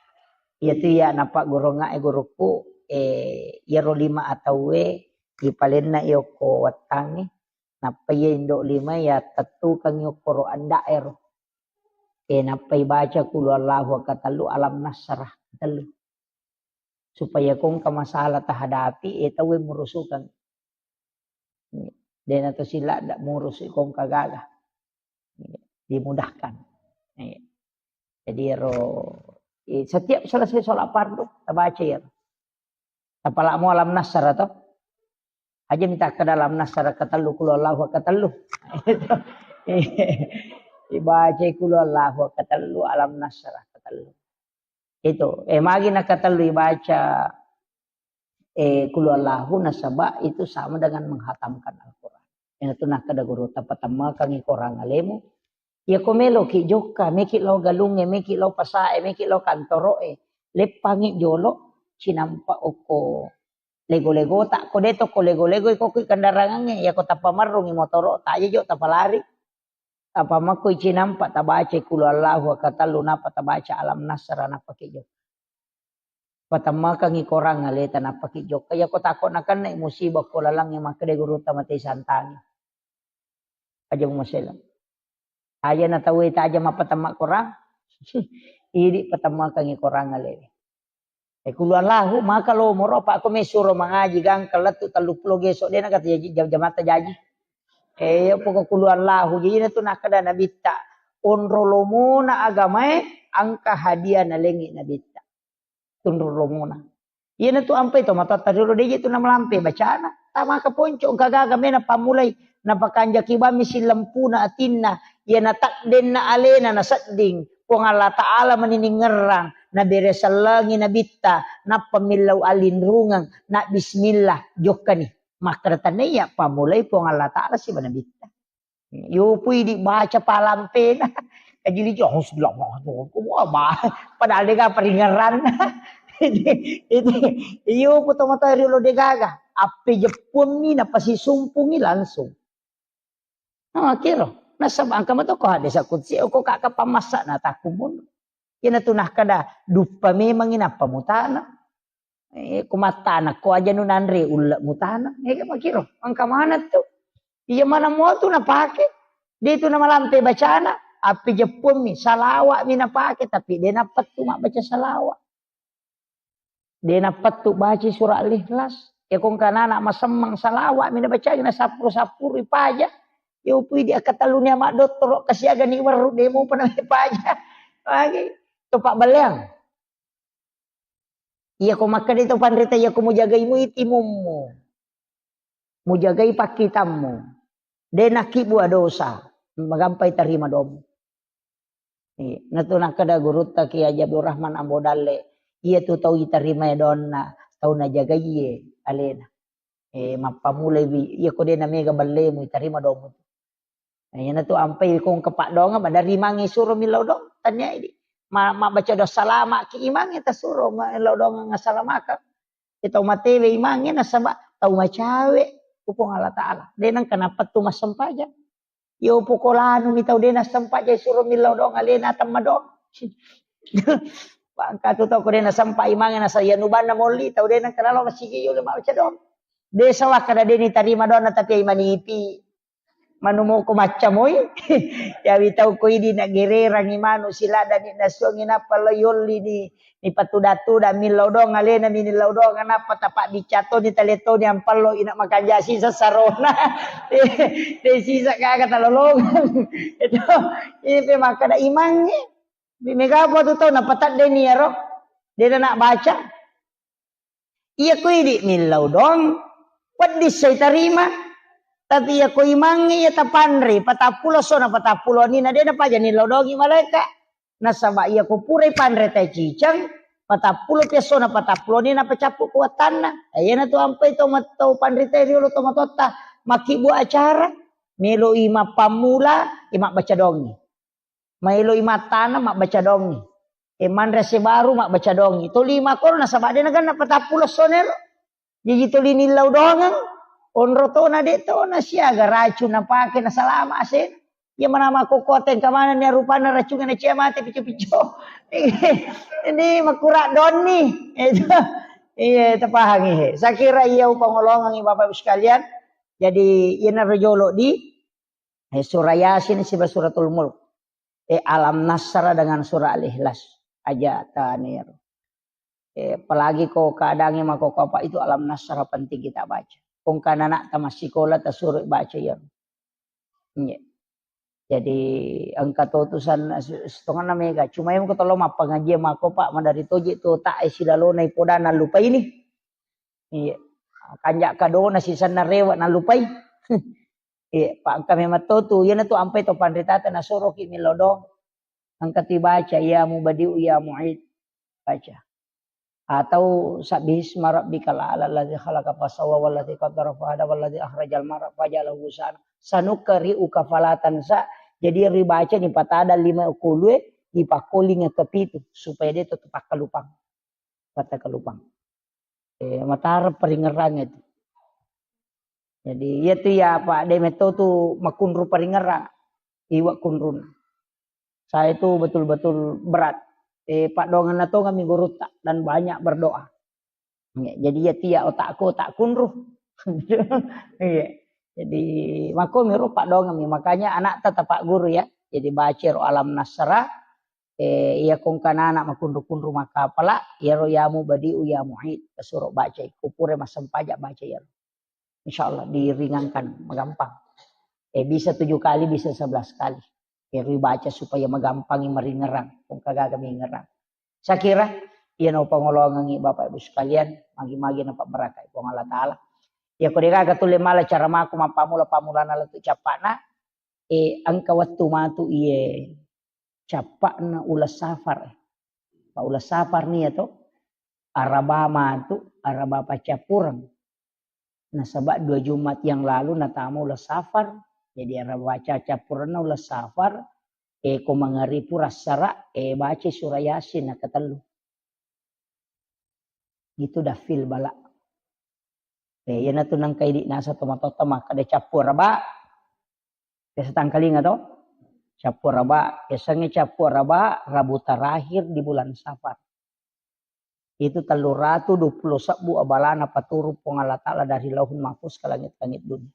Iyatu iya napaggurungnga e gurukku, eh, iyaro lima atauwe ipalenna i okko wettangnge, nappa iya indo lima iya tettukengngi okkoro anda'ero. Eh, nappa ibaca Qul Huwallahu katellu, Alam Nasrah katellu. Supaya ko engka masalah tahadapi, eh, tauwe murusukeng. Dena to sila ndak murusu ko engka gaga. Dimudahkan. Eh. Jadi ero, eh, setiap selesai sholat fardu, tabaca iyaro. Tapalamo Alam Nasrah to. Aja minta ke dalam Nasrah katellu, Qul Huwallahu katellu. Ibaca Qul Huwallahu katellu, Alam Nasrah katellu. Itu, eh, magi nakatellu ibaca, eh, Qul Huwallahu nasaba itu sama dengan menghatamkan Al-Quran. Iyanatu nakkeda guru, tapatammakengngi korang alemu. Iya ko meloki jokka, meki lao galungnge, meki lao pasae, meki lao kantoroe, leppangngi jolo, cinampa okko lego-legota, ko de to ko lego-lego, ko kui kendarangangnge, iya ko tappa marrungngi motoro, taja jo tapalari. Apa makkoi cinampa tabaca Qul Huwallahu katellu, nappa tabaca Alam Nasrah, nappa ki jokka. Patammakengngi korang aleta, nappa ki jokka. Iya ko tako nakenna musibah ko lalangnge, makkeda gurutta, mate santangi. Aja mumasela. Aja na tauwe taja mappatamma korang. Idi patammakengngi korang alewe. Eh, Qul Huwallahu, maka lo moro, apa ko mesuro mangaji gangka lettu telluppulo geso, de na kata jaji, jam-, jamatta jaji. Eh, iya poko kulu Allahu. Jadi na tu nakkeda Nabitta, onro lomona agamae, engka hadiah nalengi Nabitta. Tunru lomona. Iyanatu ampai to matoatta riolo, deje tu namalampe bacana. Tamaka ponco, engka gaga mena pammulai. Napakanjaki bammi sillempuna atinna. Iya natakdenna alena nasedding. Puang Allah Ta'ala mani ningerrang. Nabere sellengi nabitta. Nappa millau alinrungeng. Na bismillah. Jokkani. Makkeda tania pammulai Puang Allah Ta'ala siba nabitta. Yopui dibaca palampena. Kajili jo, "Auzubillah, wah, bah." Padahal dega paringerranna. Itu, iyo, poto mata riolo degaga. Appe jeppuammi, napasisumpungi langsung. Nah, kiro. Nasaba engka mato ko hadis kutsi, ko kaka pamassa na takumun. Iyanatu nakkeda, duppa memangi nappa mutana. Eh, ko mattana ko aja nu nanre ulle mutana. Eh, makiro, engka mana tu? Iya mana mo tu napake? De tu namalampe bacana, api jeppuammi, salawa'mi napake, tapi de napettu mabbaca salawa. De napettu baca surah Al-Ikhlas. Ya kong kanana masemmang salawa'mi nabacai, nasappuru-sappuru paja. Ya upui di akatalluni ama dottoro kasiaga ni werru de mopa na paja. Lagi. Topa baleang. Iyako makkeda to panrita, iyako mujagai mui timummu, mujagai pakkitammu, de nakkibua dosa, magampai tarima domu. Iya, natu nakkeda gurutta Kiai Haji Abdul Rahman Ambo Dalle, iya tu tau itarimae donna, tau najagaie alena. Eh, mappamulai wi, iyako de namega ballemu, itarima domu. Nah, iyanatu ampai kong kepaddoangeng, maderri mangi suro millau doang, tania idi. Ma-, mabbaca doa salama ki imangnge tasuro, ma-, millau doang assalamakang. Iya tau matewe imangnge nasaba tau macawe, ku Puang Allah Ta'ala. De nengka napettu massempajang. Yo pokolanu mi tau de nassempajang suro millau doang alena temma doang. Bangka tu tau ko de nasempa imangnge nasa iya nubanna molli, tau de nengka nalo masigi yo le mabbaca doang. De sawakka na de nitarima doanna tapi ai manipi. Manu moko macca moi. Yawi tau ko idi na gererangi manu siladani nasuangi nappa lo yolli ni, ni patuda-tuda millau doang alena mi nillau doang nappa tapa bicca toni tale toni ampallo ina makanja sisa sarona. De sisa gaga talolongang. Itu, ini pe makkada imangnge. Mega apa tu tau napatadde ni yaro. De na baca. Iya ko idi millau doang, wedding sai tarima. Tapi iya ko imangnge iya tapanre, patappulo sona patappulo ni na de napaja nillau doangi malaeka. Nasaba iya ko purai panre tai ciceng, patappulo pi essona patappulo ni napacappu ko wattanna. Eh, iyanatu ampai to mat-, to panrita riolo to matotta makkibua acara, meloi mappammula, eh, mabbaca doangi. Maeloi mattana mabbaca doangi. Eh, manre ase baru mabbaca doangi. Toli makoro nasaba de naganna patappulo sonero. Jaji tuli nillau doangeng, onro tona de tona siaga racung napake nasalama ase. Iya mana makkokkote engka manenni rupanna racungnge nacia mate pico-pico. Ini makura donni. Itu. Iya, tapahangi he. Saya kira iya upangolongangi Bapak Ibu sekalian. Jadi, iyanaro jolo di, eh, surah Yasin siba suratul Mulk. Eh, Alam Nasrah dengan surah Al-Ikhlas. Aja taniro. Eh, apalagi ko keadaannya mako apa itu Alam Nasrah penting kita baca. Kong kana anak tamat sekolah tasuruh baca ya. Iya. Jadi engka to tu san-, setonganna mega. Cuma yang ko tolo mappangajian mako Pak madari toje tu tak eh silalona ipodana lupa ini. Iya. Kanja kadona sisanna rewa nalupai. Iya, Pak, engka memang to tu. Iyanatu ampai to panritata nasoroki millau doang. Engka tu baca, "Ya Mubadi'u ya Mu'id." Baca. Atau "Sabbihisma rabbikal a'la alladzi khalaqa fasawwa walladzi qaddara fahada walladzi akhrajal mar'a faja'alahu ghusaan." "Sanuqri'uka fala tansa." Jadi yang dibaca ni patada lima kulue, dipakkoling ke pitu supaya dia tetap kalupang. Kata kalupang. Eh, matara paringerrang itu. Jadi, iya tu ya, Pak, de metto tu makunru paringerrang. Iwa kunrun. Saya itu betul-betul berat. Eh, Pak, dongan nato kami gurutta dan banyak berdoa. Ya, jadi iya tu ya otakku tak kunru. Iya. Jadi, mako miro Pak dongan mi. Makanya anak tetap Pak guru ya. Jadi, baca ro Alam Nasrah, Eh, iya kong kanana makunru-kunru makapala, iyaro ya Mubadi'u ya Mu'id, tasuro bacai, kupure massempajang baca iyaro. Insyaallah diringankan, magampang. Eh, bisa tujuh kali, bisa sebelas kali. Ero ibaca supaya magampangi maringerang, pong kagaga mingerang. Saya kira, iya no pangolongangi Bapak Ibu sekalian, magi-magi na pabarakai Puang Allah Ta'ala. Ya, ko degaga tulle mala cara mako mappamula-pamulana lettu cappana, eh, engka wettu matu iye cappana uleng Safar. Pa uleng Safar nia to, Araba matu, Araba paccappureng. Nasaba dua Jumat yang lalu natama uleng Safar. Jadi Araba paccappureng uleng Safar, eh, ko mangaribu rassara, eh, baca surah Yasin nakatellu. Itu dafil bala. Eh, iyanatu nangka idi nasa tomatoatta makkeda cappu Araba. Biasa tangkalinga to? Cappu Araba, yasengnge cappu Araba, Rabu terakhir di bulan Safar. Itu tellu ratu dua puluh sebbu abalana paturung Puang Allah Ta'ala dari Lauhul Mahfuz ke langit-langit dunia.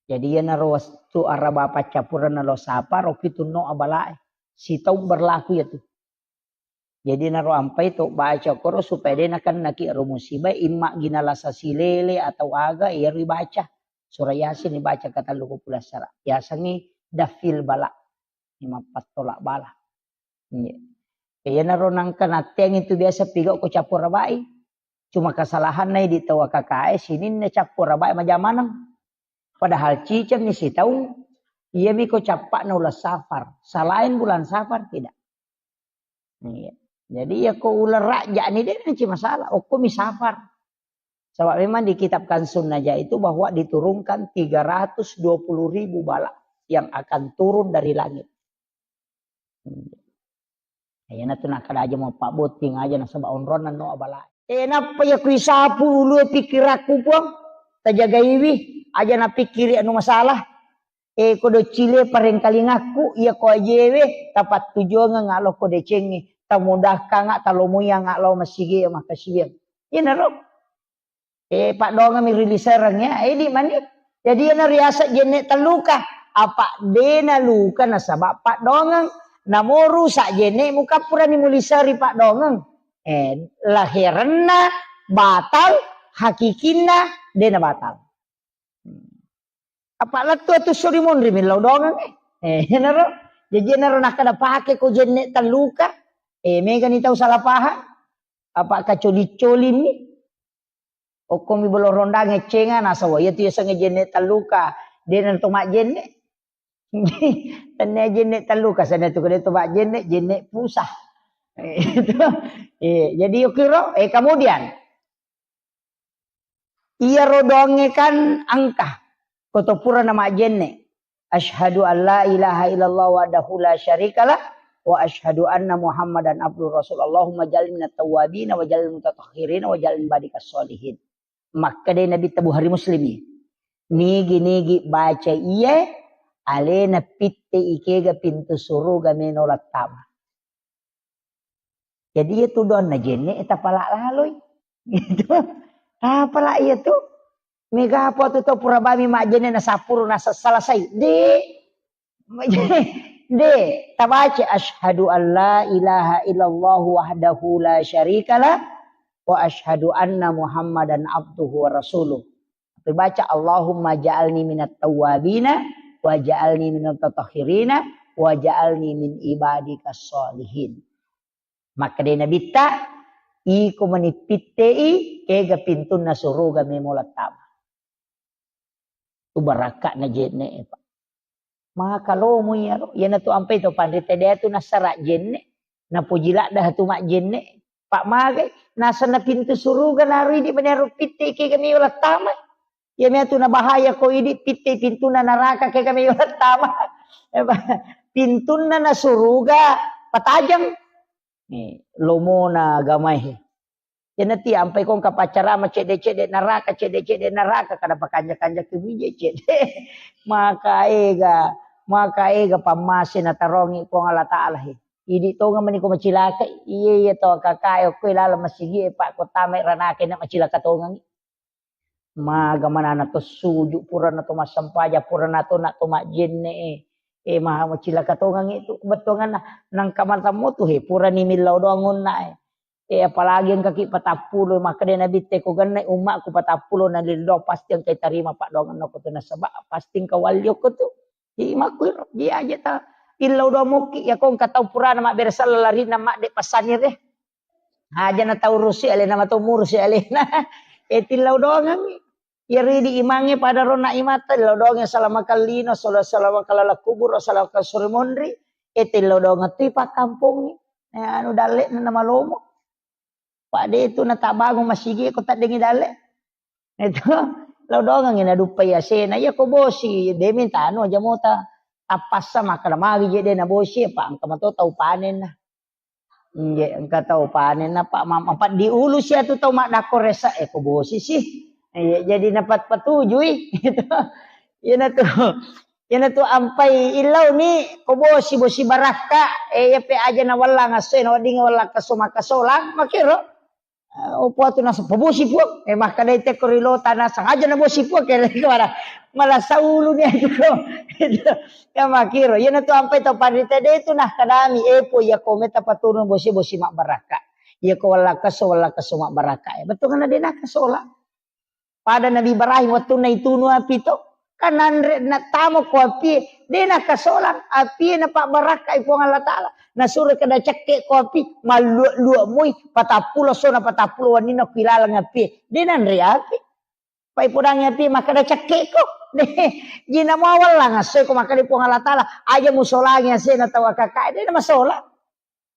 Jadi iyanaro wettu Araba paccappureng uleng Safar, okki tunno abalae. Sitaung berlaku iyatu. Jadi naro ampai to baca koro supaya de nakennaki ero musiba, imma gina lasa silele atau aga, iyaro ibaca. Surah Yasin ibaca katellu ko pulassara. Yasengngi dafil bala. Ini mappattolak bala. Iya. Iyanaro nangka natteang itu biasa pigau ko cappu Arabai. Cuma kesalahanna idi tau A K K E sininna cappu Arabai majamaneng. Padahal cicengni sitaung, iyami ko cappana uleng Safar. Selain bulan Safar tidak. Iya. Jadi ya ko uleng Rajab ni de nanci masalah. Okko mi Safar. Sebab memang di kitab Kanzun Najah itu bahwa diturunkan tiga ratus dua puluh ribu bala yang akan turun dari langit. Iyanatu nakkeda aja mau pabbotting aja nasaba onronna no abala. Eh, nappa iya kuisapu ulue pikkirakku, Puang. Tajagaiwi, aja napikkiri anu masalah. Eh, ko doccile parengkalingakku, iya ko ajewe, tapattujongeng alo ko decengnge, tamudakkanga, talomoyang alo masigi makkasiwiang. Iyanaro. Eh, paddoangeng mi ri lisereng ya. Eh, di mani. Jadi iyana riaseng jenne telluka. Apa dena luka nasaba paddoangeng. Namo rusak jenne mukappurani muliseri paddoangeng. Eh, laherenna batal, hakikinna dena batal. Apa lettu atu suri monri millau doangeng, eh. Eh, iyanaro. Jadi iyanaro nakkeda pake ko jenne telluka. Eh, megani tau salah paham. Apa kacoli-colimmi. Okkomi bolo rondang eccenga, nasaba iyatu yasengnge jenne telluka, dena to majjenne. Tennia jenne telluka, sana tu kode to majjenne, jenne pusah. Eh, itu. Eh, jadi yukiro, eh, kemudian iyaro doangnge kan engka, ko to pura na majjenne. Asyhadu an la ilaha illallah wahdahu la syarikalah, wa asyhadu anna Muhammadan abduhu rasul. Allahumma ja'alni minat tawwabin, wa ja'alni mutatahhirin, wa ja'alni badikas sholihin. Makkeda Nabitta, Bukhari Muslim i. Nigi-nigi baca iye, alena pitte ikega pintu suruga meno lattama. Jadi iyatu doanna jenne tapala laloi. Gitu. Tapala iyatu. Mega apa tu tau pura bami majjenne na sapuru na selesai. De. De, tabaca asyhadu an la ilaha illallah wahdahu la syarikalah wa asyhadu anna Muhammadan abduhu wa rasuluh. Tapi baca Allahumma ja'alni minat tawwabina wa ja'alni minat tatahhirina wa ja'alni min ibadika sholihin. Makkeda Nabitta, iko mani pittei kega pintunna suruga memo lattama. Tu barakka'na jenne, Pak. Maka lomo iyaro, iyanatu ampai to panrita de tu nassara jenne, napoji ladda tu majjenne. Pak magai, nasenna pintu suruga naro idi mani aro pitte kega meo lattama. Iyami atu nabahaya ko idi pitte pintunna naraka kega meo lattama. Pintunna na suruga patajang. Ni lomona agamae. Iyanati ampai ko engka paccarama cedde-cedde naraka, cedde-cedde naraka, kada pakanja-kanja kemije cedde. Maka ega, maka ega pammase natarongi Puang Allah Ta'ala he. Idi tonga mani ko macilaka, iye, iye to kakae okko laleng masigi e, Pak, ko tamai ranake na macilaka tongangi. Maga manana to suju, purana to massempajang, purana to na to majjenne e. E, maha macilaka tongangi tu bettuanganna. Nangka matammo tu he, purani millau doang onna e. Eh, apalagi engkaki patappulo, makkeda Nabitta ko genne ummaku patappulo na lildo, pasti engka tarima paddoangenna ko tu nasaba pasti engka walli okko tu. Jadi makkuiro, jadi aja ta illau doang mokki, ya ko engka tau purana mabbere sella larinna madde passanire. Aja na tau rusi alena, matau murusi alena. Eh, tillau doangengngi. Iyaro idi imangnge pada ronna imatta, tillau doangengngi salama kallino, sala-, salama kalala kubur, salama suri monri. Eh, tillau doangeng tu ipakkampongngi. Eh, anu dalle'na namalomo. Pak de tu natabangung masigi ko taddengi dalle. Itu lao doangengngi naduppai asena. Iya ko bosi, de minta anu aja mota. Tappassa makkeda magi je de na bosi, Pak, engka mato tau panenna. Inje, engka tau panenna, Pak, ma-, mapaddi ulu sia tu tau maddakko resa, eh, ko bosi sih. Iya, jadi napat patujui. Itu. Iyana tu, iyana tu ampai illau ni ko bosi, bosi barakka, eh, iya pe aja na wallang asso, na wedding wallang keso makkasolang, makiro. Eh, opo tu naseng, "Pabosi, Puang." Eh, makkedai tekko ri lota naseng, "Aja nabosi, Puang." Kere mala, mala saulu ni aja ko. Ya makiro. Iyana tu ampai tau panrita de tu nah kadami, "Eh, Puang, iya ko meta paturun bosi, bosi mabbarakka. Iya ko wallakkaso, wallakkaso mabbarakka." Eh, bettuanna de nakasola. Pada Nabi Ibrahim wettunna itunu api to, kan nanre nattama ko api, de nakasolang api, napabbarakkai Puang Allah Taala. Nasuro kada cekke ko api, mallua-lua moi, patappulo sona patappulo wenninna ku ilaleng api. De nanre api. Pai podangi api, makkeda cekke ko. De, jina mawallang assoi ko makkeda Puang Allah Taala, aja musolangi asena tau akaka, de namasolang.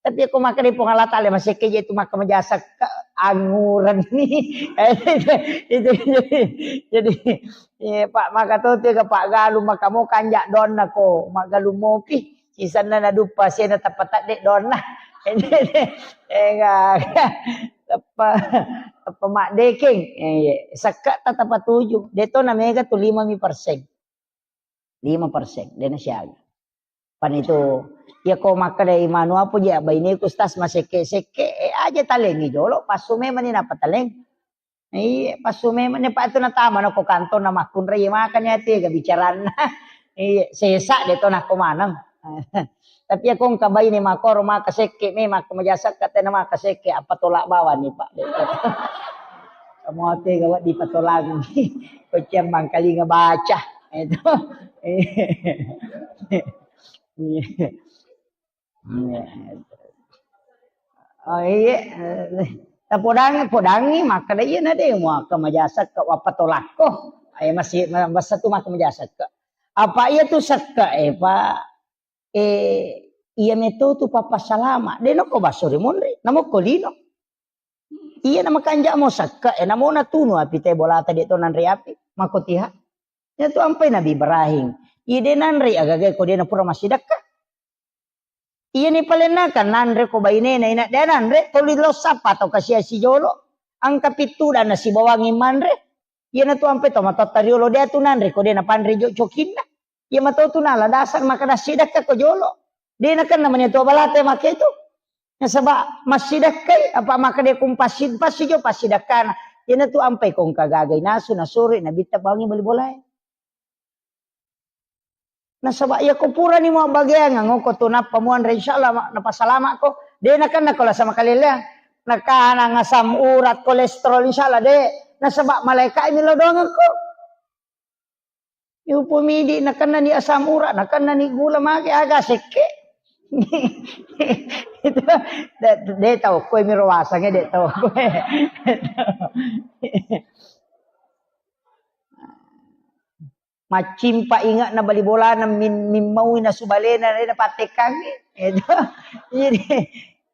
Tapi ko makkeda Puang Allah Taala, masekke je tu makka majasa ke anguran ni. Itu, itu, jadi, jadi, eh, Pak, maka to tu ga Pak galu, maka mo kanja donna ko, magalu mopi. Sisanna naduppa sena tapatadde donna. Enggak. Tappa, tappa maddekeng. Eh, iya. Sekke ta tapatuju. De to na mega tu lima mi persen. Lima persen, de nasiaga. Pan itu, iya ko makkeda imanu apa je baineku, Ustaz, masekke-sekke, eh, aja talengi jolo, passu memang ni napa taleng. Iya, passu memang ni, Pak, itu natama no ko kantor na makkunrai, iya makanya tega bicaranna. Iya, sesa de to nako maneng. Tapi iya ko engka baine makoro maka sekke memang ko majasa ka tena maka sekke, apa tolak bawang ni, Pak. Kamu tega wedding patolangi. Ko cemmang kalinga baca. Itu. Iya. Iya. Oh, iya. Tapodangi, podangi, makkeda iya na de muaka majasa ka wappa tolakko. Ayo masih masa tu maka majasa ka. Apa iya tu sekka, eh, Pak? Eh, iya meto tu papa salama. De noko baso ri monri, namokko lino. Iya na makanja mo sekka, eh, namo natunu api te bolata de to nanre api. Mako tiha. Iya tu ampai Nabi Ibrahim. Iya de nanre agaga ko de na pura massidakka. Iyani palenna kan nanre ko bainena ina de nanre, toli lo sappa tau kasia sijolo. Angka pittu dana sibawangi manre. Iyana tu ampe to matotta riolo de tu nanre ko de na panre jo cokinna. Iya mato tu nala dasar maka dassidakka ko jolo. De na kan namanya tu balate make tu. Nasaba massidakkai apa maka de kum passi, passi jo passidakkana. Iyana tu ampai ko engka gagai nasu nasuri nabitta bawangi bali bolae. Nasaba iya ko purani mabbageangeng ko tu nappa muanre, insyaallah ma-, napasalamakko. De nakenna ko lasa makaleleang. Nakanang asam urat, kolesterol, insyaallah de. Nasaba malaika mi lao doangekko. Iupu midi nakenna ni asam urat, nakenna ni gula mage aga sekke. Itu de, de tau koe miro wasange de tau koe. Maccimpa inge'na bali bolana min-, mimmaui nasu balena, de napattekkangngi. Itu. Jadi,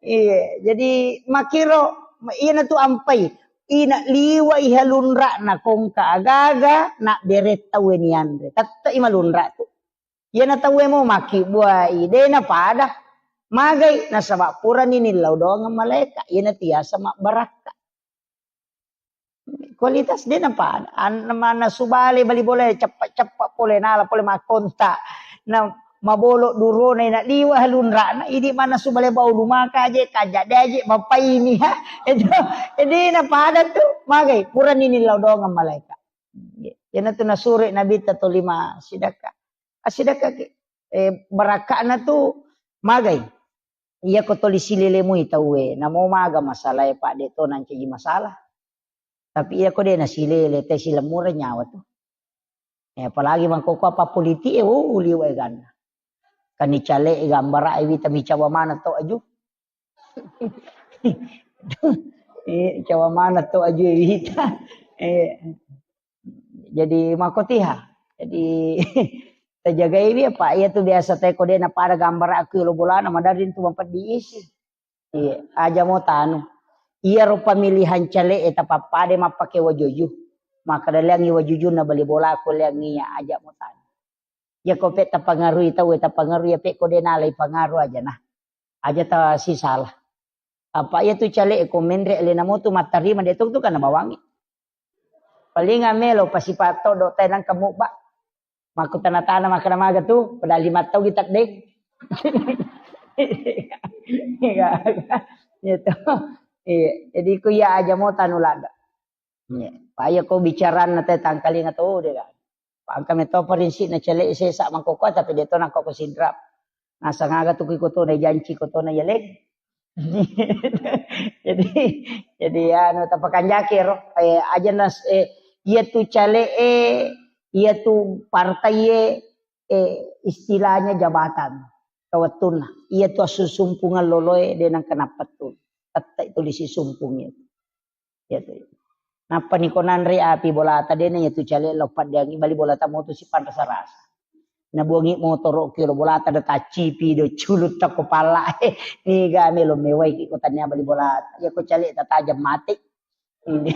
iya, jadi makkiro, iyana tu ampai. Ina liwa iha lunra'na kongka agaga, na bere tauwe nianre. Tette i malunra tu. Iyana tauwe mo makkibbuai, de napada. Magai, nasaba purani nillau doangeng malaeka, iyana tiasa mabbarakka. Kualitas de napada. An-, mannasu bale bali bola ceppa-ceppa pole nala pole makkonta. Na mabolo durona ina liwa lunra'na, idi mannasu bale bau lumaka aje, kaja de aje, mapaini ha. Itu, de napada tu, magai, purani nillau doangeng malaeka. Iyana tu nasure Nabitta tolima sidakka. Asidakka ki, eh, barakka'na tu magai. Iya ko toli silele mui tauwe, namo maga masalah e, Pak, de to nancaji masalah. Tapi iya ko de nasilele, te silemmureng nyawa tu. Eh, apalagi mangkoko apa politik e, oh, liwa e ganna. Kan icale e gambara e wita micawa mana to aju. Eh, cawa mana to aju e wita. Eh, jadi makotiha. Jadi tajagai wi apa iya tu biasa te ko de napada gambara aku lo bolana madari tu mampeddi isi. Iya, aja mo tanu. Iyaro pemilihan cale e tapappada mappake wajuju. Maka daleangi wajujunna bali bola ko leangi iya aja mo tanu. Iya ko pe tapangarui tau e tapangarui iya pe ko de nalai pangaru aja nah. Aja ta sisala. Apa iya tu cale e ko menre alena mo tu mattarima de tu tu kana bawangi. Paling amelo pasipa todo tenang kamu ba. Makkutana-tana makkeda maga tu, padahal lima tau gitaddeng. Iya, gitu. Iya, jadi ku iya aja mo tanu ladda. Iya. Paya ko bicaranna te tangkalinga to de kan. Pangka meto parinsi na cele sesa mangkoko tapi de to nangko ko sinrap. Nasang aga tu ku iko to na janci ko to na yaleng. Jadi, jadi anu tapakanjaki ro, eh, aja nas, eh, iya tu cale e, iya tu partai e, eh, istilahnya jabatan kawettunna. Iya tu assusumpungan loloe de nang kenapa tu. Tette itu disi sumpung itu. Iya tu. Nappa ni ko nanre api bolata dena iya tu cale lo paddeangi bali bolata mo tu si panrasa-rasa. Nabuangi motoro ki lo bolata da taccipi do culut tako pala. Niga melo mewai ki ko tania bali bolata. Ya ko cale tatajam mati. Ini.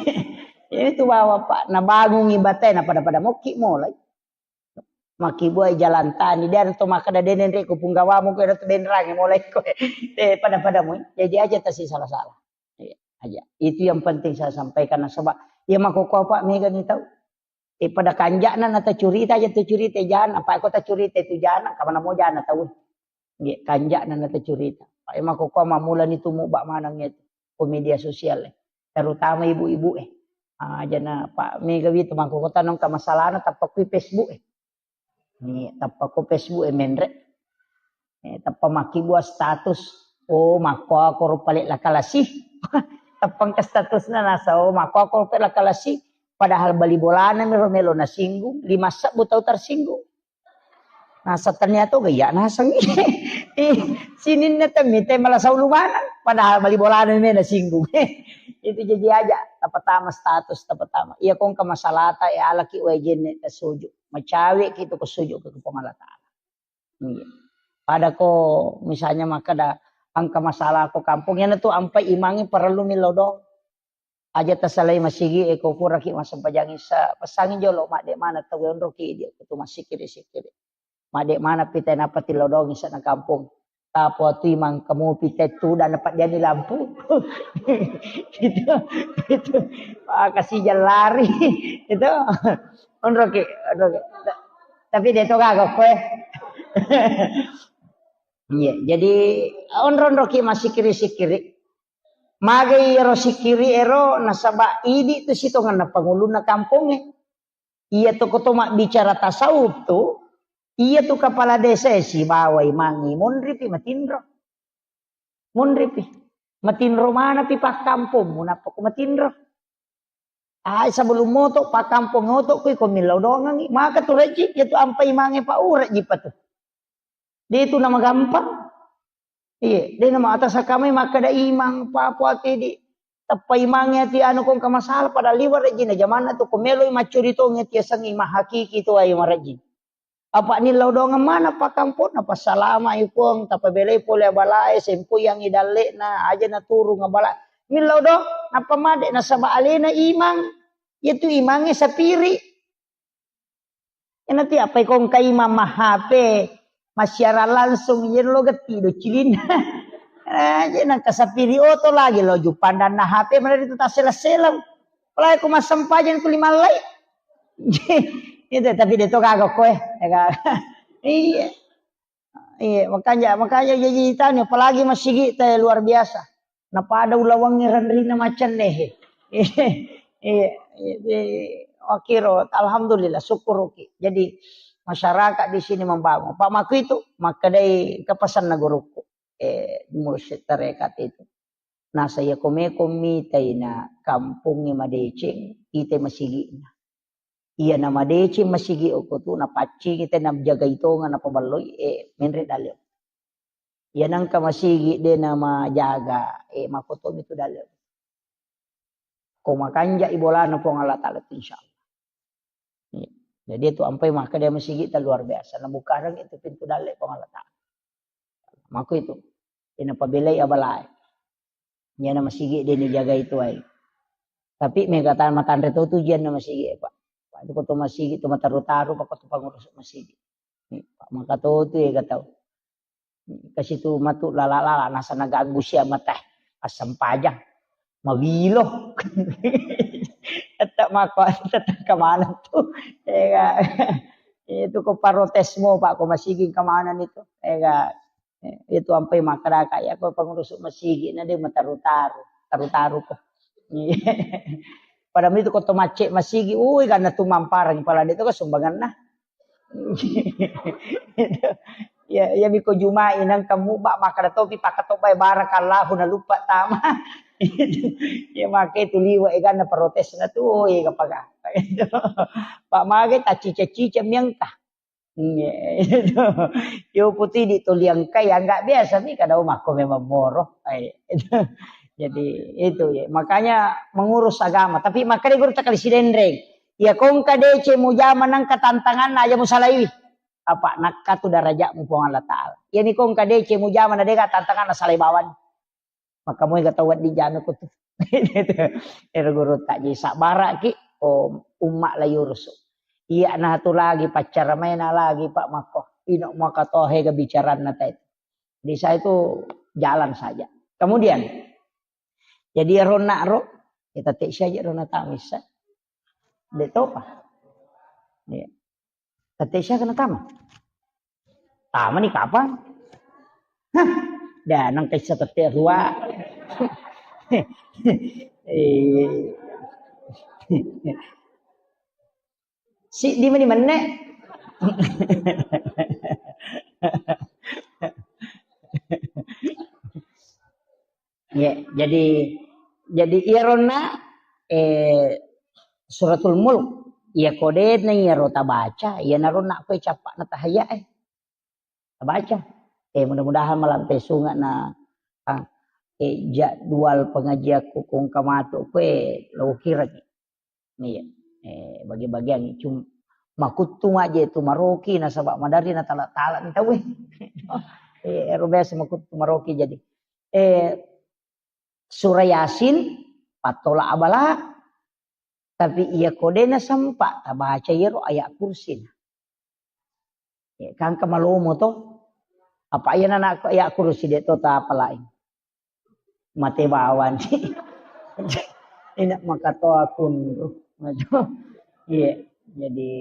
Ini tu bawa Pak, nabangungi batena pada-pada moki mulai. Makkibua jalan tani, dia to makkeda denenre ko punggawamu ko tu benrange mulai ko. Eh, pada-pada mu. Jadi aja tasi salah-salah. Iya, aja. Itu yang penting saya sampaikan nasaba iya makkokko apa mega ni tau. Eh, pada kanjakna nata curita aja tu curita jana, apa ko ta curita itu jana, kamana mo jana tau. Nggih, kanjakna nata curita. Pak, eh, makkokko mamulani tu mubba maneng itu ko media sosial e. Terutama ibu-ibu e. Ah, jana Pak mega wi tu makkokko tanong ka masalahna tappa kui Facebook e. Ni tappa ko Facebook e menre. Eh, tappa makkibua status. Oh, makko ko rupa le lakalasi. Tappang ke statusna nasa, oh, makko ko rupa lakalasi. Padahal bali bolana mero melo nasinggung, lima sebbu tau tersinggung. Nasa ternyata gaya naseng. Eh, sininna temmi te malah saulu manang. Padahal bali bolana me nasinggung. Itu jadi aja. Tapatama status, tapatama. Iya kongka masalata, ya alaki wajenne tasuju. Macawe ki tu ko suju ke Puang Allah Taala. Iya. Pada ko misalnya makkeda engka masalah ko kampung, yana tu ampai imangi parellu millau doang. Aja tasalai masigi e ko puraki massempajang isa, pesangi jolo madde mana tau onroki dia ko tu massikiri-sikiri. Madde mana pita napa tillau doang isa na kampung. Tapo tu imang kamu pita tu dan dapat jadi lampu. Gitu. Gitu. Ah, kasih jalan lari. Itu. Onroki, onroki. Tapi dia tu kagak kue. Iya, jadi onro-onroki massikiri-sikiri. Magai ero sikiri ero nasaba idi tu sitongenna pangulunna kampongnge. Iya toko to mabbicara tasawuf tu, iya tu kepala desa e sibawa imangi monripi matinro. Monripi. Matinro manapi pakkampongmu nappa ko matinro. Ai sebelum moto pakkampong oto kui ko millau dongangi. Maka tu rejji, iya tu ampai mange pa urejji pa tu. De tu nama gampang. Iya, de nama atas akamai makkeda imang papuati di tappa imangi ati anu kong ka masalah pada liwa rejji na jamanna tu ko meloi maccuri tongi ati asengi mahakiki tu ayo marejji. Apa nillau doang mana pakkamponna passalama i Puang tapabelai pole abalae sempoi yang idalle'na aja naturung abala. Nillau doang nappa made nasaba alena imang. Iya tu imange sapiri. Ena ti apa ikong kaima ma H P, massiaran langsung, iya lo getti do cilinna. Eh, je nang kasapiri oto lagi lo jupandanna H P mana itu tasela-sela. Apalagi ku massempajang tu lima lai. Itu tapi dia to kagak koe. Ya kan? Iya. Iya, makanya, makanya jadi tanya, apalagi masigi te luar biasa. Napada ulawangngi ranrina macenne he. Iya, iya, iya. Wakiro, alhamdulillah, syukuruki. Jadi masyarakat di sini membangun. Pak Maku itu, makkedai kepesanna guruku. eh, di mursyid tarekat itu. Nasa iya komeko mitai na kampongnge madeceng, ita masigi'na. Iya na madeceng masigi okko tu, na paccingi te na jagai tonga na paballoi, eh, menre dalle. Iya nangka masigi de na majaga, eh, makotomi tu dalle. Ko makanja i bolana Puang Allah Ta'ala tu, insya Allah. Iya. Jadi itu ampai makkeda masigi ta luar biasa. Nabukareng itu pintu dalle Puang Allah Ta'ala. Mako itu. Ina pabelai abalae. Iya na masigi de ni jagai tuai. Tapi mega ta matanre to tu jianna masigi, Pak. Pak, itu ko to masigi tu mataru-taru, Pak, ko to pangurus masigi. Ni, Pak, maka to tu ya tau. Kasi tu matu lala-lala, nasa naganggu sia mata. Assempajang. Mawilo. Tetap mako, tetap kemana tu. Ega. Itu ko protes mo, Pak, ko masigi kemana itu. Ega. Eh, itu ampai makkadaka, ya, ko pengurus masigi na de mataru-taru, taru-taru ko. Pada itu ko to macce masigi, ui, karena tu mamparang pala de to ko sumbanganna. Ya, ya, miko Jumai nang kamu bak makkada topi pakatobai barakallahu na lupa tama. Ya, make tu liwa, eh, karena protes na tu, oh, iya, kapagaka. Pak mage tacica-cica miangka. Iya, itu. Yo putih di toliang kai, ya, nggak biasa mi kada mako memang moro. Eh, itu. Jadi, itu ya. Makanya mengurus agama. Tapi makanya guru tak kali sidenreng. Ya, kongka dece mujama nangka tantangan aja musalaiwi. Apa nakka tu darajatmu Puang Allah Ta'ala. Ya, ni kongka dece mujama na dega tantangan salai bawang. Maka moi ga tau wedding jame ko tu. Ero guru tak jadi sabara ki, oh, umma la yurusu. Iya na tu lagi pacara maena lagi Pak mako. Ino maka tohe ga bicaranna tai. Di saya itu jalan saja. Kemudian, jadi rona ro, kita tek saja rona tamisa. De topa. Iya. Tette Isya kena tama? Tama ni kapang? Hah, dah nang kaisa tette rua. Eh. Si di mani menne? Ya, jadi, jadi iyaronna, eh, Suratul Mulk, iya kodena iyaro tabaca, iyanaro nakkoe cappa'na tahayya e. Tabaca. Eh, mudah-mudahan malampe sunga na, ah, eh, jadwal pengajianku kongka matu kue lo kiraki. Iya. Eh, bagi-bagian cum-, makuttu maje tu maroki nasaba madari na tala-tala ni tau. Eh, ero biasa makuttu maroki jadi. Eh, Surah Yasin, pattola abala, tapi iya kodena sempa tabaca iyaro ayat kursi. Ya, kan kemalomo to. Apa iya nana ayat kursi de to tapalai. Mate bawang. Enak maka to akun. Iya, jadi,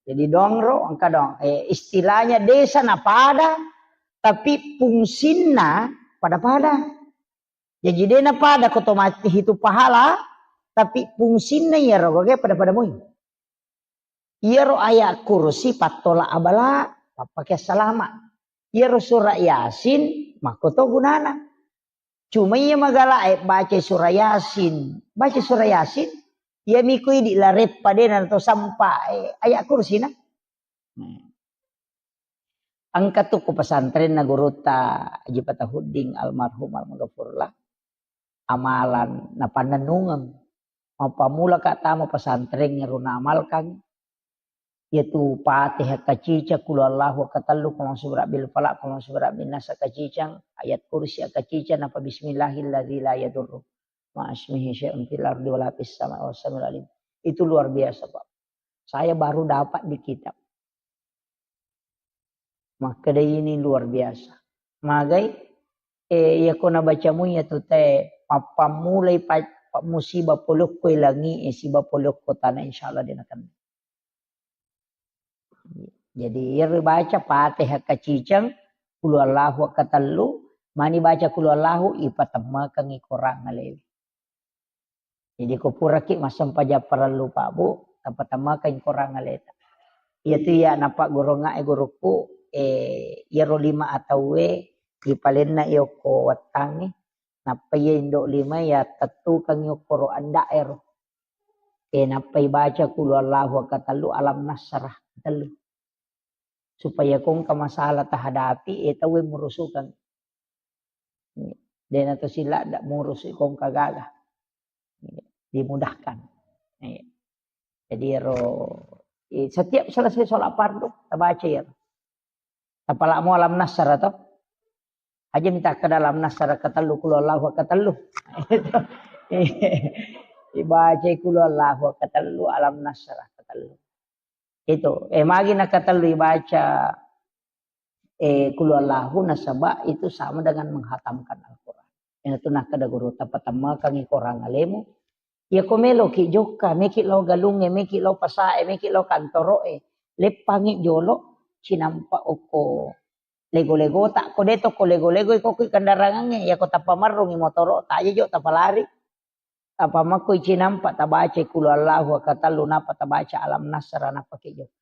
jadi dong ro, engka dong. Eh, istilahnya desa na pada, tapi fungsinna pada-pada. Jaji de na pada ko to mati hitu pahala, tapi fungsinna iyaro gage pada-pada moi. Iyaro ayat kursi pattola abala, pappake salama. Iyaro surah Yasin, makko to gunana. Cuma iya magala e baca surah Yasin. Baca surah Yasin, iya miko idi lareppa de na to sampa, eh, ayat kursi na. Hmm. Engka tu ku pesantrenna gurutta Haji Fatahuddin almarhum almaghfurlah. Amalan napannennungeng. Mappammula ka tama pesantren ero naamalkan. Yaitu Fatihah kacicang, Qul Huwallahu katellu, Qul A'udzu Birabbil Falaq, Qul A'udzu Birabbin Nas kacicang, ayat kursi kacicang, napa Bismillahilladzi la yadurru ma'asmihi syai'un fil ardi wala fis sama, wa samiul alim. Itu luar biasa, Pak. Saya baru dapat di kitab. Makkeda ini luar biasa. Magai, eh, iya ko nabacamu iya tu te, mappammulai pa-, pa-, musiba polokko langi, eh, siba polokko tanah, insya Allah de nakenna. Jadi, iya ribaca Fatihah kacicang, Qul Huwallahu katellu, mani baca Qul Huwallahu, ipatemmakengngi korang alewi. Jadi, ko puraki massempajang parellu, Pak, Bu, tapatemmakengngi korang aleta. Iya tu iya napaggurungnga e gurukku, eh, iyaro lima atauwe, Ipalenna iyokko wettangnge, nappa iya indo lima ya tettukangngi okkoro anda'ero. E, nappa ibaca kulu Allahu akkatellu, alam nasrah tellu. Supaya kongka masalah tahadapi, e, tauwe murusukang. Dena to sila ndak murusu kongka gaga. Dimudahkan. E. Jadi ero, e, setiap selesai sholat fardu, tabaca ya. Tapalamo alam nasrah to. Aja minta ke dalam nasrah ketellu, kulu Allahu ketellu. Ibaca kulu Allahu ketellu, alam nasrah ketellu. Itu, eh, magi na ketellu ibaca, eh, kulu Allahu nasaba itu sama dengan menghatamkan Al-Quran. Yang itu nakkeda guru, tapatamakangi korang alemu. Ya ko meloki jokka, meki lo galunge, meki lo pasae, meki lo kantoroe. Leppangi jolo, cinampa okko lego-legota, ko de to ko lego-lego, ko kui kendarangangnge, ya ko tappa marrungi motoro, taja jo tapalari. Apa makko icinampa tabaca kulu Allahu akkatellu, napa tabaca alam nasrah, napa ki jokka.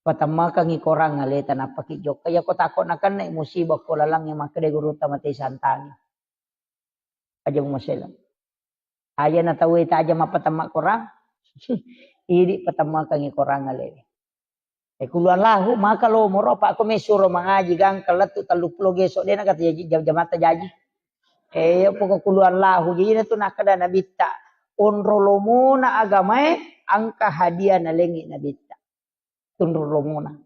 Patammakangi korang aleta, napa ki jokka. Ya ko tako nakenna musibah ko lalangnge, makkeda gurutta mate santangi. Aja mumasela. Aja na tauwe taja mappatamma korang. Idi patammakangi korang alewe. E, kulu Allahu, maka lo moro, apa ko mesuro mangaji gangka lettu tellu pulo geso, dena kata jaji, jam-, jamatta jaji. E, poko kulu Allahu, jadi na tu nakkeda nabitta, onro lomona agamae, angka hadiah nalengi nabitta. Tunru lomona.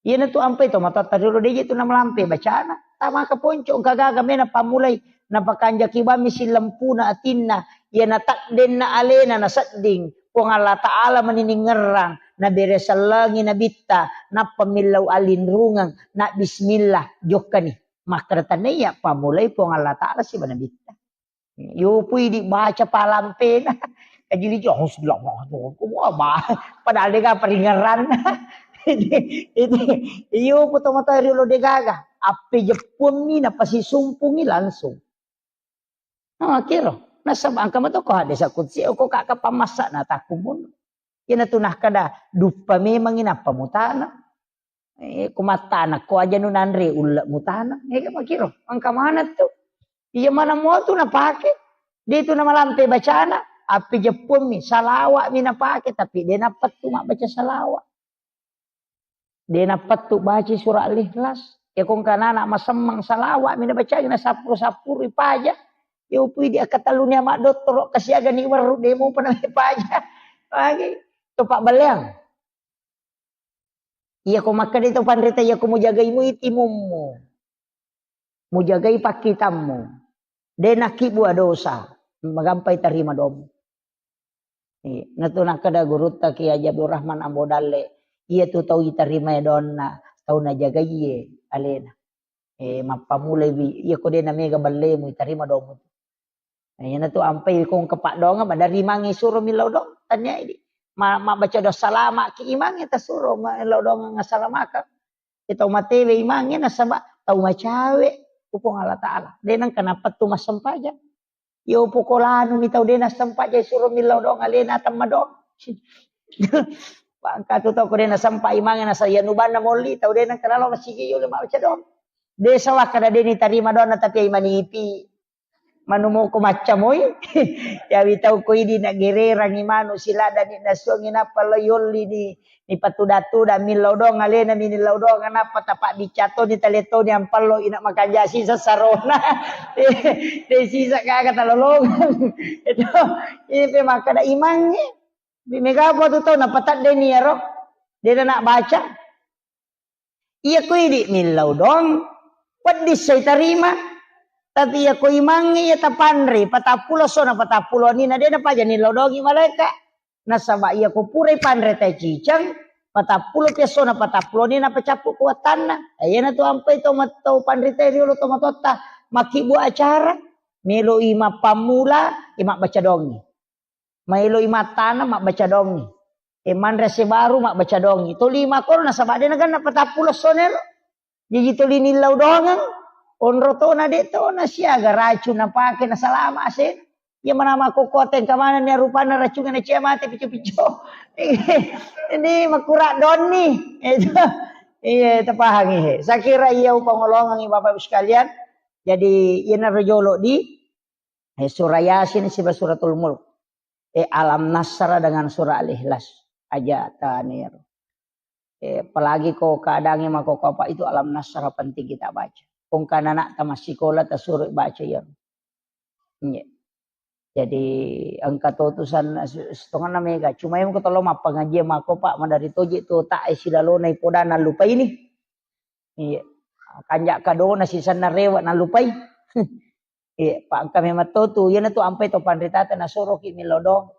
Iyana tu ampai to matotta riolo, deje tu namalampe bacana. Tamaka ponco, engka gaga mena pammulai, napakanjaki bammi sillempuna atinna, iyana takdenna alena nasedding, Puang Allah Ta'ala mani ningerrang, nabere sellengi nabitta, nappa millau alinrungeng, na bismillah, jokkani. Makkeda tania, pammulai Puang Allah Ta'ala siba nabitta. Yopui dibaca palampena. Kajili jo, "Auzubillah, wah, bah." Padahal dega paringerranna. Itu, itu, iyo, poto mata riolo degaga. Appe jeppuammi, napasisumpungi langsung. Nah, kiro. Nasaba angka mato ko hadesa kutsi, ko kaka pamassa na takumun. Iyana tu nakkeda, duppa memangi nappa mutana. Eh, ko mattana ko aja nu nanre ulle mutana. Eh, makiro, angka mana tu? Iya mana mo tu napake? De tu namalampe bacana, api jeppuammi, salawa'mi napake, tapi de napettu mabbaca salawa'. De napettu baca surah Al-Ikhlas. Ya kongka nana masemmang salawa'mi nabacai, nasappuru-sappuru ipaja. Ya upui di akatalluni ama dottoro kasiaga ni werru de mupa na paja. Lagi. Topa baleang. Iya ko makkeda to panrita, iya ko mujagai mui timummu, mujagai pakkitammu, de nakkibua dosa, magampai tarima domu. Iya, natu nakkeda gurutta Kiai Haji Abdul Rahman Ambo Dalle, iya tu tau itarima donna, tau najagaiye alena. Eh, mappamulai wi, iya ko de namega ballemu, itarima domu. Nah, iyana tu ampai kong kepak doang, madari imangnge suro millau doang, tanya idi. Ma, mabbaca doa salama ki imangnge tasuro, millau doang assalamakang. Kita matewe imangnge nasaba tau macawe, ku Puang Allah Ta'ala. De nengka napettu massempajang. Yo pokolanu mi tau de nassempajang suro millau doang, alena temma doang. Bangka tu tau ko de nasempa imangnge nasa iya nubanna molli, tau de nengka nalo masigi yo le mabbaca doang. De sawakka na de nitarima doang, tapi ai manipi. Manumoko maccamoi. Yawi tau ko idi na gererangi manu siladani nasuangi nappa lo yolli ni, ni patuda-tuda millau doang alena mi nillau doang nappa tapa biccatoni taletoni ampallo ina makanja sisa sarona. De sisa gaga talolongang. Itu, ini pe makkada imangnge. Mega apa tu tau napatadde ni ero. De na baca. Iya ko idi millau doang, wedding sai tarima. Tapi iya ko imangnge iya tapanre, patappulo sona patappulo ni na de napaja nillau doangi malaeka. Nasaba iya ko purai panre tai ciceng, patappulo pi essona patappulo ni napacappu ko wattanna. Eh, iyana tu ampai to mat-, tau panrita riolo to matotta makkibbu acara, meloi mappammula, eh, mabbaca doangi. Maeloi mattana mabbaca doangi. E manre sebaru mabbaca doangi. Toli makoro nasaba de naganna patappulo sonero. Jaji toli nillau doangeng. Onro tona de tona siaga racun napake nasalama asena. Iya manama kokkote engka manenni arupanna racunna nacia mate pico-pico. Ini makura donni. Itu. Iya, tapahangi he. Sakira iya upangolongengi Bapak Ibu sekalian. Jadi, iyana rojolo di eh, surah Yasin siba suratul Mulk. Eh, Alam Nasrah dengan surah Al-Ikhlas. Aja tanir. Eh, apalagi ko keadaannya mako apa itu Alam Nasrah penting kita baca. Kongkana anak tamat sekolah tasuruh baca ya. Iya. Jadi engka to tu san setengah mega. Cuma yang ketolo mappangaji mako Pak madari toji tu tak eh silalona ipoda nallupai ni. Iya. Kanja kadona sisanna rewa nallupai. Iya, Pak engka memang to tu. Iyana tu ampai to panritata nasoroki milodong.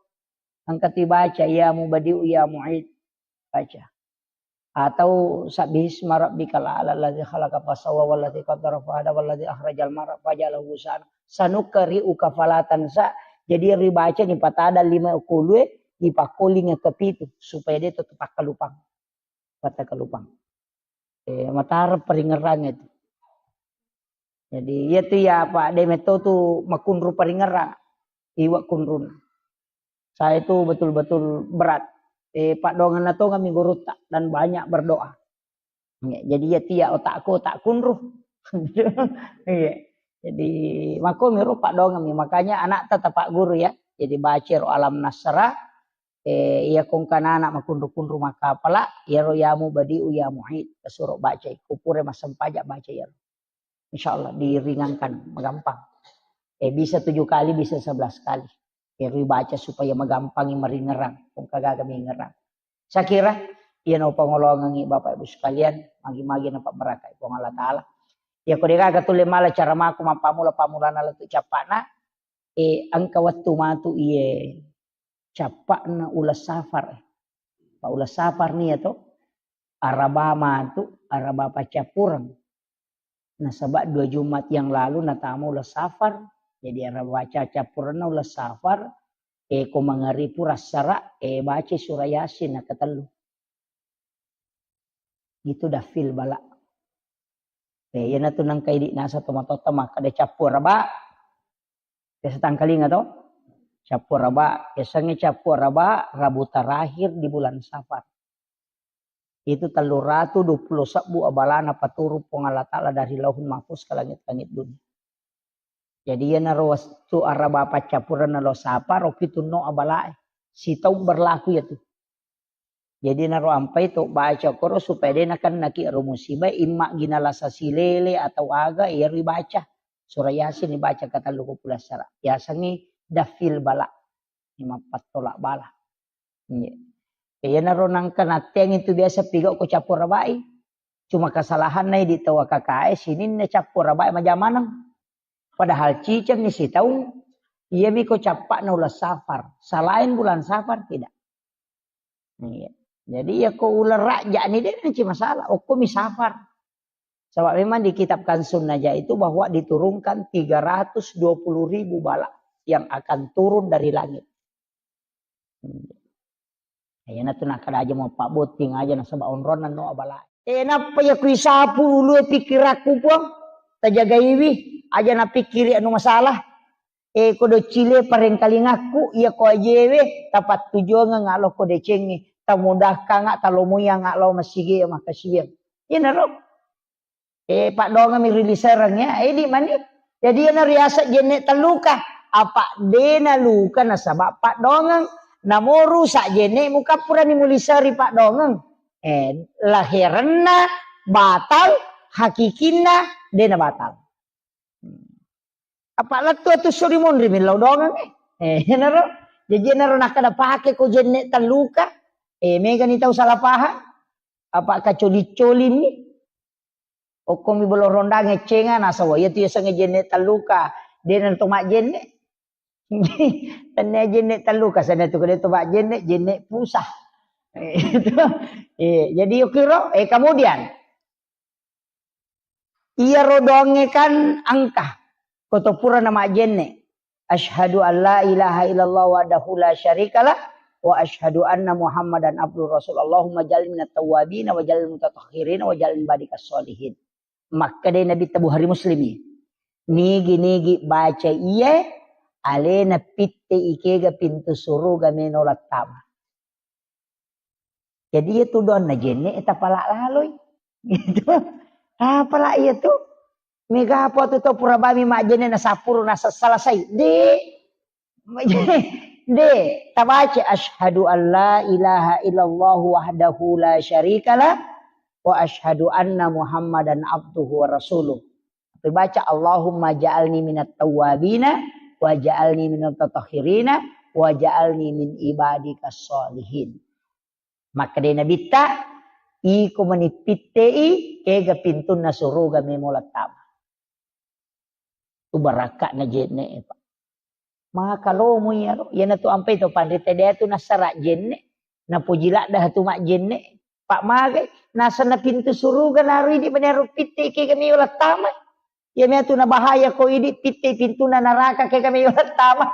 Engka tu baca ya mubadiu ya muid. Baca. Atau sabbihisma rabbikal a'la alladzi khalaqa fasawwa walladzi qaddara fahada walladzi akhrajal mar'a faja'alahu ghusaan. Sanuqri'uka fala tansa. Jadi ribaca ni patada lima kulue dipakkoling ke pitu supaya dia tetap takkalupang. Pattakkalupang. Eh, matara paringerang itu. Jadi iya tu ya Pak de metto tu makunru paringerang. Iwa kunrun. Saya itu betul-betul berat. Eh, Pak dongan nato kami gurutta dan banyak berdoa. Ya, jadi iya tu ya otakku tak kunru. Iya. Jadi mako miru Pak dongan mi. Makanya anak tetap Pak guru ya. Jadi baca ro Alam Nasrah. Eh, iya kongkana anak makunru-kunru makapala, iyaro ya mubadiu ya muid, kasuro baca, kupure massempajang baca iyaro. Insya Allah diringankan, magampang. Eh, bisa tujuh kali, bisa sebelas kali. Iyaro baca supaya magampangi maringerang, kongka gaga mingerang. Saya kira, iya no pangolongangi Bapak Ibu sekalian, magi-magi na pabarakai Puang Allah Ta'ala. Ya ko degaga tulle mala cara mako mappamula-pamulana lettu cappana, eh, engka wettu matu iye cappa'na uleng Safar. Pa uleng Safar nia to, Araba matu, Araba paccappureng. Nasaba dua Jumat yang lalu natama uleng Safar. Jadi Araba paccappurengna uleng Safar, eh, ko mangaribu rassara, eh, baca surah Yasin nakatellu. Itu dafil bala. Eh, iyana tu nangka idi nasa tomatotta makkeda cappu Araba. Biasa tangkalinga to? Cappu Araba, biasanya cappu Araba, Rabu terakhir di bulan Safar. Itu tellu ratu dua puluh sebbu abalana paturung Puang Allah Ta'ala dari Lauhul Mahfuz ke langit-langit dunia. Jadi iyanaro wettu Araba paccappurengna lo Safar, okki tunno abalae. Sitaung berlaku iyatu. Jadi naro ampai to baca koro supaya de nakennaki ero musibah, imma gina lasa silele atau aga, iyaro ibaca. Surah Yasin ibaca katellu ko pulassara. Yasengngi dafil bala. Ini mappattolak bala. Iya. Iyanaro nangka natteang itu biasa pigau ko cappu Arabai. Cuma kesalahanna idi tau A K K E sininna cappu Arabai majamaneng. Padahal cicengni sitaung, iyami ko cappa'na uleng Safar. Selain bulan Safar tidak. Iya. Jadi ya ko uleng Rajab ni de nanci masalah. Okko mi Safar. Sebab memang di kitab Kanzun Najah itu bahwa diturunkan tiga ratus dua puluh ribu bala yang akan turun dari langit. Iyana tu nakkeda aja mau pabbotting aja nasaba onronna no abala. Eh, nappa iya kuisapu ulue pikirakku, Puang. Tajagaiwi, aja napikkiri anu masalah. Eh, ko doccile parengkalingakku, iya ko ajewe, tapattujongeng alo ko decengi, tamudakanga, talomoyanga lo masigi makkasiwiang. Iyanaro. Eh, paddoangeng mi ri lisereng ya. Eh, di mani. Jadi iyana riaseng jenne telluka. Apa dena luka nasaba paddoangeng. Namo rusak jenne mukappurani muliseri paddoangeng. Eh, laherenna batal, hakikinna dena batal. Apa lettu atu suri monri millau doangeng, eh. Eh, iyanaro. Jadi iyanaro nakkeda pake ko jenne telluka. Eh, megani tau salah paham. Apa kacoli-colini. Okkomi bolo rondang eccenga, nasawa iya tu yasengnge jenne telluka, dena to majjenne. Tennia jenne telluka, sana tu kede to majjenne, jenne pusah. Eh, itu. Eh, jadi yukiro, eh, kemudian iyaro doangnge kan engka, ko to pura na majjenne. Asyhadu an la ilaha illallah wahdahu la syarikalah wa asyhadu anna Muhammadan abduhu rasul. Allahumma ja'alni minat tawwabin wa ja'alni mutatahhirin wa ja'alni badikas sholihin. Makkeda Nabi ta Bukhari Muslimi. Nigi-nigi baca iye, alena pitte ikega pintu suruga meno lattama. Jadi iya tu doanna jenne tapala laloi. Gitu. Apala iya tu? Mega apa tu tau pura bami majjenne na sapuru na sa-, salasai. De. De. Tabaca asyhadu an la ilaha illallah wahdahu la syarikalah wa asyhadu anna Muhammadan abduhu wa rasuluh. Tapi baca Allahumma ja'alni minat tawwabina wa ja'alni minat tatahhirina wa ja'alni min ibadikas sholihin. Makkedai Nabitta, iko mani pittei, kega pintunna suruga memo lattama. Tu barakka'na jenne, Pak. Maka lomo iyaro, iyanatu ampai to panrita de tu nassara jenne, napoji ladda tu majjenne, Pak magai, nasenna pintu suruga narui di mani aro pittei kega meo lattama. Iya mea tu nabahaya ko idi pittei pintunna naraka kega meo lattama.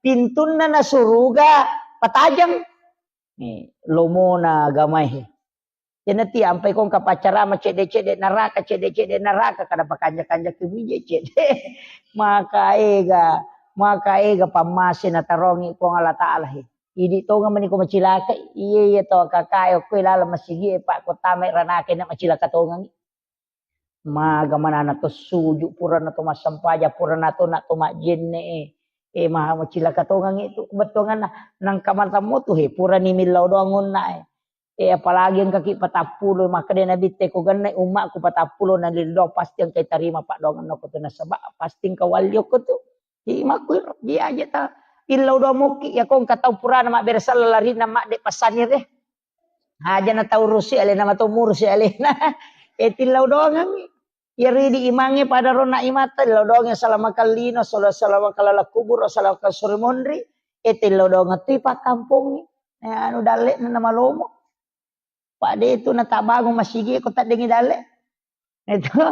Pintunna na suruga patajang. Ni, lomona agamae. Iyanati ampai kongka paccarama cedde-cedde naraka, cedde-cedde naraka, kada pakanja-kanja kemije cedde. Maka ega, maka ega pammase natarongi Puang Allah Taala he. Idi tonga mani ko macilaka, iya iya to kakae okko laleng masigi e, Pak, ko tamai ranake na macilaka tongangi. Maga manana to suju, purana to massampaja, purana to na to majjenne e. E, maha macilaka tongangi tu bettuanganna. Nangka matammo tu he, purani millau doang onna e. E, apalagi engkaki patappulo, makkeda Nabitte ko genne ummaku patappulo na lildo, pasti engkai tarima paddoangenna ko tu nasaba pasti engka walli okko tu. Jadi makkuiro, ji aja ta illau doang mokki, ya ko engka tau purana mabbere sella larinna madde passanire. Aja na tau rusi alena, matau murusi alena. E, tillau doangangi. Iya ridi imangnge pada rona imatta, illau doangi salama kallino, sala-, salama kalala kubur, salama sore monri. E, tillau doangang tu ipakkampongi. E, anu dalle na malomo. Pak de tu natabangung masigi ko taddengi dalle. Itu,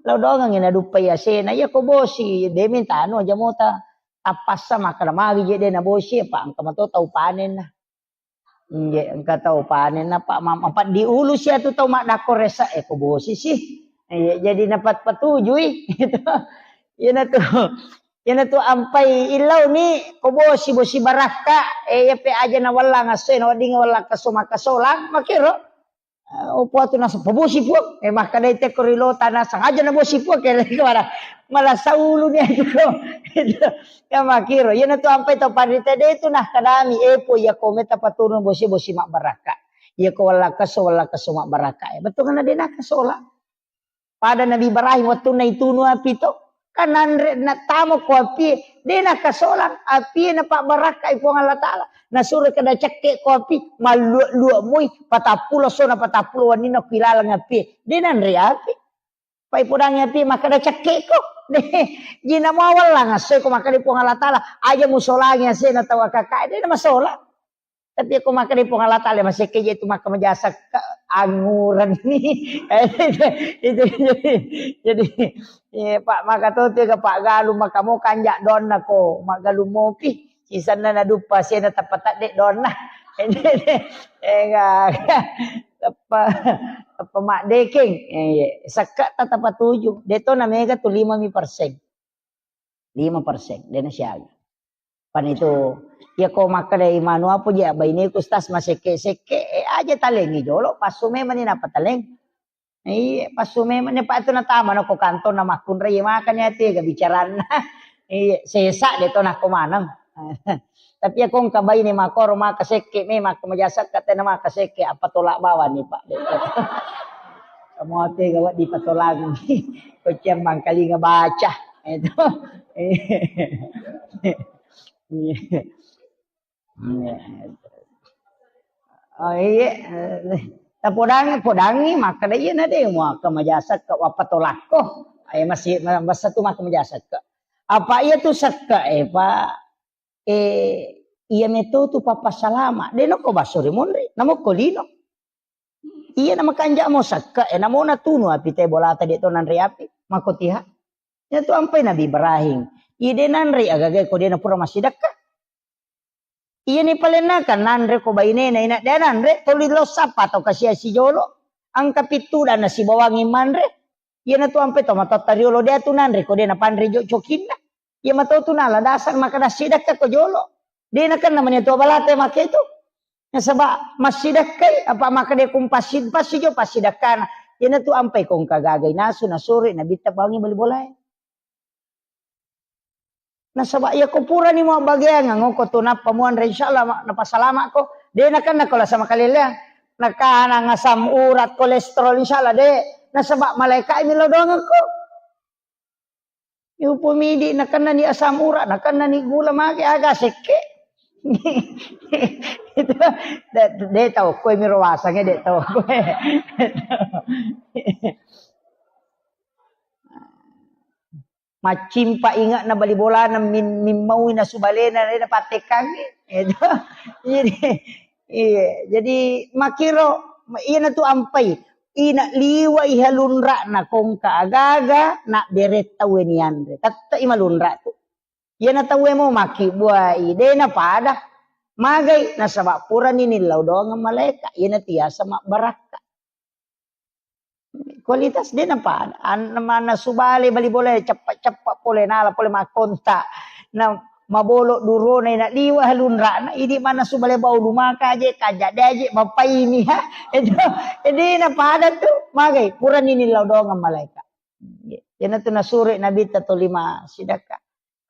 lao doangangi naduppai asena. Iya ko bosi, de mintano aja mota. Tappassa makkeda magi je de na bosi, Pak, engka mato tau panenna. Nje, engka tau panenna, Pak, ma-, mapaddi ulu sia tu tau maddakko resa, e ko bosi sih. Iya, jadi napat patujui. Itu. Iyana tu. Iyana tu ampai illau ni ko bosi, bosi barakka, e, iya pe aja na wallang asso, na wedding wallang keso makkasolang, makero. Eh, opo atu naseng, "Pabosi, Puang." Eh, makkedai tekko ri lota naseng, "Aja nabosi, Puang." Kere mala, mala saulu ni atu ko. Itu. Ya makiro. Iyana tu ampai tau panrita de tu nakkedami, "E, Puang, iya ko meta paturun bosi, bosi mabbarakka. Iya ko wallakkesso, wallakkesso mabbarakka." Eh, bettuanna de nakasola. Pada Nabi Ibrahim wettunna itunu api to, kan nanre nattamo ko api, de nakasolang api, napabbarakkai Puang Allah Taala. Nasuro kada cekke ko api, mallua-lua moi, patappulo sona patappulo wenninna ko ilaleng api. De nanre api. Pai podangi api makkeda cekke ko. De, jina mawallang asse ko makkeda Puang Allah Taala, aja musolangi asena tau akaka, de namasolang. Tapi ko makkeda Puang Allah Taala, masekke je tu makka majasa ke anguran ni. Itu, itu, jadi, jadi, iya, Pak, maka tu tiga Pak Galuh, maka mo kanja donna ko, Mak Galuh mopi. Sisanna naduppa sena tappa tadde donna. Enggak. Tappa, tappa mak dekeng. Eh, iya. Sekke ta tappa tuju. De to na mega tu lima mi persen. Lima persen, de nasiaga. Pan itu, iya ko makkeda imanu apa je, baineku, Ustaz, masekke-sekke, eh, aja talengi jolo, passu memang ni napa taleng. Iya, passu memang ni, Pak, itu natama na ko kantong na makkunrai, iya, makanya tega bicaranna. Iya, sesa de to nako maneng. Tapi iya ko engka baine makoro maka sekke, memang ko majasa ka tena maka sekke, apa tolak bawang ni, Pak. Kamu tega wedding patolangi. Ko cemmang kalinga baca. Itu. Iya. Iya. Oh, iya. Tapodangi, podangi, makkeda iya na de, maka majasa ka, apa tolakko. Ayo masih, masa tu maka majasa ka. Apa iya tu sekka, eh, Pak? Eh, iya meto tu papa salama. De noko basso ri monri, namokko lino. Iya na makanja mo sekka, eh, namo natunu api te bolata de to nanre api, mako tiha. Iya tu ampai Nabi Ibrahim. Iya de nanre agaga ko de na pura massidakka. Iya ni palenna kan nanre ko bainena ina de nanre, toli lo sapa to kasia sijolo. Angka pittu dan nasibawangi manre. Iya na tu ampai to matotta riolo de tu nanre ko de na panre jo cokinna. Iya mato tu nala dasar maka dassidakka ko jolo. De na kan namanya tu balata make tu. Nasaba massidekkai, apa makkeda kumpassi-, passi jo passidekkana. Iyanatu ampai kongka gaga inasu, nasuro nabitta bawangi bali bolae. Nasaba iya ko purani mabbageang, ngoko tu nappa muanre, insyaallah ma-, napasalamakko. De nakenna ko lasa makaleleang. Nakanang asam urat, kolesterol, insyaallah de. Nasaba malaika mi lao doangekko. Upomidi nakennani asam urat, nakennani gula, mage aga sekke. Itu de, de tau koe miro wasange, de tau koe. Maccimpa inge'na bali bolana min-, mimmaui nasu balena, de napattekkangi. Itu. Jadi, iya, jadi makkiro, iyanatu ampai. Ina liwa'i halunra'na kongka agaga, nabbere tauwe nianre. Tette'i malunra tu. Iyana tauwe mo makkibbuai, de napada. Magai, nasaba purani nillau doangeng malaeka, iyana tiasa mabbarakka. Kualitas de napada. An-, mannasu bale bali bola ceppa-ceppa pole nala pole makkonta. Na mabolo durona ina liwa halunra'na, idi mannasu bale bau lumaka aje, kaja de aje, mapaini ha. Itu, jadi napada tu, magai, purani nillau doangeng malaeka. Iyanatu nasuro nabitta toli massidekka.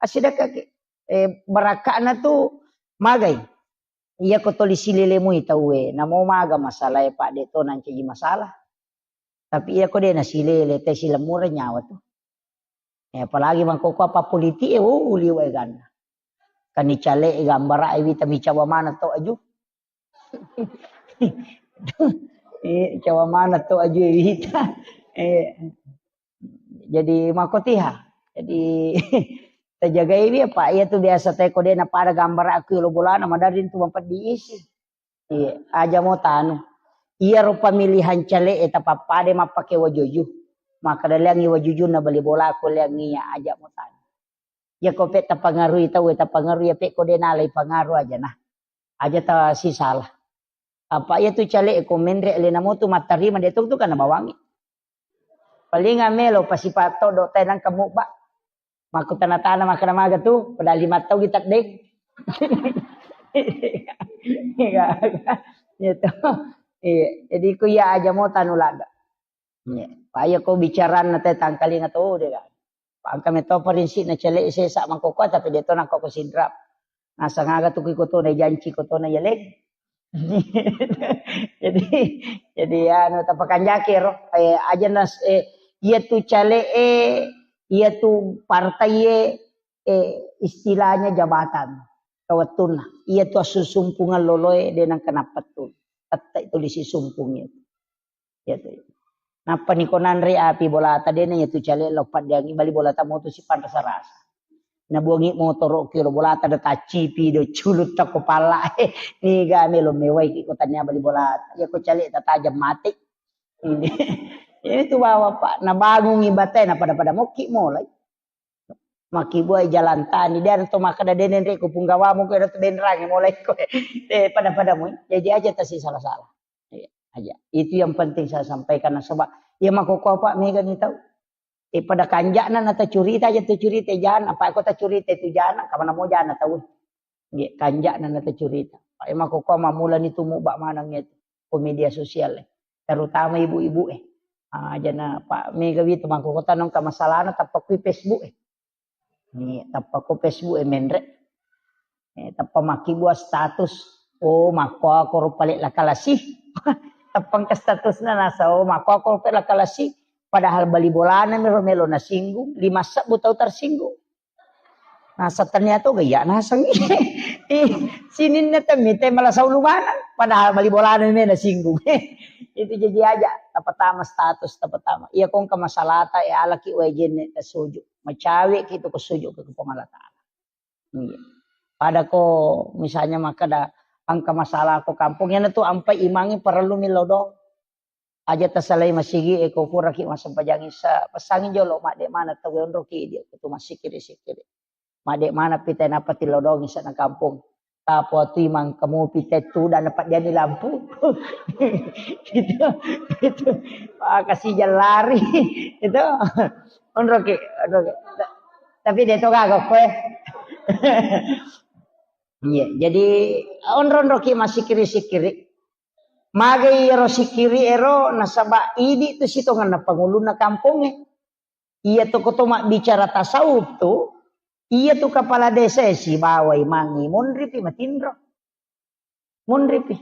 Assidekkaki. Eh, barakka'na tu magai. Iya ko toli silele mui tauwe, namo maga masalae, Pak, de to nancaji masalah. Tapi iya ko de nasilele, te silemmureng nyawa tu. Eh, apalagi mangkoko apa politik e, oh, liwa eganna. Kan icale e gambara e wita micawa mana to aju. Eh, cawa mana to aju e wita. Eh, jadi makotiha. Jadi tajagai wi apa iya tu biasa te ko de napada gambara aku lo bolana madari tu mampeddi isi. Iya, aja mo tanu. Iyaro pemilihan cale e tapappada mappake wajuju. Maka daleangi wajujunna bali bola ko leangi iya aja mo tanu. Iya ko pe tapangarui tau e tapangarui iya pe ko de nalai pangaru aja nah. Aja ta sisala. Apa iya tu cale e ko menre alena mo tu mattarima de tu tu kana bawangi. Paling amelo pasipa todo tai nangka mubba. Makkutana-tana makkeda maga tu, padahal lima tau kita deng. Iya, iya. Iya, jadi ku iya aja mo tanu ladda. Iya. Paya ko bicaranna te tangkalinga to de ga. Pangka meto parinsi na cele sesa mangkoko tapi de to nangko ko sidrap. Nasang aga tu ku iko to na janci ko to na yaleng. Jadi, jadi anu tapakanjaki ro. Eh, aja nas, eh, iya tu cale e, iya tu partai e, eh, istilahnya jabatan. Kawettunna. Iya tu assusumpungeng loloe de nangka nappettu. Tette tuli sisumpung itu. Iya tu. Nappa niko nanre api bolata dena iya tu cale lo paddiangi bali bolata motu sipanrasa-rasa. Nabuangi motoro ki lo bolata da taccipi do culutta ko pala. Niga melo mewai ki ko tania bali bolata. Iya ko cale tatajam mate. Ini. Itu bawa Pak, nabangungi batena pada-pada mokki molai. Makkibuai jalan tani, de ada to makkeda de nenre ko punggawamu ko ada to benrange mulai ko. Eh, pada-pada mu. Jadi aja tasi salah-salah. Iya, aja. Itu yang penting saya sampaikan nasaba iya makkoko apa mega ni tau. Eh, pada kanjakna na tacurita aja tacurita jana, apa ko tacurita itu jana, kamana mo jana tau. Nggih, kanjakna na tacurita. Pak, e, makkoko mammulani tu mubba maneng itu ko media sosial e. Terutama ibu-ibu e. Ah, jana Pak mega wi tu makkoko tanong ka masalahna tappa kui Facebook e. Ni tappa ko Facebook e menre. Eh, tappa makkibua status. Oh, makkoko ro pale lakalasi. Tappang ke statusna nasa, oh, makkoko ro pale lakalasi. Padahal bali bolana mero melo nasinggung, lima sebbu tau tersinggung. Nasa ternyata gaya naseng. Ih, sininna temmi te malah saulu manang. Padahal bali bolana me nasinggung. Itu jadi aja. Tapatama status, tapatama. Iya kongka masalata, ya alaki wae jenne tasuju. Macawe ki tu ko suju ke Puang Allah Taala. Iya. Pada ko misalnya makkeda engka masalah ko kampung, iyana tu ampai imangi parellu mi lodong. Aja tasalai masigi e ko puraki massempajang isa, pesangi jolo madde mana tau onroki dia kutu massikiri-sikiri. Madde mana pita napa tilodongi sana kampung. Tapo tu imang kamu pita tu dan dapat dia ni lampu. Gitu. Gitu. Ah, kasih jalan lari. Itu. Onroki, onroki. Tapi dia tu kagak kue. Iya, jadi onro-onroki masikiri-sikiri. Magai ero sikiri ero nasaba idi tu sitongenna pangulunna kampongnge. Iya tu ko to mabbicara tasawuf tu, iya tu kepala desa e sibawa imangnge monripi matinro. Monripi.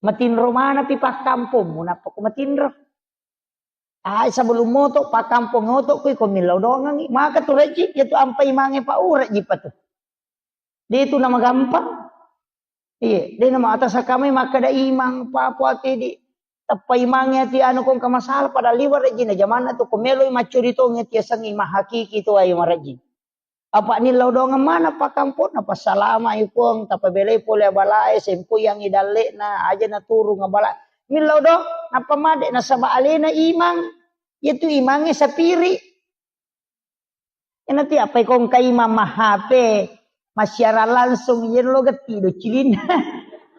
Matinro manapi pakkampongmu nappa ko matinro. Ai sebelum moto pakkampong oto kui ko millau dongangi. Maka tu rejji, iya tu ampai mange pa urejji pa tu. De tu namagampang. Iya, de nama atas kamai makkeda imang pa puati di tappa imangnge ati anu kong ka masalah pada liwar rejji na jamanna tu ko meloi maccuri tonge tiasengi mahakiki tu ayo marejji. Apa nillau doang mana pakkamponna, passalama i Puang, tapabelai pole abalae, sempoyangi dalle'na, aja naturung abala. Nillau doang, nappa made nasaba alena imang, yaitu imangnge sapiri. Ena ti apa ikong ka imang ma H P, massiaran langsung, iya lo getti do cilinna.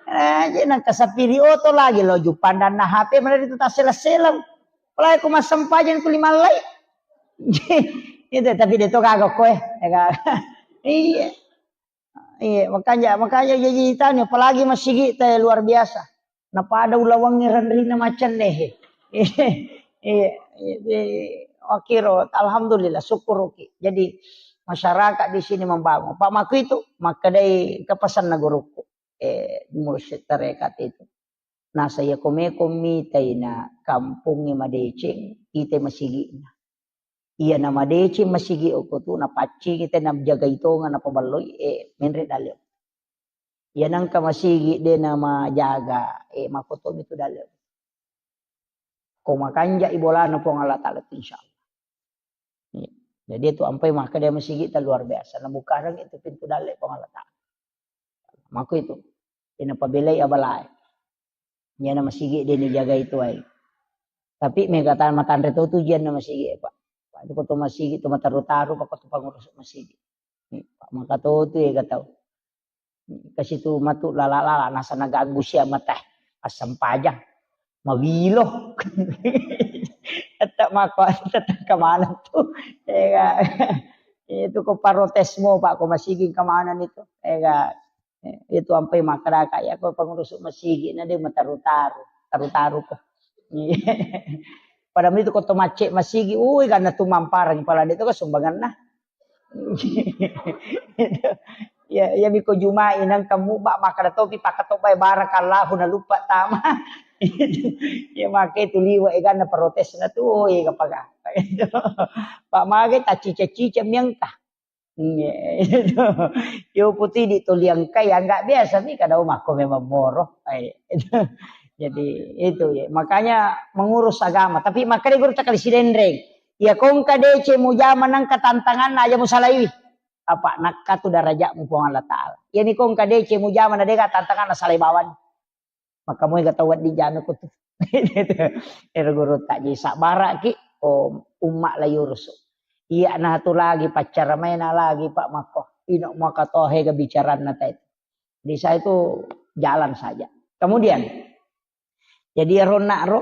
Eh, je nang kasapiri oto lagi lo jupandanna H P mana itu tasela-selang. Apalagi ko massempajang tu limallai. Itu tapi de to gaga koe. Iya. Iya, makanya, makanya jadi tanya, apalagi masigi te luar biasa. Napada ulawangngi ranrina macenne. Iya, iya, iya, makiro, alhamdulillah, syukuruki. Jadi masyarakat di sini membangun. Pak Maku itu, makkedai kepesan na guruku. Eh, mursyid tarekat itu. Nasa iya ko meko mitai na kampongnge madeceng, itai masigi'na. Iya na madeceng masigi okko tu, napaccingi te najagai tonga napaballoi, eh, menre dalle. Iya nangka masigi de namajaga, eh, makotomi tu dalle. Ko makanja i bolana Puang Allah Ta'ala tu, insya Allah. Iya. Jadi itu ampai makkeda masigi ta luar biasa. Nabukareng itu pintu dalle Puang Allah Ta'ala. Mako itu. Ina pabelai abalae. Iyana masigi de ni jagai tuai. Tapi mega tan matanre to tu jianna masigi, Pak. Pak, itu ko to masigi, to mataru-taru, Pak, ko to pangurus masigi. Pak, maka to tu ega tau. Kasi tu matu lala-lala, nasa naganggu sia mata. Assempajang. Mawilo. Tetap mako, tetap kemana tu. Ega. Itu ko protes mo, Pak, ko masigi kemana itu. Ega. Eh, itu ampai makkadaka, ya, ko pengurus masigi na de mataru-taru, taru-taru ko. Pada itu ko to macce masigi, ui, karena tu mamparang pala de to ko sumbanganna. Ya, ya, miko Jumai nang kamu bak makkada topi pakatobai barakallahu na lupa tama. Ya, make tu liwa eganna protes na tu, oh, iya, gapaga. Pak mage ta cica-cica miangka. Iya, itu. Yo putih di toliang kai, ya, nggak biasa nih, kadang mako memang moro. Eh, itu. Jadi, itu ya. Makanya mengurus agama. Tapi makanya guru tak kali sidenreng. Ya, kongka dece mujama nangka tantangan aja musalaiwi. Apa nakka tu darajatmu Puang Allah Ta'ala. Ya, ni kongka dece mujama na dega tantangan na salai bawang. Maka moi ga tau wedding jame ko tu. Ero guru tak jadi sabara ki, oh, umma la yurusu. Iya na tu lagi pacara maena lagi Pak mako. Ino maka tohe ga bicaranna tai. Di saya itu jalan saja. Kemudian, jadi rona ro,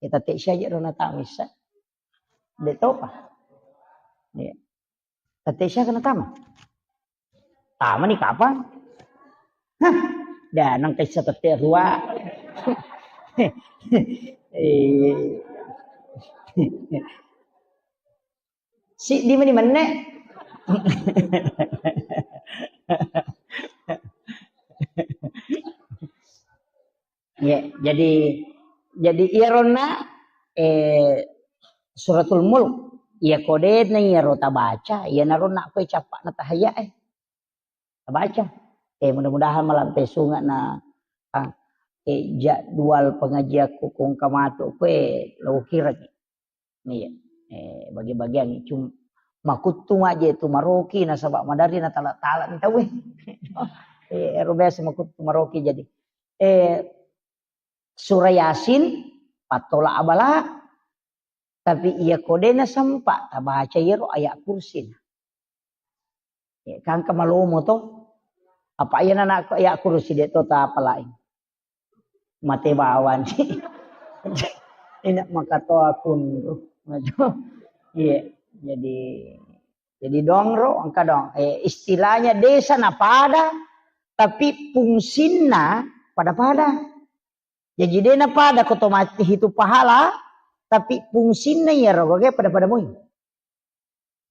kita tek saja rona tamisa. De topa. Iya. Tette sia kena tama? Tama ni kapang? Hah? Dah nang kaisa tette rua. Eh. Si di mani menne. Ya, jadi, jadi iyaronna, eh, Suratul Mulk, iya kodena iyaro tabaca, iyanaro nakko cappa'na tahayya e. Tabaca. Eh, mudah-mudahan malampe sunga na, ah, eh, jadwal pengajianku kong kamatu kue lo kiraki. Iya. Eh, bagi-bagian cum-, makuttu maje tu maroki nasaba madari na tala-tala ni tau. Eh, ero biasa makuttu maroki jadi. Eh, Surah Yasin, pattola abala, tapi iya kodena sempa tabaca iyaro ayat kursi. Ya, kan kemalomo to. Apa iya nana ayat kursi de to tapalai. Mate bawang. Ina makatoa kunru. Iya, jadi, jadi dongro engka dong. Eh, istilahnya desa napada Tapi fungsinna pada-pada. Jaji de' napada ko to mate hitu pahala, tapi fungsinna iyaro gaga pada-pada moi.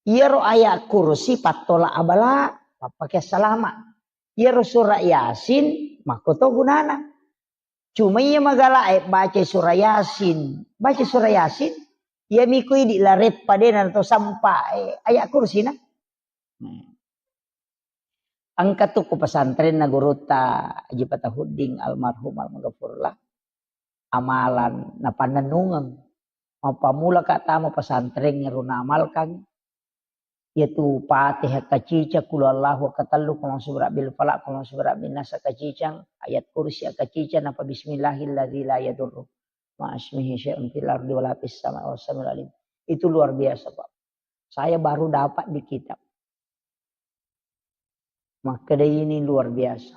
Iyaro ayat kursi pattola abala, pappake salama. Iyaro surah Yasin makkoto gunana. Cuma iya magala e baca surah Yasin, baca surah Yasin, iya miko idi lareppa de' na to sampa, eh, ayat kursi na. Hmm. Engka tu ku pesantrenna gurutta Haji Fatahuddin almarhum almaghfurlah, amalan napannennungeng. Mappammula ka tama pesantren ero naamalkan, iyatu Fatihah kacicang, Qul Huwallahu katellu, Qul A'udzu Birabbil Falaq, Qul A'udzu Birabbin Nas kacicang, ayat kursi kacicang, napa Bismillahilladzi la yadurru ma'asmihi syai'un fil ardi wala fis sama'i wa huwas samiul alim. Itu luar biasa, Pak. Saya baru dapat di kitab. Makkeda ini luar biasa.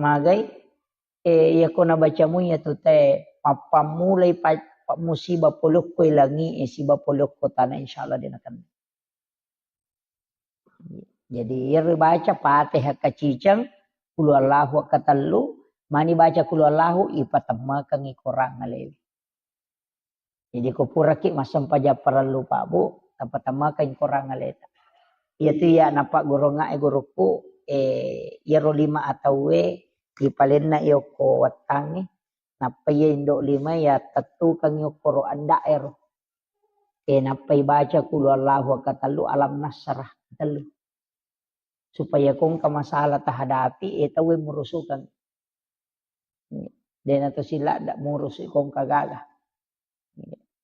Magai, eh, iya ko nabacamu iya tu te, mappammulai pa-, pa-, musibah polokko langi e, siba polokko tanah, insyaallah de' nakenna. Jadi, iya ribaca Fatihah kacicang, Qul Huwallahu katellu, mani baca Qul Huwallahu, ipatemmekeng i korang alewe. Jadi ko puraki massempajang parellu, Pak, Bu, tapatemmekeng korang aleta. Iyatu iya napaggurungnga e gurukku, eh, iyaro lima atauwe ipalenna i okko wettangnge, nappa iya indo lima iya tettukeng i okkoro adda ero. Eh, nappa ibaca Qul Huwallahu katellu, Alam Nasrah katellu. Supaya ko engka masalah tahadapi, eh, tauwe murusukeng. De' na to siladda murusu ko engka gaga.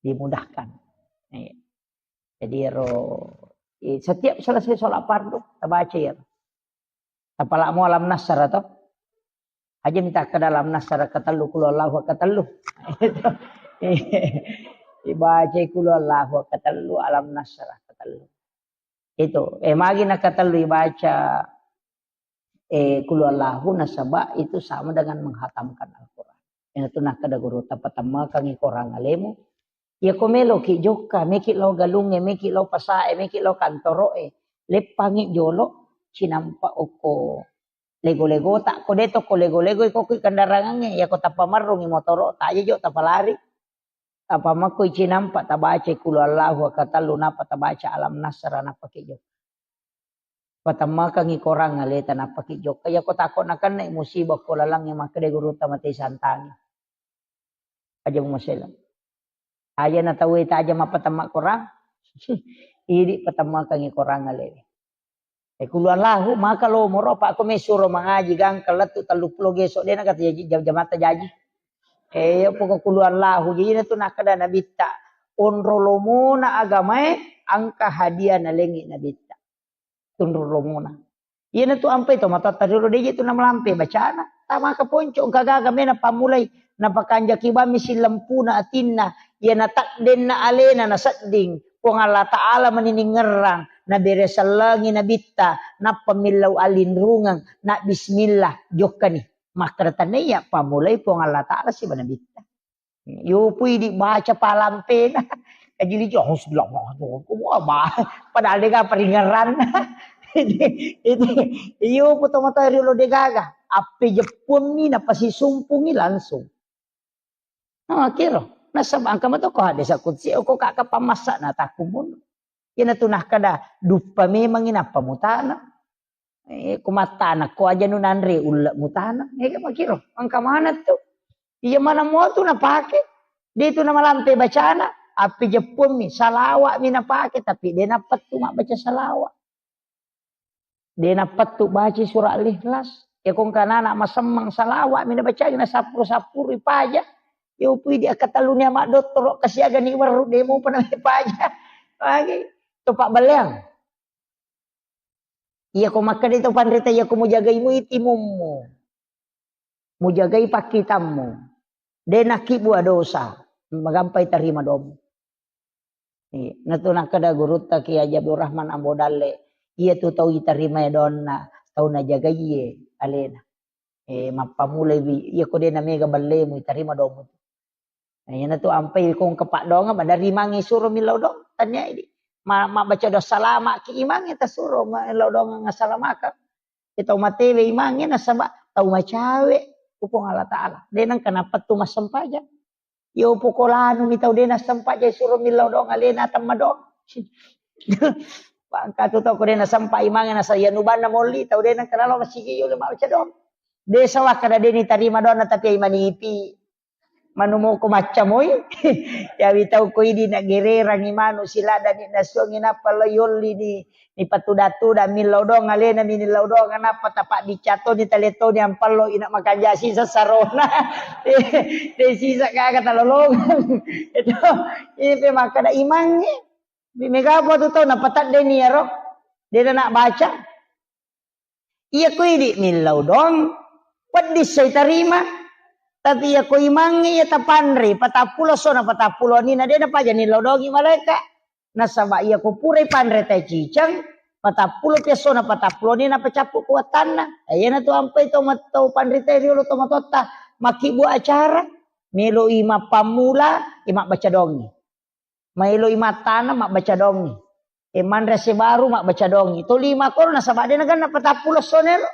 Dimudahkan. Jadi ero, eh, setiap selesai sholat fardu, tabaca iyaro. Tapalamo Alam Nasrah to. Aja mita kada Alam Nasrah katellu, Qul Huwallahu katellu. Ibaca Qul Huwallahu katellu, Alam Nasrah katellu. Itu, eh, magi nakatellu ibaca, eh, Qul Huwallahu, nasaba itu sama dengan menghatamkan Al-Quran. Iyanatu nakkeda guru, tapatemmekeng i korang alemu. Iya ko meloki jokka, meki lao galungnge, meki lao pasae, meki lao kantoroe, leppangi jolo, cinampa okko lego-lego ta, ko de to ko lego-lego, ko kui kendarangangnge, iya ko tapamerrungi motoro, taja jo tapalari. Apa makko icinampa tabaca Qul Huwallahu katellu, napa tabaca Alam Nasrah, napa ki jokka. Patemmekeng i korang aleta, napa ki jokka. Iya ko tako nakenna musibah ko lalangnge, makkeda gurutta, mate santangi. Aja mumasela. Aja na tauwe taja mappatemma korang. Idi patemmekeng i korang alewe. Eh, Qul Huwallahu, maka lo moro, apa ko mesuro mangaji gangka lettu tellu pulo geso, de' na kata jaji, jam-, jamatta jaji. Eh, pokok Qul Huwallahu, jadi na tu nakkeda Nabitta, onro lomona agamae, engka hadiah nalengi Nabitta. Tunru lomona. Iyanatu ampai to matoatta riolo, de' je tu namalampe bacana. Tamaka ponco, engka gaga mena pammulai, napakanjaki bammi sillempuna atinna, iya natakdenna alena nasedding, Puang Allah Ta'ala mani ningerrang, nabere sellengi Nabitta, nappa millau alinrungeng, na bismillah, jokkani. Makkeda tania, pammulai Puang Allah Ta'ala siba Nabitta. Yopo idi baca palampena. Kajili jo, "Auzubillah, wah, bah." Padahal de' gaga paringerranna. Itu, itu, yopo tomatoa riolo de' gaga. Appejeppuammi napasisumpungi langsung. Nah, kiro. Nasaba engka mato ko hadis qudsi, ko kaka pamassa na takkumun. Iyanatu nakkeda, duppa memangi nappa mutana. Eh, ko mattana, ko aja nu nanre ulle mutana. Eh, makiro, engka maneng tu. Iya maneng mua tu napake. De' tu namalampe bacana, appejeppuammi, salawa'mi napake, tapi de' nappettu mabbaca salawa'. De' nappettu baca surah Al-Ikhlas. Iya ko engka anak masemmeng, salawa'mi nabacai, nasappuru-sappuru ipaja. Yopo idi akkatelluni ama dottoro, kasiagani werru, de' mupa napaja. Lagi. To pabballeang. Iya ko makkeda to panrita, iya ko mujagai mui timummu. Mujagai pakkitammu. De' nakkibua dosa. Magampai tarima domu. Iya. Natu nakkeda gurutta Kiai Haji Abdul Rahman Ambo Dalle. Iyatu tau itarimae doanna, tau najagaie alena. Eh, mappamulai wi, iya ko de' namega ballemu, itarima domu. Nah, iyanatu ampai ko engka paddoangeng, maderri imangnge suro millau doang, tania idi. Ma-, mabbaca doa salama ki imangnge tasuro, ma-, millau doang assalamakang. Iya tau matewe imangnge nasaba tau macawe, ku Puang Allah Ta'ala. De nengka napettu massempajang. Yo pokolanu mi tau de nassempaja suro millau doang alena temma doang. Pangkatu tau ko de nasempa imange nasa iya nubanna molli tau de nengka nalo masigi yo le mabaca doang. De sawakka de nitarima doang tapi ai manipi. Manu moko macca moi. Yawi tau ko idi na gererangi manu siladani nasuangi nappa lo yolli ni ni patuda-tuda millau doang alena mi nillau doang nappa tapa bicato ni taleto ni ampallo ina makanja sisa sarona. De sisa gaga talolongang. Itu ini pe makkada imangnge. Mega apa tu tau napatadde ni ero. De na baca. Iya ko idi millau doang, peddi sai tarima. Tapi iya ko imangnge iya tapanre, patappulo sona patappulo ni na de napaja nillau doangi malaeka. Nasaba iya ko purai panre tai ciceng, patappulo pi essona patappulo ni napacappu kuatanna. Iyana tu ampai to matau panre tai riolo to matotta makkibbu acara, meloi mappammula, e mabbaca doangi. Maeloi mattana mabbaca doangi. E manre ase baru mabbaca doangi. Toli makoro nasaba de naganna patappulo sonero.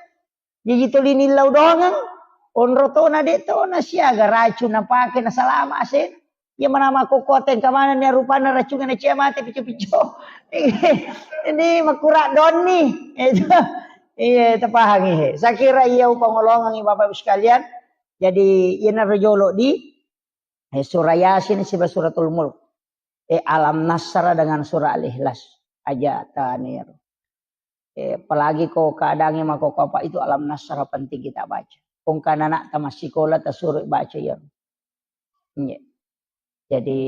Jaji toli nillau doangeng. Onro tona de tona siaga racun napake nasalama ase. Iya mana makoko tengka mana ni rupanna racunna cia mate pico-pico. Ini makura doni. Itu. Iya tapahangi he. Sakira iya upangolongangi Bapak Ibu sekalian. Jadi iyana rojolo di Eh, surah Yasin siba suratul Mulk. Eh, Alam Nasrah dengan surah Al-Ikhlas. Aja tanir. Eh, apalagi ko keadaannya mako apa itu Alam Nasrah penting kita baca. Kong kan anak tamat sekolah tasuruh baca ya. Iya. Jadi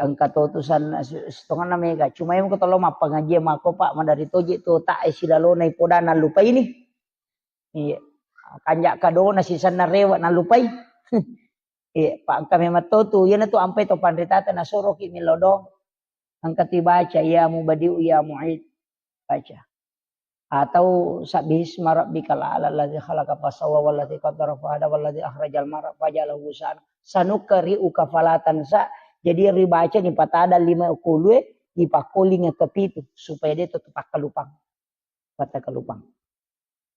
engka to tu san setengah mega. Cuma yang ketolo mappangaji mako Pak madari toji tu tak eh silalona ipoda nallupa ini. Iya. Kanja kadona sisanna rewa nallupai. Iya, pa engka memang to tu, iyana tu ampai to panritata nasoroki millau doang. Engka tu baca ya mubadiu ya muid. Baca. Atau sabbihisma rabbikal a'la alladzi khalaqa fasawwa walladzi qaddara fahada walladzi akhrajal mar'a faja'alahu ghusaan. Sanuqri'uka fala tansa. Jadi ribaca ni patada lima kulue, dipakkoling ke pitu supaya dia tetap takkalupang. Patakkalupang.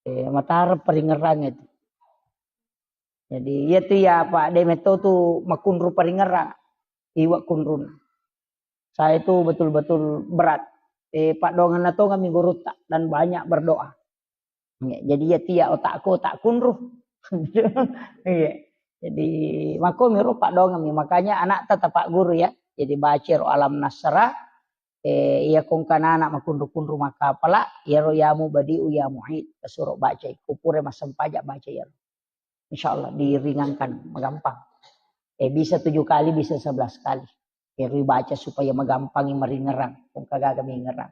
Eh, matara paringerrang itu. Jadi iya tu ya Pak de metto tu makunru paringerrang. Iwa kunrun. Saya itu betul-betul berat. Eh, Pak dongan nato kami gurutta dan banyak berdoa. Ya, jadi iya tu ya otakku tak kunru. Iya. Jadi mako miro Pak dongan mi. Makanya anak tetap Pak guru ya. Jadi baca ro Alam Nasrah. Eh, iya kongkanana makunru-kunru makkapala, iyaro ya mubadiu ya muid, tasuro bacai. Kupure massempajang baca iyaro. Insya Allah diringankan, magampang. Eh, bisa tujuh kali, bisa sebelas kali. Iyaro baca supaya magampangi maringerang, kongka gaga mingerang.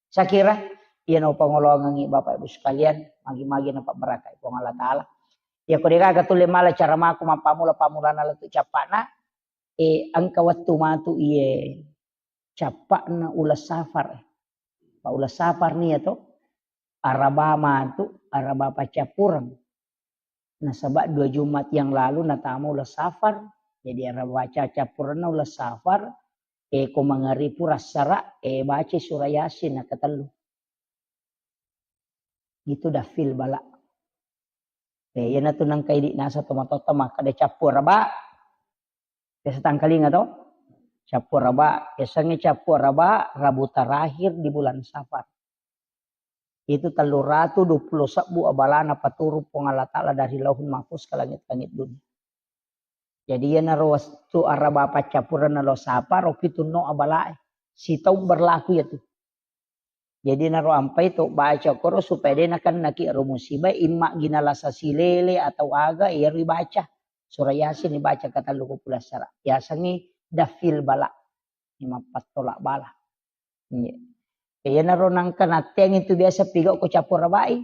Saya kira, iya no pangolongangi Bapak Ibu sekalian, magi-magi napa berakai Puang Allah Ta'ala. Ya ko degaga tulle mala cara mako mappamula-pamulana lettu cappana, eh, engka wettu matu iye cappa'na uleng Safar. Pa uleng Safar nia to, Araba matu, Araba paccappureng. Nasaba dua Jumat yang lalu natama uleng Safar. Jadi Araba paccappurengna uleng Safar, eh, ko mangaripu rassara, eh, baca surah Yasin nakatellu. Itu dafil bala. Eh, iyana tu nangka idi nasa tomatotta makkada cappu Araba. Biasa tangkalinga to? Cappu Araba, biasanya cappu Araba Rabu terakhir di bulan Safar. Itu tellu ratu dua puluh sebbu abalana paturung Puang Allah Ta'ala dari Lauhul Mahfuz ke langit-langit dunia. Jadi iyanaro wettu Araba paccappurengna lo Safar, okki tunno abalae. Sitaung berlaku ya tu. Jadi naro ampai to baca koro supaya de nakennaki ero musiba, imma gina lasa silele atau aga, iyaro ibaca. Surah Yasin ibaca katellu ko pulassara. Yasengngi dafil bala. Ni mappattolak bala. Iya. Iyanaro nangka natteang itu biasa pigau ko cappu Arabai.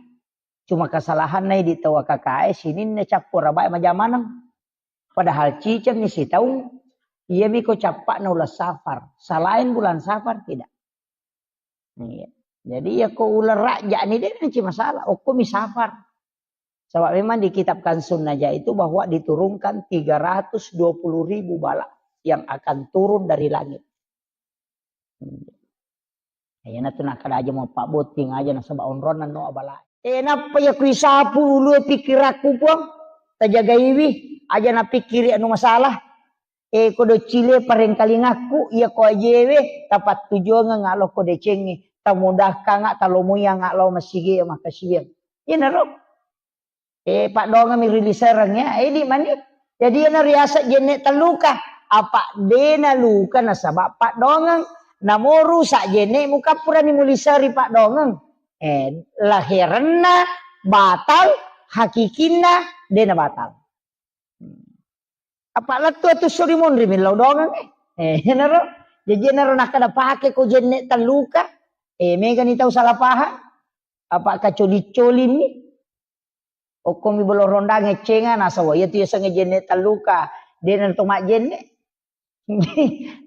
Cuma kesalahanna idi tau A K K E sininna cappu Arabai majamaneng. Padahal cicengni sitaung, iyami ko cappa'na uleng Safar. Selain bulan Safar tidak. Iya. Jadi ya ko uleng Rajab ni de nanti masalah. Okko mi Safar. Sebab memang di kitab Kanzun Najah itu bahwa diturunkan tiga ratus dua puluh ribu bala yang akan turun dari langit. Iya. Iyana tu nakkada aja mau pabotting aja nasaba onronna no abala. E, nappa iya kuisapu ulue pikirakku, Puang, tajagaiwi, aja napikkiri anu masalah. E, ko doccile parengkalingakku, iya ko ajewe, tapattujongeng alo ko decengnge, tamudahkanga, talomoyanga lao masigi, makasiwiang. Iyanaro. E, paddoangeng mi ri lisereng ya, e, di mani. Jadi iyana riaseng jenne telluka, apa dena luka nasaba paddoangeng. Namo rusak jenne mukappurani muliseri paddoangeng. E, laherenna batal, hakikinna dena batal. Apa lettu atu suri monri millau doangeng, e. E, iyanaro. Jaji iyanaro nakkeda pake ko jenne telluka. E, megani tau salah paham. Apa kacoli-colinni. Okkomi bolo rondang eccenga, nasaba iyatu yasengnge jenne telluka, dena to majjenne.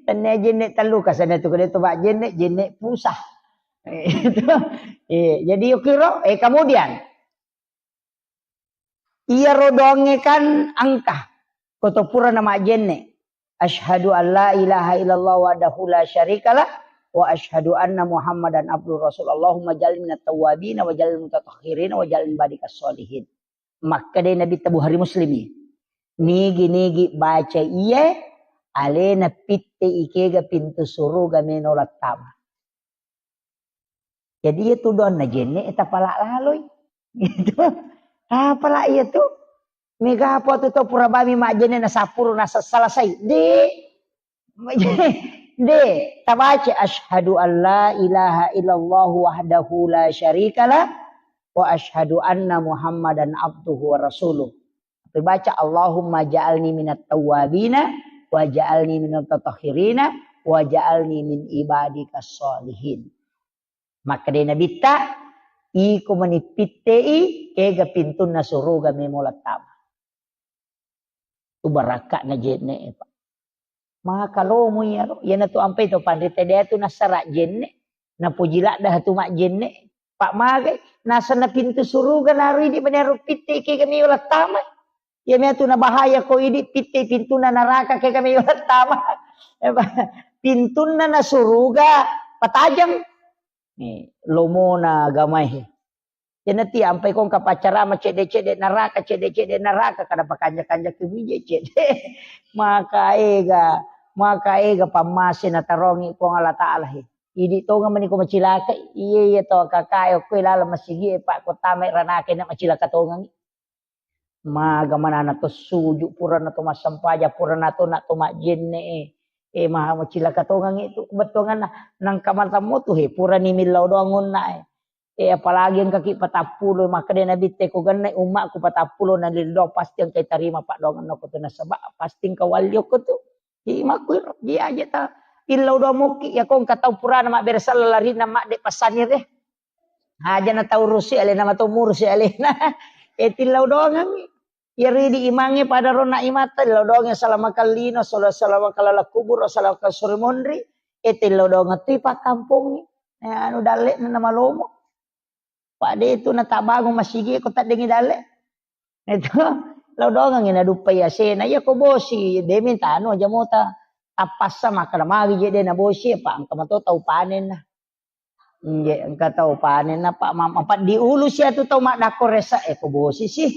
Tennia jenne telluka, sana tu kada to majjenne, jenne pusah. E, itu. E, jadi yokiro, e, kemudian iyaro doangnge kan engka, ko to pura na majjenne. Asyhadu an la ilaha illallah wahdahu la syarikalah, wa asyhadu anna Muhammadan abduhu rasul. Allahumma ja'alni minat tawwabin wa ja'alni mutatahhirin wa ja'alni badikas sholihin. Makkeda Nabitta, Bukhari Muslimi, nigi-nigi baca iye, alena pitte ikega pintu suruga meno lattama. Jadi iyatu doanna jenne tapala laloi. Gitu. Tapala iyatu. Mega apa tu tau pura bami majjenne na sapuru na sa-, salasai. De. De. Tabaca asyhadu an la ilaha illallah wahdahu la syarikalah wa asyhadu anna Muhammadan abduhu wa rasuluh. Tapi baca, "Allahumma ja'alni minat tawwabina, wa ja'alni minat tatahhirina, wa ja'alni min ibadika sholihin." Makkeda Nabitta, iko mani pittei, kega pintunna suruga memo lattama. Tu barakka'na jenne, Pak. Maka lomo iyaro, iyanatu ampai to panrita deatu nassara jenne, napoji ladda tu majjenne, Pak, magai, nasenna pintu suruga naro idi mani aro pitte kega meo lattama. Iya meatu na bahaya ko idi pitte pintunna naraka kega meo lattama. Pintunna na suruga patajeng. Ni lomona agamae. Iyanatu ampai ko engka paccarama cedde-cedde naraka, cedde-cedde naraka, kada pakanja-kanja kebije cedde. Maka ega, maka ega pammase natarongi Puang Allah Taala he. Idi tonga mani ko macilaka, iye, iye to kakae okko laleng masigi e, Pak, ko tamai ranaka na macilaka tongangi. Maga manana to suju, purana to massempajang, purana to na to majjenne e. E, maha macilaka tongangi tu bettuanganna. Nangka matammu tu he, purani millau doang onna e. E, apalagi engkaki patappulo, makkeda Nabitta ko genne ummaku patappulo na lildo, pasti engka tarima paddoangenna ko tu nasaba pasti engka walli okko tu. Ji makkuiro, ji aja ta illau doang mokki, ya ko engka tau purana mabbere sella larinna madde passanire. Aja na tau rusi alena, matau murusi alena. E, tillau doangangngi. Iyaro idi imangnge pada ronna imatta, illau doangngi salama kallino, sala-, salama kalala kubur, salama sore monri. E, tillau doangang tu ipakkampongngi. E, anu dalle'na namalomo. Pak de tu natabangung masigi ko taddengi dalle. Itu lao doangangngi naduppai asena. Iya ko bosi, de mintano aja mota. Tappassa makkeda magi je de na bosi, Pak, engka mato tau panenna. Nje, engka tau panenna, Pak, ma-, mapaddi ulu sia tu tau maddakko resa, e ko bosi sih.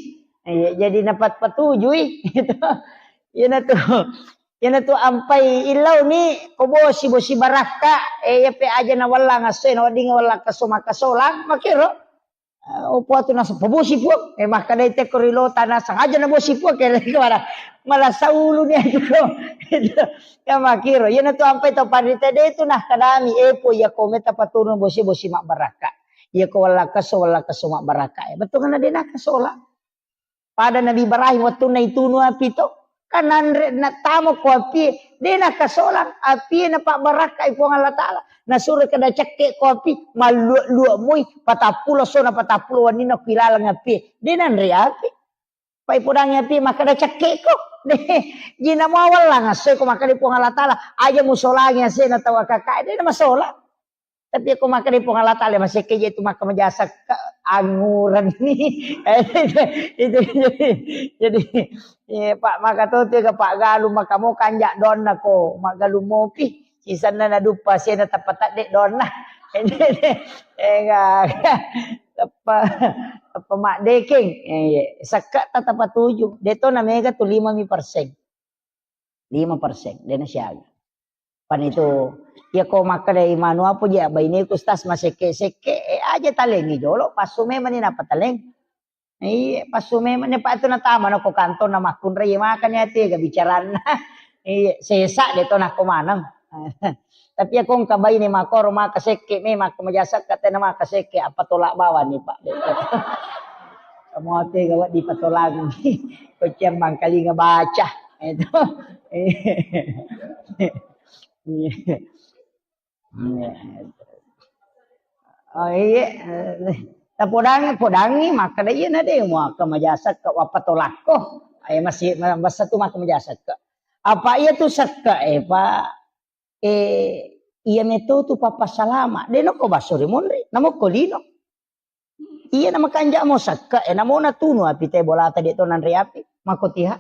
Iya, jadi napat patujui. Itu. Iyana tu. Iyanatu ampai illauni ko bosi, bosi barakka, e, iyape aja nawellang assoe, naweddingngi wellang kesso makkasolang, makkiro. E, opo atu naseng, "Pabosi, Puang." E, makkedai tekko ri lota naseng, "Aja nabosi, Puang," kere kemana? Malah sauluni atu ko. Ya makkiro. Iyanatu ampai tau panrita de tu nakkedami, "E, Puang, iya ko meta paturung bosi, bosi mabbarakka. Iya ko wellang kesso, wellang kesso mabbarakka." E, bettuanna de nakkasolang. Pada Nabi Ibrahim wettunna itunu api to, kan nanre nattama ko api, de nakasolang api, napabbarakkai Puang Allah Taala. Nasuro kada cekke ko api, mallua-lua moi, patappulo sona patappulo wenninna ko ilaleng api. De nanre api. Pai podangi api makkeda cekke ko. De, jina mawallang asse ko makkeda Puang Allah Taala, aja musolangi asena tau akaka, de namasolang. Tapi ko makkeda Puang Allah Taala, masekke je tu makka majasa ka-, angureng ni. Itu, itu, jadi, jadi, iya, Pak, maka tu tiga Pak Galuh, maka mo kanja donna ko, maggalu mopi. Sisanna naduppa sena tapatadde donna. Enggak. Tappa, tappa maddekeng. Eh, iya. Sekke' ta tapatuju. De' to na mega tu lima mi persen. Lima persen, de' na siaga. Pani tu, iya ko makkeda imanu apa je baineku, Ustaz, masekke-sekke, eh, aja talengi jolo, passu memang ni napa taleng. Iya, passu memang ni, pa' tu natama na ko kantor na makkunrai, iya makanya tega bicaranna. Iya, sesa de' to nako maneng. Tapi iya ko engka baine makoro maka sekke, memang ko maja sekke, tena maka sekke, apa tolak bawang ni, Pak. Kamu tega wedding patolang. Ko cemmang kalinga baca. Itu. Iya. Iya. Oh, iya. Tapodangi, podangi, makkeda iya na de' muaka maja sekke, wappa tolakko. Ayo masih, masa tu maka maja sekke. Apa iya tu sekke, eh, Pak? Eh, iya meto tu pappasalama. De' nako basso ri monri, namokko lino. Iya na makanja' mo sekke, eh, namo natunu api te bolata de' to nanre api. Mako tiha.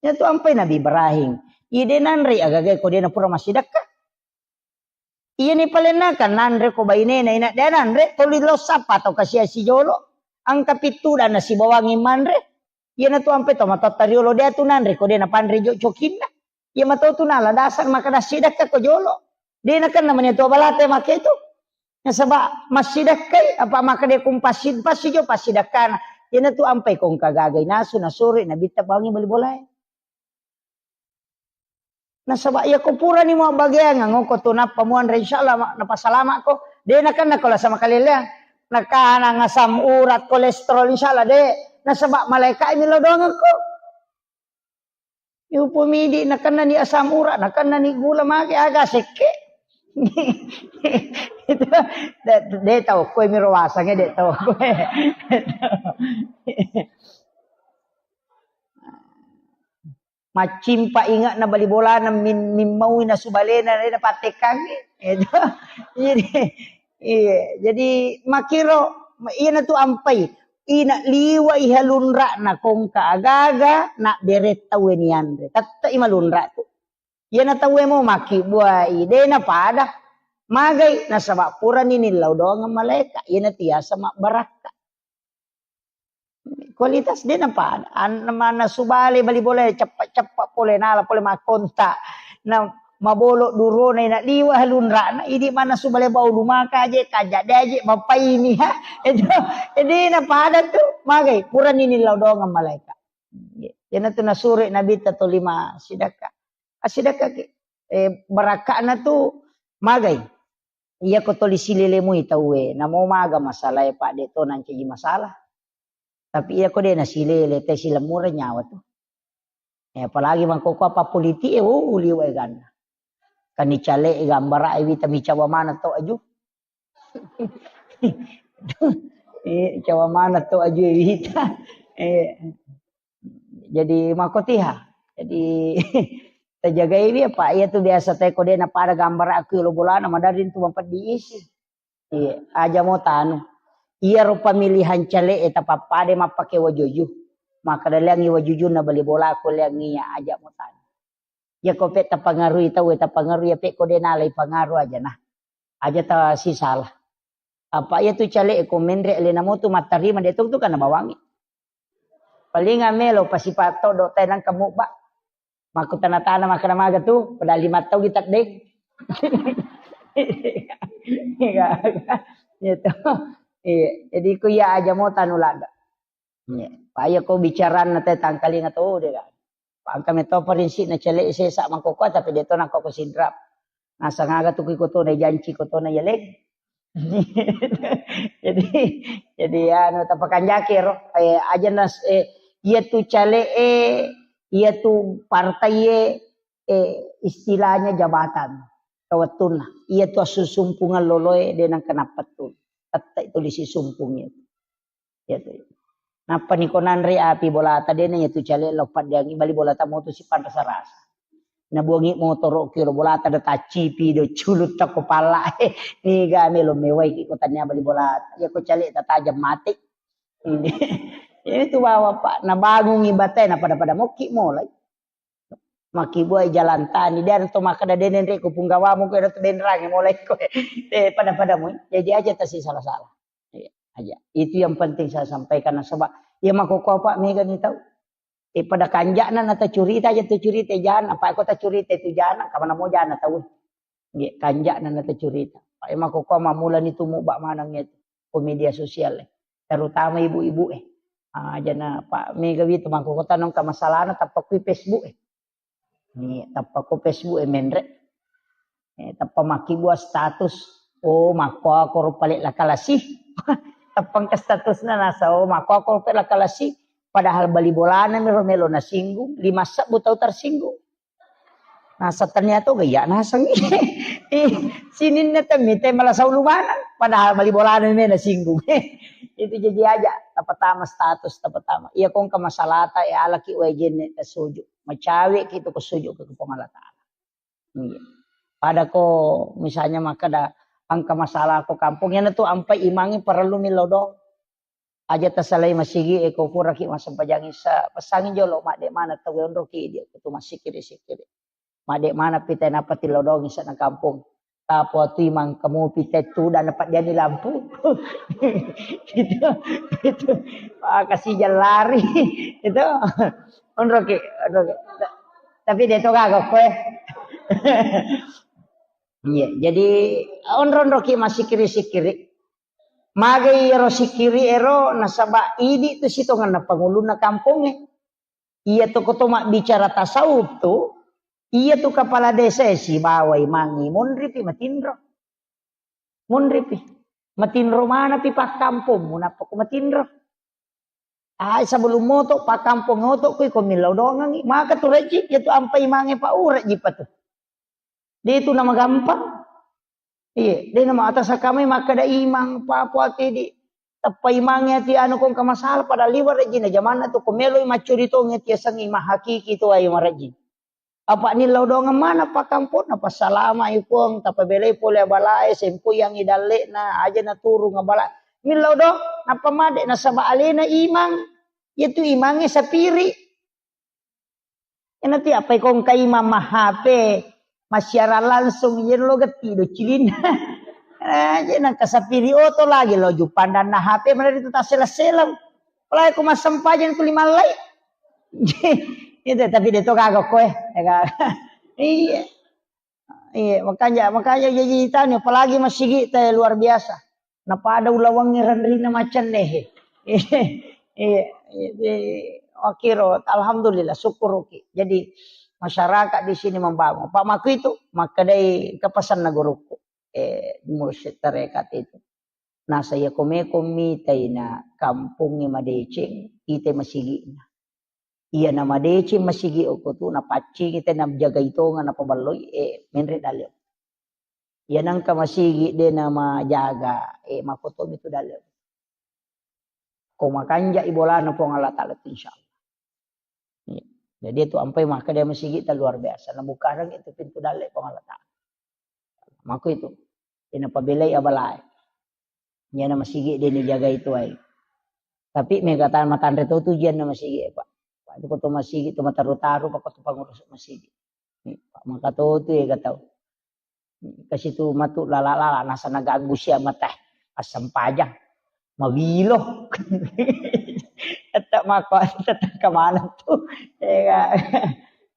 Iya tu ampai Nabi Ibrahim. Iya de' nanre agaga ko de' na pura massidekka. Iya ni palenna kan nanre ko bainena, ina de' nanre, toli lo sappa to kasia sijolo. Engka pittu dan nasibawangi manre. Iya na tu ampai to matotta riolo de' tu nanre ko de' na panre jo cokinna. Iya mato tu nala dasar maka nassidekka ko jolo. De' nakenna mani tu balate make tu. Nasaba massidekkai, apa maka de' kumpassi, passi jo passidekkana. Iya na tu ampai ko engka gaga inasu, nasuro, nabitta bawangi bali bolae. Nasaba iya ko purani muabbageang, ngoko tu nappa muanre, insyaallah ma-, napasalama ko. De' nakenna ko lasa makaleleang. Nakanang asam urat, kolesterol, insyaallah de'. Nasaba malaika' mi lao doangeng ko. Upomidi nakenna ni asam urat, nakenna ni gula, mage aga sekke. Itu de', de' tau ko mi ro wasangnge de' tau ko. Maccimpa inge'na bali bolana min-, mimmaui nasu balena, de' napattekkangngi. Itu. Jadi, iya, jadi makkiro, iya na tu ampai. Ina liwa iha lunra'na ko engka agaga, na bere tauwe nianre. Tette' i malunra' tu. Iya na tauwe mo makkibbuai, de' na pada. Magai, nasaba purani nillau doangeng malaika', iya na tiasa mabbarakka. Kualitas de' na pada. An-, mannasu bale bali bolae, ceppa-ceppa pole, nala pole makkonta. Na mabolo durona ina liwa lunra'na, idi mannasu bale bau lumaka aje, kaja de' aje, mapaini ha. Itu, de' na pada tu, magai, purani nillau doangeng malaika'. Iya na tu nasuro Nabitta toli massidekka. Assidekkaki. Eh, barakka'na tu magai. Iya ko toli silele mui tauwe, namo maga masalae, Pak, de' to nancaji masalah. Tapi iya ko de' nasilele, te silemmureng nyawa tu. Eh, apalagi mangkoko apa politik e, oh, liwa eganna. Kan ni cale' e gambara' e wita mi cawa mana to aju. Eh, cawa mana to aju e wita. Eh, jadi makotiha. Jadi tajagai wi apa iya tu biasa te ko de' na pada gambara' aku lo bolana, madari tu mapeddi isi. Iya, aja mo tanu. Iya ro pemilihan cale' e tapappada mappake wajuju. Maka daleangi wajujunna bali bola ko leangi iya aja mo tanu. Iya ko pe tapangarui tau e tapangarui iya pe ko de' nalai pangaru aja nah. Aja ta sisala. Apa iya tu cale' e ko menre' alena mo tu mattarima de' to tu kana bawangi. Paling melo pasipa' todo' tai nangka mubba. Makkutana-tana makkeda maga tu, padahal lima tau kita deng. Iya. Iya to. Iya, jadi ku iya aja mo tanu ladda. Iya. Pa iya ko bicaranna te tangkalinga to de' ga. Pangka meto parinsikna cale' sesa mangkoko tapi de' to nangka ko sinrap. Nasang aga tu ko tona janci ko tona yaleng. Jadi, jadi anu tapakanjaki ro, eh, aja nas-, eh, iya tu cale' e, iya tu partai e, eh, istilahnya jabatan, kawettunna. Iya tu assusumpungeng loloe de' nangka nappettu. Tette' tuli sisumpung itu. Iya tu. Nappa ni ko nanre api bolata de' na iya tu cale' lo paddeangi bali bolata mo tu sipanrasa-rasa. Nabuangi motoro' ki lo bolata de' taccipi do culutta ko pala. Niga melo mewai ki ko tania bali bolata. Iya ko cale' tatajang mate. Ini. Iya tu bawa, Pak. Nabangungi bate na pada-pada mokki molai. Makkibuai jalan tani. De' ada to makkeda de' nenre ko punggawamu ko ada to denrange molai ko. Eh, pada-pada mo. Jadi aja tasi salah-salah. Iya. Aja. Itu yang penting saya sampaikan, nasaba iya makkokkoe, Pak, mega ni tau. Eh, pada kanja'na na tacurita aja tu curita jana, apa ko tacurita tu jana, kamana mo jana tau. Iya, kanja'na na tacurita. Pak, iya makkokkoe mammula ni tu mubba maneng itu ko media sosial, eh. Terutama ibu-ibu, eh. Ah, jana Pak mega wi tu makkokkoe tanong ka masalahna tappa kui Facebook, eh. Ni tappa ko Facebook e menre. Eh, tappa makkibua status. Oh, makkuako ro pale lakalasi. Tappa engka statusna nasa, oh, makkuako ro pale lakalasi. Padahal bali bolana mi ro melo nasinggung, lima sebbu tau tersinggung. Nasa tania to gaya naseng. Eh, sininna temmi te malasau lumanan. Padahal bali bolana mi nasinggung. Itu jadi aja, tapatama status, tapatama. Iya kongka masalata, ya alaki wae jenne tasojo. Macawe ki tu ko sujud ke Puang Allah Ta'ala. Iya. Pada ko misalnya makkeda engka masalah ko kampung, iyana tu ampai imangnge parellu millau doang. Aja tasalai masigi e ko puraki massempajang isa, pesangi jolo madde mana tau onroki dia ko tu massikiri-sikiri. Madde mana pita napa tillau doang isa na kampung. Tapo tu imang kamu pita tu dan dapat dia di lampu. Itu, itu. Ah, kasih jalan lari. Itu. Onroki, onroki. Tapi de to gaga koe. Iya, jadi onro-onroki massikiri-sikiri. Magai ero sikiri ero nasaba idi tu sitongenna pangulunna kampongnge. Iya tu ko to mabbicara tasawuf tu, iya tu kepala desa e sibawa imangngi monripi matinro. Monripi. Matinro manapi pakkampongmu, nappa ko matinro. Ai, sebelum moto pakkampong oto kui ko millau dongangi. Maka tu rejji, iya tu ampai imangnge pa urejji pa tu. De tu nama gampang. Iya, de nama atas akamai makkeda imang, pa, pa, tedi. Tappa imangnge ati anu kongka masalah, pada liwa rejjina jamanna tu ko meloi maccuri tongnge tiasengngi mahakiki tu ai marejji. Apa nillau doangeng mana pakkamponna, passalama i Puang, tapabelai pole abalae, sempoyangi dalle'na, aja naturung abala. Nillau doang, nappa made nasaba alena imang, yaitu imangnge sapiri. Enati apa ikongka imang ma-H P, massiarang langsung, iyaro lo getti do cilinna. Eh, je nangka sapiri oto lagi lo jupandanna H P, mana itu tasseleng-seleng. Apalagi ko massempajang tu limallai. Itu, tapi de to gaga koe, ya kan? Iya. Iya, makanya, makanya jadi tanya, apalagi masigi te luar biasa. Napada ulawangngi ranrina macenne. Iya, iya, iya, wakiro, alhamdulillah, syukuruki. Jadi masyarakat di sini membangun. Pak Maku itu, makkedai kepesanna guruku, eh, mursyid tarekat itu. Nasa iya ko meko mitai na kampongnge madeceng, ite masigi'na. Iya na madeceng masigi okko tu, napaccingi te najagai tonga napaballoi, eh, menre dalle. Iya nangka masigi de namajaga, eh, makotomi tu dalle. Ko makanja i bolana Puang Allah Ta'ala tu, insya Allah. Iya. Jadi itu ampai maka dia masigi ta luar biasa. Nabukarang itu pintu dalle Puang Allah Ta'ala. Mako itu. Ina pabelai abalae. Iyana masigi de nijagai tuai. Tapi mega tan matanre to tu jianna masigi, Pak. Pak, itu ko to masigi tu mataru-taru, Pak, ko to pangurus masigi. Pak, maka to tu ega tau. Kasi tu matu lala-lala, nasa naganggu sia mata. Assempajang. Mawilo. Tetap mako, tetap kemana tu. Ega.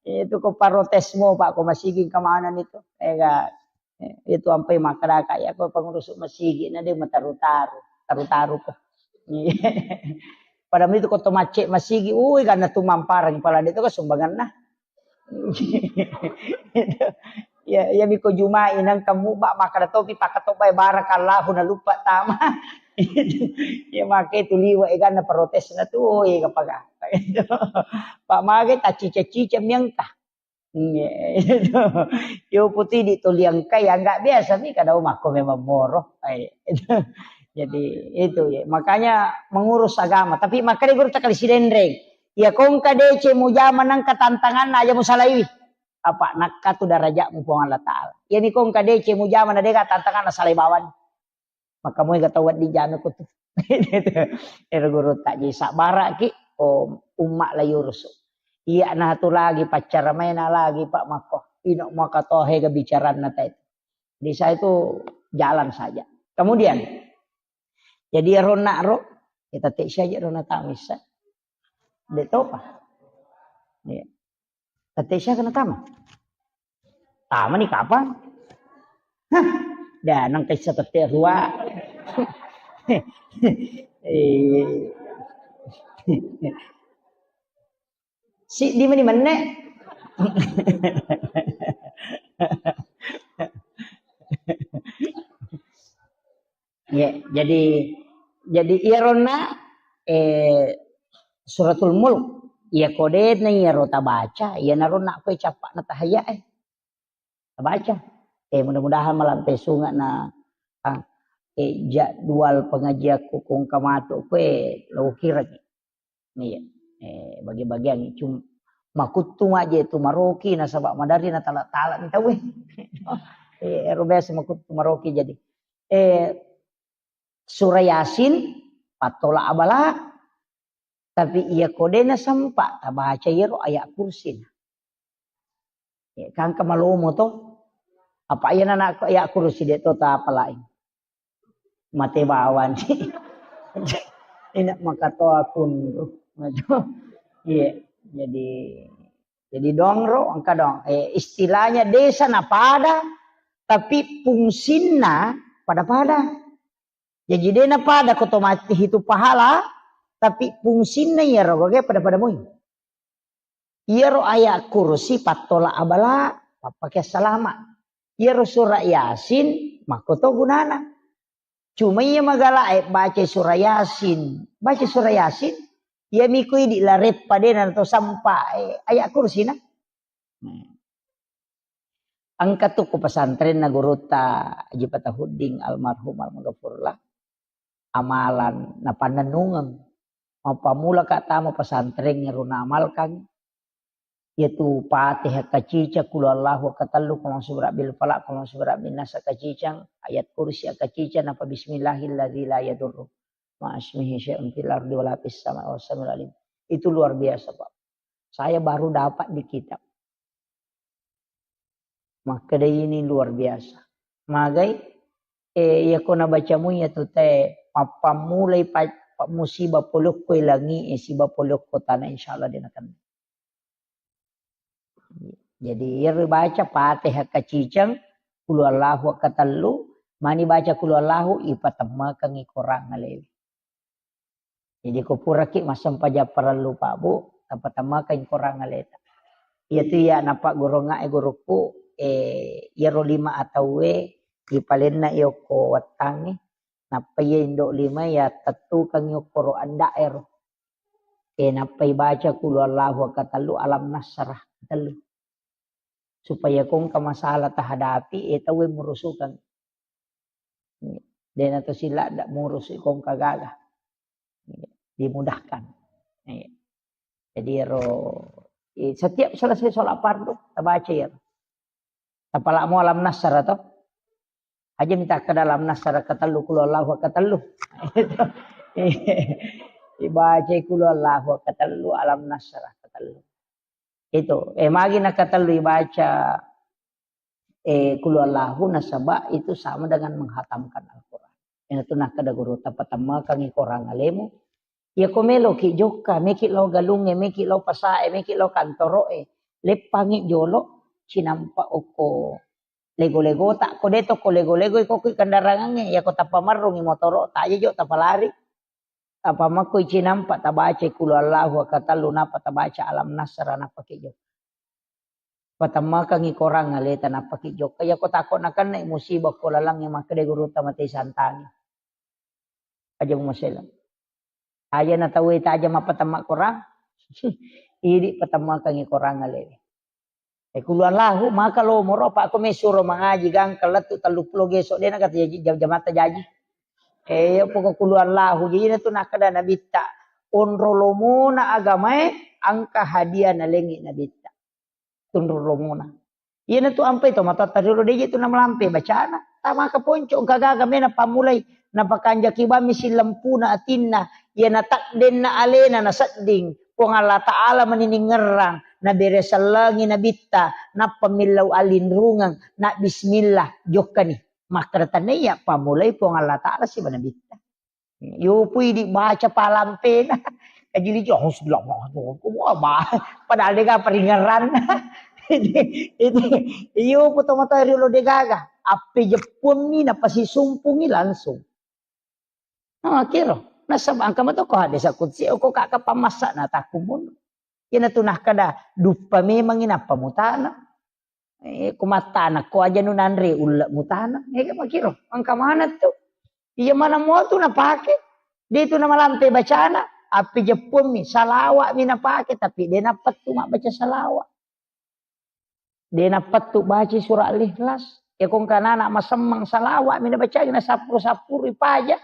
Itu ko parotesmu, Pak, ko masigi kemana itu. Ega. Eh, itu ampai makkadaka, ya, ko pengurus masigi na de mataru-taru, taru-taru ko. Pada itu ko to macce masigi, ui, karena tu mamparang pala de to ko sumbanganna. Ya, ya, miko Jumai nang kamu ba makkada topi pakatobai barakallahu na lupa tama. Ya, make tu liwa eganna protesna tu, oh, iya, kapagaka. Pak mage taccica-cica miangka. Iya, itu. Yo putih di tuliang kai, ya, nggak biasa nih, kadang makko memang moro. Eh, itu. Jadi, itu ya. Makanya mengurus agama. Tapi makanya guru tak kali sidenreng. Ya, kongka dece mujama nangka tantangan aja musalaiwi. Apa nakka tu darajatmu Puang Allah Ta'ala. Ya, ni kongka dece mujama na dega tantangan na salai bawang. Maka moi ga tau wedding jame ko tu. Ero guru tak jadi sabara ki, oh, umma la yurusu. Iya na tu lagi pacara maina lagi Pak Makko. Ino maka tohe ga bicaranna tai. Di saya itu jalan saja. Kemudian, Jadi ero na'ro, ya tette siaja ro natama issa. De' topa. Iya. Tette siaga natama? Tama ni kapang? Hah? Dah nang kaisa tette rua. Eh. Siddi meni menne. Ya, jadi, jadi iyaronna, eh, Suratul Mulk, iya kodena iyaro tabaca, iyanaro nakko cappa'na tahayya, eh. Tabaca. Eh, mudah-mudahan malampe sunga na, ah, eh, jadwal pengajianku kong kamato kue lo kiraki. Iya. Eh, bagi-bagian cuma makuttu maje tu maroki nasaba madari na tala-tala ni tauwe. Eh, ero biasa makuttu maroki jadi. Eh, Surah Yasin, pattola abala, tapi iya kodena sempa tabaca iyaro ayat kursi. Ya, kan kemalomo to. Apa iya nana ayat kursi de to tapalai. Mate bawang. Ina makatoa kunru. Iya, jadi, jadi dongro engka dong. Eh, istilahnya desa na pada, tapi fungsinna pada-pada. Jadi dena pada ko to mati hitu pahala, tapi fungsinna iyaro gage pada-pada moi. Iyaro ayat kursi pattola abala, pappake salama. Iyaro surah Yasin, makko to gunana. Cuma iya magala e baca surah Yasin, baca surah Yasin, iya miko idi lareppa dena to sampa, eh, ayat kursi na. Hmm. Engka tu ku pesantrenna gurutta Haji Fatahuddin almarhum almaghfurlah, amalan napannennungeng. Mappammula ka tama pesantren ero naamalkan, yaitu Fatihah kaciceng, Qul Huwallahu katellu, Qul A'udzu Birabbil Falaq, Qul A'udzu Birabbin Nas kaciceng, ayat kursi kaciceng, napa Bismillahilladzi la yadurru ma'asmihi syai'un fil ardi wala fis sama'i wa huwas samiul alim. Itu luar biasa, Pak. Saya baru dapat di kitab. Makkeda ini luar biasa. Magai, eh, iya ko nabacamu iya tu te mappammulai pa, pa musibah polokko langi, eh, siba polokko tanah, insyaallah de nakenna. Jadi iya ribaca Fatihah kaciceng, Qul Huwallahu katellu, mani baca Qul Huwallahu, ipatemmekeng i korang alewe. Jadi ko puraki massempajang parellu, Pak, Bu, tapatemmekeng korang aleta. Iya tu iya napagguruangnga e gurukku, eh, iyaro lima atauwe ipalenna i okko wettangnge, nappa iya indo lima iya tettukeng i okkoro anda'ero. Eh, nappa ibaca Qul Huwallahu katellu, Alam Nasrah katellu. Supaya ko engka masalah tahadapi, eh, tauwe murusukeng. Dena to sila ndak murusu ko engka gaga. Dimudahkan. Jadi ero, eh, setiap selesai sholat fardu, tabaca iyaro. Tapalamo Alam Nasrah to. Aja minta ke dalam Nasrah katellu, Qul Huwallahu katellu. Ibaca Qul Huwallahu katellu, Alam Nasrah katellu. Itu, eh, magi nakatellu ibaca, eh, Qul Huwallahu nasaba itu sama dengan menghatamkan Al-Quran. Iyanatu nakkeda guru, tapatemmekeng i korang alemu. Iya ko meloki jokka, meki lao galungnge, meki lao pasae, meki lao kantoroe, leppangi jolo, cinampa okko lego-legota, ko de to ko lego-lego, iko kui kendarangangnge, iya ko tapamerrungi motoro'ta, aja jo tapalari. Apa makko icinampa tabaca Qul Huwallahu katellu, nappa tabaca Alam Nasrah, nappa ki jokka. Patemmekeng i korang aleta, nappa ki jokka. Iya ko takko nakenna musibah ko lalangnge, makkeda gurutta, mate santangi. Aja mumasela. Aja na tauwe taja mappatemma korang. Idi patemmekeng i korang alewe. Eh, Qul Huwallahu, maka lo moro, apa ko mesuro mangaji gangka lettu telluppulo geso, dena kata jaji, jam-, jamatta jaji. Eh, pokok Qul Huwallahu, jadi na tu nakkeda Nabitta, onro lomona agamae, engka hadiah nalengi Nabitta. Tunro lomona. Iyanatu ampai to matoatta riolo, deje tu namalampe bacana. Tamaka ponco, engka gaga mena pammulai, napakanjaki bammi sillempuna atinna, iya natakdenna alena nasedding, Puang Allah Ta'ala mani ningerrang, nabere sellengi Nabitta, nappa millau alinrungeng, na bismillah, jokkani. Makkeda tania, pammulai Puang Allah Ta'ala siba Nabitta. Yo pui dibaca palampena. Kajili jo, "Hasbunallah." Wah, ba-, padahal dega paringerranna. Itu, itu, yo potomato riolo degaga. Appe jeppuammi napasisumpungi langsung. Nah, kiro. Nasaba engka mato ko hadis kutsi, ko kaka pamassa na takkumun. Iyana tu nakkeda, duppa memangi nappa mutana. Eh, ko mattana ko aja nu nanre ulle mutana. Eh, makiro, engka mana tu? Iya mana mo tu napake. De tu namalampe bacana, api jeppuammi, salawa'mi napake, tapi de napettu mabbaca salawa. De napettu baca surah Al-Ikhlas. Ya kong kanana masemmang salawa'mi nabacai, nasappuru-sappuru paja.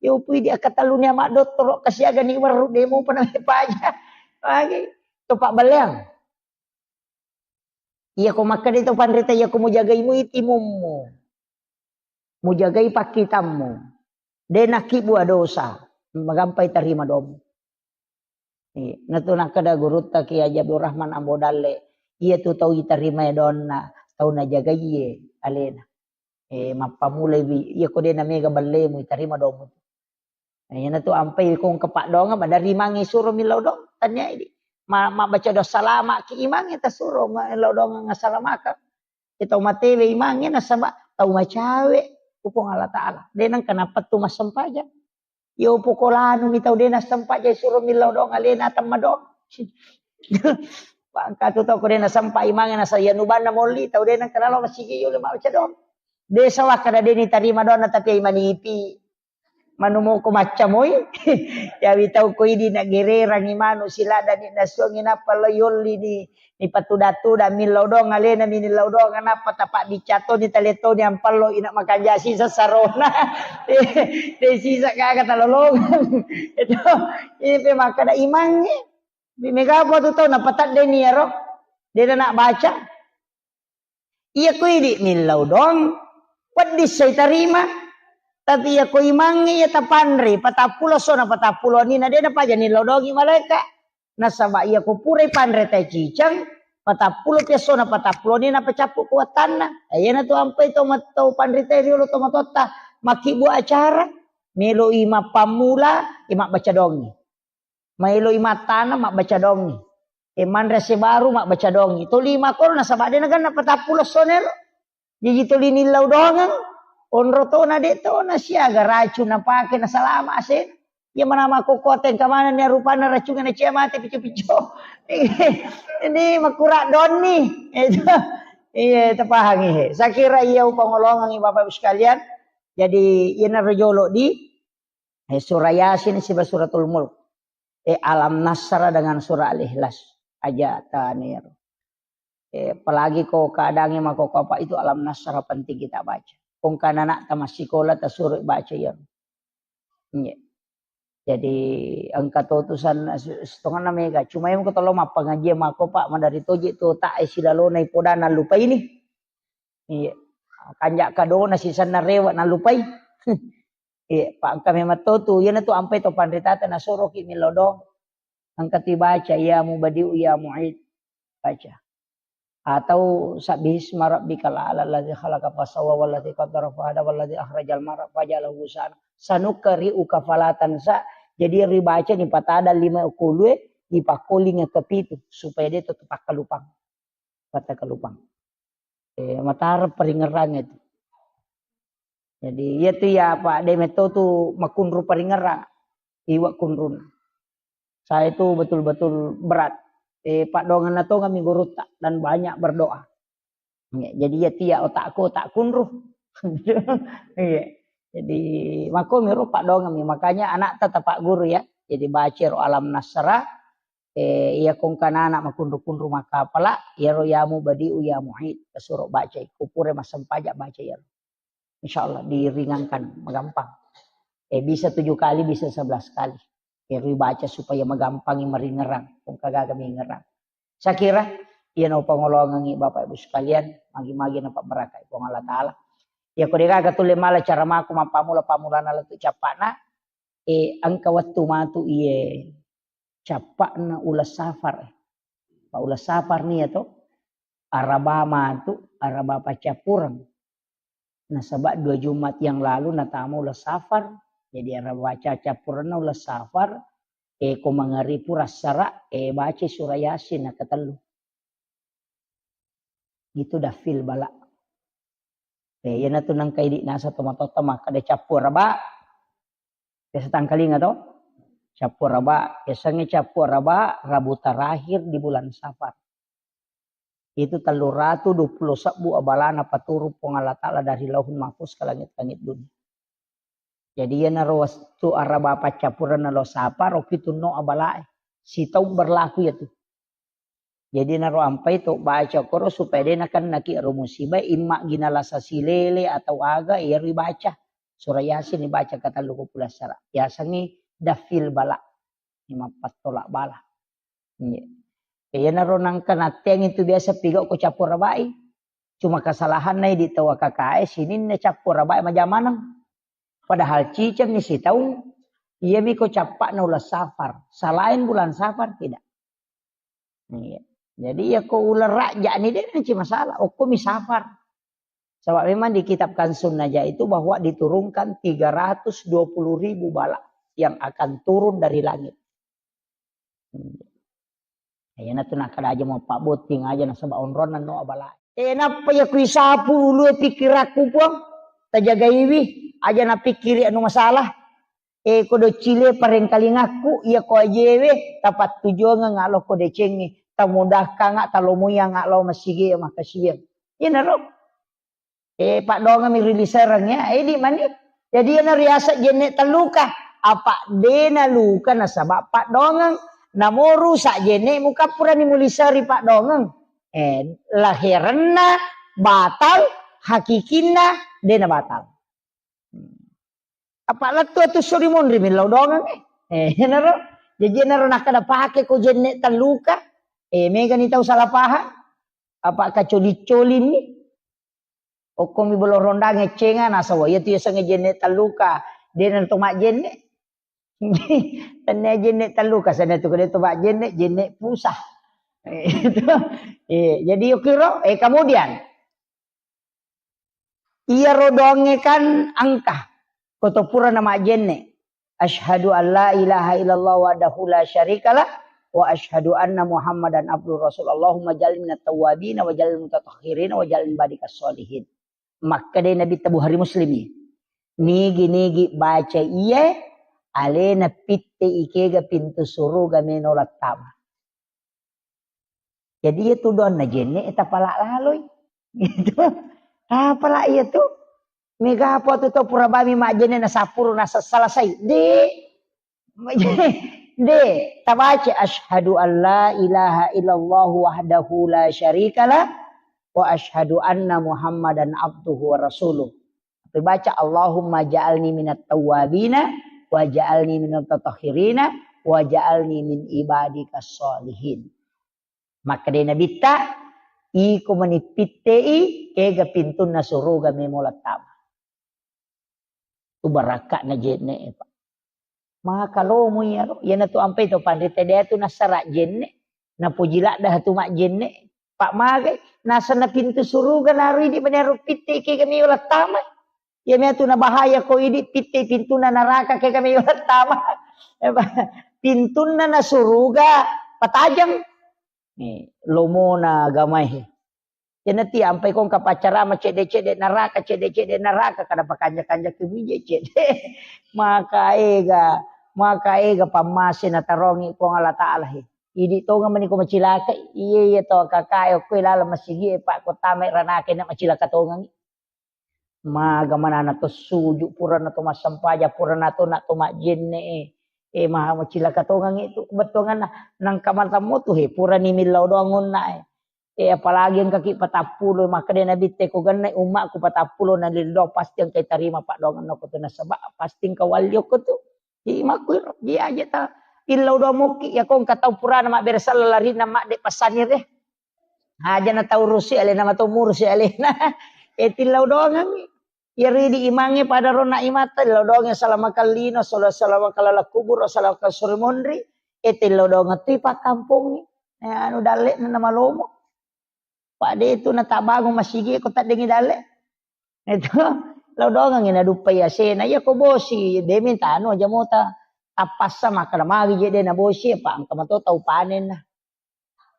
Ya upui di akatalluni ama dottoro kasiaga ni werru de mupa na paja. Lagi to pabballeang. Iya ko makkeda to panrita, iya ko mujagai mui timummu. Mujagai pakkitammu. De nakkibua dosa, magampai tarima domu. Iya, natu nakkeda gurutta Kiai Haji Abdul Rahman Ambo Dalle, iya tu tau itarima donna, tau najagaiye alena. Eh, mappamulai wi, iya ko de namega ballemu, itarima domu. Nah, iyana tu ampai kong kepak doang, madari mangi suro millau doang, tanya idi. Ma, mabbaca doa salama ki imangi tasuro, millau doang ngasalamaka. Kita matewe imangi nasaba tau macawe, ku Puang Allah Ta'ala. De nang kenapa tu massempajang. Yo pokolanu mi tau de nassempajang suro millau doang alena temma doang. Bangka tu tau ko de nasempa imangi nasa ya nubanna molli tau de nang kenalo masigi yo le mabbaca doang. De sawakka na de nitarima doang tapi imanipi. Manu moko macca moi. Yawi tau ko idi na gererangi manu siladani nasuangi nappa lo yolli ni, ni patuda-tuda millau doang alena mi nillau doang nappa tapa bicca toni tale toni ampallo ina makanja sisa sarona. De sisa gaga talolongang. Itu ini pe makkeda imangnge. Mega apa tu tau napatadde ni ero. De na baca. Iya ko idi millau doang, peddi sai tarima. Tapi iya ko imangnge iya tapanre, patappulo sona patappulo nina de napaja nillau doangi malaeka. Nasaba iya ko purai panre tai cicang, patappulo piassona patappulo nina pacappu kuatanna. Iyana tu ampai to matau panre tai riolo to matotta makkibua acara, meloi mappammula, e mabbaca doangi. Maeloi mattana mabbaca dongi. E manre ase baru mabbaca dongi. Tolima kono nasaba de naganna patappulo sonero. Jaji toli nillau doangeng. Onro tona de tona siaga racun napake nasalama ase. Iya mana makkokkote engka manenni rupanna racunna nacia mate pico-pico. Ini makura donni. Itu. Iya, tapahangi he. Saya kira iya upangolongangi Bapak Ibu sekalian. Jadi iyana rojolo di Eh, surah Yasin siba suratul Mulk. Eh, Alam Nasrah dengan surah Al-Ikhlas. Aja tanero. Eh, apalagi ko keadaannya mako apa itu Alam Nasrah penting kita baca. Kong kana anak tamat sekolah tasuruh baca ya. Iya. Jadi engka to tu san setengah mega. Cuma yang ko tolo mappangaji mako Pak madari toji tu tak eh silalona ipodana lupa ini. Iya. Kanja kadona sisanna rewa nalupai. Iya, pa engka memang to tu, iyana tu ampai to panritata nasoroki millau doang. Engka tu baca ya mubadiu ya muid. Baca. Atau sabbihisma rabbikal a'la alladzi khalaqa fasawwa walladzi qaddara fahada walladzi akhrajal mar'a faja'alahu ghusaan. Sanuqri'uka fala tansa. Jadi ribaca ni patada lima kulue, dipakkolinga kepitu supaya dia tetap kalupang. Kata kalupang. Eh, matara paringerrang itu. Jadi iya tu ya apa de metto tu makunru paringerrang. Iwa kunrun. Saya itu betul-betul berat. Eh, padonganna tongeng mi gurutta dan banyak berdoa. Ya, jadi iya tu ya otakku otak kunru. Iya. Jadi mako miro padongan mi makanya anak tetap guru ya. Jadi baca ro Alam Nasrah, eh, iya kong kanana makunru-kunru makapala, iyaro ya mubadiu ya muid, kasuro baca, kupure massempajang baca iyaro. Insya Allah diringankan, magampang. Eh, bisa tujuh kali, bisa sebelas kali. Iyaro baca supaya magampangi maringerang, kong kagaga mingerang. Saya kira, iya no pangolongangi Bapak Ibu sekalian, magi-magi na pabbarakai Puang Allah Ta'ala. Iya ko degaga tulle mala cara mako mappamula-pamulana lettu cappana, eh, engka wettu matu iye cappa'na uleng safar. Pa uleng safar nia to, araba matu, araba paccappureng. Nasaba dua Jumat yang lalu natama uleng safar, Jadi, iyaro baca cappurenna uleng safar, e, ko mangaribu rassara, e, baca sura Yasin nakatellu. Itu dafil bala. E, iyanatu nangka idi nasa tomatoatta makkeda cappu araba. Biasa tangkalinga to? Cappu araba, yasengnge cappu araba, Rabu terakhir di bulan Safar. Itu tellu ratu dua puluh sebbu abalana paturung Puang Allah Ta'ala dari Lauhul Mahfuz ke langit-langit dunia. Jadi, iyanaro wettu araba paccappurenna lo Safar, okki tunno abalae. Sitaung berlaku iyatu. Jadi, naro ampai to baca koro supaya de nakennaki ro musibae, imma gina lasa silele atau aga, iyaro ibaca. Surah Yasin ibaca katellu ko pulassara. Yasengnge dafil bala. Ini mappattolak bala. Iya. Iyanaro nangka natteang itu biasa pigau ko cappu arabai. Cuma kesalahanna idi tau A K K E, sininna cappu arabai majamaneng. Padahal cicengni sitaung, iyami ko cappa'na uleng Safar. Selain bulan Safar, tidak. Iya. Jadi, iya ko uleng Rajab ni, de' nanci masalah. Okko mi Safar. Sebab memang di kitab Kanzun Najah itu bahwa diturunkan tiga ratus dua puluh ribu bala yang akan turun dari langit. Hmm. Iyanatu nakkeda aja mau pabbotting aja nasaba onronna no abala. E, nappa iya kuisapu ulue pikkirakku, Puang. Tajagaiwi, aja napikkiri anu masalah. E, ko doccile parengkalingakku, iya ko ajewe, tapattujuangeng alo ko decengnge, tamudahkanga, talomoianga lao masigi makkasiwiang. Iyanaro. E, paddoangeng mi ri lisereng ya, edi mani. Jadi, iyana riaseng jenne telluka. Apa de naluka nasaba paddoangeng. Namo rusak jenne mukappurani muliseri paddoangeng. E, laherenna batal, hakikinna de na batal. Apa lettu atu sori monri millau doangeng, e. E, iyanaro. Jadi, iyanaro nakkeda pake ko jenne telluka. E, megani tau salah paham. Apa kacoli-colinni. Okkomi bolo rondang eccenga, nasaba iyatu yasengnge jenne telluka, de na to majjenne. Tennia jenne telluka, senna tu kode to majjenne, jenne pusah. Itu. E, jadi yukiro, e, kemudian iyaro doangnge kan engka, ko to pura na majjenne. Asyhadu an la ilaha illallah wahdahu la syarikalah, wa asyhadu anna Muhammadan abduhu rasul. Allahumma ja'alni minat tawwabin, wa ja'alni mutatahhirin, wa ja'alni badikas sholihin. Makkeda Nabitta, Bukhari Muslim i. Nigi-nigi baca iye, alena pitte ikega pintu suruga meno lattama. Jadi, iyatu doanna jenne, tapala laloi. Gitu. Tapala iyatu. Mega apa tu tau pura bami majjenne na sapuru na sa-, selesai. De. De. Tabaca, "Asyhadu an la ilaha illallah wahdahu la syarikalah, wa asyhadu anna Muhammadan abduhu wa rasuluh." Tapi baca, "Allahumma ja'alni minat tawwabina, wa ja'alni minat tatahhirina, wa ja'alni min ibadika sholihin." Makkeda Nabitta, iko mani pittei, kega pintunna suruga memo lattama. Tu barakka'na jenne, Pak. Maka lomo iyaro, iyanatu ampai to panrita de tu nassara jenne, napoji ladda tu majjenne, Pak, magai, nasenna pintu suruga naro idi mani aro pitte kega meo lattama. Iyami atu nabahaya ko idi pitte pintunna naraka kega meo lattama. Pintunna na suruga patajang. Ni, lomona agamae. Iyanati ampai ko engka paccarama cedde-cedde naraka, cedde-cedde naraka, kada pakanja-kanja kebije cedde. Maka ega, maka ega pammase natarongi Puang Allah Ta'ala he. Idi tonga mani ko macilaka, iye, iye to A K K E okko laleng masigi e, Pak, ko tamai ranake na macilaka tongangi. Maga manana to suju, purana to massempajang, purana to na to majjenne e. E, maha macilaka tongangi tu, bettuanganna, nangka matammu tu he, purani millau doang onna e. E, apalagi engkaki patappulo, makkeda Nabitte, ko genne ummaku patappulo na lillau, pasti engka tarima paddoangenna ko tu nasaba, pasti engka walli okko tu. Imakku iro, ji aja ta illau doang mokki, ya ko engka tau purana mabbere sella larinna madde passanire. Aja na tau rusi alena, matau murusi alena. E, tillau doangangi. Iyaro idi imangnge pada ronna imatta, illau doangnge salama kallino, sala-, salama kalala kubur, salama suri monri. E, tillau doangang tu ipakkampongi. E, anu dalle na malomo. Pak de tu na tabangun masigi ko taddengi dalle. Itu. Lao doangengngi naduppai asena. Iya ko bosi, de mentano aja mota. Tappassa makkeda magi je de nabosi, apa engka mato tau panenna.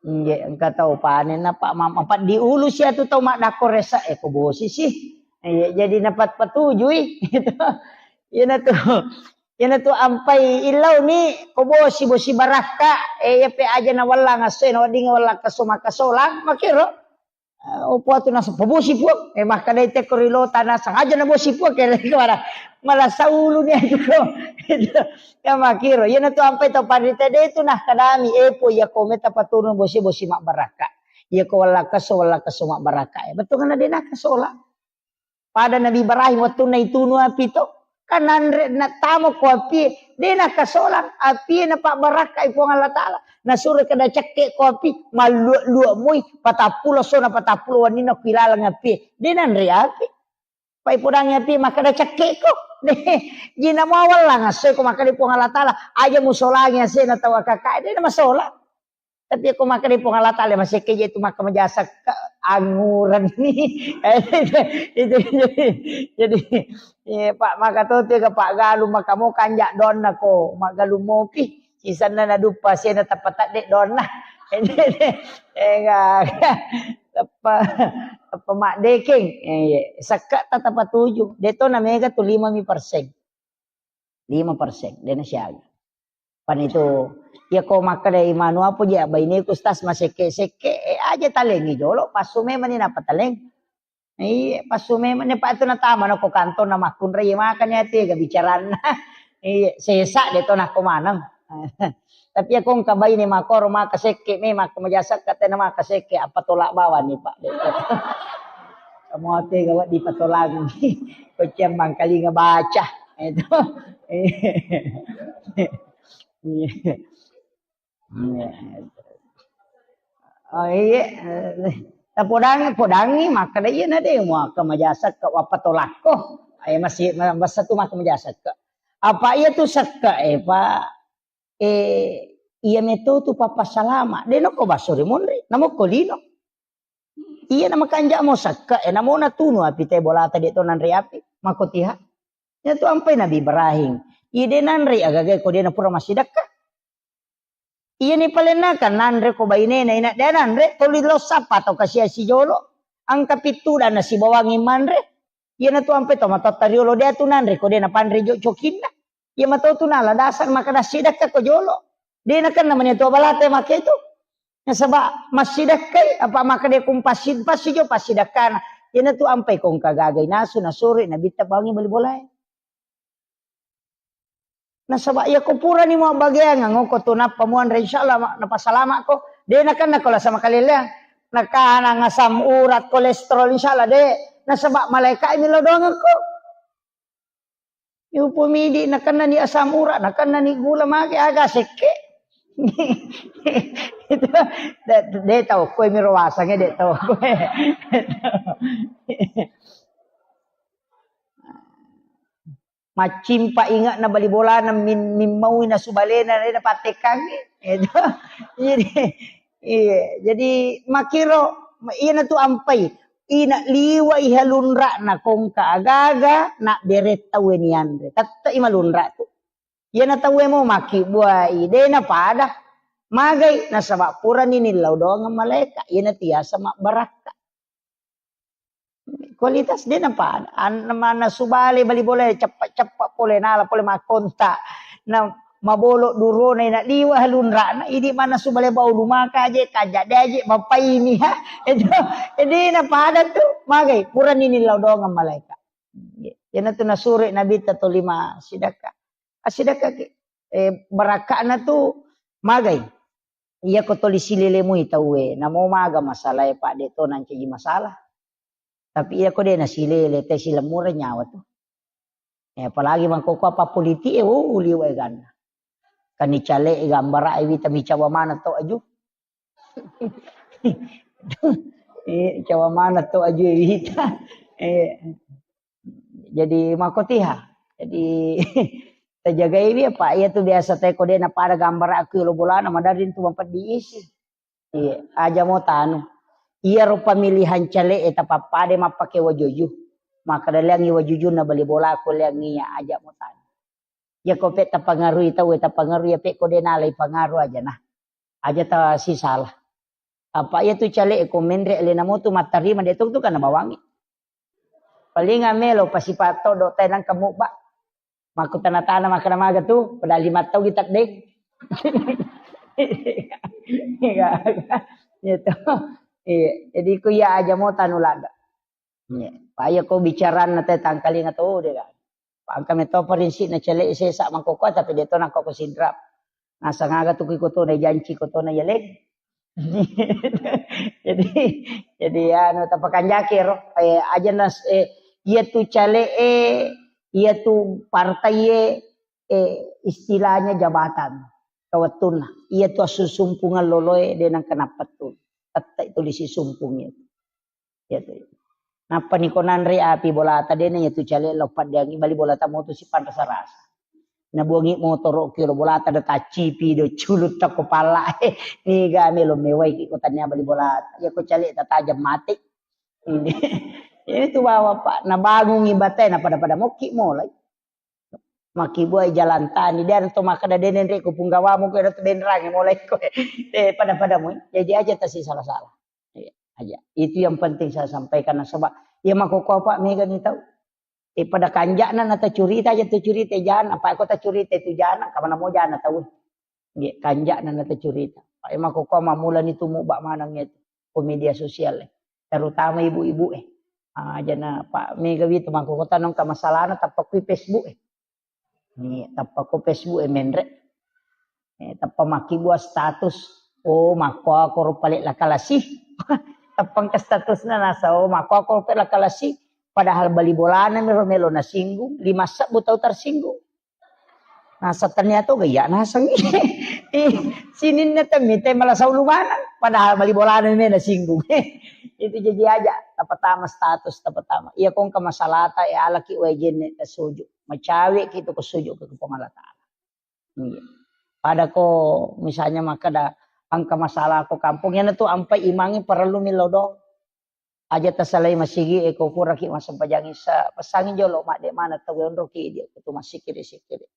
Inje engka tau panenna, Pak, ma-, mapaddi ulu sia tu tau maddakko resa, eh, ko bosi sih. Iya, jadi napat patujui. Iyanatu, iyanatu ampai illau ni ko bosi, bosi barakka, eh, iya pe aja na wallang asso, na wedding wallang kaso makasolang, makero. Eh, opo atu naseng, "Pabosi, Puang." Eh, makkedai tekko ri lota naseng, "Aja na bosi, Puang," kere mala, mala saulu ni aju ko. Itu, ya makiro. Iyanatu ampai tau panrita de tu nah kadami, "Eh, Puang, iya ko meta paturun bosi, bosi mabbarakka. Iya ko wallakaso, wallakaso mabbarakka." Eh, betul kan de nakasola. Pada Nabi Ibrahim wettunna itunu api to, kan nanre nattama ko api, de nakasolang api, napabbarakkai Puang Allah Taala. Nasuro kada cekke ko api, mallua-lua moi, patappulo sona patappulo wenninna ku ilaleng api. De nanre api. Pai podangi api makkeda cekke ko. De, jina mawallang asse ko makkeda Puang Allah Taala, aja musolangi asena tau akaka, de namasolang. Tapi ko makkeda Puang Allah Taala, masekke je tu makka majasa ka-, angureng ni. Itu, itu, jadi, jadi, iya, Pak, maka to tu ga Pak galu maka mo kanja donna ko, maggalu mopi. Sisanna naduppa sena tappa tadde donna. Enggak. Tappa, tappa maddekeng. Eh, iya. Sekka ta tappa tuju. De to na mega tu lima mi persen. Lima persen, de nasiaga. Pan itu, iya ko makkeda imanu apa je, baineku stas masekke-sekke, eh, aja talengi jolo, passu memang ni napa taleng. Iya, passu memang ni, Pak, itu natama na ko kantor na makkunrai, iya, makanya tega bicaranna. Iya, sesa de to nako maneng. Tapi iya ko engka baine makoro maka sekke, memang ko majasakka tena maka sekke, apa tolak bawang ni, Pak. Kamu tega wedding patolak. Ko cemmang kalinga baca. Itu. Iya. Iya. Oh, iya. Tapodangi, podangi, makkeda iya na de, maka majasakka, wappa tolakko. Eh, masih, ma-, masa tu maka majasakka. Apa iya tu sakka, eh, Pak? Eh, iya meto tu papa salama. De nokko basso ri monri, namokko lino. Iya na makanja mo sakka, eh, namo natunu api te bolata de to nanre api. Mako tiha. Iya tu ampai Nabi Ibrahim. Iya de nanre agaga ko de napura massidakka. Iya ni palenna kan nanre ko bainena ina de nanre, toli lo sappa to kasia sijolo. Angka pittu dan nasibawangi manre. Iyanatu ampe to matotta riolo de atu nanre ko de napanre jo cokinna. Iya mato tu nala dasar maka nassidakka ko jolo. De nakenna mani tu balate make tu. Nasaba massidakkai apa maka de kumpassi, passi jo passidakkana. Iyanatu ampai ko engka gagai nasu nasuri nabitta bawangi bali bolae. Nasaba iya ko purani mabbageang ngoko tu nappa muanre, insyaallah ma-, napasalamakko. De nakenna ko lasa makaleleang. Nakanang asam urat, kolesterol, insyaallah de. Nasaba malaika mi lao doangekko. Yupo midi nakenna ni asam urat, nakenna ni gula mage aga sekke. Itu de, de tau koe mi rowasange de tau koe. Maccimpa inge'na bali bolana min-, mimmaui nasu balena, de napattekkangngi. Itu. Jadi, iya, jadi makkiro, iyanatu ampai. Ina liwai halunra'na kongka agaga, nabbere tauwe nianre. Tette'i malunra tu. Iyana tauwe mo makkibbuai, de napada. Magai, nasaba purani nillau doangeng malaeka, iyana tiasa mabbarakka. Kualitas de napada. An-, mannasu bale bali bola ceppa-ceppa pole nala pole makkonta. Na mabolo durona ina liwa lunrana idi mannasu bale bau lumaka aje kaja de aje mapaini ha. Itu de napada tu magai purani nillau doangeng malaeka. Iyanatu nasure nabitta to lima sidakka. Asidakka ki. Eh, barakka'na tu magai. Iya ko toli silele mui tauwe, namo maga masalae, Pak, de to nancaji masalah. Tapi iya ko de nasilele, te silemureng nyawa tu. Eh, apalagi mangkoko apa politik e, oh, liwa e ganna. Kan icale e gambara e wita micawa mana to aju. Eh, cawa mana to aju e wita. Eh, jadi makotiha. Jadi tajagai wi apa iya tu biasa te ko de napada gambara aku lo bolana madari tu mampeddi isi. Iya, aja mo tanu. Iyaro pemilihan cale e tapappade mappake wajoju. Makkeda leangngi wajujunna bali bolaku leangngi ya aja mutana. Ya ko pe tapangarui tau, tapangarui ya pe ko de nalai pangaru aja nah. Aja ta sisala. Apa iya tu cale ko menre alena motu mattarima de tu tu kana bawangi. Paling amelo pasipato do tai nang kamu ba. Makku tana-tana makkeda maga tu, padahal lima tau kita deng. Iya. Gitu. Iya, jadi ku iya aja mo tanu laga. Iya. Pa iya ko bicaranna te tangkalinga to de kan. Pa engka meto prinsipna cele sesa mangkoko tapi de to nangko ko sinrap. Nasang aga tu ko tona janci ko tona yaleng. Jadi, jadi anu tapakanjaki ro, eh, aja nas, eh, iya tu cale e, iya tu partai e, eh, istilahnya jabatan. Kawettunna, iya tu assusumpungan loloe de nang kenapa tu. Tette itu disi sumpung itu. Iya tu. Nappa ni ko nanre api bolata de na iya tu cale lo paddeangi bali bolata motu si panrasa-rasa. Nabuangi motoro kiro bolata da taccipi do culutta ko pala. Niga melo mewai ki ko tania bali bolata. Ya ko cale tatajam mate. Ini. Ini tu bawa Pak, nabangungi batai na pada-pada mokki molai. Makibua jalan tani dia to makkeda de nenre ko punggawamu ko tu benrangi molai ko. Eh pada-pada mu. Jadi aja tasi salah-salah. Iya, aja. Itu yang penting saya sampaikan nasaba ya makoko apa mega ni tau. Eh, pada kanjakna nata curita aja tu curita jana, apa ko ta curita tu jana, kamana mo jana tau. Nggih, kanjakna nata curita. Pak, emang koko mamulani tu mubak maneng itu ko media sosial eh. Terutama ibu-ibu eh. Ah, jana Pak Mega wi tu mangko kota nongka masalahna tappa kui Facebook eh. Ni tappa ko Facebook eh menre. Eh, tappa makkibua status. Oh, makko koro pale lakalasi. Tappang ke statusna nasa, oh, makko koro pale lakalasi. Padahal bali bolana mero melo nasinggung, lima sebbu tau tersinggung. Nasa ternyata gaya naseng. Ih, sininna temmi te malah saulu manang. Padahal bali bolana me nasinggung. Itu jadi aja, tapatama status, tapatama. Iya kongka masalata, ya alaki wae jenne tasuju. Macawe ki tu kusuju ke Puang Allah Ta'ala. Iya. Pada ko misalnya makkeda engka masalah ko kampung, yana tu ampai imangi parellu millau doang. Aja tasalai masigi e ko puraki massempajang isa, pesangi jolo madde mana tau onroki dia ko tu massikiri-sikiri.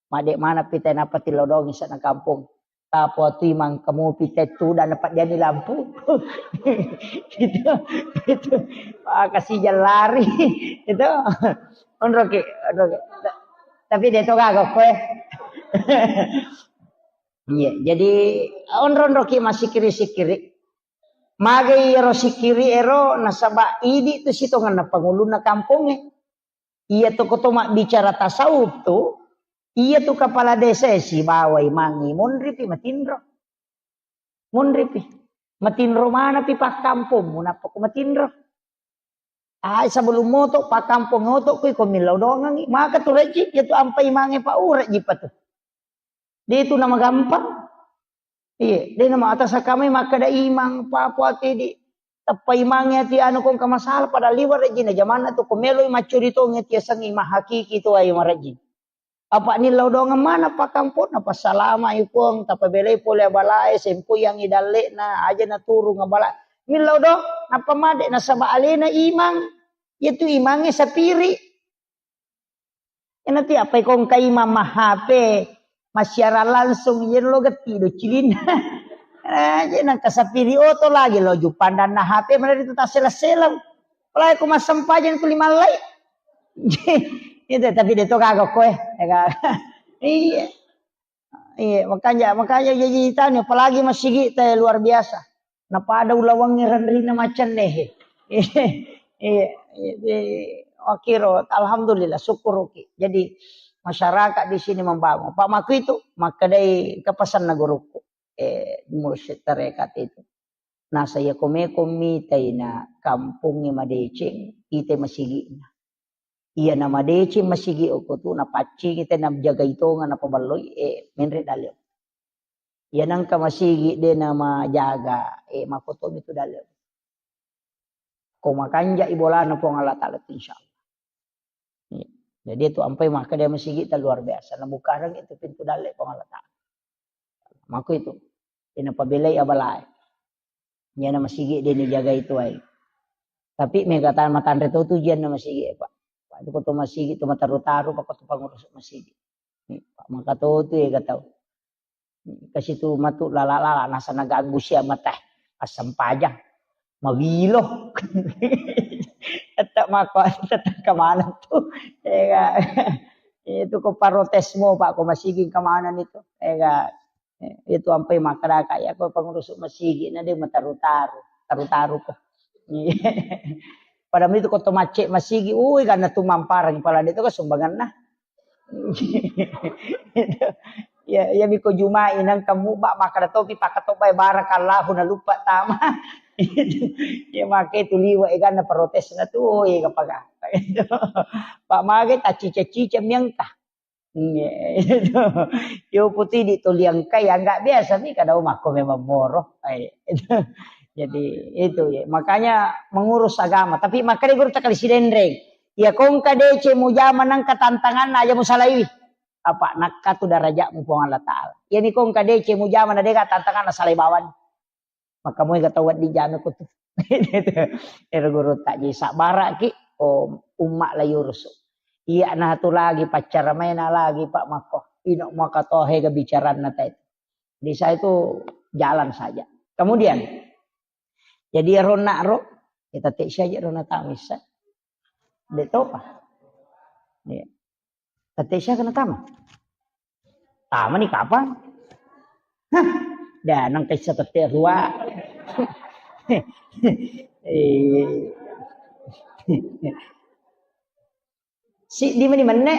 Madde mana pita napa tillau doang isa na kampung. Tapo tu imang kamu pita tu dan dapat jadi lampu. Itu, itu. Ah, kasih jalan lari. Itu. Onroki, onroki. Tapi dia tu kagak kue. Iya, jadi onro-onroki massikiri-sikiri. Magai ero sikiri ero nasaba idi tu sitongenna pangulunna kampongnge. Iya tu koto mabbicara tasawuf tu, iya tu kepala desa e sibawa imangi monripi matinro. Monripi. Matinro manapi pakkampongmu nappa ko matinro. Ai sebelum moto pakkampong oto kui ko millau dongangi. Maka tu rejji, iya tu ampai mange pa urejji pa tu. De tu nama gampang. Iya, de nama atas kamai makkeda imang pa apa ati di tappa imangi ati anu kong ka masalah pada liwar rejji na jamanna tu ko meloi maccuri tongi ati asengi mahakiki tu ai marejji. Apa nillau doangeng maneng pakkamponna, passalama'i Puang, tapabelai pole abalae, sempoiangngi dalle'na, aja naturung abala. Nillau doang, nappa made nasaba alena imang, iyatu imangnge sapiri. Enati apa ikongka imang ma-H P, massiarang langsung, iyana lo getti do cilinna. Eh, je nangka sapiri oto lagi lo jupandanna H P, mana itu tassela-selang. Apalagi ko massempajang tu lima lai. Itu tapi de to gaga koe. Iya. Iya, makanya makanya jadi tanya apalagi masigi te luar biasa. Napada ulawangngi renrina macenne. Iya, iya, iya, makiro alhamdulillah syukuruki. Jadi masyarakat di sini membangun. Pak Maku itu makkedai kepesanna guruku. Eh, mursyid tarekat itu. Nasa iya komeko mitai na kampongnge madeceng, ite masigi'na. Iya na madeceng masigi okko tu, napaccingi te najagai tonga napaballoi, eh, menre dalle. Iya nangka masigi de namajaga, eh, makotomi tu dalle. Ko makanjai bolana Puang Allah Ta'ala tu, insya Allah. Iya. Jadi itu ampai makkeda masigi ta luar biasa. Nabukareng itu pintu dalle Puang Allah Ta'ala. Mako itu. Ina pabelai abalae. Iyana masigi de nijagai tuai. Tapi mega ta-, matanre to tu ujianna masigi, Pak. Pak, tu ko to masigi, to mataru-taru, Pak, ko to pangurus masigi. Pak, maka to tu ega tau. Kasi tu matu lala-lala, nasa naganggu sia mata. Assempajang. Mawilo. Tetap mako, tetap kemana tu. Ega. Itu ko protes mo, Pak, ko masigi kemana itu. Ega. Eh, itu ampai makkadaka, ya, ko pengurus masigi na de mataru-taru, taru-taru ko. Pada itu ko to macce masigi, ui, karena tu mamparang pala de to ko sumbanganna. Ya, ya, miko Jumai nang kamu, Pak, makkada topi, pakatobai barakallahu, na lupa tama. Ya, maka itu liwa, eh, karena protesna tu, oh, iya, kapaka. Pak, mage taccica-cica miangka. Iya, itu. Yo putih di toliang kai, ya, nggak biasa nih, kadang makko memang moro. Eh, itu. Jadi, itu ya. Makanya mengurus agama. Tapi makanya guru tak kali sidenreng. Ya, kongka dece mujama nangka tantangan aja musalaiwi. Apa nakka tu darajatmu Puang Allah Ta'ala. Ya, ni kongka dece mujama na dega tantangan na salai bawang. Maka moi ga tau wedding jame ko tu. Ero guru tak jadi sabaraki, oh, umma la yurusu. Iya, nah, tu lagi pacara maina lagi, Pak, makko. Ino maka tohe ga bicaranna tai. Di saya itu jalan saja. Kemudian, jadi ero nak ro, kita tek saja ro na tamisa. De topa. Iya. Tette sia kena tama. Tama ni kapang? Hah, dah nang kaisa tette rua. Eh. Si di mani menne?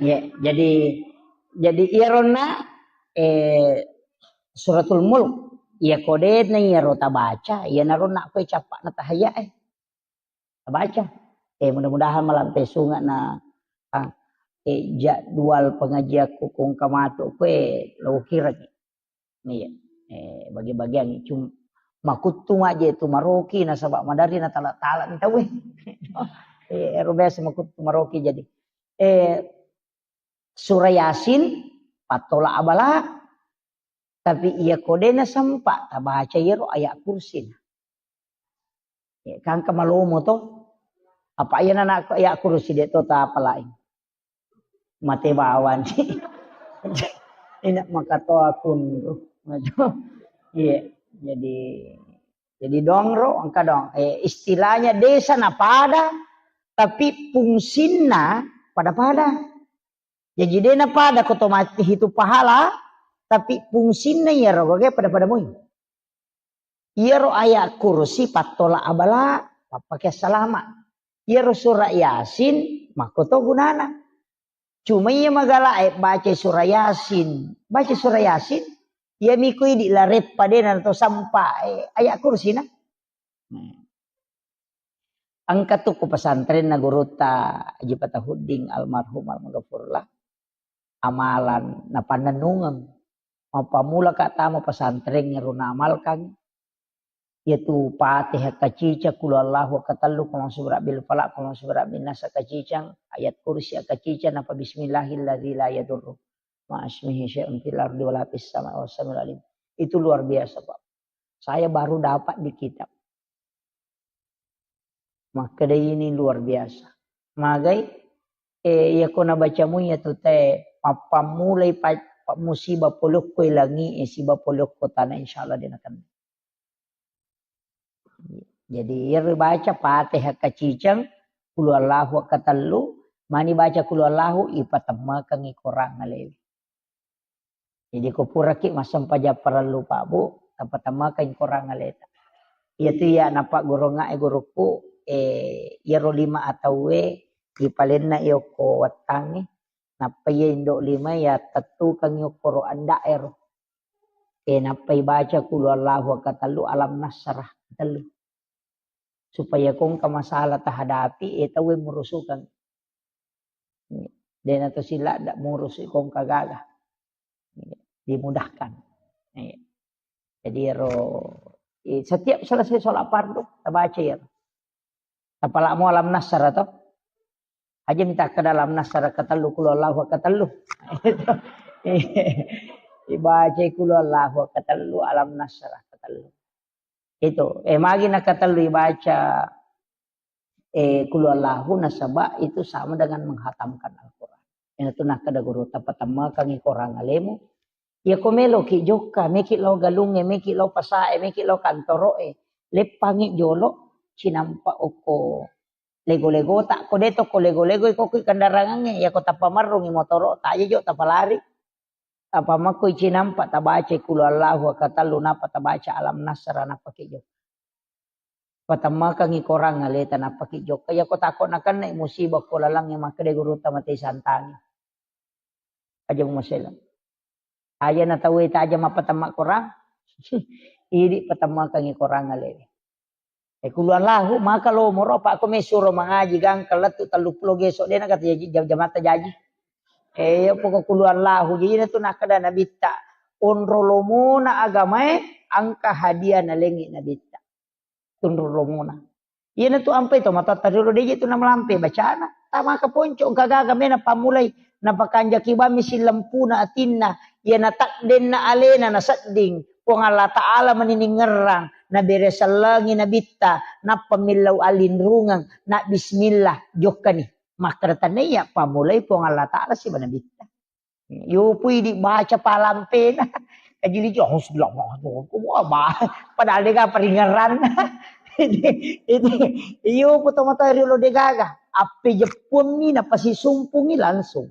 Ya, jadi, jadi iyaronna, eh, Suratul Mulk, iya kodena iyaro tabaca, iyanaro nakko cappa'na tahayya, eh. Tabaca. Eh, mudah-mudahan malampe sunga na, ah, eh, jadwal pengajianku kongka matu kue lo kiraki. Iya. Eh, bagi-bagian cuma makuttu maje tu maroki nasaba madari na tala-tala ni tauwe. Eh, ero biasa makuttu maroki jadi. Eh, Surah Yasin, pattola abala, tapi iya kodena sempa tabaca iyaro ayat kursi. Ya, kan kemalomo to. Apa iya nana ayat kursi de to tapalai. Mate bawang. Ina makatoa kunru. Iya, jadi, jadi dongro, engka dong. Eh, istilahnya desa na pada, tapi fungsinna pada-pada. Jadi dena pada ko to mati hitu pahala, tapi fungsinna iyaro gage pada-pada moi. Iyaro ayat kursi pattola abala, pappake salama. Iyaro surah Yasin, makko to gunana. Cuma iya magala, eh, baca surah Yasin. Baca surah Yasin, iya miko idi lareppa dena to sampa, eh, ayat kursi na. Hmm. Engka tu ku pesantrenna gurutta Haji Fatahuddin almarhum almaghfurlah. Amalan napannennungeng. Mappammula ka tama pesantren ero naamalkan. Yaitu Fatihah kacicang, Qul Huwallahu katellu, Qul A'udzu Birabbil Falaq, Qul A'udzu Birabbin Nas kacicang, ayat kursi kacicang, napa bismillahilladzi la yadurru ma'asmihi syai'un fil ardi wala fis sama'i wa huwas samiul alim. Itu luar biasa, Pak. Saya baru dapat di kitab. Makkeda ini luar biasa. Magai, eh, iya ko nabacamu iya tu te, mappammulai pa-, pa-, musibah polokko langi, eh, siba polokko tanah, insyaallah de nakenna. Jadi, iya ribaca Fatihah kacicang, Qul Huwallahu katellu, mani baca Qul Huwallahu, ipatemmekeng i korang alewe. Jadi, ko puraki massempajang parellu, Pak, Bu, tapatammakeng korang aleta. Iyatu iya napaggurungngae gurukku, eh, iyaro lima atauwe ipalenna i okko wettangnge, nappa iya indo lima iya tettukeng i okkoro anda'ero. Eh, nappa ibaca Qul Huwallahu katellu, Alam Nasrah katellu. Supaya ko engka masalah tahadapi, eh, tauwe murusukeng. Dena to sila ndak murusu ko engka gaga. Dimudahkan. Jadi ero, eh, setiap selesai sholat fardu, tabaca iyaro. Apalagi mau Alam Nasrah to. Aja minta ke dalam Nasrah katellu, Qul Huwallahu katellu. Ibacai Qul Huwallahu katellu, Alam Nasrah katellu. Itu, eh, magi nakatellu ibaca, eh, Qul Huwallahu, nasaba itu sama dengan menghatamkan Al-Quran. Iyanatu nakkeda gurutta, "Patemmakangi korang alemu. Iyako meloki jokka, meki lao galungnge, meki lao pasae, meki lao kantoroe, leppangi jolo, cinampa okko lego-legota, ko de to ko lego-lego, iko ki kendarangangnge, iyako tappa marrungi motoro, taja jo tapalari." Apa makko icinampa tabacai Qul Huwallahu katellu, nappa tabaca Alam Nasrah, nappa ki jokka. Patemmakangi korang aleta, nappa ki jokka. Iyako tako nakennai musibah ko lalangnge, makkeda gurutta, "Matei santangi. Aja mumasela." Aja na tauwe taja mappatemma korang. Idi patemmakangi korang alewe. Eh, Qul Huwallahu, maka lomoro, apa ko mesuro mangaji, gangka lettu telluppulo geso, dena kata jaji, jam-, jamatta jaji. Eh, pokok Qul Huwallahu, jadi na tu nakkeda Nabitta, onro lomona agamae, engka hadiah nalengi Nabitta. Tunro lomona. Iyana tu ampai to matoatta riolo, deje tu namalampe bacana. Tamaka ponco, engka gaga mena pammulai, napakanjaki bammi sillempuna atinna, iyana takdenna alena nasedding, Puang Allah Ta'ala mani ningerrang, nabere sellengi Nabitta, nappa millau alinrungeng, na bismillah, jokkani. Makkeda tania, pammulai Puang Allah Ta'ala siba Nabitta. Yopui dibaca palampena. Kajili jo, "Auzubillah, wah, bah." Padahal dega peringeran. Itu, itu, iyo, poto mata riolo degaga. Appe jeppuammi, napasisumpungi langsung.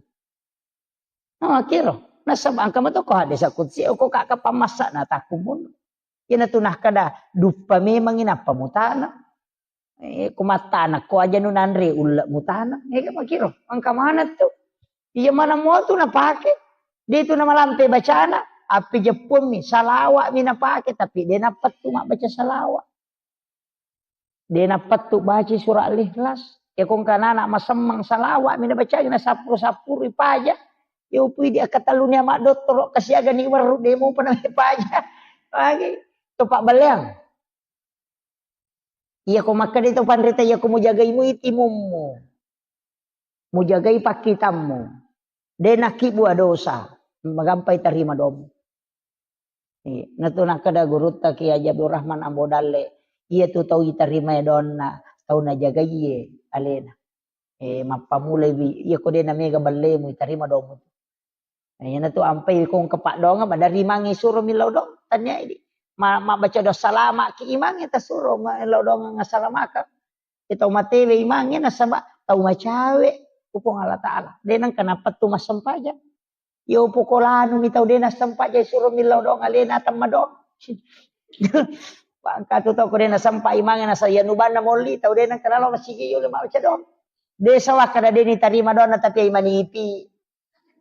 Nah, kiro. Nasaba engka mato ko hadis kutsi, ko kaka pamassa na takumun. Iyana tu nakkeda, duppa memangi nappa mutana. Eh, ko mattana, ko aja nu nanre ulle mutana. Eh, makiro, engka mana tu? Iya mana mo tu napake? De tu namalampe bacana, api jeppuammi, salawa'mi napake, tapi de napettu mabbaca salawa. De napettu baca surah Al-Ikhlas. Ya ko engka nana masemmang salawa'mi nabacai, nasappuru-sappuru paja. Ya upui di akatalluni ama dottoro kasiaga ni werru de mupa na paja. Lagi. Topa baleang. Iyako makkeda to panrita, iyako mujagai mui timummu, mujagai pakkitammu, de nakkibua dosa, magampai tarima domu. Iya, natu nakkeda gurutta Kiai Haji Abdul Rahman Ambo Dalle, iya tu tau itarima donna, tau najagaiye alena. Eh, mappamulai wi, iyako de namega ballemu, itarima domu. Nah, iyana tu ampai ko engka paddoangeng, maderri imangnge suro millau doang, tania idi. Ma-, mabbaca doa salama ki imangnge tasuro, ma-, millau doang assalamakeng. Ito matewe imangnge nasaba tau macawe ku Puang Allah Ta'ala. De nengka napettu massempajang. Yo poko lanu mi tau de nassempajang suro millau doang alena temma doang. Bangka tu tau ko de nasempa imangnge nasa iya nubanna molli tau de nengka nalo masigi yo le mabbaca doang. De sawah kada de nitarima doanna tapi ai manipi.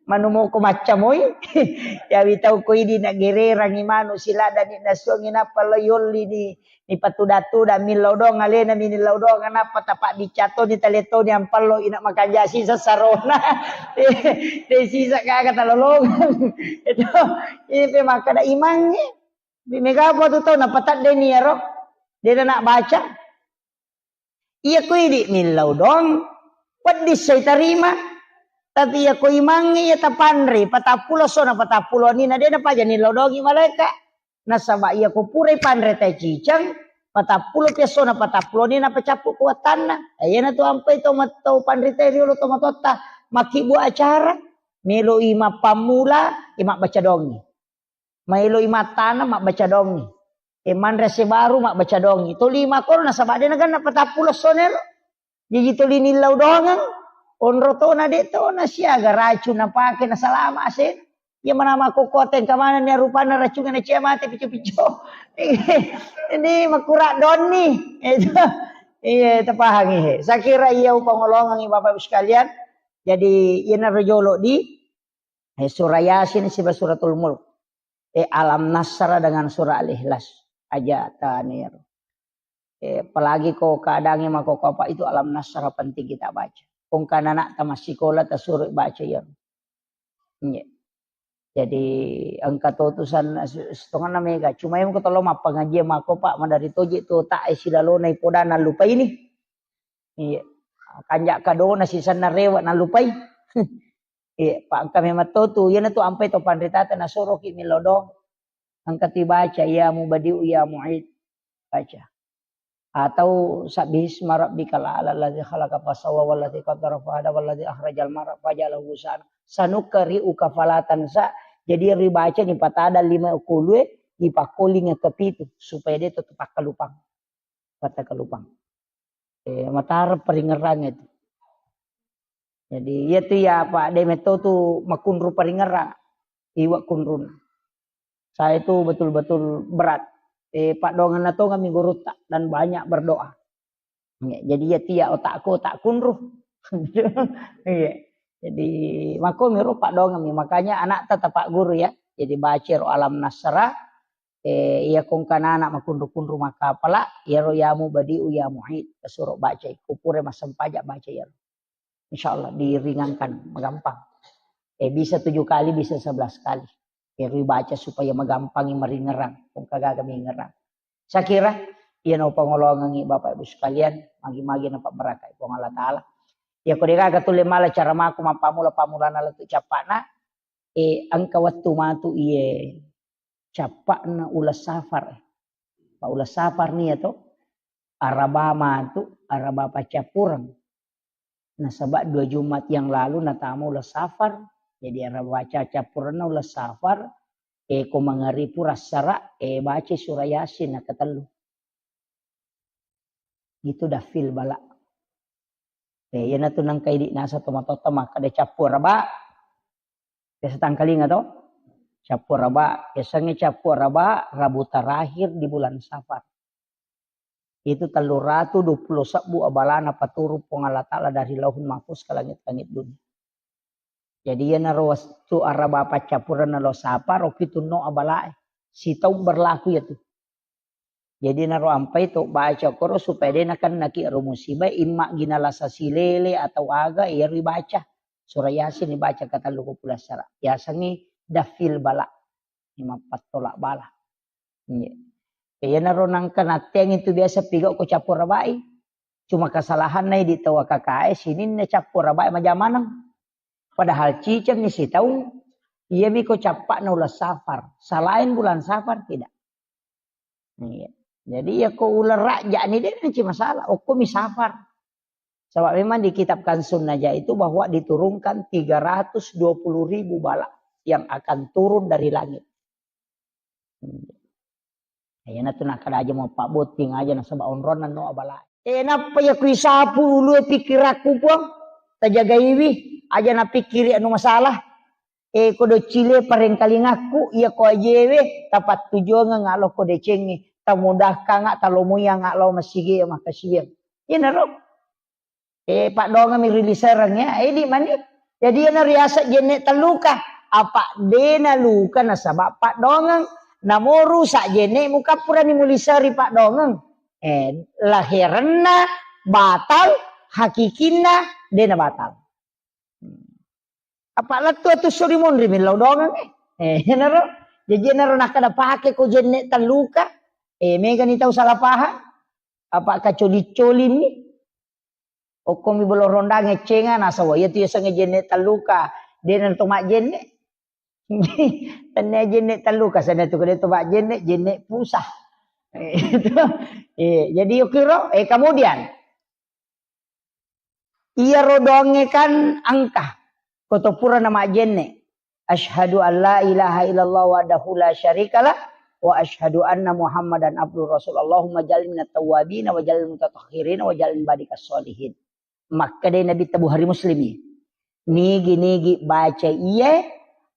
Manumoko macca moi. Yawi tau ko idi na gererangi manu siladani nasuangi nappa lo yolli ni, ni patuda-tuda millau doang alena mi nillau doang nappa tapa bicca toni tale toni ampallo ina makanja sisa sarona. De sisa gaga talolongeng. Itu ini pe makkada imangnge. Bi mega apa tu tau napatadde ni ero. De na baca. Iya ko idi millau doang, wedding sai tarima. Tapi iya ko imangnge iya tapanre, patappulo sona patappulo anina de napaja nillau doangi malaeka. Nasaba iya ko purai panre tai ciceng, patappulo pi essona patappulo anina pacappu kuatanna. Eh, iyana tu ampai to mat-, to panre tai riolo to matotta, makkibua acara, meloi mappammula, eh, mabbaca doangi. Maeloi mattana mabbaca doangi. E manre ase baru mabbaca doangi. Toli makoro nasaba de naganna patappulo sonero. Jaji toli nillau doangeng. Onro tona de tona siaga racun napake nasalama ase. Iya mana makkokkote engka manenni rupanna racunna nacia mate pico-pico. Ini makura donni. Itu. Iya, tapahangi he. Saya kira iya upangolongangi Bapak Ibu sekalian. Jadi iyana rojolo di Eh, surah Yasin siba Suratul Mulk. Eh, Alam Nasrah dengan surah Al-Ikhlas. Aja tanir. Eh, apalagi ko keadaannya mako apa itu Alam Nasrah penting kita baca. Kong kana anak tamat sekolah tasuruh baca ya. Iya. Jadi engka to tu san-, setengah mega. Cuma yang ko tolong apa ngaji mako Pak madari toji tu tak eh silalona ipoda nalupai ni. Iya. Kanja kadona sisanna rewa nalupai. Iya, pa engka memang to tu, iyana tu ampai to panritata nasoroki millau doang. Engka tu baca, "Ya Mubdi'u, ya Mu'id." Baca. Atau "Sabbihisma rabbikal a'la alladzi khalaqa fasawwa walladzi qaddara fahada walladzi akhrajal mar'a faja'alahu ghusaan." "Sanuqri'uka fala tansa." Jadi ribaca ni patada lima kulue, dipakkolinga kepitu supaya de to takkalupang. Takkalupang. Eh, matara paringerang itu. Jadi, iya tu ya, Pak, de metto tu makunru paringerang. Iwa kunrun. Saya itu betul-betul berat. Eh, paddoangenna tongeng mi gurutta dan banyak berdoa. Iya, jadi iya tu ya otakku, otak kunru. Iya. Jadi, makko miro paddoangeng mi. Makanya anakta tapak guru ya. Jadi, baca ro Alam Nasrah, eh, iya kongkanana makunru-kunru makkapala, iyaro Ya Mubdi'u, ya Mu'id, tasuro bacai. Ko pura massempajang baca iyaro. Insya Allah diringankan, magampang. Eh, bisa tujuh kali, bisa sebelas kali. Iyaro baca supaya magampangi maringerang, kongka gaga mingerang. Saya kira, iya no pangolongangi Bapak Ibu sekalian, magi-magi napabarakai Puang Allah Ta'ala. Ya, ko de gaga tulle mala cara mako mappamula-pamulana lettu cappana, eh, engka wettu matu iye cappa'na uleng Safar. Pa uleng Safar nia to, Araba matu, Araba paccappureng. Nasaba dua Jumat yang lalu natama uleng Safar. Jadi Araba paccappurengna uleng Safar, eh, ko mangaribu rassara, eh, baca surah Yasin nakatellu. Itu dafil bala. Eh, iyana tu nangka idi nasa tomatoatta makkeda cappu Araba. Biasa tangkalinga to? Cappu Araba, yasengnge cappu Araba, Rabu terakhir di bulan Safar. Itu tellu ratu dua puluh sebbu abalana paturung Puang Allah Ta'ala dari Lauhul Mahfuz ke langit-langit dunia. Jadi iyanaro wettu Araba paccappurengna lo Safar, okki tunno abalae. Sitaung berlaku iyatu. Jadi naro ampai to baca koro supaya de nakennaki ero musibah, imma gina lasa silele atau aga, iyaro ibaca. Surah Yasin ibaca katellu ko pulassara. Yasengngi dafil bala. Imappattola bala. Iya. Iyanaro nangka natteang itu biasa pigau ko cappu Arabai. Cuma kesalahanna idi tau A K K E sininna cappu Arabai majamaneng. Padahal cicengni sitaung, iyami ko cappa'na uleng Safar. Selain bulan Safar tidak. Iya. Jadi ya ko uleng Rajab ni de nanti masalah. Okko mi Safar. Sebab memang di kitab Kanzun Najah itu bahwa diturunkan tiga ratus dua puluh ribu bala yang akan turun dari langit. Iyana tu nakkeda aja mau pabbotting aja nasaba onronna no abala. Eh, nappa iya kuisapu ulue pikkirakku, Puang. Tajagaiwi, aja napikkiri anu masalah. Eh, ko doccile parengkalingakku, iya ko ajewe, tapattujuangeng alo ko decengnge, tamudakkanga, talomoianga lao masigi makkasiwiang. Iyanaro. Eh, paddoangeng mi ri lisereng ya, eh, di mani. Jadi iyana riaseng jenne telluka. Apa dena luka nasaba paddoangeng. Namo rusak jenne mukappurani muliseri paddoangeng. Eh, laherenna batal, hakikinna dena batal. Apa lettu atu sori monri millau doangeng, eh. Eh, enaro. Jadi enaro nakkeda pake ko jenne telluka. Eh, megani tau salah paham. Apa kacoli-colinni. Okkomi bolo rondang eccenga, nasaba iyatu yasengnge jenne telluka. Dena to majjenne. Tennia jenne telluka, sana tu kode to majjenne, jenne pusah. Eh, itu. Eh, jadi yukiro, eh, kemudian iyaro doangnge kan engka. Ko to purana majjenne. Asyhadu an la ilaha illallah wahdahu la syarikalah wa asyhadu anna Muhammadan abduhu rasul. Allahumma ja'alni minat tawwabin wa ja'alni mutatahhirin wa ja'alni badikas sholihin. Makkeda Nabitta, Bukhari Muslim i. Nigi-nigi baca iye,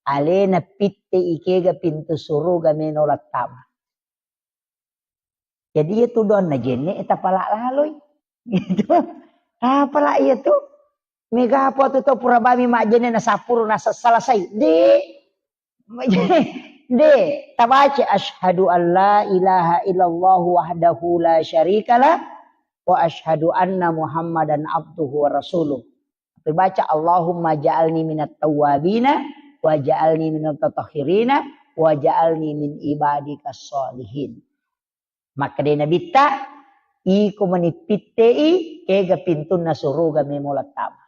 alena pitte ikega pintu suruga meno lattama. Jadi iyatu doanna jenne tapala laloi. Gitu. Tapala iyatu. Mega apa tu tau pura bami majjenne nasappuru nasa-, selesai. De. De. Tabaca asyhadu an la ilaha illallah wahdahu la syarikalah wa asyhadu anna Muhammadan abduhu wa rasuluh. Tapi baca, "Allahumma ja'alni minat tawwabina, wa ja'alni minal mutatahhirina, wa ja'alni min ibadikas sholihin." Makkeda Nabitta, iko mani pittei, kega pintunna suruga memo lattama.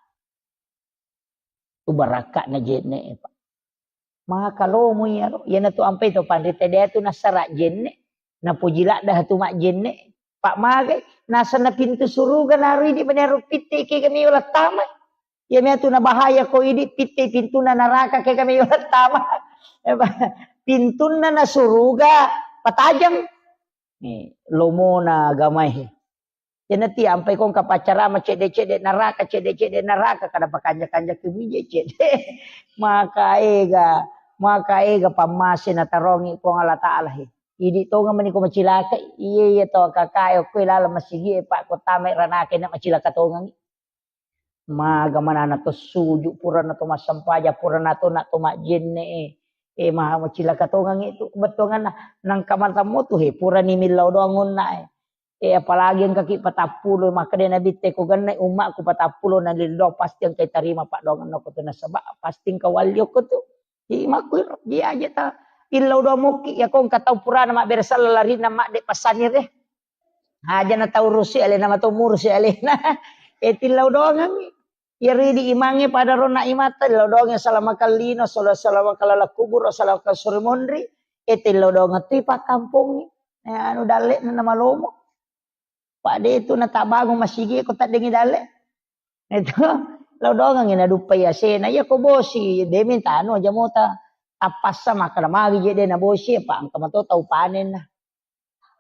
Tu barakka'na jenne', Pak. Maka lomo iyaro, iyanatu ampai to panrita de' tu nassara jenne', napoji ladda tu majjenne'. Pak magai, nasenna pintu suruga naru idi' menero pitte ke kami yola tama. Iya miatu na bahaya ko idi' pitte pintunna naraka ke kami yola tama. Pintunna na suruga patajang. Ni lomona agamae. Iyanati ampai ko engka paccarama cedde-cedde naraka, cedde-cedde naraka, kada pakanja-kanja kebije cedde. Maka ega, maka ega pammase natarongi Puang Allah Taala he. Idi' tonga meni ko macilakai. Iya, iya to kakae okko laleng masigi e, Pak, ko tamai ranake na macilaka tongangi. Maga manana to suju, purana to massampaja, purana to na to majjenne e. E, maha macilaka tongangi tu bettuanganna. Nangka matammu tu he, purani millau doang onna e. E, apalagi engkaki patappulo, makkeda Nabitta ko genne' ummaku patappulo na lillo, pasti engka tarima paddoangenna ko tu nasaba pasti engka walli okko tu. Imakku iro, ji aja ta illau doang mokki, ya ko engka tau purana mabbere sella larinna madde passanire. Aja na tau rusi alena, matau murusi alena. E, tillau doangangi. Iyaro idi' imangnge pada ronna imatta, illau doang salama kallino, sala-, salama kalala kubur, salama sore monri. E, tillau doang tu pakkampongngi. E, anu dalle'na namalomo. Pak de' tu natabangung masigi ko taddengi dalle'. Itu, lao doangengi naduppai asena. Iya ko bosi, de' mintano aja mota. Tappassa makkeda magi je de' nabosi, Pak, engka mato tau panenna.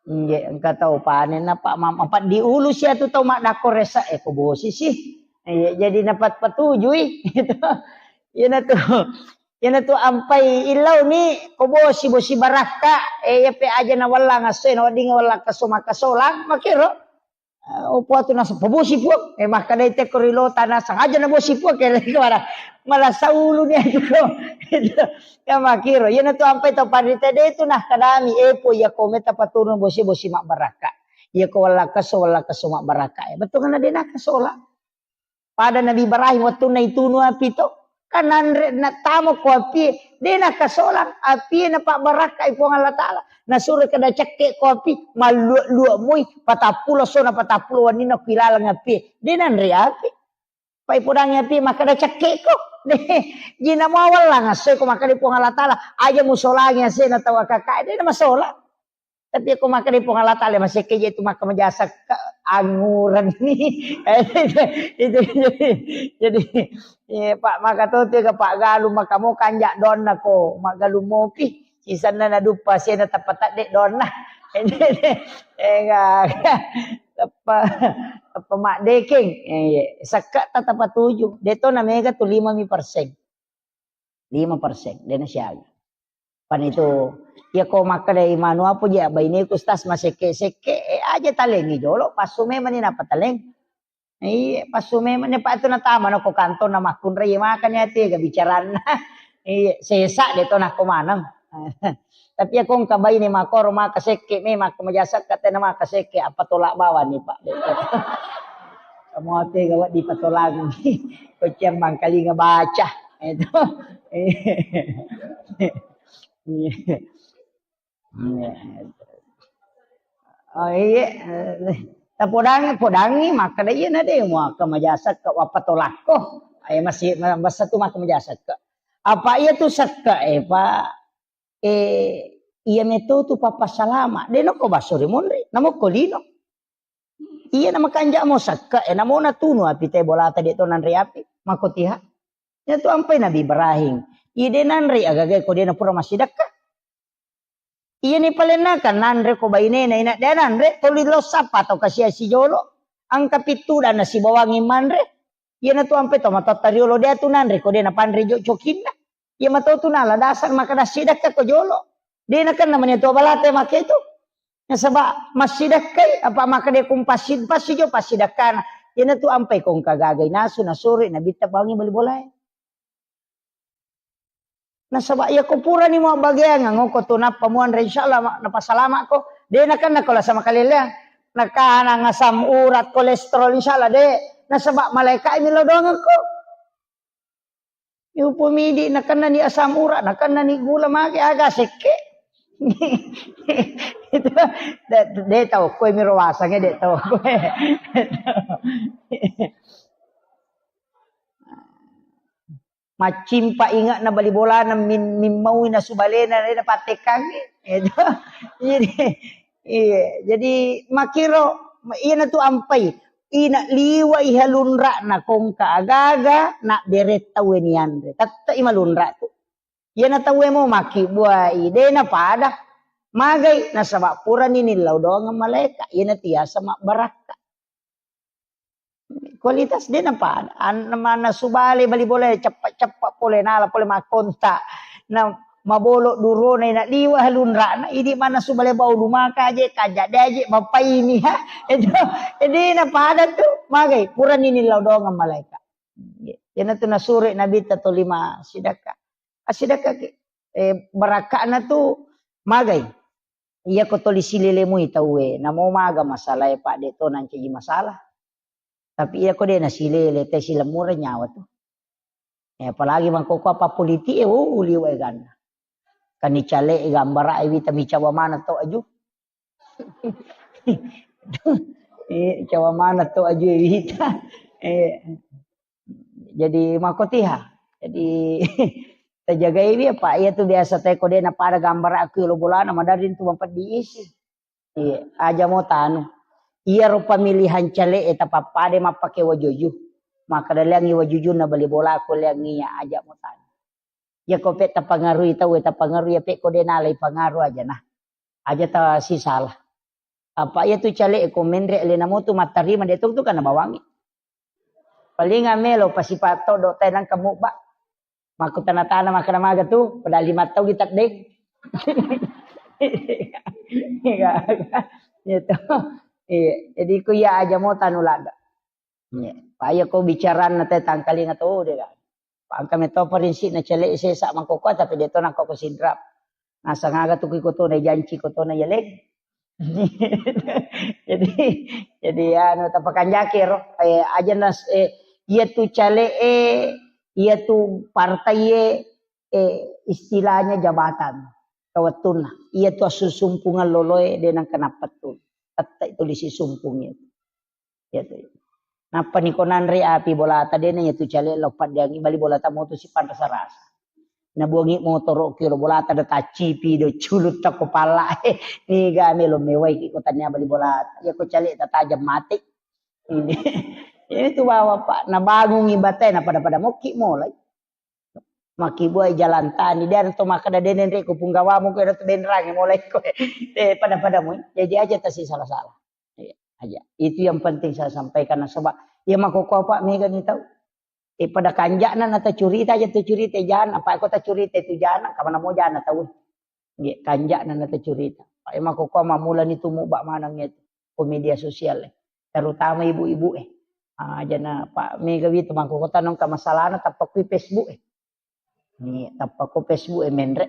Inje, engka tau panenna, Pak, ma-, mapaddi ulu sia tu tau maddakko resa, e ko bosi sih. Iya, jadi napat patujui. Itu. Iyanatu, iyanatu ampai illauni ko bosi, bosi barakka, e, iyape aja na wallang assoe, na wedding wallang kaso makkasolang, makero. Eh, opo atu naseng pabosi Puang. Eh, makkedai tekko ri lota naseng aja nabosi Puang, kere mala, mala saulu ni atu ko. Itu. Ya makiro, iyanatu ampai tau panrita de' tu nakkedami, eh, Puang, iya ko meta paturun bosi, bosi mabbarakka. Iya ko wallakkaso, wallakkaso mabbarakka. Eh, bettuanna de' nakasola. Pada Nabi Ibrahim wettunna itunu api to, kan nanre nattama ko api, de' nakasolang api, napabbarakkai Puang Allah Taala. Nasuro kada cekke ko api, mallua-lua moi, patappulo sona patappulo wenninna ko ilaleng api. De' nanre api. Pai podangi api, makkeda cekke ko. De', jina muawallang asse ko makkeda Puang Allah Taala, aja musolangi asena tau akaka, de' namasola. Tapi ko makkeda Puang Allah Taala, masekke je tu makka majasa ka anguran ni. Itu, itu, jadi, jadi, eh, Pak, maka to tu ga Pak galu maka mo kanja donna ko, magalu mopi. Sisanna naduppa sena tappa tadde donna. Enggak. Tappa, tappa maddekeng. Eh, iya. Sekka ta tappa tuju. De' to na mega tu lima mi persen. Lima persen, de' nasiaga. Pan itu, iya ko makkeda imanu apa je baineku stas masekke-sekke, eh, aja talengi jolo, passu memang ni napa taleng. Iya, passu memang ni, Pak, itu natama no ko kantor na makkunrai, iya, makanya tega bicaranna. Iya, sesa de' to nako maneng. Tapi iya ko engka baine makoro maka sekke, memang ko majasa ka tena maka sekke, apa tolak bawang ni, Pak. Kamu tega wedding patolangi. Ko ciang mangkalinga baca. Itu. Iya. Oh, iya. Tapodangi, podangi, makkeda iya na de' muaka majasa ka wappa tolakko. Ayo masih, masa tu maka majasa ka. Apa iya tu sekka, eh, Pak? Eh, iya meto tu pappasalama. De' nokko basso ri monri, namokko lino. Iya namakanja mo sekka, eh, namo natunu api te bolata de' to nanre api. Makko tiha. Iya tu ampai Nabi Ibrahim. Iya de' nanre agaga ko de' napura massidakka. Iya ni palenna kan nanre ko bainena ina de' nanre toli lo sappa tau kasia sijolo. Angka pittu dan nasibawangi manre. Iyanatu ampe to matotta riolo de' atu nanre ko de' napanre jo cokinna. Iya mato tu nala dasar makkeda sidakka ko jolo. De' nakenna mani tu abalate make tu. Nasaba massidakkai apa makkeda kumpassi, passi jo passidakkana. Iyanatu ampai ko engka gagai nasu nasuri nabitta bangi bali bolae. Nasaba iya ko purani mabbageang ngoko tu nappa muanre, insyaallah ma-, napasalamakko. De' nakenna ko lasa makaleleang. Nakanang asam urat, kolesterol, insyaallah de'. Nasaba malaika' mi lao doangekko. Yupo midi nakenna ni asam urat, nakenna ni gula mage aga sekke. Itu de', de' tau koe mi ro wasange de' tau koe. Maccimpa inge'na bali bolana min-, mimmaui nasu balena, de' napattekkangngi. Itu. Jadi, iya, jadi makkiro, iyanatu ampai. Ina liwa'i halunra'na kongka agaga, na bere tauwe nianre. Tette'i malunra' tu. Iyana tauwe mo makkibbuai, de' napada. Magai, nasaba' purani nillau doangeng malaeka. Iyana tiasa mabbarakka. Kualitas de' napada. An-, mannasu bale bali bola ceppa-ceppa pole nala pole makkonta. Na mabolo durona ina liwa halunra'na, idi mannasu bale bau lumaka aje, kaja de' aje, mapaini ha. Itu, de' napada tu, magai, purani nillau doangeng malaeka. Iyanatu nasuro Nabitta tolima sidakka. Assidakkaki. Eh, barakka'na tu magai. Iyako toli silele mui tauwe, namo maga masalae, Pak, de' to nancaji masalah. Tapi iyako de' nasilele, te silemmureng nyawa tu. Eh, apalagi mangkoko apa politik e, oh, liwa eganna. Kan icale e gambara e wita micawa mana to aju. Eh, cawa mana to aju e wita. Eh, jadi makotiha. Jadi tajagai wi apa iya tu biasa te ko de' napada gambara aku lo bolana madari tu mampeddi isi. Iya, aja mo tanu. Iyaro pemilihan cale e tapappada mappake wajuju. Makkeda leangi wajujunna bali bola ko leangi iya, aja mo tanu. Iya ko pe tapangarui tau e, tapangarui iya pe ko de' nalai pangaru aja nah. Aja ta sisala. Apa iya tu cale e ko menre' alena mo tu mattarima de' tu, tu kana bawangi. Paling amelo pasipa' todo' tai nangka mubba. Makkutana-tana makkeda maga tu, padahal lima tau kita deng. Iya. Iya. Jadi ku iya aja mo tanu ladda. Iya. Paya ko bicaranna te tangkalinga to de' kan. Pangka meto parinsikna cale sesa mangkoko tapi de' to nangkoko sinrap. Nasang aga tu ki kotona janci kotona yaleng. Jadi, jadi anu tapakanjaki ro, eh, aja nas, eh, iya tu cale e, iya tu partai e, eh, istilahnya jabatan. Kawettunna, iya tu assusumpungeng loloe de' nangka nappettu. Tette' tuli sisumpung itu. Iya tu. Nappa ni ko nanre api bolata de' na iya tu cale lao paddeangi bali bolata mo tu sipanrasa-rasa. Nabuangi motoro' ki lo bolata de' taccipi do culutta ko palla. Niga melo mewai ki ko tania bali bolata. Iya ko cale tatajam mate. Ini. Ini tu bawa Pak, nabangungi batae na pada-pada mokki molai. Makkibuai jalan tani, de' ada to makkeda de' nenre ko punggawamu ko ada to benrangi molai ko. Eh, pada-pada mui. Jadi aja tasi salah-salah. Iya, aja. Itu yang penting saya sampaikan nasaba iya makkoko apa mega ni tau. Eh, pada kanja'na natacurita aja tu curita jana, apa ko tacurita tu jana, kamana mo jana tau. Nggih, kanja'na natacurita. Apa makkoko mammulani tu mubba maneng itu ko media sosial e. Terutama ibu-ibu e. Ah, jana Pak mega wi tu makkoko tanong ka masalahna tappa kui Facebook e. Ni tappa ko Facebook e menre.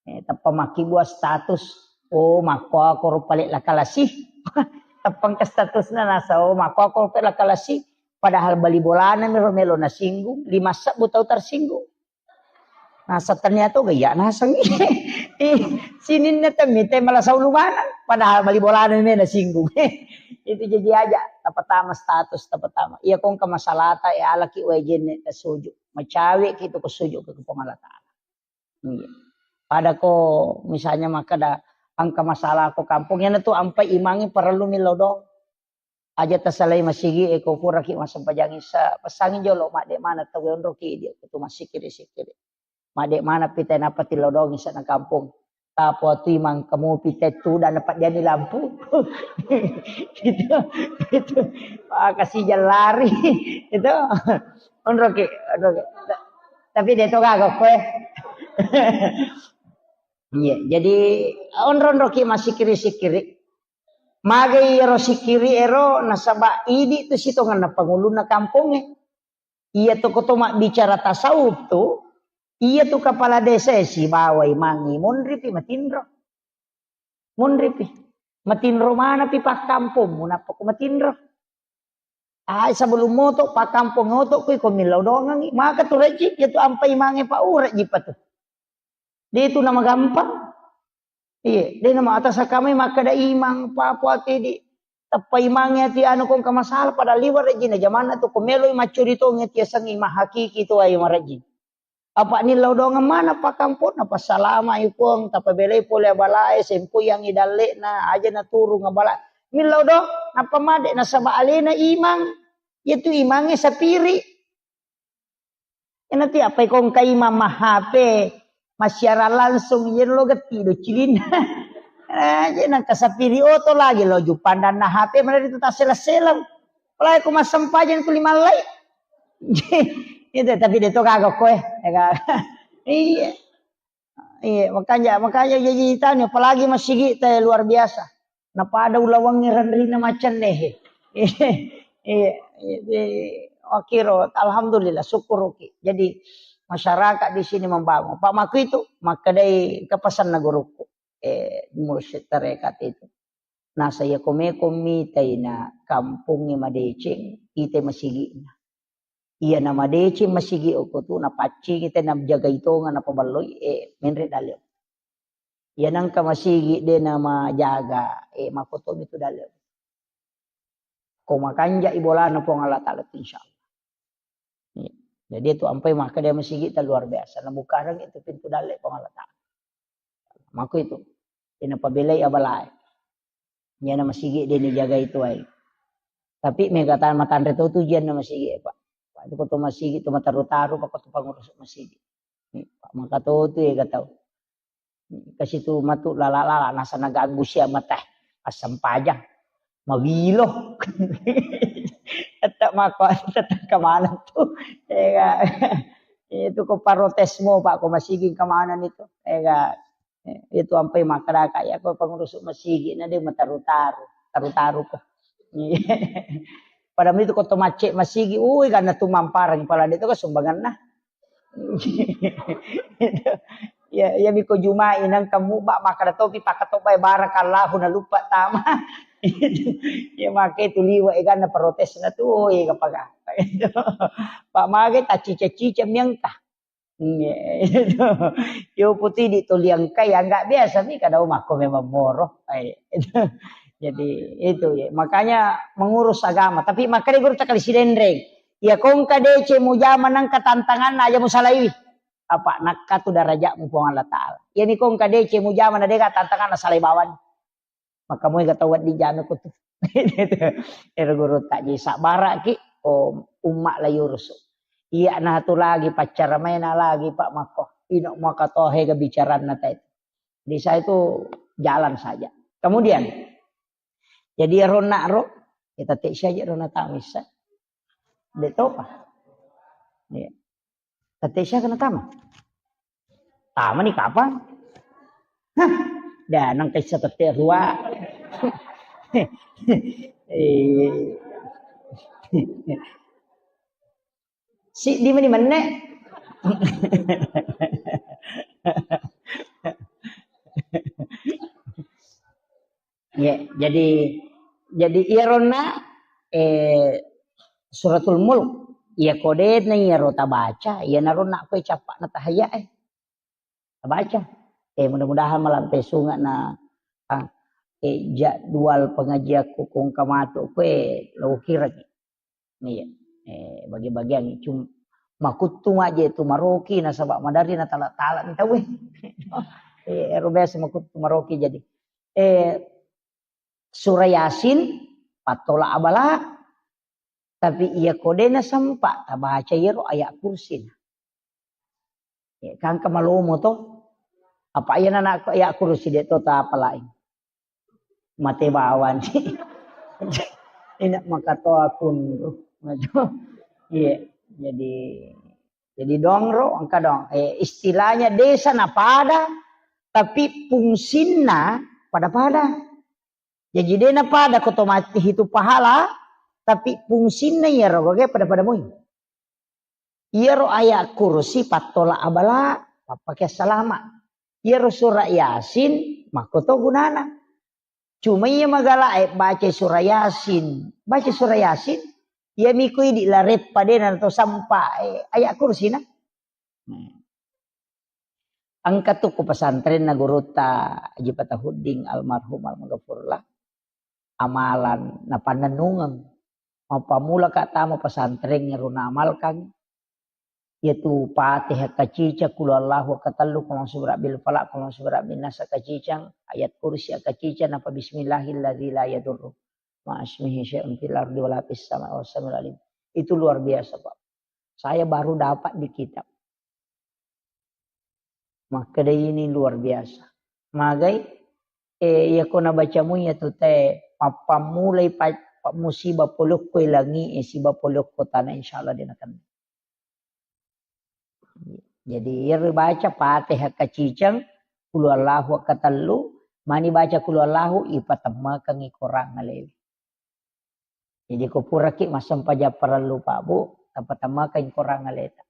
Eh, tappa makkibua status. Oh, makkuako ro pale lakalasi. Tappa engka statusna nasa, oh, makkuako ro pale lakalasi. Padahal bali bolana mi ro melo nasinggung, lima sebbu tau tersinggung. Nasa tania to gaya naseng. Ih, sininna temmi te malasau lumanang. Padahal bali bolana mi nasinggung. Itu jadi aja, tapatama status, tapatama. Iya kongka masalata, ya alaki wae jenne tasuju. Macawe ki tu ko suju ke Puang Allah Taala. Iya. Pada ko misalnya makkeda engka masalah ko kampung, iyana tu ampai imangi parellu mi lao doang. Aja tasalai masigi e ko puraki massempajang isa, pesangi jolo madde mana tau onroki dia ko tu massikiri-sikiri. Madde mana pita napati lao doang isa na kampung. Tapo tu imang kamu pita tu dan dapat diani lampu. Itu, itu. Ah, kasih jalan lari. Itu. Onroki, onroki. Tapi de to gaga koe. Iya, jadi onro-onroki massikiri-sikiri. Magai ero sikiri ero nasaba idi tu sitongenna pangulunna kampongnge. Iya to koto mabbicara tasawuf tu, iya tu kepala desa e sibawa imangngi monripi matinro. Monripi. Matinro manapi pakkampongmu nappa ko matinro. Ai sebelum moto pakkampong oto kui ko millau dongangi. Maka tu rejji, iya tu ampai mange pa urejji pa tu. De tu nama gampang. Iya, de nama atas kamai makkeda imang pa puati di. Tappa imangnge ati anu ko engka masalah, padahal liwa rejjina jamanna tu, ko meloi maccuri tong ati yasengnge imang hakiki tu ayo marejjing. Apa nillau doang mana pakkamponna, passalama i Puang, tapabelai pole abalae, sempoyangi dalle'na, aja naturung abala. Nillau doang, nappa made nasaba alena imang, yatu imangnge sapiri. Enati apa ikong kaima ma-H P, massiarang langsung, iyaro lo getti do cilinna. Eh, je nangka sapiri oto lagi lo jupandanna H P, mana itu tak seleng-seleng. Apalagi ko massempajang tu lima lai. Itu tapi dia tu kagak koe. Ya kan? Iya. Iya, makanya, makanya jadi tanya, apalagi masigi te luar biasa. Napada ulawangnge ranrina macenne he. Iya, iya, iya, wakiro, alhamdulillah, syukuruki. Jadi masyarakat di sini membangun. Pak Maku itu, makkedai kepesanna guruku, eh, mursyid tarekat itu. Nasa iya komeko mitai na kampongnge madeceng, ite masigi'na. Iya na madeceng masigi okko tu, napaccingi te najagai tonga napaballoi, eh, menre dalle. Iya nangka masigi de namajaga, eh, makotomi tu dalle. Ko makanja i bolana Puang Allah Ta'ala tu, insya Allah. Iya. Jadi itu ampai maka dia masigi ta luar biasa. Nabukarang itu pintu dalle Puang Allah Ta'ala. Mako itu. Ina pabelai abalae. Iyana masigi de nijagai tuai. Tapi mega ta matanre to tu ujianna masigi, Pak. Pak, itu ko to masigi tu mataru-taru, Pak, ko to pangurus masigi. Pak, maka to tu ega tau. Kasi tu matu lala-lala, nasa naganggu sia mata. Assempajang. Mawilo. Tetap mako, tetap kemana tu. Ega. Itu ko parotesmu, Pak, ko masigi kemana itu. Ega. Eh, itu ampai makkadaka, ya, ko pengurus masigi na de mataru-taru, taru-taru ko. Pada itu ko to macce masigi, ui, karena tu mamparang pala de to ko sumbanganna. Ya, ya, miko Jumai nang kamu ba makkada topi pakatobai barakallahu na lupa tama. Ya, make tu liwa eganna protesna tu, ui, kapaka. Pak mage taccica-cica miangka. Iya, itu. Yo putih di tuliang kai, ya, nggak biasa nih, kadang mako memang moro. Eh, itu. Jadi, itu ya. Makanya mengurus agama. Tapi makanya guru tak kali sidenreng. Ya, kongka dece mujama nangka tantangan aja musalaiwi. Apa nakka tu darajatmu Puang Allah Ta'ala. Ya, ni kongka dece mujama na dega tantangan na salai bawang. Maka moi ga tau wedding janu kutu. Ero guru tak jadi sabara ki, oh, umma la yurusu. Iya na tu lagi pacara maina lagi Pak Mako. Ino maka tohe ga bicaranna tai. Di saya itu jalan saja. Kemudian, jadi ero nak ro, kita tek saja ro na tamisa. De topa. Iya. Tette sia kena tama. Tama ni kapang? Hah, danang kaisa tette rua. Eh. Si di mani menne. Ya, jadi, jadi iyaronna, eh, Suratul Mulk, iya kodena iyaro tabaca, iyanaro nakko cappa'na tahayya, eh, tabaca. Eh, mudah-mudahan malampe sunga na, ah, eh, jadwal pengajianku kongka matu kue lo kiraki. Iya. Eh, bagi-bagian cum-, makuttu maje tu maroki nasaba madari na tala-tala ni tauwe. Eh, ero biasa makuttu maroki jadi. Eh, Surah Yasin, pattola abala, tapi iya kodena sempa tabaca iyaro ayat kursi. Ya, kan kemalomo to. Apa iya na ayat kursi de to tapalai. Mate bawang. Enak maka to akun. Iya, jadi, jadi dongro, engka dong. Eh, istilahnya desa na pada, tapi fungsinna pada-pada. Jaji de na pada ko to mati hitu pahala, tapi fungsinna iyaro gage pada-pada moi. Iyaro ayat kursi pattola abala, pappake salama. Iyaro surah Yasin, makko to gunana. Cuma iya magala e baca surah Yasin, baca surah Yasin, iya miko idi lareppa de na to sampa, eh, ayat kursi na. Hmm. Engka tu ku pesantrenna gurutta Haji Fatahuddin almarhum almaghfurlah. amalan napannennungeng. Mappammulaka tama pesantren ero naamalkan, iyatu Fatihah kaciceng, Qul Huwallahu katellu, Qul A'udzu Birabbil Falaq, Qul A'udzu Birabbin Nas kaciceng, ayat kursi kaciceng, napa Bismillahilladzi la yadurru ma'asmihi syai'un fil ardi wala fis sama'i wa huwas samiul alim. Itu luar biasa, Pak. Saya baru dapat di kitab. Makkeda ini luar biasa. Magai, eh, iyako nabacamu iyatu te, mappammulai pa-, pa-, musibah polokko langi, eh, siba polokko tanah, insya Allah de' nakenna. Jadi, iyaro baca Fatihah kaciceng, Qul Huwallahu katellu, mani baca Qul Huwallahu, ipatemmakengngi korang alewe. Jadi, ko puraki massempajang parellu, Pak, Bu, tapatemmakengngi korang aleta.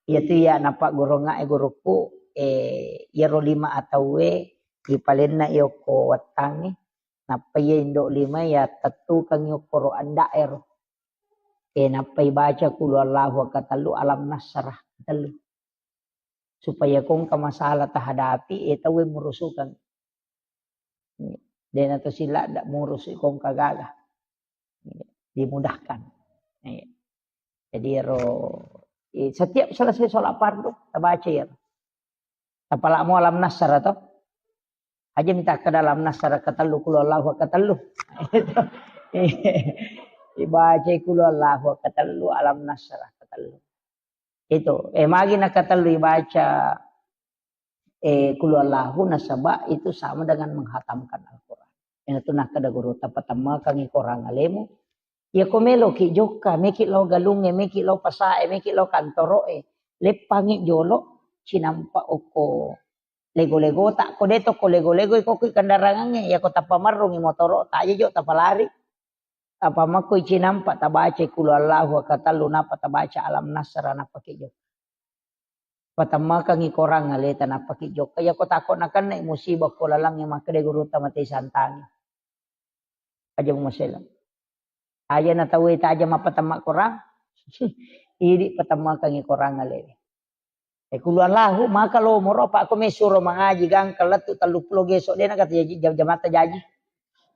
Iyatu iya napaggurungngae gurukku, eh, iyaro lima atauwe, ipalenna iyokko wettangnge, nappa iya indo lima iya tettukengngi okkoro anda'ero. Eh, nappa ibaca Qul Huwallahu katellu, Alam Nasrah katellu. Supaya ko engka masalah tahadapi, eh, tauwe murusukeng. De' nato siladda murusu ko engka gaga. Dimudahkan. Eh. Jadi ero, eh, setiap selesai sholat fardu, tabaca iyaro. Tapalamo Alam Nasrah to. Aja mita kada Alam Nasrah katellu, Qul Huwallahu katellu. Ibaca Qul Huwallahu katellu, Alam Nasrah katellu. Itu, eh, magi nakatellu ibaca, eh, Qul Huwallahu, nasaba itu sama dengan menghatamkan Al-Quran. Iyanatu nakkeda guru, tapatemmakengngi korang alemu. Iyako meloki jokka, meki lao galungnge, meki lao pasae, meki lao kantoroe, leppangngi jolo, cinampa okko lego-legota, ko de' to ko lego-lego, iko ki kendarangangnge, iyako tapamerrungngi motoro'ta, aja jo tapalari. Apa makko icinampa tabaca Qul Huwallahu katellu, nappa tabaca Alam Nasrah, nappa ki jokka. Patemmakengngi korang aleta, nappa ki jokka. Iyako tako nakenna musibah ko lalangnge, makkeda gurutta, mate santangi. Aja mumaselang. Aja na tauwe taja mappatemma korang. Idi patemmakengngi korang alewe. Eh, Qul Huwallahu, maka lomoro, apa ko mesuro mangaji gangka lettu telluppulo geso, de' nagata jaji, jam-, jamatta jaji.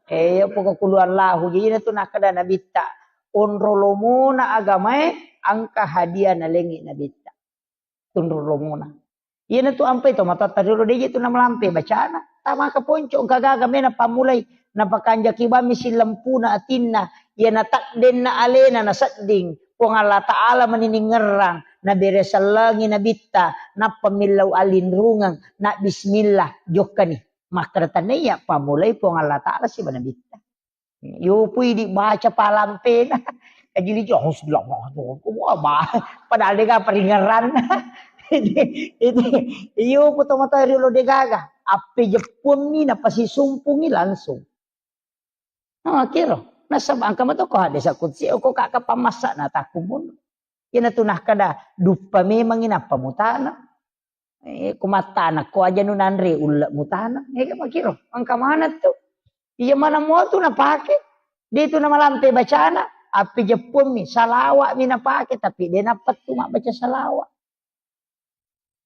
Eh, pokok Qul Huwallahu, jadi natu nakkeda Nabitta, onro lomona agamae, engka hadiah nalengngi Nabitta. Tunru lomona. Iyanatu ampai to matoatta riolo, de' je tu namalampe bacana. Tamaka ponco, engka gaga mena pammulai, napakanjaki bammi sillempuna atinna, iyana takdenna alena nasedding, Puang Allah Ta'ala mani ningerrang, nabere sellengi nabitta, nappa millau alinrungeng, na bismillah, jokkani. Makkeda tania, pammulai Puang Allah Ta'ala siba nabitta. Yopu idi baca palampena. Kaji lijo, "Auzubillah, wah, bah." Padahal de' ga paringerranna. Itu, itu, yopu tomatoa riolo de' gaga. Appejeppuammi napasisumpungi langsung. Nah, kiro. Nasaba engka mato ko hadis qudsi, ko kaka pamassa na takkumun. Iyanatu nakkeda, duppa memangngi nappa mutaneng. Eh, ko mattaneng ko aja nu nanre ulle mutaneng. Eh, makiro, engka maneng tu. Iya maneng mua tu napake. De' tu namalampe bacana, appejeppuammi, salawa'mi napake, tapi de' nappettu mabbaca salawa'.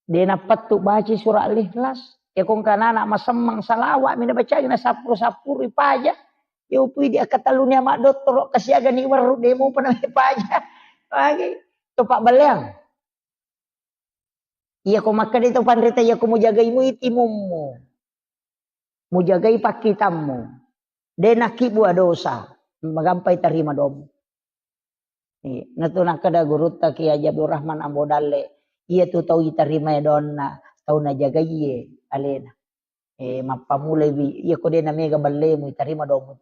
De' nappettu baca surah Al-Ikhlas. Iya ko engka anak masemmeng, salawa'mi nabacai, nasappuru-sappuru ipaja. Yopu idi akkatelluni ama' dottoro, kasiagani werru, de' mupa namapaja. Lagi to pabbaleang. Iya ko makkeda to panrita, iya ko mujagai mui timummu, mujagai pakkitammu, de' nakkibua dosa, magampai tarima doammu. Iya, natu nakkeda gurutta Kiai Haji Abdul Rahman Ambo Dalle, iyatu tau itarimae doanna, tau najagaie alena. Eh, mappamulai wi, iya ko de' namega ballemu, itarima doammu.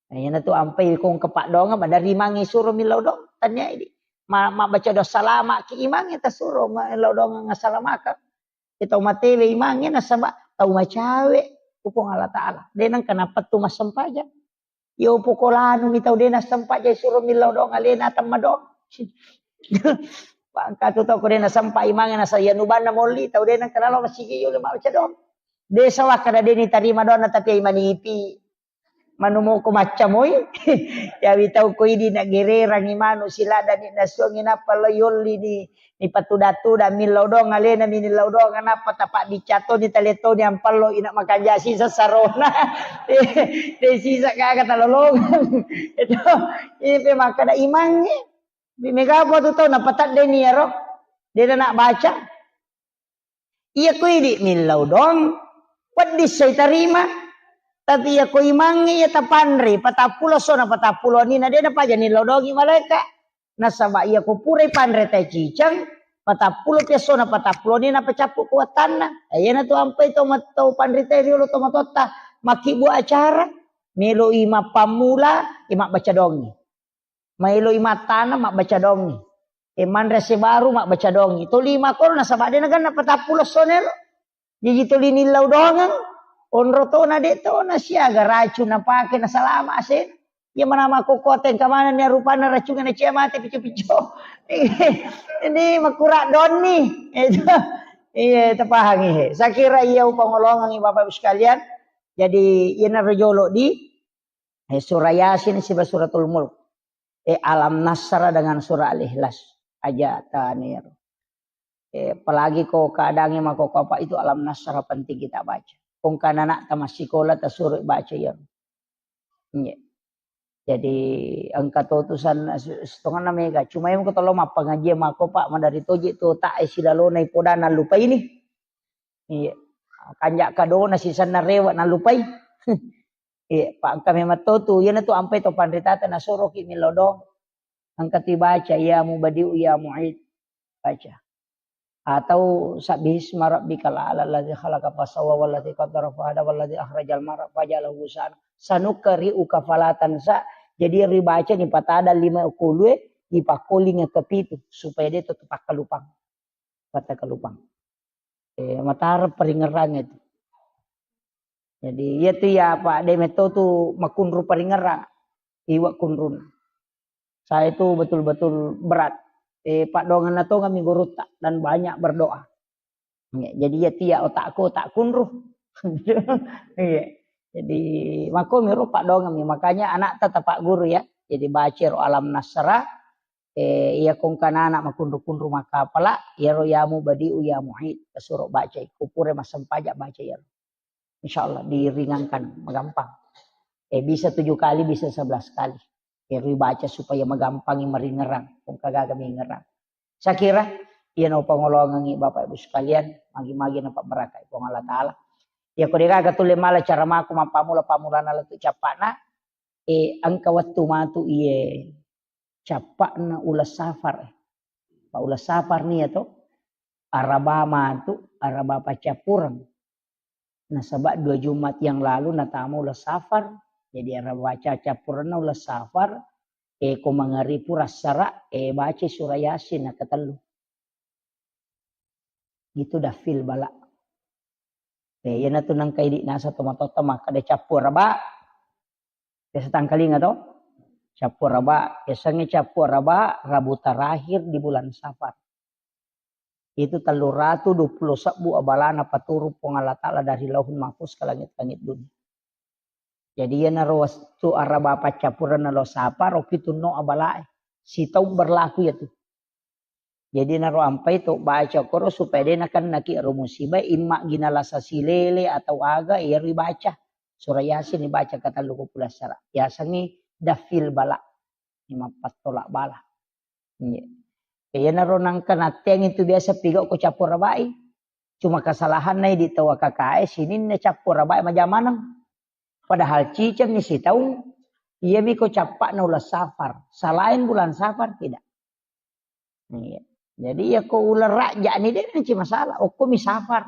Nah, iyanatu ampai ko engka paddoangeng, maderri imangnge suro millau doang, tania idi. Ma-, mabbaca doa salama' ki imangnge tasuro, ma-, millau doang assalamakang. Iya tau matewe imangnge nasaba tau macawe ku Puang Allah Ta'ala. De' nengka nappettu massempajang. Yopu ko lanu mi tau de' nassempajang suro millau doang alena temma doang. Bangka tu tau ko de' nasempa imangnge nasa iya nubanna molli tau de' nengka nalo masigi yolo mabbaca doang. De' sala kada de' nitarima doanna tapi ai manipi. Manu moko macca moi. Yawi tau ko idi na gererangi manu siladani nasuangi nappa lo yolli ni, ni patuda-tuda millau dong alena mi nillau dong nappa tapa bicato ni taleto ni ampallo ina makanja sisa sarona. De sisa gaga talolongang. Itu ini pe makkada imangnge. Mega apa tu tau napatadde ni ero. De na baca. Iya ko idi millau dong, peddi sai tarima. Tapi iya ko imangnge iya tapanre, patappulo sona patappulo ni na de napaja nillau dongi malaeka. Nasaba iya ko purai panre tai ciceng, patappulo pi essona patappulo ni napacappu kuatanna. Iyana tu ampai to mat-, to panre tai riolo to matotta, makkibbu acara, meloi mappammula, e mabbaca dongi. Maeloi mattana mabbaca dongi. E manre ase baru mabbaca dongi. Toli makoro nasaba de naganna patappulo sonero. Jaji toli nillau dongeng. Onro tona de tona siaga racun napake nasalama ase. Iya mana makoko tengka mana ni rupanna racunna cia mate pico-pico. Ini makura donni. Itu. Iya, tapahangi he. Saya kira iya upangolongangi Bapak Ibu sekalian. Jadi iyana rojolo di Eh, surah Yasin siba suratul Mulk. Eh, Alam Nasrah dengan surah Al-Ikhlas. Aja tanir. Eh, apalagi ko keadaannya mako apa itu Alam Nasrah penting kita baca. Kong kan anak tamat sekolah tasuro baca ya. Iya. Jadi engka to tu san setengah mega. Cuma yang ko tolo mappangaji mako Pak madari toji tu tak eh, silalona ipoda nallupa ini. Iya. Kanja kadona sisanna rewa nallupai. Iya, pa engka memang to tu, iyana tu ampai to panritata nasoroki millau dong. Engka tu baca ya mubadiu ya muid. Baca. Atau sabbihisma rabbikal a'la alladzi khalaqa fasawwa walladzi qaddara fahada walladzi akhrajal mar'a faja'alahu ghusaan. Sanuqri'uka fala tansa. Jadi ribaca ni patada lima kulue, dipakkolinga kepitu supaya dia tetap kalupang. Kata kalupang. Eh, matara paringerang itu. Jadi iya tu ya Pak de metto tu makunru paringerang. Iwa kunrun. Saya itu betul-betul berat. Eh, Pak dongan nato kami gurutta dan banyak berdoa. Ya, jadi iya tu ya otakku tak kunru. Iya. Jadi mako miro Pak dongan makanya anak tetap Pak guru ya. Jadi baca ro Alam Nasrah, Eh, iya kongkanana makunru-kunru makkapala, iyaro ya mubadiu ya muid, tasuro bacai, kupure massempajang baca iyaro. Insya Allah diringankan, magampang. Eh, bisa tujuh kali, bisa sebelas kali. Iyaro baca supaya magampangi maringerang, kongkagaga mingerang. Saya kira, iya no pangolongangi Bapak Ibu sekalian, magi-magi napabarakai Puang Allah Ta'ala. Iya ko degaga tulle mala cara mako mappamula-pamulana lettu cappana, eh, engka wettu matu iye cappa'na uleng safar. Pa uleng safar nia to, araba matu, araba paccappureng. Nasaba dua Jumat yang lalu natama uleng safar, jadi araba paccappurengna uleng safar, eh, ko mangaripu rassara, eh, baca surah Yasin nakatellu. Itu dafil bala. Eh, iyana tu nangka idi nasa tomatotta makkada cappu araba. Biasa tangkalinga to? Cappu araba, biasanya cappu araba Rabu terakhir di bulan Safar. Itu tellu ratu dua puluh sebbu abalana paturung Puang Allah Ta'ala dari Lauhul Mahfuz ke langit-langit dunia. Jadi iyanaro wettu araba paccappurengna lo Safar, ro pitunno abalae. Sitaung berlaku iyatu. Jadi naro ampai to baca koro supaya de nakennaki ro musibah, imma gina lasa silele atau aga, iyaro ibaca. Surah Yasin ibaca katallu ko pulassara. Yasengngi dafil bala. Ni mappattolak bala. Iya. Iyanaro nangka natteang itu biasa pigau ko cappu arabai. Cuma kesalahanna idi tau A K K E sininna cappu arabai majamaneng. Padahal cicengni sitaung, iyami ko cappa'na uleng Safar. Selain bulan Safar tidak. Iya. Jadi ya ko uleng Rajab ni de nanti masalah. Okko mi Safar.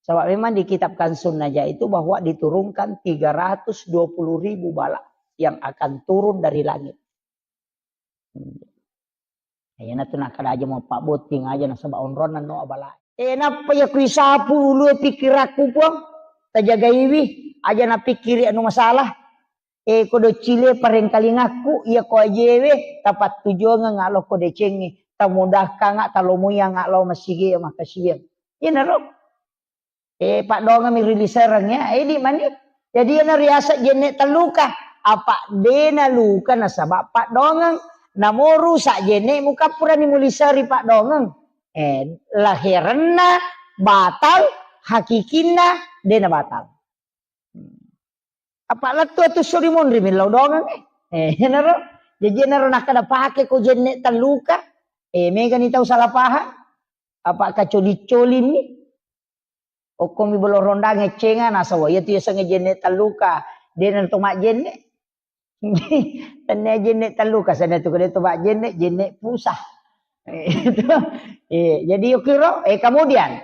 Sebab memang di kitab Kansun Najah itu bahwa diturunkan tiga ratus dua puluh ribu bala yang akan turun dari langit. Iyana tu nakkada aja mau pabbotting aja nasaba onronna no abala. Eh, nappa iya kui sapu ulue pikirakku, Puang. Tajagaiwi, aja napikkiri anu masalah. Eh, ko doccilie parengkalingakku, iya ko ajewe, tapattujongeng alo ko decengi, tamudahkanga, talomoyanga lao masigi makkasiwiang. Iyanaro. Eh, paddongami ri lisereng ya, eh, di mani. Jadi iyana riaseng jenne' talluka, apa' de' naluka nasaba' paddoangeng. Namo rusak jenne' mukappurani muliseri paddoangeng. Eh, laherenna batal, hakikinna de' nabatal. Apa' lettu atu suri monri millau doangeng, eh. Eh, enaro. Jaji enaro nakkeda pake ko jenne' talluka. Eh, megani tau salah paham. Apa' kacoli-colinni. Okkomi bolo rondang eccenga, nasawa iya tu yasengnge jenne' talluka. De' na to majjenne'. Tennia jenne' talluka, sana tu kede to majjenne', jenne' pusa. Eh, itu. Eh, jadi yukiro, eh, kemudian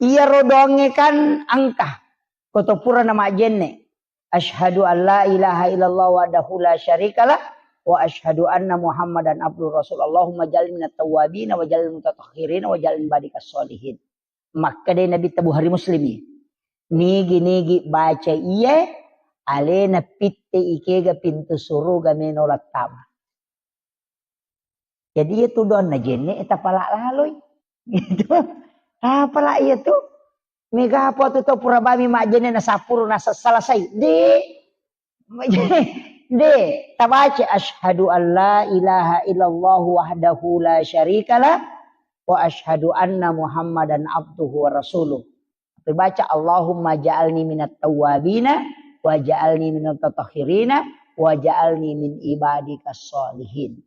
iyaro doangnge kan engka. Ko to pura na majjenne'. Asyhadu an la ilaha illallah wahdahu la syarikalah wa asyhadu anna Muhammadan abduhu rasul. Allahumma ja'alni minat tawwabin wa ja'alni mutatahhirin wa ja'alni badikas sholihin. Makkeda Nabitta, Bukhari Muslimi. Nigi-nigi baca iye, alena pitte ikega pintu suruga meno lattama. Jadi iya tu doanna jenne' tapala laloi. Gitu. Tapala iya tu. Mega apa tu tau pura bami majjenne' na sapuru na sa-, salasai. De'. De'. Tabaca asyhadu an la ilaha illallah wahdahu la syarikalah wa asyhadu anna Muhammadan abduhu wa rasuluh. Tapi baca, "Allahumma ja'alni minat tawwabina, wa ja'alni minat tatahhirina, wa ja'alni min ibadika sholihin."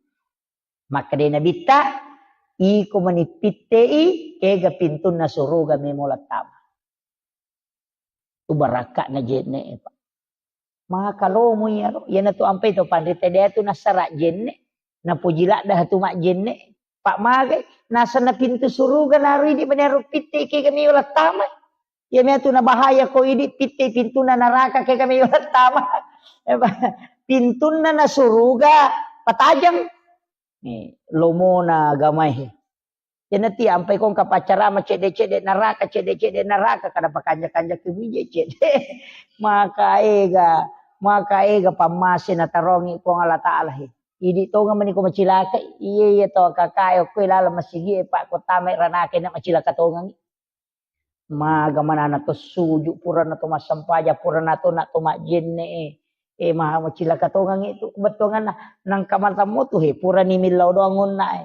Makkeda Nabitta, "Iko mani pittei, kega pintunna suruga memo lattama." Tu barakka'na jenne', Pak. Maka lomo iyaro, iyanatu ampai to panrita de' tu nassara jenne', napoji ladda tu majjenne'. Pak magai, nasenna pintu suruga naro idi' mani aro pitte kega meo lattama. Iya mea tu nabahaya ko idi' pitte pintunna naraka kega meo lattama. Pintunna na suruga patajeng. Ni lomona agamae. Iyanatu ampai ko engka paccarama cedde'-cedde' naraka, cedde'-cedde' naraka, kada pakanja-kanja kebije cedde'. Maka ega, maka ega pammase natarongi Puang Allah Taala he. Idi' tongeng mani ko macilaka, iya, iya to kakae okko laleng masigi e, Pak, ko tamai ranaka na macilaka tongengi. Maga manana to suju', purana to massempajang, purana to na to majjenne' e. E, maha macilaka tongengi tu, bettuanganna nangka matammu tu he, purani millau doang onna e.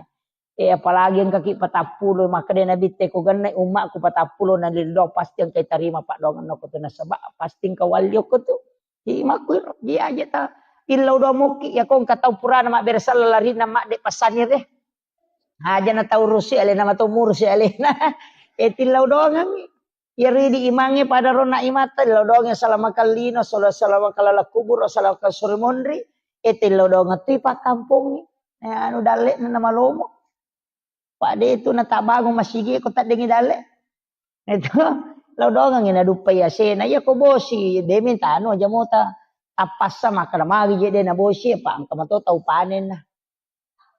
E, apalagi engkaki patappulo, makkeda Nabitta ko genne' ummakku patappulo na lillau pasti engka tarima paddoangenna ko tu nasaba pasti engka walli okko tu. Imakku iro, ji aja ta illau doang mokki, iya ko engka tau purana mabbere sella larinna madde passani re. Aja na tau rusi alena, matau murusi alena. E, tillau doangengngi. Iyaro idi' imangnge pada ronna imatta, tillau doangngi salama kallino, sala-, salama kalala kubur, salama suri monri. E, tillau doangeng tu ipakkampongngi. E, anu dalle'na namalomo. Pak de' tu natabbangung masigi ko taddengngi dalle'. Itu, lao doangengngi naduppai asena. Iya ko bosi, de' mintano aja mota. Tappassa makkeda magi je de' nabosi, Pak, engka mato tau panenna.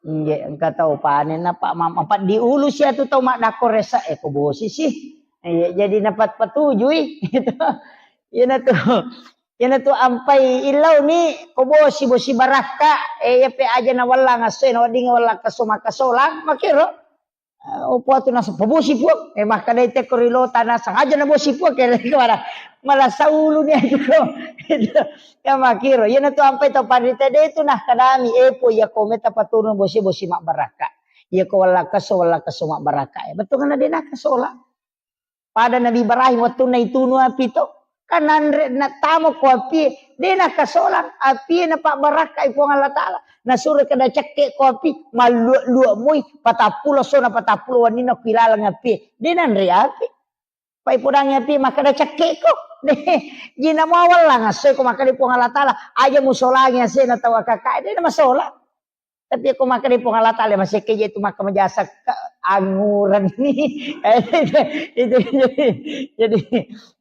Inje, engka tau panenna, Pak, ma-, mapaddi ulu sia tu tau maddakko resa, e ko bosi sih. Iya, jadi napat-, patujui. Itu. Iyanatu. Iyanatu ampai illau ni ko bosi, bosi barakka, e, iya pe aja na wallang asso, na wedding wallang kaso makasolang, makero. E, opo atu nasa pabosi Puang. E, makkedai tekko ri lota nasa aja na bosi Puang, kere kemana? Malah saulu ni aja ko. Itu. Ya makero. Iyanatu ampai tau panrita de' tu nah kadami, e, po iya ko meta paturun bosi, bosi mabbarakka. Iya ko wallang kaso, wallang kaso mabbarakka. E, betul kan de' nakasolang. Pada Nabi Ibrahim wettunna itunu api to, kan nanre nattama ko api, de' nakasolang api, napabbarakkai Puang Allah Taala. Nasuro kada cekke ko api, mallua-lua moi, patappulo sona patappulo wenninna ko ilaleng api. De' nanre api. Pai podangi api makkeda cekke ko. De', jina muawallang asse ko makkeda Puang Allah Taala, aja musolangi asena tau akaka, de' namasolang. Tapi ko makkeda Puang Allah Taala, masekke je tu maka majasa ka-, angureng ni. Itu, itu, jadi, jadi,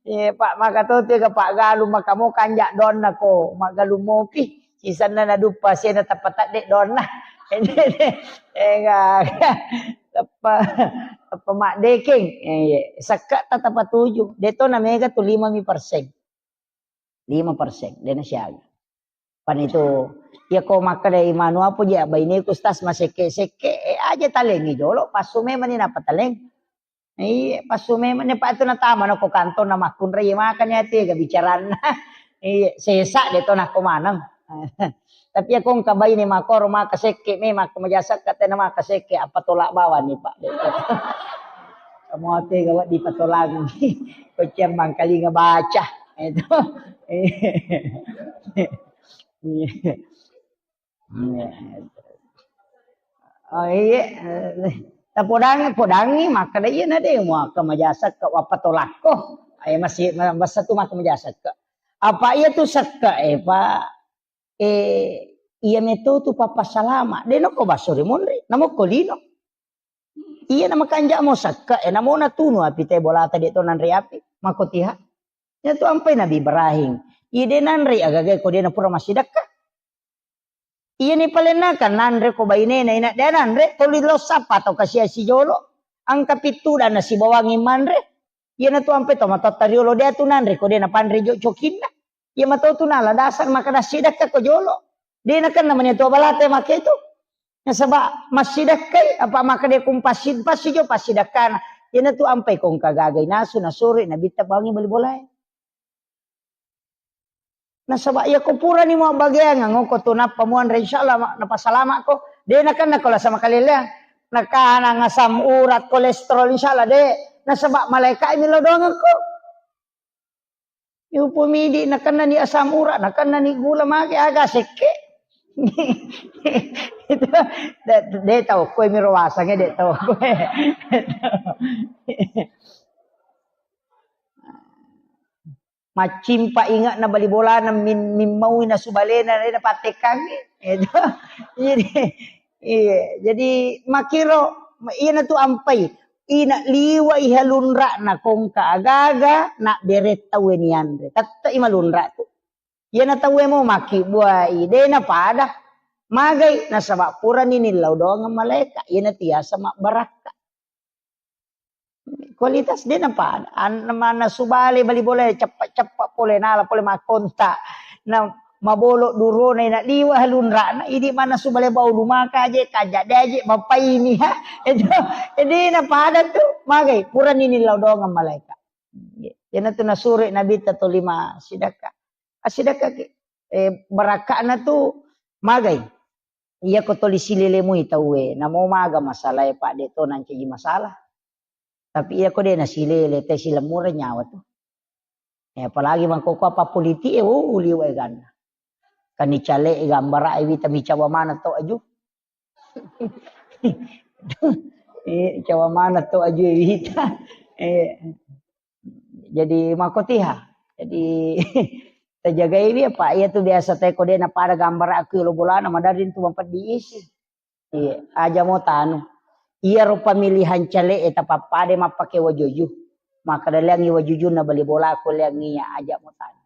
iya, Pak, maka to tega Pak galu maka mo kanja donna ko, maggalu mopi. Sisanna naduppa sena tapatadde donna. Enggak. Apa, apa mak dekeng. Eh, iya. Sekka tatapa tuju. De' to na mega tu lima mi persen. Lima persen, de' nasiaga. Pan itu, iya ko makkeda imanu apa je, baineku stas masekke-sekke, e, aja talengi jolo, passu memang ni napa taleng. Iya, passu memang ne, Pak, tu natama nako kantong na makkunrai, makanya tega bicaranna. Iya, sesa de to nako maneng. Tapi iya ko engka baine makoro maka sekke, memang ko maja sekke tena maka sekke, apa tolak bawang ni, Pak. Kamu ate gawat di patolang. Ko ciang mangkalinga baca. Itu. Iya. Oh, iya. Tapodangi, podangi, makkeda iyana de muaka maja sekke, wappa tolakko. Ayo masih, masa tu maka maja sekke. Apa iya tu sekke, eh, Pak? Eh, iya meto tu papa salama. De nokko basso ri monri, namokko lino. Iya na makanja mo sekke, eh, namo natunu api te bolata de to nanre api. Mako tiha. Iya tu ampai Nabi Ibrahim. Iya de nanre agaga ko de na pura massidekka. Iyani palenna kan nanre ko bainena ina de nanre, toli lo sappa tau kasia sijolo. Engka pittu dana sibawangi manre. Iyana tu ampe to matotta riolo de tu nanre ko de napanre jo cokinna. Iya mato tu nala dasar maka dassidekka ko jolo. De nakenna mani tu balate make tu. Nasaba massidekkai apa maka de kumpassi, passi jo passidekkana. Iyana tu ampai ko engka gagai nasu nasore nabitta bawangi bali bolae. Nasaba iya ko purani mabbageang ngoko tu nappa muanre, insyaallah ma-, napasalamakko. De nakenna ko lasa makaleleang. Nakanang asam urat, kolesterol, insyaallah de. Nasaba malaika mi lao doangekko. Yupo midi nakenna ni asam urat, nakenna ni gula mage aga sekke. Itu de, de tau koe miro wasange de tau koe. Maccimpa inge'na bali bolana min-, mimmaui nasu balena, de napattekkangngi. Itu. Jadi, iya, jadi makkiro, iyana tu ampai. Ina liwa'i halunra'na kongka agaga, nabbere tauwe nianre. Tette'i malunra tu. Iyana tauwe mo makkibbuai, de napada. Magai, nasaba purani nillau doangeng malaeka, iyana tiasa mabbarakka. Kualitas de napada. An-, mannasu bale bali bola ceppa-ceppa pole nala pole makkonta. Na mabolo durona ina liwa halunra'na, idi mannasu bale bau lumaka aje, kaja de aje, mapaini ha. Itu, jadi napada tu, magai, purani nillau doangeng malaeka. Iyana tu nasure Nabitta toli massidekka. Assidekkaki. Eh, barakka'na tu magai. Iya ko toli silele mui tauwe, namo maga masalae, Pak, de to nancaji masalah. Tapi iya ko de nasilele, te silemmureng nyawa tu. Eh, apalagi mangkoko apa politik e, oh, liwa e ganna. Kan icale e gambara e wita micawa mana to aju. Eh, cawa mana to aju e wita. Eh, jadi makotiha. Jadi tajagai wi apa iya tu biasa te ko de napada gambara aku lo bolana madari tu mampeddi isi. Iya, aja mo tanu. Iyaro pemilihan cale e tapappade mappake wajuju. Makkeda leangi wajujunna bali bola ko leangi iya, aja mo tanu.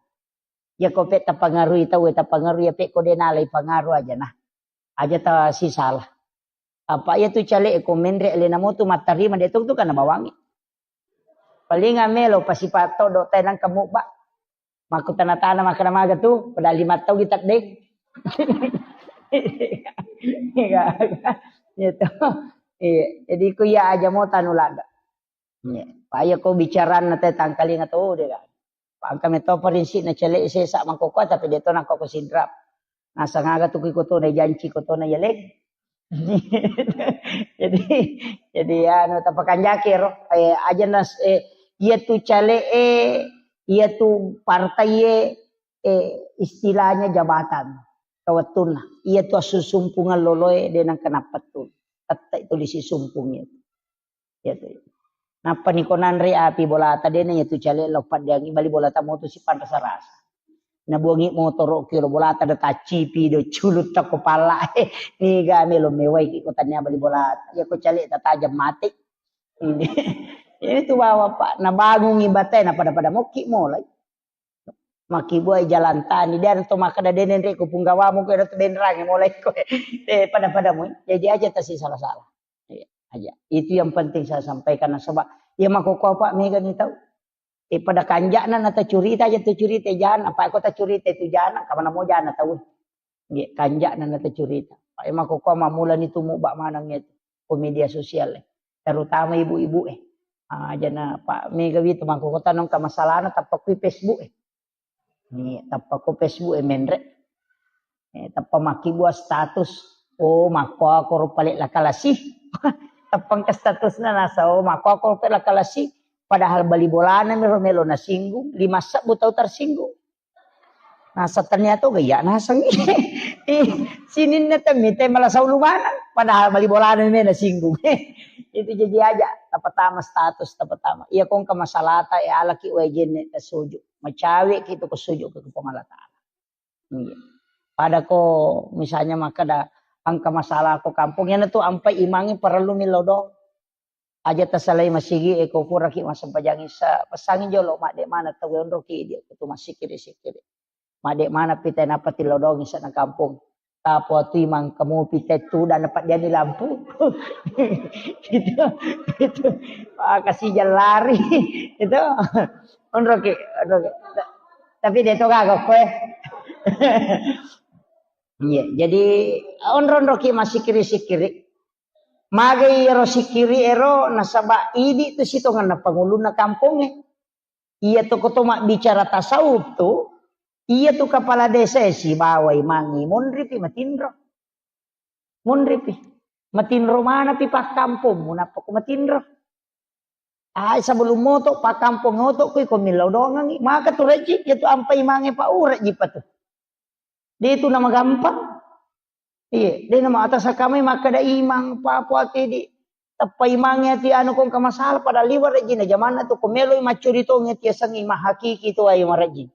Iya ko pe tapangarui tau e, tapangarui iya pe ko de nalai pangaru aja nah. Aja ta sisala. Apa iya tu cale e ko menre alena mo tu mattarima de tu tu kana bawangi. Paling amelo pasipa todo tai nangka mubba. Makkutana-tana makkeda maga tu, padahal lima tau kita deng. Iya, gitu. Iya, jadi ku iya aja mo tanu ladda. Iya. Paya ko bicaranna te tangkalinga to de kan. Pangka meto parinsi na cele sesa mangkoko tapi de to nangko ko sinrap. Nasang aga tu ku iko to na janci ko to na yaleng. Jadi, jadi anu tapakanjaki ro. Eh, aja nas, eh, iya tu cale e, iya tu partai e, eh, istilahnya jabatan. Kawettunna. Iya tu assusumpungan loloe de nangka nappettu. Tette tu lisi sumpung itu. Iya tu. Nappa ni ko nanre api bolata de na iya tu cale lo paddeangi bali bolata mo tu sipanrasa-rasa. Nabuangi motoro ki lo bolata de taccipi do culutta ko pala e. Niga melo mewai ki ko tania bali bolata. Iya ko cale tatajam mate. Ini. Ini tu bawa Pak, nabangungi batae na pada-pada mokki molai. Makkibuai jalan tani, de ada to makkeda de nenre ko punggawamu ko ada to benrange mulai ko. Eh, pada-pada mu. Jadi aja tasi salah-salah. Iya, aja. Itu yang penting saya sampaikan nasaba iya makkoko apa mega ni tau. Eh, pada kanja'na na tacurita aja tu curita jana, apa ko tacurita itu jana, kamana mo jana tau. Nggih, kanja'na na tacurita. Apa makkoko mamulani tu mubba maneng itu ko media sosial e. Terutama ibu-ibu e. Ah, jana Pak Mega wita mangko kota nongka masalahna tappa kui Facebook e. Ni tappa ko Facebook e menre. Eh, tappa makkibua status. Oh, makko ako ro pale lakalasi. Tappangka statusna nasa, oh, makko ako ro pale lakalasi. Padahal bali bolana miro melo nasinggung, lima sebbu tau tersinggung. Nasa ternyata gaya naseng. Ih, sininna temmi te malah saulu manang. Padahal bali bolana me nasinggung. Itu jadi aja. Tapatama status, tapatama. Iya kongka masalata, ya alaki wae jenne tasuju. Macawe ki tu ko suju ke Puang Allah Ta'ala. Iya. Pada ko misalnya makkeda engka masalah ko kampung, iyana tu ampai imangi parellu millau doang. Aja tasalai masigi e ko puraki massempajang isa, pesangi jolo madde mana tau onroki dia tu massikiri-sikiri. Madde mana pita napa tillau doang isa na kampung. Tapo tu imang kamu pita tu dan dapat dia lampu. Itu, itu. Ah, kasih jalan lari. Itu. Onroki, onroki. Tapi dia tu kagak kue. Iya, jadi onro-onroki massikiri-sikiri. Magai ero sikiri ero nasaba idi tu sitongenna pangulunna kampongnge. Iya tu koto mabbicara tasawuf tu, iya tu kepala desa e sibawa imangi monripi matinro. Monripi. Matinro manapi pakkampongmu nappa ko matinro. Ai sebelum moto pakkampong oto kui ko millau dongangi. Maka tu rejji, iya tu ampai mange pa urejji pa tu. De tu nama gampang. Iya, de nama atas kamai makkeda imang papo ati di tappa imangi ati anu kong ka masalah pada liwa rejji na jamanna tu ko meloi maccuri tongi ati asengi mahakiki tu ayo marejji.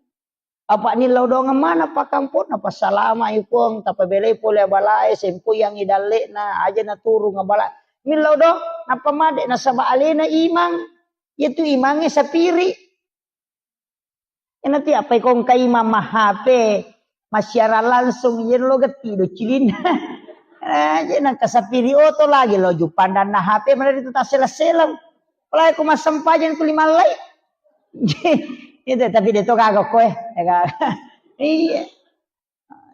Apa nillau doang mana pakkampong na passalama i Puang tapabelai pole abalae sempoi yang idalle'na aja na turung abala. Nillau do nappa made nasaba alena imang. Iya tu imange sapiri. Ena ti apa ikong kaima ma H P, massiaran langsung, iya lo getti do cilinna. Eh, je nang kasapiri oto lagi lo jupandanna H P mana itu tasela-selang. Apalagi ko massempajang tu lima lai. Itu tapi dia tu kagak koe, ya kan? Iya.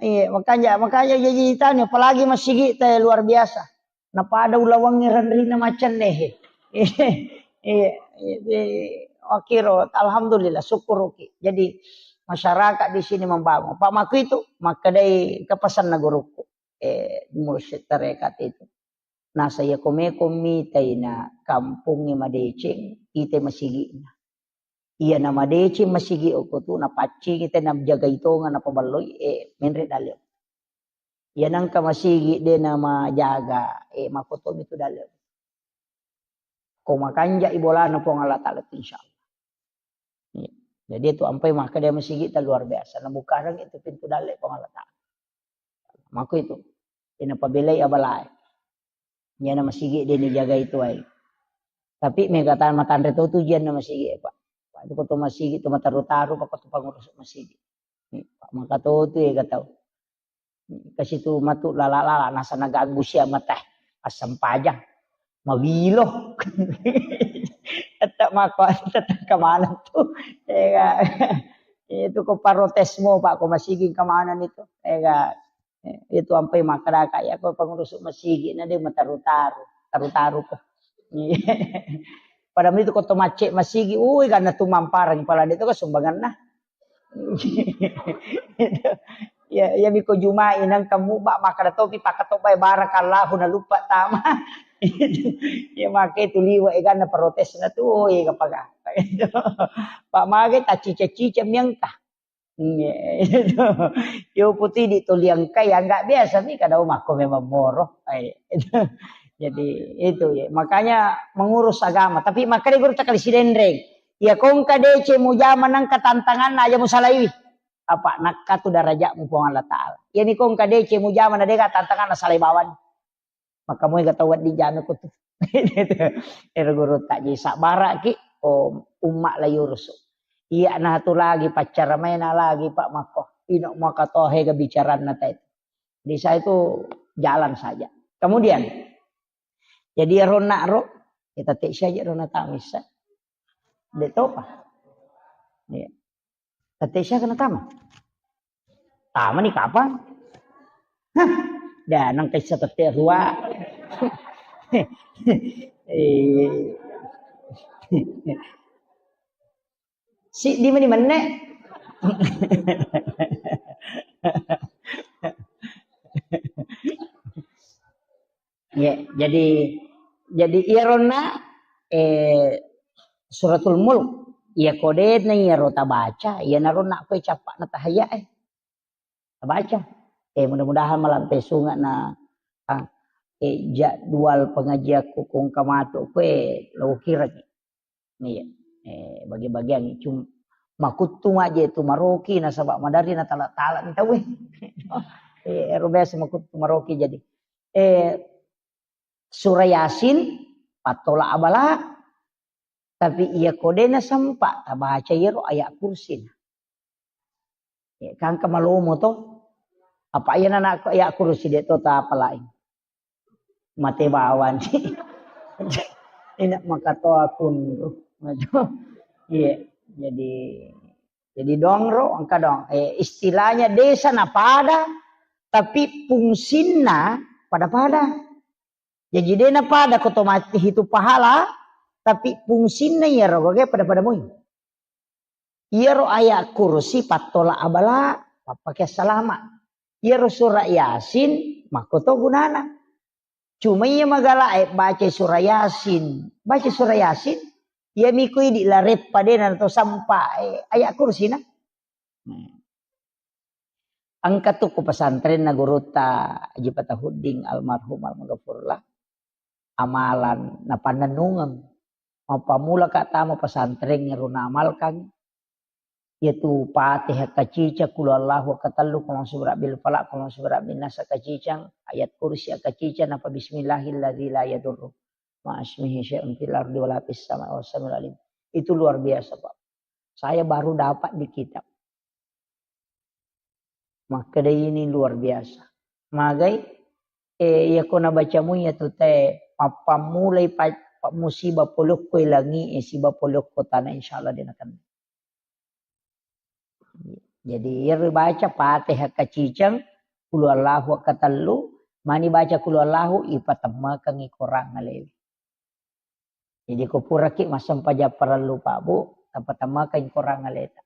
Iya, makanya, makanya jadi tanya, apalagi masigi te luar biasa. Napada ulawangngi ranrina macenne he. Iya, iya, iya, makiro, alhamdulillah, syukuruki. Jadi masyarakat di sini membangun. Pak Maku itu, makkedai kepesanna guruku. Eh, mursyid tarekat itu. Nasa iya komeko mitai na kampongnge madeceng, ite masigi'na. Iya na madeceng masigi okko tu, napaccingi te najagai tonga napaballoi, eh, menre dalle. Iya nangka masigi de namajaga, eh, makotomi tu dalle. Ko makanjai bolana Puang Allah Ta'ala tu, insya Allah. Iya. Jadi itu ampai makkeda masigi ta luar biasa. Nabukareng itu pintu dalle Puang Allah Ta'ala. Mako itu. Ina pabelai abalae. Iyana masigi de nijagai tuai. Tapi mega tan matanre to tu jianna masigi, Pak. Pak, itu koto masigi tu mataru-taru, Pak, koto pangurus masigi. Pak, maka to tu ya tau. Kasi tu matu lala-lala, nasa naganggu sia mata. Assempajang. Mawilo. Tetap mako, tetap kemana tu. Ya, itu ko parotesmu, Pak, ko masigi kemana itu. Ya, Eh, itu ampai makkadaka, iya, ko pangurus masigi na de mataru-taru, taru-taru ko. Pada itu ko to macce masigi, ui, karena tu mamparang pala de tu ko sumbanganna. Ya, ya, miko Jumai nang kamu ba makkada topi pakatobai barakallahu na lupa tama. Ya, make tu liwa, eh, karena protesna tu, ui, kapagaka. Pak mage tacica-cica miangka. Iya, itu. Yo putih di toliangkai, ya nggak biasa mi kada makko memang moro. Eh, itu. Jadi itu ya, makanya mengurus agama. Tapi makanya guru tak kali sidenreng. Ya kongka dece mujama nangka tantangan aja musalaiwi. Apa nakka tu darajatmu Puang Allah Ta'ala. Ya ni kongka dece mujama na dega tantangan na salai bawang. Maka moega tau wedding jame ko tu. Ero guru tak jadi sabaraki, oh, umma la yurusu. Iya na tu lagi pacara maena lagi Pak Mako. Ino maka tohe ga bicaranna tai. Di saya itu jalan saja. Kemudian jadi ero nak ro, kita tek saja ro na tamisa. Dek topa. Iya. Tette sia kena tama. Tama ni kapang? Hah, dah nang kaisa tette rua. Eh, Siddi meni menne. Ya, jadi, jadi iyaronna, eh, Suratul Mulk, iya kodena iyaro tabaca, iyanaro nakko cappa'na tahayya, eh. Tabaca. Eh, mudah-mudahan malampe sunga na, ah, eh, jadwal pengajianku kong kamato kue lo kira. Iya. Eh, bagi-bagian cuma makuttu maje tu maroki nasaba madari na tala-tala ni tauwe. Eh, ero biasa makuttu maroki jadi. Eh, Surah Yasin, pattola abala, tapi iya kodena sempa tabaca iyaro ayat kursi. Ya, kan kemalomo to. Apa iya nana ayat kursi de to tapalai. Mate bawang. Ina makatoa kunru. Iya, jadi, jadi dongro engka dong. Eh, istilahnya desa na pada, tapi fungsinna pada-pada. Jaji de na pada ko to mati hitu pahala, tapi fungsinna iyaro gage pada-pada moi. Iyaro ayat kursi pattola abala, pappake salama. Iyaro surah Yasin, makko to gunana. Cuma iya magala e baca surah Yasin, baca surah Yasin, iya miko idi lareppa de na to sampa, eh, ayat kursi na. Hmm. Engka tu ku pesantrenna gurutta Haji Fatahuddin almarhum almaghfurlah, amalan napannennungeng. Mappammula ka tama pesantren ero naamalkan, yaitu Fatihah kacicang, Qul Huwallahu katellu, Qul A'udzu Birabbil Falaq, Qul A'udzu Birabbin Nas kacicang, Ayat Kursi kacicang, napa Bismillahilladzi la yadurru ma'asmihi syai'un fil ardi wala fis sama'i wa huwas samiul alim. Itu luar biasa, Pak. Saya baru dapat di kitab. Makkeda ini luar biasa. Magai, eh, iya ko nabacamu iya tu te, mappammulai pa-, pa-, musibah polokko langi, eh, siba polokko tanah, insyaallah de nakenna. Jadi, iyaro baca Fatihah kacicang, Qul Huwallahu katellu, mani baca Qul Huwallahu, ipatemmekeng i korang alewe. Jadi, ko puraki massempajang parellu, Pak, Bu, tapatemmekeng i korang aleta.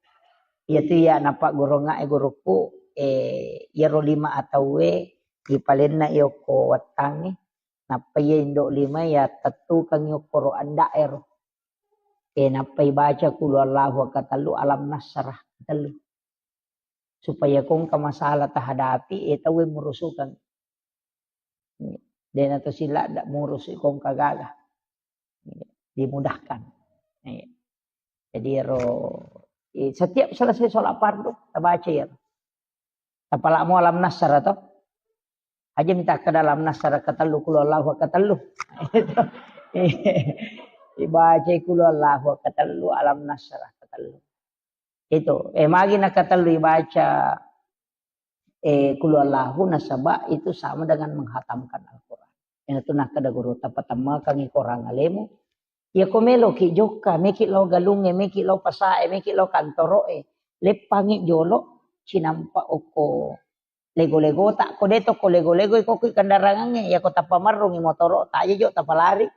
Iyatu iya napaggurungnga e gurukku, eh, iyaro lima atauwe ipalenna i okko wettangnge, nappa iya indo lima iya tettukeng i okkoro anda'ero. Eh, nappa ibaca Qul Huwallahu katellu, Alam Nasrah katellu. Supaya ko engka masalah tahadapi, eh, tauwe murusukeng. Dena to sila da murusu ko engka gaga. Dimudahkan. Iya. Jadi ero, eh, setiap selesai sholat fardu, tabaca iyaro. Tapalamo Alam Nasrah to. Aja minta ke dalam Nasrah katellu, Qul Huwallahu katellu. Ibaca Qul Huwallahu katellu, Alam Nasrah katellu. Itu, eh, magi na katellu ibaca, eh, Qul Huwallahu nasaba itu sama dengan menghatamkan Al-Quran. Ina tu nakkeda guru, tapatemmekeng i korang alemu. Iya ko meloki jokka, meki lao galungnge, meki lao pasae, meki lao kantoroe, leppangi jolo, cinampa okko lego-legota, ko de to ko lego-lego, iko kui kendarangangnge, iya ko tappamerrungi motoro, taja jo tapalari.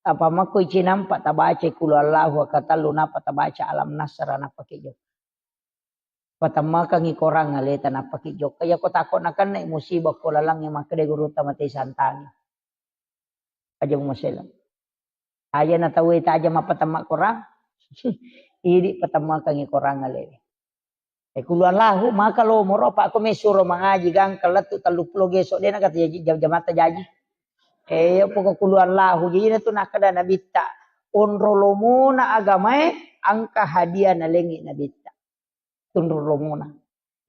Apa makko icinampa tabaca Qul Huwallahu katellu, napa tabaca Alam Nasrah, napa ki jokka. Patemmekeng i korang aleta, napa ki jokka. Iya ko tako nakenna musibah ko lalangnge, makkeda gurutta mate santangi. Aja mumasela. Aja na tauwe taja mappatemma korang. Idi patemmekeng i korang alewe. Eh, Qul Huwallahu, maka lo moro, apa ko mesuro mangaji gangka lettu telluppulo geso, de na kata jaji, jam-, jamatta jaji. Eh, pokok Qul Huwallahu, jadi na tu nakkeda Nabitta, onro lomona agamae, engka hadiah nalengi Nabitta. Tunru lomona.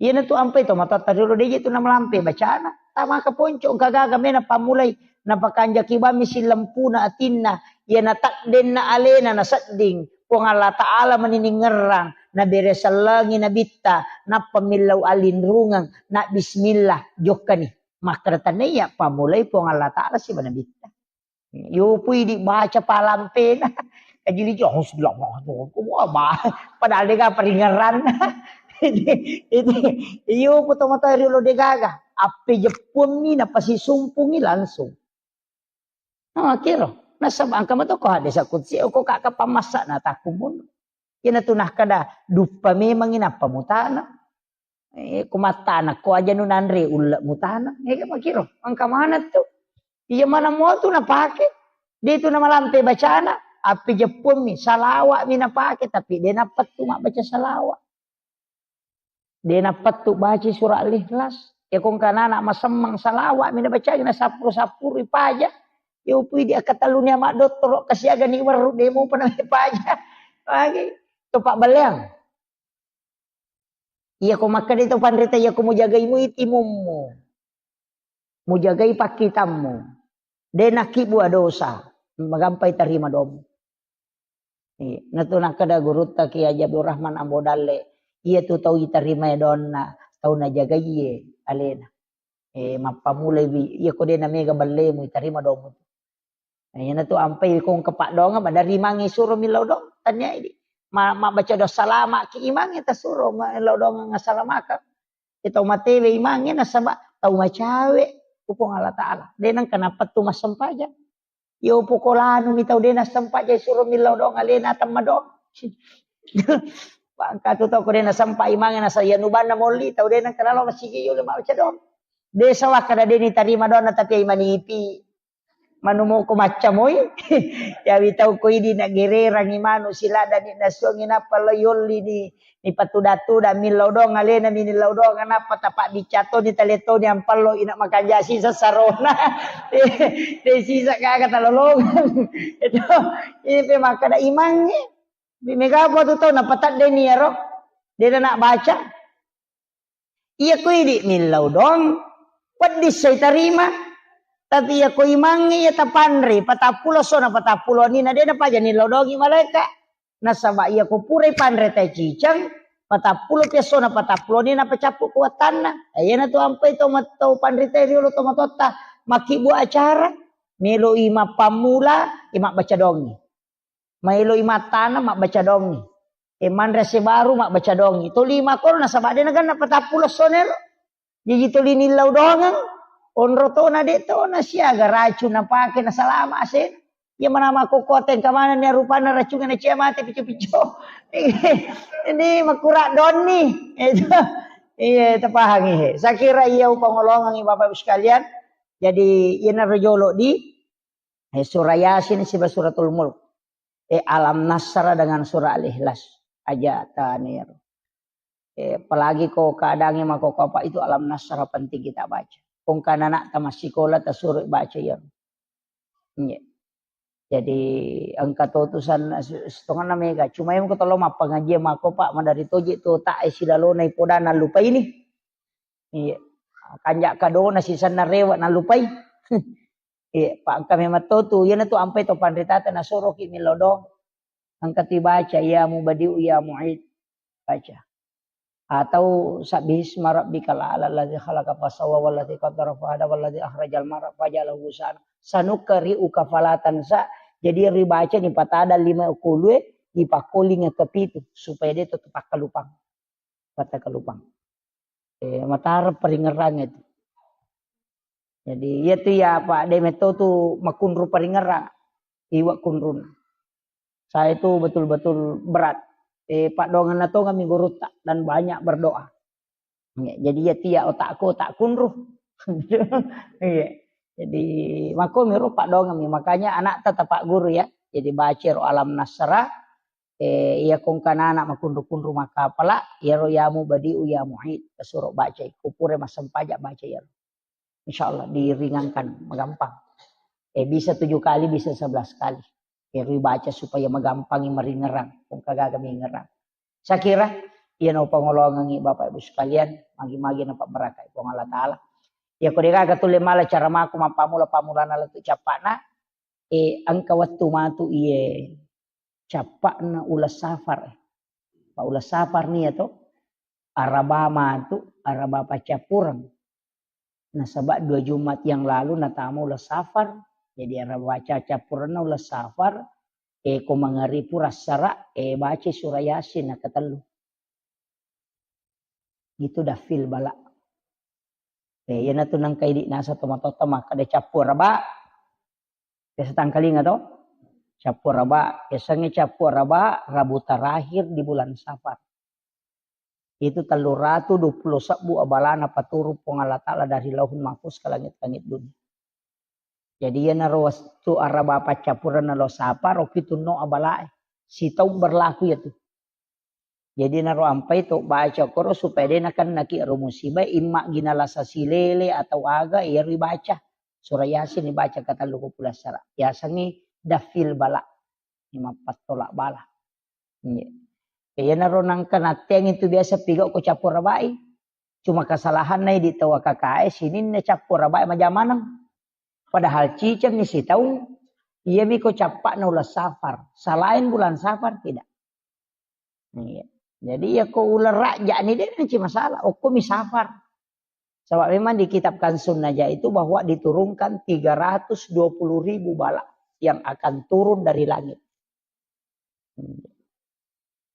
Iyana tu ampai to matoatta riolo, de je tu namalampe bacana. Tamaka ponco, engka gaga mena pammulai, napakanjaki bammi sillempuna atinna, iyana takdenna alena nasedding, Puang Allah Ta'ala mani ningerrang, nabere sellengi Nabitta, nappa millau allinrungeng, na bismillah, jokkani. Makkeda tania, pammulai Puang Allah Ta'ala siba Nabitta. Yo pui dibaca palampena. Kajili jo, "Auzubillahi minasyaitonir rajim." Wah, bah, padahal de ga paringerranna. Ini, ini, iyo, poto mata riolo de gaga. Appe jeppuammi, napasisumpungi langsung. Nah, kira. Nasaba engka mato ko hadis qudsi, ko kaka pammassana takkumun. Iyanatu nakkeda, duppa memangngi nappa mutana. Eh, ko mattana ko aja nu nanre ulle mutana. Eh, makiro, engka maneng tu. Iya mana mo tu napake. De tu namalampe bacana, appi jeppuammi, salawa'mi napake, tapi de nappettu mabbaca salawa. De nappettu baca surah Al-Ikhlas. Ya kong kanana masemmang salawa'mi nabacai, nasappuru-sappuru paja. Ya upui di akatalluni ama dottoro kasiaga ni werru de mupa na paja. Lagi. Topa baleang. Iya ko makkeda to panrita, iya ko mujagai mui timummu. Mujagai pakkitammu. De nakkibua dosa. Magampai tarima domu. Iya, natu nakkeda gurutta Kiai Haji Abdul Rahman Ambo Dalle, iya tu tau itarimai donna, tau najagaiye alena. Eh, mappamulai wi, iya ko de namega ballemu, itarima domu. Nah, iyanatu ampai kong kepak doang, madari imangnge suro millau doang, tanya idi. Ma, mabbaca doa salama ki imangnge tasuro, millau doang ngasalamakang. Itu matewe imangnge nasaba tau macawe, ku Puang Allah Ta'ala. De nang kenapa tu massempajang. Yo pokolanu mi tau de nassempajang suro millau doang alena temma doang. Bangka tu tau ko de nasempa imangnge nasa iya nubanna molli tau de nang kenalo masigi yo le mabaca doang. De sawah kada de ni tarima doang tapi ai manipi. Manu moko macca moi. Yawi tau ko idi na gererangi manu siladani nasuangi nappa lo yolli ni, ni patuda-tuda millau doang alena mi nillau doang nappa tapa biccatoni taletoni ampallo ina makanja sisa sarona. De sisa gaga talolongang. Itu ini pe makkada imangnge. Mega apa tu tau napatadde ni ero. De na baca. Iya ko idi millau doang, peddi sai tarima. Tapi iya ko imangnge iya tapanre, patappulo sona patappulo ni na de napaja nillau doangi malaika. Nasaba iya ko purai panre tai cicang, patappulo pi essona patappulo ni napacappu kuatanna. Iya na tu ampai to mat-, to panre tai riolo to matotta, makkibua acara, meloi mappammula, e mabbaca doangi. Maeloi mattana mabbaca doangi. E manre ase baru mabbaca doangi. Toli makoro nasaba de naganna patappulo sonero. Jaji toli nillau doangeng. Onro tona de tona siaga racun napake nasalama ase. Iya mana makokkote engka manenni rupanna racunna nacia mate pico-pico. Ini makura donni. Itu. Iya tapahangi he. Sakira iya upangolongangi Bapak Ibu sekalian. Jadi iyana rojolo di Eh, surah Yasin siba suratul Mulk. Eh, Alam Nasra dengan surah Al-Ikhlas. Aja tanir. Eh, apalagi ko keadaannya mako apa itu Alam Nasra penting kita baca. Kong kan anak tamat sekolah tasuro baca ya. Iya. Jadi engka to tu san setengah mega. Cuma yang ko tolo mappangaji mako Pak madari toji tu tak eh silalona ipoda nalupa ini. Iya. Kanja kadona sisanna rewa nalupai. Iya, pa engka memang to tu, iyana tu ampai to panritata nasoroki millau doang. Engka tu ibaca, "Ya Mubadi'u ya Mu'id." Baca. Atau "Sabbihisma rabbikal a'la alladzi khalaqa fasawwa walladzi qaddara fahada walladzi akhrajal mar'a faja'alahu ghusaan." "Sanuqri'uka fala tansa." Jadi ribaca ni patada lima kulue, dipakkolinga kepitu supaya dia tetap takkalupang. Pattakkalupang. Eh, matara paringerrangnge tu. Jadi, iya tu ya, Pak, de metto tu makunru paringerrang. Iwa kunrun. Saya itu betul-betul berat. Eh, Pak Dongan Natonga mi gurutta dan banyak berdoa. Ya, jadi, iya tu ya otakku, otak kunru. Iya. Jadi, mako miro Pak Dongan mi. Makanya anak tetap Pak Guru ya. Jadi, baca ro Alam Nasra, Eh, iya kongkanana makunru-kunru makkapala, iyaro ya Mubadi'u ya Mu'id, tasuro bacai. Ko pura massempajang baca iyaro. Insya Allah diringankan, magampang. Eh, bisa tujuh kali, bisa sebelas kali. Iyaro baca supaya magampangi maringerang, kongka gaga mingerang. Saya kira, iya no pangolongangi Bapak Ibu sekalian, magi-magi napabarakai Puang Allah Ta'ala. Iya ko degaga tulle mala cara mako mappamula-pamulana lettu cappana, eh, engka wettu matu iye cappa'na uleng safar. Pa uleng safar nia to, araba matu, araba paccappureng. Nasaba dua Jumat yang lalu natama uleng safar, jadi araba paccappurengna uleng safar, eh, ko mangaribu pura assara, eh, baca surah Yasin nakatellu. Itu dafil bala. Eh, iyanatu nangka idi nasa tomatotta makkeda cappu araba. Biasa tangkalinga to? Cappu Araba, biasanya Cappu Araba, Rabu terakhir di bulan Safar. Itu tellu ratu dua puluh sebbu abalana paturung Puang Allah Ta'ala dari Lauhul Mahfuz ke langit-langit dunia. Jadi iyanaro wettu Araba paccappurenna lo Safar, okki tunno abalae. Sitaung berlaku iyatu. Jadi naro ampai to baca koro supaya de nakennaki ero musibah, imma gina lasa silele atau aga, iyaro ibaca. Surah Yasin ibaca katellu ko pulassara. Yasengngi dafil bala. Ini mappattolak bala. Iya. Iyanaro nangka natteang itu biasa pigau ko Cappu Arabai. Cuma kesalahanna idi tau A K K E sininna Cappu Arabai majamaneng. Padahal cicengni sitaung, iyami ko cappakna uleng Safar. Selain bulan Safar tidak. Iya. Jadi ya ko uleng Rajab ni de nanci masalah. Okkomi Safar. Sebab memang di kitab Kansun Najah itu bahwa diturunkan tiga ratus dua puluh ribu bala yang akan turun dari langit.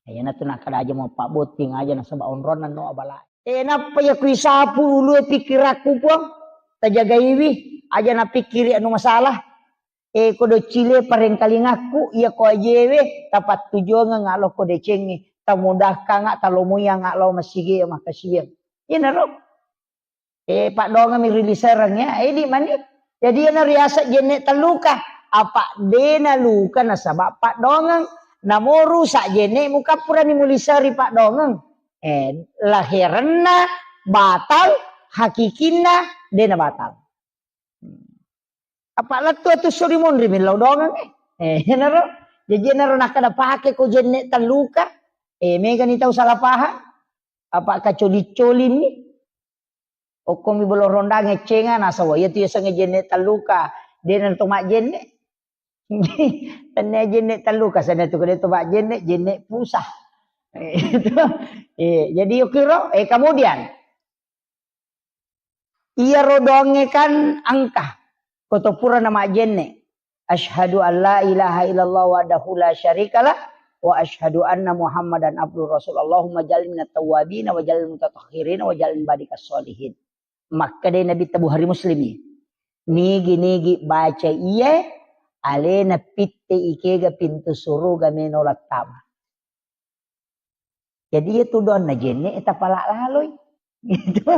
Iyana tu nakkeda aja mau pabbotting aja nasaba onronna no abala. Eh, nappa iya kui sapu ulue pikirakku, Puang. Tajagaiwi, aja napikkiri anu masalah. Eh, ko doccile parengkalingakku, iya ko ajewe, tapattujuangeng alo ko decengngi, tamudahkanga, talomoianga lao masigi makkasiwiang. Iyanaro. Eh, paddoangeng mi ri lisereng ya. Eh, di mani. Jadi iyana riaseng jenne telluka. Apa dena luka nasaba paddoangeng. Namoru sa jenne mukappurani muliseri paddoangeng. Eh, laherenna batal, hakikinna dena batal. Apa lettu atu sori monri millau doangeng, eh. Eh, naro. Jadi naro nakkeda pake ko jenne telluka. Eh, megani tau salah paham. Apa kacoli-colinni. Okkomi bolo rondang eccenga, nasaba iyatu yasengnge jenne telluka, dena to majjenne. Tennia jenne telluka, sana tu kede to majjenne, jenne pusah. Eh, itu. Eh, jadi yukiro, eh, kemudian iyaro doangnge kan engka, ko to pura na majjenne. Asyhadu an la ilaha illallah wahdahu la syarikalah, wa asyhadu anna Muhammadan abduhu rasul. Allahumma ja'alni minat tawwabin, wa ja'alni mutatahhirin, wa ja'alni badikas sholihin. Makkeda Nabitta, Bukhari Muslim i. Nigi-nigi baca iye, alena pitte ikega pintu suruga meno lattama. Jadi iya tu doanna jenne tapala laloi. Gitu.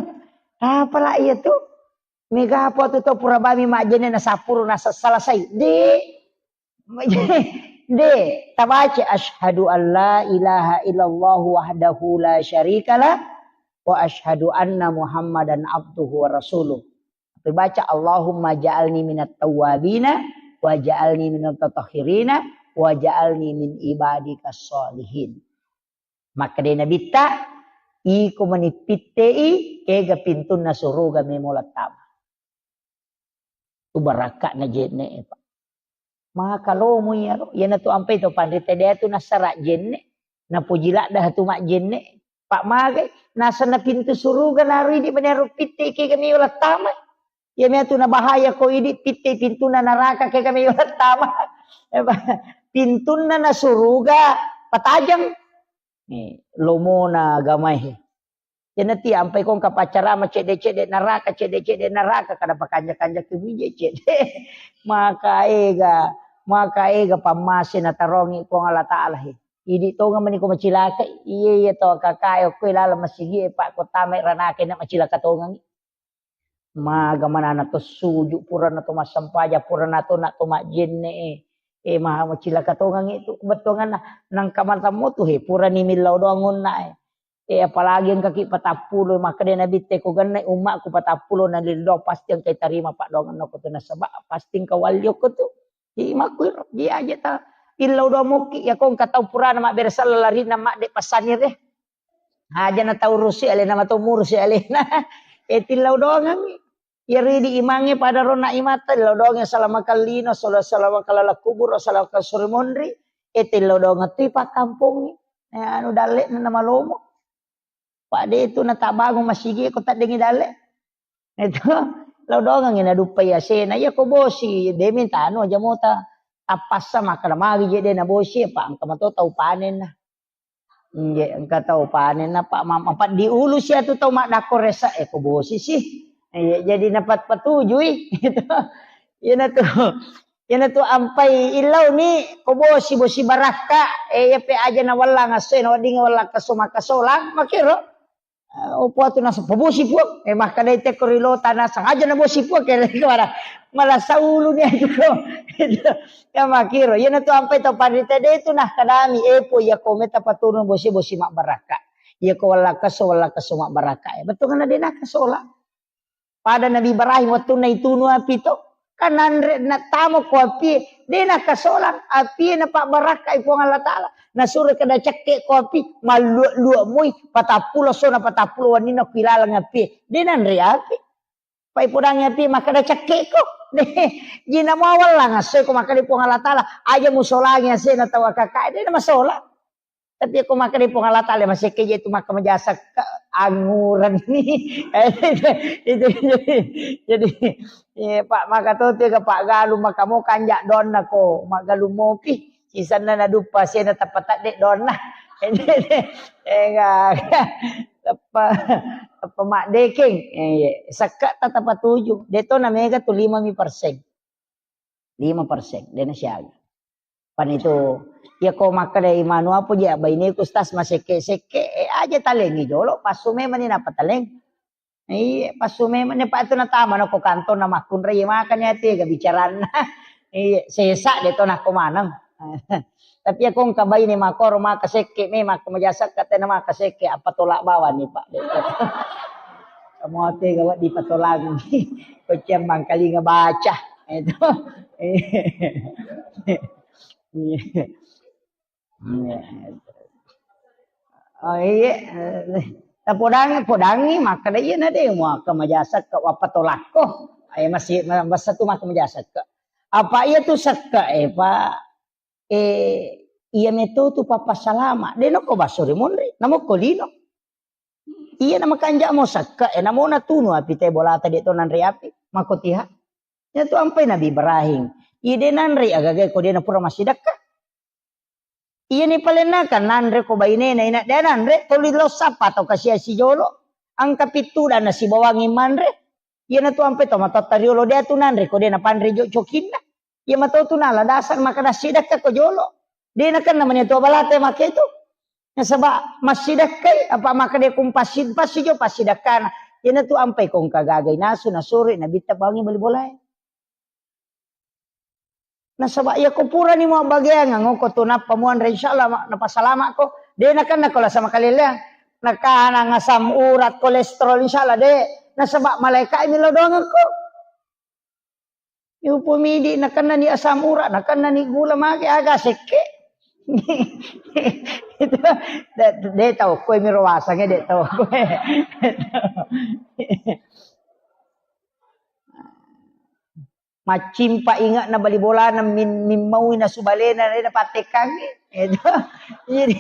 Tapala iya tu. Mega apa tu tau pura bami majjenne na sapuru na selesai. De. De, tabaca asyhadu an la ilaha illallah wahdahu la syarikalah wa asyhadu anna Muhammadan abduhu wa rasuluh. Tapi baca Allahumma ja'alni minat tawwabina wa ja'alni minat tatahhirina wa ja'alni min ibadikas sholihin. Makkeda Nabitta, iko mani pittei kega pintunna suruga memo lattama. Tu barakka'na jenne, Pak. Maka lomo iyaro, iyanatu ampai to panrita de tu nassara jenne, napoji ladda tu majjenne. Pak magai, nasenna pintu suruga naru idi mani aro pitte kega meo lattama. Iya mea tu nabahaya ko idi pitte pintuna naraka kega meo lattama. Pintunna na suruga patajeng. Ni, lomona agamae. Iyanati ampai ko engka paccarama cedde-cedde naraka, cedde-cedde naraka, kada pakanja-kanja kemije cedde. Maka ega, maka ega pammase natarongi Puang Allah Ta'ala he. Idi tonga mani ko macilaka, iye, iye to kakae okko laleng masigi e, Pak, ko tama ranaka na macilaka tongangi. Maga manana to suju, purana to massempaja, purana to nak to majjenne e. E, maha macilaka tongangi tu bettuanganna. Nangka matammu tu he, purani millau doang onna e. E, apalagi engkaki patappulo, makkeda Nabitte ko genne ummaku patappulo na lildo pasti engka tarima paddoanganna ko tu nasaba pasti engka walli okko tu. Imakku iro, ji aja ta illau doang mokki, ya ko engka tau purana mabbere sella larinna madde passani re. Aja na tau rusi alena, matau murusi alena. E tillau doangangngi. Iyaro idi imangnge pada ronna imatta, illau doangngi salama kallino, sala-, salama kalala kubur, salama sore monri. E tillau doangang tu ipakkampongngi. E anu dalle'na namalomo. Pak de tu natabangung masigi ko taddengi dalle. Itu lao doangangngi naduppai asena. Iya ko bosi, de mintano aja mota. Tappassa makkeda magi je de nabosi, Pak, engka mato tau panenna. Inje engka tau panenna, Pak, ma-, mapaddi ulu sia tu tau maddakko resa, e ko bosi sih. Iya, jadi napat patujui. Itu. Iyanatu. Iyanatu ampai illauni ko bosi, bosi barakka, eh, iya pe aja na wallang assoe, na wedding wallang kesso makkasolang, makero. Eh, opo atu nasa pabosi puang. Eh, makkedai tekko ri lota nasang aja na bosi puang, kere kemana? Malah saulu ni aja ko. Ya makiro. Iyanatu ampai tau panrita de tu nah kadami, eh, po iya ko meta paturun bosi, bosi mabbarakka. Iya ko wallang kesso, wallang kesso mabbarakka. Eh, betul kan de nakkasolang. Pada Nabi Ibrahim wettunna itunu api to, kan nanre nattama ko api, de nakasolang api, napabbarakkai Puang Allah Taala. Nasuro kada cekke ko api, mallua-lua moi, patappulo sona patappulo wenninna ko ilaleng api, de nanre api. Pai podangi api, makkeda cekke ko. De, jina muawallang assoi ko makkeda Puang Allah Taala, aja musolangi asena tau akakae, de namasolang. Tapi ko makkeda Puang Allah Taala, masekke je tu maka majasa ke anguran ni. Itu, itu, jadi, jadi, eh, Pak, maka to tega Pak galu, maka mo kanja donna ko, magalu mopi. Sisanna na duppa sena tapatadde donna. Enggak. Apa, apa mak dekeng. Eh, iya. Sekka tatapa tuju. Deto na mega tu lima mi persen. Lima persen, de nasiaga. Pan itu, iya ko makkeda imanu apa je, baineku stas masekke-sekke, eh, aja talengi jolo, passu memang ni napa taleng. Iya, passu memang ni, Pak, itu natama na ko kantor na makkunrai, iya, makanya tega bicaranna. Iya, sesa de to nako maneng. Tapi iya ko engka baine makoro maka sekke, memang ko majasakka tena maka sekke, apa tolak bawang ni, Pak. Kamu tega wa dipatolangi. Ko cemmang kalinga baca. Itu. Iya. Iya. Oh, iya. Tapodangi, podangi, makkeda iya na de, muaka majasakka, wappa tolakko. Ayo masih, masa tu maka majasakka. Apa iya tu sakka, eh, Pak? Eh, iya meto tu papa salama. De nokko baso ri monri, namokko lino. Iya na makanja mo sakka, eh, namo natunu api te bolata de to nanre api. Mako tiha. Iya tu ampai Nabi Ibrahim. Iya de nanre agaga ko de na pura massidakka. Iya ni palenna kan nanre ko bainena ina de nanre, toli lo sapa to kasia sijolo. Angka pittu dan nasibawangi manre. Iyanatu ampe to matotta riolo de atu nanre ko de napanre jo cokinna. Iya mato tu nala dasar makkeda sidakka ko jolo. De nakenna mani tu balate make tu. Nasaba massidakkai apa makkeda kumpassi, passi jo passidakkana. Iyanatu ampai ko engka gagai nasu nasuri nabitta bawangi bali bolae. Nasaba iya ko purani mabbageangeng ko tu nappa muanre, insyaallah ma-, napasalamakko. De nakenna ko lasa makaleleang. Nakanang asam urat, kolesterol, insyaallah de. Nasaba malaika mi lao doangekko. Yupo midi nakenna ni asam urat, nakenna ni gula mage aga sekke. Itu de, de tau koe miro wasange de tau koe. Maccimpa inge'na bali bolana min-, mimmaui nasu balena, de napattekkangngi. Itu. Jadi,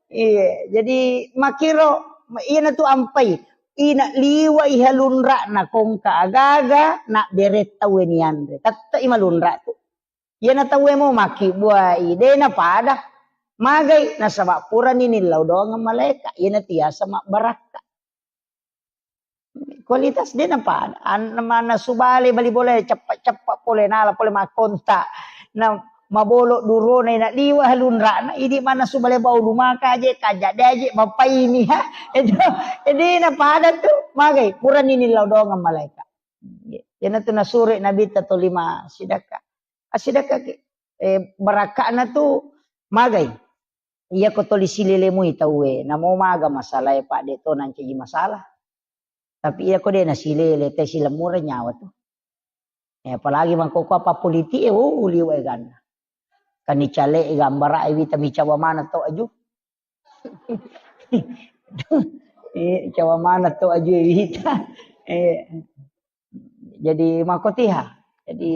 iya, jadi makkiro, iyanatu ampai. Ina liwai halunra'na kongka agaga, nabbere tauwe nianre. Tette'i malunra tu. Iyana tauwe mo makkibbuai, de napada. Magai, nasaba purani nillau doangeng malaeka. Iyana tiasa mabbarakka. Kualitas de napada. An-, mannasu bale bali bola ceppa-ceppa pole nala pole makkonta. Na mabolo durona ina liwa halunra'na, idi mannasu bale bau lumaka aje, kaja de aje, mapaini ha. Itu, de napada tu, magai, purani nillau doangeng malaeka. Iyanatu nasure Nabitta tolima sidakka. Assidakkaki. Eh, barakka'na tu magai. Iya ko toli silele mui tauwe, namo maga masalae, Pak, de to nancaji masalah. Tapi iya ko de nasilele, te silemmureng nyawa tu. Eh, apalagi mangkoko apa politik e, oh, liwa e ganna. Kan icale e gambara e wita micawa mana to aju. Eh, cawa mana to aju e wita. Eh, jadi makotiha. Jadi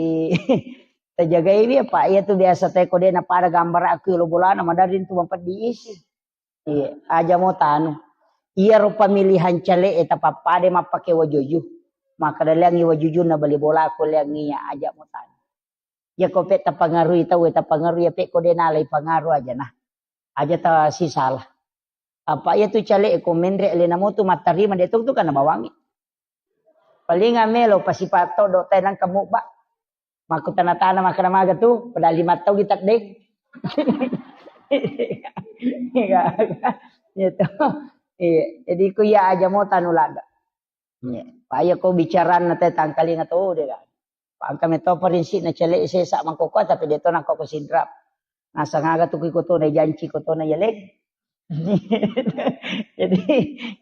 tajagai wi apa iya tu biasa te ko de napada gambara aku lo bolana madari tu mampeddi isi. Iya, aja mo tanu. Iyaro pemilihan cale e tapappada mappake wajuju. Maka daleangi wajujunna bali bola ko leangi iya aja mo tanu. Iya ko pe tapangarui tau e tapangarui iya pe ko de nalai pangaru aja nah. Aja ta sisala. Apa iya tu cale e ko menre alena mo tu mattarima de tu tu kana bawangi. Paling amelo pasipa todo tai nangka mubba. Makkutana-tana makkeda maga tu, padahal lima tau kita deng. Iya. Iya to. Iya. Jadi ku iya aja mo tanu ladda. Iya. Pa iya ko bicaranna te tangkalinga to de kan. Pa engka meto prinsipna cele sesa mangkoko tapi de to nangko ko sinrap. Nasang aga tu ko to na janci ko to na yaleng. Jadi,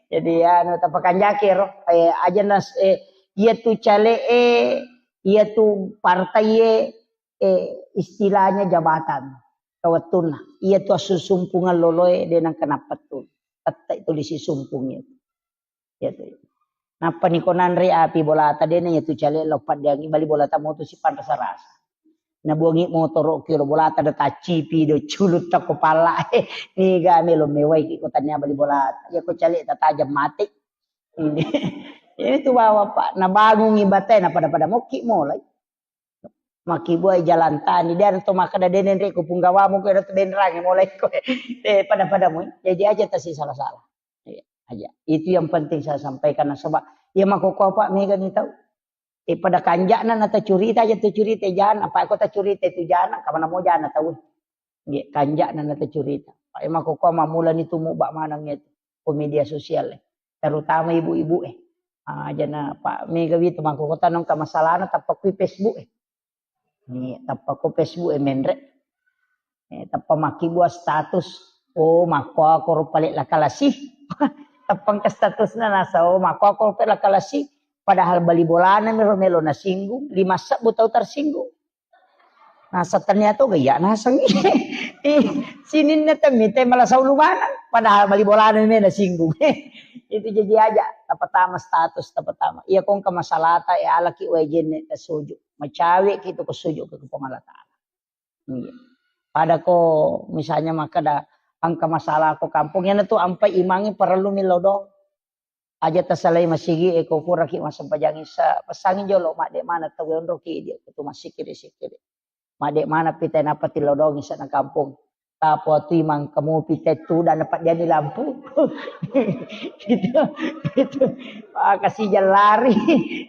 jadi anu tapakanjaki ro. Eh, aja nas eh iya tu cale eh iya tu partai eh eh, istilahnya jabatan kawettunna. Iya tu assusumpungeng loloe de nang kenapa tu. Tette itu disi sumpung itu. Iya tu. Nappa ni ko nanre api bolata de na iya tu cale lo paddiangi bali bolata motu si panrasa-rasa. Na buangi motoro kiro bolata da taccipi do culutta ko pala. Eh, niga melo mewai ki ko tania bali bolata. Iya ko cale tatajam mate. Ini. Ini tu bawa pak. Na bangungi batai na pada-pada mokki molai. Makkibuai jalan tani, de to makkeda de nenre ko punggawamu ko tu benrangi mulai ko. Eh, pada-pada mu. Jadi aja tasi salah-salah. Iya, aja. Itu yang penting saya sampaikan nasaba iya makkoko apa mega ni tau. Eh, pada kanjakna na tacurita aja tacurita jana, apa ko tacurita itu jana, kamana mo jana tau. Nggih, kanja'na natacurita. Pak, e, makkokkoe mammulani tu mubba maneng e ko media sosial e. Terutama ibu-ibu e. Ah, jana Pak Mega wi tu makkokkoe tanong ka masalahna tappa kui Facebook e. Ni tappa ko Facebook e menre. Eh, tappa makkibua status. Oh, makkokoro pale lakalasi. Tappa engka statusna nasa, oh, makkokoro pale lakalasi. Padahal bali bolana miro melo nasinggung, lima sebbu tau tersinggung. Naseng tania to gaya naseng. Ih, sininna temmi te malasau lumaneng. Padahal bali bolana me nasinggung. Itu jaji aja, tapatama status, tapatama. Iya kongka masalata, e alaki wae jenne tasuju. Macawe ki tu ko suju ke Puang Allah Taala. Iya. Pada ko misalnya makkeda engka masalah ko kampung, yana tu ampai imangi parellu millau doang. Aja tasalai masigi e ko puraki massempajang isa, pesangi jolo madde mana tau onroki dia kutu masikiri-sikiri. Madde mana pita napa tilodongi sana kampung. Tapo tu imang kamu pita tu dan dapat diani lampu. Itu, itu. Wah, kasih jalari.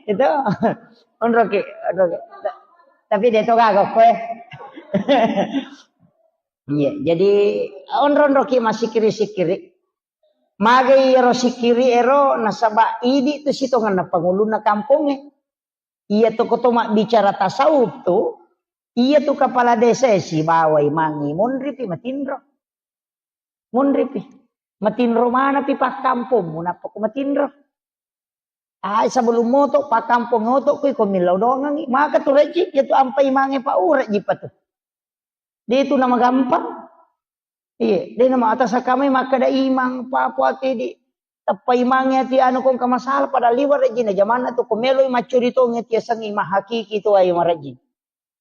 Itu. Onroki, onroki. Tapi dia tu kagak kue. Iya, jadi onro-onroki masikiri-sikiri. Magai ero sikiri ero nasaba idi tu sitongenna pangulunna kampongnge. Iya tu koto mabbicara tasawuf tu, iya tu kepala desa e sibawa imangi monripi matinro. Monripi. Matinro manapi pakkampongmu nappa ko matinro. Ai sebelum moto pakkampong oto kui ko millau dongangi. Maka tu rejji ya tu ampai mange pa urejji pa tu. De tu nama gampang. Iya, de nama atas kamai makkeda imang papo ati di tappa imangi ati anu kongka masalah pada liwa rejji na jamanna tu ko meloi maccuri tongi ati asengi mahakiki tu ai marejji.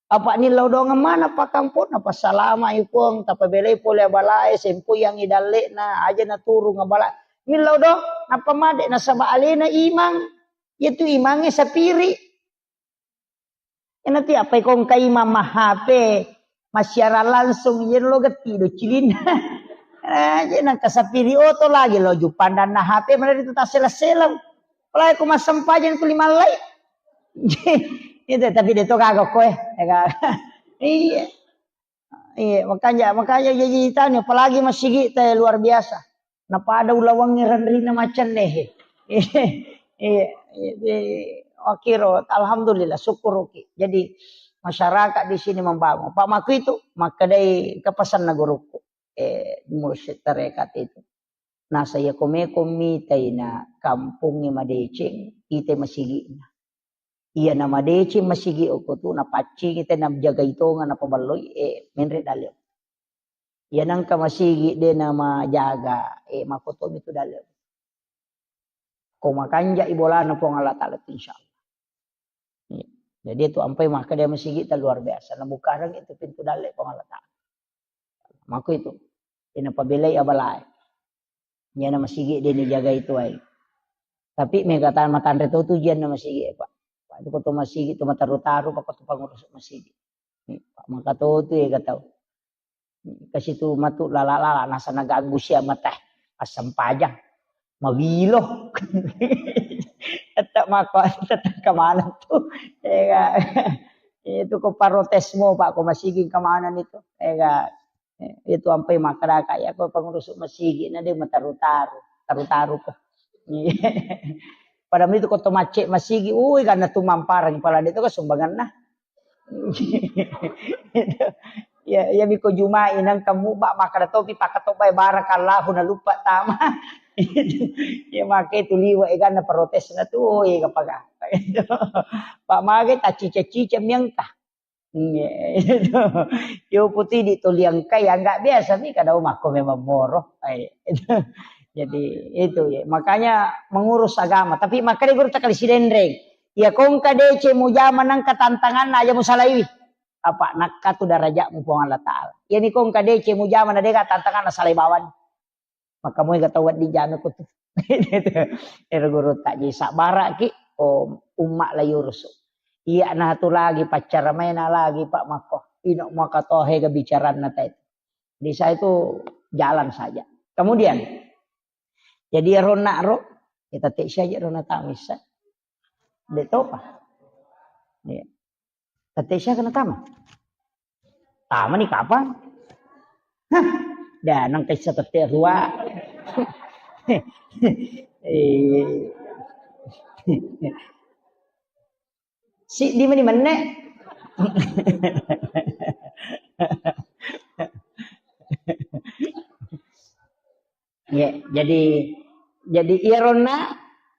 Apa nillau doangeng mana pakkamponna passalama i Puang tapabelai pole abalae sempoyangi dalle'na aja naturung abala. Nillau do nappa made nasaba alena imang. Yatu imangnge sapiri. Enati apa ikong kaima ma H P, massiarang langsung, iya lo getti do cilinna. Eh, je nang kasapiri oto lagi lo jupandanna H P mana itu taselang-selang. Apalagi ko massempajang tu lima lai. Itu tapi de to gaga koe. Iya. Iya, makanya makanya jadi tanya apalagi masigi te luar biasa. Napada ulawangnge renrina macennehe. Iya, iya, iya, makiro, alhamdulillah, syukuruki. Jadi, masyarakat di sini membangun. Pak Maku itu, makkedai kepesanna guruku, eh, mursyid tarekat itu. Nasa iya komeko mitai na kampongnge madeceng, ite masigi'na. Iya na madeceng masigi okko tu, napaccingi te najagai tonga napaballoi, eh, menre dalle. Iya nangka masigi de namajaga, eh, makotomi tu dalle. Ko makanja i bolana Puang Allah Taala tu, insya Allah. Iya. Jadi itu ampai makkeda masigi ta luar biasa. Nabukareng itu pintu dalle Puang Allah Taala. Mako itu. Ina pabelai abalae. Iya na masigi de ni jagai tuai. Tapi mega tan matanre to tu jian na masigi, Pak. Pak itu koto masigi tu mataru-taru, Pak, koto pangurus masigi. Pak, maka to tu ya gatau. Kasi tu matu lala-lala nasa naganggu sia mata. Assempajang. Mawilo. Tetap mako, tetap kemana tu. Ya, Itu ko parotesmu, Pak, ko masigi engka maneng itu. Ega, eh, itu ampai makkadaka, ya, ko pengurus masigi na de mataru-taru, taru-taru ko. Pada itu ko to macce masigi, ui, karena tu mamparang pala de to ko sumbanganna. Ya, ya, miko Juma'i nang kamu, Pak, makkada topi, pakkada topi, barakallahu, na lupa tama. Ya, maka itu liwa, eganna protesna tu, oh, ega paga. Pak, magai taccica-cica miangka. Iya, itu. Yo, putih di toliangka, ya, nggak biasa nih, kada makko memang moro. Eh, itu. Jadi, itu ya. Makanya mengurus agama. Tapi makanya guru tak kali sidenreng. Ya, kongka dece mujama nangka tantangan aja musalaiwi. Apa nakka tu darajatmu Puang Allah Ta'ala. Ya, ni kongka dece mujama na dega tantangan na salai bawang. Maka moi ga tau wedding jame ko tu. Ero guru tak ji sabara ki, oh, umma la yurusu. Iya na tu lagi pacara maina lagi Pak Mako. Ino maka tohe ga bicaranna tai. Di saya itu jalan saja. Kemudian, jadi ero nak ro, kita tek saja ro na tamisa. De topa. Iya. Tette sia kena tama. Tama ni kapang? Hah, da nang kaisa tette rua. Eh. Si di mani menne. Ya, jadi, jadi iyaronna,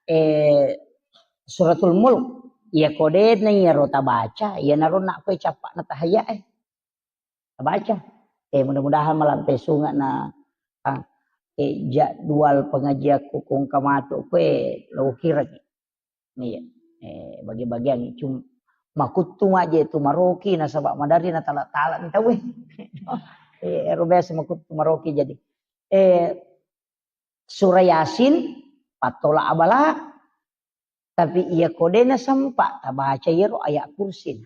eh, Suratul Mulk, iya kodena iyaro tabaca, iyanaro nakko cappa'na tahayya, eh. Tabaca. Eh, mudah-mudahan malampe sunga na, ah, eh, jadwal pengajianku kongka matu kue lo kiraki. Iya. Eh, bagi-bagian cuma makuttu aja itu maroki nasaba madari na tala-tala ni tauwe. Eh, ero biasa makuttu maroki jadi. Eh, Surah Yasin, pattola abala, tapi iya kodena sempa tabaca iyaro ayat kursi.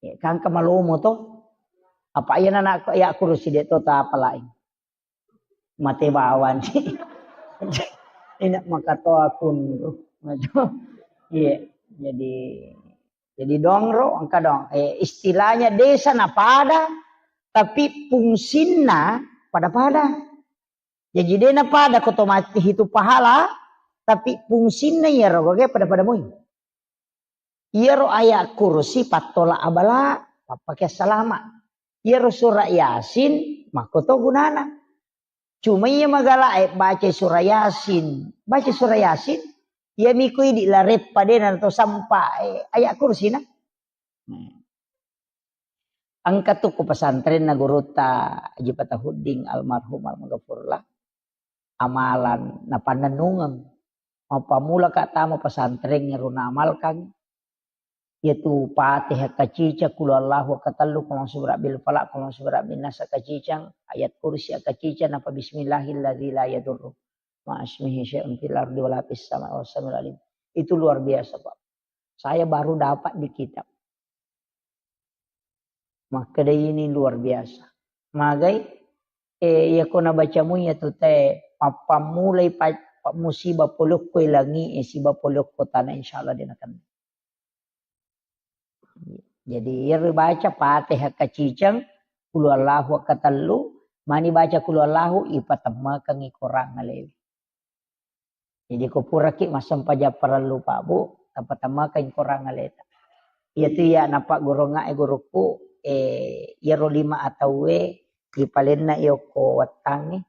Ya, kan kemalomo to. Apa iya nana ayat kursi de to tapalai. Mate bawang. Enak maka to akun. Iya, jadi jadi dongro engka dong. Eh, istilahnya desa na pada, tapi fungsinna pada-pada. Jaji de na pada ko to mati hitu pahala, tapi fungsinna iyaro gage pada-pada moi. Iyaro ayat kursi pattola abala, pappake salama. Iyaro surah Yasin, makko to gunana. Cuma iya magala e baca surah Yasin, baca surah Yasin, iya miko idi lareppa de na to sampa, eh, ayat kursi na. Hmm. Engka tu ku pesantrenna gurutta Haji Fatahuddin almarhum almaghfurlah. Amalan napannennungeng. Mappammula ka tama pesantren ero naamalkan. Yaitu Fatihah kacicang, Qul Huwallahu katellu, Qul A'udzu Birabbil Falaq, Qul A'udzu Birabbin Nas kacicang, ayat kursi kacicang, napa bismillahilladzi la yadurru ma'asmihi syai'un fil ardi wala fis sama'i wa huwas samiul alim. Itu luar biasa, Pak. Saya baru dapat di kitab. Makkeda ini luar biasa. Magai, eh, iya ko nabacamu iya tu te, mappammulai pa-, pa-, musibah polokko langi, eh, siba polokko tanah, insyaallah de nakenna. Jadi, iya ribaca Fatihah kacicang, Qul Huwallahu katellu, mani baca Qul Huwallahu, ipatemmekeng i korang alewe. Jadi ko puraki massempajang parellu, Pak, Bu, tapatammakeng korang aleta. Iyatu iya napagguruangnga e gurukku, eh, iyaro lima atauwe ipalenna i okko wettangnge,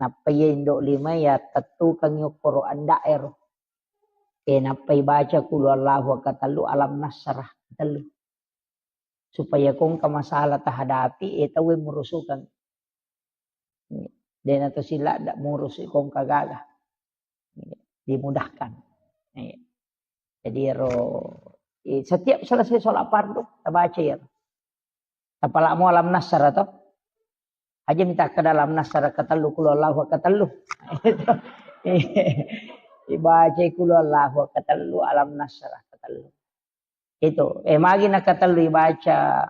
nappa iya indo lima iya tettukeng i okkoro anda'ero. Eh, nappa ibaca Qul Huwallahu katellu, Alam Nasrah katellu. Supaya ko engka masalah tahadapi, eh, tauwe murusukeng. Dena to sila ndak murusu ko engka gaga. Dimudahkan. Jadi ero, eh, setiap selesai sholat fardu, tabaca ya. Tapalamo Alam Nasrah to. Aja minta ke dalam Nasrah katellu, Qul Huwallahu katellu. Ibaca Qul Huwallahu katellu, Alam Nasrah katellu. Itu, eh, magi nakatellu ibaca,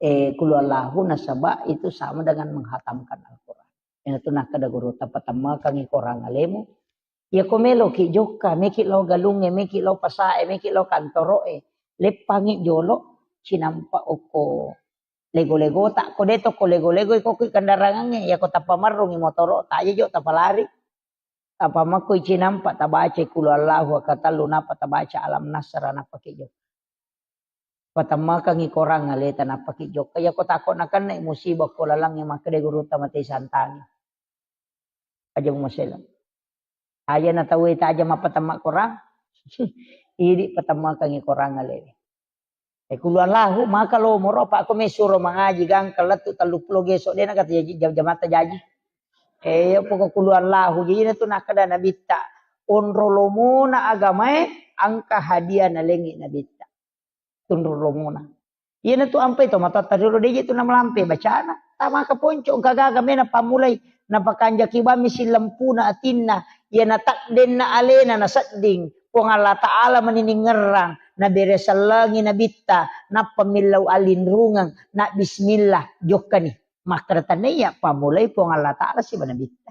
eh, Qul Huwallahu nasaba itu sama dengan menghatamkan Al-Quran. Ina tu nakkeda guru, tapatammakeng i korang alemu. Iya ko meloki jokka, meki lao galungnge, meki lao pasae, meki lao kantoroe. Leppangngi jolo cinampa okko lego-legota, ko de to ko lego-lego iko ki kendarangangnge, ya ko tappa marrungi motoro, taja jo tappa lari. Tappa makko cinampa tabaca kulu Allahu aka tellu, nappa tabaca alam nasra, nappa ki jokka. Patemmakangngi korang aleta, nappa ki jokka. Ya ko tako nakenna musibah ko lalangnge, makkeda gurutta, mate santangi. Aja mumasela. Aja na tauwe taja mappatemma korang. Idi patemmakangngi korang alewe. E, kulu Allahu, maka lo moro, apa ko mesuro mangaji gangka lettu tellu pulo geso, de na kata jaji, jam-, jamatta jaji. E, poko kulu Allahu, jadi na tu nakkeda nabitta, onro lomona agamae, angka hadiah nalengi nabitta. Tunru lomona. Iyana tu ampai to matoatta riolo, de je tu namalampe bacana. Tamaka ponco, engka gaga mena pammulai, napakanjaki bammi sillempuna atinna, iyana takdenna alena nasedding, Puang Allah Ta'ala mani ningerrang, nabere sellengi nabitta, nappa millau alinrungeng, na bismillah, jokkani. Makkeda tania, pammulai Puang Allah Ta'ala siba nabitta.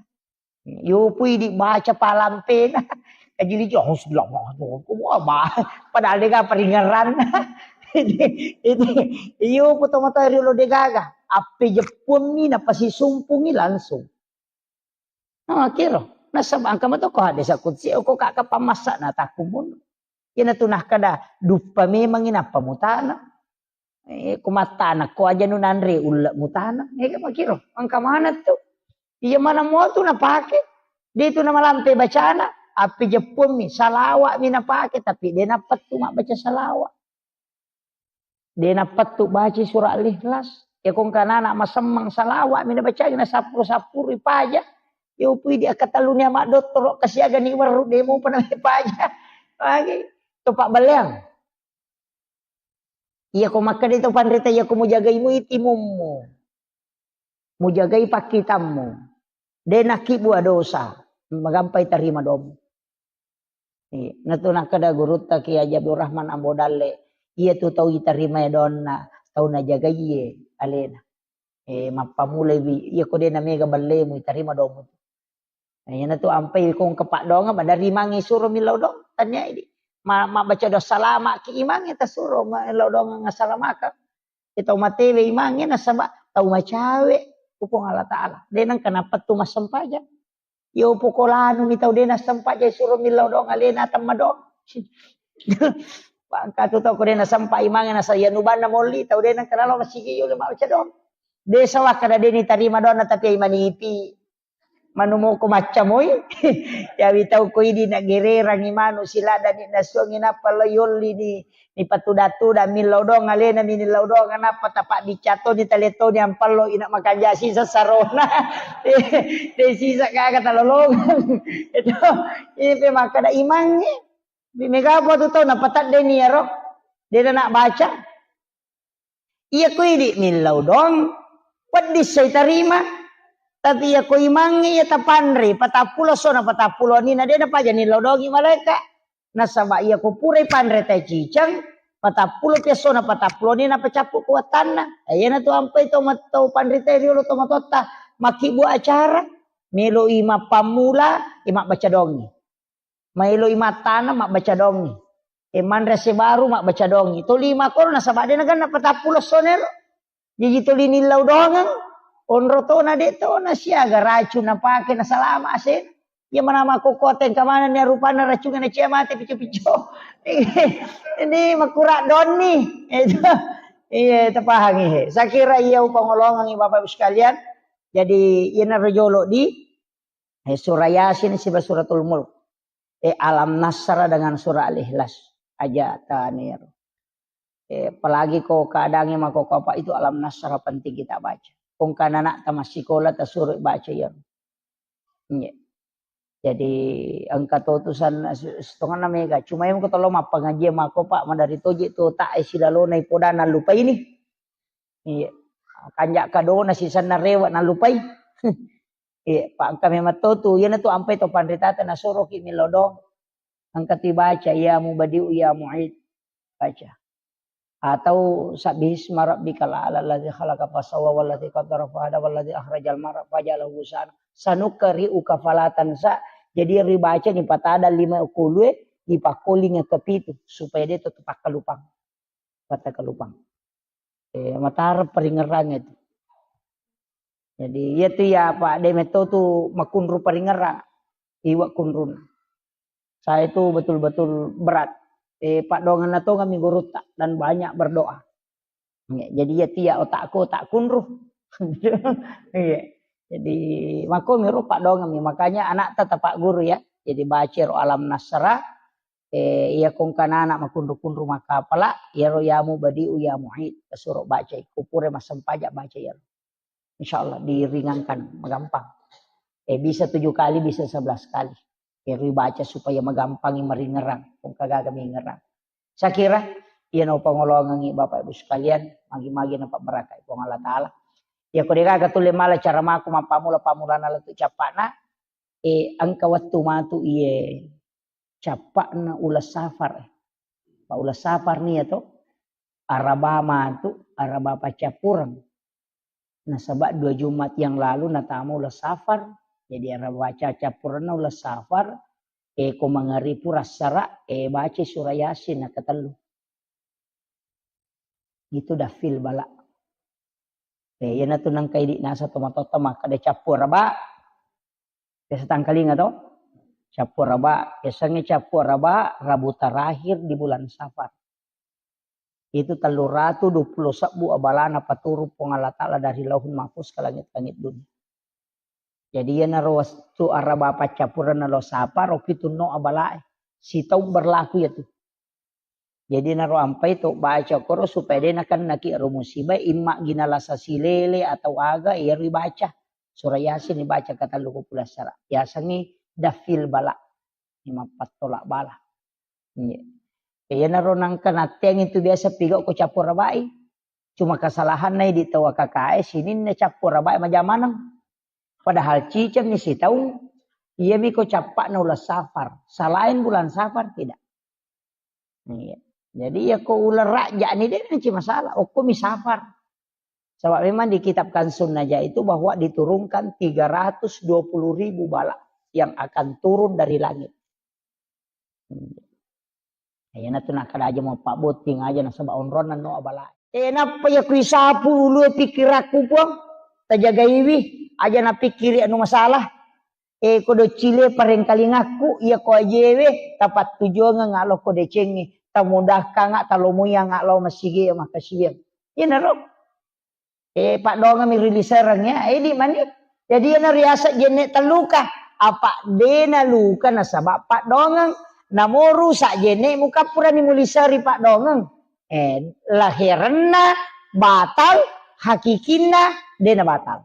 Yopu idi baca palampena. Kajili jo, "Auzubillahi minasyaitonir rajim." Wah, ba-, padahal de gaga paringerranna. Itu, itu, yopu tomatoa riolo de gaga. Appejeppuammi napasisumpungi langsung. Nah, kiro. Nasaba engka mato ko hadis qudsi, ko kaka pammassana takkumun. Iyana tu nakkeda, duppa memangngi nappa mutana. Eh, ko mattana, ko aja nu nanre ulle mutana. Eh, makiro, engka maneng tu. Iya maneng mo tu napake. De tu namalampe bacana, appejeppuammi, salawa'mi napake, tapi de nappettu mabbaca salawa. De nappettu baca surah Al-Ikhlas. Ya ko engka nana masemmeng, salawa'mi nabacai, nasappuru-sappuru paja. Yopu idi aka tellu ni ama dottoro, kasiaga ni werru, de mopa na paja. Lagi to pabballeang. Iya ko makkeda to panrita, iya ko mujagai mui timummu, mujagai pakkitammu, de nakkibua dosa, magampai tarima domu. Iya, natu nakkeda gurutta Kiai Haji Abdul Rahman Ambo Dalle, iya tu tau itarima donna, tau najagaie alena. Eh, mappamulai wi, iya ko de namega ballemu, itarima domu. Nah, iyana tu ampai ko engka paddoangeng, maderri imangnge suro millau doang, tania idi. Ma-, mabbaca doa salama ki imangnge tasuro, ma-, millau doang assalamakeng. Iya tau matewe imangnge nasaba tau macawe ku Puang Allah Ta'ala. De nengka napettu massempajang. Yo poko lanu mi tau de nassempajang suro millau doang alena temma doang. Bangka tu tau ko de nasempa imangnge nasa iya nubanna molli tau de nengka nalo masigi yo mabbaca doang. De sawakka na de nitarima doanna tapi ai manipi. Manu moko macca moi. Yawi tau ko idi na gererangi manu siladani nasuangi nappa lo yolli ni, ni patuda-tuda millau doang alena mi nillau doang nappa tapa dicatoni taletoni ampallo ina makanja sisa sarona. De sisa gaga talolongang. Itu ini pe makkeda imangnge. Mega po tu tau napatadde ni ero. De na baca. Iya ko idi millau doang, peddissai tarima. Tapi iya ko imangnge iya tapanre, patappulo sona patappulo ni na de napaja nillau doangi malaeka. Nasaba iya ko purai panre tai ciceng, patappulo pi essona patappulo ni napacappu kuatanna. Iyana tu ampai to mat-, to panre tai riolo to matotta makkibbu acara, meloi mappammula, e mabbaca doangi. Maeloi mattana mabbaca doangi. E manre ase baru mabbaca doangi. Toli makkono nasaba de naganna patappulo sonero. Jaji toli nillau doangeng. Onro tona de tona siaga racun napake nasalama ase. Iya mana makkokkote engka manenni rupanna racungnge nacia mate pico-pico. Ini makura donni. Itu. Iya, tapahangi he. Saya kira iya upangolongangi Bapak Ibu sekalian. Jadi iyana rojolo di Eh, surah Yasin siba Suratul Mulk. Eh, Alam Nasrah dengan surah Al-Ikhlas. Aja tanir. Eh, apalagi ko keadaannya mako apa itu Alam Nasrah penting kita baca. Kong kana anak tamat sekolah tasuruh baca ya. Iya. Jadi engka to tu san-, setengah mega. Cuma yang ko tolong apa ngaji mako Pak madari toji tu tak silalona ipoda nalupai ni. Iya. Kanja kadona sisanna rewa nalupai. Iya, pa engka memang to tu, iyana tu ampai to panritata nasoroki millau doang. Engka tu baca, "Ya Mubadi'u ya Mu'id." Baca. Atau "Sabbihisma rabbikal a'la alladzi khalaqa fasawwa walladzi qaddara fahada walladzi akhrajal mar'a faja'alahu ghusaan." "Sanuqri'uka fala tansa." Jadi ribaca ni patada lima kulue, dipakkolinga kepitu supaya de to takkalupang. Patakalupang. Eh, matara paringerang itu. Jadi, iya tu ya, Pak, de metto tu makunru paringerang. Iwa kunrun. Saya itu betul-betul berat. Eh, Pak, dongan na tonga mi gurutta dan banyak berdoa. Ya, jadi ya tiya otakku, otak kunru. Iya. Jadi, makko miro Pak dongan mi. Makanya anak tetap Pak guru ya. Jadi, baca ro Alam Nasrah, eh, iya kongkana anak makunru-kunru makapala, iyaro yamu badiu ya mu'id, tasuro baca, kupure massempajang baca iyaro. Insya Allah diringankan, magampang. Eh, bisa tujuh kali, bisa sebelas kali. Ero baca supaya magampangi maringerang, kongka gaga mingerang. Saya kira, iya no pangolongangi Bapak Ibu sekalian, magi-magi napabarakai Puang Allah Ta'ala. Ya, ko degaga tulle mala cara maku mappamula-pamulana lettu cappana, eh, engka wettu matu iye cappa'na uleng safar. Pa uleng safar nia to, Araba matu, Araba paccappureng. Nasaba dua Jumat yang lalu natama uleng safar. Jadi Araba paccappurengna uleng safar, eh, ko mangaripu rassara, eh, baca surah Yasin nakatellu. Itu dafil bala. Eh, iyanatu nangka idi nasa tomatoatta makkeda cappu Araba. Biasa tangkalinga to? Cappu Araba, biasanya cappu Araba, Rabu terakhir di bulan Safar. Itu tellu ratu dua puluh sebbu abalana paturu Puang Allah Ta'ala dari Lauhul Mahfuz ke langit-langit dunia. Jadi iyanaro wettu Araba paccappurenna uleng safar, ro pitunno abalae. Sitaung berlaku iyatu. Jadi naro ampai to baca koro supaya de nakennaki ro musibah, imma gina lasa silele atau aga, iyaro ibaca. Surah Yasin ibaca katellu ko pulassara. Yasengngi dafil bala. Mappattola bala. Iya. Iyanaro nangka natteang itu biasa pigau ko cappu Arabai. Cuma kesalahanna idi tau A K K E sininna cappu Arabai majamaneng. Padahal cicengni sitaung, iyami ko cappa'na uleng Safar. Selain bulan Safar tidak. Iya. Jadi ya ko uleng Rajani de nanci masalah. Okkomi Safar. Sebab memang di kitab Kansun Najah itu bahwa diturunkan tiga ratus dua puluh ribu bala yang akan turun dari langit. Hmm. Iyanatu nakkeda aja mau pabbotting aja nasaba onronna no abala. Eh, nappa iya kuisapu ulue pikkirakku, Puang. Tajagaiwi, aja napikkiri anu masalah. Eh, ko doccile parengkalingakku, iya ko ajewe, tapattujuangeng alo ko decengnge, tamudakkanga, talomoianga lao masige makkasiwiang. Iyanaro. Eh, paddoangeng mi ri lisereng ya, edi mani. Jadi iyana riaseng jenne telluka. Apa dena luka nasaba paddoangeng. Namo rusak jenne mukappurani muliseri paddoangeng. Eh, laherenna batal, hakikinna dena batal.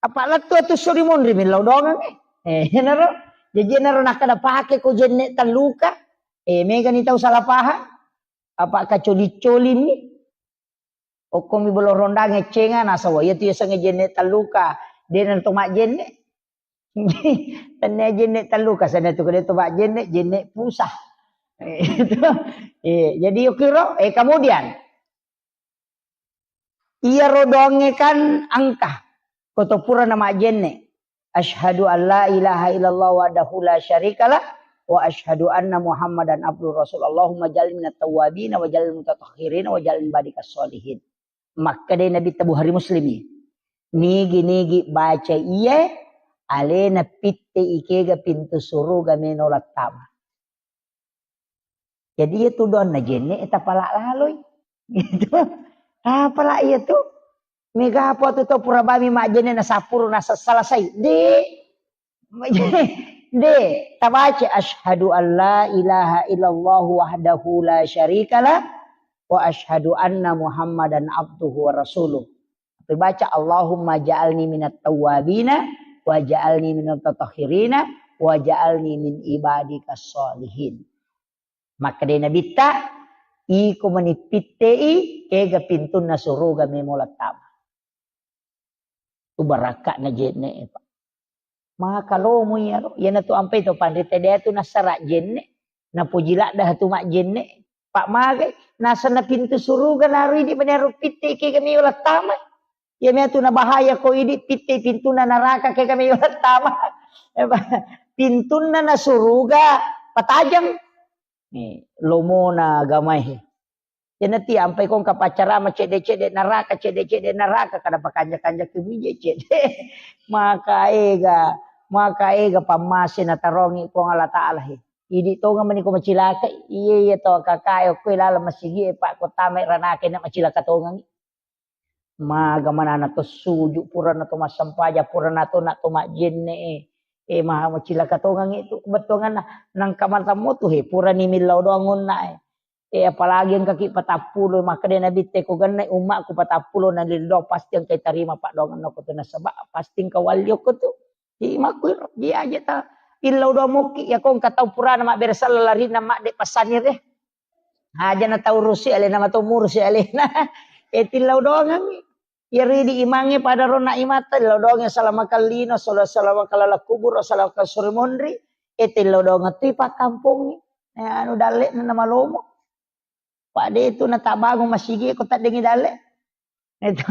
Apa lettu atu sori monri millau doangeng, eh. Eh, iyanaro. Jadi iyanaro nakkeda pake ko jenne telluka. Eh, megani tau salah paham. Apa kacoli-colini. Okkomi bolo rondang eccenga, nasawa iya tu yasengnge jenne telluka, de na to majjenne. Tennia jenne telluka, sana tu kede to majjenne, jenne pusah. Eh, itu. Eh, jadi okiro, eh, kemudian iyaro doangnge kan engka, ko to pura na majjenne. Asyhadu an la ilaha illallah wahdahu la syarikalah, wa asyhadu anna Muhammadan abduhu rasul. Allahumma ja'alni minat tawwabin wa ja'alni mutatahhirin wa ja'alni ibadikas sholihin. Makkeda Nabitta, Bukhari Muslim i. Nigi-nigi baca iye, alena pitte ikega pintu suruga meno lattama. Jadi iya tu doanna jenne tapala laloi. Gitu. Tapala iya tu. Mega apa tu tau pura bami majjenne na sapuru na selesai. De. De, tabaca asyhadu an la ilaha illallah wahdahu la syarikalah wa asyhadu anna Muhammadan abduhu wa rasuluh. Tapi baca Allahumma ja'alni minat tawwabina wa ja'alni minat tatahhirina wa ja'alni min ibadikas sholihin. Makkeda Nabitta, iko mani pittei, kega pintunna suruga memo lattama. Tu barakka'na jenne, Pak. Maka lomo iyaro, iyanatu ampai to panrita de tu nassara jenne, napoji ladda tu majjenne. Pak magai, nasenna pintu suruga naru idi mani aro pittei kega memo lattama. Iya matu na bahaya ko idi pitte pintunna naraka kega memo lattama. Pintunna na suruga patajeng. Ni lomona agamae. Iyanatu ampai kongka paccarama cedde-cedde naraka, cedde-cedde naraka, kada pakanja-kanja kebije cedde. Maka ega, maka ega pammase natarongi Puang Allah Ta'ala he. Idi tongeng mani ko macilaka, iya, iya to kakae okko laleng masigi e, Pak, ko tamai ranake na macilaka tongengi. Maga manana to suju, purana to massempaja, purana to na to majjenne e. E, maha macilaka tongengi tu, bettuanganna nangka matammu tu he, purani millau doang onna e. E, apalagi engkaki patappulo, makkeda Nabitta ko genne ummaku patappulo na lillau, pasti engka tarima paddoangenna ko tu nasaba pasti engka walli okko tu. Imakku iro, ji aja ta illau doang mokki, ya ko engka tau purana mabbere sella larinna madde passanire. Aja na tau rusi alena, matau murusi alena. E, tillau doangengi. Iyaro idi imangnge pada ronna imatta, illau doangnge salama kallino, sala-, salama kalala kubur, salama kasuri monri, e tillau doangeng tu ipakkampongngi. E, anu dalle'na namalomo. Pak, de tu natabangung masigi ko taddengi dalle. Itu,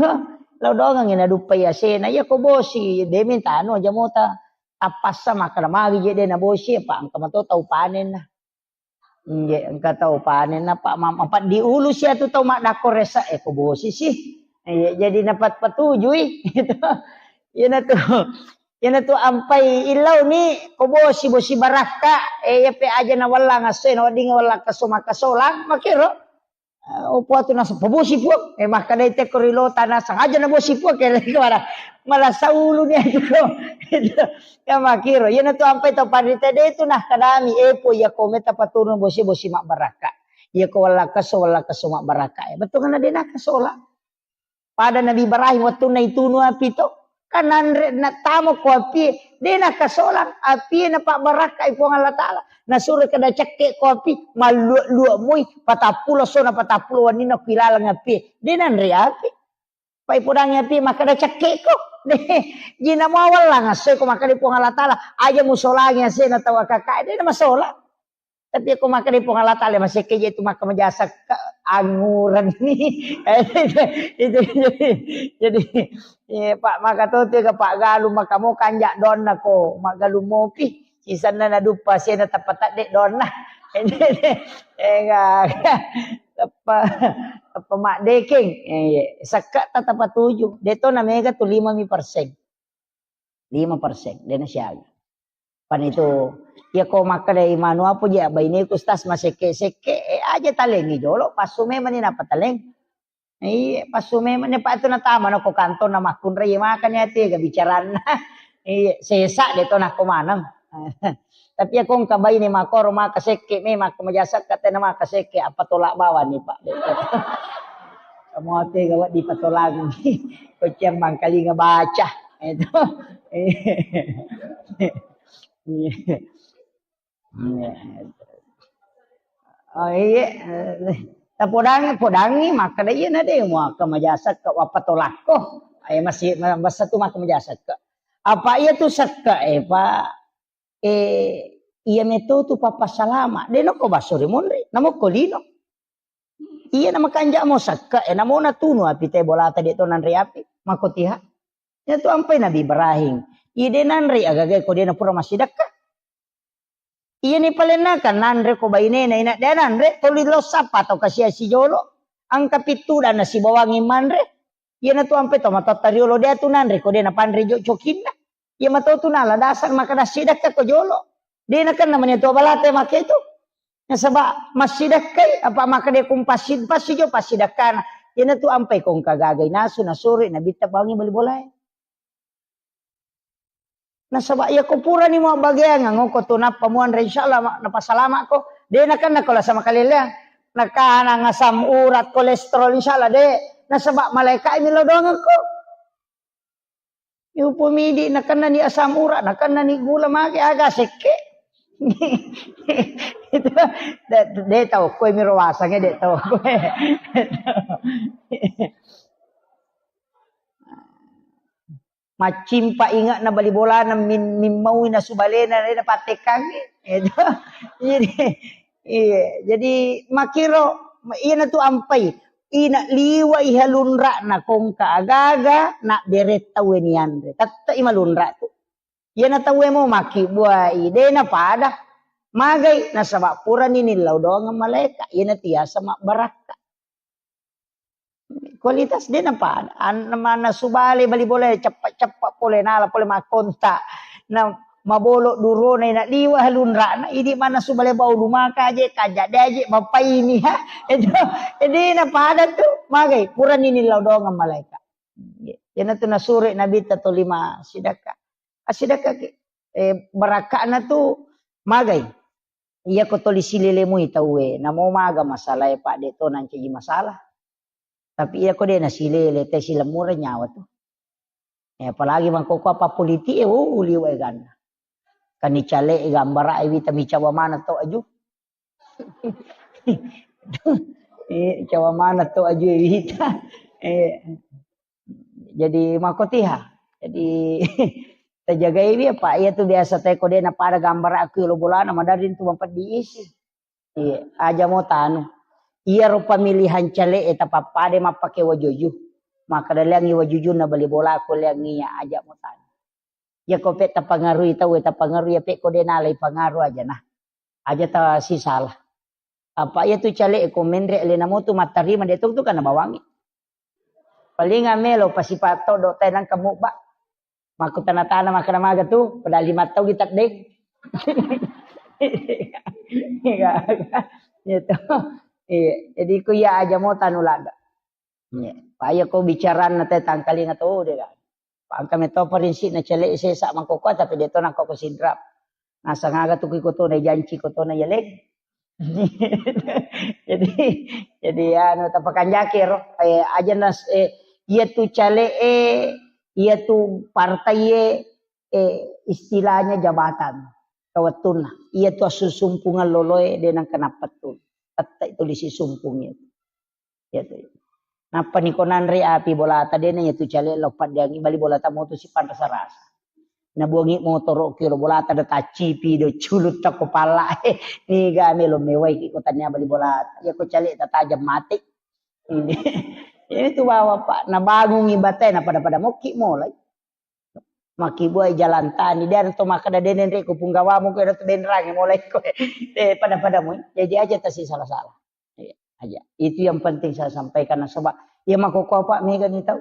lau doangengi naduppai asena. Iya ko bosi, de mintano aja mota. Tappassa makkeda magi je de nabosi, apa engka mato tau panenna. Inje, engka tau panen, apa, ma-, apa diulu sia tu tau maddakko resa, e, ko bosi sih. Iya, jadi napat patujui. Gitu. Iyana tu, iyana tu ampai illau ni, ko bosi, bosi barakka, e, iya pe aja na wallang asso, na wedding wallang keso makasolang, makero. Eh, oh, Puang tu naseng, "Pabosi, Puang." Eh, makkedai tekko ri lota naseng, "Aja nabosi, Puang." Kira kira mala saulu ni itu. Itu. Ya makiro. Iyana tu ampai tau panrita de tu nah kadami, "Eh, Puang, iya ko meta paturun bosi, bosi mabbarakka. Iya ko wallakkesso, wallakkesso mabbarakka." Eh, betul kan de nakasola. Pada Nabi Ibrahim wettunna itunu api to. Kan nanre nattamo ko api, de nakasolang api, napabbarakkai Puang Allah Ta'ala. Nasuro kada cekke ko api, mallua-lua moi, patappulo sona patappulo wenninna ku ilaleng api. De nanre api. Pai podangi api, makkeda cekke ko. De, jina muawallang asse ko makkeda Puang Allah Ta'ala, aja musolangi asena tau akaka, de namasola. Tapi ko makkeda Puang Allah Ta'ala, masekke je tu maka majasa ke angguran ni. Itu, itu, jadi, jadi, iya, Pak, maka to tiga Pak Galuh, maka mo kanja donna ko, Mak Galuh mopi. Sisanna naduppa sena tapatadde donna. Enggak. Teppa, teppa maddekeng. Eh, iya. Sekka tatapa tuju. Deto na mega tu lima mi persen. Lima persen, dena siaga. Pan itu, iya ko makkeda imanu apa je, baineku stas masekke-sekke, eh, aja talengi jolo, passu memang ni napa taleng. Iya, passu memang ni, Pak, itu natama na ko kantor na makkunrai, iya, makanya tega bicaranna. Iya, sesa de to nako maneng. Tapi iya ko engka baine makoro maka sekke, memang ko majasakka tena maka sekke, apa tolak bawang ni, Pak. Kamu tega wedding patolangi. Ko ciang mangkalinga baca. Itu. Iya. Iya. Oh, iya. Tapodangi, podangi, makkeda iya na de muaka majasakka, wappa tolakko. Ayo masih, masa tu maka majasakka. Apa iya tu sakka, eh, Pak? Eh, iya meto tu papa salama. De nokko basso ri monri, namokko lino. Iya na makanja mo sakka, eh, namo natunu api te bolata de to nanre api. Mako tiha. Iya tu ampai Nabi Ibrahim. Iya de nanre agaga ko de na pura massidakka. Iya ni palenna kan nanre ko bainena ina de nanre toli lo sapa tau kasia sijolo. Angka pittu dan nasibawangi manre. Iya na tu ampai to matotta riolo de tu nanre ko de na panre jo cokinna. Iya mato tu nala dasar maka dassidakka ko jolo. De na kan namanya tu balate make tu. Nasaba massidakkai apa maka de kum passid-, passi jo passidakkana. Iya na tu ampai ko engka gagai nasu nasuri nabitta bawangi bali bolae. Nasaba iya ko purani mabbageang, ngoko tu nappa muanre, insyaallah ma-, napasalama ko. De nakenna ko lasa makaleleang. Nakana ngasam urat, kolesterol, insyaallah de. Nasaba malaika mi lo doangeng ko. Yupu midi nakenna ni asam urat, nakenna ni gula mage aga sekke. Itu de, de tau ko mi ro wasange de tau ko. Maccimpa inge'na bali bolana min-, mimmaui nasu balena, de napattekkangngi. Itu. Jadi, iya, jadi makkiro, iyana tu ampai. Ina liwai halunra'na kongka agaga, na beretta weni anre. Tette i malunra tu. Iyana tauwe mo makkibbuai, de napada. Magai, nasaba purani nillau doangeng malaeka. Iyana tiasa mabbarakka. Kualitas de' napada. An-, mannasu bale bali bola ceppa-ceppa pole nala pole makkonta. Na mabolo durona ina liwa lunrana idi mannasu bale bau lumaka aje kaja de aje mapaini ha. Itu jadi napada tu magai kurani nillau doang malaika. Iyana tu nasure nabitta tolima sidakka. Asidakka ke eh, barakka'na tu magai. Iya ko toli silele mui tauwe, namo maga masalah e Pak de to nancaji masalah. Tapi iya ko de nasilele te silemmureng nyawa tu. Eh, apalagi mangkoko apa politik e, oh, liwa e ganna. Kani cale e gambara e wita micawa mana to aju. Eh, cawa mana to aju e wita. Eh, jadi makotiha. Jadi tajagai wi apa iya tu biasa te ko de napada gambara aku lo bolana madari tu mampeddi isi. Iya, aja mo tanu. Iyaro pemilihan cale e tapappada mappake wajuju. Maka daleangi wajujunna bali bola ko leangi iya aja mo tanu. Iya ko pe tapangarui tau e tapangarui iya pe ko de nalai pangaru aja nah. Aja ta sisalah. Apa iya tu cale e ko menre alena mo tu mattarima de tu tu kana bawangi. Paling amelo pasipa todo tai nangka mubba. Makku tana-tana makkeda maga tu, padahal lima tau kita deng. Iya, gitu. Iya, jadi ku iya aja mo tanu ladda. Iya, paya ko bicaranna te tangkalinga to de kan. Pangka meto prinsipna cele sesa mangkoko tapi de to nangko ko sinrap. Nasang aga tu ku iko to na janci ko to na yaleng. Jadi, jadi anu tapakanjaki ro, eh, aja nas, eh, iya tu cale e, iya tu partai e, eh, istilahnya jabatan, kawettunna. Iya tu assusumpungeng loloe de nangka nappettu. Tette itu disisumpung itu. Iya tu. Nappa niko nanre api bolata dena iya tu cale lo paddiangi bali bolata motu sipanrasa-rasa. Nabuangi motoro kiro bolata da taccipi do culutta ko palla. Niga melo mewai ki ko tania bali bolata. Iya ko cale tatajam mate. Ini. Ini tu bawa Pak nabangungi batai na pada-pada mokki molai. Makkibuai jalan tani, de to makkeda de nenre ko punggawamu ko tu benrangi mulai ko. Eh, pada-pada mu. Jadi aja tasi salah-salah. Iya, aja. Itu yang penting saya sampaikan nasaba iya makkoko apa mega ni tau.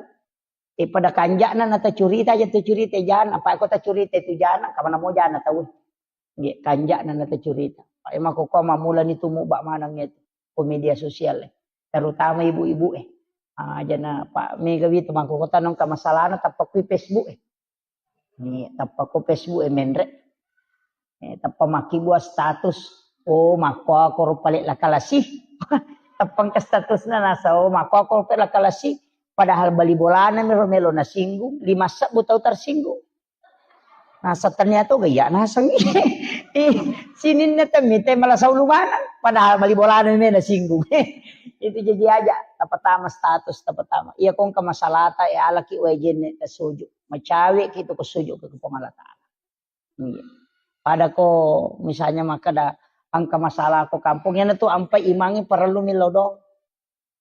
Eh, pada kanja'na na tacurita aja tacurita jana, apa ko tacurita itu jana, kamana mo jana tau. Nggih, kanja'na na tacurita. Apa iya makkoko mamulani tu mubba maneng itu ko media sosial e. Terutama ibu-ibu e. Ah, jana Pak mega wi tu makkoko tanong ka masalahna tappa kui Facebook e. Ni tappa ko Facebook e menre. Eh, tappa makkibua status. Oh, makkuako ro pale lakalasi. Tappa engka statusna nasa, oh, makkuako ro pale lakalasi. Padahal bali bolana mero melo nasinggung, lima sebbu tau tersinggung. Nasa tania to gaya naseng. Ih, sininna temmi te malah saulu maneng. Padahal bali bolana me nasinggung. Itu jadi aja, tapatama status, tapatama. Iya kongka masalata, ya alaki wae jenne tasuju. Macawe ki tu ko suju ke Puang Allah Taala. Iya. Pada ko misalnya makkeda engka masalah ko kampung, iyana tu ampai imangnge parellu millau doang.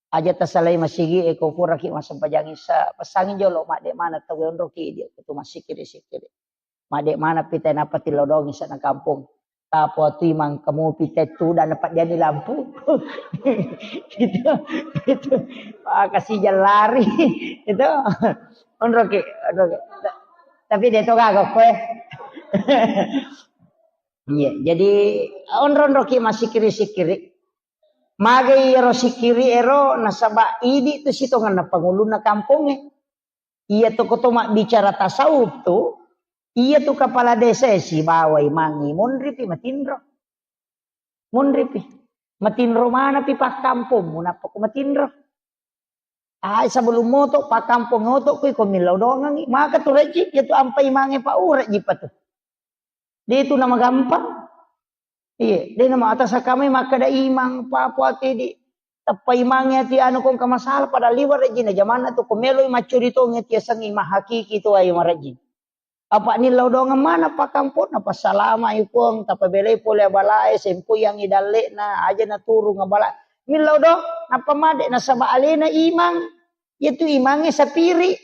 Aja tasalai masigi e ko puraki massempajang isa, pesangi jolo madde mana tau onroki dia tu masikiri-sikiri. Madde mana pita napa tillau doang isa na kampung. Tapo tu imang kamu pita tu dan dapat dia lampu. Gitu. Gitu. Ah, kasih jalan lari. Itu. Onroki, onroki. Tapi dia tu kagak kue. Iya, jadi onro-onroki massikiri-sikiri. Magai ero sikiri ero nasaba idi tu sitongenna pangulunna kampongnge. Iya tu koto mabbicara tasawuf tu, iya tu kepala desa e sibawa imangngi monripi matinro. Monripi. Matinro manapi pakkampongmu nappa ko matinro. Ai sebelum moto pakkampong oto kui ko millau dongangi. Maka tu rejji, iya tu ampai mange pa urejji pa tu. De tu nama gampang. Iya, de nama atas kami makkeda imang pa apa ati di teppa imangi ati anu kong ke masalah pada liwa rejji na jamanna tu ko meloi maccuri tongi ati asengi mahakiki tu ayo marejji. Apa nillau doangeng maneng pakkamponna, passalama i Puang, tapabelai pole abalae, sempoyangi dalle'na, aja naturung abala. Millau doang, nappa madde nasaba alena imang, iyatu imangnge sapiri.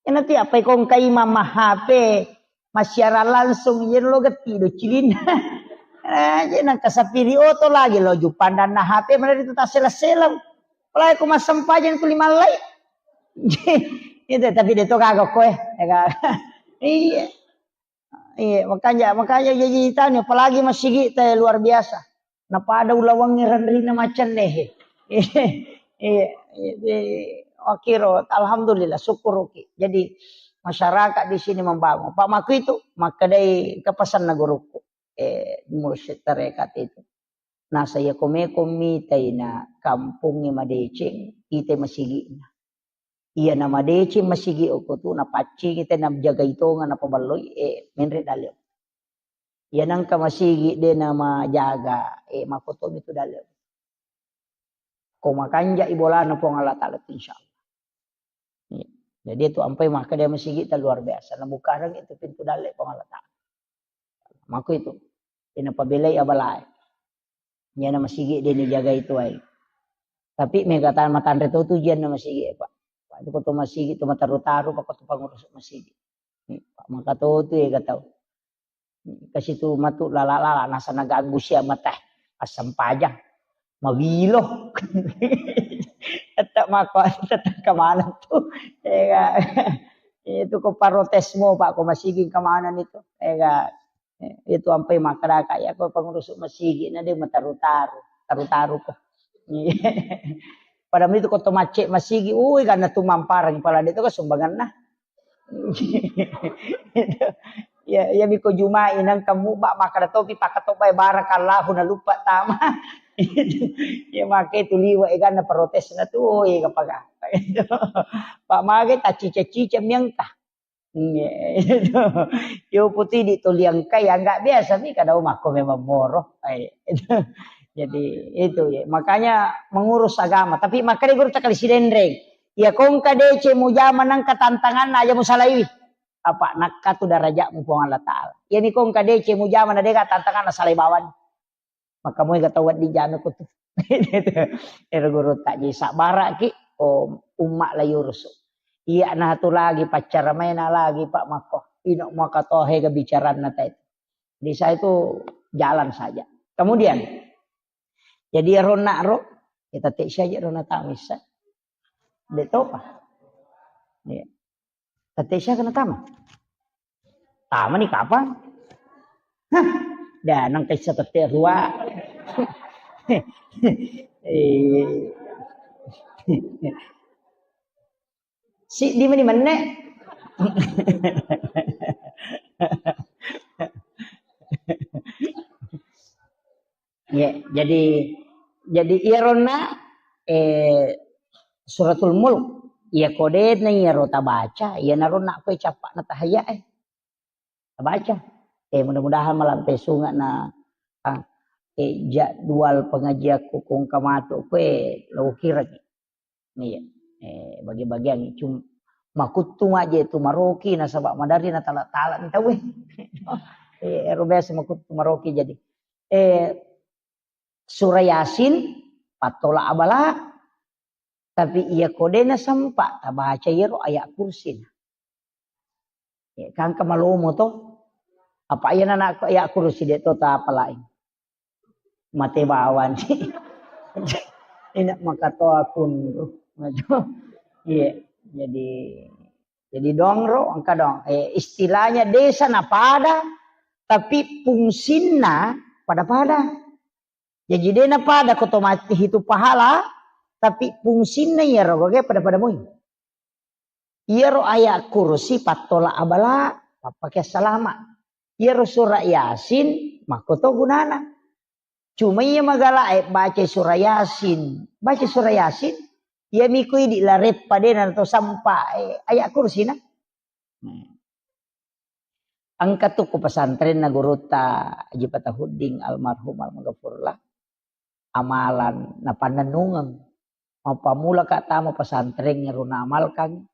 Iyana tu appai kongka imang ma-H P, massiarang langsung, iyana lo getti do cilinna. Eh, je nangka sapiri oto lagi lo jupandanna H P, mana itu tasseleng-seleng. Apalagi ko massempajang tu lima lai. Itu, tapi de' to gaga ko, eh. Ya kan? Iya. Iya, makanya, makanya jadi tanya, apalagi masigi te luar biasa. Napada ulawangnge ranrina macenne. Iya, iya, iya, makiro, alhamdulillah, syukuruki. Jadi, masyarakat di sini membangun. Pak Maku itu, makkedai kepesanna guruku, eh, mursyid tarekat itu. Nasa iya komeko mitai na kampongnge madeceng, ite masigi'na. Iya na madeceng masigi okko tu, napaccingi te najagai tonga napaballoi, eh, menre dalle. Iya nangka masigi de namajaga, eh, makotomi tu dalle. Ko makanjai bolana Puang Allah Ta'ala tu, insya Allah. Iya. Jadi itu ampai makkeda masigi ta luar biasa. Nabukareng itu pintu dalle Puang Allah Ta'ala. Mako itu. Ina pabelai abalae. Iyana masigi de nijagai tuai. Tapi mega ta matanre to tu jianna masigi, Pak. Pak, itu ko to masigi tu mataru-taru, Pak, ko to pangurus masigi. Pak, maka to tu ega tau. Kasi tu matu lala-lala, nasa naganggu sia mata. Assempajang. Mawilo. Tetap mako, tetap kemana tu. Ega. Itu ko parotesmu, Pak, ko masigi kemana itu. Ega. Eh, itu ampai makkadaka, iya ko pangurus masigi na de mataru-taru, taru-taru ko. Padahal itu ko to macce masigi, ui, karena tu mamparang pala de to ko sumbanganna. Ya, ya miko Jumai nang kamu bak makkada topi pakatobai barakallahu na lupa tama. Ya make tu liwa eganna protesna tu, ui, gapa-gapa. Pak mage ta cica-cica miangka. Iya, itu. Yo putih di tuliang kai, ya, nggak biasa nih, kadang mako memang moro. Eh, itu. Jadi, itu ya. Makanya mengurus agama. Tapi makanya guru tak kali sidenreng. Ya, kongka dece mujama nangka tantangan aja musalaiwi. Apa nakka tu darajatmu Puang Allah Ta'ala. Ya, ni kongka dece mujama na dega tantangan na salai bawang. Maka moi ga tau wedding jame ko tu. Ero guru tak jadi sabaraki, oh, umma la yurusu. Iya na tu lagi paccara maena lagi Pak Mako. Ino maka tohe ga bicaranna tai. Di saya itu jalan saja. Kemudian, jadi rona ro, kita tek saja rona tamisa. De topa. Iya. Tette sia kena tama. Tama ni kapang? Hah, da nang kaisa tette rua. Eh. Siddi meni menne. Ya, jadi, jadi iyaronna, eh, Suratul Mulk, iya kodena iyaro tabaca, iyanaro nakko cappa'na tahayya, eh. Tabaca. Eh, mudah-mudahan malampe sunga na, ah, eh, jadwal pengajianku kongka matu kue lo kiraki. Iya. Eh, bagi-bagian cum-, makuttu maje tu maroki nasaba madari na tala-tala ni tauwe. Eh, ero biasa makuttu maroki jadi. Eh, Surah Yasin, pattola abala, tapi iya kodena sempa tabaca iyaro ayat kursi. Ya, kan kemalomo to. Apa iya nana ayat kursi de to tapalai. Mate bawang. Enak maka to akun. Iya, jadi, jadi dong ro, engka dong. Eh, istilahnya desa na pada, tapi fungsinna pada-pada. Jadi dena pada ko to mati hitu pahala, tapi fungsinna iyaro gage pada-pada moi. Iyaro ayat kursi pattola abala, pappake salama. Iyaro surah Yasin, makkoto gunana. Cuma iya magala, eh, baca surah Yasin. Baca surah Yasin, iya miko idi lareppa dena to sampa, eh, ayat kursi na. Hmm. Engka tu ku pesantrenna gurutta Haji Fatahuddin almarhum almaghfurlah. Amalan napannennungeng. Mappammula ka tama pesantren ero naamalkan.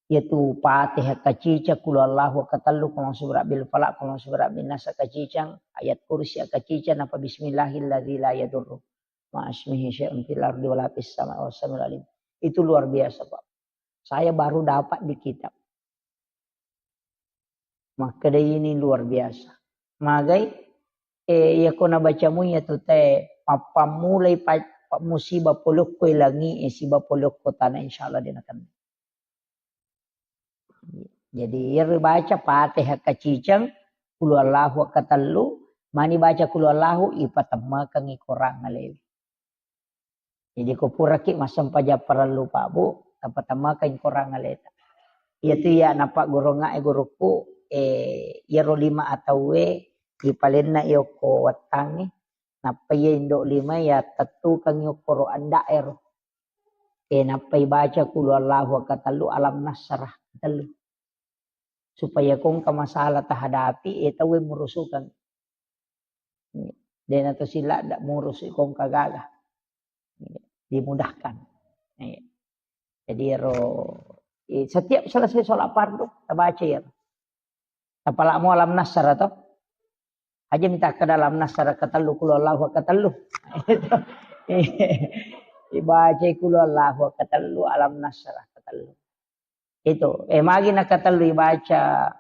Yaitu Fatihah kacica, Qul Huwallahu katellu, Qul A'udzu Birabbil Falaq, Qul A'udzu Birabbin Nas kacicang, ayat kursi kacicang, napa bismillahilladzi la yadurru ma'asmihi syai'un fil ardi wala fis sama'i wa huwas samiul alim. Itu luar biasa, Pak. Saya baru dapat di kitab. Makkeda ini luar biasa. Magai, eh, iya ko nabacamu iya tu te, mappammulai pa-, Musibah polokko langi e, siba polokko tanah, insyaallah de' nakenna. Jadi iyaro baca Fatihah kaciceng, Qul Huwallahu katellu, mani baca Qul Huwallahu, ipatemmakengngi korang alewe. Jadi ko puraki massempajang parellu, Pak Bu, tapatemmakeng korang aleta. Iyatu iya napagguruangnga e gurukku, eh, iyaro lima atauwe ipalenna i okko wettangnge, nappa iya indo lima iya tettukengngi okkoro anda'ero. Eh, nappa ibaca Qul Huwallahu katellu, Alam Nasrah katellu. Supaya ko engka masalah tahadapi, eh, tauwe murusukeng. De' nato siladda murusu ko engka gaga. Dimudahkan. Jadi ero, eh, setiap selesai sholat fardu, tabaca iyaro. Tapalamo Alam Nasrah to. Aja mita kada Alam Nasrah katellu, Qul Huwallahu katellu. Ibaca Qul Huwallahu katellu, Alam Nasrah katellu. Itu, eh, magi nakatellu ibaca,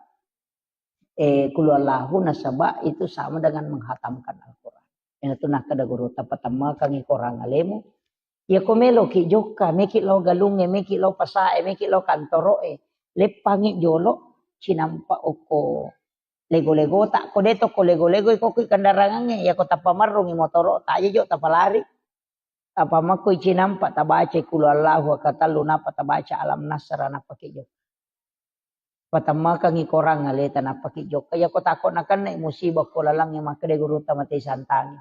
eh, Qul Huwallahu, nasaba itu sama dengan menghatamkan Al-Quran. Iyanatu nakkeda gurutta, patemmakengngi korang alemu. Iya ko meloki jokka, meki lao galungnge, meki lao pasae, meki lao kantoroe, leppangngi jolo, cinampa okko lego-legota, ko de' to ko lego-lego, iko ki kendarangangnge, iya ko tappa marrungngi motoro'ta, aja jo tapalari. Apa makko icinampa tabaca Qul Huwallahu katellu, nappa tabaca Alam Nasrah, nappa ki jokka. Patemmakengngi korang aleta, nappa ki jokka. Iya ko tako nakenna musibah ko lalangnge, makkeda gurutta, mate santangi.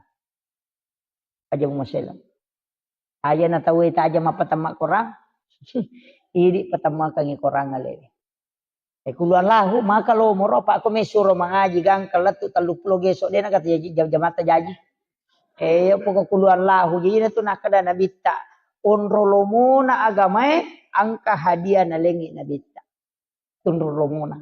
Aja mumasela. Aja na tauwe taja mappatemma korang. Idi patemmakengngi korang alewe. Eh, Qul Huwallahu, maka lo moro, apa ko mesuro mangaji gangka lettu telluppulo geso, de' nagata jaji, jam-, jamatta jaji. Eh, pokok Qul Huwallahu, jadi natu nakkeda Nabitta, onro lomona agamae, engka hadiah nalengngi Nabitta. Tunro lomona.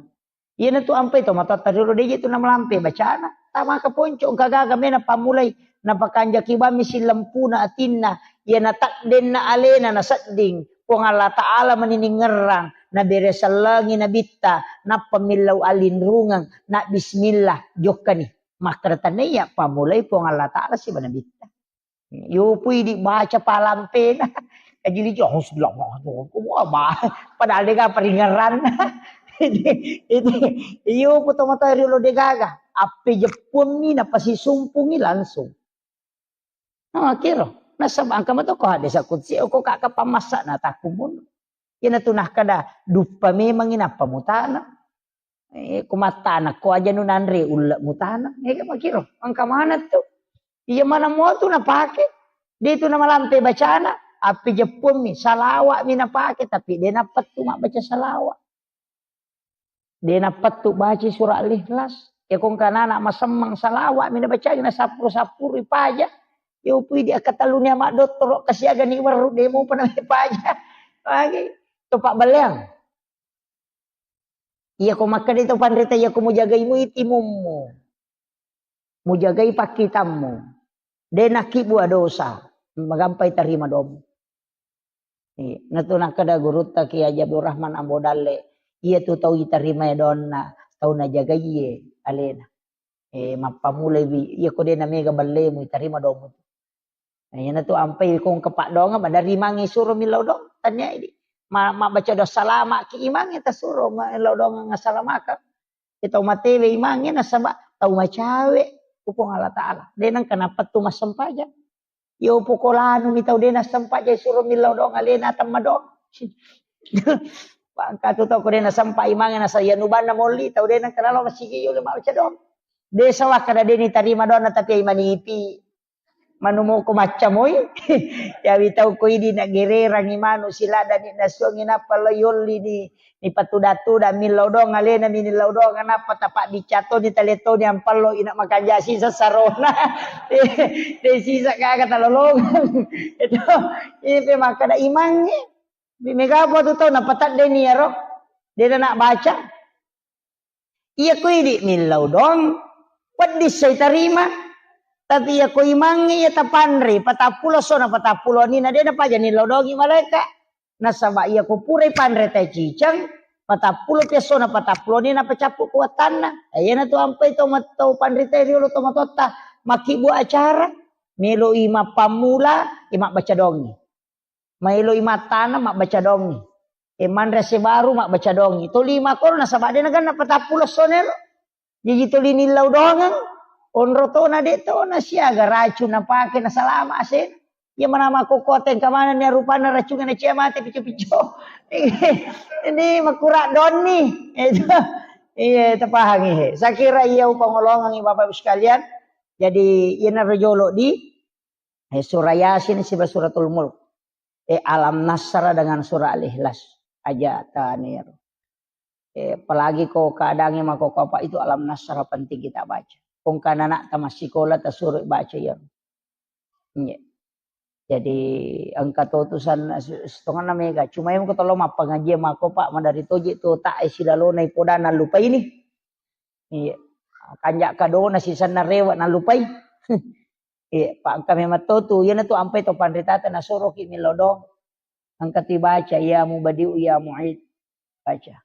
Iyanatu ampai to matoatta riolo, de' je tu namalampe bacana. Tamaka ponco, engka gaga mena pammulai, napakanjaki bammi sillempuna atinna, iya natakdenna alena nasedding, Puang Allah Ta'ala mani ningngerrang, nabere sellengi nabitta, nappa millau allinrungeng, na bismillah, jokkani. Makkeda tennaiya, pammulai Puang Allah Ta'ala siba nabitta. Yopu idi baca palampena. Kajili jo, "Auzubillah, wah, wah, wah." Padahal de' gaga paringerranna. Itu, itu, yopu tomatoa riolo de' gaga. Appejeppuammi napasisumpungi langsung. Nah, kiro. Nasaba engka mato ko hadis qudsi, ko kaka pamassa na takkumun. Iyanatu nakkeda, duppa memangngi nappa mutana. Eh, ko mattana, ko aja nu nanre ulle mutana. Eh, makiro, engka maneng tu. Iya maneng mua tu napake. De' tu namalampe bacana, appejeppuammi, salawa'mi napake, tapi de' nappettu mabbaca salawa'. De' nappettu baca surah Al-Ikhlas. Iya ko engka anak-anak masemmeng, salawa'mi nabacai, nasappuru-sappuru ipaja. Yopu idi akkatelluni ama' dottoro, kasiagani werru, de' mopa napaja. Lagi, to pabbaleang. Iya ko makkeda to panrita, iya ko mujagai mui timummu. Mujagai pakkitammu. De' nakkibua dosa, magampai tarima doammu. Iya, natu nakkeda gurutta Kiai Haji Abdul Rahman Ambo Dalle, iyatu tau itarimae doanna, tau najagaie alena. Eh, mappamulai wi, iya ko de' namega ballemu, itarima doammu. Nah, iyanatu ampai ko engka paddoangeng, maderri imangnge suro millau doang, tania idi. Ma-, mabbaca doa salama ki imangnge tasuro, ma-, millau doang assalamakeng. Iya tau matewe imangnge nasaba tau macawe ku Puang Allah Ta'ala. De' nengka napettu massempajang. Yopu ko lanumi tau de' nassempajang suro millau doang alena temma doang. Bangka tu tau ko de' nasempa imangnge nasa iya nubanna molli tau de' nengka nalo masigi yolo mabbaca doang. De' sawakka na de' nitarima doanna tapi ai manipi. Manu moko macca moi. Yawi tau ko idi naggererangi manu siladani nasuangi nappa lo yolli ni, ni patuda-tuda millau doang alena mi nillau doang nappa tapa bicca toni tale toni ampallo ina makanja sisa sarona. De' sisa gaga talolongeng. Itu, ini pe makkeda imangnge. Mega po tu tau napatadde ni ero. De' na baca. Iya ko idi millau doang, wedding sai tarima. Tapi iya ko imangnge iya tapanre, patappulo esso na patappulo wenni na de' napaja nillau doangi malaeka. Nasaba iya ko purai panre taciceng, patappulo pi esso na patappulo wenni napacappu kuatanna. Eh, iyanatu ampai to mat-, to panrita riolo to matoatta makkibua acara. Meloi mappammula, e mabbaca dongi. Maeloi mattana, mabbaca dongi. E manre ase baru, mabbaca dongi. Tolima koro nasaba de naganna patappulo sonero. Jaji toli nillau dongeng, onro tona de tona siaga racun napake nasalama ase. Iya mana makkokkote engka manenni rupanna racunna nacia mate pico-pico. Ini makura donni. Itu. Iya, tapahangi he. Saya kira iya upangolongangi Bapak Ibu sekalian. Jadi, iyana rojolo di, eh, surah Yasin siba suratul Mulk. Eh, Alam Nasrah dengan surah Al-Ikhlas. Aja taniro. Eh, apalagi ko keadaannya mako apa itu Alam Nasrah penting kita baca. Kongkana anak tamat sekolah tasuruh baca ya. Iya. Jadi engka to tu san-, s-, setengahna mega. Cuma yang ko tolo mappangaji mako Pak madari toji tu tak silalona ipoda nallupai ni. Iya. Kanja kadona sisanna rewa nallupai. Iya, Pak engka memang to tu. Iyana tu ampai to panritata nasoroki milodong. Engka tu baca ya mubadiu ya muid. Baca.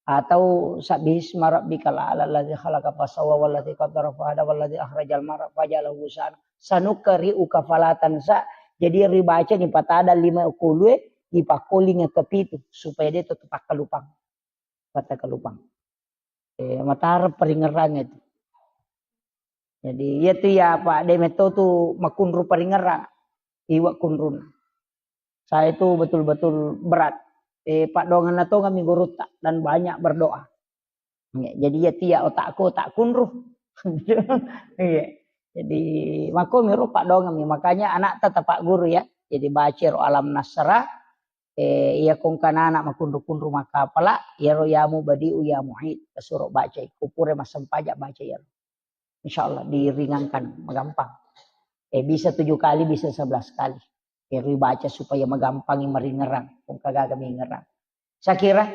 Atau sabbihisma rabbikal a'la alladzi khalaqa fasawwa walladzi qaddara fahada walladzi akhrajal mar'a faja'alahu ghusaan. Sanuqri'uka fala tansa. Jadi ribaca ni patada lima kulue, dipakkolinga kepitu supaya dia tetap takkalupang. Takkalupang. Eh, matara paringerang itu. Jadi iya tu ya Pak de metto tu makunru paringerang. Iwa kunrun. Saya itu betul-betul berat. Eh, paddoangenna tongeng mi gurutta dan banyak berdoa. Ya, jadi iya tiya otakku tak kunru. Iya. Jadi mako miro paddoangeng mi. Makanya anak tetap Pak Guru ya. Jadi baca ro Alam Nasrah, eh, iya kongkanana makunru-kunru makapala, iyaro ya mubadiu ya muid, tasuro baca. Kupure massempajang baca iyaro. Insya Allah diringankan, magampang. Eh, bisa tujuh kali, bisa sebelas kali. Eh, ribaca supaya magampangi maringerang. Kung kagaga mingerang. Saya kira,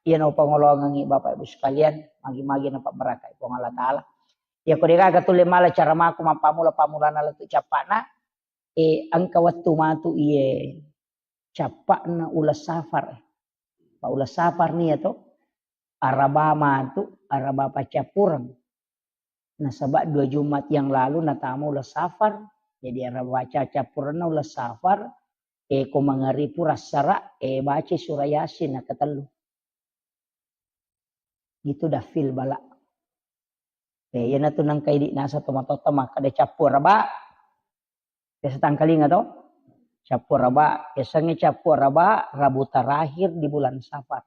iya no pangolongangi Bapak Ibu sekalian, magi-magi napa barakai Puang Allah Ta'ala. Ya, ko degaga tulle mala cara mako mappamula-pamulana lettu cappana, eh, engka wettu matu iye cappana uleng Safar. Pa uleng Safar nia to, Araba matu, Araba paccappureng. Nasaba dua Jumat yang lalu natama uleng Safar. Jadi Araba paccappurengna uleng Safar, eh, ko mangaripu rassara, eh, baca surah Yasin nakatellu. Itu dafil bala. Eh, iyana tu nangka idi nasa tomatotta makkeda cappu Araba. Biasa tangkalinga to? Cappu Araba, biasanya cappu Araba, Rabu terakhir di bulan Safar.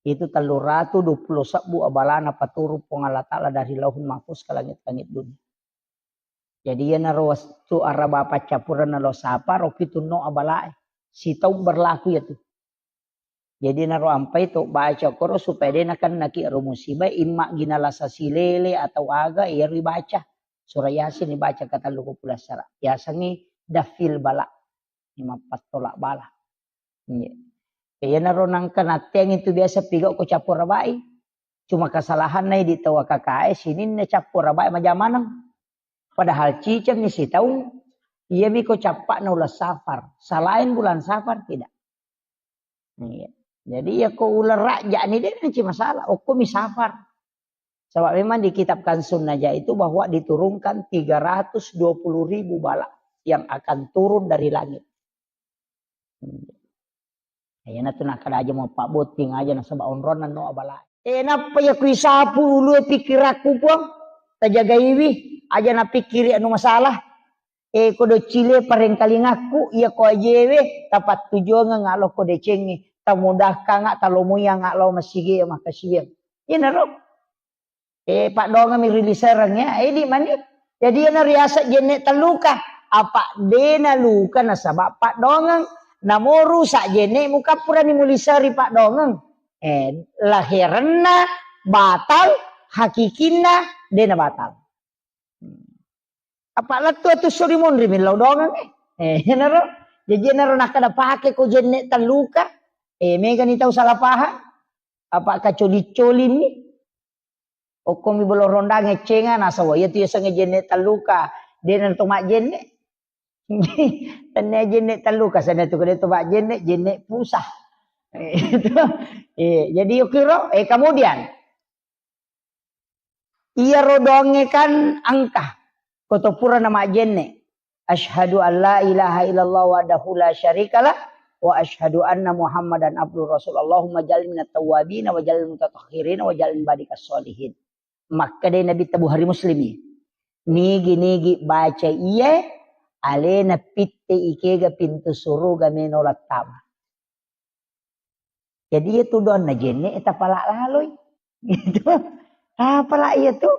Itu tellu ratu dua puluh sebbu abalana paturung Puang Allah Ta'ala dari Lauhul Mahfuz ke langit-langit dunia. Jadi iyanaro wettu Araba paccappurengna uleng Safar, ro pitunno abalae. Sitaung berlaku ya tu. Jadi naro ampai to baca koro supaya de nakennaki ro musibah, imma gina lasa silele atau aga, iya ribaca. Surah Yasin dibaca katellu ko pulassara. Yasengngi dafil bala. Ini mappattolak bala. Iya. Iyanaro nangka natteang itu biasa pigau ko cappu Arabai. Cuma kesalahanna di tau A K K E sininna cappu Arabai majamaneng. Padahal ciceng ni sitaung, iya mi ko cappakna uleng Safar. Selain bulan Safar tidak. Iya. Jadi ya ko uleng Rajab ni de nanti masalah. Okko mi Safar. Sebab memang di kitab Kanzun Najah itu bahwa diturunkan tiga ratus dua puluh ribu bala yang akan turun dari langit. Iyana tu nakkeda aja mau pabbotting aja nasaba onronna no abala. Eh, nappa ya kui sapu ulue pikirakku, Puang. Tajagaiwi, aja napikkiri anu masalah. Eh, ko doccile parengkalingakku, iya ko ajewe, tapattujuangeng alo ko decengi, tamudahkanga, talomoianga lo masigi makkasiwiang. Iyanaro. Eh, paddoangeng mi ri lisereng ya. Eh, di mani. Jadi iyana riaseng jenne telluka. Apa dena luka nasaba paddoangeng. Namo rusak jenne mukappurani muliseri paddoangeng. Eh, laherenna batal, hakikinna dena batal. Apa lettu atu sori monri millau doangeng, eh. Eh, iyanaro. Jadi iyanaro nakkeda pake ko jenne telluka. Eh, megani tau salah paham. Apa kacoli-colini. Okkomi bolo rondang eccenga, nasaba iya tu yasengnge jenne telluka. Dena to majjenne. Tennia jenne telluka, sana tu kada to majjenne, jenne pusah. Eh, itu. Eh, jadi yukiro, eh, kemudian iyaro doangnge kan engka. Toto pura namajjenne. Asyhadu an la ilaha illallah wahdahu la syarikalah wa asyhadu anna Muhammadan abduhu rasul. Allahumma ja'alni minat tawwabin wa ja'alni mutatahhirin wa ja'alni badikas sholihin. Makkeda Nabitta, Bukhari Muslimi. Nigi-nigi baca iye, alena pitte ikega pintu suruga meno lattama. Jadi iya tu doanna jenne tapala laloi. Gitu. Tapala iya tu.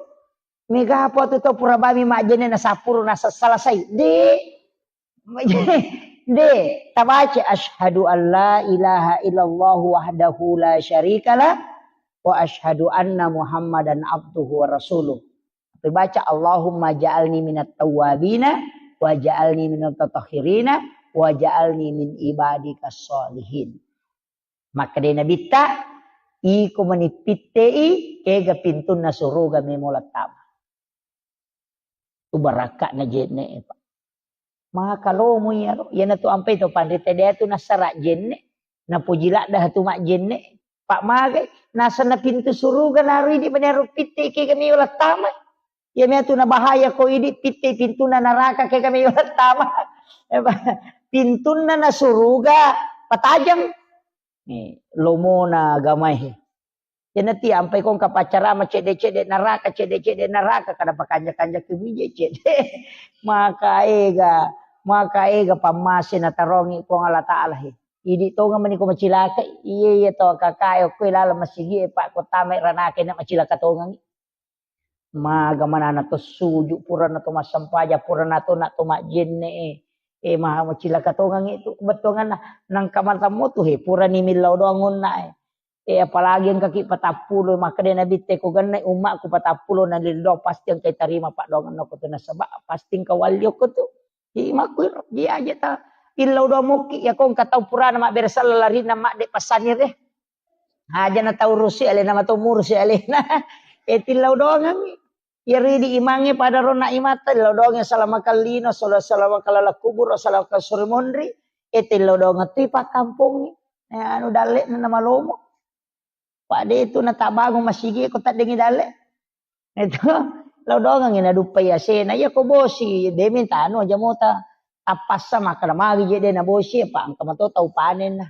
Mega apa tu tau pura bami majjenne na sapuru na selesai. De. De. Tabaca asyhadu an la ilaha illallah wahdahu la syarikalah wa asyhadu anna Muhammadan abduhu wa rasuluh. Tapi baca, "Allahumma ja'alni minat tawwabina, wa ja'alni minal mutatahhirina, wa ja'alni min ibadikas sholihin." Makkeda Nabitta, iko mani pittei, kega pintunna suruga memo lattama. Tu barakka'na jenne, Pak. Maka lomo iyaro, iyanatu ampai to panrita de tu nassara jenne, napoji ladda tu majjenne, Pak, magai, nasenna pintu suruga naro idi menero pitte kega meo lattama. Iya mea tu nabahaya ko idi pitte pintunna naraka kega meo lattama. Pintunna na suruga patajeng. Eh, lomona agamae. Iyanati ampai ko engka paccarama cedde-cedde naraka, cedde-cedde naraka, kada pakanja-kanja kebije cedde. Maka ega, maka ega pammase natarongi Puang Allah Taala he. Idi tonga meni ko macilaka, iya iya to kakae ko laleng masigi e Pak, ko tama ranake na macilaka tongangi. Maga manana to suju, purana to massempaja, purana to na to majjenne e. E maha macilaka tongangi tu bettuanganna nangka matammu tu he purani millau doang onna e. E apalagi engkaki patappulo, makkeda Nabitte ko genne ummakku patappulo na lillau pasti engka tarima paddoangenna ko tu nasaba pasti engka walli okko tu. Imakku iro, ji aja ta illau doang mukki, ya ko engka tau purana mabbere sella larinna madde passanire. Aja na tau rusi alena, mato murusi alena. E tillau doangangngi. Iyaro idi imangnge pada ronna imatta, tillau doangngi salama kallino, sala-, salama kalala kubur, salama kasuri monri. E tillau doangang tui pakkampongngi. E anu dalle'na na malomo. Pak de tu na tabangung masigi ko taddengi dalle. Itu, lao doangangngi naduppai asena. Iya ko bosi, de mintanu aja mota. Tappassa makkeda magi je de na bosi, Pak, engka mato tau panenna.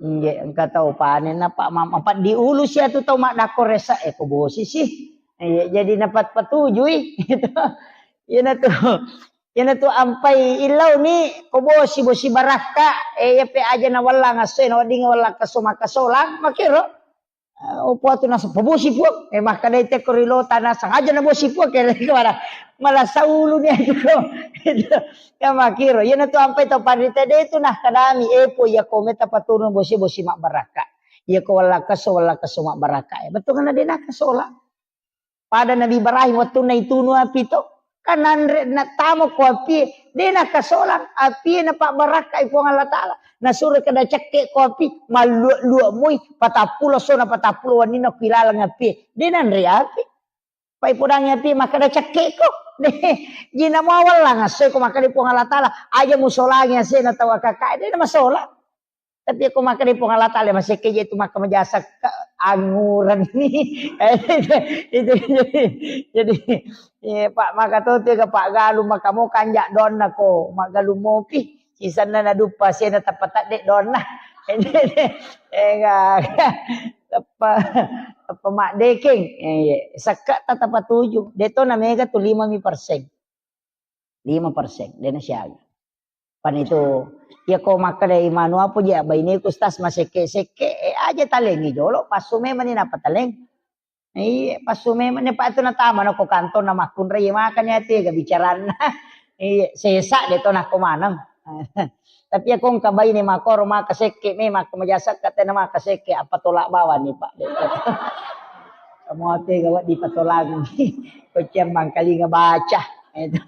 Nje, engka tau panenna, Pak, ma-, mapaddi ulu sia tu tau maddakko resa, eh, ko bosi sih. Iya, jadi napat-, patujui. Itu. Iyanatu, iyanatu ampai illauni ko bosi, bosi barakka, eh, iya pe aja na wallang assoe, na wedding wallang keso makkasolang, makero. Eh, opo atu naseng, "Pabosi, Puang." Eh, makkedai tekko ri lota naseng, "Aja nabosi, Puang." Kere mala, mala sauluni atu. Ya makiro, iyanatu ampai tau panrita de tu nakkedami, "Eh, Puang, iya ko meta paturung bosi, bosi mabbarakka. Iya ko wallakkesso, wallakkesso mabbarakka." Eh, bettuanna de nakkasola. Pada Nabi Ibrahim wettunna itunu api to, kan nanre nattama ko api, de nakasolang api, napabbarakkai Puang Allah Taala. Nasuro kada cekke ko api, mallua-lua moi, patappulo sona patappulo wenninna ko ilaleng api. De nanre api. Pai podangi api, makkeda cekke ko. De, jina mawallang assoi ko makkeda Puang Allah Taala, aja musolangi asena tau akakae, de namasola. Tapi ko makkeda Puang Allah Taala, masekke je tu makka majasa ke anguran ni. Itu, itu, jadi, jadi, iya, Pak, maka to tu ga Pak galu maka mo kanja donna ko, maggalu mopi. Sisanna naduppa sena tappa tadde donna. Enggak. Tappa, tappa maddekeng. Eh, iya. Sekka ta tappa tuju. De to na mega tu lima mi persen. Lima persen, de nasiaga. Pan itu, iya ko makkeda imanu apa je, baineku, Ustaz, masekke-sekke, eh, aja talengi jolo, passu memani napa taleng. Iya, passu memani, Pak, itu natama nako kantor, namakkunrai, iya, makanya tega bicaranna. Iya, sesa de to nako maneng. Tapi iya ko engka baine makoro maka sekke, memang ko majasakka tena maka sekke, apa tolak bawani, Pak. Kamu tega wedding patolangi. Ko cemmang kalinga baca. Itu.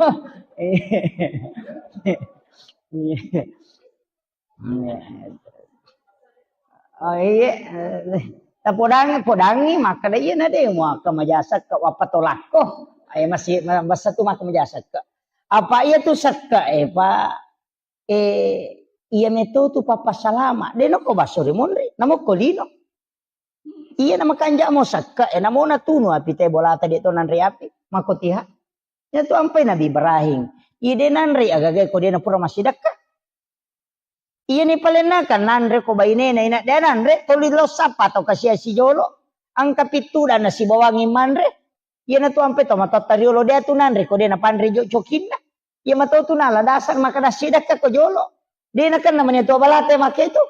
Oh, iya. Tapodangi, podangi, makkeda iya na de, maka majasakka, wappa tolakko. Ayo masih, masa tu maka majasakka. Apa iya tu sakka, eh, Pak? Eh, iya meto tu pappasalama. De nokko basso ri monri, namokko lino. Iya, namakanja mo sakka, eh, namo natunu api te bolata de to nanre api. Mako tiha. Iyatu ampai Nabi Ibrahim. Iya de nanre agaga ko de napura massidekka. Iyani palennakang nanre ko bainena ina de nanre toli lo sappa tau kasiasi jolo. Angka pittudanna sibawangi manre. Iyanatu ampai to matotta riolo de atu nanre ko de napanre jo cokinna. Iya mato tu nala dasar makkeda sidekka ko jolo. De nakenna mani tu balate make tu.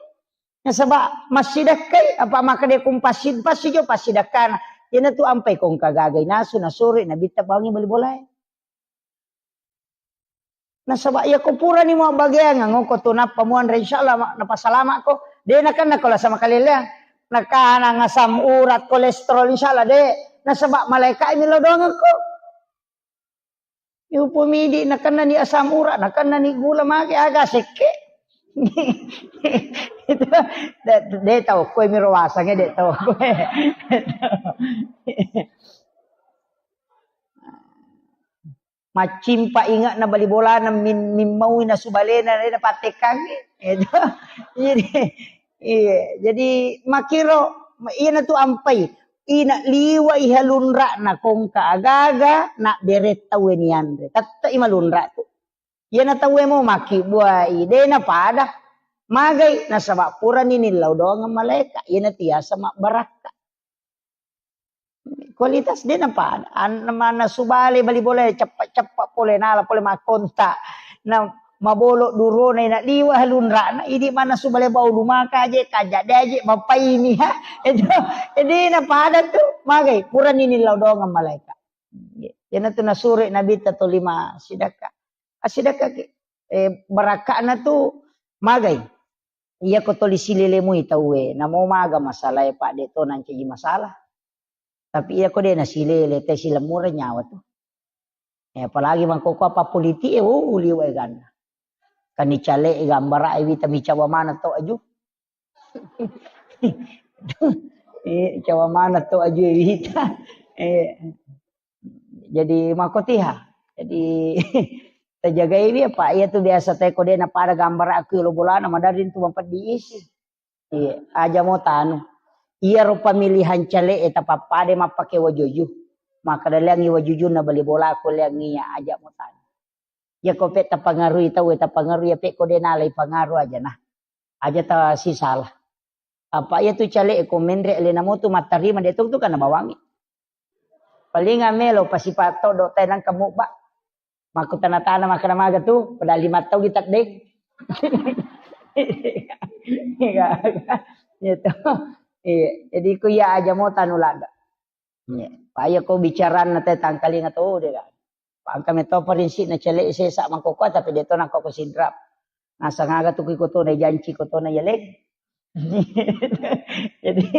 Nasaba massidekkai apa makkeda kumpassi passi jo passidekkana. Iyanatu ampai ko engka gaga inasu nasuro nabitta bawangi bali bolae. Nasaba iya ko purani mabbageang ngoko tu nappa muanre insyaallah ma- napasalama'ko. De nakenna ko lasa makaleleang. Nakana ngasam urat kolesterol insyaallah de. Nasaba malaika mi lo dongengko. Yupo midi nakenna ni asam urat, nakenna ni gula mage aga sekke. Itu de, de tau koe miro wasange de tau koe. Maccimpa inge'na bali bolana min- mimmaui nasu balena de napattekkangi. Itu. Jadi iya, jadi makkiro iyanatu ampai ina liwai halunra'na kongka agaga na bere tauwe nianre. Tette'i malunra tu. Iyana tauwe mo makkibbuai de napada. Magai nasaba purani nillau doangeng malaika. Iyana tiasa mabbarakka. Kualitas de napada. An- mana subale bali bola ceppa-ceppa pole nala pole makonta. Na mabolo durona ina liwa halunrana idi mana subale bau lumaka aje kaja de aje mapaini ha. Itu de napada tu magai purani nillau doangeng malaika. Iyana tu nasure nabitta tolima sidakka. Asidakka ki. Eh, barakka'na tu magai. Iya ko toli silele mui tauwe, namo maga masalae pa de to nancaji masalah. Tapi iya ko de nasilele te silemure nyawa tu. Eh, apalagi mangkoko apa politik e, oh, liwa e ganna. Kani cale e gambara e wita micawa mana to aju. Eh, cawa mana to aju e wita. Eh, jadi makotiha. Jadi tajagai wi apa iya tu biasa te ko de napada gambara aku lo bolana madari tu mampeddi isi. Iya, aja mo tanu. Iyaro pemilihan cale e tapappade mappake wajuju. Makkeda leangi wajujunna bali bola ko leangi iya aja mo tanu. Iya ko pe tapangarui tau e tapangarui iya pe ko de nalai pangaru aja nah. Aja ta sisala. Apa iya tu cale e ko menre alena mo tu mattarima de tu tu kana bawangi. Paling amelo pasipa todo tai nangka mubba. Makkutana-tana makkeda maga tu, padahal lima tau kita deng. Iya, iya. Gitu. Iya, jadi ku iya aja mo tanu ladda. Iya. Paya ko bicaranna te tangkalinga to de kan. Pangka meto prinsipna cele sesa mangkoko tapi de to nangko ko sinrap. Nasang aga tu ku ikotona janci kotona yaleng. Jadi,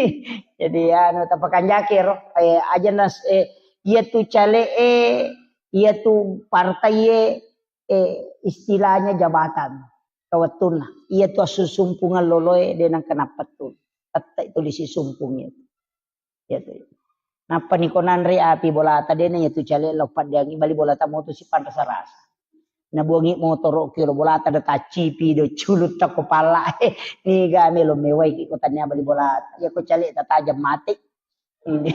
jadi anu tapakanjaki ro, eh, aja nas eh, iya tu cale e, iya tu partai e, eh, istilahnya jabatan. Kawettunna, iya tu assusumpungan loloe de nangka nappa tu. Tette tu lisi sumpung itu. Iya tu. Nappa ni ko nanre api bolata dena iya tu cale lo paddeangi bali bolata moto sipanrasa-rasa. Nabuangi motoro ki lo bolata da taccipi do culutta ko pala. Niga melo mewai ki ko tania bali bolata. Iya ko cale tatajam mate. Ini.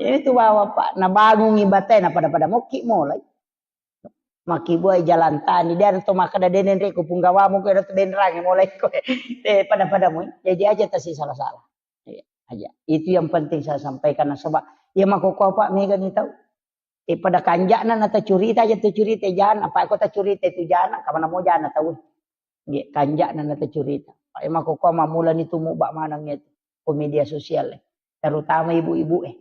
Ini tu bawa pak nabangungi batai na pada-pada mokki molai. Makkibuai jalan tani, de to makkeda de nenre ko punggawamu ko tu benrang mulai ko. Eh, pada-pada mu. Jadi aja tasi salah-salah. Iya, aja. Itu yang penting saya sampaikan nasaba iya makkokkoe apa mega ni tau. Eh, pada kanja'na na tacurita aja tacurita jana, apa ko tacurita itu jana, kamana mo jana tau. Nggih, kanja'na na tacurita. Pak, e, makkokkoe mammulani tu mubba maneng itu ko media sosial e. Terutama ibu-ibu e.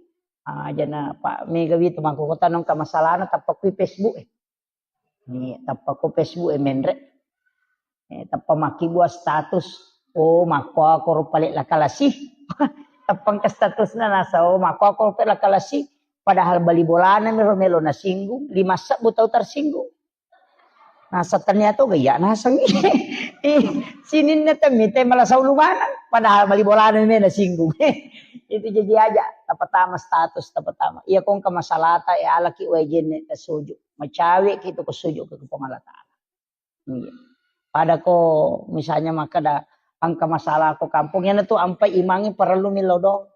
Ah, jana Pak mega wi tu makkokkoe tanong ka masalahna tappa kui Facebook e. Ni tappa ko Facebook e menre. E, tappa makkibua status. Oh, makkokoro pale lakalasi. Tappa engka statusna nasa, oh, makkokoro pale lakalasi. Padahal bali bolana miro melo nasinggung, lima sebbu tau tersinggung. Nasa tania to gaya naseng. Ih, sininna temmi te malasau lumanang. Padahal bali bolana me nasinggung. Itu jadi aja, tapatama status, tapatama. Iya kongka masalata, e alaki wae jenne tasuju. Macawe ki tu ko suju ke Puang Allah Taala. Iya. Pada ko misalnya makkeda engka masalah ko kampung, iyana tu ampai imangi parellu mi lodong.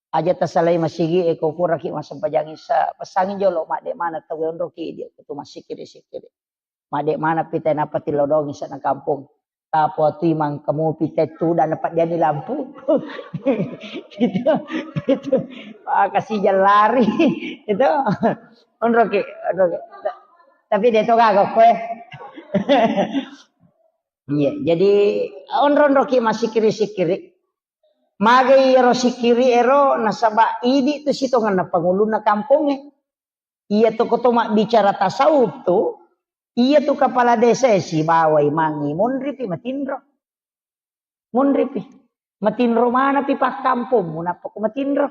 Aja tasalai masigi e, ko puraki massempajang isa, pesangi jolo madde mana tau onroki idi ko tu masikiri-sikiri. Madde mana pita napa tilodongi sana kampung. Tapo tu imang kamu pita tu dan dapat dia lampu. Itu, itu. Ah, kasih jalari. Itu. Onroki, onroki. Tapi dia tu kagak kue. Iya, jadi onro-onroki masikiri-sikiri. Magai ero sikiri ero nasaba idi tu sitongenna pangulunna kampongnge. Iya tu koto mabbicara tasawuf tu, iya tu kepala desa e sibawa imangnge monripi matinro. Monripi. Matinro manapi pakkampongmu nappa ko matinro.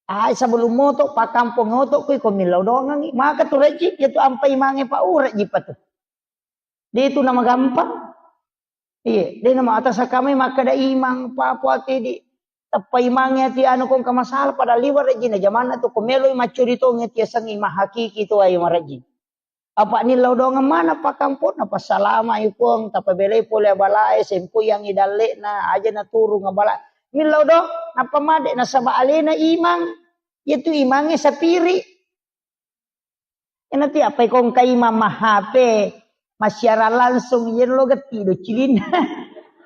Ai sebelum moto pakkampong oto kui ko millau dongangi. Maka tu rejji, iya tu ampai mange pa urejji pa tu. De tu nama gampang. Iya, de nama atas akame makkeda imang papo ati di. Tappa imangnge ati anu kong ka masalah pada liwa rejji na jamanna tu ko meloi maccuri tong ati aseng imang hakiki tu ai marejji. Apa nillau doang mana pakkampong na passalama i Puang, tapabelai pole abalae, sempoyangi dalle'na, aja naturung abala. Nillau do, nappa made nasaba alena imang, iya tu imangnge sapiri. Ina ti apa ikong ka imang ma H P, massiaran langsung, iya lo getti do cilinna.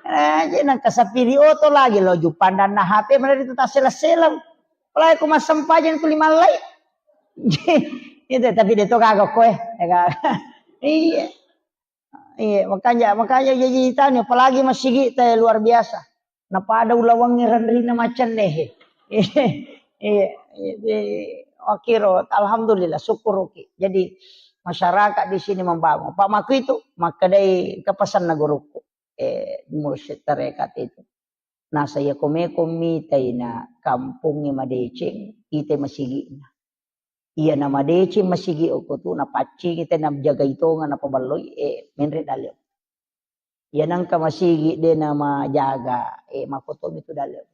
Eh, je nang kasapiri oto lagi lo jupandanna H P mana itu tasela-selang. Apalagi ko massempajang tu lima lai. Itu tapi de to gaga koe. Iya. Iya, makanya, makanya jadi tanya, apalagi masigi te luar biasa. Napada ulawangnge ranrina macenne he. Iya, iya, iya, makiro, alhamdulillah, syukuruki. Jadi masyarakat di sini membangun. Pak Maku itu, makkedai kepesanna guruku, eh, mursyid tarekat itu. Nasa iya komeko mitai na kampongnge madeceng, ite masigi'na. Iya na madeceng masigi okko tu, napaccingi te najagai tonga napaballoi, eh, menre dalle. Iya nangka masigi de namajaga, eh, makotomi tu dalle.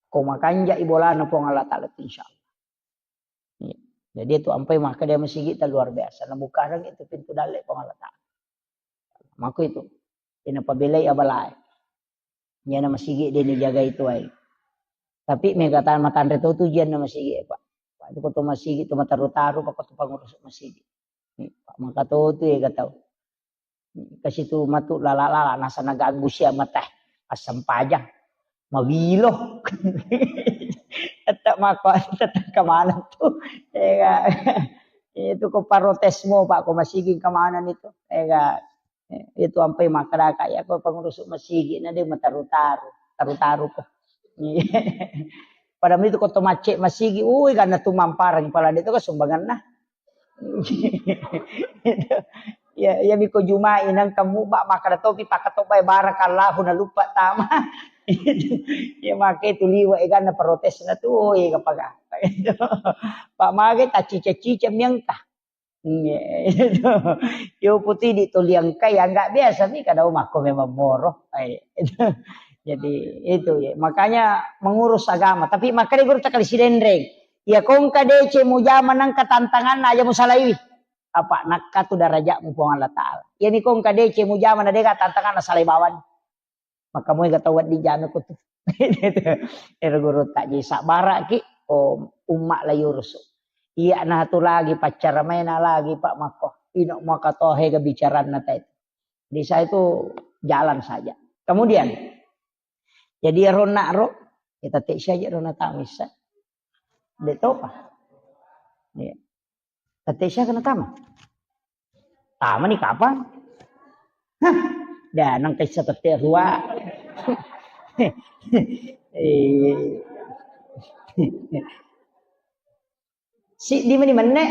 Ko makanja i bolana Puang Allah Ta'ala tu, insya Allah. Iya. Jadi itu ampai maka dia masigi ta luar biasa. Nabukarang itu pintu dalle Puang Allah Ta'ala. Mako itu. Ina pabelai abalae. Iyana masigi de nijagai tuai. Tapi mega ta matanre to tu jianna masigi, Pak. Pak, itu ko to masigi tu mataru-taru, Pak, ko to pangurus masigi. Pak, maka to tu ega tau. Kasi tu matu lala-lala, nasa naganggu sia mata. Assempajang. Mawilo. Tetap mako, tetap kemana tu. Ega. Itu ko parotesmu, Pak, ko masigi kemana itu. Ega. Eh, itu ampai makkadaka, iya ko pangurus masigi na de mataru-taru, taru-taru ko. Pada itu ko to macce masigi, ui, karena tu mamparang pala de to ko sumbanganna. Ya, ya miko Jumai nang kamu bak makkada topi pakatobai barakallahu na lupa tama. Ya make tu liwa eganna protesna tu, ui, gapa-gapa. Pak mage tacica-cica miangka. Iya, itu. Yo putih di tuliang kai, ya nggak biasa nih, kadang mako memang moro. Eh, itu. Jadi itu ya, makanya mengurus agama. Tapi makanya guru tak kali sidenreng. Ya kongka dece mujama nangka tantangan aja musalaiwi. Apa nakka tu darajatmu Puang Allah Ta'ala. Ya ni kongka dece mujama na dega tantangan na salai bawang. Maka moega tau wedding jame ko tu. Ero guru tak jadi sabara ki, oh, umma la yurusu. Iya na tu lagi pacara maina lagi Pak Mako. Ino maka tohe ga bicaranna tai. Di saya itu jalan saja. Kemudian, jadi rona ro, kita tek saja rona tamisa. De topa. Iya. Tette sia kena tama. Tama ni kapang? Hah? Dah nang kaisa tette rua. Eh. Siddi meni menne.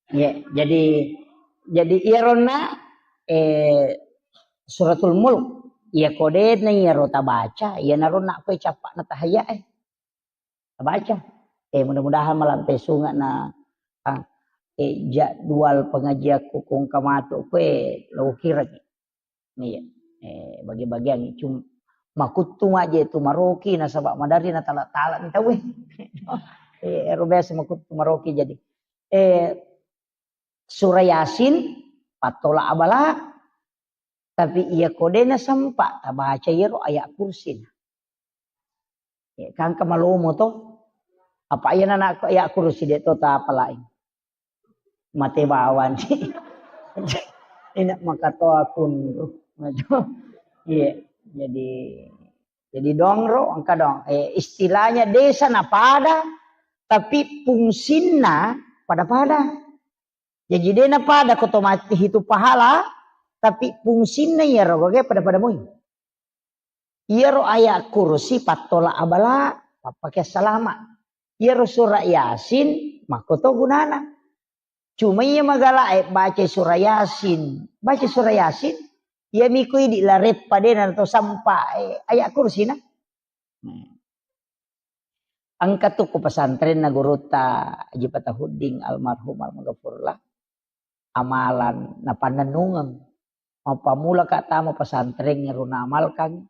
Ya, jadi, jadi iyaronna, eh, Suratul Mulk, iya kodena iyaro tabaca, iyanaro nakko cappa'na tahayya e. Tabaca. Eh, mudah-mudahan malampe sunga na, ah, eh, jadwal pengajianku kongka matu kue lo kiraki. Iya. Eh, bagi-bagian cum-, makuttu maje tu maroki nasaba madari na tala-tala ni tauwe. Eh, ero biasa makuttu maroki jadi. Eh, Surah Yasin, pattola abala. Tapi iya ko de' nasempa tabaca iyaro ayat kursi na. Ya, kan engka malomo to. Apa iya na ayat kursi de' to tapalai. Mate bawang. Ina makatoa kunru. Iya, jadi, jadi dong ro, engka dong. Eh, istilahnya desa na pada, tapi fungsinna pada-pada. Jaji de' na pada ko to mate hitu pahala, tapi fungsinna iyaro gage pada-pada moi. Iyaro ayat kursi pattola abala, pappake salama. Iyaro surah Yasin, makko to gunana. Cuma iya magala e baca surah Yasin, baca surah Yasin, iya miko idi lareppa de' na to sempa, eh, ayat kursi na. Hmm. Engka tu ko pesantrenna gurutta Haji Fatahuddin almarhum almaghfurlah. Amalan napannennungeng. Mappammula ka tama pesantren ero naamalkan.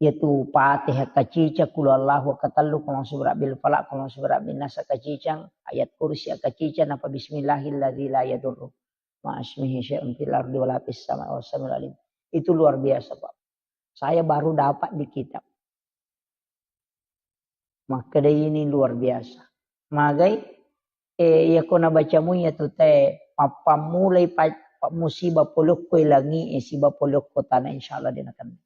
Yaitu Fatihah kaciceng, Qul Huwallahu katellu, Qul A'udzu Birabbil Falaq, Qul A'udzu Birabbin Nas kaciceng, ayat kursi kaciceng, napa bismillahilladzi la yadurru ma'asmihi syai'un fil ardi wala fis sama'i wa huwas samiul alim. Itu luar biasa, Pak. Saya baru dapat di kitab. Makkeda ini luar biasa. Magai, eh, iya ko nabacamu iya tu te, mappammulai pa-, pa-, musibah polokko langi, eh, siba polokko tanah, insya Allah de' nakenna.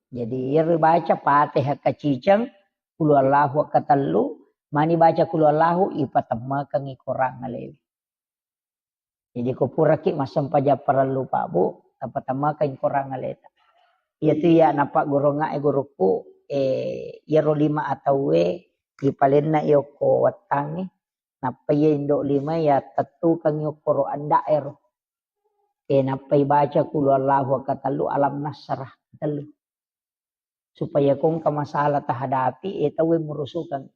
Jadi, iyaro baca Fatihah kaciceng, Qul Huwallahu katellu, mani baca Qul Huwallahu, ipatemmekeng i korang alewe. Jadi, ko puraki massempajang parellu, Pak, Bu, tapatammakeng korang aleta. Iyatu iya napagguruangnga e gurukku, eh, iyaro lima atauwe ipalenna i okko wettangnge, nappa iya indo lima iya tettukeng i okkoro anda'ero. Eh, nappa ibaca Qul Huwallahu katellu, Alam Nasrah katellu. Supaya ko engka masalah tahadapi, eh, tauwe murusukeng.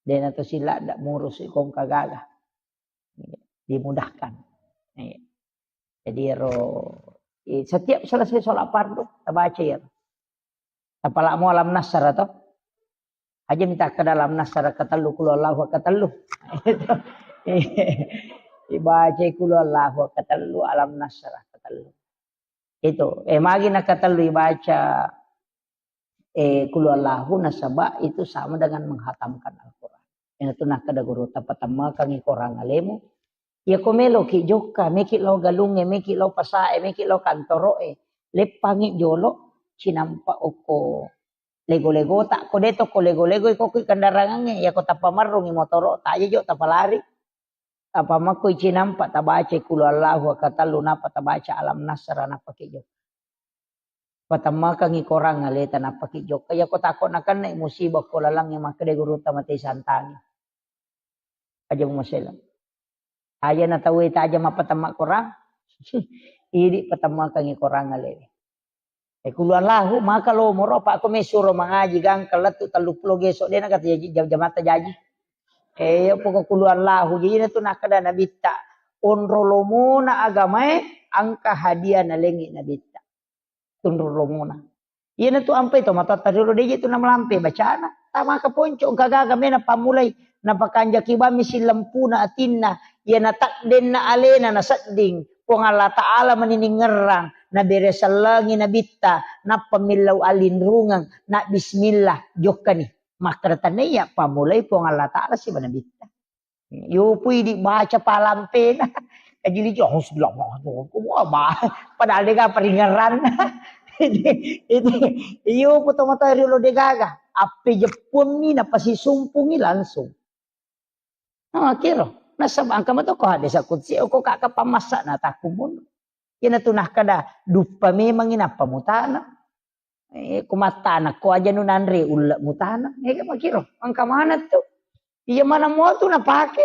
De' na to siladda murusu ko engka gaga. Dimudahkan. Jadi ero, eh, setiap selesai sholat fardu, tabaca iyaro. Tapalamo Alam Nasrah to. Aja mita kada Alam Nasrah katellu, Qul Huwallahu katellu. Ibaca Qul Huwallahu katellu, Alam Nasrah katellu. Itu, eh, magi nakatellu ibaca, eh, Qul Huwallahu, nasaba itu sama dengan menghatamkan Al-Quran. Iyanatu nakkeda gurutta, patammakangi korang alemu. Iya ko meloki jokka, meki lao galungnge, meki lao pasae, meki lao kantoroe, leppangi jolo, cinampa okko lego-legota. Ko de to ko lego-lego, iko ki kendarangangnge, iya ko tappa marrungi motoro, taja jo tapalari. Apa makko icinampa tabaca Qul Huwallahu katellu, nappa tabaca Alam Nasrah, nappa ki jokka. Patammakangi korang aleta, nappa ki jokka. Iya ko tako nakenna musibah ko lalangnge, makkeda gurutta, mate santangi. Aja mumasela. Aja na tauwe taja mappatamma korang. Idi patammakangi korang alewe. Eh, Qul Huwallahu, maka lomoro, apa ko mesuro mangaji gangka lettu telluppulo geso, de na kata jaji, jam-, jamatta jaji. Eh, pokok Qul Huwallahu, jadi na tu nakkeda Nabitta, onro lomona agamae, engka hadiah nalengi Nabitta. Tunro lomona. Iyanatu ampai to matoatta riolo, de je tu namalampe bacana. Tamaka ponco, engka gaga mena pammulai. Napakanjaki bammi sillempuna atinna. Iya natakdenna alena nasedding. Puang Allah Ta'ala mani ningerrang. Nabere sellengi Nabitta. Nappa millau alinrungeng. Na bismillah. Jokkani. Makkeda tennaiya pammulai Puang Allah Ta'ala siba Nabitta. Yopu idi baca palampena. Kajili jo, "Auzubillah, wah, wah, wah," padahal de gaga paringerranna. Itu, itu, yopu to matoa riolo de gaga. Appejeppuammi napasisumpungi langsung. Nah, kiro. Nasaba engka mato ko hadis kutsi, ko kaka pamassa na takkumun. Iyanatu nakkeda, duppa memangi nappa mutana. Eh, ko mattana, ko aja nu nanre ulle mutana. Eh, makiro, engka maneng tu. Iya maneng mua tu napake.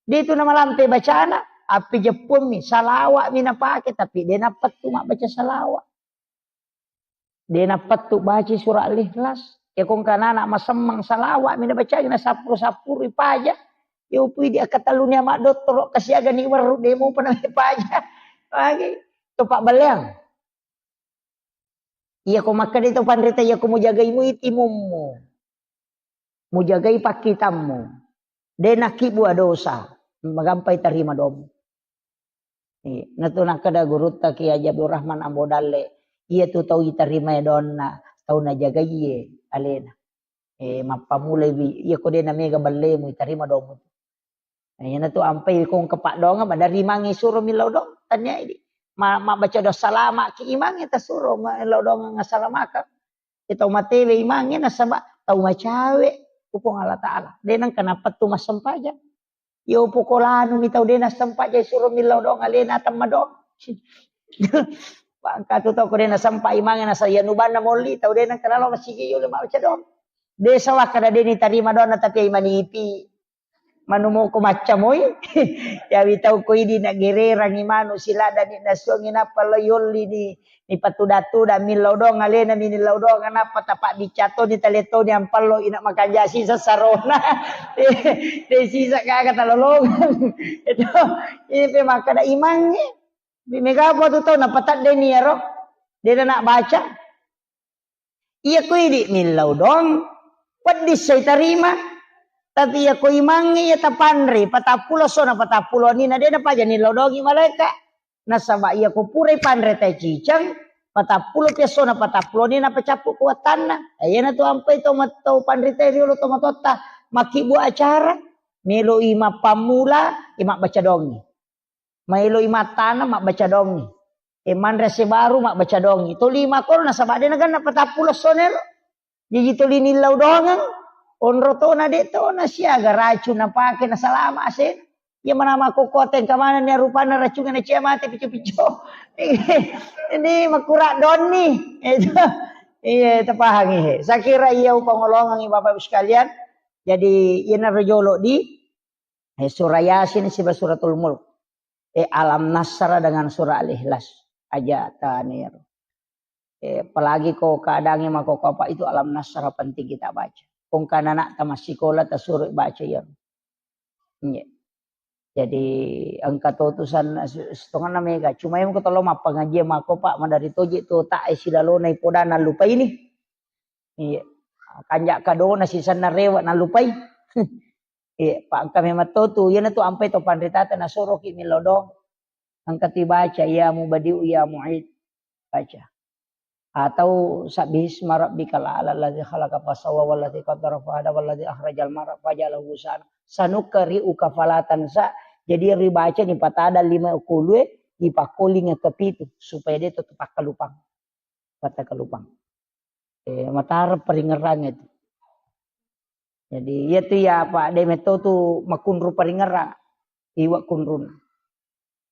De tu namalampe bacana, appejeppuammi, salawa'mi napake, tapi de nappettu mabbaca salawa. De nappettu baca surah Al-Ikhlas. Ya ko engka anak masemmeng, salawa'mi nabacai, nasappuru-sappuru ipaja. Yopu idi akkatelluni ama dottoro kasiagani werru, de mopa napaja. Lagi. Topa baleang. Iya ko makkeda to panrita, iya ko mujagai mui timummu. Mujagai pakkitammu. De nakkibbua dosa. Magampai tarima doang. Iya, natu nakkeda gurutta Kiai Haji Abdul Rahman Ambo Dalle, iya tu tau itarimai doanna, tau najagaiye alena. Eh, mappamulai wi, iya ko de namega ballemu, itarima doang. Nah, iyana tu ampai kong kepak doang, madari mangi suro millau doang, tanya idi. Ma, mabbaca doa salama ki imangi tasuro, millau doang ngasalamaka. Kita matewe imangi nasaba tau macawe, ku Puang Allah Ta'ala. De nang kenapa tu massempajang. Yo poko lanu mi tau de nasempa je suro millau doang alena temma doang. Bangka tu tau ko de nasempa imange nasa iya nubanna molli tau de nang kenalo masigi yo le mabaca doang. De sawah kada de ni tarima doang tapi ai manipi. Manu moko macca moi. Yawi tau ko idi na gererangi manu siladani nasuangi nappa lo yolli ni Nipatuda-tuda millau doang alena mi nillau doang nappa tapabbicca toni tale toni ampallo ina makanja sisa sarona. De sisa gaga talolongang. Itu ini pe makkeda imangnge. Mega apa tu tau napatadde ni ero. De na baca. Iya ko idi millau doang. Peddi sai tarima. Tapi iya ko imangnge iya tapanre patappulo sona patappulo ni na de na paja nillau doang i malaika. Nasaba iya ko purai panre tai ciceng, patappulo pi essona patappulo ni napacappu ku wattanna. Eh, iyana tu ampai to mat-, to panre tai riolo to matotta, makkibbu acara, meloi mappammula, eh, mabbaca dongi. Maeloi mattana, mabbaca dongi. Eh, manre sebaru, mabbaca dongi. To lima koro nasaba de naganna patappulo essona ero. Jaji tuli nillau doangeng, onro tona de tona siaga racun napake nasalama ase. Iya manama kokkote engka manenni rupanna racunge na cia mate pico-pico. Ini makura donni. Itu. Iya, tapahangi he. Saya kira iya upangolongangi Bapak Ibu sekalian. Jadi iyana rojolo di eh, surah Yasin siba suratul Mulk. Eh, Alam Nasrah dengan surah Al-Ikhlas. Aja tanir. Eh, apalagi ko keadaannya mako apa itu Alam Nasrah penting kita baca. Kong kana anak tamat sekolah tasuruh baca ya. Iya. Jadi engka to tu san setengah mega. Cuma yang ketolo mappangaji mako Pak madari toji tu tak eh, silalona ipoda nalupai ni. Iya. Kanja kadona sisanna rewa nalupai. Iya, pa engka memang to tu, iyana tu ampai to panritata nasoroki millau doang. Engka tu baca, "Ya Mubadi'u ya Mu'id." Baca. Atau "Sabbihisma rabbikal a'la alladzi khalaqa fasawwa walladzi qaddara fahada walladzi akhrajal mar'a faja'alahu ghusaan." Sanuqri'uka fala tansa. Jadi ribaca ni patada lima kulue, dipakkolinga kepitu supaya de to pakkalupang. Pattakkalupang. Eh, matara paringerrang itu. Jadi, iya tu ya, Pak, de metto tu makunru paringerrang. Iwa kunrun.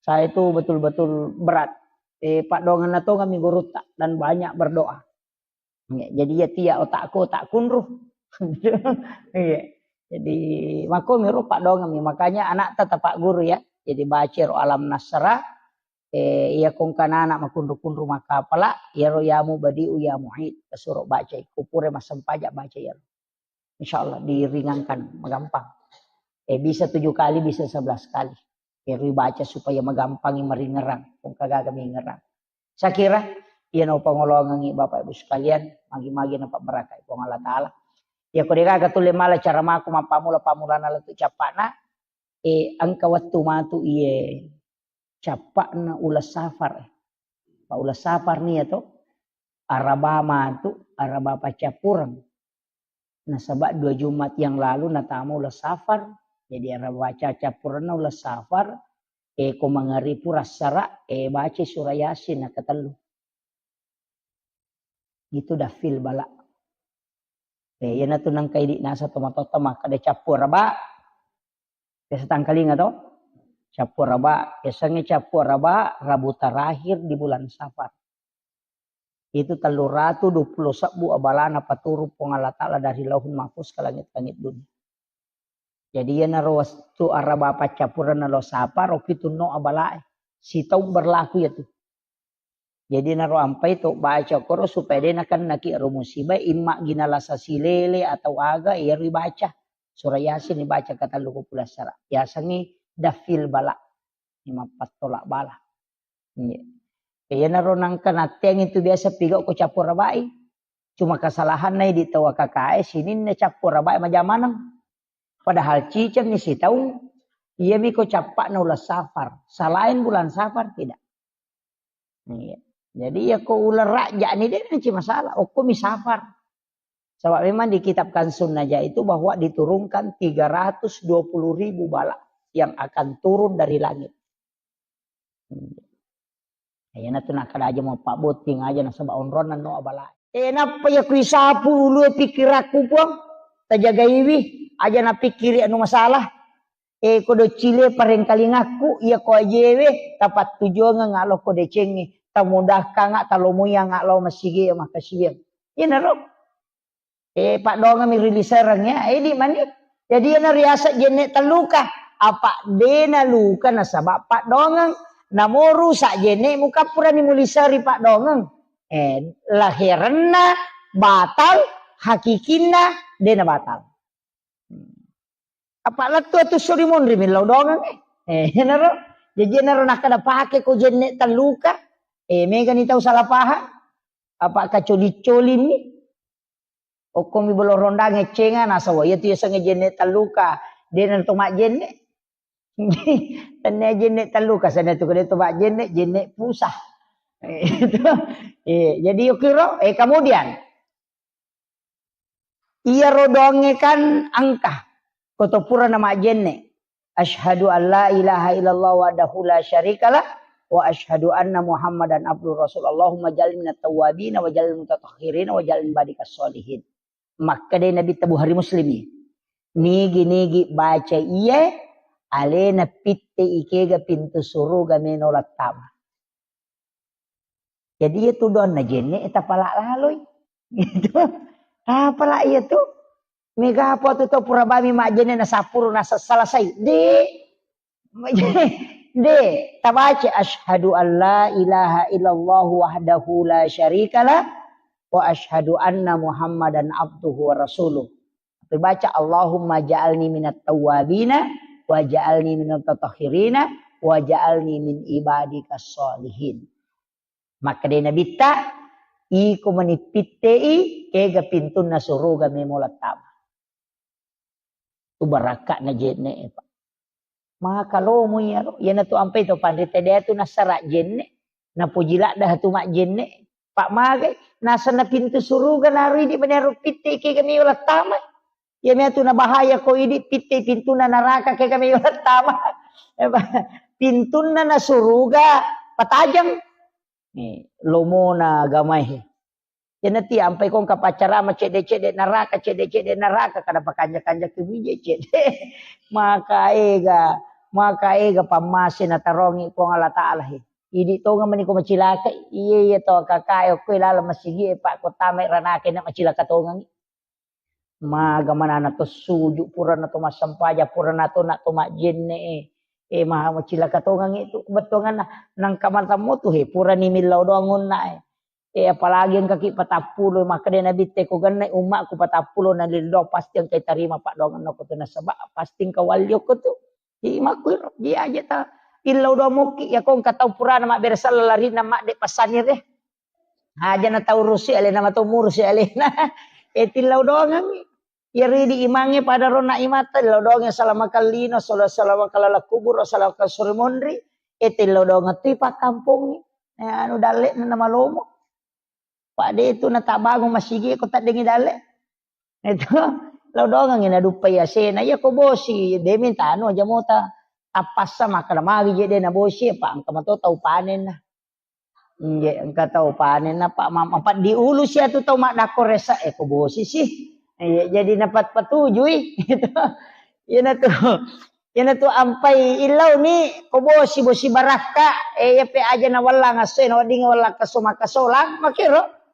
Saya itu betul-betul berat. Eh, Pak, dongan nato kami gurutta dan banyak berdoa. Ya, jadi, iya tu ya, otakku, otak kunru. Iya. Jadi, mako miro Pak dongan mi. Makanya anak tetap Pak Guru ya. Jadi, baca ro Alam Nasrah, Eh, iya kongkanana makunru-kunru makkapala, iyaro ya Mubadi'u ya Mu'id, tasuro bacai. Kupure massempajang baca iyaro. Insya Allah diringankan, magampang. Eh, bisa tujuh kali, bisa sebelas kali. Iyaro baca supaya magampangi maringerang, kongkagaga mingerang. Saya kira, iya nau pangolongangi Bapak Ibu sekalian, magi-magi napa berakai Puang Allah Ta'ala. Iya ko degaga tulle mala cara mako mappamula-pamulana lettu cappana, eh, engka wettu matu iye cappa'na uleng safar. Pa uleng safar nia to, araba matu, araba paccappureng. Nasaba dua Jumat yang lalu natama uleng safar, jadi araba paccappurengna uleng safar, eh, ko mangaripu rassara, eh, baca surah Yasin nakatellu. Itu dafil bala. Eh, iyana tu nangka idi nasa tomatotta makkeda cappu araba. Biasa tangkalinga to? Cappu araba, biasanya cappu araba Rabu terakhir di bulan Safar. Itu tellu ratu dua puluh sebbu abalana paturu Puang Allah Ta'ala dari Lauhul Mahfuz ke langit-langit dunia. Jadi iyanaro wettu araba paccappurengna lo sapa ro pitunno abalae. Sitaung berlaku ya tu. Jadi naro ampai to baca koro supaya de nakennaki ro musibah, imma gina lasa silele atau aga, iyaro ibaca. Surah Yasin ibaca katellu ko pulassara. Yasengngi dafil bala. Imappattola bala. Iya. Iyanaro nangka natteang itu biasa pigau ko cappu arabai. Cuma kesalahanna idi tau A K K E sininna cappu arabai majamaneng. Padahal ciceng ni sitaung Iyami ko cappa'na uleng Safar. Selain bulan Safar tidak. Iya. Jadi ya ko uleng Rajja'ni de' naci masalah. Okkomi Safar. Sebab memang di kitab Kanzun Najah itu bahwa diturunkan tiga ratus dua puluh ribu bala yang akan turun dari langit. Iyana tu nakkeda aja mau pabbotting aja nasaba onronna no abala. Eh, nappa ya kuisapu ulue pikirakku, Puang. Tajagaiwi, aja napikkiri anu masalah. Eh, ko doccile parengkalingakku, iya ko ajewe, tapattujuangeng alo ko decengnge, tamudakkanga, talomoianga lao masigi makkasiwiang. Iyanaro. Eh, paddoangeng mi ri lisereng ya, eh, di mani. Jadi iyana riaseng jenne telluka. Apa dena luka nasaba paddoangeng. Namo rusak jenne muka purani muliseri paddoangeng. Eh, laherenna batal, hakikinna dena batal. Apa lettu atu suri monri millau doangeng, eh. Eh, enaro. Jadi enaro nakkeda pake ko jenne telluka. Eh, megani tau salah paham. Apa kacoli-colini. Okkomi bolo rondang eccenga, nasawa iya tu yasengnge jenne telluka. Dena to majjenne. Tennia jenne telluka, sana tu kede to majjenne, jenne pusah. Eh, itu. Eh, jadi yukiro, eh, kemudian iyaro doangnge kan engka. Ko to pura na majjenne. Asyhadu an la ilaha illallah wahdahu la syarikalah wa asyhadu anna Muhammadan abduhu rasul. Allahumma ja'alni minat tawwabin wa ja'alni mutatahhirin wa ja'alni ibadikas sholihin. Makkeda Nabitta, Bukhari Muslimi. Nigi-nigi baca iye, alena pitte ikega pintu suruga meno lattama. Jadi iya tu doanna jenne tapala laloi. Gitu. Tapala iya tu. Mega apa tu tau pura bami majjenne na sapuru na selesai. De. De. Tabaca asyhadu an la ilaha illallah wahdahu la syarikalah wa asyhadu anna Muhammadan abduhu wa rasuluh. Tapi baca, "Allahumma ja'alni minat tawwabina, wa ja'alni minat tatahhirina, wa ja'alni min ibadika sholihin." Makkeda Nabitta, iko mani pittei, kega pintunna suruga memo lattama. Tu barakka'na jenne, Pak. Maka lomo iyaro, iyanatu ampai to panrita de tu nassara jenne, napoji ladda tu majjenne, Pak, magai, nasenna pintu suruga naridi mani aro pitte kega meo lattama. Iya mea tu nabahaya ko idi pitte pintunna naraka kega meo lattama. Pintunna na suruga patajeng. Nih, lomona agamae. Iyanati ampai ko engka paccarama cedde-cedde naraka, cedde-cedde naraka, kada pakanja-kanja kemije cedde. Maka ega, maka ega pammase natarongi Puang Allah Taala he. Idi tonga mani ko macilaka, iye, iye to kakae okko laleng masigi e, Pak, ko tamai ranake na macilaka tongangi. Maga manana to suju, purana to massempaja, purana to na to majjenne e. E, maha macilaka tongangi tu bettuanganna. Nangka matammu tu he, purani millau doang onna e. E, apalagi engkaki patappulo, makkeda Nabitte ko genne ummaku patappulo na lildo, pasti engka tarima paddoangenna ko tu nasaba pasti engka walli okko tu. Imakku iro, dia aja ta illau doang mokki, ya ko engka tau purana mabbere sella larinna madde passanire. Aja na tau rusi alena, matau murusi alena. E, tillau doangangi. Iyaro idi imangnge pada ronna imatta, illau doangngi salama kallino, sala-, salama kalala kubur, salama kasuri monri. E, tillau doangang tu ipakkampongngi. E, anu dalle na malomo. Pak de tu na tabangun masigi ko taddengi dalle. Itu, lao doangangi naduppai asena. Iya ko bosi, de minta anu aja mota. Tappassa makkeda magi je de na bosi, Pak, engka mato tau panenna. Nje, engka tau panenna, Pak, ma-, mapaddi ulu sia tu tau maddakko resa, e ko bosi sih. Iya, jadi napat patujui. Itu. Iyana tu. Iyana tu ampai illau ni ko bosi, bosi barakka, e, iya pe aja na wallang asso, na wedding wallang kaso makasolang, makero.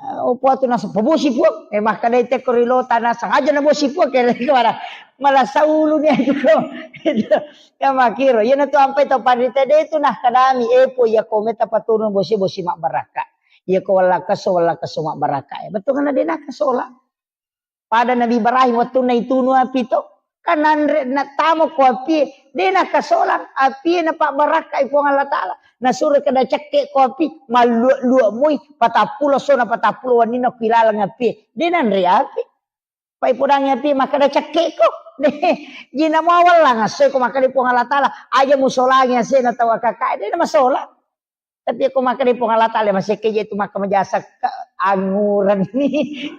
Eh, opo atu naseng, "Pabosi, Puang." Eh, makkedai tekko ri lota naseng, "Aja nabosi, Puang," kere kemana? Malah saulu ni aju ko. Ya makiro, iyana tu ampai tau panrita de tu nah kadami, "Eh, Puang, iya ko meta paturung bosi, bosi mabbarakka. Iya ko wallakaso, wallakaso mabbarakka." Eh, betul kan de nakasola. Pada Nabi Ibrahim wettunna itunu api to, kan nanre nattama ko api, de nakasolang api, napabbarakkai Puang Allah Taala. Nasuro kada cekke ko api, mallua-lua moi, patappulo sona patappulo wenninna ko ilaleng api. De nanre api. Pai podangi api makkeda cekkeko. Deh, jina muawallang asseko makkeda Puang Allah Taala, aja musolangi asena tau akaka, de na masola. Tapi ko makkeda Puang Allah Taala masekke je tu makka majasa ke anguran ni.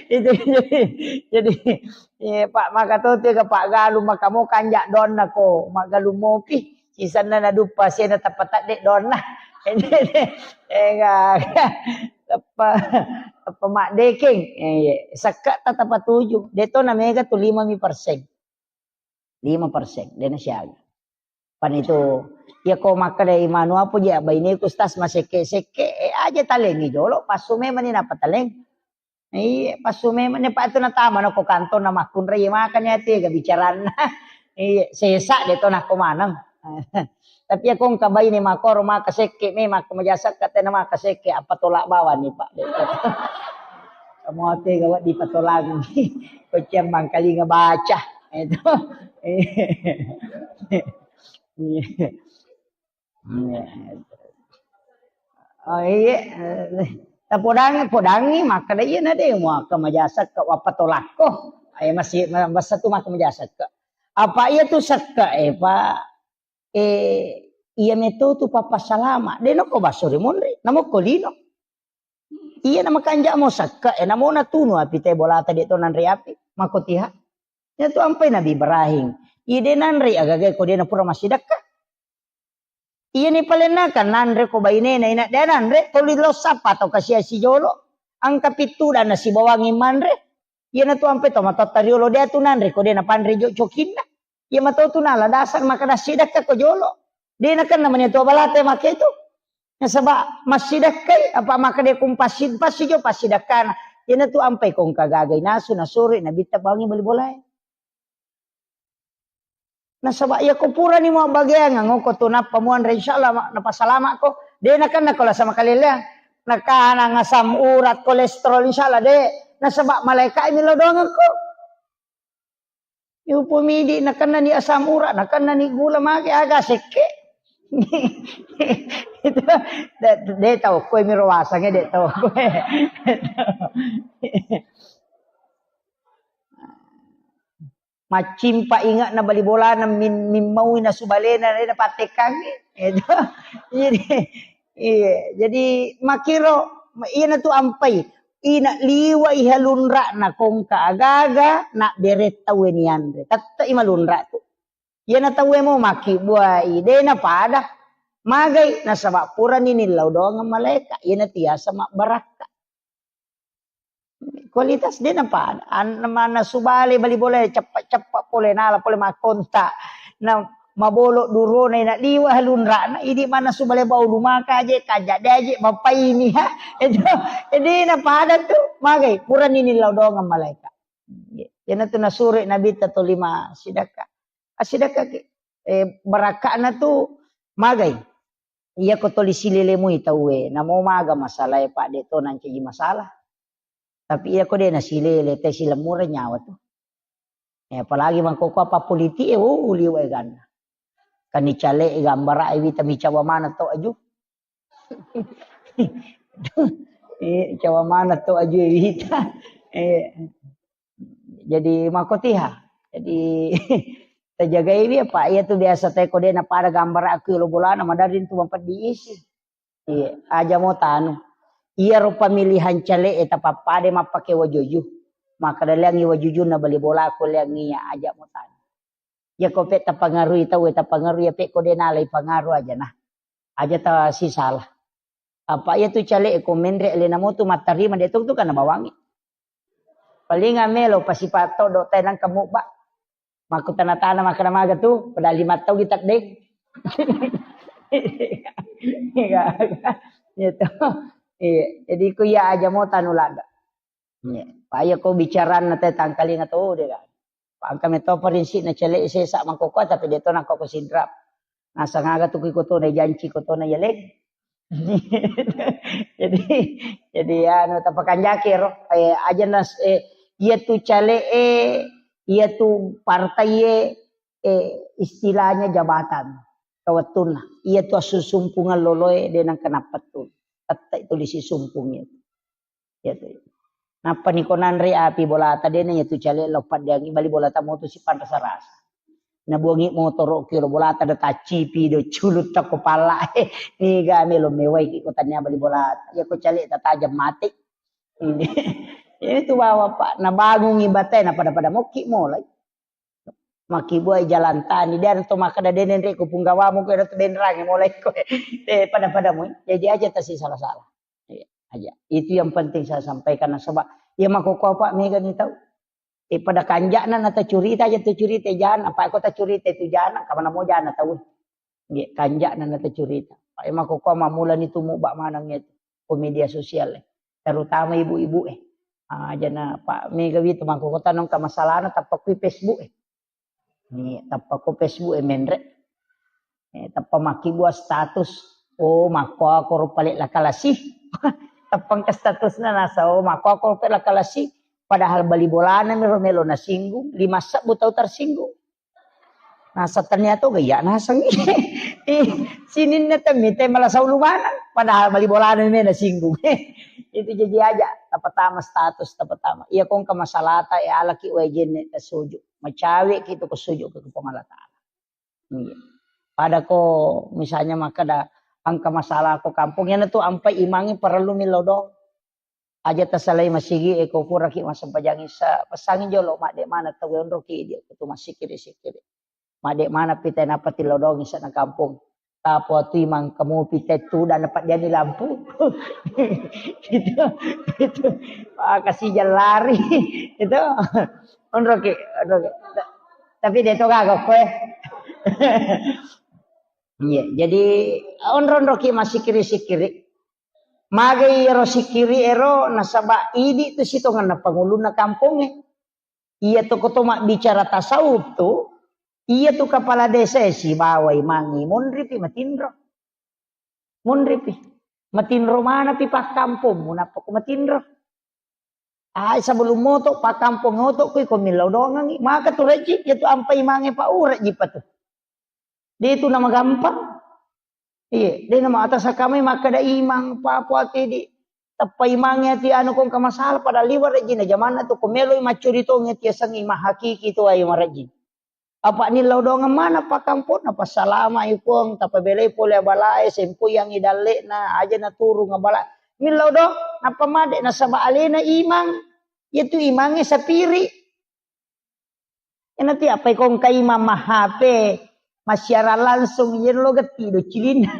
Itu jadi, jadi, iya, Pak, maka to tiga Pak Galuh maka mo kanja donna ko, Mak Galuh mopi. Sisenna naduppa sena tappa tadde donna. Enggak. Tappa, tappa maddekeng. Eh, iya. Sekka tatappa tuju. Deto na mega tu lima mi persen. Lima persen. Dena siaga. Pan itu, iya ko makkeda imanu apa je baineku stas masekke-sekke, eh, aja talengi jolo, passu memang ni napa taleng. Iya, passu memang ni, Pak, itu natama na ko kantor na makkunrai, iya, makanya tega bicaranna. Iya, sesa de to nako maneng. Tapi ya ko engka baine makoro maka sekke, me maka majasa ka tena maka sekke, apa tolak bawang ni, Pak. De to. Kamu tega wa dipatolang. Ko ciang mangkalinga baca. Itu. Iya. Iya. Oh, iya. Tapodangi, podangi, makkeda iya na de, muaka majasa ke, wappa tolakko. Ayo masih, ma-, masa tu maka majasa ke. Apa iya tu sekke, eh, Pak? Eh, iya meto tu papa salama. De noko baso ri monri, namo ko lino. Iya na makanja mo sekke, eh, namo natunu api te bolata de to nanre api. Mako tiha. Iya tu ampai Nabi Ibrahim. Iya de nanre agaga ko de na pura massidakka. Iya ni palenna kan nanre ko bainena ina de nanre, toli lo sapa to kasia sijolo. Angka pittu dan nasibawangi manre. Iya na tu ampai to matotta riolo de tu nanre ko de na panre jo cokinna. Iya mato tu nala dasar maka nassidakka ko jolo. De na kan namanya tu balate make tu. Nasaba massidakkai apa maka de kum passi, passi jo passidakkana. Iya na tu ampai kong kagagai nasu nasuri nabitta bawangi bali bolae. Nasaba iya ko purani mabbageang, ngoko tu nappa muanre, insyaallah ma-, napasalamakko. De nakenna ko lasa makaleleang. Nakanang asam urat, kolesterol, insyaallah de. Nasaba malaika mi lao doangekko. Yupo midi nakenna ni asam urat, nakenna ni gula mage aga sekke. Itu de, de tau koe miro wasange de tau koe. Maccimpa inge'na bali bolana min-, mimmaui nasu balena, de napattekkangngi. Itu. Jadi, iya, jadi makkiro, iyana tu ampai. Ina liwai halunra'na kongka agaga, na bere tauwe nianre. Tette'i malunra tu. Iyana tauwe mo makkibbuai, de napada. Magai, nasaba purani nillau doangeng malaeka. Iyana tiasa mabbarakka. Kualitas de napada. An-, mannasu bale bali bola ceppa-ceppa pole nala pole makkonta. Na mabolo durona ina liwa lunrana idi mannasu bale bau lumaka aje kaja de aje mapaini ha. Itu de napada tu magai purani nillau doangeng malaeka. Iyana tu nasure nabitta tolima sidakka. Asidakka ke, eh, barakka'na tu magai. Iya ko toli silele mui tauwe, namo maga masalae, Pak, de to nancaji masalah. Tapi iya ko de nasilele, te silemmureng nyawa tu. Eh, apalagi mangkoko apa politik, eh, oh, liwa eganna. Kan icale gambara e wita micawa mana to aju. Eh, cawa mana to aju e wita. Eh, jadi makotiha. Jadi tajagai wi apa iya tu biasa te ko de napada gambara aku lo bolana madari tu mampeddi isi. Iya, aja mo tanu. Iyaro pemilihan cale e tapappada mappake wajuju. Maka daleangi wajujunna bali bola ko leangi iya aja mo tanu. Iya ko pe tapangarui tau e tapangarui iya pe ko de nalai pangaru aja nah. Aja ta sisala. Apa iya tu cale e ko menre alena mo tu mattarima de tu tu kana bawangi. Paling amelo pasipa todo tenang kamu ba. Makkutana-tana makkeda maga tu, padahal lima tau kita deng. Iya, gitu. Iya, jadi ku iya aja mo tanu ladda. Iya, paya ko bicaranna te tangkalinga to de kan. Pangka meto prinsipna cele sesa mangkoko tapi de to nangko ko sinrap. Nasang aga tu ku iko to na janci ko to na yaleng. Jadi, jadi anu tapakanjaki ro, eh, aja nas, eh, iya tu cale e, iya tu partai e, eh, istilahnya jabatan kawettunna. Iya tu assusumpungan loloe de nang kenapa tu. Tette itu lisi sumpung itu. Iya tu. Nappa niko nanre api bolata, dena yatu cale lo paddeangi bali bolata moto si panrasa-rasa. Nabuangi motoro kiro bolata da taccipi do culutta ko palla. Niga melo mewai ki ko tania bali bolata. Ya ko cale tatajam mate. Ini. Itu bawa, Pak. Nabangungi batai na pada-pada mokki molai. Makkibuai jalan tani, de to makkeda de nenre ko punggawamu ko, de to benrangi mulai ko. Eh, pada-pada mu. Jadi aja tasi salah-salah. Iya, aja. Itu yang penting saya sampaikan, nasaba ya makkokkoe, Pak, mega ni tau. Eh, pada kanja'na na tacurita aja, tacurita jana, apa ko tacurita itu jana, kamana mau jana tau. Nggih, kanja'na na tacurita. Pak, e, makkokkoe mammulani tu mubba maneng itu ko media sosial, eh. Terutama ibu-ibu, eh. Ah, jana, Pak, mega wi tu makkokkoe tanong ka masalahna tappa kui Facebook, eh. Ni tappa ko Facebook, eh, menre. Eh, tappa makkibua status. Oh, makkokkoe ro pale la kalasi. Tappa engka statusna nasa, oh, makkokkoe ro pale la kalasi. Padahal bali bolana mi ro melo nasinggung, lima sebbu tau tersinggung. Nasa tania to gaya naseng. Ih, sininna temi te malah saulu maneng. Padahal bali bolana mi nasinggung. Itu jadi aja, tapatama status, tapatama. Iya, kongka masalata, ya alaki wae jenne tasuju. Macawe ki tu ko suju ke Puang Allah Taala. Iya. Pada ko misalnya makkeda engka masalah ko kampung, yana tu ampai imangi parellu millau doang. Aja tasalai masigi, e, ko puraki massempajang isa, pesangi jolo, madde mana tau onroki dia kutu masikiri-sikiri. Madde mana pita napa tillau doang isa na kampung. Tapo tu imang kamu pita tu dan dapat jadi lampu. Itu, itu. Ah, kasih jalan lari. Itu. Onroki, onroki. Tapi dia tu kagak kue. Iya, jadi onro-onroki masikiri-sikiri. Magai ero sikiri ero nasaba idi tu sitongenna pangulunna kampongnge. Iya tu koto mabbicara tasawuf tu, iya tu kepala desa e sibawa imangi monripi matinro. Monripi. Matinro manapi pakkampongmu nappa ko matinro. Ai sebelum moto pakkampong oto kui ko millau dongangi. Maka tu rejji, iya tu ampai imange pa urejji pa tu. De tu nama gampang. Iya, de nama atas kami makkeda imang, papo ati di teppa imange ati anu kongka masalah, padahal liwa rejjina jamanna tu ko meloi maccuri tongi ati yasengnge imang hakiki tu ayo marejji. Apa nillau dongeng mana pakkampong, na passalama i Puang, tapabelai pole abalae, sempoyangi dalle'na, aja naturung abala. Nillau dong, nappa made nasaba alena imang, iya tu imange sapiri. Ena tu apa ikong ka imang ma H P, massiaran langsung, iya lo getti do cilinna.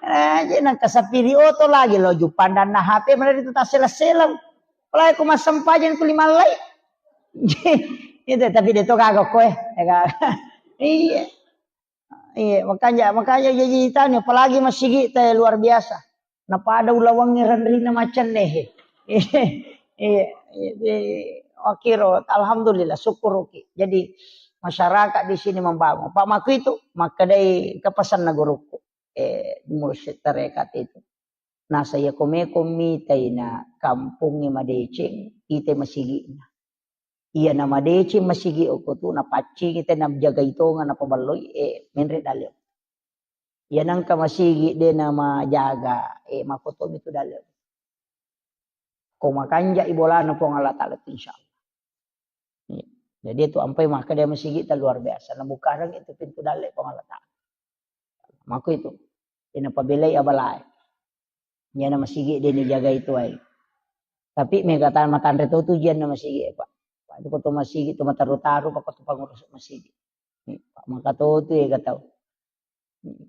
Eh, je nang kasapiri oto lagi lo jupandanna H P, mana itu tasela-selang. Apalagi ko massempajang tu lima lai. Itu tapi de to gaga koe. Iya. Iya, makanya, makanya jadi tanya, apalagi masigi te luar biasa. Napada ulawangnge renrina macenne he. Iya, iya, iya, makiro, alhamdulillah, syukuruki. Jadi masyarakat di sini membangun. Pak Maku itu, makkedai kepesanna guruku. Eh, mursyid tarekat itu. Nasa iya komeko mitai na kampongnge madeceng, ite masigi'na. Iya na madeceng masigi okko tu, napaccingi te najagai tonga napaballoi, eh, menre dalle. Iya nangka masigi de namajaga, eh, makotomi tu dalle. Ko makanja i bolana Puang Allah Taala tu, insya Allah. Iya. Jadi itu ampai makkeda masigi ta luar biasa. Nabukareng itu pintu dalle Puang Allah Taala. Mako itu. Ina pabelai abalae. Iyana masigi de nijagai tuai. Tapi mega ta matanre to tu jianna masigi, Pak. Pak, itu ko to masigi tu mataru-taru, Pak, ko to pangurus masigi. Pak, maka to tu ega tau.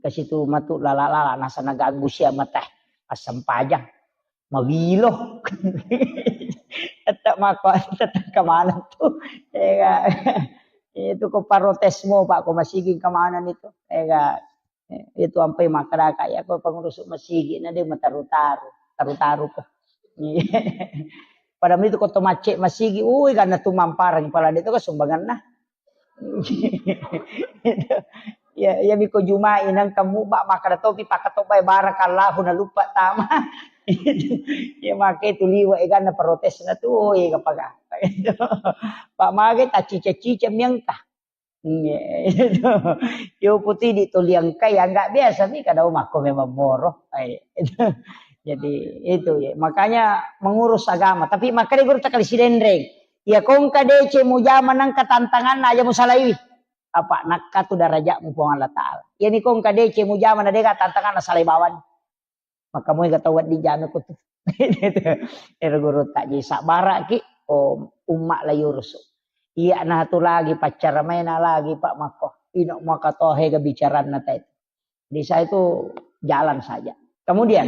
Kasi tu matu lala-lala nasa naganggu sia mata. Assempajang. Mawilo. Tetap mako, tetap kemana tu. Ega. Itu ko parotesmu, Pak, ko masigi kemana itu. Ega. Eh, itu ampai makkadaka, ya, ko pangurus masigi na de mataru-taru, taru-taru ko. Padahal itu ko to macce masigi, ui, karena tu mamparang pala de to ko sumbanganna. Ya, ya, miko Jumai nang kamu ba makkada topi pakatobai barakallahu na lupa tama. Ya, maka itu liwa, eh, karena protesna tu, oh, iya, kapagapa. Pak, mage ta cica-cica miangka. Iya, itu. Yo putih di toliang kai, ya, nggak biasa mi kada makko memang moro. Ai, itu. Jadi itu ya, makanya mengurus agama. Tapi makanya guru takali sidenreng. Ya kongka dece mujama nangka tantangan aja musalaiwi. Apa nakka tu darajatmu Puang Allah Ta'ala. Ya ni kongka dece mujama na dega tantangan salai bawang. Maka moega tau wedding jame ko tu. Ero guru tak jadi sabara ki, oh, umma la yurusu. Iya na tu lagi pacara maina lagi Pak Mako. Ino maka tohe ga bicaranna tadi. Jadi saya itu jalan saja. Kemudian,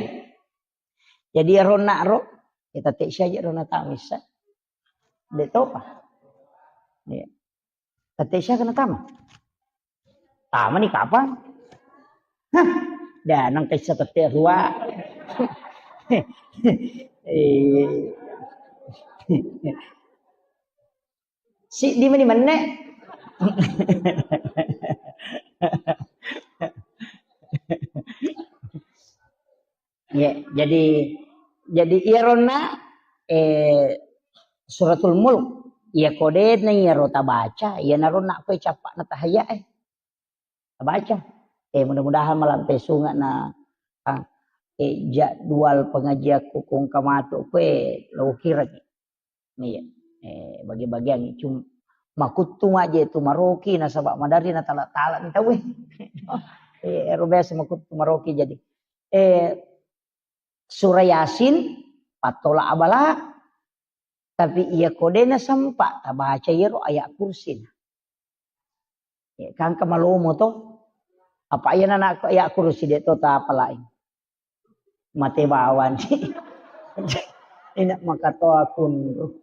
jadi ero nak ro, kita tek saja ro na tamis. Dek topa. Iya. Tette sia kena tama. Tama ni kapang? Hah, dah nang kessa tette rua. Eh. Si di meni menne. Ya, jadi, jadi iyaronna, eh, Suratul Mulk, iya kodena iyaro tabaca, iyanaro nakko cappa'na tahayya e. Tabaca. Eh, mudah-mudahan malampe sunga na, ah, eh, jadwal pengajianku kongka matu kue lo kiraki. Iya. Eh, bagi-bagian cuma makuttu maje tu maroki nasaba madari na tala-tala ni tauwe. Eh, ero biasa makuttu maroki jadi. Eh, Surah Yasin, pattola abala, tapi iya kodena sempa tabaca iyaro ayat kursi. Ya, kangka malomo to. Apa iya nana ayat kursi de to tapalai. Mate bawang. Ina makatoa kunru.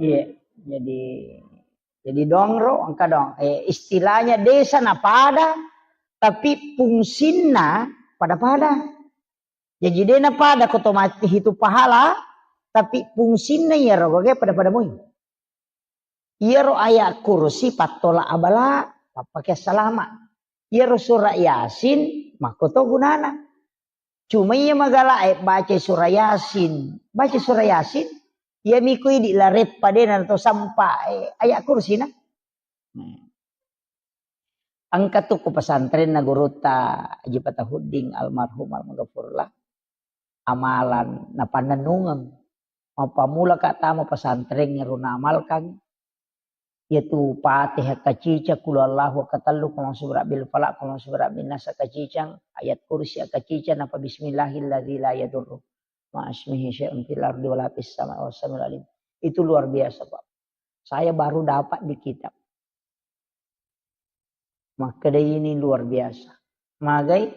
Iya, jadi, jadi dongro engka dong. Eh, istilahnya desa na pada, tapi fungsinna pada-pada. Jaji de na pada ko to mati hitu pahala, tapi fungsinna iyaro gage pada-pada mui. Iyaro ayat kursi pattola abala, pappake salama. Iyaro surah Yasin makko to gunana. Cuma iya magala e baca surah Yasin, baca surah Yasin, iya miko idi lareppa de na to sampa, eh, ayat kursi na. Hmm. Engka tu ko pesantrenna gurutta Haji Fatahuddin almarhum almaghfurlah. Amalan napannennungeng. Mappammula ka tama pesantren ero naamalkan. Yaitu Fatihah kaciceng, Qul Huwallahu katellu, Qul A'udzu Birabbil Falaq, Qul A'udzu Birabbin Nas kaciceng, ayat kursi kaciceng, napa Bismillahilladzi la yadurru ma'asmihi syai'un fil ardi wala fis sama'i wa huwas samiul alim. Itu luar biasa, Pak. Saya baru dapat di kitab. Makkeda ini luar biasa. Magai,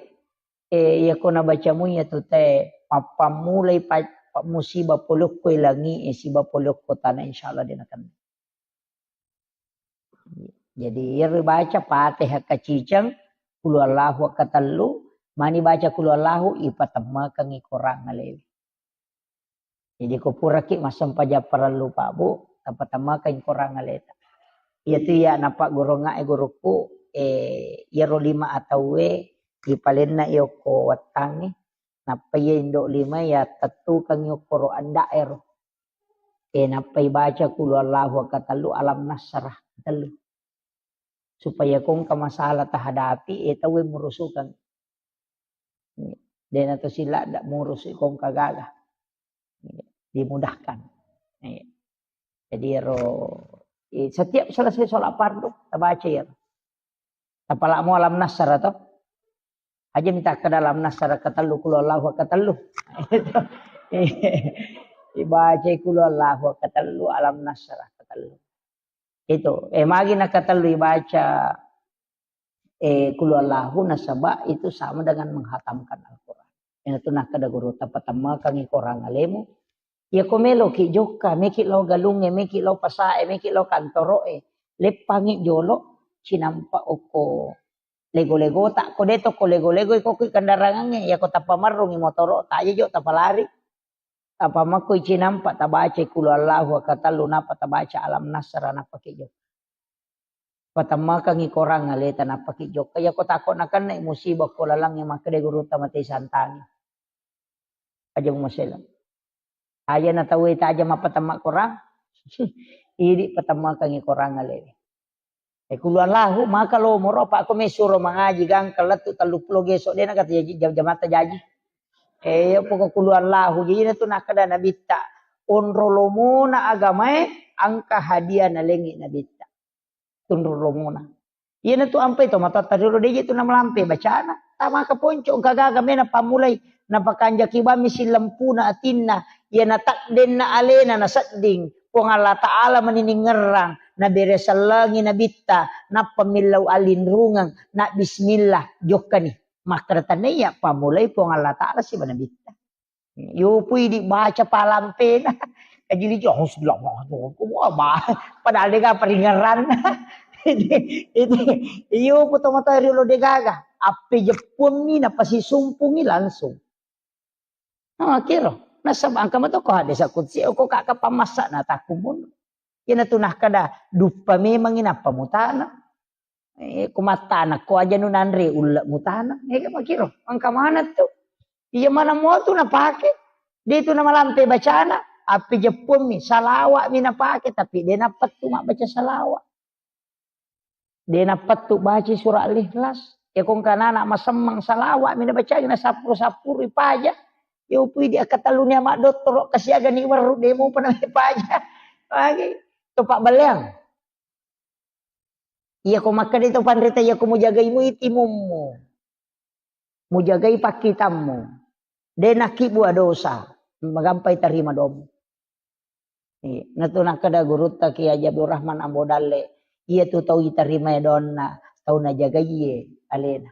eh, iya ko nabacamu iya tu te, mappammulai pa-, pa-, musibah polokko langi, eh, siba polokko tanah, insya Allah dia akan. Jadi, iya ribaca Fatihah kaciceng, Qul Huwallahu katellu, mani baca Qul Huwallahu, ipatemmekeng i korang alewe. Jadi ko puraki massempajang parellu, Pak Bu, tapatemmekeng korang aleta. Iyatu iya napagguruangnga e gurukku, eh, iyaro lima atauwe ipalenna i okko wettangnge, nappa iya indo lima iya tettukeng i okkoro anda'ero. Eh, nappa ibaca Qul Huwallahu katellu, Alam Nasrah katellu. Supaya ko engka masalah tahadapi, eh, tauwe murusukeng. Dena to sila ndak murusu ko engka gaga. Dimudahkan. Iya. Jadi ero, eh, setiap selesai sholat fardu, tabaca iyaro. Tapalamo Alam Nasrah to. Aja minta ke dalam Nasrah katellu, Qul Huwallahu katellu. Ibaca Qul Huwallahu katellu, Alam Nasrah katellu. Itu, eh, magi nakatellu ibaca, eh, Qul Huwallahu nasaba itu sama dengan menghatamkan Al-Quran. Iyanatu nakkeda guru, tapatemmekeng i korang alemu. Iya ko meloki jokka, meki lao galungnge, meki lao pasae, meki lao kantoroe, leppangi jolo, cinampa okko lego-legota, ko de to ko lego-lego, iko ki kendarangangnge, iya ko tappa marrungi motoro, taja jo tapalari. Tappa makko icinampa, tabaca Qul Huwallahu katellu, nappa tabaca Alam Nasrah, nappa ki jokka. Patemmekeng i korang aleta, nappa ki jokka. Iya ko tako nakenna musibah ko lalangnge, makkeda gurutta, mate santangi. Aja mumasela. Aja na tauwe taja mappatemma korang. Idi patemmekeng i korang alewe. Eh, Qul Huwallahu, maka lo moro, apa ko mesuro mangaji gangka lettu telluppulo geso, de na kata jaji, jam-, jamatta jaji. Eh, iya poko kulu Allahu. Jadi na tu nakkeda Nabitta, onro lomona agamae, engka hadiah nalengi Nabitta. Tunru lomona. Iyana tu ampai to matoatta riolo, deje tu namalampe bacana. Tamaka ponco, engka gaga mena pammulai. Napakanjaki bammi sillempuna atinna. Iyana taddenna alena nasedding. Puang Allah Ta'ala mani ningerrang. Nabere sellengi nabitta. Nappa millau alinrungeng. Na bismillah. Jokkani. Makkeda tannaiya pammulai Puang Allah Ta'ala siba nabitta. Yopu idi baca palampena. Kajili jo, "Auzubillah, wah, wah, wah," padahal dega paringerranna. Itu, itu, yopu tomatoa riolo degaga. Appe jeppuammi napasisumpungi langsung. Nah, kiro. Nasaba engka mato ko hadis kutsi, ko kaka pamassa na takkumun. Iyana tu nakkeda, duppa memangi nappa mutana. Eh, ko mattana, ko aja nu nanre ulle mutana. Eh, makiro, engka mana tu? Iya mana mo tu napake? De tu namalampe bacana, api jeppuammi, salawa'mi napake, tapi de nappettu mabbaca salawa. De nappettu baca surah Al-Ikhlas. Ya kong kanana masemmang salawa'mi nabacai, nasappuru-sappuru ipaja. Ya upui di akatalluni ama dottoro kasiaga ni werru, de mopa na paja. Lagi. Topa baleang. Iya ko makkeda to panrita, iya ko mujagai mui timummu. Mujagai pakkitammu. De nakkibua dosa. Magampai tarima domu. Iya. Natu nakkeda gurutta Kiai Haji Abdul Rahman Ambo Dalle, iya tu tau itarima donna, tau najagaiye alena.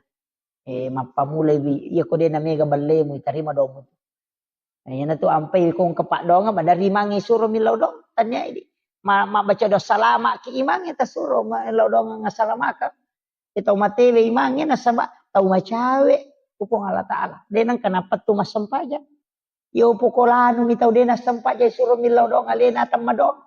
Eh, mappamulai wi, iya ko de namega ballemu, itarima domu. Nah, iyana tu ampai kong kepak dongeng, madari mange suro millau dong, tanya idi. Ma, mabbaca doa salama ki imange tasuro, millau dongeng assalamakang. Kita matewe imange nasaba tau macawe, ku Puang Allah Ta'ala. De nengka napettu massempajang. Yo poko lanu mi tau de nassempajang suro millau dong alena temma dong.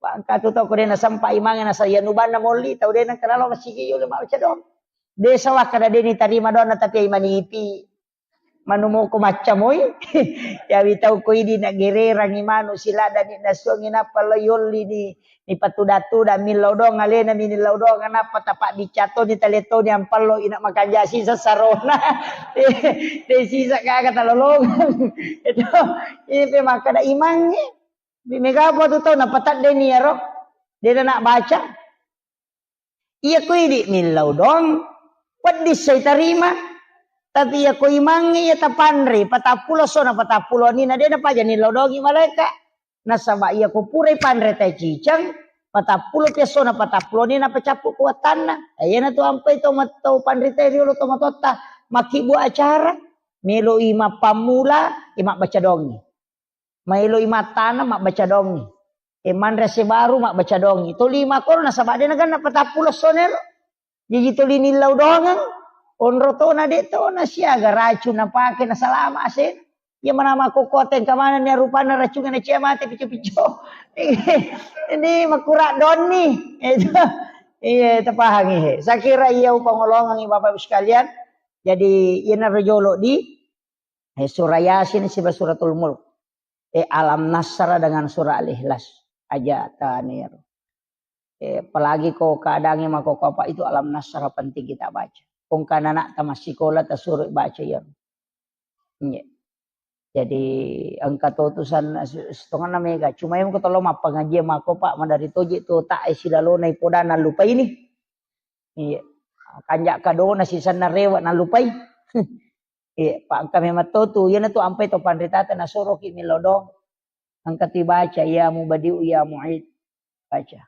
Bangka tu tau ko de nasempa imange nasa iya nubanna molli tau de nengka nalo masigi yo le mabaca dong. De sawah kada de nitarima donna tapi ai manipi. Manu moko macca moi. Yawi tau ko idi na gererangi manu siladani nasuangi nappa lo yolli ni, ni patuda-tuda millau dong alena mi nillau dong nappa tapa bicca toni tale toni ampallo ina makanja sisa sarona. De sisa gaga talolongang. Itu ini pe makkada imangnge. Bi mega apa tu tau napatadde ni ero. De na baca. Iya ko idi millau doang, wedding sai tarima. Tapi iya ko imangnge iya tapanre, patappulo sona patappulo ni na de napaja nillau doangi malaeka. Nasaba iya ko purai panre tai ciceng, patappulo piassona patappulo ni napacappu kuatanna. Iyana tu ampai to mat-, to panre tai riolo to matotta, makkibbu acara, meloi mappammula, e mabbaca doangi. Maeloi mattana mabbaca doangi. E manre sebaru mabbaca doangi. Tolima koro nasaba de naganna patappulo sonero. Jaji toli nillau doangeng. Onro tona de tona siaga racun napake nasalama ase. Iya manama kokkote engka manenni rupanna racunge na cia mate pico-pico. Ini makura donni. Itu. Iya, tapahangi he. Saya kira iya upangolongangi Bapak Ibu sekalian. Jadi iyana rejolo di Eh, surah Yasin siba Suratul Mulk. Eh, Alam Nasrah dengan surah Al-Ikhlas. Aja taniro. Eh, apalagi ko keadaannya mako apa itu Alam Nasrah penting kita baca. Kong kan anak tamat sekolah tasuruh baca ya. Iya. Jadi engka to tusan setengah mega. Cuma yang ko tolong apa ngaji mako Pak madari toje to tak eh, silalona ipoda nalupai ni. Iya. Kanja kadona sisanna rewa nalupai. Iya, pa engka memang to tu, iyana tu ampai to panritata nasoroki millau doang. Engka tu baca, "Ya Mubadi'u ya Mu'id." Baca.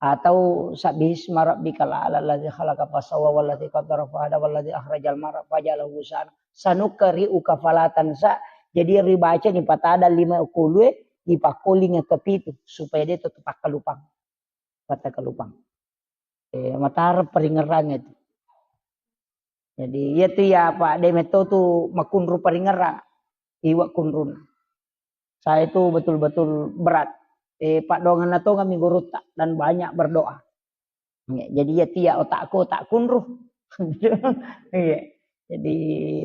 Atau "Sabbihisma rabbikal a'la alladzi khalaqa fasawwa walladzi qaddara fahada walladzi akhrajal mar'a faja'alahu ghusaan." Sanuqri'uka fala tansa. Jadi ribaca ni patada lima kulue, dipakkolinga kepitu supaya dia tetap kalupang. Kata kalupang. Eh, matara paringerrangnge tu. Jadi, iya tu ya, Pak, de metto tu makunru paringerrang. Iwa kunrun. Saya itu betul-betul berat. Eh, Pak, dongan na tonga mi gurutta dan banyak berdoa. Ya, jadi iya tu ya otakku otak kunru. Iya. Jadi,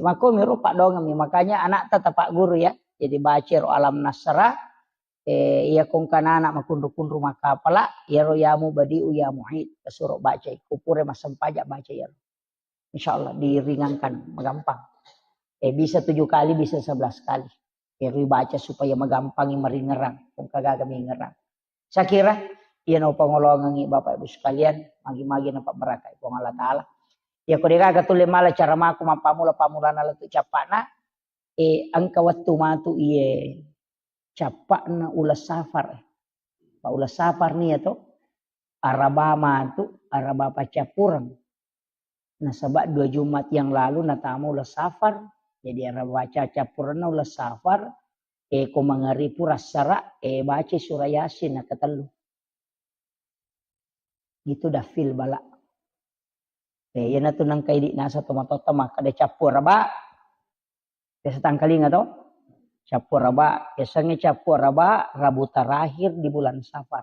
mako mi ro Pak dongan mi. Makanya anak tetap Pak guru ya. Jadi, baca ro Alam Nasrah, Eh, iya kongkanana makunru-kunru makkapala, iyaro ya Mubadi'u ya Mu'id, tasuro bacai. Kupure massempajang baca iyaro. Insyaallah diringankan, magampang. Eh, bisa tujuh kali, bisa sebelas kali. Ero ibaca supaya magampangi maringerang, engka gaga mingerang. Saya kira, iya no pangolongengi Bapak Ibu sekalian, magi-magi napabarakai Puang Allah Ta'ala. Iya ko degaga tulle mala cara mako mappamula-pamulana lettu cappana, eh, engka wettu matu iye cappana uleng Safar. Pa uleng Safar nia to, Araba matu, Araba paccappureng. Nasaba dua Jumat yang lalu natama uleng Safar. Jadi Araba paccappurengna uleng Safar, eh, ko mangaribu pura sara, eh, baca surah Yasin nakatellu. Itu dafil bala. Eh, iyanatu nangka idi nasa tomatoatta makkeda cappu Araba. Biasa tangkalinga to? Cappu Araba, biasanya cappu Araba, Rabu terakhir di bulan Safar.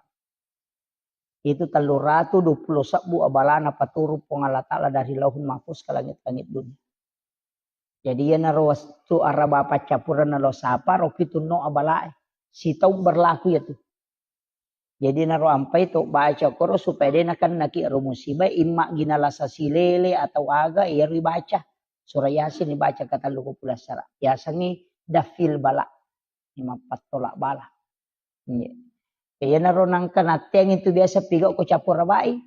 Itu tellu ratu dua puluh sebbu abalana paturung Puang Allah Ta'ala dari Lauhul Mahfuz ke langit-langit dunia. Jadi iyanaro wettu Araba paccappurengna uleng Safar, ro pitunno abalae. Sitaung berlaku iyatu. Jadi naro ampai to baca koro supaya de nakennaki ro musibah, imma gina lasa silele atau aga, iyaro ibaca. Surah Yasin ibaca katellu ko pulassara. Yasengngi dafil bala. Ini mappattolak bala. Iya. Iyanaro nangka natteang itu biasa pigau ko cappu Arabai.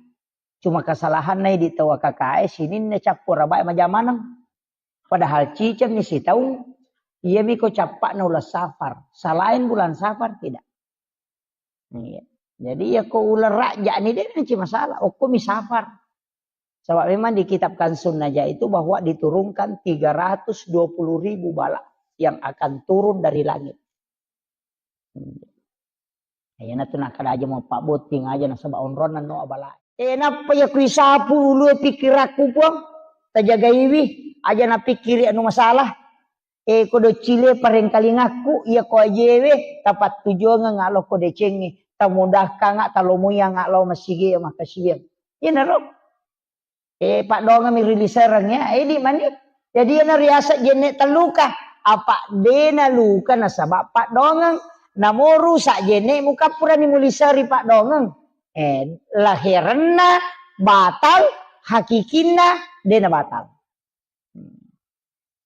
Cuma kesalahanna idi tau A K K E sininna cappu Arabai majamaneng. Padahal cicengni sitaung, iyami ko cappana uleng Safar. Selain bulan Safar tidak. Iya. Jadi ya ko uleng Rajab ni de nanti masalah. Okko mi Safar. Sebab memang di kitab Kanzun Najah itu bahwa diturunkan tiga ratus dua puluh ribu bala yang akan turun dari langit. Iyanatu nakkeda aja mau pabbotting aja nasaba onronna no abala. Eh, nappa ya kui sapu ulue pikirakku, Puang. Tajagaiwi, aja napikkiri anu masalah. Eh, ko doccile parengkalingakku, iya ko ajewe, tapattujuangeng alo ko decengnge, tamudakkanga, talomoianga lao masigi makkasiwiang. Iyanaro. Eh, paddoangeng mi ri lisereng ya. Eh, di mani. Jadi iyana riaseng jenne telluka. Apa dena luka nasaba paddoangeng. Namo rusak jenne mukappurani muliseri paddoangeng. Eh, laherenna batal, hakikinna dena batal.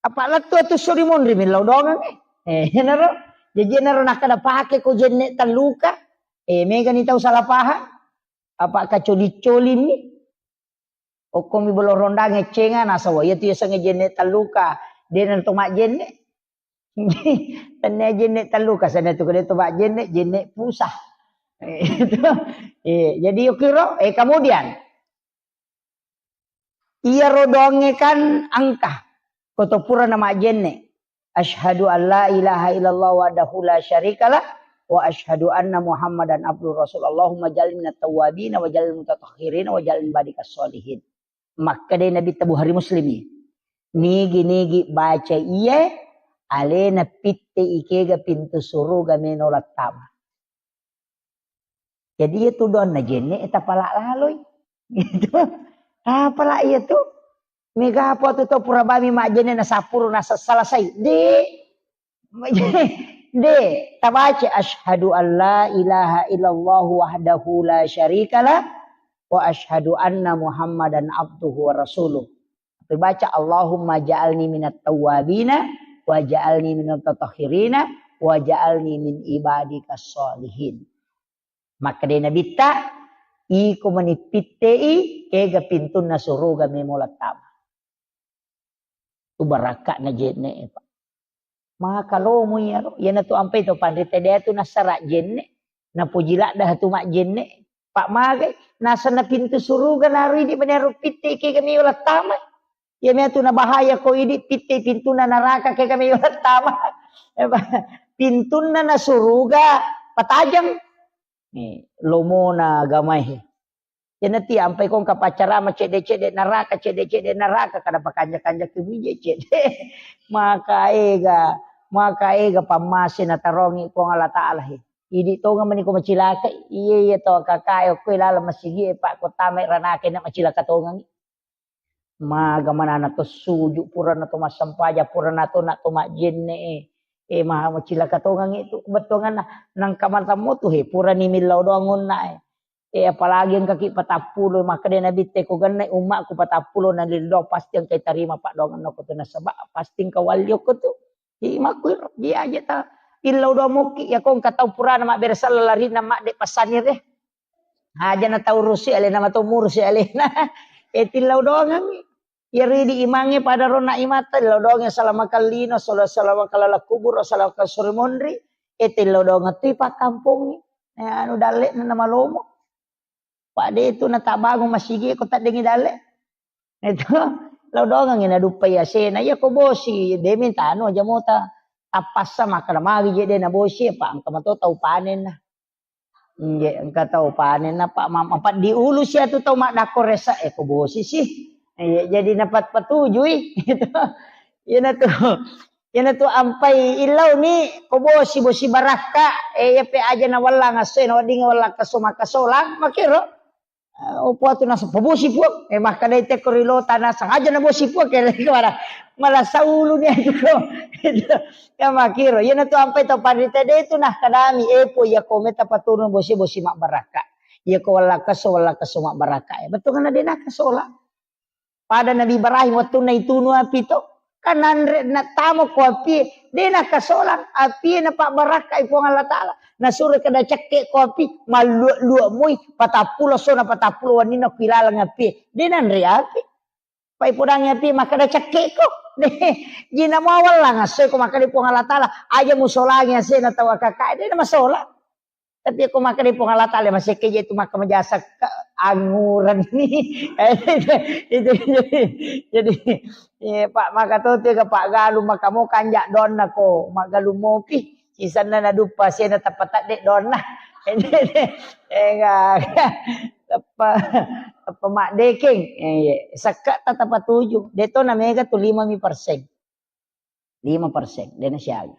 Apa lettu atu sori monri millau doangeng, eh. Eh, iyanaro. Jadi iyanaro nakkeda pake ko jenne telluka. Eh, megani tau salah paham. Apa kacoli-colini. Okkomi bolo rondang eccenga, nasawa iyatu yasengnge jenne telluka. Dena to majjenne. Tennia jenne telluka, sana tu kada to majjenne, jenne pusah. Eh, itu. Eh, jadi yukiro, eh, kemudian iyaro doangnge kan engka. Ko to pura na majjenne. Asyhadu an la ilaha illallah wahdahu la syarikalah wa asyhadu anna Muhammadan abduhu rasul. Allahumma ja'alni minat tawwabin wa ja'alni mutatahhirin wa ja'alni badikas sholihin. Makkeda Nabitta, Bukhari Muslim i. Nigi-nigi baca iye, alena pitte ikega pintu suruga meno lattama. Jadi iyatu doanna jenne tapala laloi. Gitu. Tapala iyatu. Mega apa tu tau pura bami majjenne na sapuru na selesai. De. De, tabaca asyhadu an la ilaha illallah wahdahu la syarikalah wa asyhadu anna Muhammadan abduhu wa rasuluh. Tapi baca Allahumma ja'alni minat tawwabina wa ja'alni minat tatahhirina wa ja'alni min ibadikas sholihin. Makkeda Nabitta, iko mani pittei kega pintunna suruga memo lattama. Tu barakka'na jenne, Pak. Maka lomo iyaro, iyanatu ampai to panrita de tu nassara jenne, napoji ladda tu majjenne. Pak magai, nasenna pintu suruga naru idi menero pitte kega meo lattama. Iya mea tu nabahaya ko idi pitte pintunna naraka kega meo lattama. Pintunna na suruga patajeng. Ni lomona agamae. Iyanati ampai ko engka paccarama cedde-cedde naraka, cedde-cedde naraka, kada pakanja-kanja kemije cedde. Maka ega, maka ega pammase natarongi Puang Allah Ta'ala he. Idi tonga mani ko macilaka, iye, iye to A K K E okko laleng masigi e, Pak, ko tama ranaka na macilaka tongangi. Maga manana to suju, purana to massempajang, purana to na to majjenne e. E, maha macilaka tongangi tu bettuanganna. Nangka matammu tu he, purani millau doang onna e. Eh, apalagi engkaki patappulo, makkeda Nabitta ko genne ummakku patappulo na lillo, pasti engka tarima paddoangenna ko tu nasaba pasti engka walli okko tu. Imakku iro, dia aja ta illau doang mokki, ya ko engka tau purana mabbere sella larinna madde passanire. Aja na tau rusi alena, matau murusi alena. Eh, tillau doangengngi. Iyaro idi imangnge pada ronna imatta, lao doangngi salamakang lino, sala-, salamakang laleng kubur, salamakang suri monri, e tellau doangeng tu ipakkampongngi. Eh, anu dalle'na namalomo. Pak de tu natabangung masigi ko taddengi dalle. Itu lao doangengngi naduppai asena. Iya ko bosi, de minta anu aja mota. Tappassa makkeda magi je de nabosi, apa engka mato tau panenna. Iye, engka tau panen, apa ma-, apa diulu sia tu tau maddakko resa, eh, ko bosi sih. Iye, jadi napat patujui. Gitu. Iyana tu, iyana tu ampai illau ni, ko bosi, bosi barakka, eh, iya pe aja na wallang asso, na wedding wallang keso makkasolang, makiro. Eh, opo atu naseng, "Pabosi, Puang." Eh, makkedai tekko ri lota naseng, "Aja nabosi, Puang," kere kemana? Malah saulu ni aju ko. Itu. Ya makiro. Iyana tu ampai tau panrita de tu nah kadami, "Eh, Puang, iya ko meta paturun bosi, bosi mabbarakka. Iya ko wallakkeso, wallakkeso mabbarakka." Eh, betul kan de nakasola. Pada Nabi Ibrahim wattunna itunu api to, kan nanre nattama ko api, de nakasolang api, napabbarakkai Puang Allah Taala. Nasuro kada cekke ko api, mallua-lua moi, patappulo sona patappulo wenninna ku ilaleng api. De nanre api. Pai podangi api, makkeda cekke ko. De, jina mawallang assoi ko makkeda Puang Allah Taala, aja musolangi asena tau akakak, de namasola. Tapi ko makkeda Puang Allah Taala, masekke je tu makka majasa ke anguran ni. Itu, itu, jadi, jadi, eh, Pak, maka to tu ga Pak galu, maka mo kanja donna ko, magalu mopi. Sisanna naduppa sena tapatadde donna. Enggak. Tappa, tappa maddekeng. Eh, iya. Sekka ta tapatuju. De to na mega tu lima mi persen. Lima persen. De na siaga.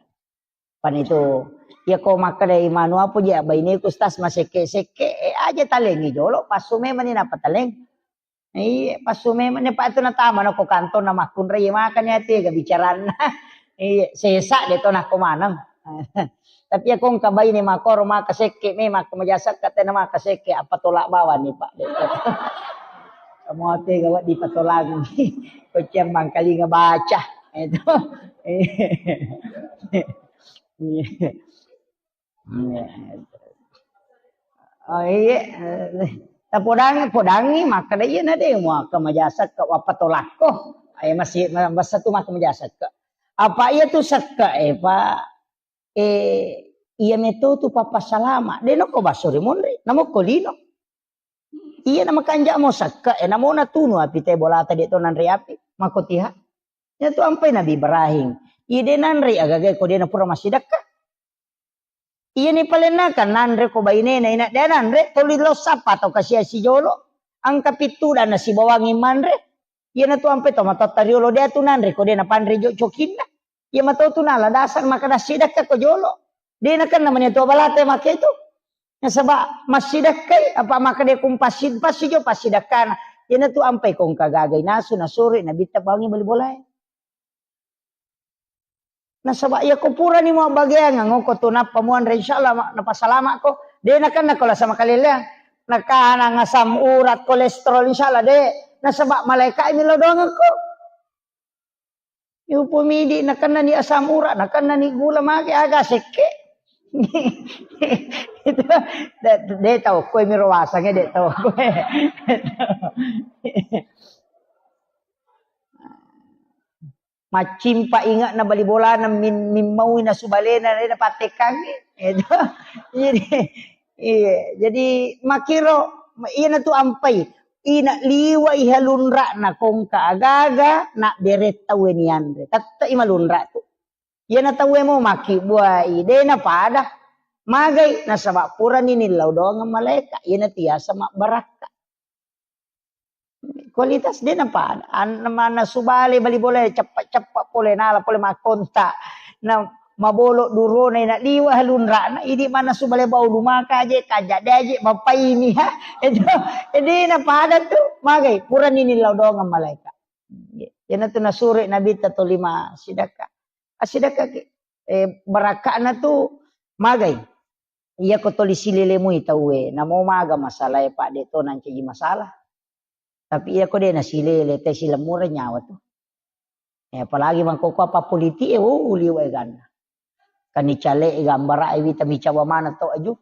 Pan itu, iya ko makkeda imanu apa je baineku stas masekke-sekke, eh, aja talengi jolo, passu memang ni napa taleng. Iya, passu memang ni, Pak, itu natama na ko kantor na makkunrai, iya, makanya tega bicaranna. Iya, sesa de to nako maneng. Tapi iya ko engka baine makoro maka sekke me, maka majasa ka tena maka sekke, apa tolak bawang ni, Pak. Kamu tega wa dipatolangi. Ko ciang mangkalinga baca. Itu. Iya. Oh, iya. Tapodangi, podangi, makkeda iya na de, muaka majasa ka wappa tolakko. Ayo masih, masa tu maka majasa ka. Apa iya tu sekka, eh, Pak? Eh, iya meto tu papa salama. De noko baso ri monri, namoko lino. Iya na makanja mo sekka, eh, namo natunu api te bolata de to nanre api. Mako tiha. Iya tu ampai Nabi Ibrahim. Iya de nanre agaga ko de na pura massidakka. Iyani palenna kan nanre ko bainena ina de nanre, toli lo sappa to kasiasi jolo. Angka pittu dan nasibawangi manre. Iyana tu ampe to matotta riolo de tu nanre ko de napanre jo cokinna. Iya mato tu nala dasar maka dassidakka ko jolo. De nakenna mani tu balate make tu. Nasaba massidakkai apa maka de kumpassi, passi jo passidakkana. Iyana tu ampai ko engka gagai nasu nasuri nabitta bawangi bali bolae. Nasaba iya ko purani mabbageang ngoko tu nappa muanre, insyaallah ma-, napasalama'ko. De nakenna ko lasa makaleleang. Nakanang asam urat, kolesterol, insyaallah de. Nasaba malaika mi lo dongengko. Yupo midi nakenna ni asam urat, nakenna ni gula mage aga sekke. Itu de, de tau ko mi ro wasange de tau ko. Maccimpa inge'na bali bolana min-, mimmaui nasu balena, de napattekkangngi. Itu. Jadi, iya, jadi makkiro, iyana tu ampai. Ina liwa iha lunra'na kongka agaga, na beretta weni anre. Tette ima lunra tu. Iyana tauwe mo makkibbuai, de napada. Magai, nasaba purani nillau doangeng malaeka. Iyana tiasa mabbarakka. Kualitas de napa, an-, mannasu bale bali bola ceppa-ceppa pole nala pole makkonta. Na mabolo durona ina liwa lunrana, idi mannasu bale bau lumaka aje, kaja de aje, mapaini ha. Itu, de napada tu, magai, purani nillau doangeng malaika. Iyana tu nasuri Nabitta tolima sidakka. Asidakka ki, eh, barakkana tu magai. Iya ko toli silele mui tauwe, namo maga masalah e, Pak, de to nancaji masalah. Tapi iya ko de nasilele, te silemmureng nyawa tu. Eh, apalagi mangkoko apa politik e, oh, liwa e ganna. Kan icale e gambara e wita micawa mana to aju.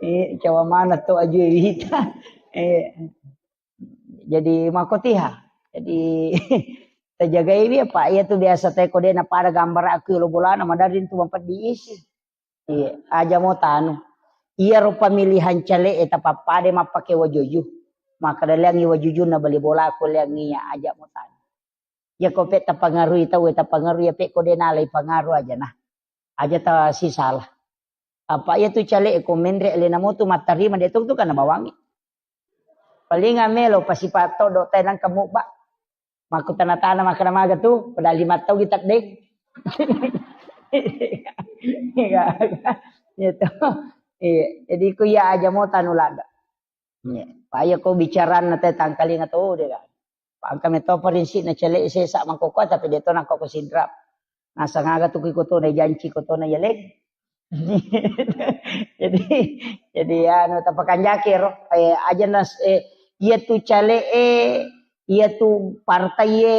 Eh, cawa mana to aju e wita. Eh, jadi makotiha. Jadi tajagai wi apa iya tu biasa te ko de napada gambara aku lo bolana madari tu mampeddi isi. Iya, aja mo tanu. Iyaro pemilihan cale e tapappade mappake wajuju. Maka daleangi wajujunna bali bola ko leangi iya aja mo tanu. Iya ko pe tapangarui tau e tapangarui iya pe ko de nalai pangaru aja nah. Aja ta sisala. Apa iya tu cale e ko menre alena mo tu mattarima de tu tu kana bawangi. Paling amelo pasipato do tenang kamu ba. Makkutana-tana makkeda maga tu, padahal lima tau kita deng. Iya, gitu. Iya, jadi ku iya aja mo tanu laga. Iya. Paya ko bicaranna te tangkalinga to de kan. Pangka meto prinsipna cele sesa mangkoko tapi de to nangko ko sidra. Nasang aga tu ko tona janci ko tona yaleng. Jadi, jadi anu tapakanjaki ro, eh, aja nas eh, iya tu cale e, iya tu partai e,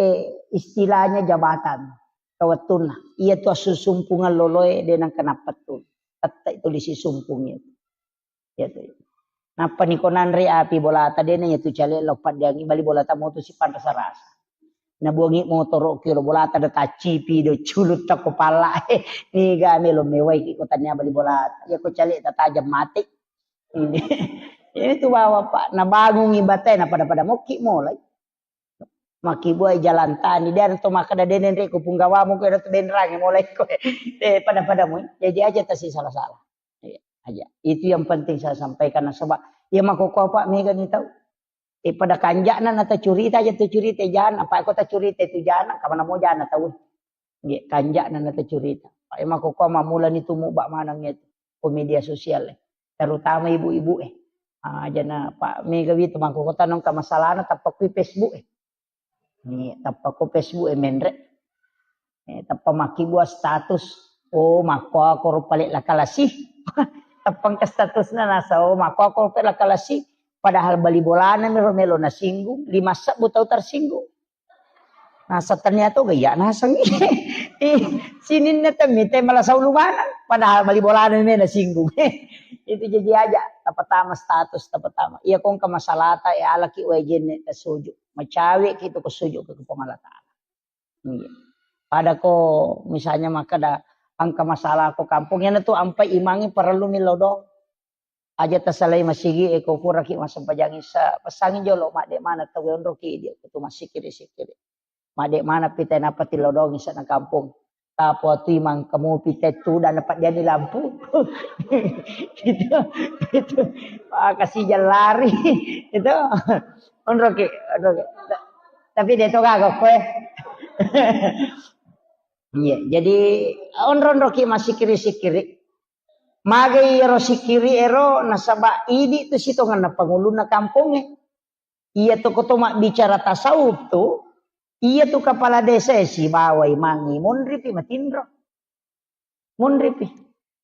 eh, istilahnya jabatan kawettunna. Iya tu assusumpungan loloe de nang kenapa tu. Tette itu disi sumpung itu. Iya tu. Nappa niko nanre api bolata dena iya tu cale lo paddiangi bali bolata motu si panrasa-rasa. Nabuangi motoro ki lo bolata da taccipi do culut tako pala. Niga melo mewai ki ko tania bali bolata. Iya ko cale tatajam mate. Ini. Ini tu bawa Pak nabangungi batai na pada-pada mokki mulai. Makkibuai jalan tani, de to makkeda de nenre ko punggawamu ko tu benrange mulai ko. Eh, pada-pada mu. Jadi aja tasi salah-salah. Iya, aja. Itu yang penting saya sampaikan nasaba iya makkoko apa mega ni tau. Eh, pada kanjakna nata curita aja tu curita jana, apa ko ta curita itu jana, kamana mo jana tau. Nggih, kanjakna nata curita. Pak, eh, makkoko mamulani tumu bak maneng itu ko media sosial e. Terutama ibu-ibu e. Ah, jana Pak mega wi tu makkoko tanong ka masalahna tappa kui Facebook e. Ni tappa ko Facebook e menre. Eh, tappa makkibua status. Oh, makko ako ro pale lakalasi. Tappa engka statusna nasa, oh, makko ako ro pale lakalasi. Padahal bali bolana mero melo nasinggung, lima sebbu tau tersinggung. Nasa ternyata gaya naseng. Ih, sininna temmi te malah saulu maneng. Padahal bali bolana me nasinggung. Itu jadi aja. Tapatama status, tapatama. Iya kongka masalata, eh, alaki wae jenne tasuju. Macawe ki tu ko suju ke Puang Allah Taala. Iya. Pada ko misalnya makkeda engka masalah ko kampung, iyana tu ampai imangi parellu millau doang. Aja tasalai masigi e ko puraki massempajang isa, pesangi jolo madde mana tau onroki dia kutu massikiri-sikiri. Madde mana pita napa tillau doang isa na kampung. Tapo tu imang kamu pita tu dan dapat jadi lampu. Gitu. Gitu. Ah, kasih jalan lari. Itu. Onroki, onroki. Tapi dia tu kagak kue. Iya, jadi onro-onroki massikiri-sikiri. Magai ero sikiri ero nasaba idi tu sitongenna pangulunna kampongnge. Iya tu koto mabbicara tasawuf tu, iya tu kepala desa e sibawa imangi monripi matinro. Monripi.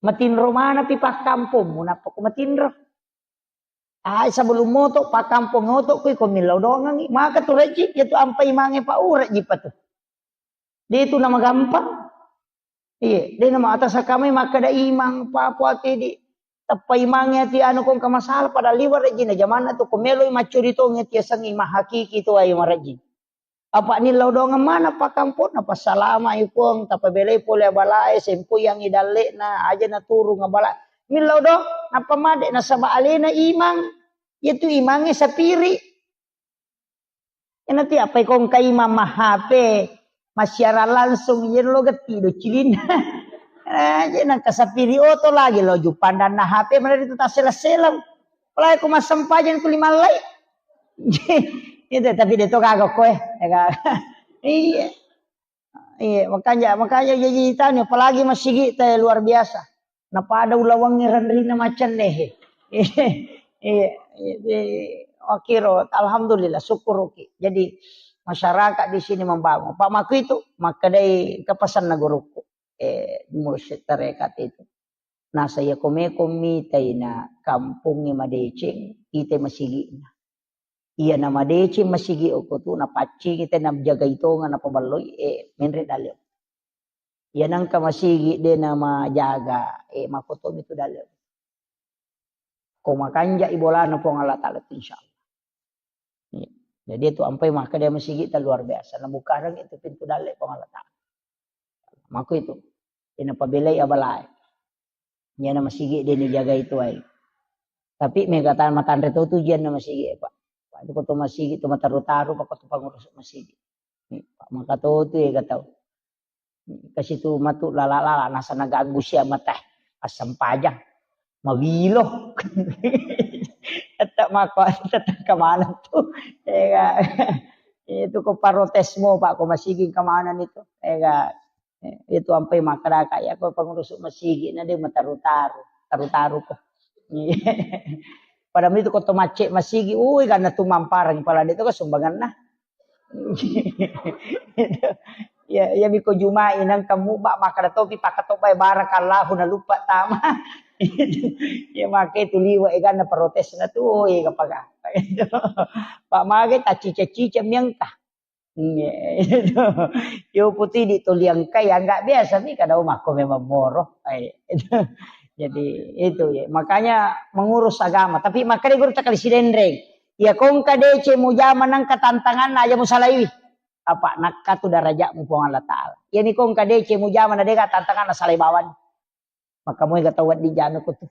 Matinro manapi pakkampongmu nappa ko matinro. Ai sebelum moto pakkampong oto kui ko millau dongangi. Maka tu rejji, iya tu ampai mange pa urejji pa tu. De tu nama gampang. Iya, de nama atas kami makkeda imang papo ati di teppa imangi ati anu kong ka masalah pada liwa rejji na jamanna tu ko meloi maccuri tongi ati asengi mahakiki tu ai marejji. Apa nillau doang mana pakkampong na passalama i Puang tapabelai pole abalae sempoyangi dalle'na aja na turung abala. Nillau doang nappa made nasaba alena imang. Iya tu imange sapiri. Iyana tu appai kongka imang ma-H P, massiarang langsung, iyana lo getti do cilinna. Eh, je nangka sapiri oto lagi lo jupandanna H P mana itu tasseleng-seleng. Apalagi ku massempajang tu limallai. Itu tapi de to gaga koe. Iya. Iya, makanya, makanya jadi tanya, apalagi masigi te luar biasa. Napada ulawangngi renrina macenne he. Iya, iya, iya. Wakiro, alhamdulillah, syukuruki. Jadi masyarakat di sini membangun. Pak Maku itu, makkedai kepesanna guruku. eh, mursyid tarekat itu. Nasa iya komeko mitai na kampongnge madeceng, ite masigi'na. Iya na madeceng masigi oko tu, napaccingi te, najagai tonga, napaballoi, eh, menre dalle. Iya nangka masigi de namajaga, eh, makotomi tu dalle. Ko makanja i bolana Puang Allah Ta'ala tu, insya Allah. Iya. Jadi itu ampai maka dia masigi ta luar biasa. Nabukareng itu pintu dalle Puang Allah Ta'ala. Mako itu. Ina pabelai abalae. Iyana masigi de nijagai tuai. Tapi mega ta matanre to tu jianna masigi, Pak. Pak, itu ko to masigi tu mataru-taru, Pak, ko to pangurus masigi. Ni, Pak, maka to tu ega tau. Kasi tu matu lala-lala, nasa naganggu sia mata. Assempajang. Mawilo. Tetap mako, tetap kemana tu. Ega. Itu ko parotesmu, Pak, ko masigi kemana itu. Ega. Eh, itu ampai makkadaka, iya ko pangurus masigi na de mataru-taru, taru-taru ko. Padahal itu ko to macce masigi, ui, karena tu mamparang pala de to ko sumbanganna. Ya, ya miko Jumai nang kamu ba makkada topi pakatobai barakallahu na lupa tama. Ya make tu liwa eganna protesna tu, ui, kapagapa. Pak mage taccica-cica miangka. Iya, itu. Yo putih di toliang kai, ya nggak biasa mi kada mako memang moro. Eh, itu. Jadi itu ya. Makanya mengurus agama. Tapi makanya guru tak kali sidenreng. Ya kongka dece mujama nangka tantangan aja musalaiwi. Apa nakka tu darajatmu Puang Allah Ta'ala. Ya ni kongka dece mujama na dega tantangan salai bawani. Maka moi ga tau wedding jame ko tu.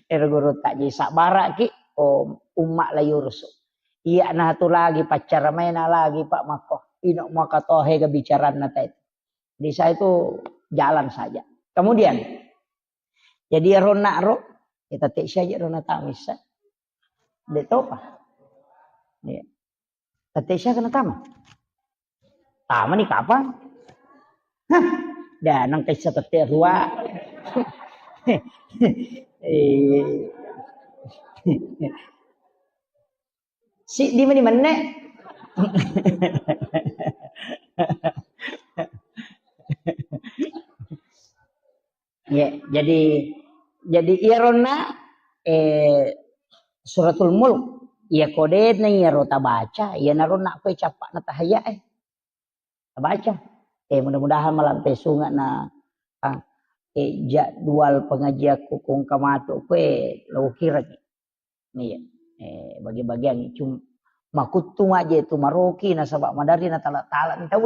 Ero guru tak jadi sabbaraki, oh, umma la yurusu. Iya na tu lagi paccara maena lagi Pak Makko. Ino maka tohe ga bicaranna tai. Di saya itu jalan saja. Kemudian, jadi ero nak ro, kita tek saja ro na tamisa. De topa. Iya. Tette siaga natama? Tama ni kapang? Hah, da nang kaisa tette rua. Eh. Siddi mani menne. Ya, jadi, jadi iyaronna, eh, Suratul Mulk, iya kodena iyaro tabaca, iyanaronna koe cappa'na tahayya e. Tabaca. Eh, mudah-mudahan malampe sunga na, ah, eh, jadwal pengajianku kongka matu koe lo kiraki. Iya. Eh, bagi-bagian cuma makuttu maje tu maroki nasaba madari na tala-tala ni tau.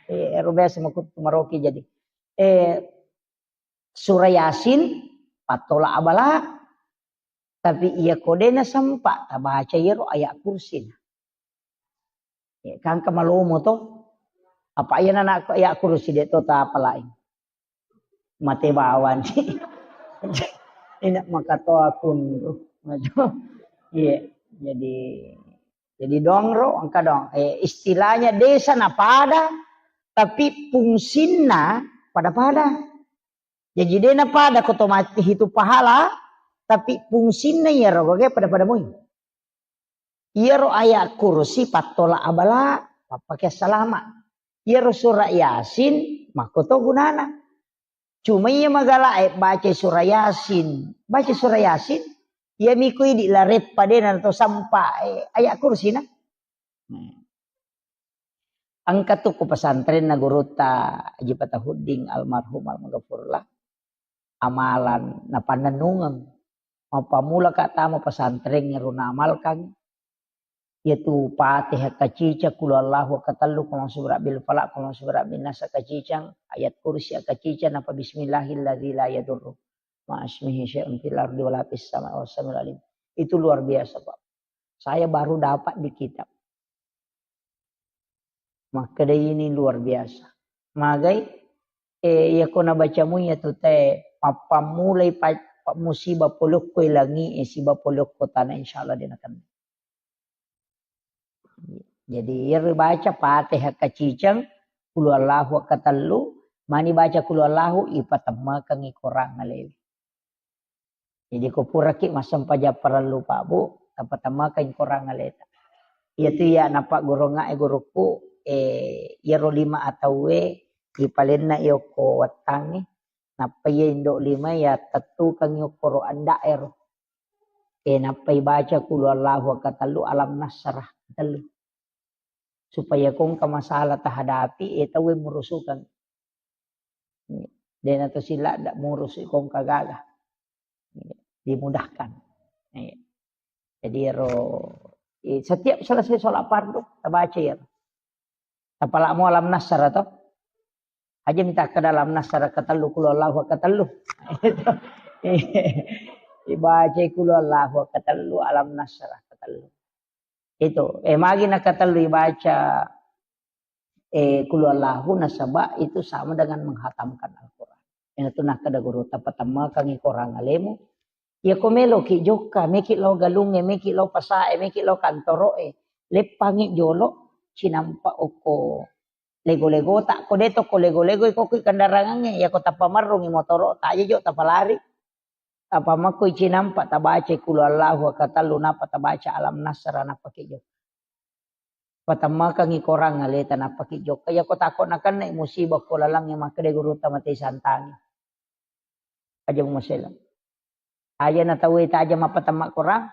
Eh, ero biasa makuttu maroki jadi. Eh, Surah Yasin, pattola abala, tapi iya kodena sempa tabaca iyaro ayat kursi. Ya, kangka malomo to. Apa iya nana ayat kursi de to tapalai. Mate bawang. Enak maka to akun. Iya, jadi, jadi dong ro, engka dong. Eh, istilahnya desa na pada, tapi fungsinna pada-pada. Jaji de na pada ko to mati hitu pahala, tapi fungsinna iyaro goge pada-pada moi. Iyaro ayat kursi pattola abala, pappake salama. Iyaro surah Yasin, makko to gunana. Cuma iya magala e baca surah Yasin, baca surah Yasin, iya miko idi lareppa de na to sampa, eh, ayat kursi na. Hmm. Engka tu ku pesantrenna gurutta Haji Fatahuddin almarhum almaghfurlah. Amalan napannennungeng. Mappammula ka tama pesantren ero naamalkan. Iyatu Fatihah kacicang, Qul Huwallahu katellu, Qul A'udzu Birabbil Falaq, Qul A'udzu Birabbin Nas kacicang, ayat kursi kacicang, napa Bismillahilladzi la yadurru ma'asmihi syai'un fil ardi wala fis sama, wa samiul alim. Itu luar biasa, Pak. Saya baru dapat di kitab. Makkeda ini luar biasa. Magai, eh, iya ko nabacamu iya tu te, mappammulai pa-, pa-, musibah polokko langi, eh, siba polokko tanah, insya Allah dia nakenna. Jadi, iya ribaca Fatihah kacicang, Qul Huwallahu katellu, mani baca Qul Huwallahu, ipatemmekeng i korang alewe. Jadi, ko puraki massempajang parellu, Pak, Bu, tapatemmekeng korang aleta. Iyatu iya napaggurungnga e gurukku, eh, iyaro lima atauwe Ipalenna iyokko wettangnge, nappa iya indo lima ya tettukang iyokko ro anda'ero. E, nappa ibaca kulu Allahu akkatellu, alam nasrah tellu. Supaya kongka masalah tahadapi, e, tauwe murusukang. Dena to sila ndak murusu kongka gaga. Dimudahkan. Iya. Jadi ero, eh, setiap selesai sholat fardu, tabaca ya. Tapalamo alam nasrah to. Aja minta ke dalam nasrah ketellu, kulu Allahu ketellu. Ibaca kulu Allahu ketellu, alam nasrah ketellu. Itu, eh, magi nakatellu ibaca, eh, kulu Allahu nasaba itu sama dengan menghatamkan Al-Quran. Iyanatu nakkeda guru, tapatemmekang i korang alemu. Iyako meloki jokka, meki lao galungnge, meki lao pasae, meki lao kantoroe, leppangi jolo cinampa okko lego-legota. Ko de tokko lego-lego, iko kui kendarangangnge, iyako tappa marrungi motoro, taja jo tapalari. Apa makko icinampa tabaca kulu Allahu akkatellu, nappa tabaca alam nasrah, nappa ki jokka. Patemmakangi korang aleta, nappa ki jokka. Iyako tako nakenna musibah ko lalangnge, makkeda gurutta, mate santangi. Aja mumasela. Aja na tauwe taja mappatemma korang.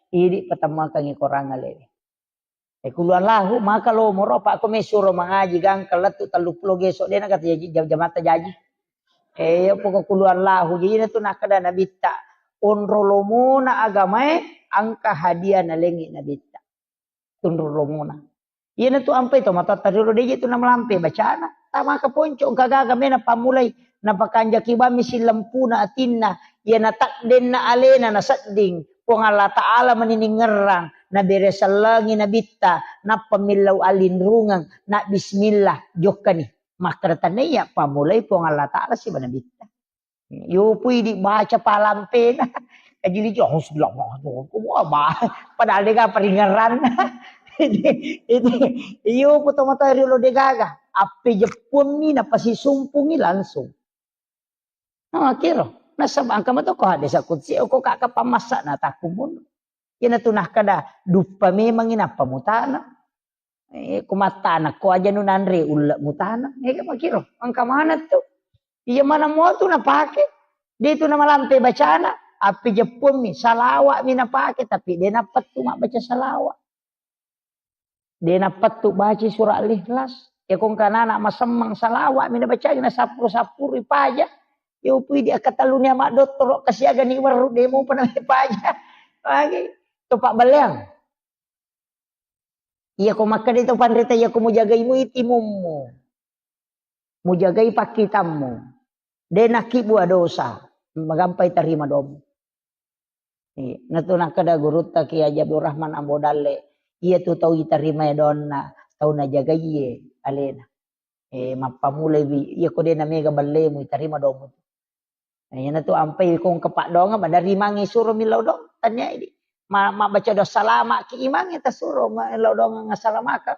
Idi patemmakangi korang ale. E, kulu Allahu, maka lo moro, apa ko mesuro mangaji gangka lettu tellu pulo geso, dena kata jaji, jam-, jamatta jaji. E, pokok kulu Allahu, jadi na tu nakkeda nabitta, onro lomona agamae, angka hadiah nalengi nabitta. Tunru lomona. Iyanatu ampai to matoatta riolo, deje tu namalampe bacana. Tamaka ponco, engka gaga mena pammulai. Napakanjaki bammi sillempuna atinna. Iya natakdenna alena nasedding. Puang Allah Ta'ala mani ningerrang. Nabere sellengi nabitta. Nappa millau alinrungeng. Na bismillah. Jokkani. Makkeda tania pammulai Puang Allah Ta'ala siba nabitta. Yopu idi baca palampena. Ajili jo, "Auzubillah, wah, wah, wah." Padahal dega paringerranna. Itu, itu, yopu tomatoa riolo degaga. Appe jeppuammi napasisumpungi langsung. Nah, kiro. Nasaba engka mato ko hadis kutsi, ko kaka pamassa na takkumun. Iyanatu nakkeda, duppa memangi nappa mutana. Eh, ko mattana ko aja nu nanre ulle mutana. Eh, makiro, engka mana tu? Iya mana mua tu napake? De tu namalampe bacana, api jeppuammi, salawa'mi napake, tapi de napettu mabbaca salawa'. De napettu baca surah Al-Ikhlas. Ya ko engka nana masemmang, salawa'mi nabacai, nasappuru-sappuru ipaja. Ya upui di akkatallu ni ama dottoro kasiaga ni werru, de mupa na paja. Lagi. Topa baleang. Iyako makkeda to panrita, iyako mujagai mui timummu, mujagai pakkitammu, de nakkibua dosa, magampai tarima domu. Iya, natu nakkeda gurutta Kiai Haji Abdul Rahman Ambo Dalle, iya tu tau itarimai donna, tau najagaiye alena. Eh, mappamulai wi, iyako de namega ballemu, itarima domu. Nah, iyanatu ampai ko engka paddoangeng, madarimangngi suro millau doang, tania idi. Ma-, mabbaca doa salama ki imangnge tasuro, ma-, millau doang assalamakang.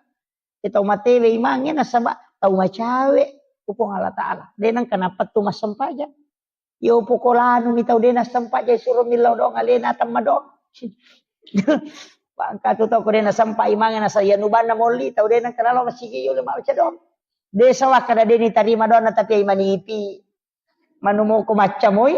Iya tau matewe imangnge nasaba tau macawe ku Puang Allah Ta'ala. De nengka napettu massempajang. Yo poko lanu mi tau de nassempajang suro millau doang alena temma doang. Bangka tu tau ko de nasempa imangnge nasa iya nubanna molli tau de nengka nalo masigi yo le mabbaca doang. De sawakka na de nitarima doanna tapi ai manipi. Manumoko maccamoi.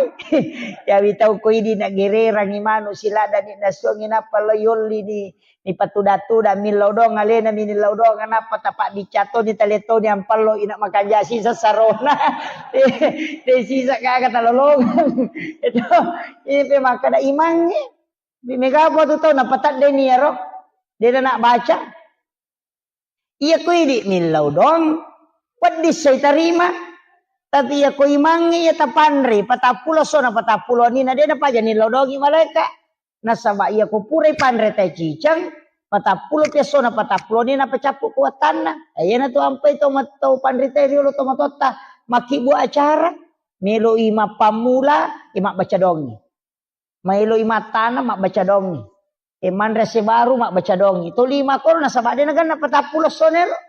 Yawi tau ko idi na gererangi manu siladani nasuangi nappa lo yolli ni, ni patuda-tuda millau doang alena mi nillau doang nappa tapa biccatoni taletoni ampallo ina makanja sisa sarona. De sisa gaga talolongang. Itu ini pe makkeda imangnge. Mega apa tu tau napataddeni yaro. De na baca. Iya ko idi millau doang, peddi sai tarima. Tapi iya ko imangnge iya tapanre, patappulo sona patappulo ni na de napaja nillau doangi malaeka. Nasaba iya ko purai panre tai ciceng, patappulo piassona patappulo ni napacappu kuatanna. Iyana tu ampai to matto panre tai riolo to matotta makkibua acara, meloi mappammula, e mabbaca doangi. Maeloi mattana mabbaca doangi. E manre ase baru mabbaca doangi. Toli makoro nasaba de naganna patappulo sona elo.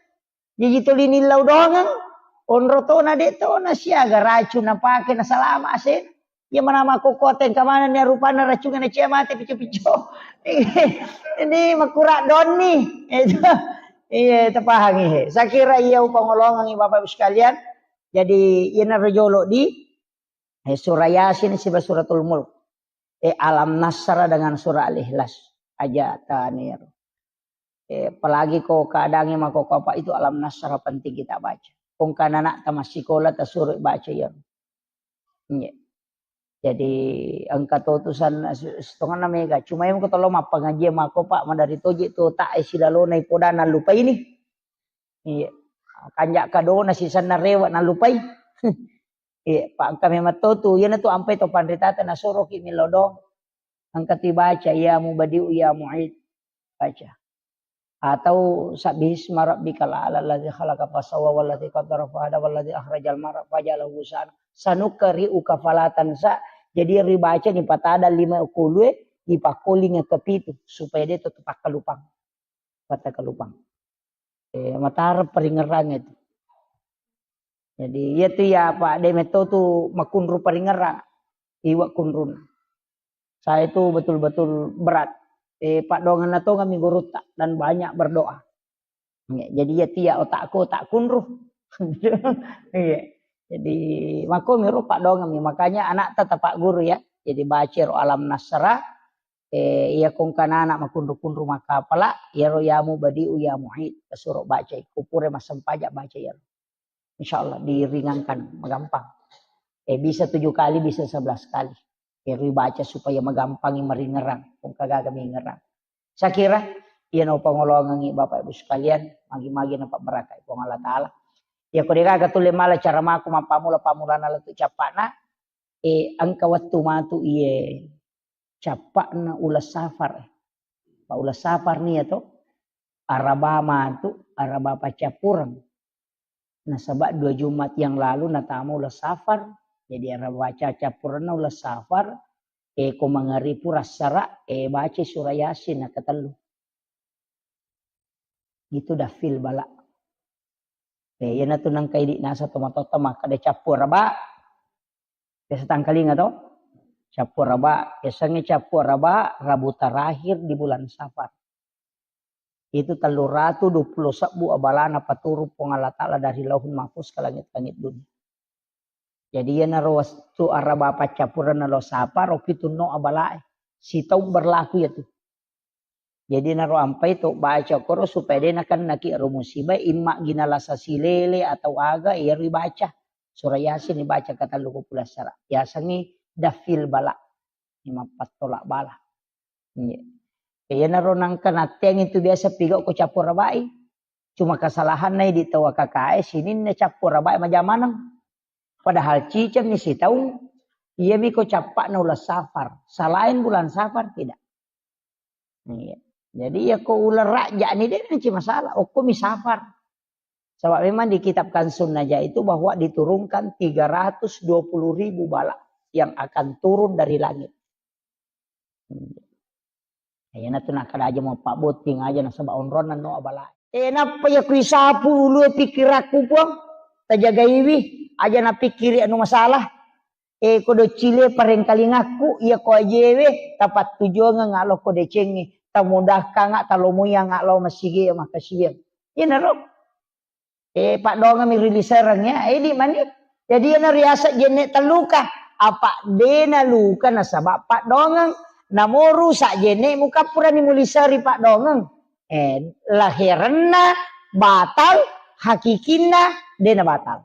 Jaji toli nillau doangeng. Onro tona de tona siaga racung napake nasalama ase. Iya manama kokkote engka manenni rupanna racungnge nacia mate pico-pico. Ini makura donni. Itu. Iya, tapahangi he. Sakira iya upangolongengi Bapak Ibu sekalian. Jadi, iyana rojolo di, eh, surah Yasin siba suratul Mulk. Eh, Alam Nasrah dengan surah Al-Ikhlas. Aja tanir. Eh, apalagi ko keadaannya mako apa itu Alam Nasrah penting kita baca. Kong kan anak tamat sekolah tasuruh baca ya. Iya. Jadi engka to tu san-, setengah mega. Cuma yang kata lo mappangaji mako Pak madari toji tu tak isi lalo na ipoda nalupai ni. Iya. Kanja kadona sisanna rewa nalupai. Iya, Pak engka memang to tu. Iyana tu ampai to panritata nasoroki milodong. Engka tu baca ya mubadiu ya muid. Baca. Atau sabbihisma rabbikal a'la alladzi khalaqa fasawwa walladzi qaddara fahada walladzi akhrajal mar'a faja'alahu ghutsaan. Sanuqri'uka fala tansa. Jadi ribaca ni patada lima kulue, dipakkolinga kepitu supaya dia tetap kalupang. Kata kalupang. Eh, matara paringerang itu. Jadi iya tu ya Pak de metto tu makunru paringerang. Iwa kunrun. Saya itu betul-betul berat. Eh, Pak dongan na tonga mi gurutta dan banyak berdoa. Ya, jadi ya tia otakku tak kunru. Iya. Jadi mako miro Pak dongan mi. Makanya anak tetap Pak guru ya. Jadi baca ro Alam Nasrah. Eh, iya kongkana anak makunru-kunru makapala. Iya ro ya mubadiu ya muid. Kasuro baca. Kupure masempajak baca ya. Insya Allah diringankan, magampang. Eh, bisa tujuh kali, bisa sebelas kali. Eh, ribaca supaya magampangi maringerang, kong kagaga mingerang. Saya kira, iya no pangolongangi Bapak Ibu sekalian, magi-magi na pabarakai Puang Allah Ta'ala. Ya, ko degaga tulle mala cara maku mappamula-pamulana lettu cappana, eh, engka wettu matu iye cappana uleng safar. Pa uleng safar nia to, araba matu, araba paccappureng. Nasaba dua Jumat yang lalu natama uleng safar. Jadi araba paccappurengna uleng safar, eh, ko mangari pura sara, eh, baca surah Yasin nakatellu. Gitu dafil bala. Eh, iyana tu nangka idi nasa tomatotta makkeda cappu araba. Biasa tangkalinga to? Cappu araba, biasanya cappu araba Rabu terakhir di bulan Safar. Itu tellu ratu dua puluh sebbu abalana paturung Puang Allah Ta'ala dari Lauhul Mahfuz ke langit-langit dunia. Jadi iyanaro wettu araba paccappurengna lo Safar, ro pitunno abalae. Sitaung berlaku ya tu. Jadi naro ampai to baca koro supaya de nakennaki ro musibah, imma gina lasa silele atau aga, iya ribaca. Surah Yasin dibaca katellu ko pulassara. Yasengngi dafil bala. Ni mappattolak bala. Iya. Iyanaro nangka natteang itu biasa pigau ko cappu rabai. Cuma kesalahanna di tau A K K E sininna cappu rabai majamaneng. Padahal cicengni sitaung, iyami ko cappakna uleng Safar. Selain bulan Safar tidak. Iya. Jadi ya ko uleng rajak ni de nanci masalah. Okko mi Safar. Sebab memang di kitab Kanzun Najah itu bahwa diturunkan tiga ratus dua puluh ribu bala yang akan turun dari langit. Iyana tu nakkeda aja mau pabbotting aja nasaba onronna no abala. Eh, nappa ya kui sapu ulue pikirakku Puang, tajagaiwi aja napikkiri anu masalah. Eh, ko doccile parengkalingakku, iya ko ajewe tapattujuangeng alo ko decengnge, tamudahkanga talomoianga lo masige makkasiwiang. Iyanaro. Eh, paddoangeng mi ri lisereng ya. Eh, di mani. Jadi iyana riaseng jenne telluka. Apa dena luka nasaba paddoangeng. Namoru sa jenne mukappurani muliseri paddoangeng. Eh, laherenna batal, hakikinna dena batal.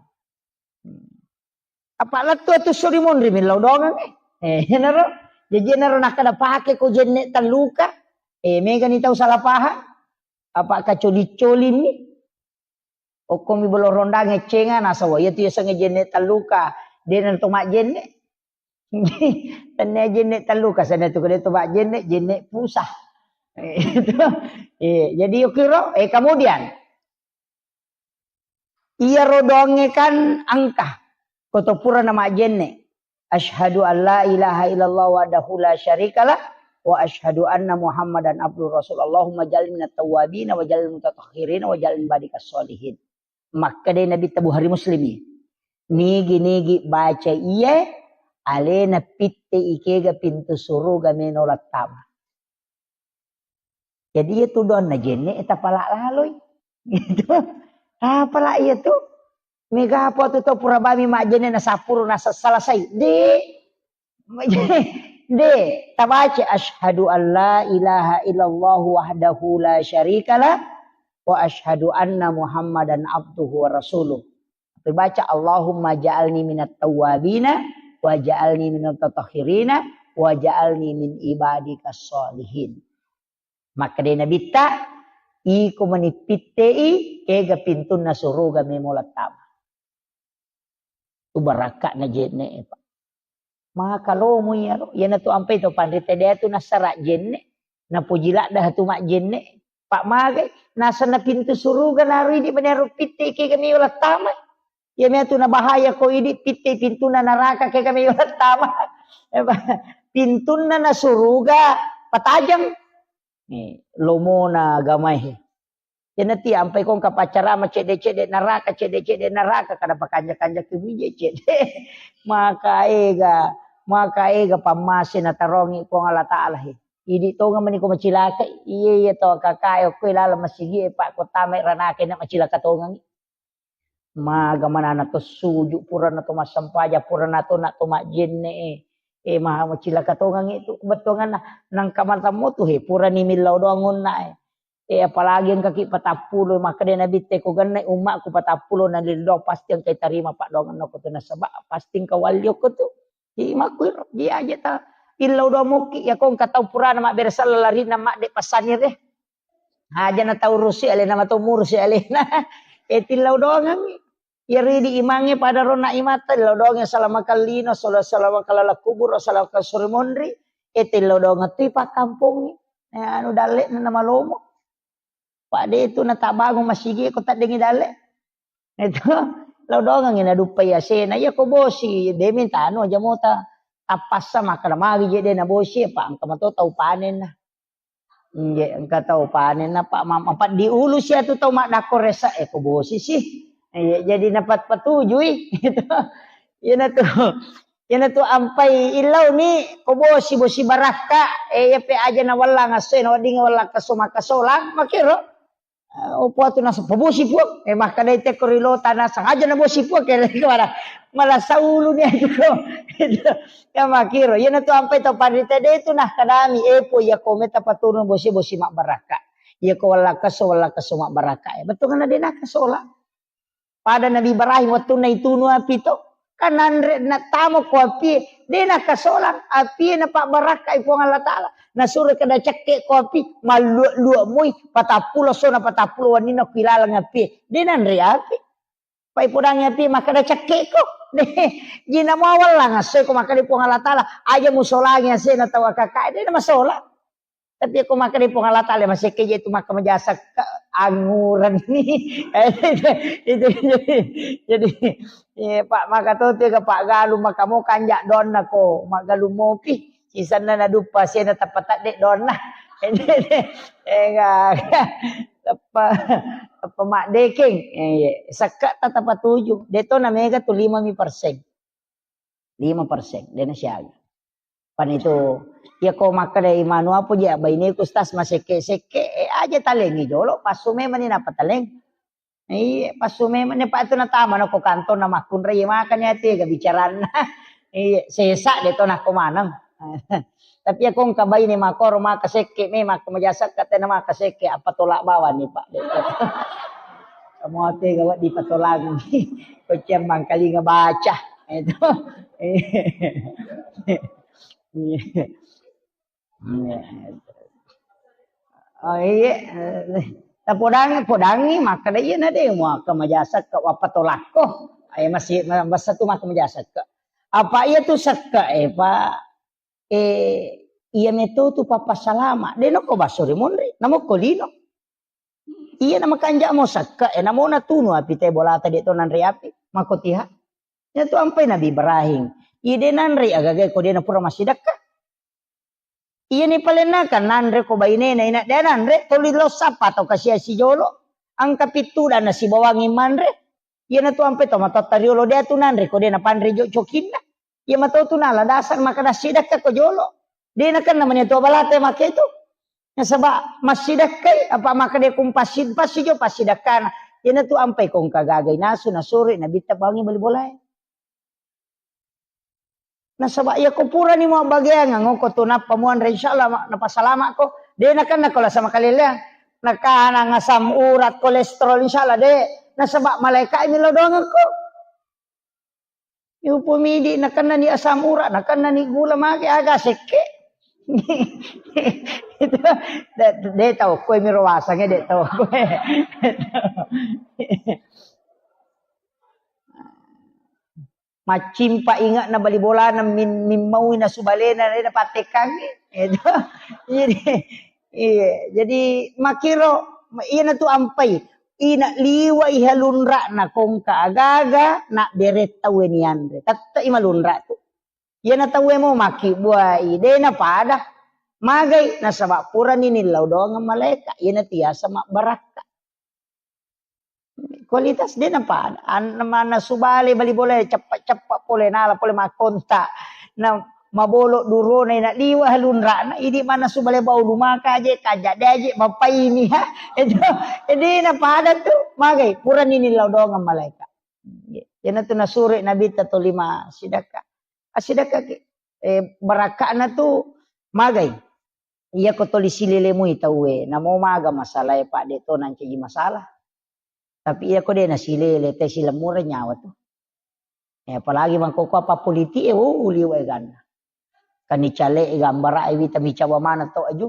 Apa lettu atu suri monri millau doangeng eh. Eh, iyanaro. Jadi iyanaro nakkeda pake ko jenne telluka. Eh, megani tau salah paham. Apa kacoli-colini. Okkomi bolo rondang eccenga, nasaba iya tu yasengnge jenne telluka, de na to majjenne. Tennia jenne telluka, sana tu kode to majjenne, jenne pusah. Eh, itu. Eh, jadi yukiro, eh, kemudian, iyaro doangnge kan engka, ko to pura na majjenne. Asyhadu an la ilaha illallah wahdahu la syarikalah wa asyhadu anna Muhammadan abduhu rasul. Allahumma ja'alni minat tawwabin wa ja'alni mutatahhirin wa ja'alni badikas sholihin. Makkeda Nabi ta Bukhari Muslimi. Nigi-nigi baca iye, alena pitte ikega pintu suruga meno lattama. Jadi iya tu doanna jenne tapala laloi. Gitu. Apala iya tu? Mega apa tu tau pura bami majjenne na sapuru na selesai. De. De. Tabaca asyhadu an la ilaha illallah wahdahu la syarikalah wa asyhadu anna Muhammadan abduhu wa rasuluh. Tapi baca Allahumma ja'alni minat tawwabina wa ja'alni minat tatahhirina wa ja'alni min ibadika sholihin. Makkeda Nabitta, iko mani pittei, kega pintunna suruga memo lattama. Tu barakka'na jenne, Pak. Maka lomo iyaro, iyanatu ampai to panrita de tu nassara jenne, napoji ladda tu majjenne. Pak magai, nasenna pintu suruga naru idi mani aro pittei kega memo lattama. Iya matu na bahaya ko idi pittei pintunna naraka kega memo lattama. Pintunna na suruga patajang. Ni, lomona agamae. Iyanatu ampai ko engka paccarama cedde-cedde naraka, cedde-cedde naraka, kada pakanja-kanja ki mije cedde. Maka ega, maka ega pammase natarongi Puang Allah Taala he. Idi tonga mani ko macilaka, iya iya to kakae ko laleng masigi e, Pak, ko tamai ranake na macilaka tongangi. Maga manana to suju, purana to massempajang, purana to na to majjenne e. E, maha macilaka tongangi tu bettuanganna. Nangka matammu tu he, purani millau doang onna e. E, apalagi engkaki patappulo, makkeda Nabitte ko genne ummakku patappulo na lillau pasti engka tarima paddoangenna ko tu nasaba pasti engka walli okko tu. Imakku iro, dia aja ta illau doang mukki, ya ko engka tau purana mabbere sella larinna madde passani re. Aja na tau rusi alena, mato murusi alena. E, tillau doangengngi. Iyaro idi imangnge pada ronna imatta, tillau doangngi salama kallino, sala-, salama kalala kubur, salama kasuri monri. E, tillau doangeng tu ipakkampongngi. E, anu dalle'na namalomo. Pak de tu natabangung masigi ko taddengi dalle. Itu lao doangengngi naduppai asena. Iya ko bosi, de minta anu aja mota. Tappassa makkeda magi je de nabosi, Pak, engka mato tau panenna. Nje, engka tau panenna, Pak, ma-, mapaddi ulu sia tu tau maddakko resa, e, ko bosi sih. Iya, jadi napat patujui. Itu. Iyanatu, iyanatu ampai illauni ko bosi, bosi barakka, e, iya pe aja na wallang asso, na wedding wallang kesso makkasolang, makiro. Eh, opo atu naseng, "Pabosi, Puang." Eh, makkedai tekko ri lota naseng, "Aja nabosi, Puang," kere kemana? Malah saulu ni aju ko. Ya makiro, iyanatu ampai tau panrita de tu nakkedami, "E, Puang, iya ko meta paturung bosi, bosi mabbarakka. Iya ko wallang kesso, wallang kesso mabbarakka." Eh, bettuanna de nakkasolang. Pada Nabi Ibrahim wettunna itunu api to, kan nanre nattama ko api, de nakasolang api, napabbarakkai Puang Allah Taala. Nasuro kada cekke ko api, mallua-lua moi, patappulo sona patappulo wenninna ko ilaleng api. De nanre api. Pai podangi api makkeda cekke ko. De, jina mawallang asse ko makkeda Puang Allah Taala, aja musolangi asena tau akakae, de namasolang. Tapi ko makkeda Puang Allah Taala, masekke je tu makka majasa ke anguran ni. Itu, itu, jadi, jadi, iya, Pak, maka tu tiga Pak Galuh, maka mo kanja donna ko, Mak Galuh mopi, sisanna naduppa sena tappa tadde donna. Enggak, tappa, tappa mak dekeng. Eh, iya. Sekka ta tappa tuju. Deto na mega tu lima mi persen. Lima persen, de nasiaga. Pan itu, iya ko makkeda imanu apa je, baineku stas masekke-sekke, eh, aja talengi jolo, passu memang ni napa taleng. Iya, passu memang ni, Pak, itu natama na ko kantong na makkunrai, iya, makanya tega bicaranna. Iya, sesa de to nako maneng. Tapi iya ko engka baine makoro maka sekke, memang ko majasa ka tena maka sekke, apa tolak bawang ni, Pak. Kamu tega wedding patolangi. Ko cemmang kalinga baca. Itu. Iya. Oh, iya. Tapodangi, podangi, makkeda iya na de, maka majasa ka, apa tolakko. Ayo masih, masa tu maka majasa ka. Apa iya tu sekka, eh, Pak? Eh, iya meto tu papa salama. De noko basso ri monri, namo ko lino. Iya na makanja mo sekka, eh, namo natunu api te bolata de to nanre api. Mako tiha. Iya tu ampai Nabi Ibrahim. Iya de nanre agaga ko de na pura massidakka. Iya ni palenna kan nanre ko bainena ina de nanre, toli lo sapa to kasia sijolo. Angka pittu dan nasibawangi manre. Iyanatu ampe to matotta riolo, de atu nanre ko de napanre jo cokinna. Iya mato tu nala dasar makkeda sidakka ko jolo. De nakenna mani atu abalate make tu. Nasaba massidekkai, apa makkeda kumpassi-, passi jo passidekkana. Iyanatu ampai kongka gaga inasu, nasuro nabitta bawangi bali bolae. Nasaba iya ko purani mabbageang, ngoko tu nappa muanre, insyaallah ma-, napasalama'ko. De nakenna ko lasa makaleleang. Nakana ngasam urat, kolesterol, insyaallah de. Nasaba malaika mi lao doangekko. Yupo midi nakennani asam urat, nakennani gula, mage aga sekke. Itu de, de tau koe miro wasange, de tau koe. Maccimpa inge'na bali bolana min-, mimmaui nasu balena, de napattekkangi. Itu. Jadi, iya, jadi makkiro, iyanatu ampai. Ina liwa'i halunra'na kongka agaga, nabbere tauwe nianre. Tette'i malunra tu. Iyana tauwe mo makkibbuai, de napada. Magai, nasaba purani nillau doangeng malaeka, iyana tiasa mabbarakka. Kualitas de napada. An-, mannasu bale bali bolae, ceppa-ceppa pole, nala pole makkonta. Na mabolo durona, ina liwa halunra'na, idi mannasu bale bau lumaka aje, kaja de aje, mapaini, ha. Itu, jadi napada tu, magai, purani nillau doangeng malaeka. Iyanatu nasuro Nabitta toli massidekka. Assidekkaki. Eh, barakka'na tu magai. Iya ko toli silele mui tauwe, namo maga masalae, Pak, de to nancaji masalah. Tapi iya ko de nasilele, te silemmureng nyawa tu. Eh, apalagi mangkoko apa politik e, oh, liwa e ganna. Kani cale e gambara e wita micawa mana to aju.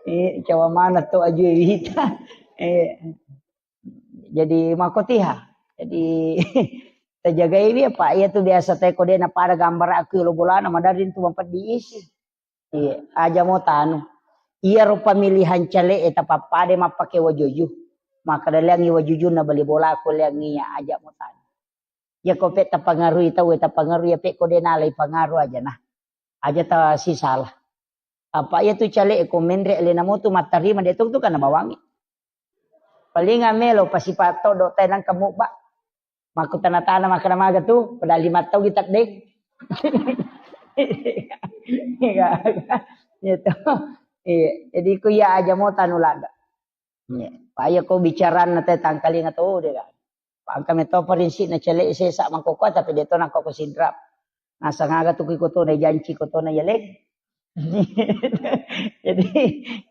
Eh, cawa mana to aju e wita. Eh, jadi makotiha. Jadi tajagai wi apa iya tu biasa te ko de napada gambara aku lo bolana, madari tu mampeddi isi. Iya, aja mo tanu. Iyaro pemilihan cale e tapappada mappake wajuju. Maka daleangi wajujunna bali bola ko leangi iya, aja mo tanu. Iya ko pe tapangarui tau e, tapangarui iya pe ko de nalai pangaru aja nah. Aja ta sisala. Apa iya tu cale e ko menre alena mo tu mattarima de tu tu kana bawangi. Paling amelo pasipato do tenang kamu ba. Makkutana-tana makkeda maga tu, padahal lima tau kita deng. Iya, iya. Iya, jadi ku iya aja mo tanu ladda. Iya. Pa iya ko bicaranna te tangkalinga to de kan. Pa engka meto prinsipna cale sesa mangkoko tapi de to nangko ko sidrap. Nasang aga tu ko tona janci ko tona yaleng. Jadi,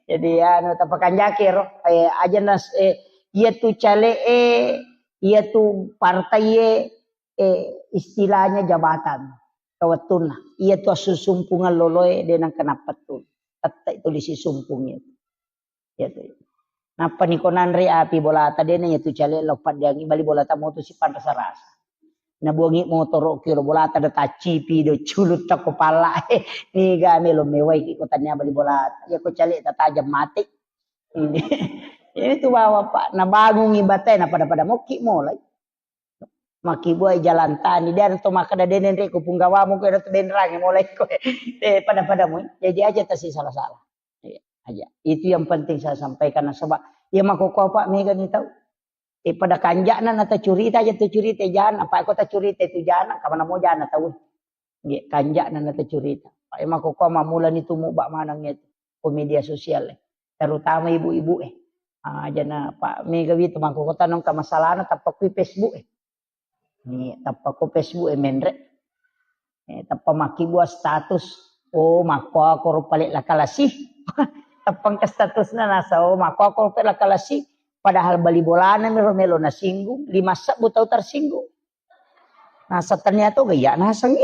jadi anu tapakanjaki ro, eh, aja nas, eh, iya tu cale e, iya tu partai e, eh, istilahnya jabatan kawettunna. Iya tu assusumpungeng loloe de nangka nappettu. Tette tuli sisumpung itu. Iya tu. Nappa niko nanre api bolata dena iya tu cale lo paddeangi bali bolata motu sipanrasa-rasa. Nabuangi motoro kiro bolata da taccipi do culutta ko palla. Niga melo mewai ki ko tania bali bolata. Iya ko cale tatajam mate. Ini. Ini tu bawa Pak, nabangungi batae na pada-pada mokki molai. Makkibuai jalan tani, de to makkeda de nenre ko punggawamu ko de to benrange mulai ko. Eh, pada-pada mu. Jadi aja tasi salah-salah. Iya, aja. Itu yang penting saya sampaikan nasaba iya makkoko apa mega ni tau. Eh, pada kanja'na na tacurita aja tacurita jana, apa ko tacurita itu jana, kamana mo jana tau. Nggih, kanja'na na tacurita. Apa iya makkoko mamulani tumu ba maneng itu ko media sosial e. Terutama ibu-ibu e. Ah, jana Pak mega witu makkoko tanong ka masalahna tappa kui Facebook e. Ni tappa ko Facebook e menre. Eh, tappa makkibua status. Oh, makkuako ro pale lakalasi. Tappa engka statusna nasa, oh, makkuako ro pale lakalasi. Padahal bali bolana miro melo nasinggung, lima sebbu tau tersinggung. Nasa ternyata gaya naseng.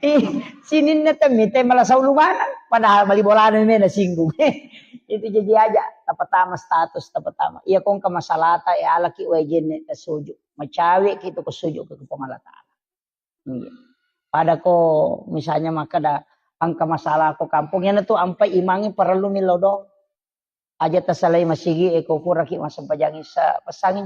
Ih, sininna temmi te malasau lumanang. Padahal bali bolana me nasinggung. Itu jadi aja, tapatama status, tapatama. Iya kongka masalata, e alaki wae jenne tasuju. Macawe ki tu ko suju ke Puang Allah Taala. Iya. Pada ko misalnya makkeda engka masalah ko kampung, iyana tu ampai imangi parellu mi lao doang. Aja tasalai masigi e ko puraki massempajang isa, pesangi